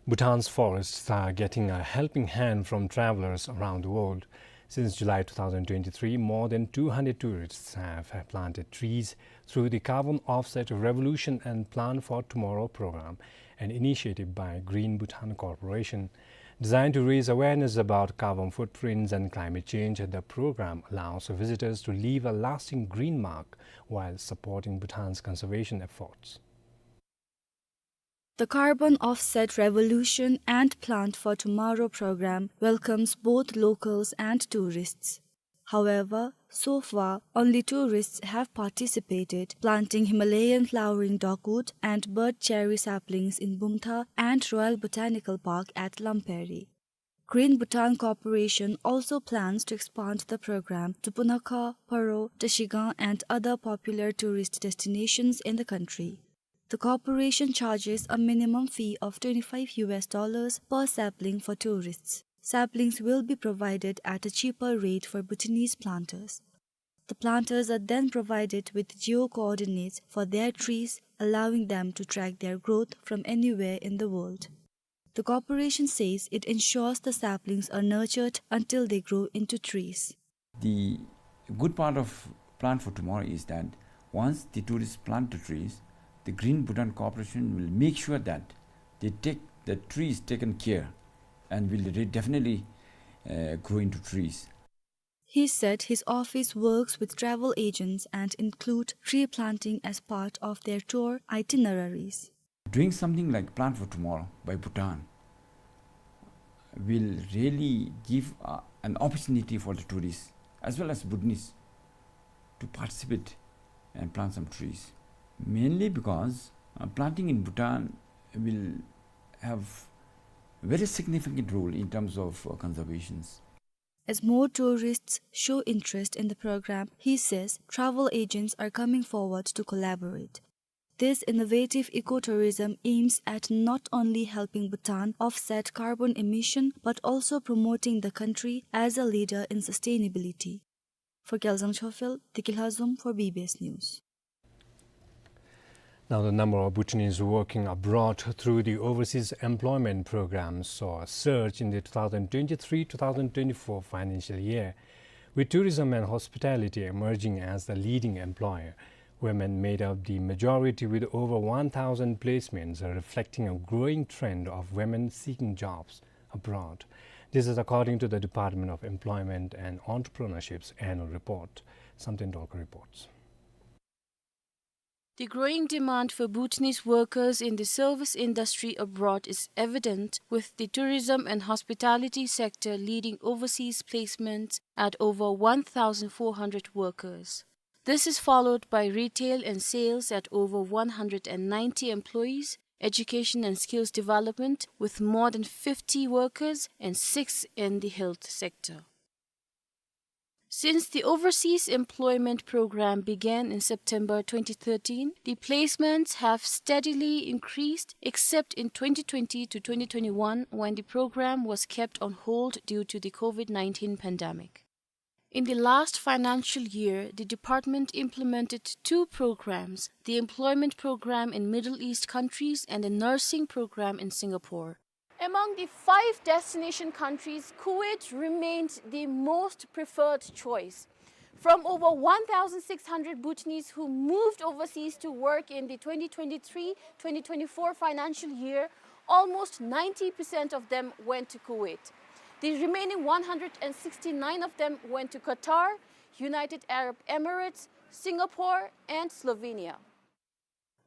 Bhutan's forests are getting a helping hand from travelers around the world. Since July two thousand twenty-three, more than two hundred tourists have planted trees through the Carbon Offset Revolution and Plant for Tomorrow program, an initiative by Green Bhutan Corporation. Designed to raise awareness about carbon footprints and climate change, the program allows visitors to leave a lasting green mark while supporting Bhutan's conservation efforts. The Carbon Offset Revolution and Plant for Tomorrow program welcomes both locals and tourists. However, so far, only tourists have participated, planting Himalayan flowering dogwood and bird cherry saplings in Bumtha and Royal Botanical Park at Lamperi. Green Bhutan Corporation also plans to expand the program to Punakha, Paro, Trashigang, and other popular tourist destinations in the country. The corporation charges a minimum fee of twenty-five U S dollars per sapling for tourists. Saplings will be provided at a cheaper rate for Bhutanese planters. The planters are then provided with geo-coordinates for their trees, allowing them to track their growth from anywhere in the world. The corporation says it ensures the saplings are nurtured until they grow into trees. The good part of Plant for Tomorrow is that once the tourists plant the trees, the Green Bhutan Corporation will make sure that they take the trees taken care and will re-, definitely, uh, grow into trees. He said his office works with travel agents and include tree planting as part of their tour itineraries. Doing something like Plant for Tomorrow by Bhutan will really give, uh, an opportunity for the tourists as well as Bhutanese to participate and plant some trees. Mainly because, uh, planting in Bhutan will have a very significant role in terms of, uh, conservations. As more tourists show interest in the program, he says travel agents are coming forward to collaborate. This innovative ecotourism aims at not only helping Bhutan offset carbon emission, but also promoting the country as a leader in sustainability. For Gyalzang Chophel, Deki Lhazom for B B S News. Now, the number of Bhutanese working abroad through the Overseas Employment Program saw a surge in the two thousand twenty-three two thousand twenty-four financial year, with tourism and hospitality emerging as the leading employer. Women made up the majority, with over one thousand placements, reflecting a growing trend of women seeking jobs abroad. This is according to the Department of Employment and Entrepreneurship's annual report. Samten Dolkar reports. The growing demand for Bhutanese workers in the service industry abroad is evident, with the tourism and hospitality sector leading overseas placements at over one thousand four hundred workers. This is followed by retail and sales at over one hundred and ninety employees, education and skills development with more than fifty workers, and six in the health sector. Since the Overseas Employment Program began in September twenty thirteen, the placements have steadily increased, except in twenty twenty to twenty twenty-one, when the program was kept on hold due to the COVID nineteen pandemic. In the last financial year, the department implemented two programs, the employment program in Middle East countries and the nursing program in Singapore. Among the five destination countries, Kuwait remained the most preferred choice. From over one thousand six hundred Bhutanese who moved overseas to work in the twenty twenty-three twenty twenty-four financial year, almost ninety percent of them went to Kuwait. The remaining one hundred and sixty-nine of them went to Qatar, United Arab Emirates, Singapore, and Slovenia.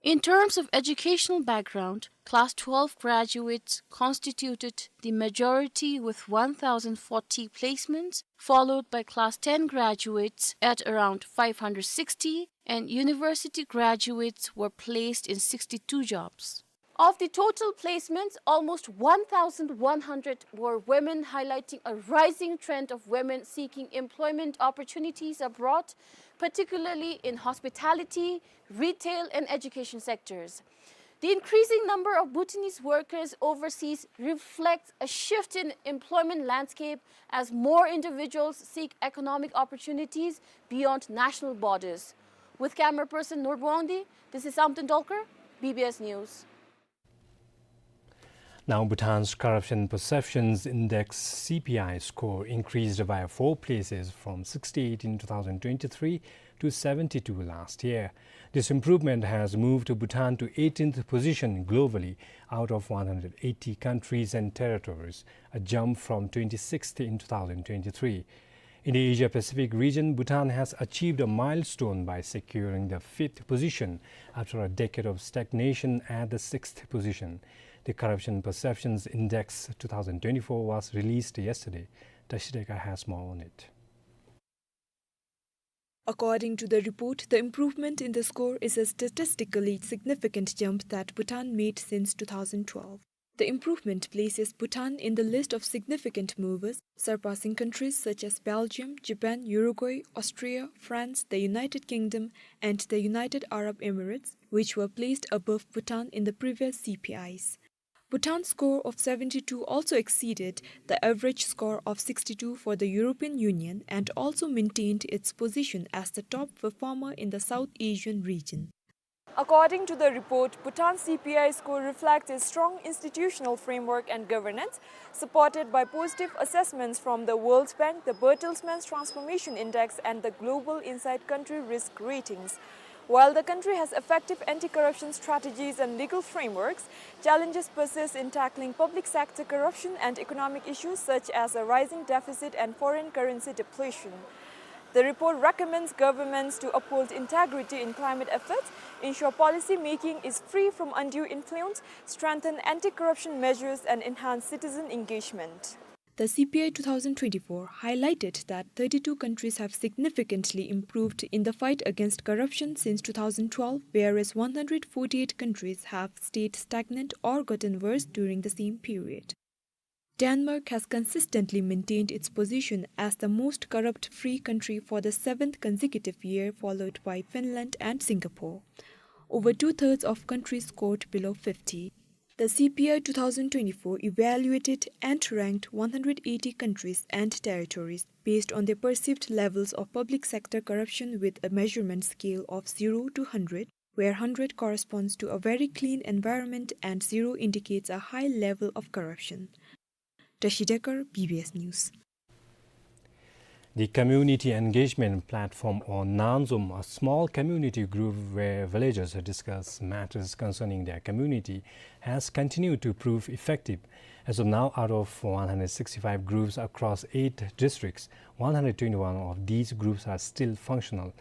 In terms of educational background, class twelve graduates constituted the majority with one thousand forty placements, followed by class ten graduates at around five hundred sixty, and university graduates were placed in sixty-two jobs. Of the total placements, almost one thousand one hundred were women, highlighting a rising trend of women seeking employment opportunities abroad, particularly in hospitality, retail, and education sectors. The increasing number of Bhutanese workers overseas reflects a shift in employment landscape as more individuals seek economic opportunities beyond national borders. With camera person Norbu Wangdi, this is Samten Dolkar, B B S News. Now, Bhutan's Corruption Perceptions Index, C P I, score increased by four places, from sixty-eight in two thousand twenty-three to seventy-two last year. This improvement has moved Bhutan to eighteenth position globally out of one hundred eighty countries and territories, a jump from twenty-sixth in two thousand twenty-three. In the Asia-Pacific region, Bhutan has achieved a milestone by securing the fifth position after a decade of stagnation at the sixth position. The Corruption Perceptions Index two thousand twenty-four was released yesterday. Tashideka has more on it. According to the report, the improvement in the score is a statistically significant jump that Bhutan made since two thousand twelve. The improvement places Bhutan in the list of significant movers, surpassing countries such as Belgium, Japan, Uruguay, Austria, France, the United Kingdom, and the United Arab Emirates, which were placed above Bhutan in the previous C P Is. Bhutan's score of seventy-two also exceeded the average score of sixty-two for the European Union and also maintained its position as the top performer in the South Asian region. According to the report, Bhutan's C P I score reflects a strong institutional framework and governance, supported by positive assessments from the World Bank, the Bertelsmann Transformation Index, and the Global Insight Country Risk Ratings. While the country has effective anti-corruption strategies and legal frameworks, challenges persist in tackling public sector corruption and economic issues such as a rising deficit and foreign currency depletion. The report recommends governments to uphold integrity in climate efforts, ensure policy making is free from undue influence, strengthen anti-corruption measures, and enhance citizen engagement. The C P I two thousand twenty-four highlighted that thirty-two countries have significantly improved in the fight against corruption since two thousand twelve, whereas one hundred forty-eight countries have stayed stagnant or gotten worse during the same period. Denmark has consistently maintained its position as the most corrupt-free country for the seventh consecutive year, followed by Finland and Singapore. Over two-thirds of countries scored below fifty. The C P I two thousand twenty-four evaluated and ranked one hundred eighty countries and territories based on their perceived levels of public sector corruption, with a measurement scale of zero to hundred, where hundred corresponds to a very clean environment and zero indicates a high level of corruption. Tashi Dekar, B B S News. The Community Engagement Platform, or Nanzom, a small community group where villagers discuss matters concerning their community, has continued to prove effective. As of now, out of one hundred sixty-five groups across eight districts, one hundred twenty-one of these groups are still functional.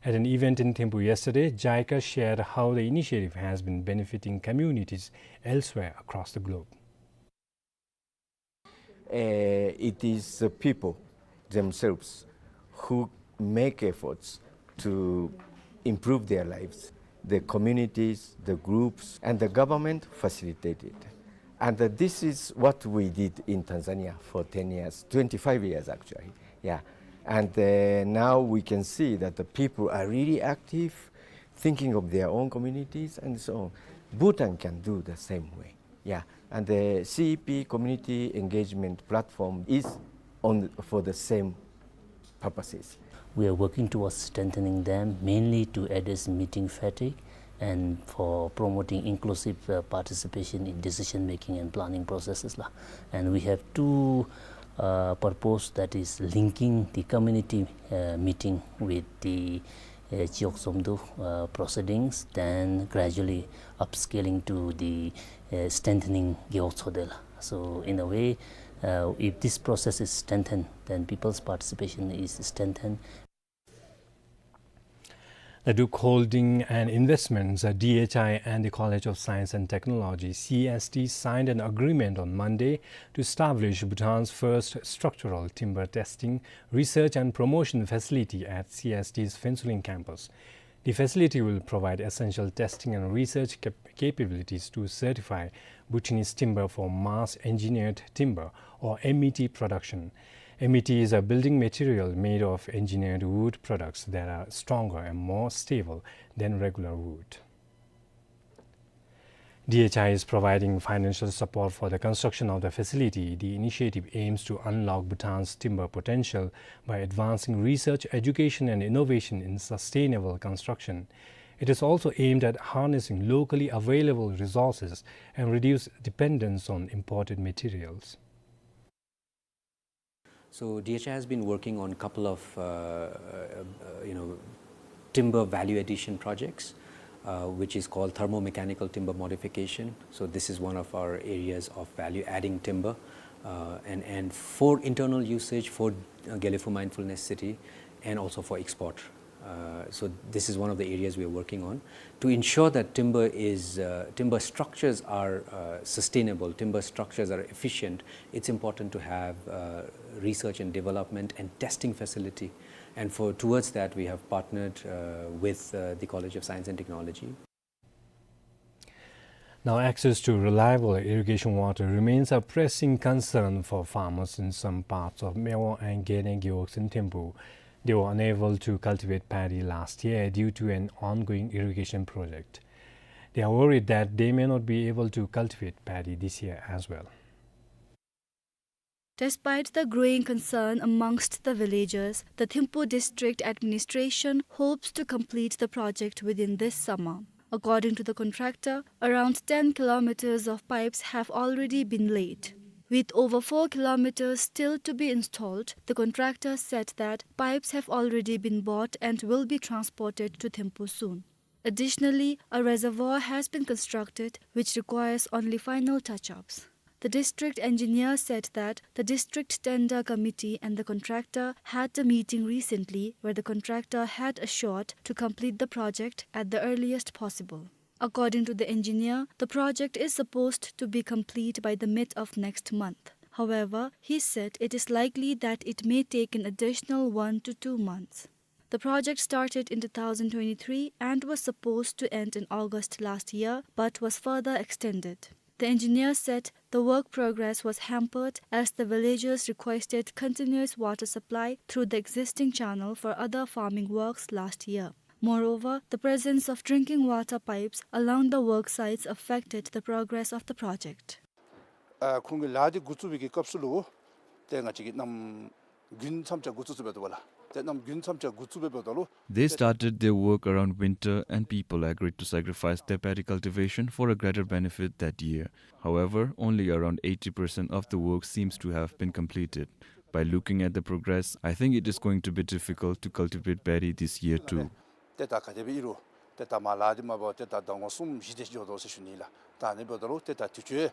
At an event in Thimphu yesterday, JICA shared how the initiative has been benefiting communities elsewhere across the globe. Uh, it is the people themselves who make efforts to improve their lives. The communities, the groups, and the government facilitate it. And, uh, this is what we did in Tanzania for ten years, twenty-five years actually. Yeah. And, uh, now we can see that the people are really active, thinking of their own communities and so on. Bhutan can do the same way. Yeah, and the C E P community engagement platform is on, for the same purposes. We are working towards strengthening them, mainly to address meeting fatigue and for promoting inclusive, uh, participation in decision making and planning processes la. And we have two, uh, purpose, that is linking the community, uh, meeting with the uh, Chiyok Somdu, uh, proceedings, then gradually upscaling to the, uh, strengthening Gewog Tsodel. So in a way, uh, if this process is strengthened, then people's participation is strengthened. The Duke Holding and Investments, uh, D H I, and the College of Science and Technology, C S T, signed an agreement on Monday to establish Bhutan's first structural timber testing, research and promotion facility at C S T's Phuentsholing campus. The facility will provide essential testing and research cap-, capabilities to certify Bhutanese timber for mass engineered timber, or M E T, production. M E T is a building material made of engineered wood products that are stronger and more stable than regular wood. D H I is providing financial support for the construction of the facility. The initiative aims to unlock Bhutan's timber potential by advancing research, education, and innovation in sustainable construction. It is also aimed at harnessing locally available resources and reduce dependence on imported materials. So D H I has been working on a couple of, uh, uh, uh, you know, timber value addition projects, uh, which is called thermomechanical timber modification. So this is one of our areas of value adding timber, uh, and, and for internal usage, for, uh, Gelephu Mindfulness City, and also for export. Uh, so this is one of the areas we are working on to ensure that timber is, uh, timber structures are, uh, sustainable, timber structures are efficient. It's important to have, uh, research and development and testing facility. And for, towards that, we have partnered, uh, with, uh, the College of Science and Technology. Now, access to reliable irrigation water remains a pressing concern for farmers in some parts of Mewon and Gene Gewog in Thimphu. They were unable to cultivate paddy last year due to an ongoing irrigation project. They are worried that they may not be able to cultivate paddy this year as well. Despite the growing concern amongst the villagers, the Thimphu District Administration hopes to complete the project within this summer. According to the contractor, around ten kilometers of pipes have already been laid. With over four kilometers still to be installed, the contractor said that pipes have already been bought and will be transported to Thimphu soon. Additionally, a reservoir has been constructed, which requires only final touch-ups. The district engineer said that the district tender committee and the contractor had a meeting recently where the contractor had assured to complete the project at the earliest possible. According to the engineer, the project is supposed to be complete by the mid of next month. However, he said it is likely that it may take an additional one to two months. The project started in two thousand twenty-three and was supposed to end in August last year, but was further extended. The engineer said the work progress was hampered as the villagers requested continuous water supply through the existing channel for other farming works last year. Moreover, the presence of drinking water pipes along the work sites affected the progress of the project. ཨ་ཁོང་གི་ལཱ་འདི་འགོ་བཙུགས་པའི་གི་སྐབས་སུ་ལུ་ཏེ་ང་བཅས་ཀྱིས་གནམ་དགུན་མཚམས་ཆ་འགོ་བཙུགས་བཙུགསཔ་འབདཝ་ད་ལུ་ཏེ་གནམ་དགུན་མཚམས་ཆ་འགོ་བཙུགས་འབདཝ་ད་ལུ། They started their work around winter and people agreed to sacrifice their paddy cultivation for a greater benefit that year. However, only around eighty percent of the work seems to have been completed. By looking at the progress, I think it is going to be difficult to cultivate paddy this year too. ཏེ་ད་ག་དེ་སྦེ་ཨིན་རུང་ཏེ་ད་མ་ལཱ་འདི་མ་པ་ཏེ་ད་ཟླ་ངོ་གསུམ་བཞི་དེ་ཅིག་འགྱོ་དོ་ཟེར་ཞུ་ནི་ལགས། ད་ཨ་ནི་འབདཝ་ད་ལུ་ཏེ་ད་དུས་ཅི་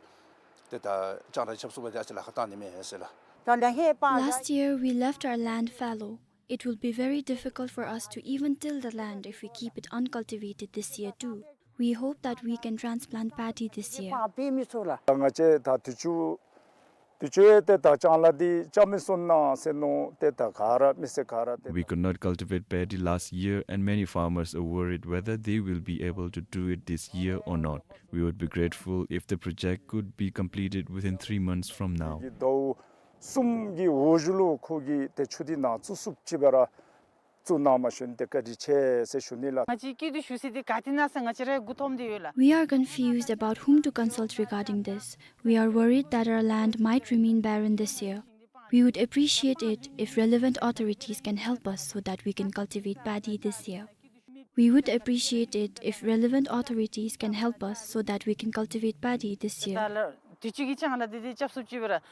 ཏེ་ད་ལྕང་ར་ཆབ་གསུབ་པ་འདི་ཨ་ཙི་ལཱ་ཁག་བཏང་ནི་མས་ཟེར་ལགས། Last year, we left our land fallow. It will be very difficult for us to even till the land if we keep it uncultivated this year too. We hope that we can transplant paddy this year. ང་བཅས་ད་དུས་ཅི་དུས་ཅི་ཏེ་ད་ལྕང་ར་འདི་བཅག་མི་ཚུགས་ན་ཟེར་མནོ། ཏེ་ད་ག་ར་མི་སེར་ག་ར་ཏེ། We could not cultivate paddy last year, and many farmers are worried whether they will be able to do it this year or not. We would be grateful if the project could be completed within three months from now. ཟླཝ་གསུམ་གྱི་འོག་གཞུག་ལུ་ཁོ་གིས་ཏེ་ཆུ་འདི་ནཱ་བཙུགས་ཚུགསཔ་ཅིག་སྦེ་ར་བཙུགས་གནང་བ་ཅིན་ཏེ་བཀའ་དྲིན་ཆེ་ཟེར་ཞུ་ནི་ལགས། ང་བཅས་སྐྱིད་སྡུག་ཞུ་ས་འདི་ག་ཏེ་ཨིན་ན་ཟེར་ང་བཅས་ར་མགུ་འཐོམ་སྟེ་ཡོད་ལགས། We are confused about whom to consult regarding this. We are worried that our land might remain barren this year. We would appreciate it if relevant authorities can help us so that we can cultivate paddy this year. We would appreciate it if relevant authorities can help us so that we can cultivate paddy this year. ད་ལགས་དུས་ཅི་གི་ལྕང་ར་འདི་འདི་བཅག་ཚུགསཔ་ཅིག་སྦེ་ར།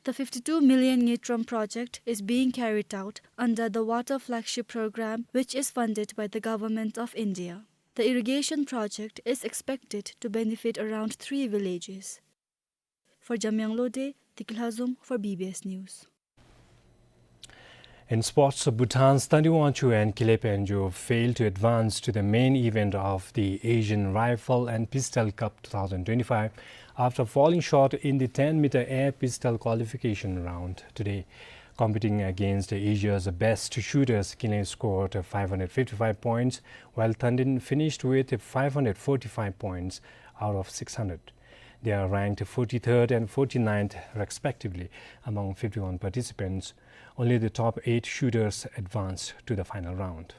The fifty-two million Ngetrom project is being carried out under the Water Flagship Program, which is funded by the Government of India. The irrigation project is expected to benefit around three villages. For Jamyang Lode, Deki Lhazom for B B S News. In sports, Bhutan's Taniwangchuk and Kile Penjo failed to advance to the main event of the Asian Rifle and Pistol Cup two thousand twenty-five after falling short in the ten meter air pistol qualification round today. Competing against Asia's best shooters, Kile scored five hundred fifty-five points, while Tandin finished with five hundred forty-five points out of six hundred. They are ranked forty-third and forty-ninth respectively among fifty-one participants. Only the top eight shooters advance to the final round.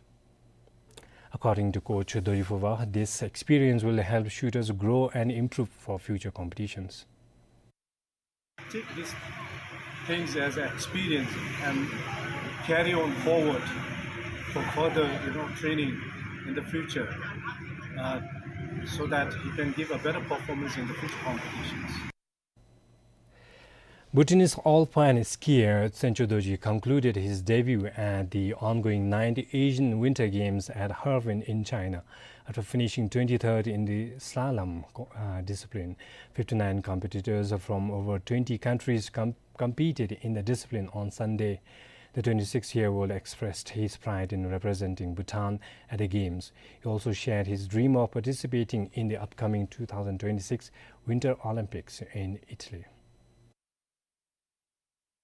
According to coach Dorji Phoba, this experience will help shooters grow and improve for future competitions. Take these things as experience and carry on forward for further, you know, training in the future, uh, so that he can give a better performance in the future competitions. Bhutanese alpine skier Tsenchog Dorji concluded his debut at the ongoing ninth Asian Winter Games at Harbin in China after finishing twenty-third in the slalom co-, uh, discipline. Fifty-nine competitors from over twenty countries com-, competed in the discipline on Sunday. The twenty-six-year-old expressed his pride in representing Bhutan at the Games. He also shared his dream of participating in the upcoming two thousand twenty-six Winter Olympics in Italy.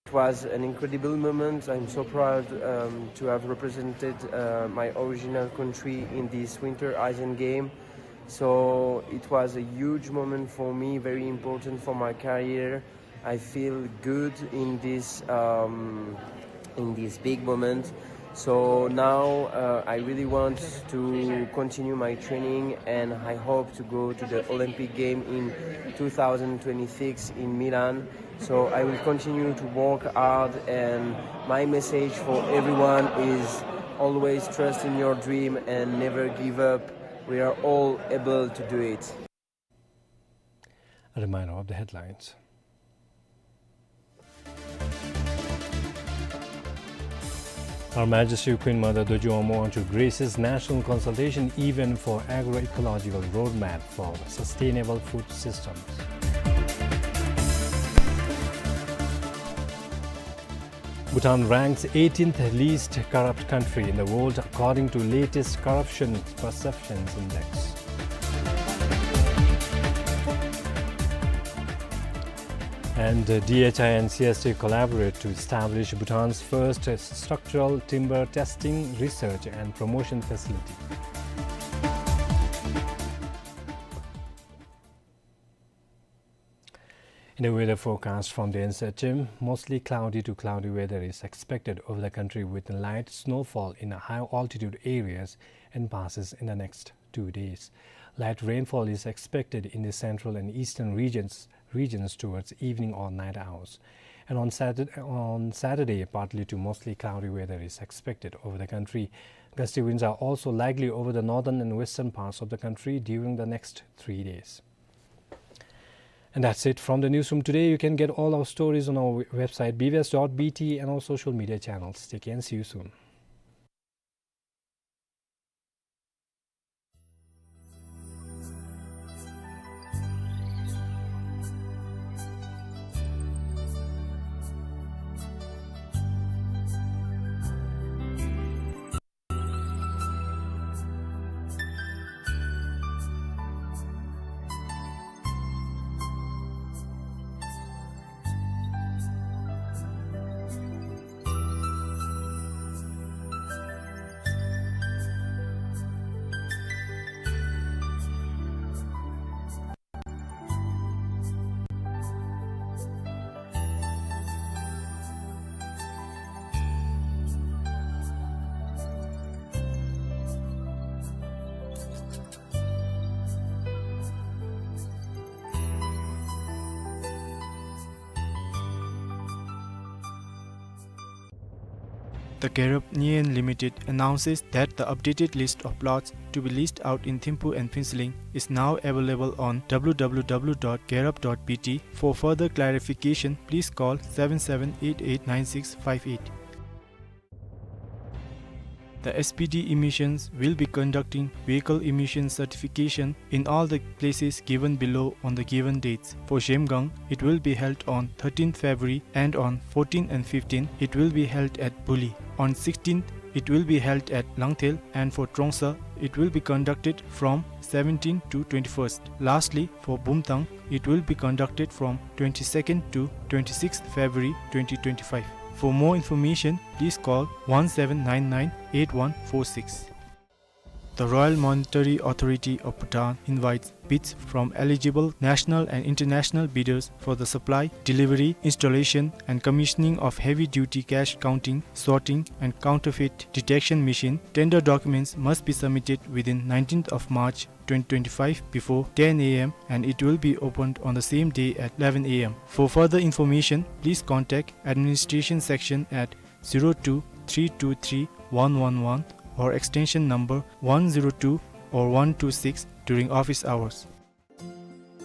It was an incredible moment. I'm so proud, um, to have represented, uh, my original country in this Winter Asian Game. So it was a huge moment for me, very important for my career. I feel good in this, um, in this big moment. So now, uh, I really want to continue my training, and I hope to go to the Olympic Game in two thousand twenty-six in Milan. So I will continue to work hard, and my message for everyone is always trust in your dream and never give up. We are all able to do it. A reminder of the headlines. Her Majesty Queen Mother Dorji Wangmo Wangchuck graces National Consultation Event for Agroecological Roadmap for Sustainable Food Systems. Bhutan ranks eighteenth least corrupt country in the world according to latest Corruption Perceptions Index. And, uh, D H I and C S T collaborate to establish Bhutan's first structural timber testing, research and promotion facility. In the weather forecast from the N C H M, mostly cloudy to cloudy weather is expected over the country with light snowfall in the high altitude areas and passes in the next two days. Light rainfall is expected in the central and eastern regions, regions towards evening or night hours. And on Saturday, on Saturday, partly to mostly cloudy weather is expected over the country. Gusty winds are also likely over the northern and western parts of the country during the next three days. And that's it from the newsroom today. You can get all our stories on our w-, website, B B S dot B T, and our social media channels. Take care and see you soon. The Gerup Nyiyen Limited announces that the updated list of plots to be leased out in Thimphu and Phuentsholing is now available on W W W dot gerup dot B T. For further clarification, please call seven seven eight eight nine six five eight. The S P D emissions will be conducting vehicle emission certification in all the places given below on the given dates. For Zhemgang, it will be held on thirteenth February, and on fourteen and fifteen, it will be held at Buli. On sixteenth, it will be held at Langthel, and for Trongsa, it will be conducted from seventeenth to twenty-first. Lastly, for Bumthang, it will be conducted from twenty-second to twenty-sixth February twenty twenty-five. For more information, please call one seven nine nine eight one four six. The Royal Monetary Authority of Bhutan invites bids from eligible national and international bidders for the supply, delivery, installation, and commissioning of heavy-duty cash counting, sorting, and counterfeit detection machine. Tender documents must be submitted within nineteenth of March twenty twenty-five before ten A M, and it will be opened on the same day at eleven A M. For further information, please contact administration section at zero two three two three one one one or extension number one zero two or one two six during office hours.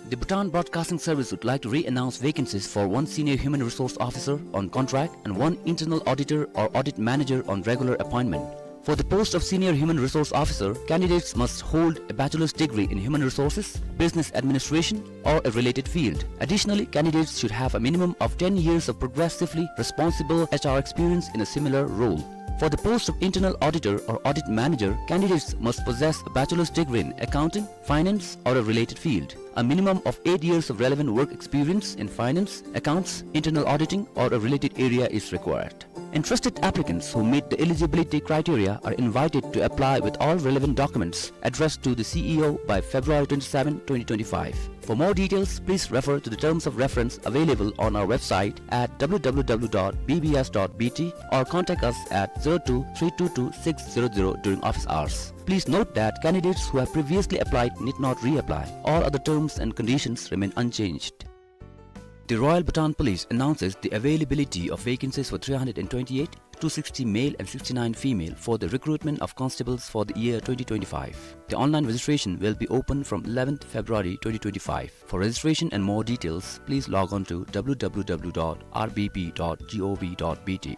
The Bhutan Broadcasting Service would like to re-announce vacancies for one Senior Human Resource Officer on contract and one Internal Auditor or Audit Manager on regular appointment. For the post of Senior Human Resource Officer, candidates must hold a bachelor's degree in human resources, business administration, or a related field. Additionally, candidates should have a minimum of ten years of progressively responsible H R experience in a similar role. For the post of Internal Auditor or Audit Manager, candidates must possess a bachelor's degree in accounting, finance, or a related field, a minimum of eight years of relevant work experience in finance, accounts, internal auditing, or a related area is required. Interested applicants who meet the eligibility criteria are invited to apply with all relevant documents addressed to the C E O by February twenty-seven, twenty twenty-five. For more details, please refer to the terms of reference available on our website at W W W dot B B S dot B T or contact us at zero two three two two six zero zero during office hours. Please note that candidates who have previously applied need not reapply. All other terms and conditions remain unchanged. The Royal Bhutan Police announces the availability of vacancies for three hundred and twenty-eight, two sixty male and sixty-nine female for the recruitment of constables for the year twenty twenty-five. The online registration will be open from eleventh February twenty twenty-five. For registration and more details, please log on to W W W dot R B P dot gov dot B T.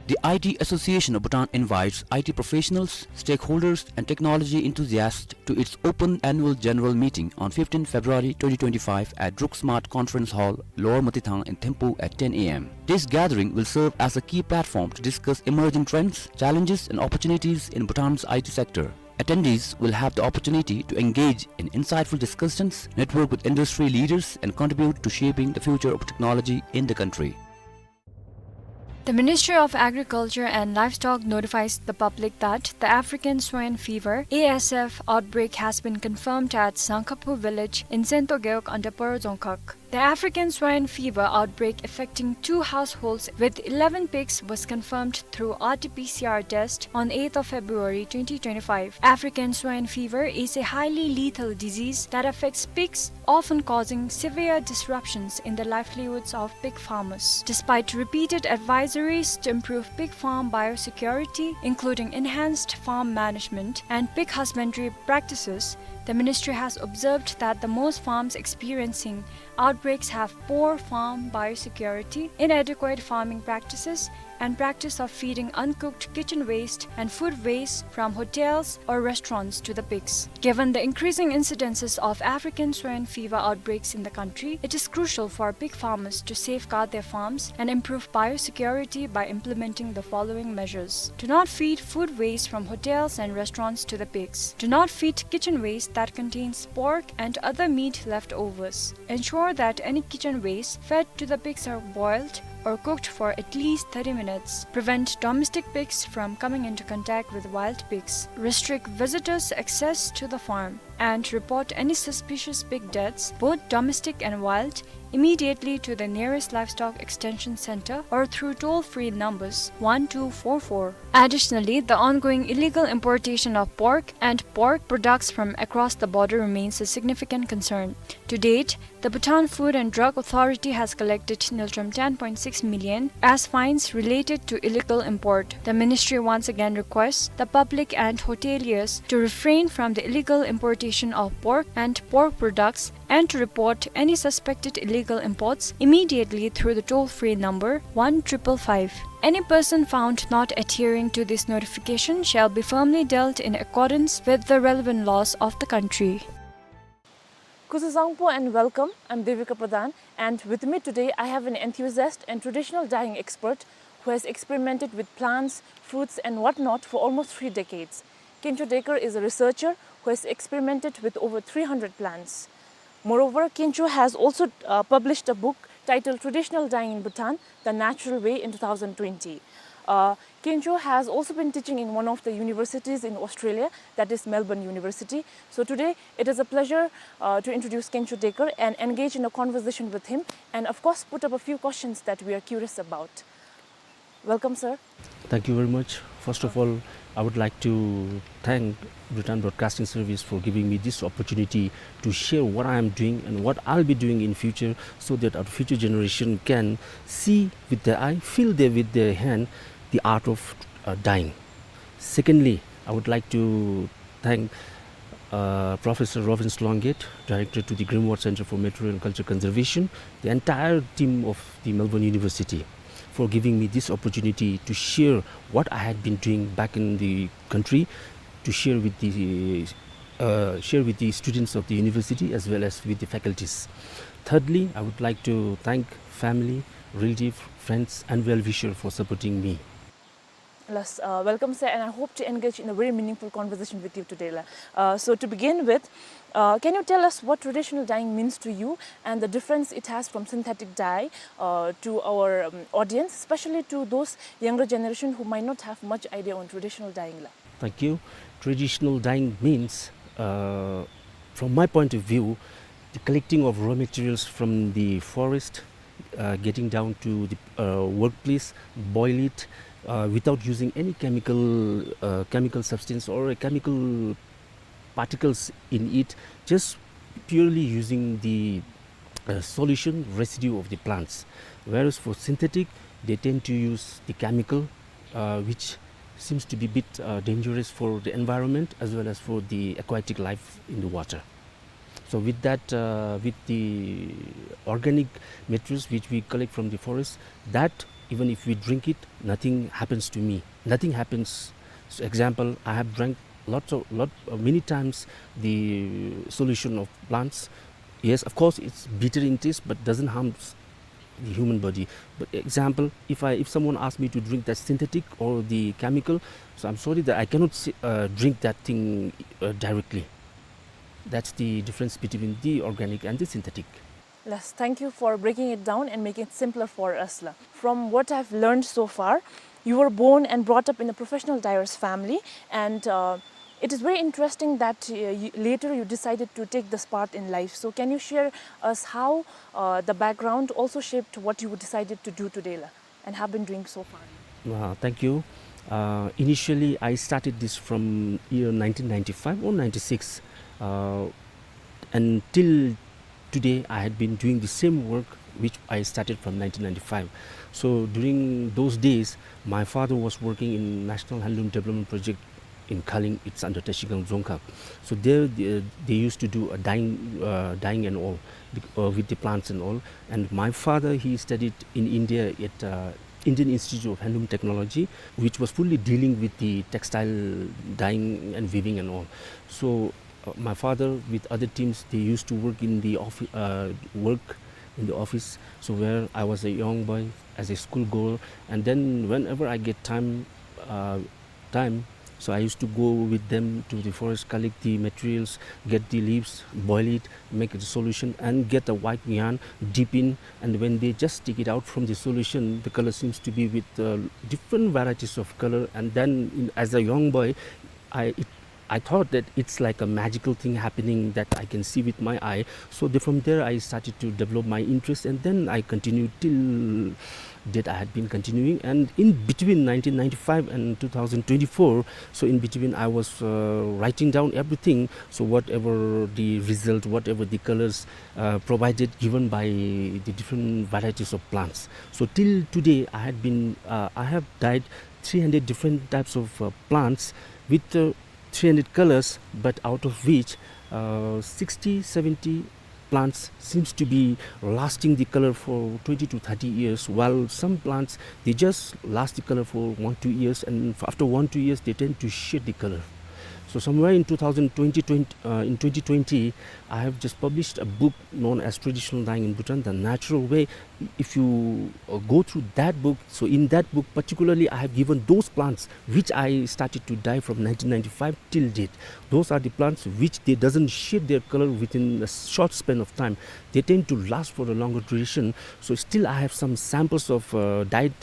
The I T Association of Bhutan invites I T professionals, stakeholders, and technology enthusiasts to its open annual general meeting on fifteenth February twenty twenty-five at Druk Smart Conference Hall, Lower Matithang in Thimphu at ten A M. This gathering will serve as a key platform to discuss emerging trends, challenges, and opportunities in Bhutan's I T sector. Attendees will have the opportunity to engage in insightful discussions, network with industry leaders, and contribute to shaping the future of technology in the country. The Ministry of Agriculture and Livestock notifies the public that the African swine fever, A S F, outbreak has been confirmed at Sangkhapu village in Sento Gewog under Paro Dzongkhag. The African swine fever outbreak affecting two households with eleven pigs was confirmed through R T P C R test on eighth of February twenty twenty-five. African swine fever is a highly lethal disease that affects pigs, often causing severe disruptions in the livelihoods of pig farmers. Despite repeated advisories to improve pig farm biosecurity, including enhanced farm management and pig husbandry practices, the ministry has observed that the most farms experiencing outbreaks have poor farm biosecurity, inadequate farming practices, and practice of feeding uncooked kitchen waste and food waste from hotels or restaurants to the pigs. Given the increasing incidences of African swine fever outbreaks in the country, it is crucial for pig farmers to safeguard their farms and improve biosecurity by implementing the following measures. Do not feed food waste from hotels and restaurants to the pigs. Do not feed kitchen waste that contains pork and other meat leftovers. Ensure that any kitchen waste fed to the pigs are boiled or cooked for at least thirty minutes. Prevent domestic pigs from coming into contact with wild pigs. Restrict visitors' access to the farm. And report any suspicious pig deaths, both domestic and wild, immediately to the nearest livestock extension center or through toll-free numbers one two four four. Additionally, the ongoing illegal importation of pork and pork products from across the border remains a significant concern. To date, the Bhutan Food and Drug Authority has collected ngultrum ten point six million as fines related to illegal import. The ministry once again requests the public and hoteliers to refrain from the illegal importation of pork and pork products and to report any suspected illegal imports immediately through the toll-free number one triple five. Any person found not adhering to this notification shall be firmly dealt in accordance with the relevant laws of the country. Kuzuzangpo and welcome. I'm Devika Pradhan, and with me today I have an enthusiast and traditional dyeing expert who has experimented with plants, fruits, and whatnot for almost three decades. Kencho Dekar is a researcher who has experimented with over three hundred plants. Moreover, Kencho has also, uh, published a book titled Traditional Dyeing in Bhutan, The Natural Way in two thousand twenty. Uh, Kencho has also been teaching in one of the universities in Australia, that is Melbourne University. So today, it is a pleasure, uh, to introduce Kencho Dekar and engage in a conversation with him and, of course, put up a few questions that we are curious about. Welcome, sir. Thank you very much. First of all, I would like to thank Bhutan Broadcasting Service for giving me this opportunity to share what I am doing and what I'll be doing in future, so that our future generation can see with their eye, feel there with their hand the art of, uh, dyeing. Secondly, I would like to thank, uh, Professor Robin Sloungate, Director to the Grimwald Center for Material and Culture Conservation, the entire team of the Melbourne University, for giving me this opportunity to share what I had been doing back in the country, to share with the, uh, share with the students of the university as well as with the faculties. Thirdly, I would like to thank family, relative, friends, and well-wisher for supporting me. Yes, uh, welcome, sir, and I hope to engage in a very meaningful conversation with you today, la. Uh, so to begin with, uh, can you tell us what traditional dyeing means to you and the difference it has from synthetic dye, uh, to our, um, audience, especially to those younger generation who might not have much idea on traditional dyeing, la? Thank you. Traditional dyeing means, uh, from my point of view, the collecting of raw materials from the forest, uh, getting down to the, uh, workplace, boil it, uh, without using any chemical, uh, chemical substance or a chemical particles in it, just purely using the, uh, solution residue of the plants. Whereas for synthetic, they tend to use the chemical, uh, which seems to be a bit, uh, dangerous for the environment as well as for the aquatic life in the water. So with that, uh, with the organic materials which we collect from the forest, that Even if we drink it, nothing happens to me. Nothing happens. So example, I have drank lots of, lot, uh, many times the solution of plants. Yes, of course, it's bitter in taste, but doesn't harm s-, the human body. But example, if I, if someone asks me to drink that synthetic or the chemical, so I'm sorry that I cannot s-, uh, drink that thing, uh, directly. That's the difference between the organic and the synthetic. Yes, thank you for breaking it down and making it simpler for us, la. From what I've learned so far, you were born and brought up in a professional dyer's family, and, uh, it is very interesting that, uh, you, later you decided to take this path in life. So can you share us how, uh, the background also shaped what you decided to do today, la, and have been doing so far? Uh, thank you. Uh, initially, I started this from year nineteen ninety-five or ninety-six, uh, and till today, I had been doing the same work which I started from nineteen ninety-five. So during those days, my father was working in National Handloom Development Project in Khaling. It's under Trashigang Dzongkhag. So there, they, they used to do a dyeing, uh, dyeing and all, bec-, uh, with the plants and all. And my father, he studied in India at, uh, Indian Institute of Handloom Technology, which was fully dealing with the textile dyeing and weaving and all. So, uh, my father with other teams, they used to work in the offi-, uh, work in the office. So where I was a young boy, as a school goer, and then whenever I get time, uh, time, so I used to go with them to the forest, collect the materials, get the leaves, boil it, make the solution, and get a white yarn, dip in, and when they just take it out from the solution, the color seems to be with, uh, different varieties of color. And then, in, as a young boy, I, it, I thought that it's like a magical thing happening that I can see with my eye. So the, from there, I started to develop my interest, and then I continued till date. I had been continuing. And in between nineteen ninety-five and two thousand twenty-four, so in between, I was, uh, writing down everything. So whatever the result, whatever the colors, uh, provided, given by the different varieties of plants. So till today, I had been, uh, I have dyed three hundred different types of, uh, plants with, uh, three hundred colors, but out of which, uh, sixty, seventy plants seems to be lasting the color for twenty to thirty years, while some plants, they just last the color for one, two years, and f-, after one, two years, they tend to shed the color. So somewhere in two thousand twenty, twenty, uh, in twenty twenty, I have just published a book known as Traditional Dyeing in Bhutan, The Natural Way. If you, uh, go through that book, so in that book particularly, I have given those plants which I started to dye from nineteen ninety-five till date. Those are the plants which they doesn't shed their color within a short span of time. They tend to last for a longer duration. So still I have some samples of, uh, dyed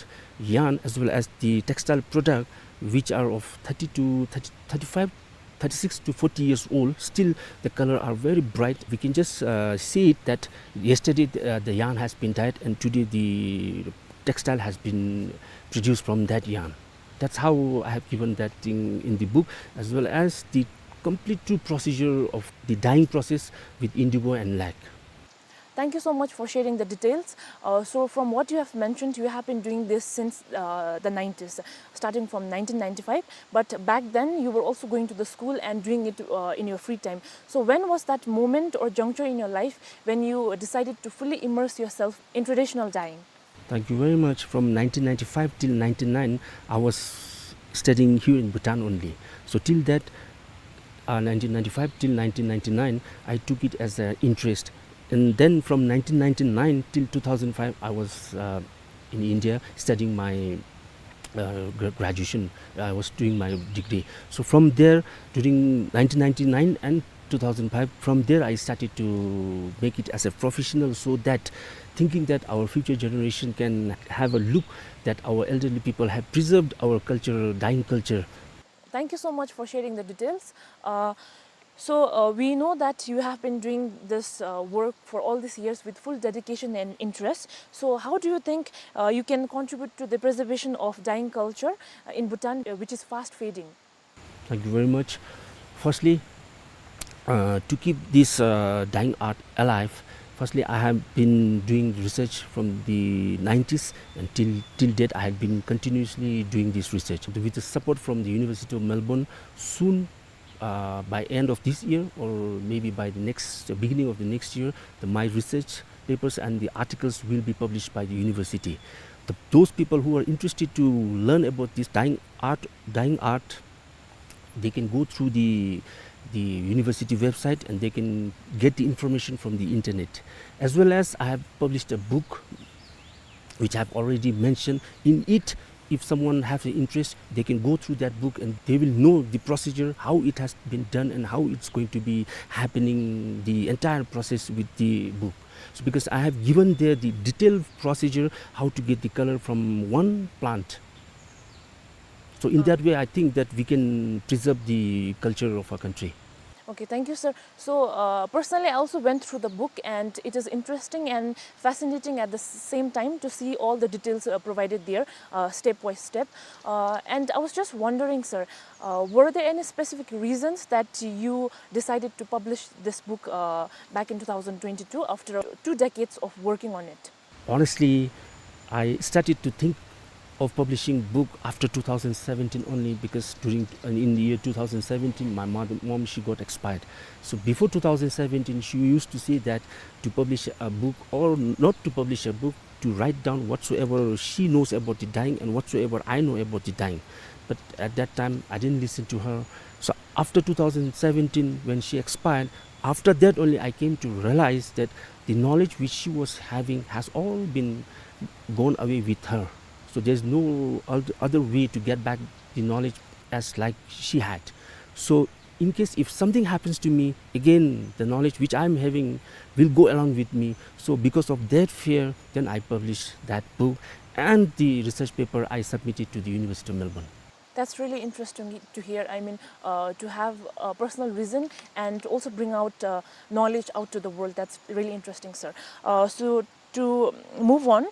yarn as well as the textile product which are of thirty to thirty, thirty-five, thirty-six to forty years old. Still the color are very bright. We can just, uh, see it that yesterday the, uh, the yarn has been dyed and today the textile has been produced from that yarn. That's how I have given that thing in the book, as well as the complete true procedure of the dyeing process with indigo and lac. Thank you so much for sharing the details. Uh, so from what you have mentioned, you have been doing this since, uh, the nineties, starting from nineteen ninety-five. But back then, you were also going to the school and doing it, uh, in your free time. So when was that moment or juncture in your life when you decided to fully immerse yourself in traditional dyeing? Thank you very much. From nineteen ninety-five till ninety-nine, I was studying here in Bhutan only. So till that, uh, nineteen ninety-five till nineteen ninety-nine, I took it as an interest. And then from nineteen ninety-nine till two thousand five, I was, uh, in India studying my, uh, gra-, graduation. I was doing my degree. So from there, during nineteen ninety-nine and two thousand five, from there I started to make it as a professional, so that thinking that our future generation can have a look that our elderly people have preserved our culture, dyeing culture. Thank you so much for sharing the details. Uh, so, uh, we know that you have been doing this, uh, work for all these years with full dedication and interest. So, how do you think, uh, you can contribute to the preservation of dyeing culture, uh, in Bhutan, uh, which is fast fading? Thank you very much. Firstly, uh, to keep this, uh, dyeing art alive, firstly, I have been doing research from the nineties, and till, till date, I have been continuously doing this research. With the support from the University of Melbourne, soon, uh, by end of this year, or maybe by the next, the beginning of the next year, the, my research papers and the articles will be published by the university. The, those people who are interested to learn about this dyeing art, dyeing art, they can go through the, the university website and they can get the information from the internet. As well as I have published a book which I have already mentioned. In it, if someone has an interest, they can go through that book and they will know the procedure, how it has been done and how it's going to be happening, the entire process with the book. So because I have given there the detailed procedure, how to get the color from one plant. So in that way, I think that we can preserve the culture of our country. Okay, thank you, sir. So, uh, personally, I also went through the book, and it is interesting and fascinating at the s-, same time to see all the details, uh, provided there, uh, step by step. Uh, and I was just wondering, sir, uh, were there any specific reasons that you decided to publish this book, uh, back in two thousand twenty-two after two decades of working on it? Honestly, I started to think of publishing book after two thousand seventeen only, because during, in the year two thousand seventeen, my mother, mom, she got expired. So before two thousand seventeen, she used to say that to publish a book, or not to publish a book, to write down whatsoever she knows about the dyeing and whatsoever I know about the dyeing. But at that time, I didn't listen to her. So after two thousand seventeen, when she expired, after that only I came to realize that the knowledge which she was having has all been gone away with her. So there's no oth-, other way to get back the knowledge as like she had. So in case if something happens to me, again, the knowledge which I'm having will go along with me. So because of that fear, then I published that book and the research paper I submitted to the University of Melbourne. That's really interesting to hear. I mean, uh, to have a personal reason and also bring out, uh, knowledge out to the world. That's really interesting, sir. Uh, so to move on,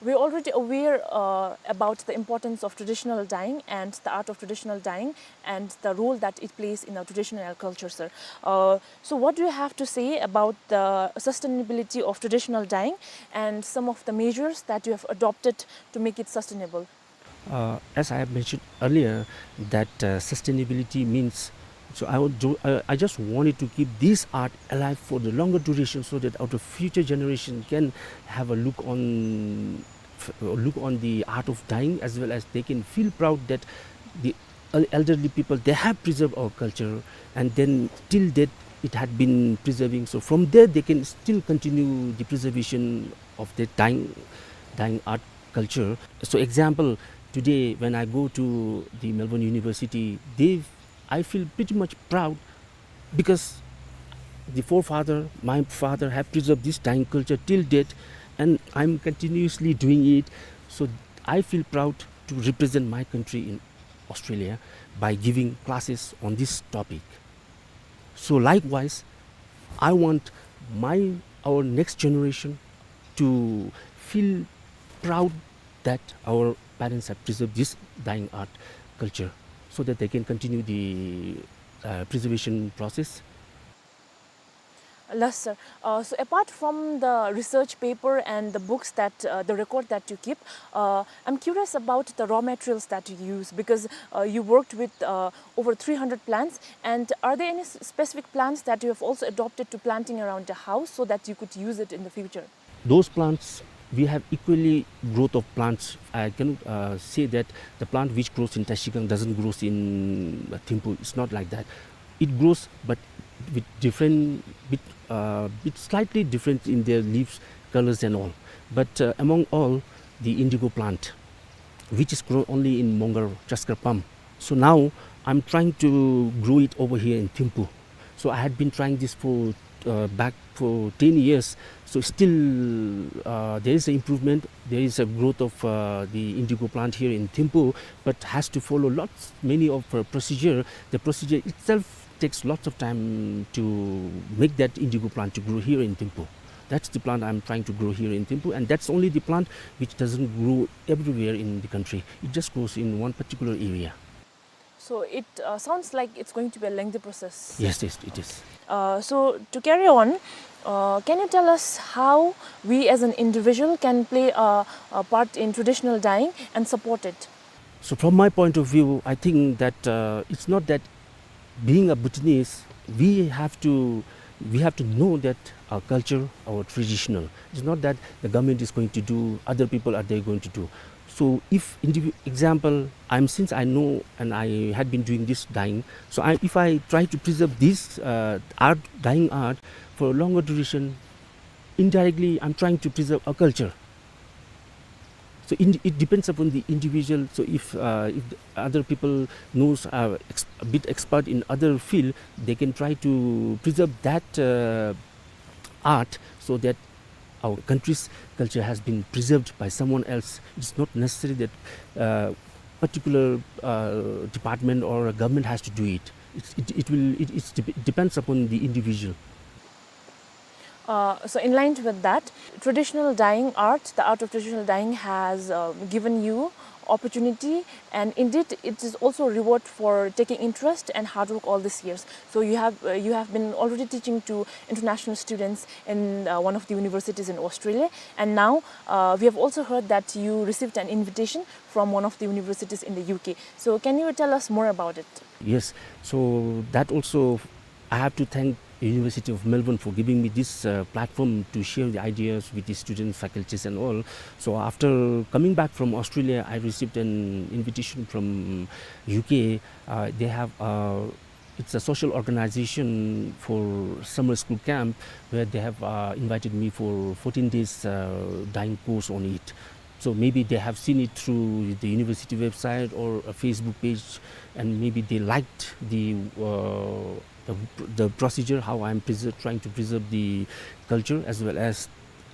we're already aware, uh, about the importance of traditional dyeing and the art of traditional dyeing and the role that it plays in our traditional culture, sir. Uh, so what do you have to say about the sustainability of traditional dyeing and some of the measures that you have adopted to make it sustainable? Uh, as I have mentioned earlier, that, uh, sustainability means, so I would do, uh, I just wanted to keep this art alive for the longer duration so that our future generation can have a look on, f-, look on the art of dyeing, as well as they can feel proud that the el-, elderly people, they have preserved our culture, and then till date it had been preserving. So from there, they can still continue the preservation of the dyeing, dyeing art culture. So example, today when I go to the Melbourne University, they, I feel pretty much proud because the forefather, my father, have preserved this dyeing culture till date, and I'm continuously doing it. So I feel proud to represent my country in Australia by giving classes on this topic. So likewise, I want my, our next generation to feel proud that our parents have preserved this dyeing art culture so that they can continue the, uh, preservation process. Yes, sir. Uh, so apart from the research paper and the books that, uh, the record that you keep, uh, I'm curious about the raw materials that you use, because, uh, you worked with, uh, over three hundred plants. And are there any s-, specific plants that you have also adopted to planting around the house so that you could use it in the future? Those plants, we have equally growth of plants. I cannot, uh, say that the plant which grows in Trashigang doesn't grows in, uh, Thimphu. It's not like that. It grows, but with different, with, uh, with slightly different in their leaves, colors and all. But, uh, among all, the indigo plant, which is grown only in Mongar, Chaskar Pam. So now I'm trying to grow it over here in Thimphu. So I had been trying this for, uh, back for ten years. So still, uh, there is an improvement. There is a growth of, uh, the indigo plant here in Thimphu, but has to follow lots, many of, uh, procedure. The procedure itself takes lots of time to make that indigo plant to grow here in Thimphu. That's the plant I'm trying to grow here in Thimphu, and that's only the plant which doesn't grow everywhere in the country. It just grows in one particular area. So it, uh, sounds like it's going to be a lengthy process. Yes, yes, it is. Uh, so to carry on, uh, can you tell us how we as an individual can play a, a part in traditional dyeing and support it? So from my point of view, I think that, uh, it's not that being a Bhutanese, we have to We have to know that our culture, our traditional. It's not that the government is going to do, other people are they going to do. So if indivi-, example, I'm, since I know and I had been doing this dyeing, so I, if I try to preserve this, uh, art, dyeing art for a longer duration, indirectly I'm trying to preserve a culture. So in, it depends upon the individual. So if, uh, if the other people knows, uh, ex-, a bit expert in other field, they can try to preserve that, uh, art, so that our country's culture has been preserved by someone else. It's not necessary that, uh, particular, uh, department or a government has to do it. It's, it, it will, it, it's dep-, depends upon the individual. Uh, so in line with that, traditional dyeing art, the art of traditional dyeing has, uh, given you opportunity, and indeed it is also a reward for taking interest and hard work all these years. So you have, uh, you have been already teaching to international students in, uh, one of the universities in Australia, and now, uh, we have also heard that you received an invitation from one of the universities in the U K. So can you tell us more about it? Yes, so that also I have to thank University of Melbourne for giving me this, uh, platform to share the ideas with the students, faculties and all. So after coming back from Australia, I received an invitation from U K. Uh, they have, uh, it's a social organization for summer school camp where they have, uh, invited me for fourteen days, uh, dyeing course on it. So maybe they have seen it through the university website or a Facebook page, and maybe they liked the, uh, the, the procedure, how I'm preser-, trying to preserve the culture as well as,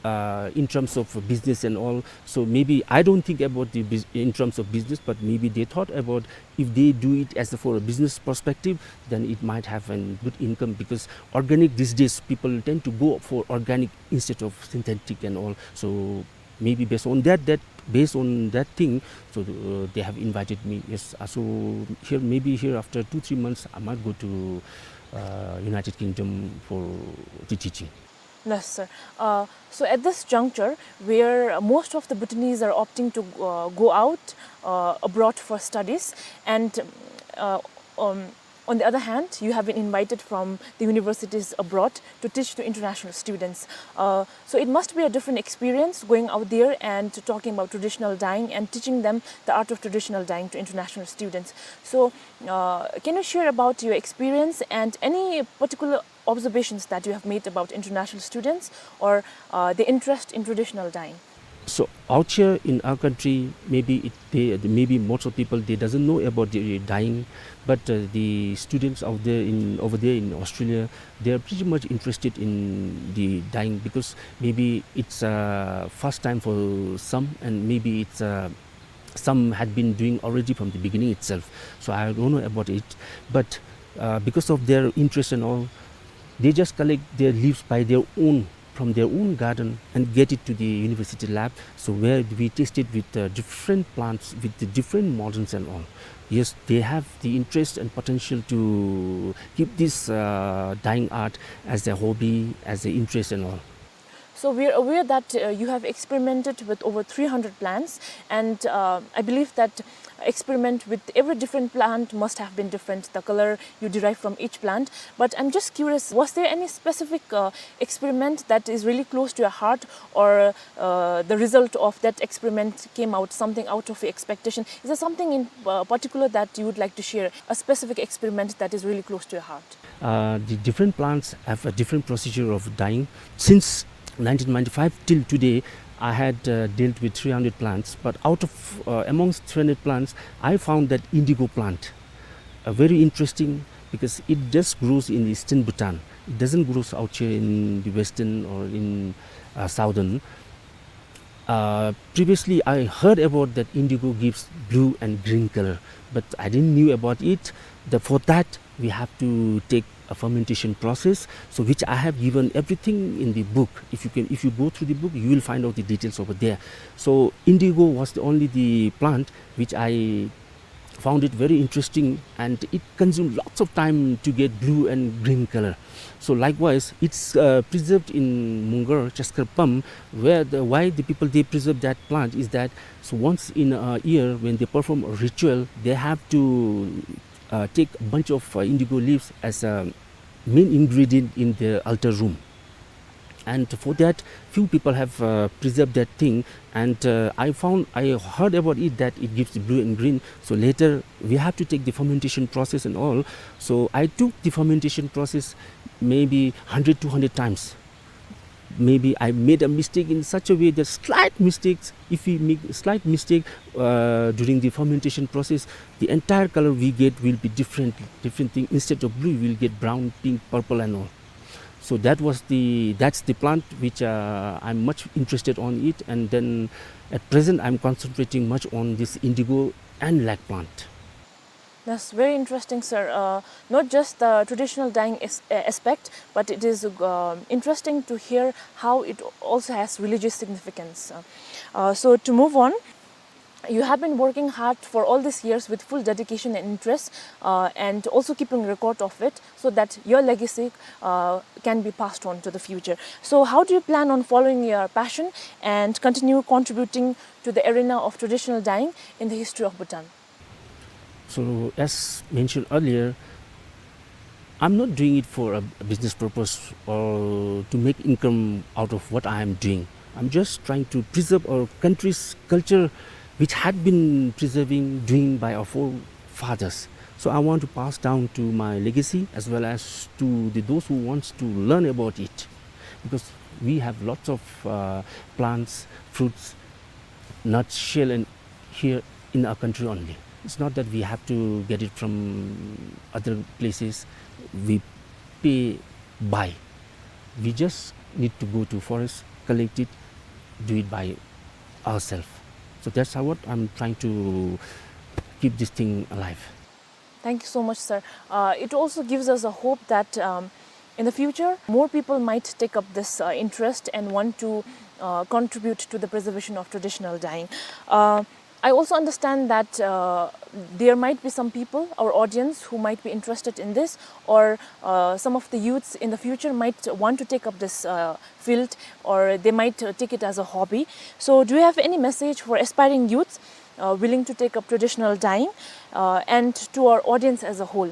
uh, in terms of business and all. So maybe I don't think about the bus-, in terms of business, but maybe they thought about if they do it as a, for a business perspective, then it might have a good income, because organic these days, people tend to go for organic instead of synthetic and all. So maybe based on that, that, based on that thing, so, uh, they have invited me. Yes, uh, so here, maybe here after two, three months, I might go to, uh, United Kingdom for the teaching. Yes, sir. Uh, so at this juncture, where most of the Bhutanese are opting to, uh, go out, uh, abroad for studies, and, uh, um, on the other hand, you have been invited from the universities abroad to teach to international students. Uh, so it must be a different experience going out there and talking about traditional dyeing and teaching them the art of traditional dyeing to international students. So, uh, can you share about your experience and any particular observations that you have made about international students or, uh, the interest in traditional dyeing? So out here in our country, maybe it, they, maybe most of people, they doesn't know about the dyeing, but, uh, the students out there in, over there in Australia, they are pretty much interested in the dyeing because maybe it's, uh, first time for some, and maybe it's, uh, some had been doing already from the beginning itself. So I don't know about it, but, uh, because of their interest and all, they just collect their leaves by their own, from their own garden, and get it to the university lab. So where we tested with, uh, different plants, with the different models and all. Yes, they have the interest and potential to keep this, uh, dyeing art as a hobby, as an interest and all. So we are aware that, uh, you have experimented with over three hundred plants, and, uh, I believe that experiment with every different plant must have been different, the color you derive from each plant. But I'm just curious, was there any specific, uh, experiment that is really close to your heart, or, uh, the result of that experiment came out something out of your expectation? Is there something in, uh, particular that you would like to share, a specific experiment that is really close to your heart? Uh, the different plants have a different procedure of dyeing. Since nineteen ninety-five till today, I had, uh, dealt with three hundred plants, but out of, uh, amongst three hundred plants, I found that indigo plant, uh, very interesting because it just grows in eastern Bhutan. It doesn't grow out here in the western or in, uh, southern. Uh, previously, I heard about that indigo gives blue and green color, but I didn't knew about it. The, for that, we have to take a fermentation process, so which I have given everything in the book. If you can, if you go through the book, you will find out the details over there. So indigo was the only the plant which I found it very interesting, and it consumed lots of time to get blue and green color. So likewise, it's, uh, preserved in Mungar, Chaskar Pam, where the, why the people, they preserve that plant is that, so once in a year when they perform a ritual, they have to, uh, take a bunch of, uh, indigo leaves as a main ingredient in the altar room. And for that, few people have, uh, preserved that thing. And, uh, I found, I heard about it that it gives blue and green. So later, we have to take the fermentation process and all. So I took the fermentation process maybe hundred, two hundred times. Maybe I made a mistake in such a way that slight mistakes, if we make slight mistake, uh, during the fermentation process, the entire color we get will be different, different thing. Instead of blue, we'll get brown, pink, purple and all. So that was the, that's the plant which, uh, I'm much interested on it, and then at present I'm concentrating much on this indigo and lac plant. That's very interesting, sir. Uh, not just the traditional dyeing as-, uh, aspect, but it is, um, interesting to hear how it also has religious significance. Uh, uh, so to move on, you have been working hard for all these years with full dedication and interest, uh, and also keeping record of it so that your legacy, uh, can be passed on to the future. So how do you plan on following your passion and continue contributing to the arena of traditional dyeing in the history of Bhutan? So, as mentioned earlier, I'm not doing it for a, a business purpose or to make income out of what I am doing. I'm just trying to preserve our country's culture, which had been preserving, doing by our forefathers. So I want to pass down to my legacy as well as to the, those who wants to learn about it, because we have lots of, uh, plants, fruits, nuts, shell, and here in our country only. It's not that we have to get it from other places. We pay, buy. We just need to go to forest, collect it, do it by ourselves. So that's how what I'm trying to keep this thing alive. Thank you so much, sir. Uh, it also gives us a hope that, um, in the future, more people might take up this, uh, interest and want to, uh, contribute to the preservation of traditional dyeing. Uh, I also understand that, uh, there might be some people, our audience, who might be interested in this, or, uh, some of the youths in the future might want to take up this, uh, field, or they might, uh, take it as a hobby. So, do you have any message for aspiring youths, uh, willing to take up traditional dyeing, uh, and to our audience as a whole?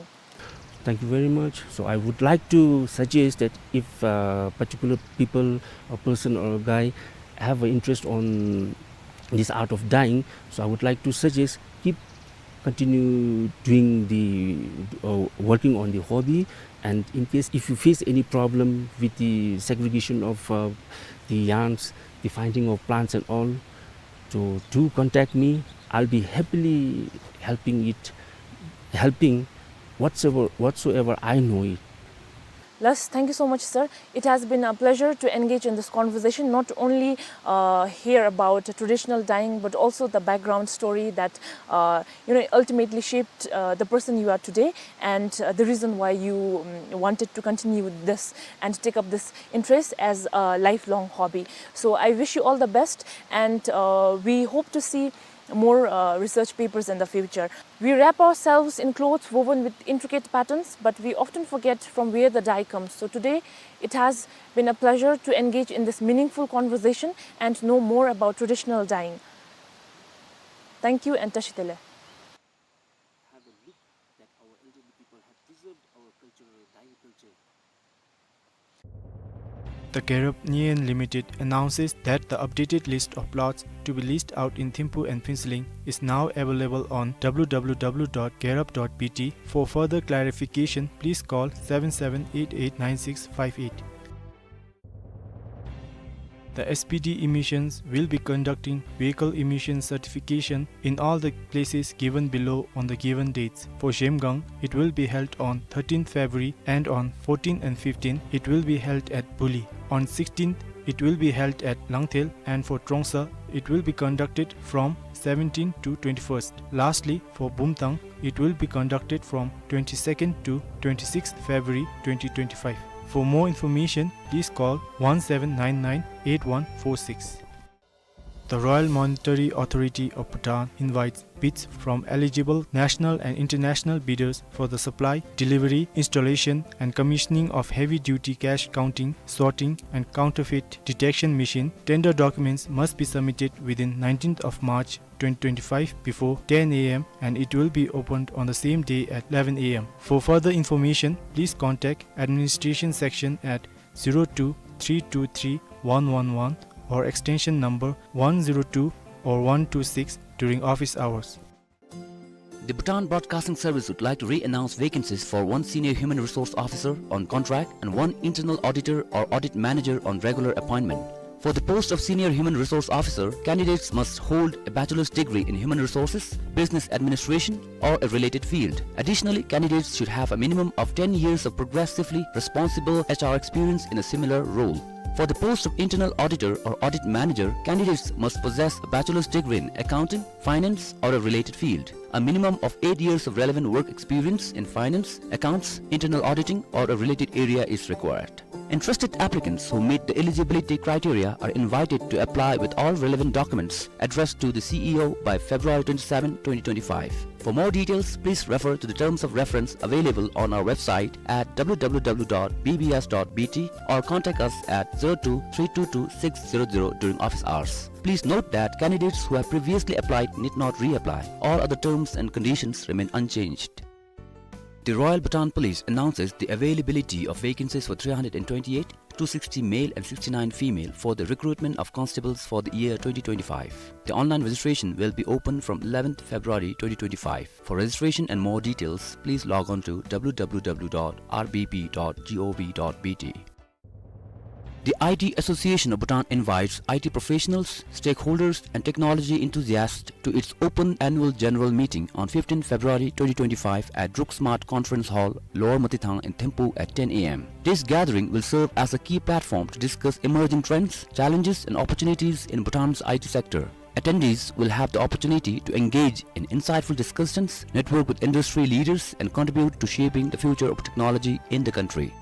Thank you very much. So I would like to suggest that if, uh, particular people, a person or a guy have an interest on this art of dyeing, so I would like to suggest keep continue doing the, uh, working on the hobby. And in case if you face any problem with the segregation of, uh, the yarns, the finding of plants and all, so do contact me. I'll be happily helping it, helping whatsoever, whatsoever I know it. Lars, thank you so much, sir. It has been a pleasure to engage in this conversation, not only, uh, hear about traditional dyeing, but also the background story that, uh, you know, ultimately shaped, uh, the person you are today, and, uh, the reason why you, um, wanted to continue this and take up this interest as a lifelong hobby. So I wish you all the best, and, uh, we hope to see more, uh, research papers in the future. We wrap ourselves in clothes woven with intricate patterns, but we often forget from where the dye comes. So today, it has been a pleasure to engage in this meaningful conversation and know more about traditional dyeing. Thank you and Tashi Delek. Have a look that our elderly people have preserved our cultural dyeing culture. The Gerub Nyiyen Limited announces that the updated list of plots to be leased out in Thimphu and Phuentsholing is now available on W W W dot gerub dot B T. For further clarification, please call seven seven eight eight nine six five eight. The S P D emissions will be conducting vehicle emission certification in all the places given below on the given dates. For Zhemgang, it will be held on thirteenth February, and on fourteenth and fifteenth, it will be held at Buli. On sixteenth, it will be held at Langthel, and for Trongsa, it will be conducted from seventeenth to twenty-first. Lastly, for Bumthang, it will be conducted from twenty-second to twenty-sixth February twenty twenty-five. For more information, please call one seven nine nine eight one four six. The Royal Monetary Authority of Bhutan invites bids from eligible national and international bidders for the supply, delivery, installation, and commissioning of heavy-duty cash counting, sorting, and counterfeit detection machine. Tender documents must be submitted within nineteenth of March twenty twenty-five before ten A M, and it will be opened on the same day at eleven A M. For further information, please contact administration section at zero two three two three one one one or extension number one zero two or one two six during office hours. The Bhutan Broadcasting Service would like to re-announce vacancies for one senior human resource officer on contract and one internal auditor or audit manager on regular appointment. For the post of senior human resource officer, candidates must hold a bachelor's degree in human resources, business administration, or a related field. Additionally, candidates should have a minimum of ten years of progressively responsible H R experience in a similar role. For the post of internal auditor or audit manager, candidates must possess a bachelor's degree in accounting, finance, or a related field. A minimum of eight years of relevant work experience in finance, accounts, internal auditing, or a related area is required. Interested applicants who meet the eligibility criteria are invited to apply with all relevant documents addressed to the C E O by February twenty-seven, twenty twenty-five. For more details, please refer to the terms of reference available on our website at W W W dot B B S dot B T or contact us at zero two three two two six zero zero during office hours. Please note that candidates who have previously applied need not reapply. All other terms and conditions remain unchanged. The Royal Bhutan Police announces the availability of vacancies for three hundred and twenty-eight, two sixty male and sixty-nine female for the recruitment of constables for the year twenty twenty-five. The online registration will be open from eleventh February twenty twenty-five. For registration and more details, please log on to W W W dot R B P dot gov dot B T. The I T Association of Bhutan invites I T professionals, stakeholders, and technology enthusiasts to its open annual general meeting on fifteenth February twenty twenty-five at Druk Smart Conference Hall, Lower Matithang in Thimphu at ten A M. This gathering will serve as a key platform to discuss emerging trends, challenges, and opportunities in Bhutan's I T sector. Attendees will have the opportunity to engage in insightful discussions, network with industry leaders, and contribute to shaping the future of technology in the country.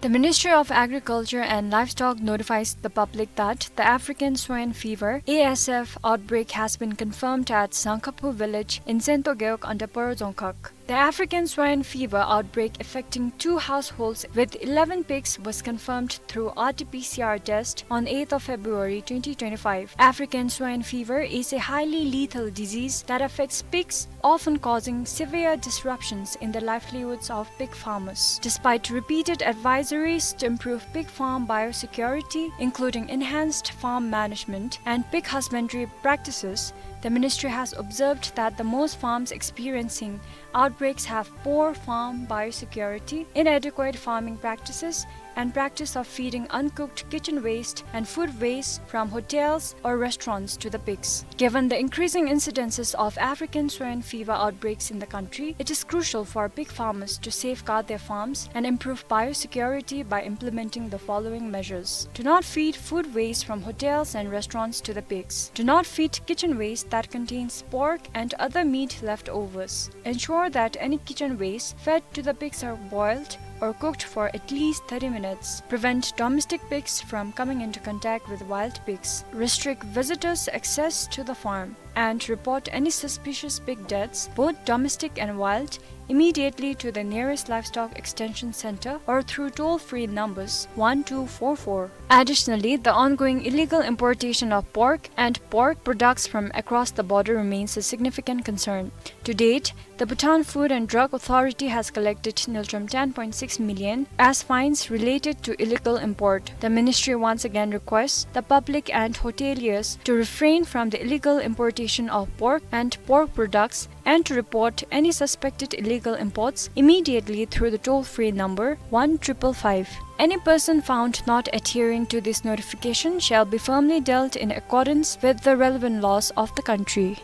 The Ministry of Agriculture and Livestock notifies the public that the African swine fever, A S F, outbreak has been confirmed at Sangkaphu village in Sento Gewog under Paro Dzongkhag. The African swine fever outbreak affecting two households with eleven pigs was confirmed through R T P C R test on eighth of February twenty twenty-five. African swine fever is a highly lethal disease that affects pigs, often causing severe disruptions in the livelihoods of pig farmers. Despite repeated advisories to improve pig farm biosecurity, including enhanced farm management and pig husbandry practices, the ministry has observed that the most farms experiencing outbreaks have poor farm biosecurity, inadequate farming practices, and practice of feeding uncooked kitchen waste and food waste from hotels or restaurants to the pigs. Given the increasing incidences of African swine fever outbreaks in the country, it is crucial for pig farmers to safeguard their farms and improve biosecurity by implementing the following measures. Do not feed food waste from hotels and restaurants to the pigs. Do not feed kitchen waste that contains pork and other meat leftovers. Ensure that any kitchen waste fed to the pigs are boiled or cooked for at least thirty minutes. Prevent domestic pigs from coming into contact with wild pigs. Restrict visitors' access to the farm and report any suspicious pig deaths, both domestic and wild, immediately to the nearest livestock extension center or through toll-free numbers one two four four. Additionally, the ongoing illegal importation of pork and pork products from across the border remains a significant concern. To date, the Bhutan Food and Drug Authority has collected ngultrum ten point six million as fines related to illegal import. The ministry once again requests the public and hoteliers to refrain from the illegal importation of pork and pork products and to report any suspected illegal imports immediately through the toll-free number one triple five. Any person found not adhering to this notification shall be firmly dealt in accordance with the relevant laws of the country.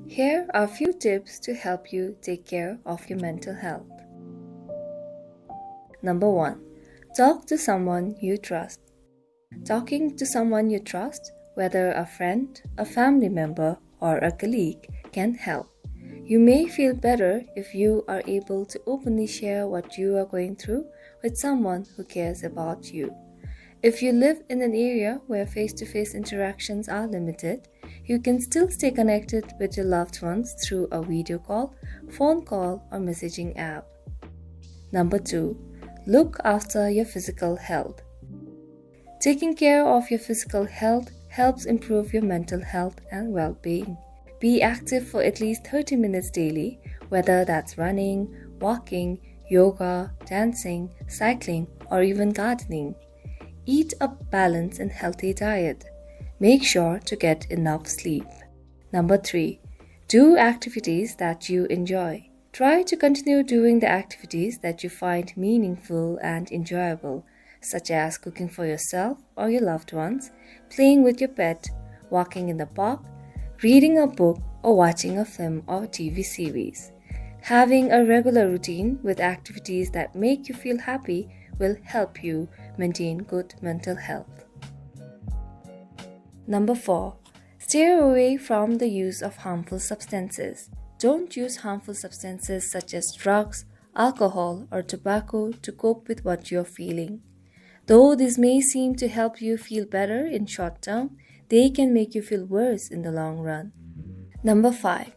Here are few tips to help you take care of your mental health. Number one, talk to someone you trust. Talking to someone you trust, whether a friend, a family member, or a colleague, can help. You may feel better if you are able to openly share what you are going through with someone who cares about you. If you live in an area where face-to-face interactions are limited, you can still stay connected with your loved ones through a video call, phone call, or messaging app. Number two, look after your physical health. Taking care of your physical health helps improve your mental health and well-being. Be active for at least thirty minutes daily, whether that's running, walking, yoga, dancing, cycling, or even gardening. Eat a balanced and healthy diet. Make sure to get enough sleep. Number three, do activities that you enjoy. Try to continue doing the activities that you find meaningful and enjoyable, such as cooking for yourself or your loved ones, playing with your pet, walking in the park, reading a book, or watching a film or T V series. Having a regular routine with activities that make you feel happy will help you maintain good mental health. Number four, stay away from the use of harmful substances. Don't use harmful substances such as drugs, alcohol, or tobacco to cope with what you're feeling. Though this may seem to help you feel better in short term, they can make you feel worse in the long run. Number five,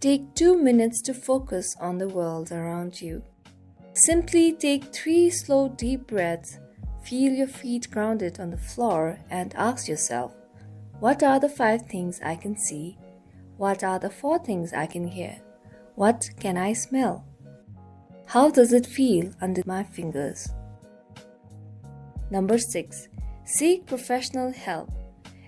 take two minutes to focus on the world around you. Simply take three slow, deep breaths, feel your feet grounded on the floor, and ask yourself, "What are the five things I can see? What are the four things I can hear? What can I smell? How does it feel under my fingers?" Number six, seek professional help.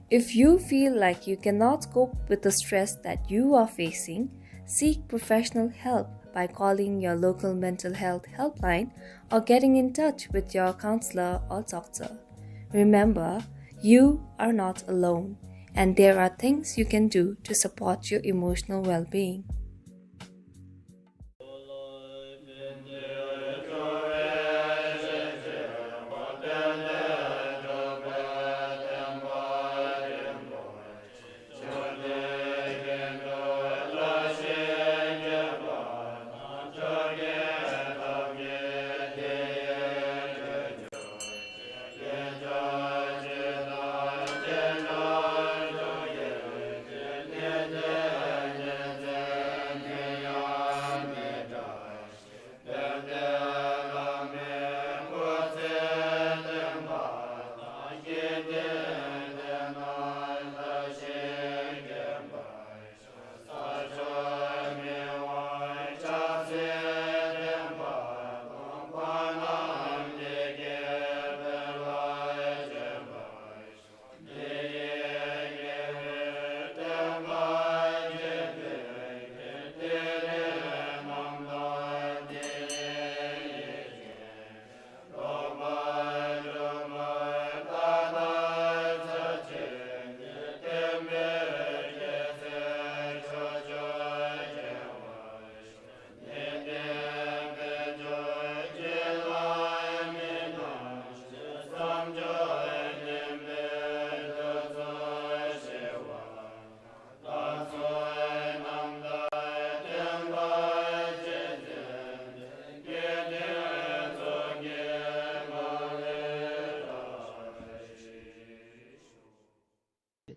If you feel like you cannot cope with the stress that you are facing, seek professional help by calling your local mental health helpline or getting in touch with your counselor or doctor. Remember, you are not alone, and there are things you can do to support your emotional well-being.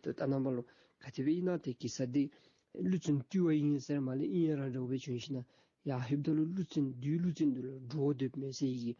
ད་ལྟ་ནངས་པ་ལུ་ག་དེ་སྦེ་ཨིན་ན་ཏེ་གེ་སར་འདི་ཀླུ་བཙན་བཏུལ་བ་ཨིན་ཟེར་མ་ལས་ཨིན་ཡ་ར་འདྲཝ་སྦེ་བྱོན་ཞིན་ན་ཡར་ལྷོདཔ་ད་ལུ་ཀླུ་བཙན་བདུད་ཀླུ་བཙན་འདི་ལུ་འདྲོག་སྡོདཔ་མས་ཟེར་ཡི་གི་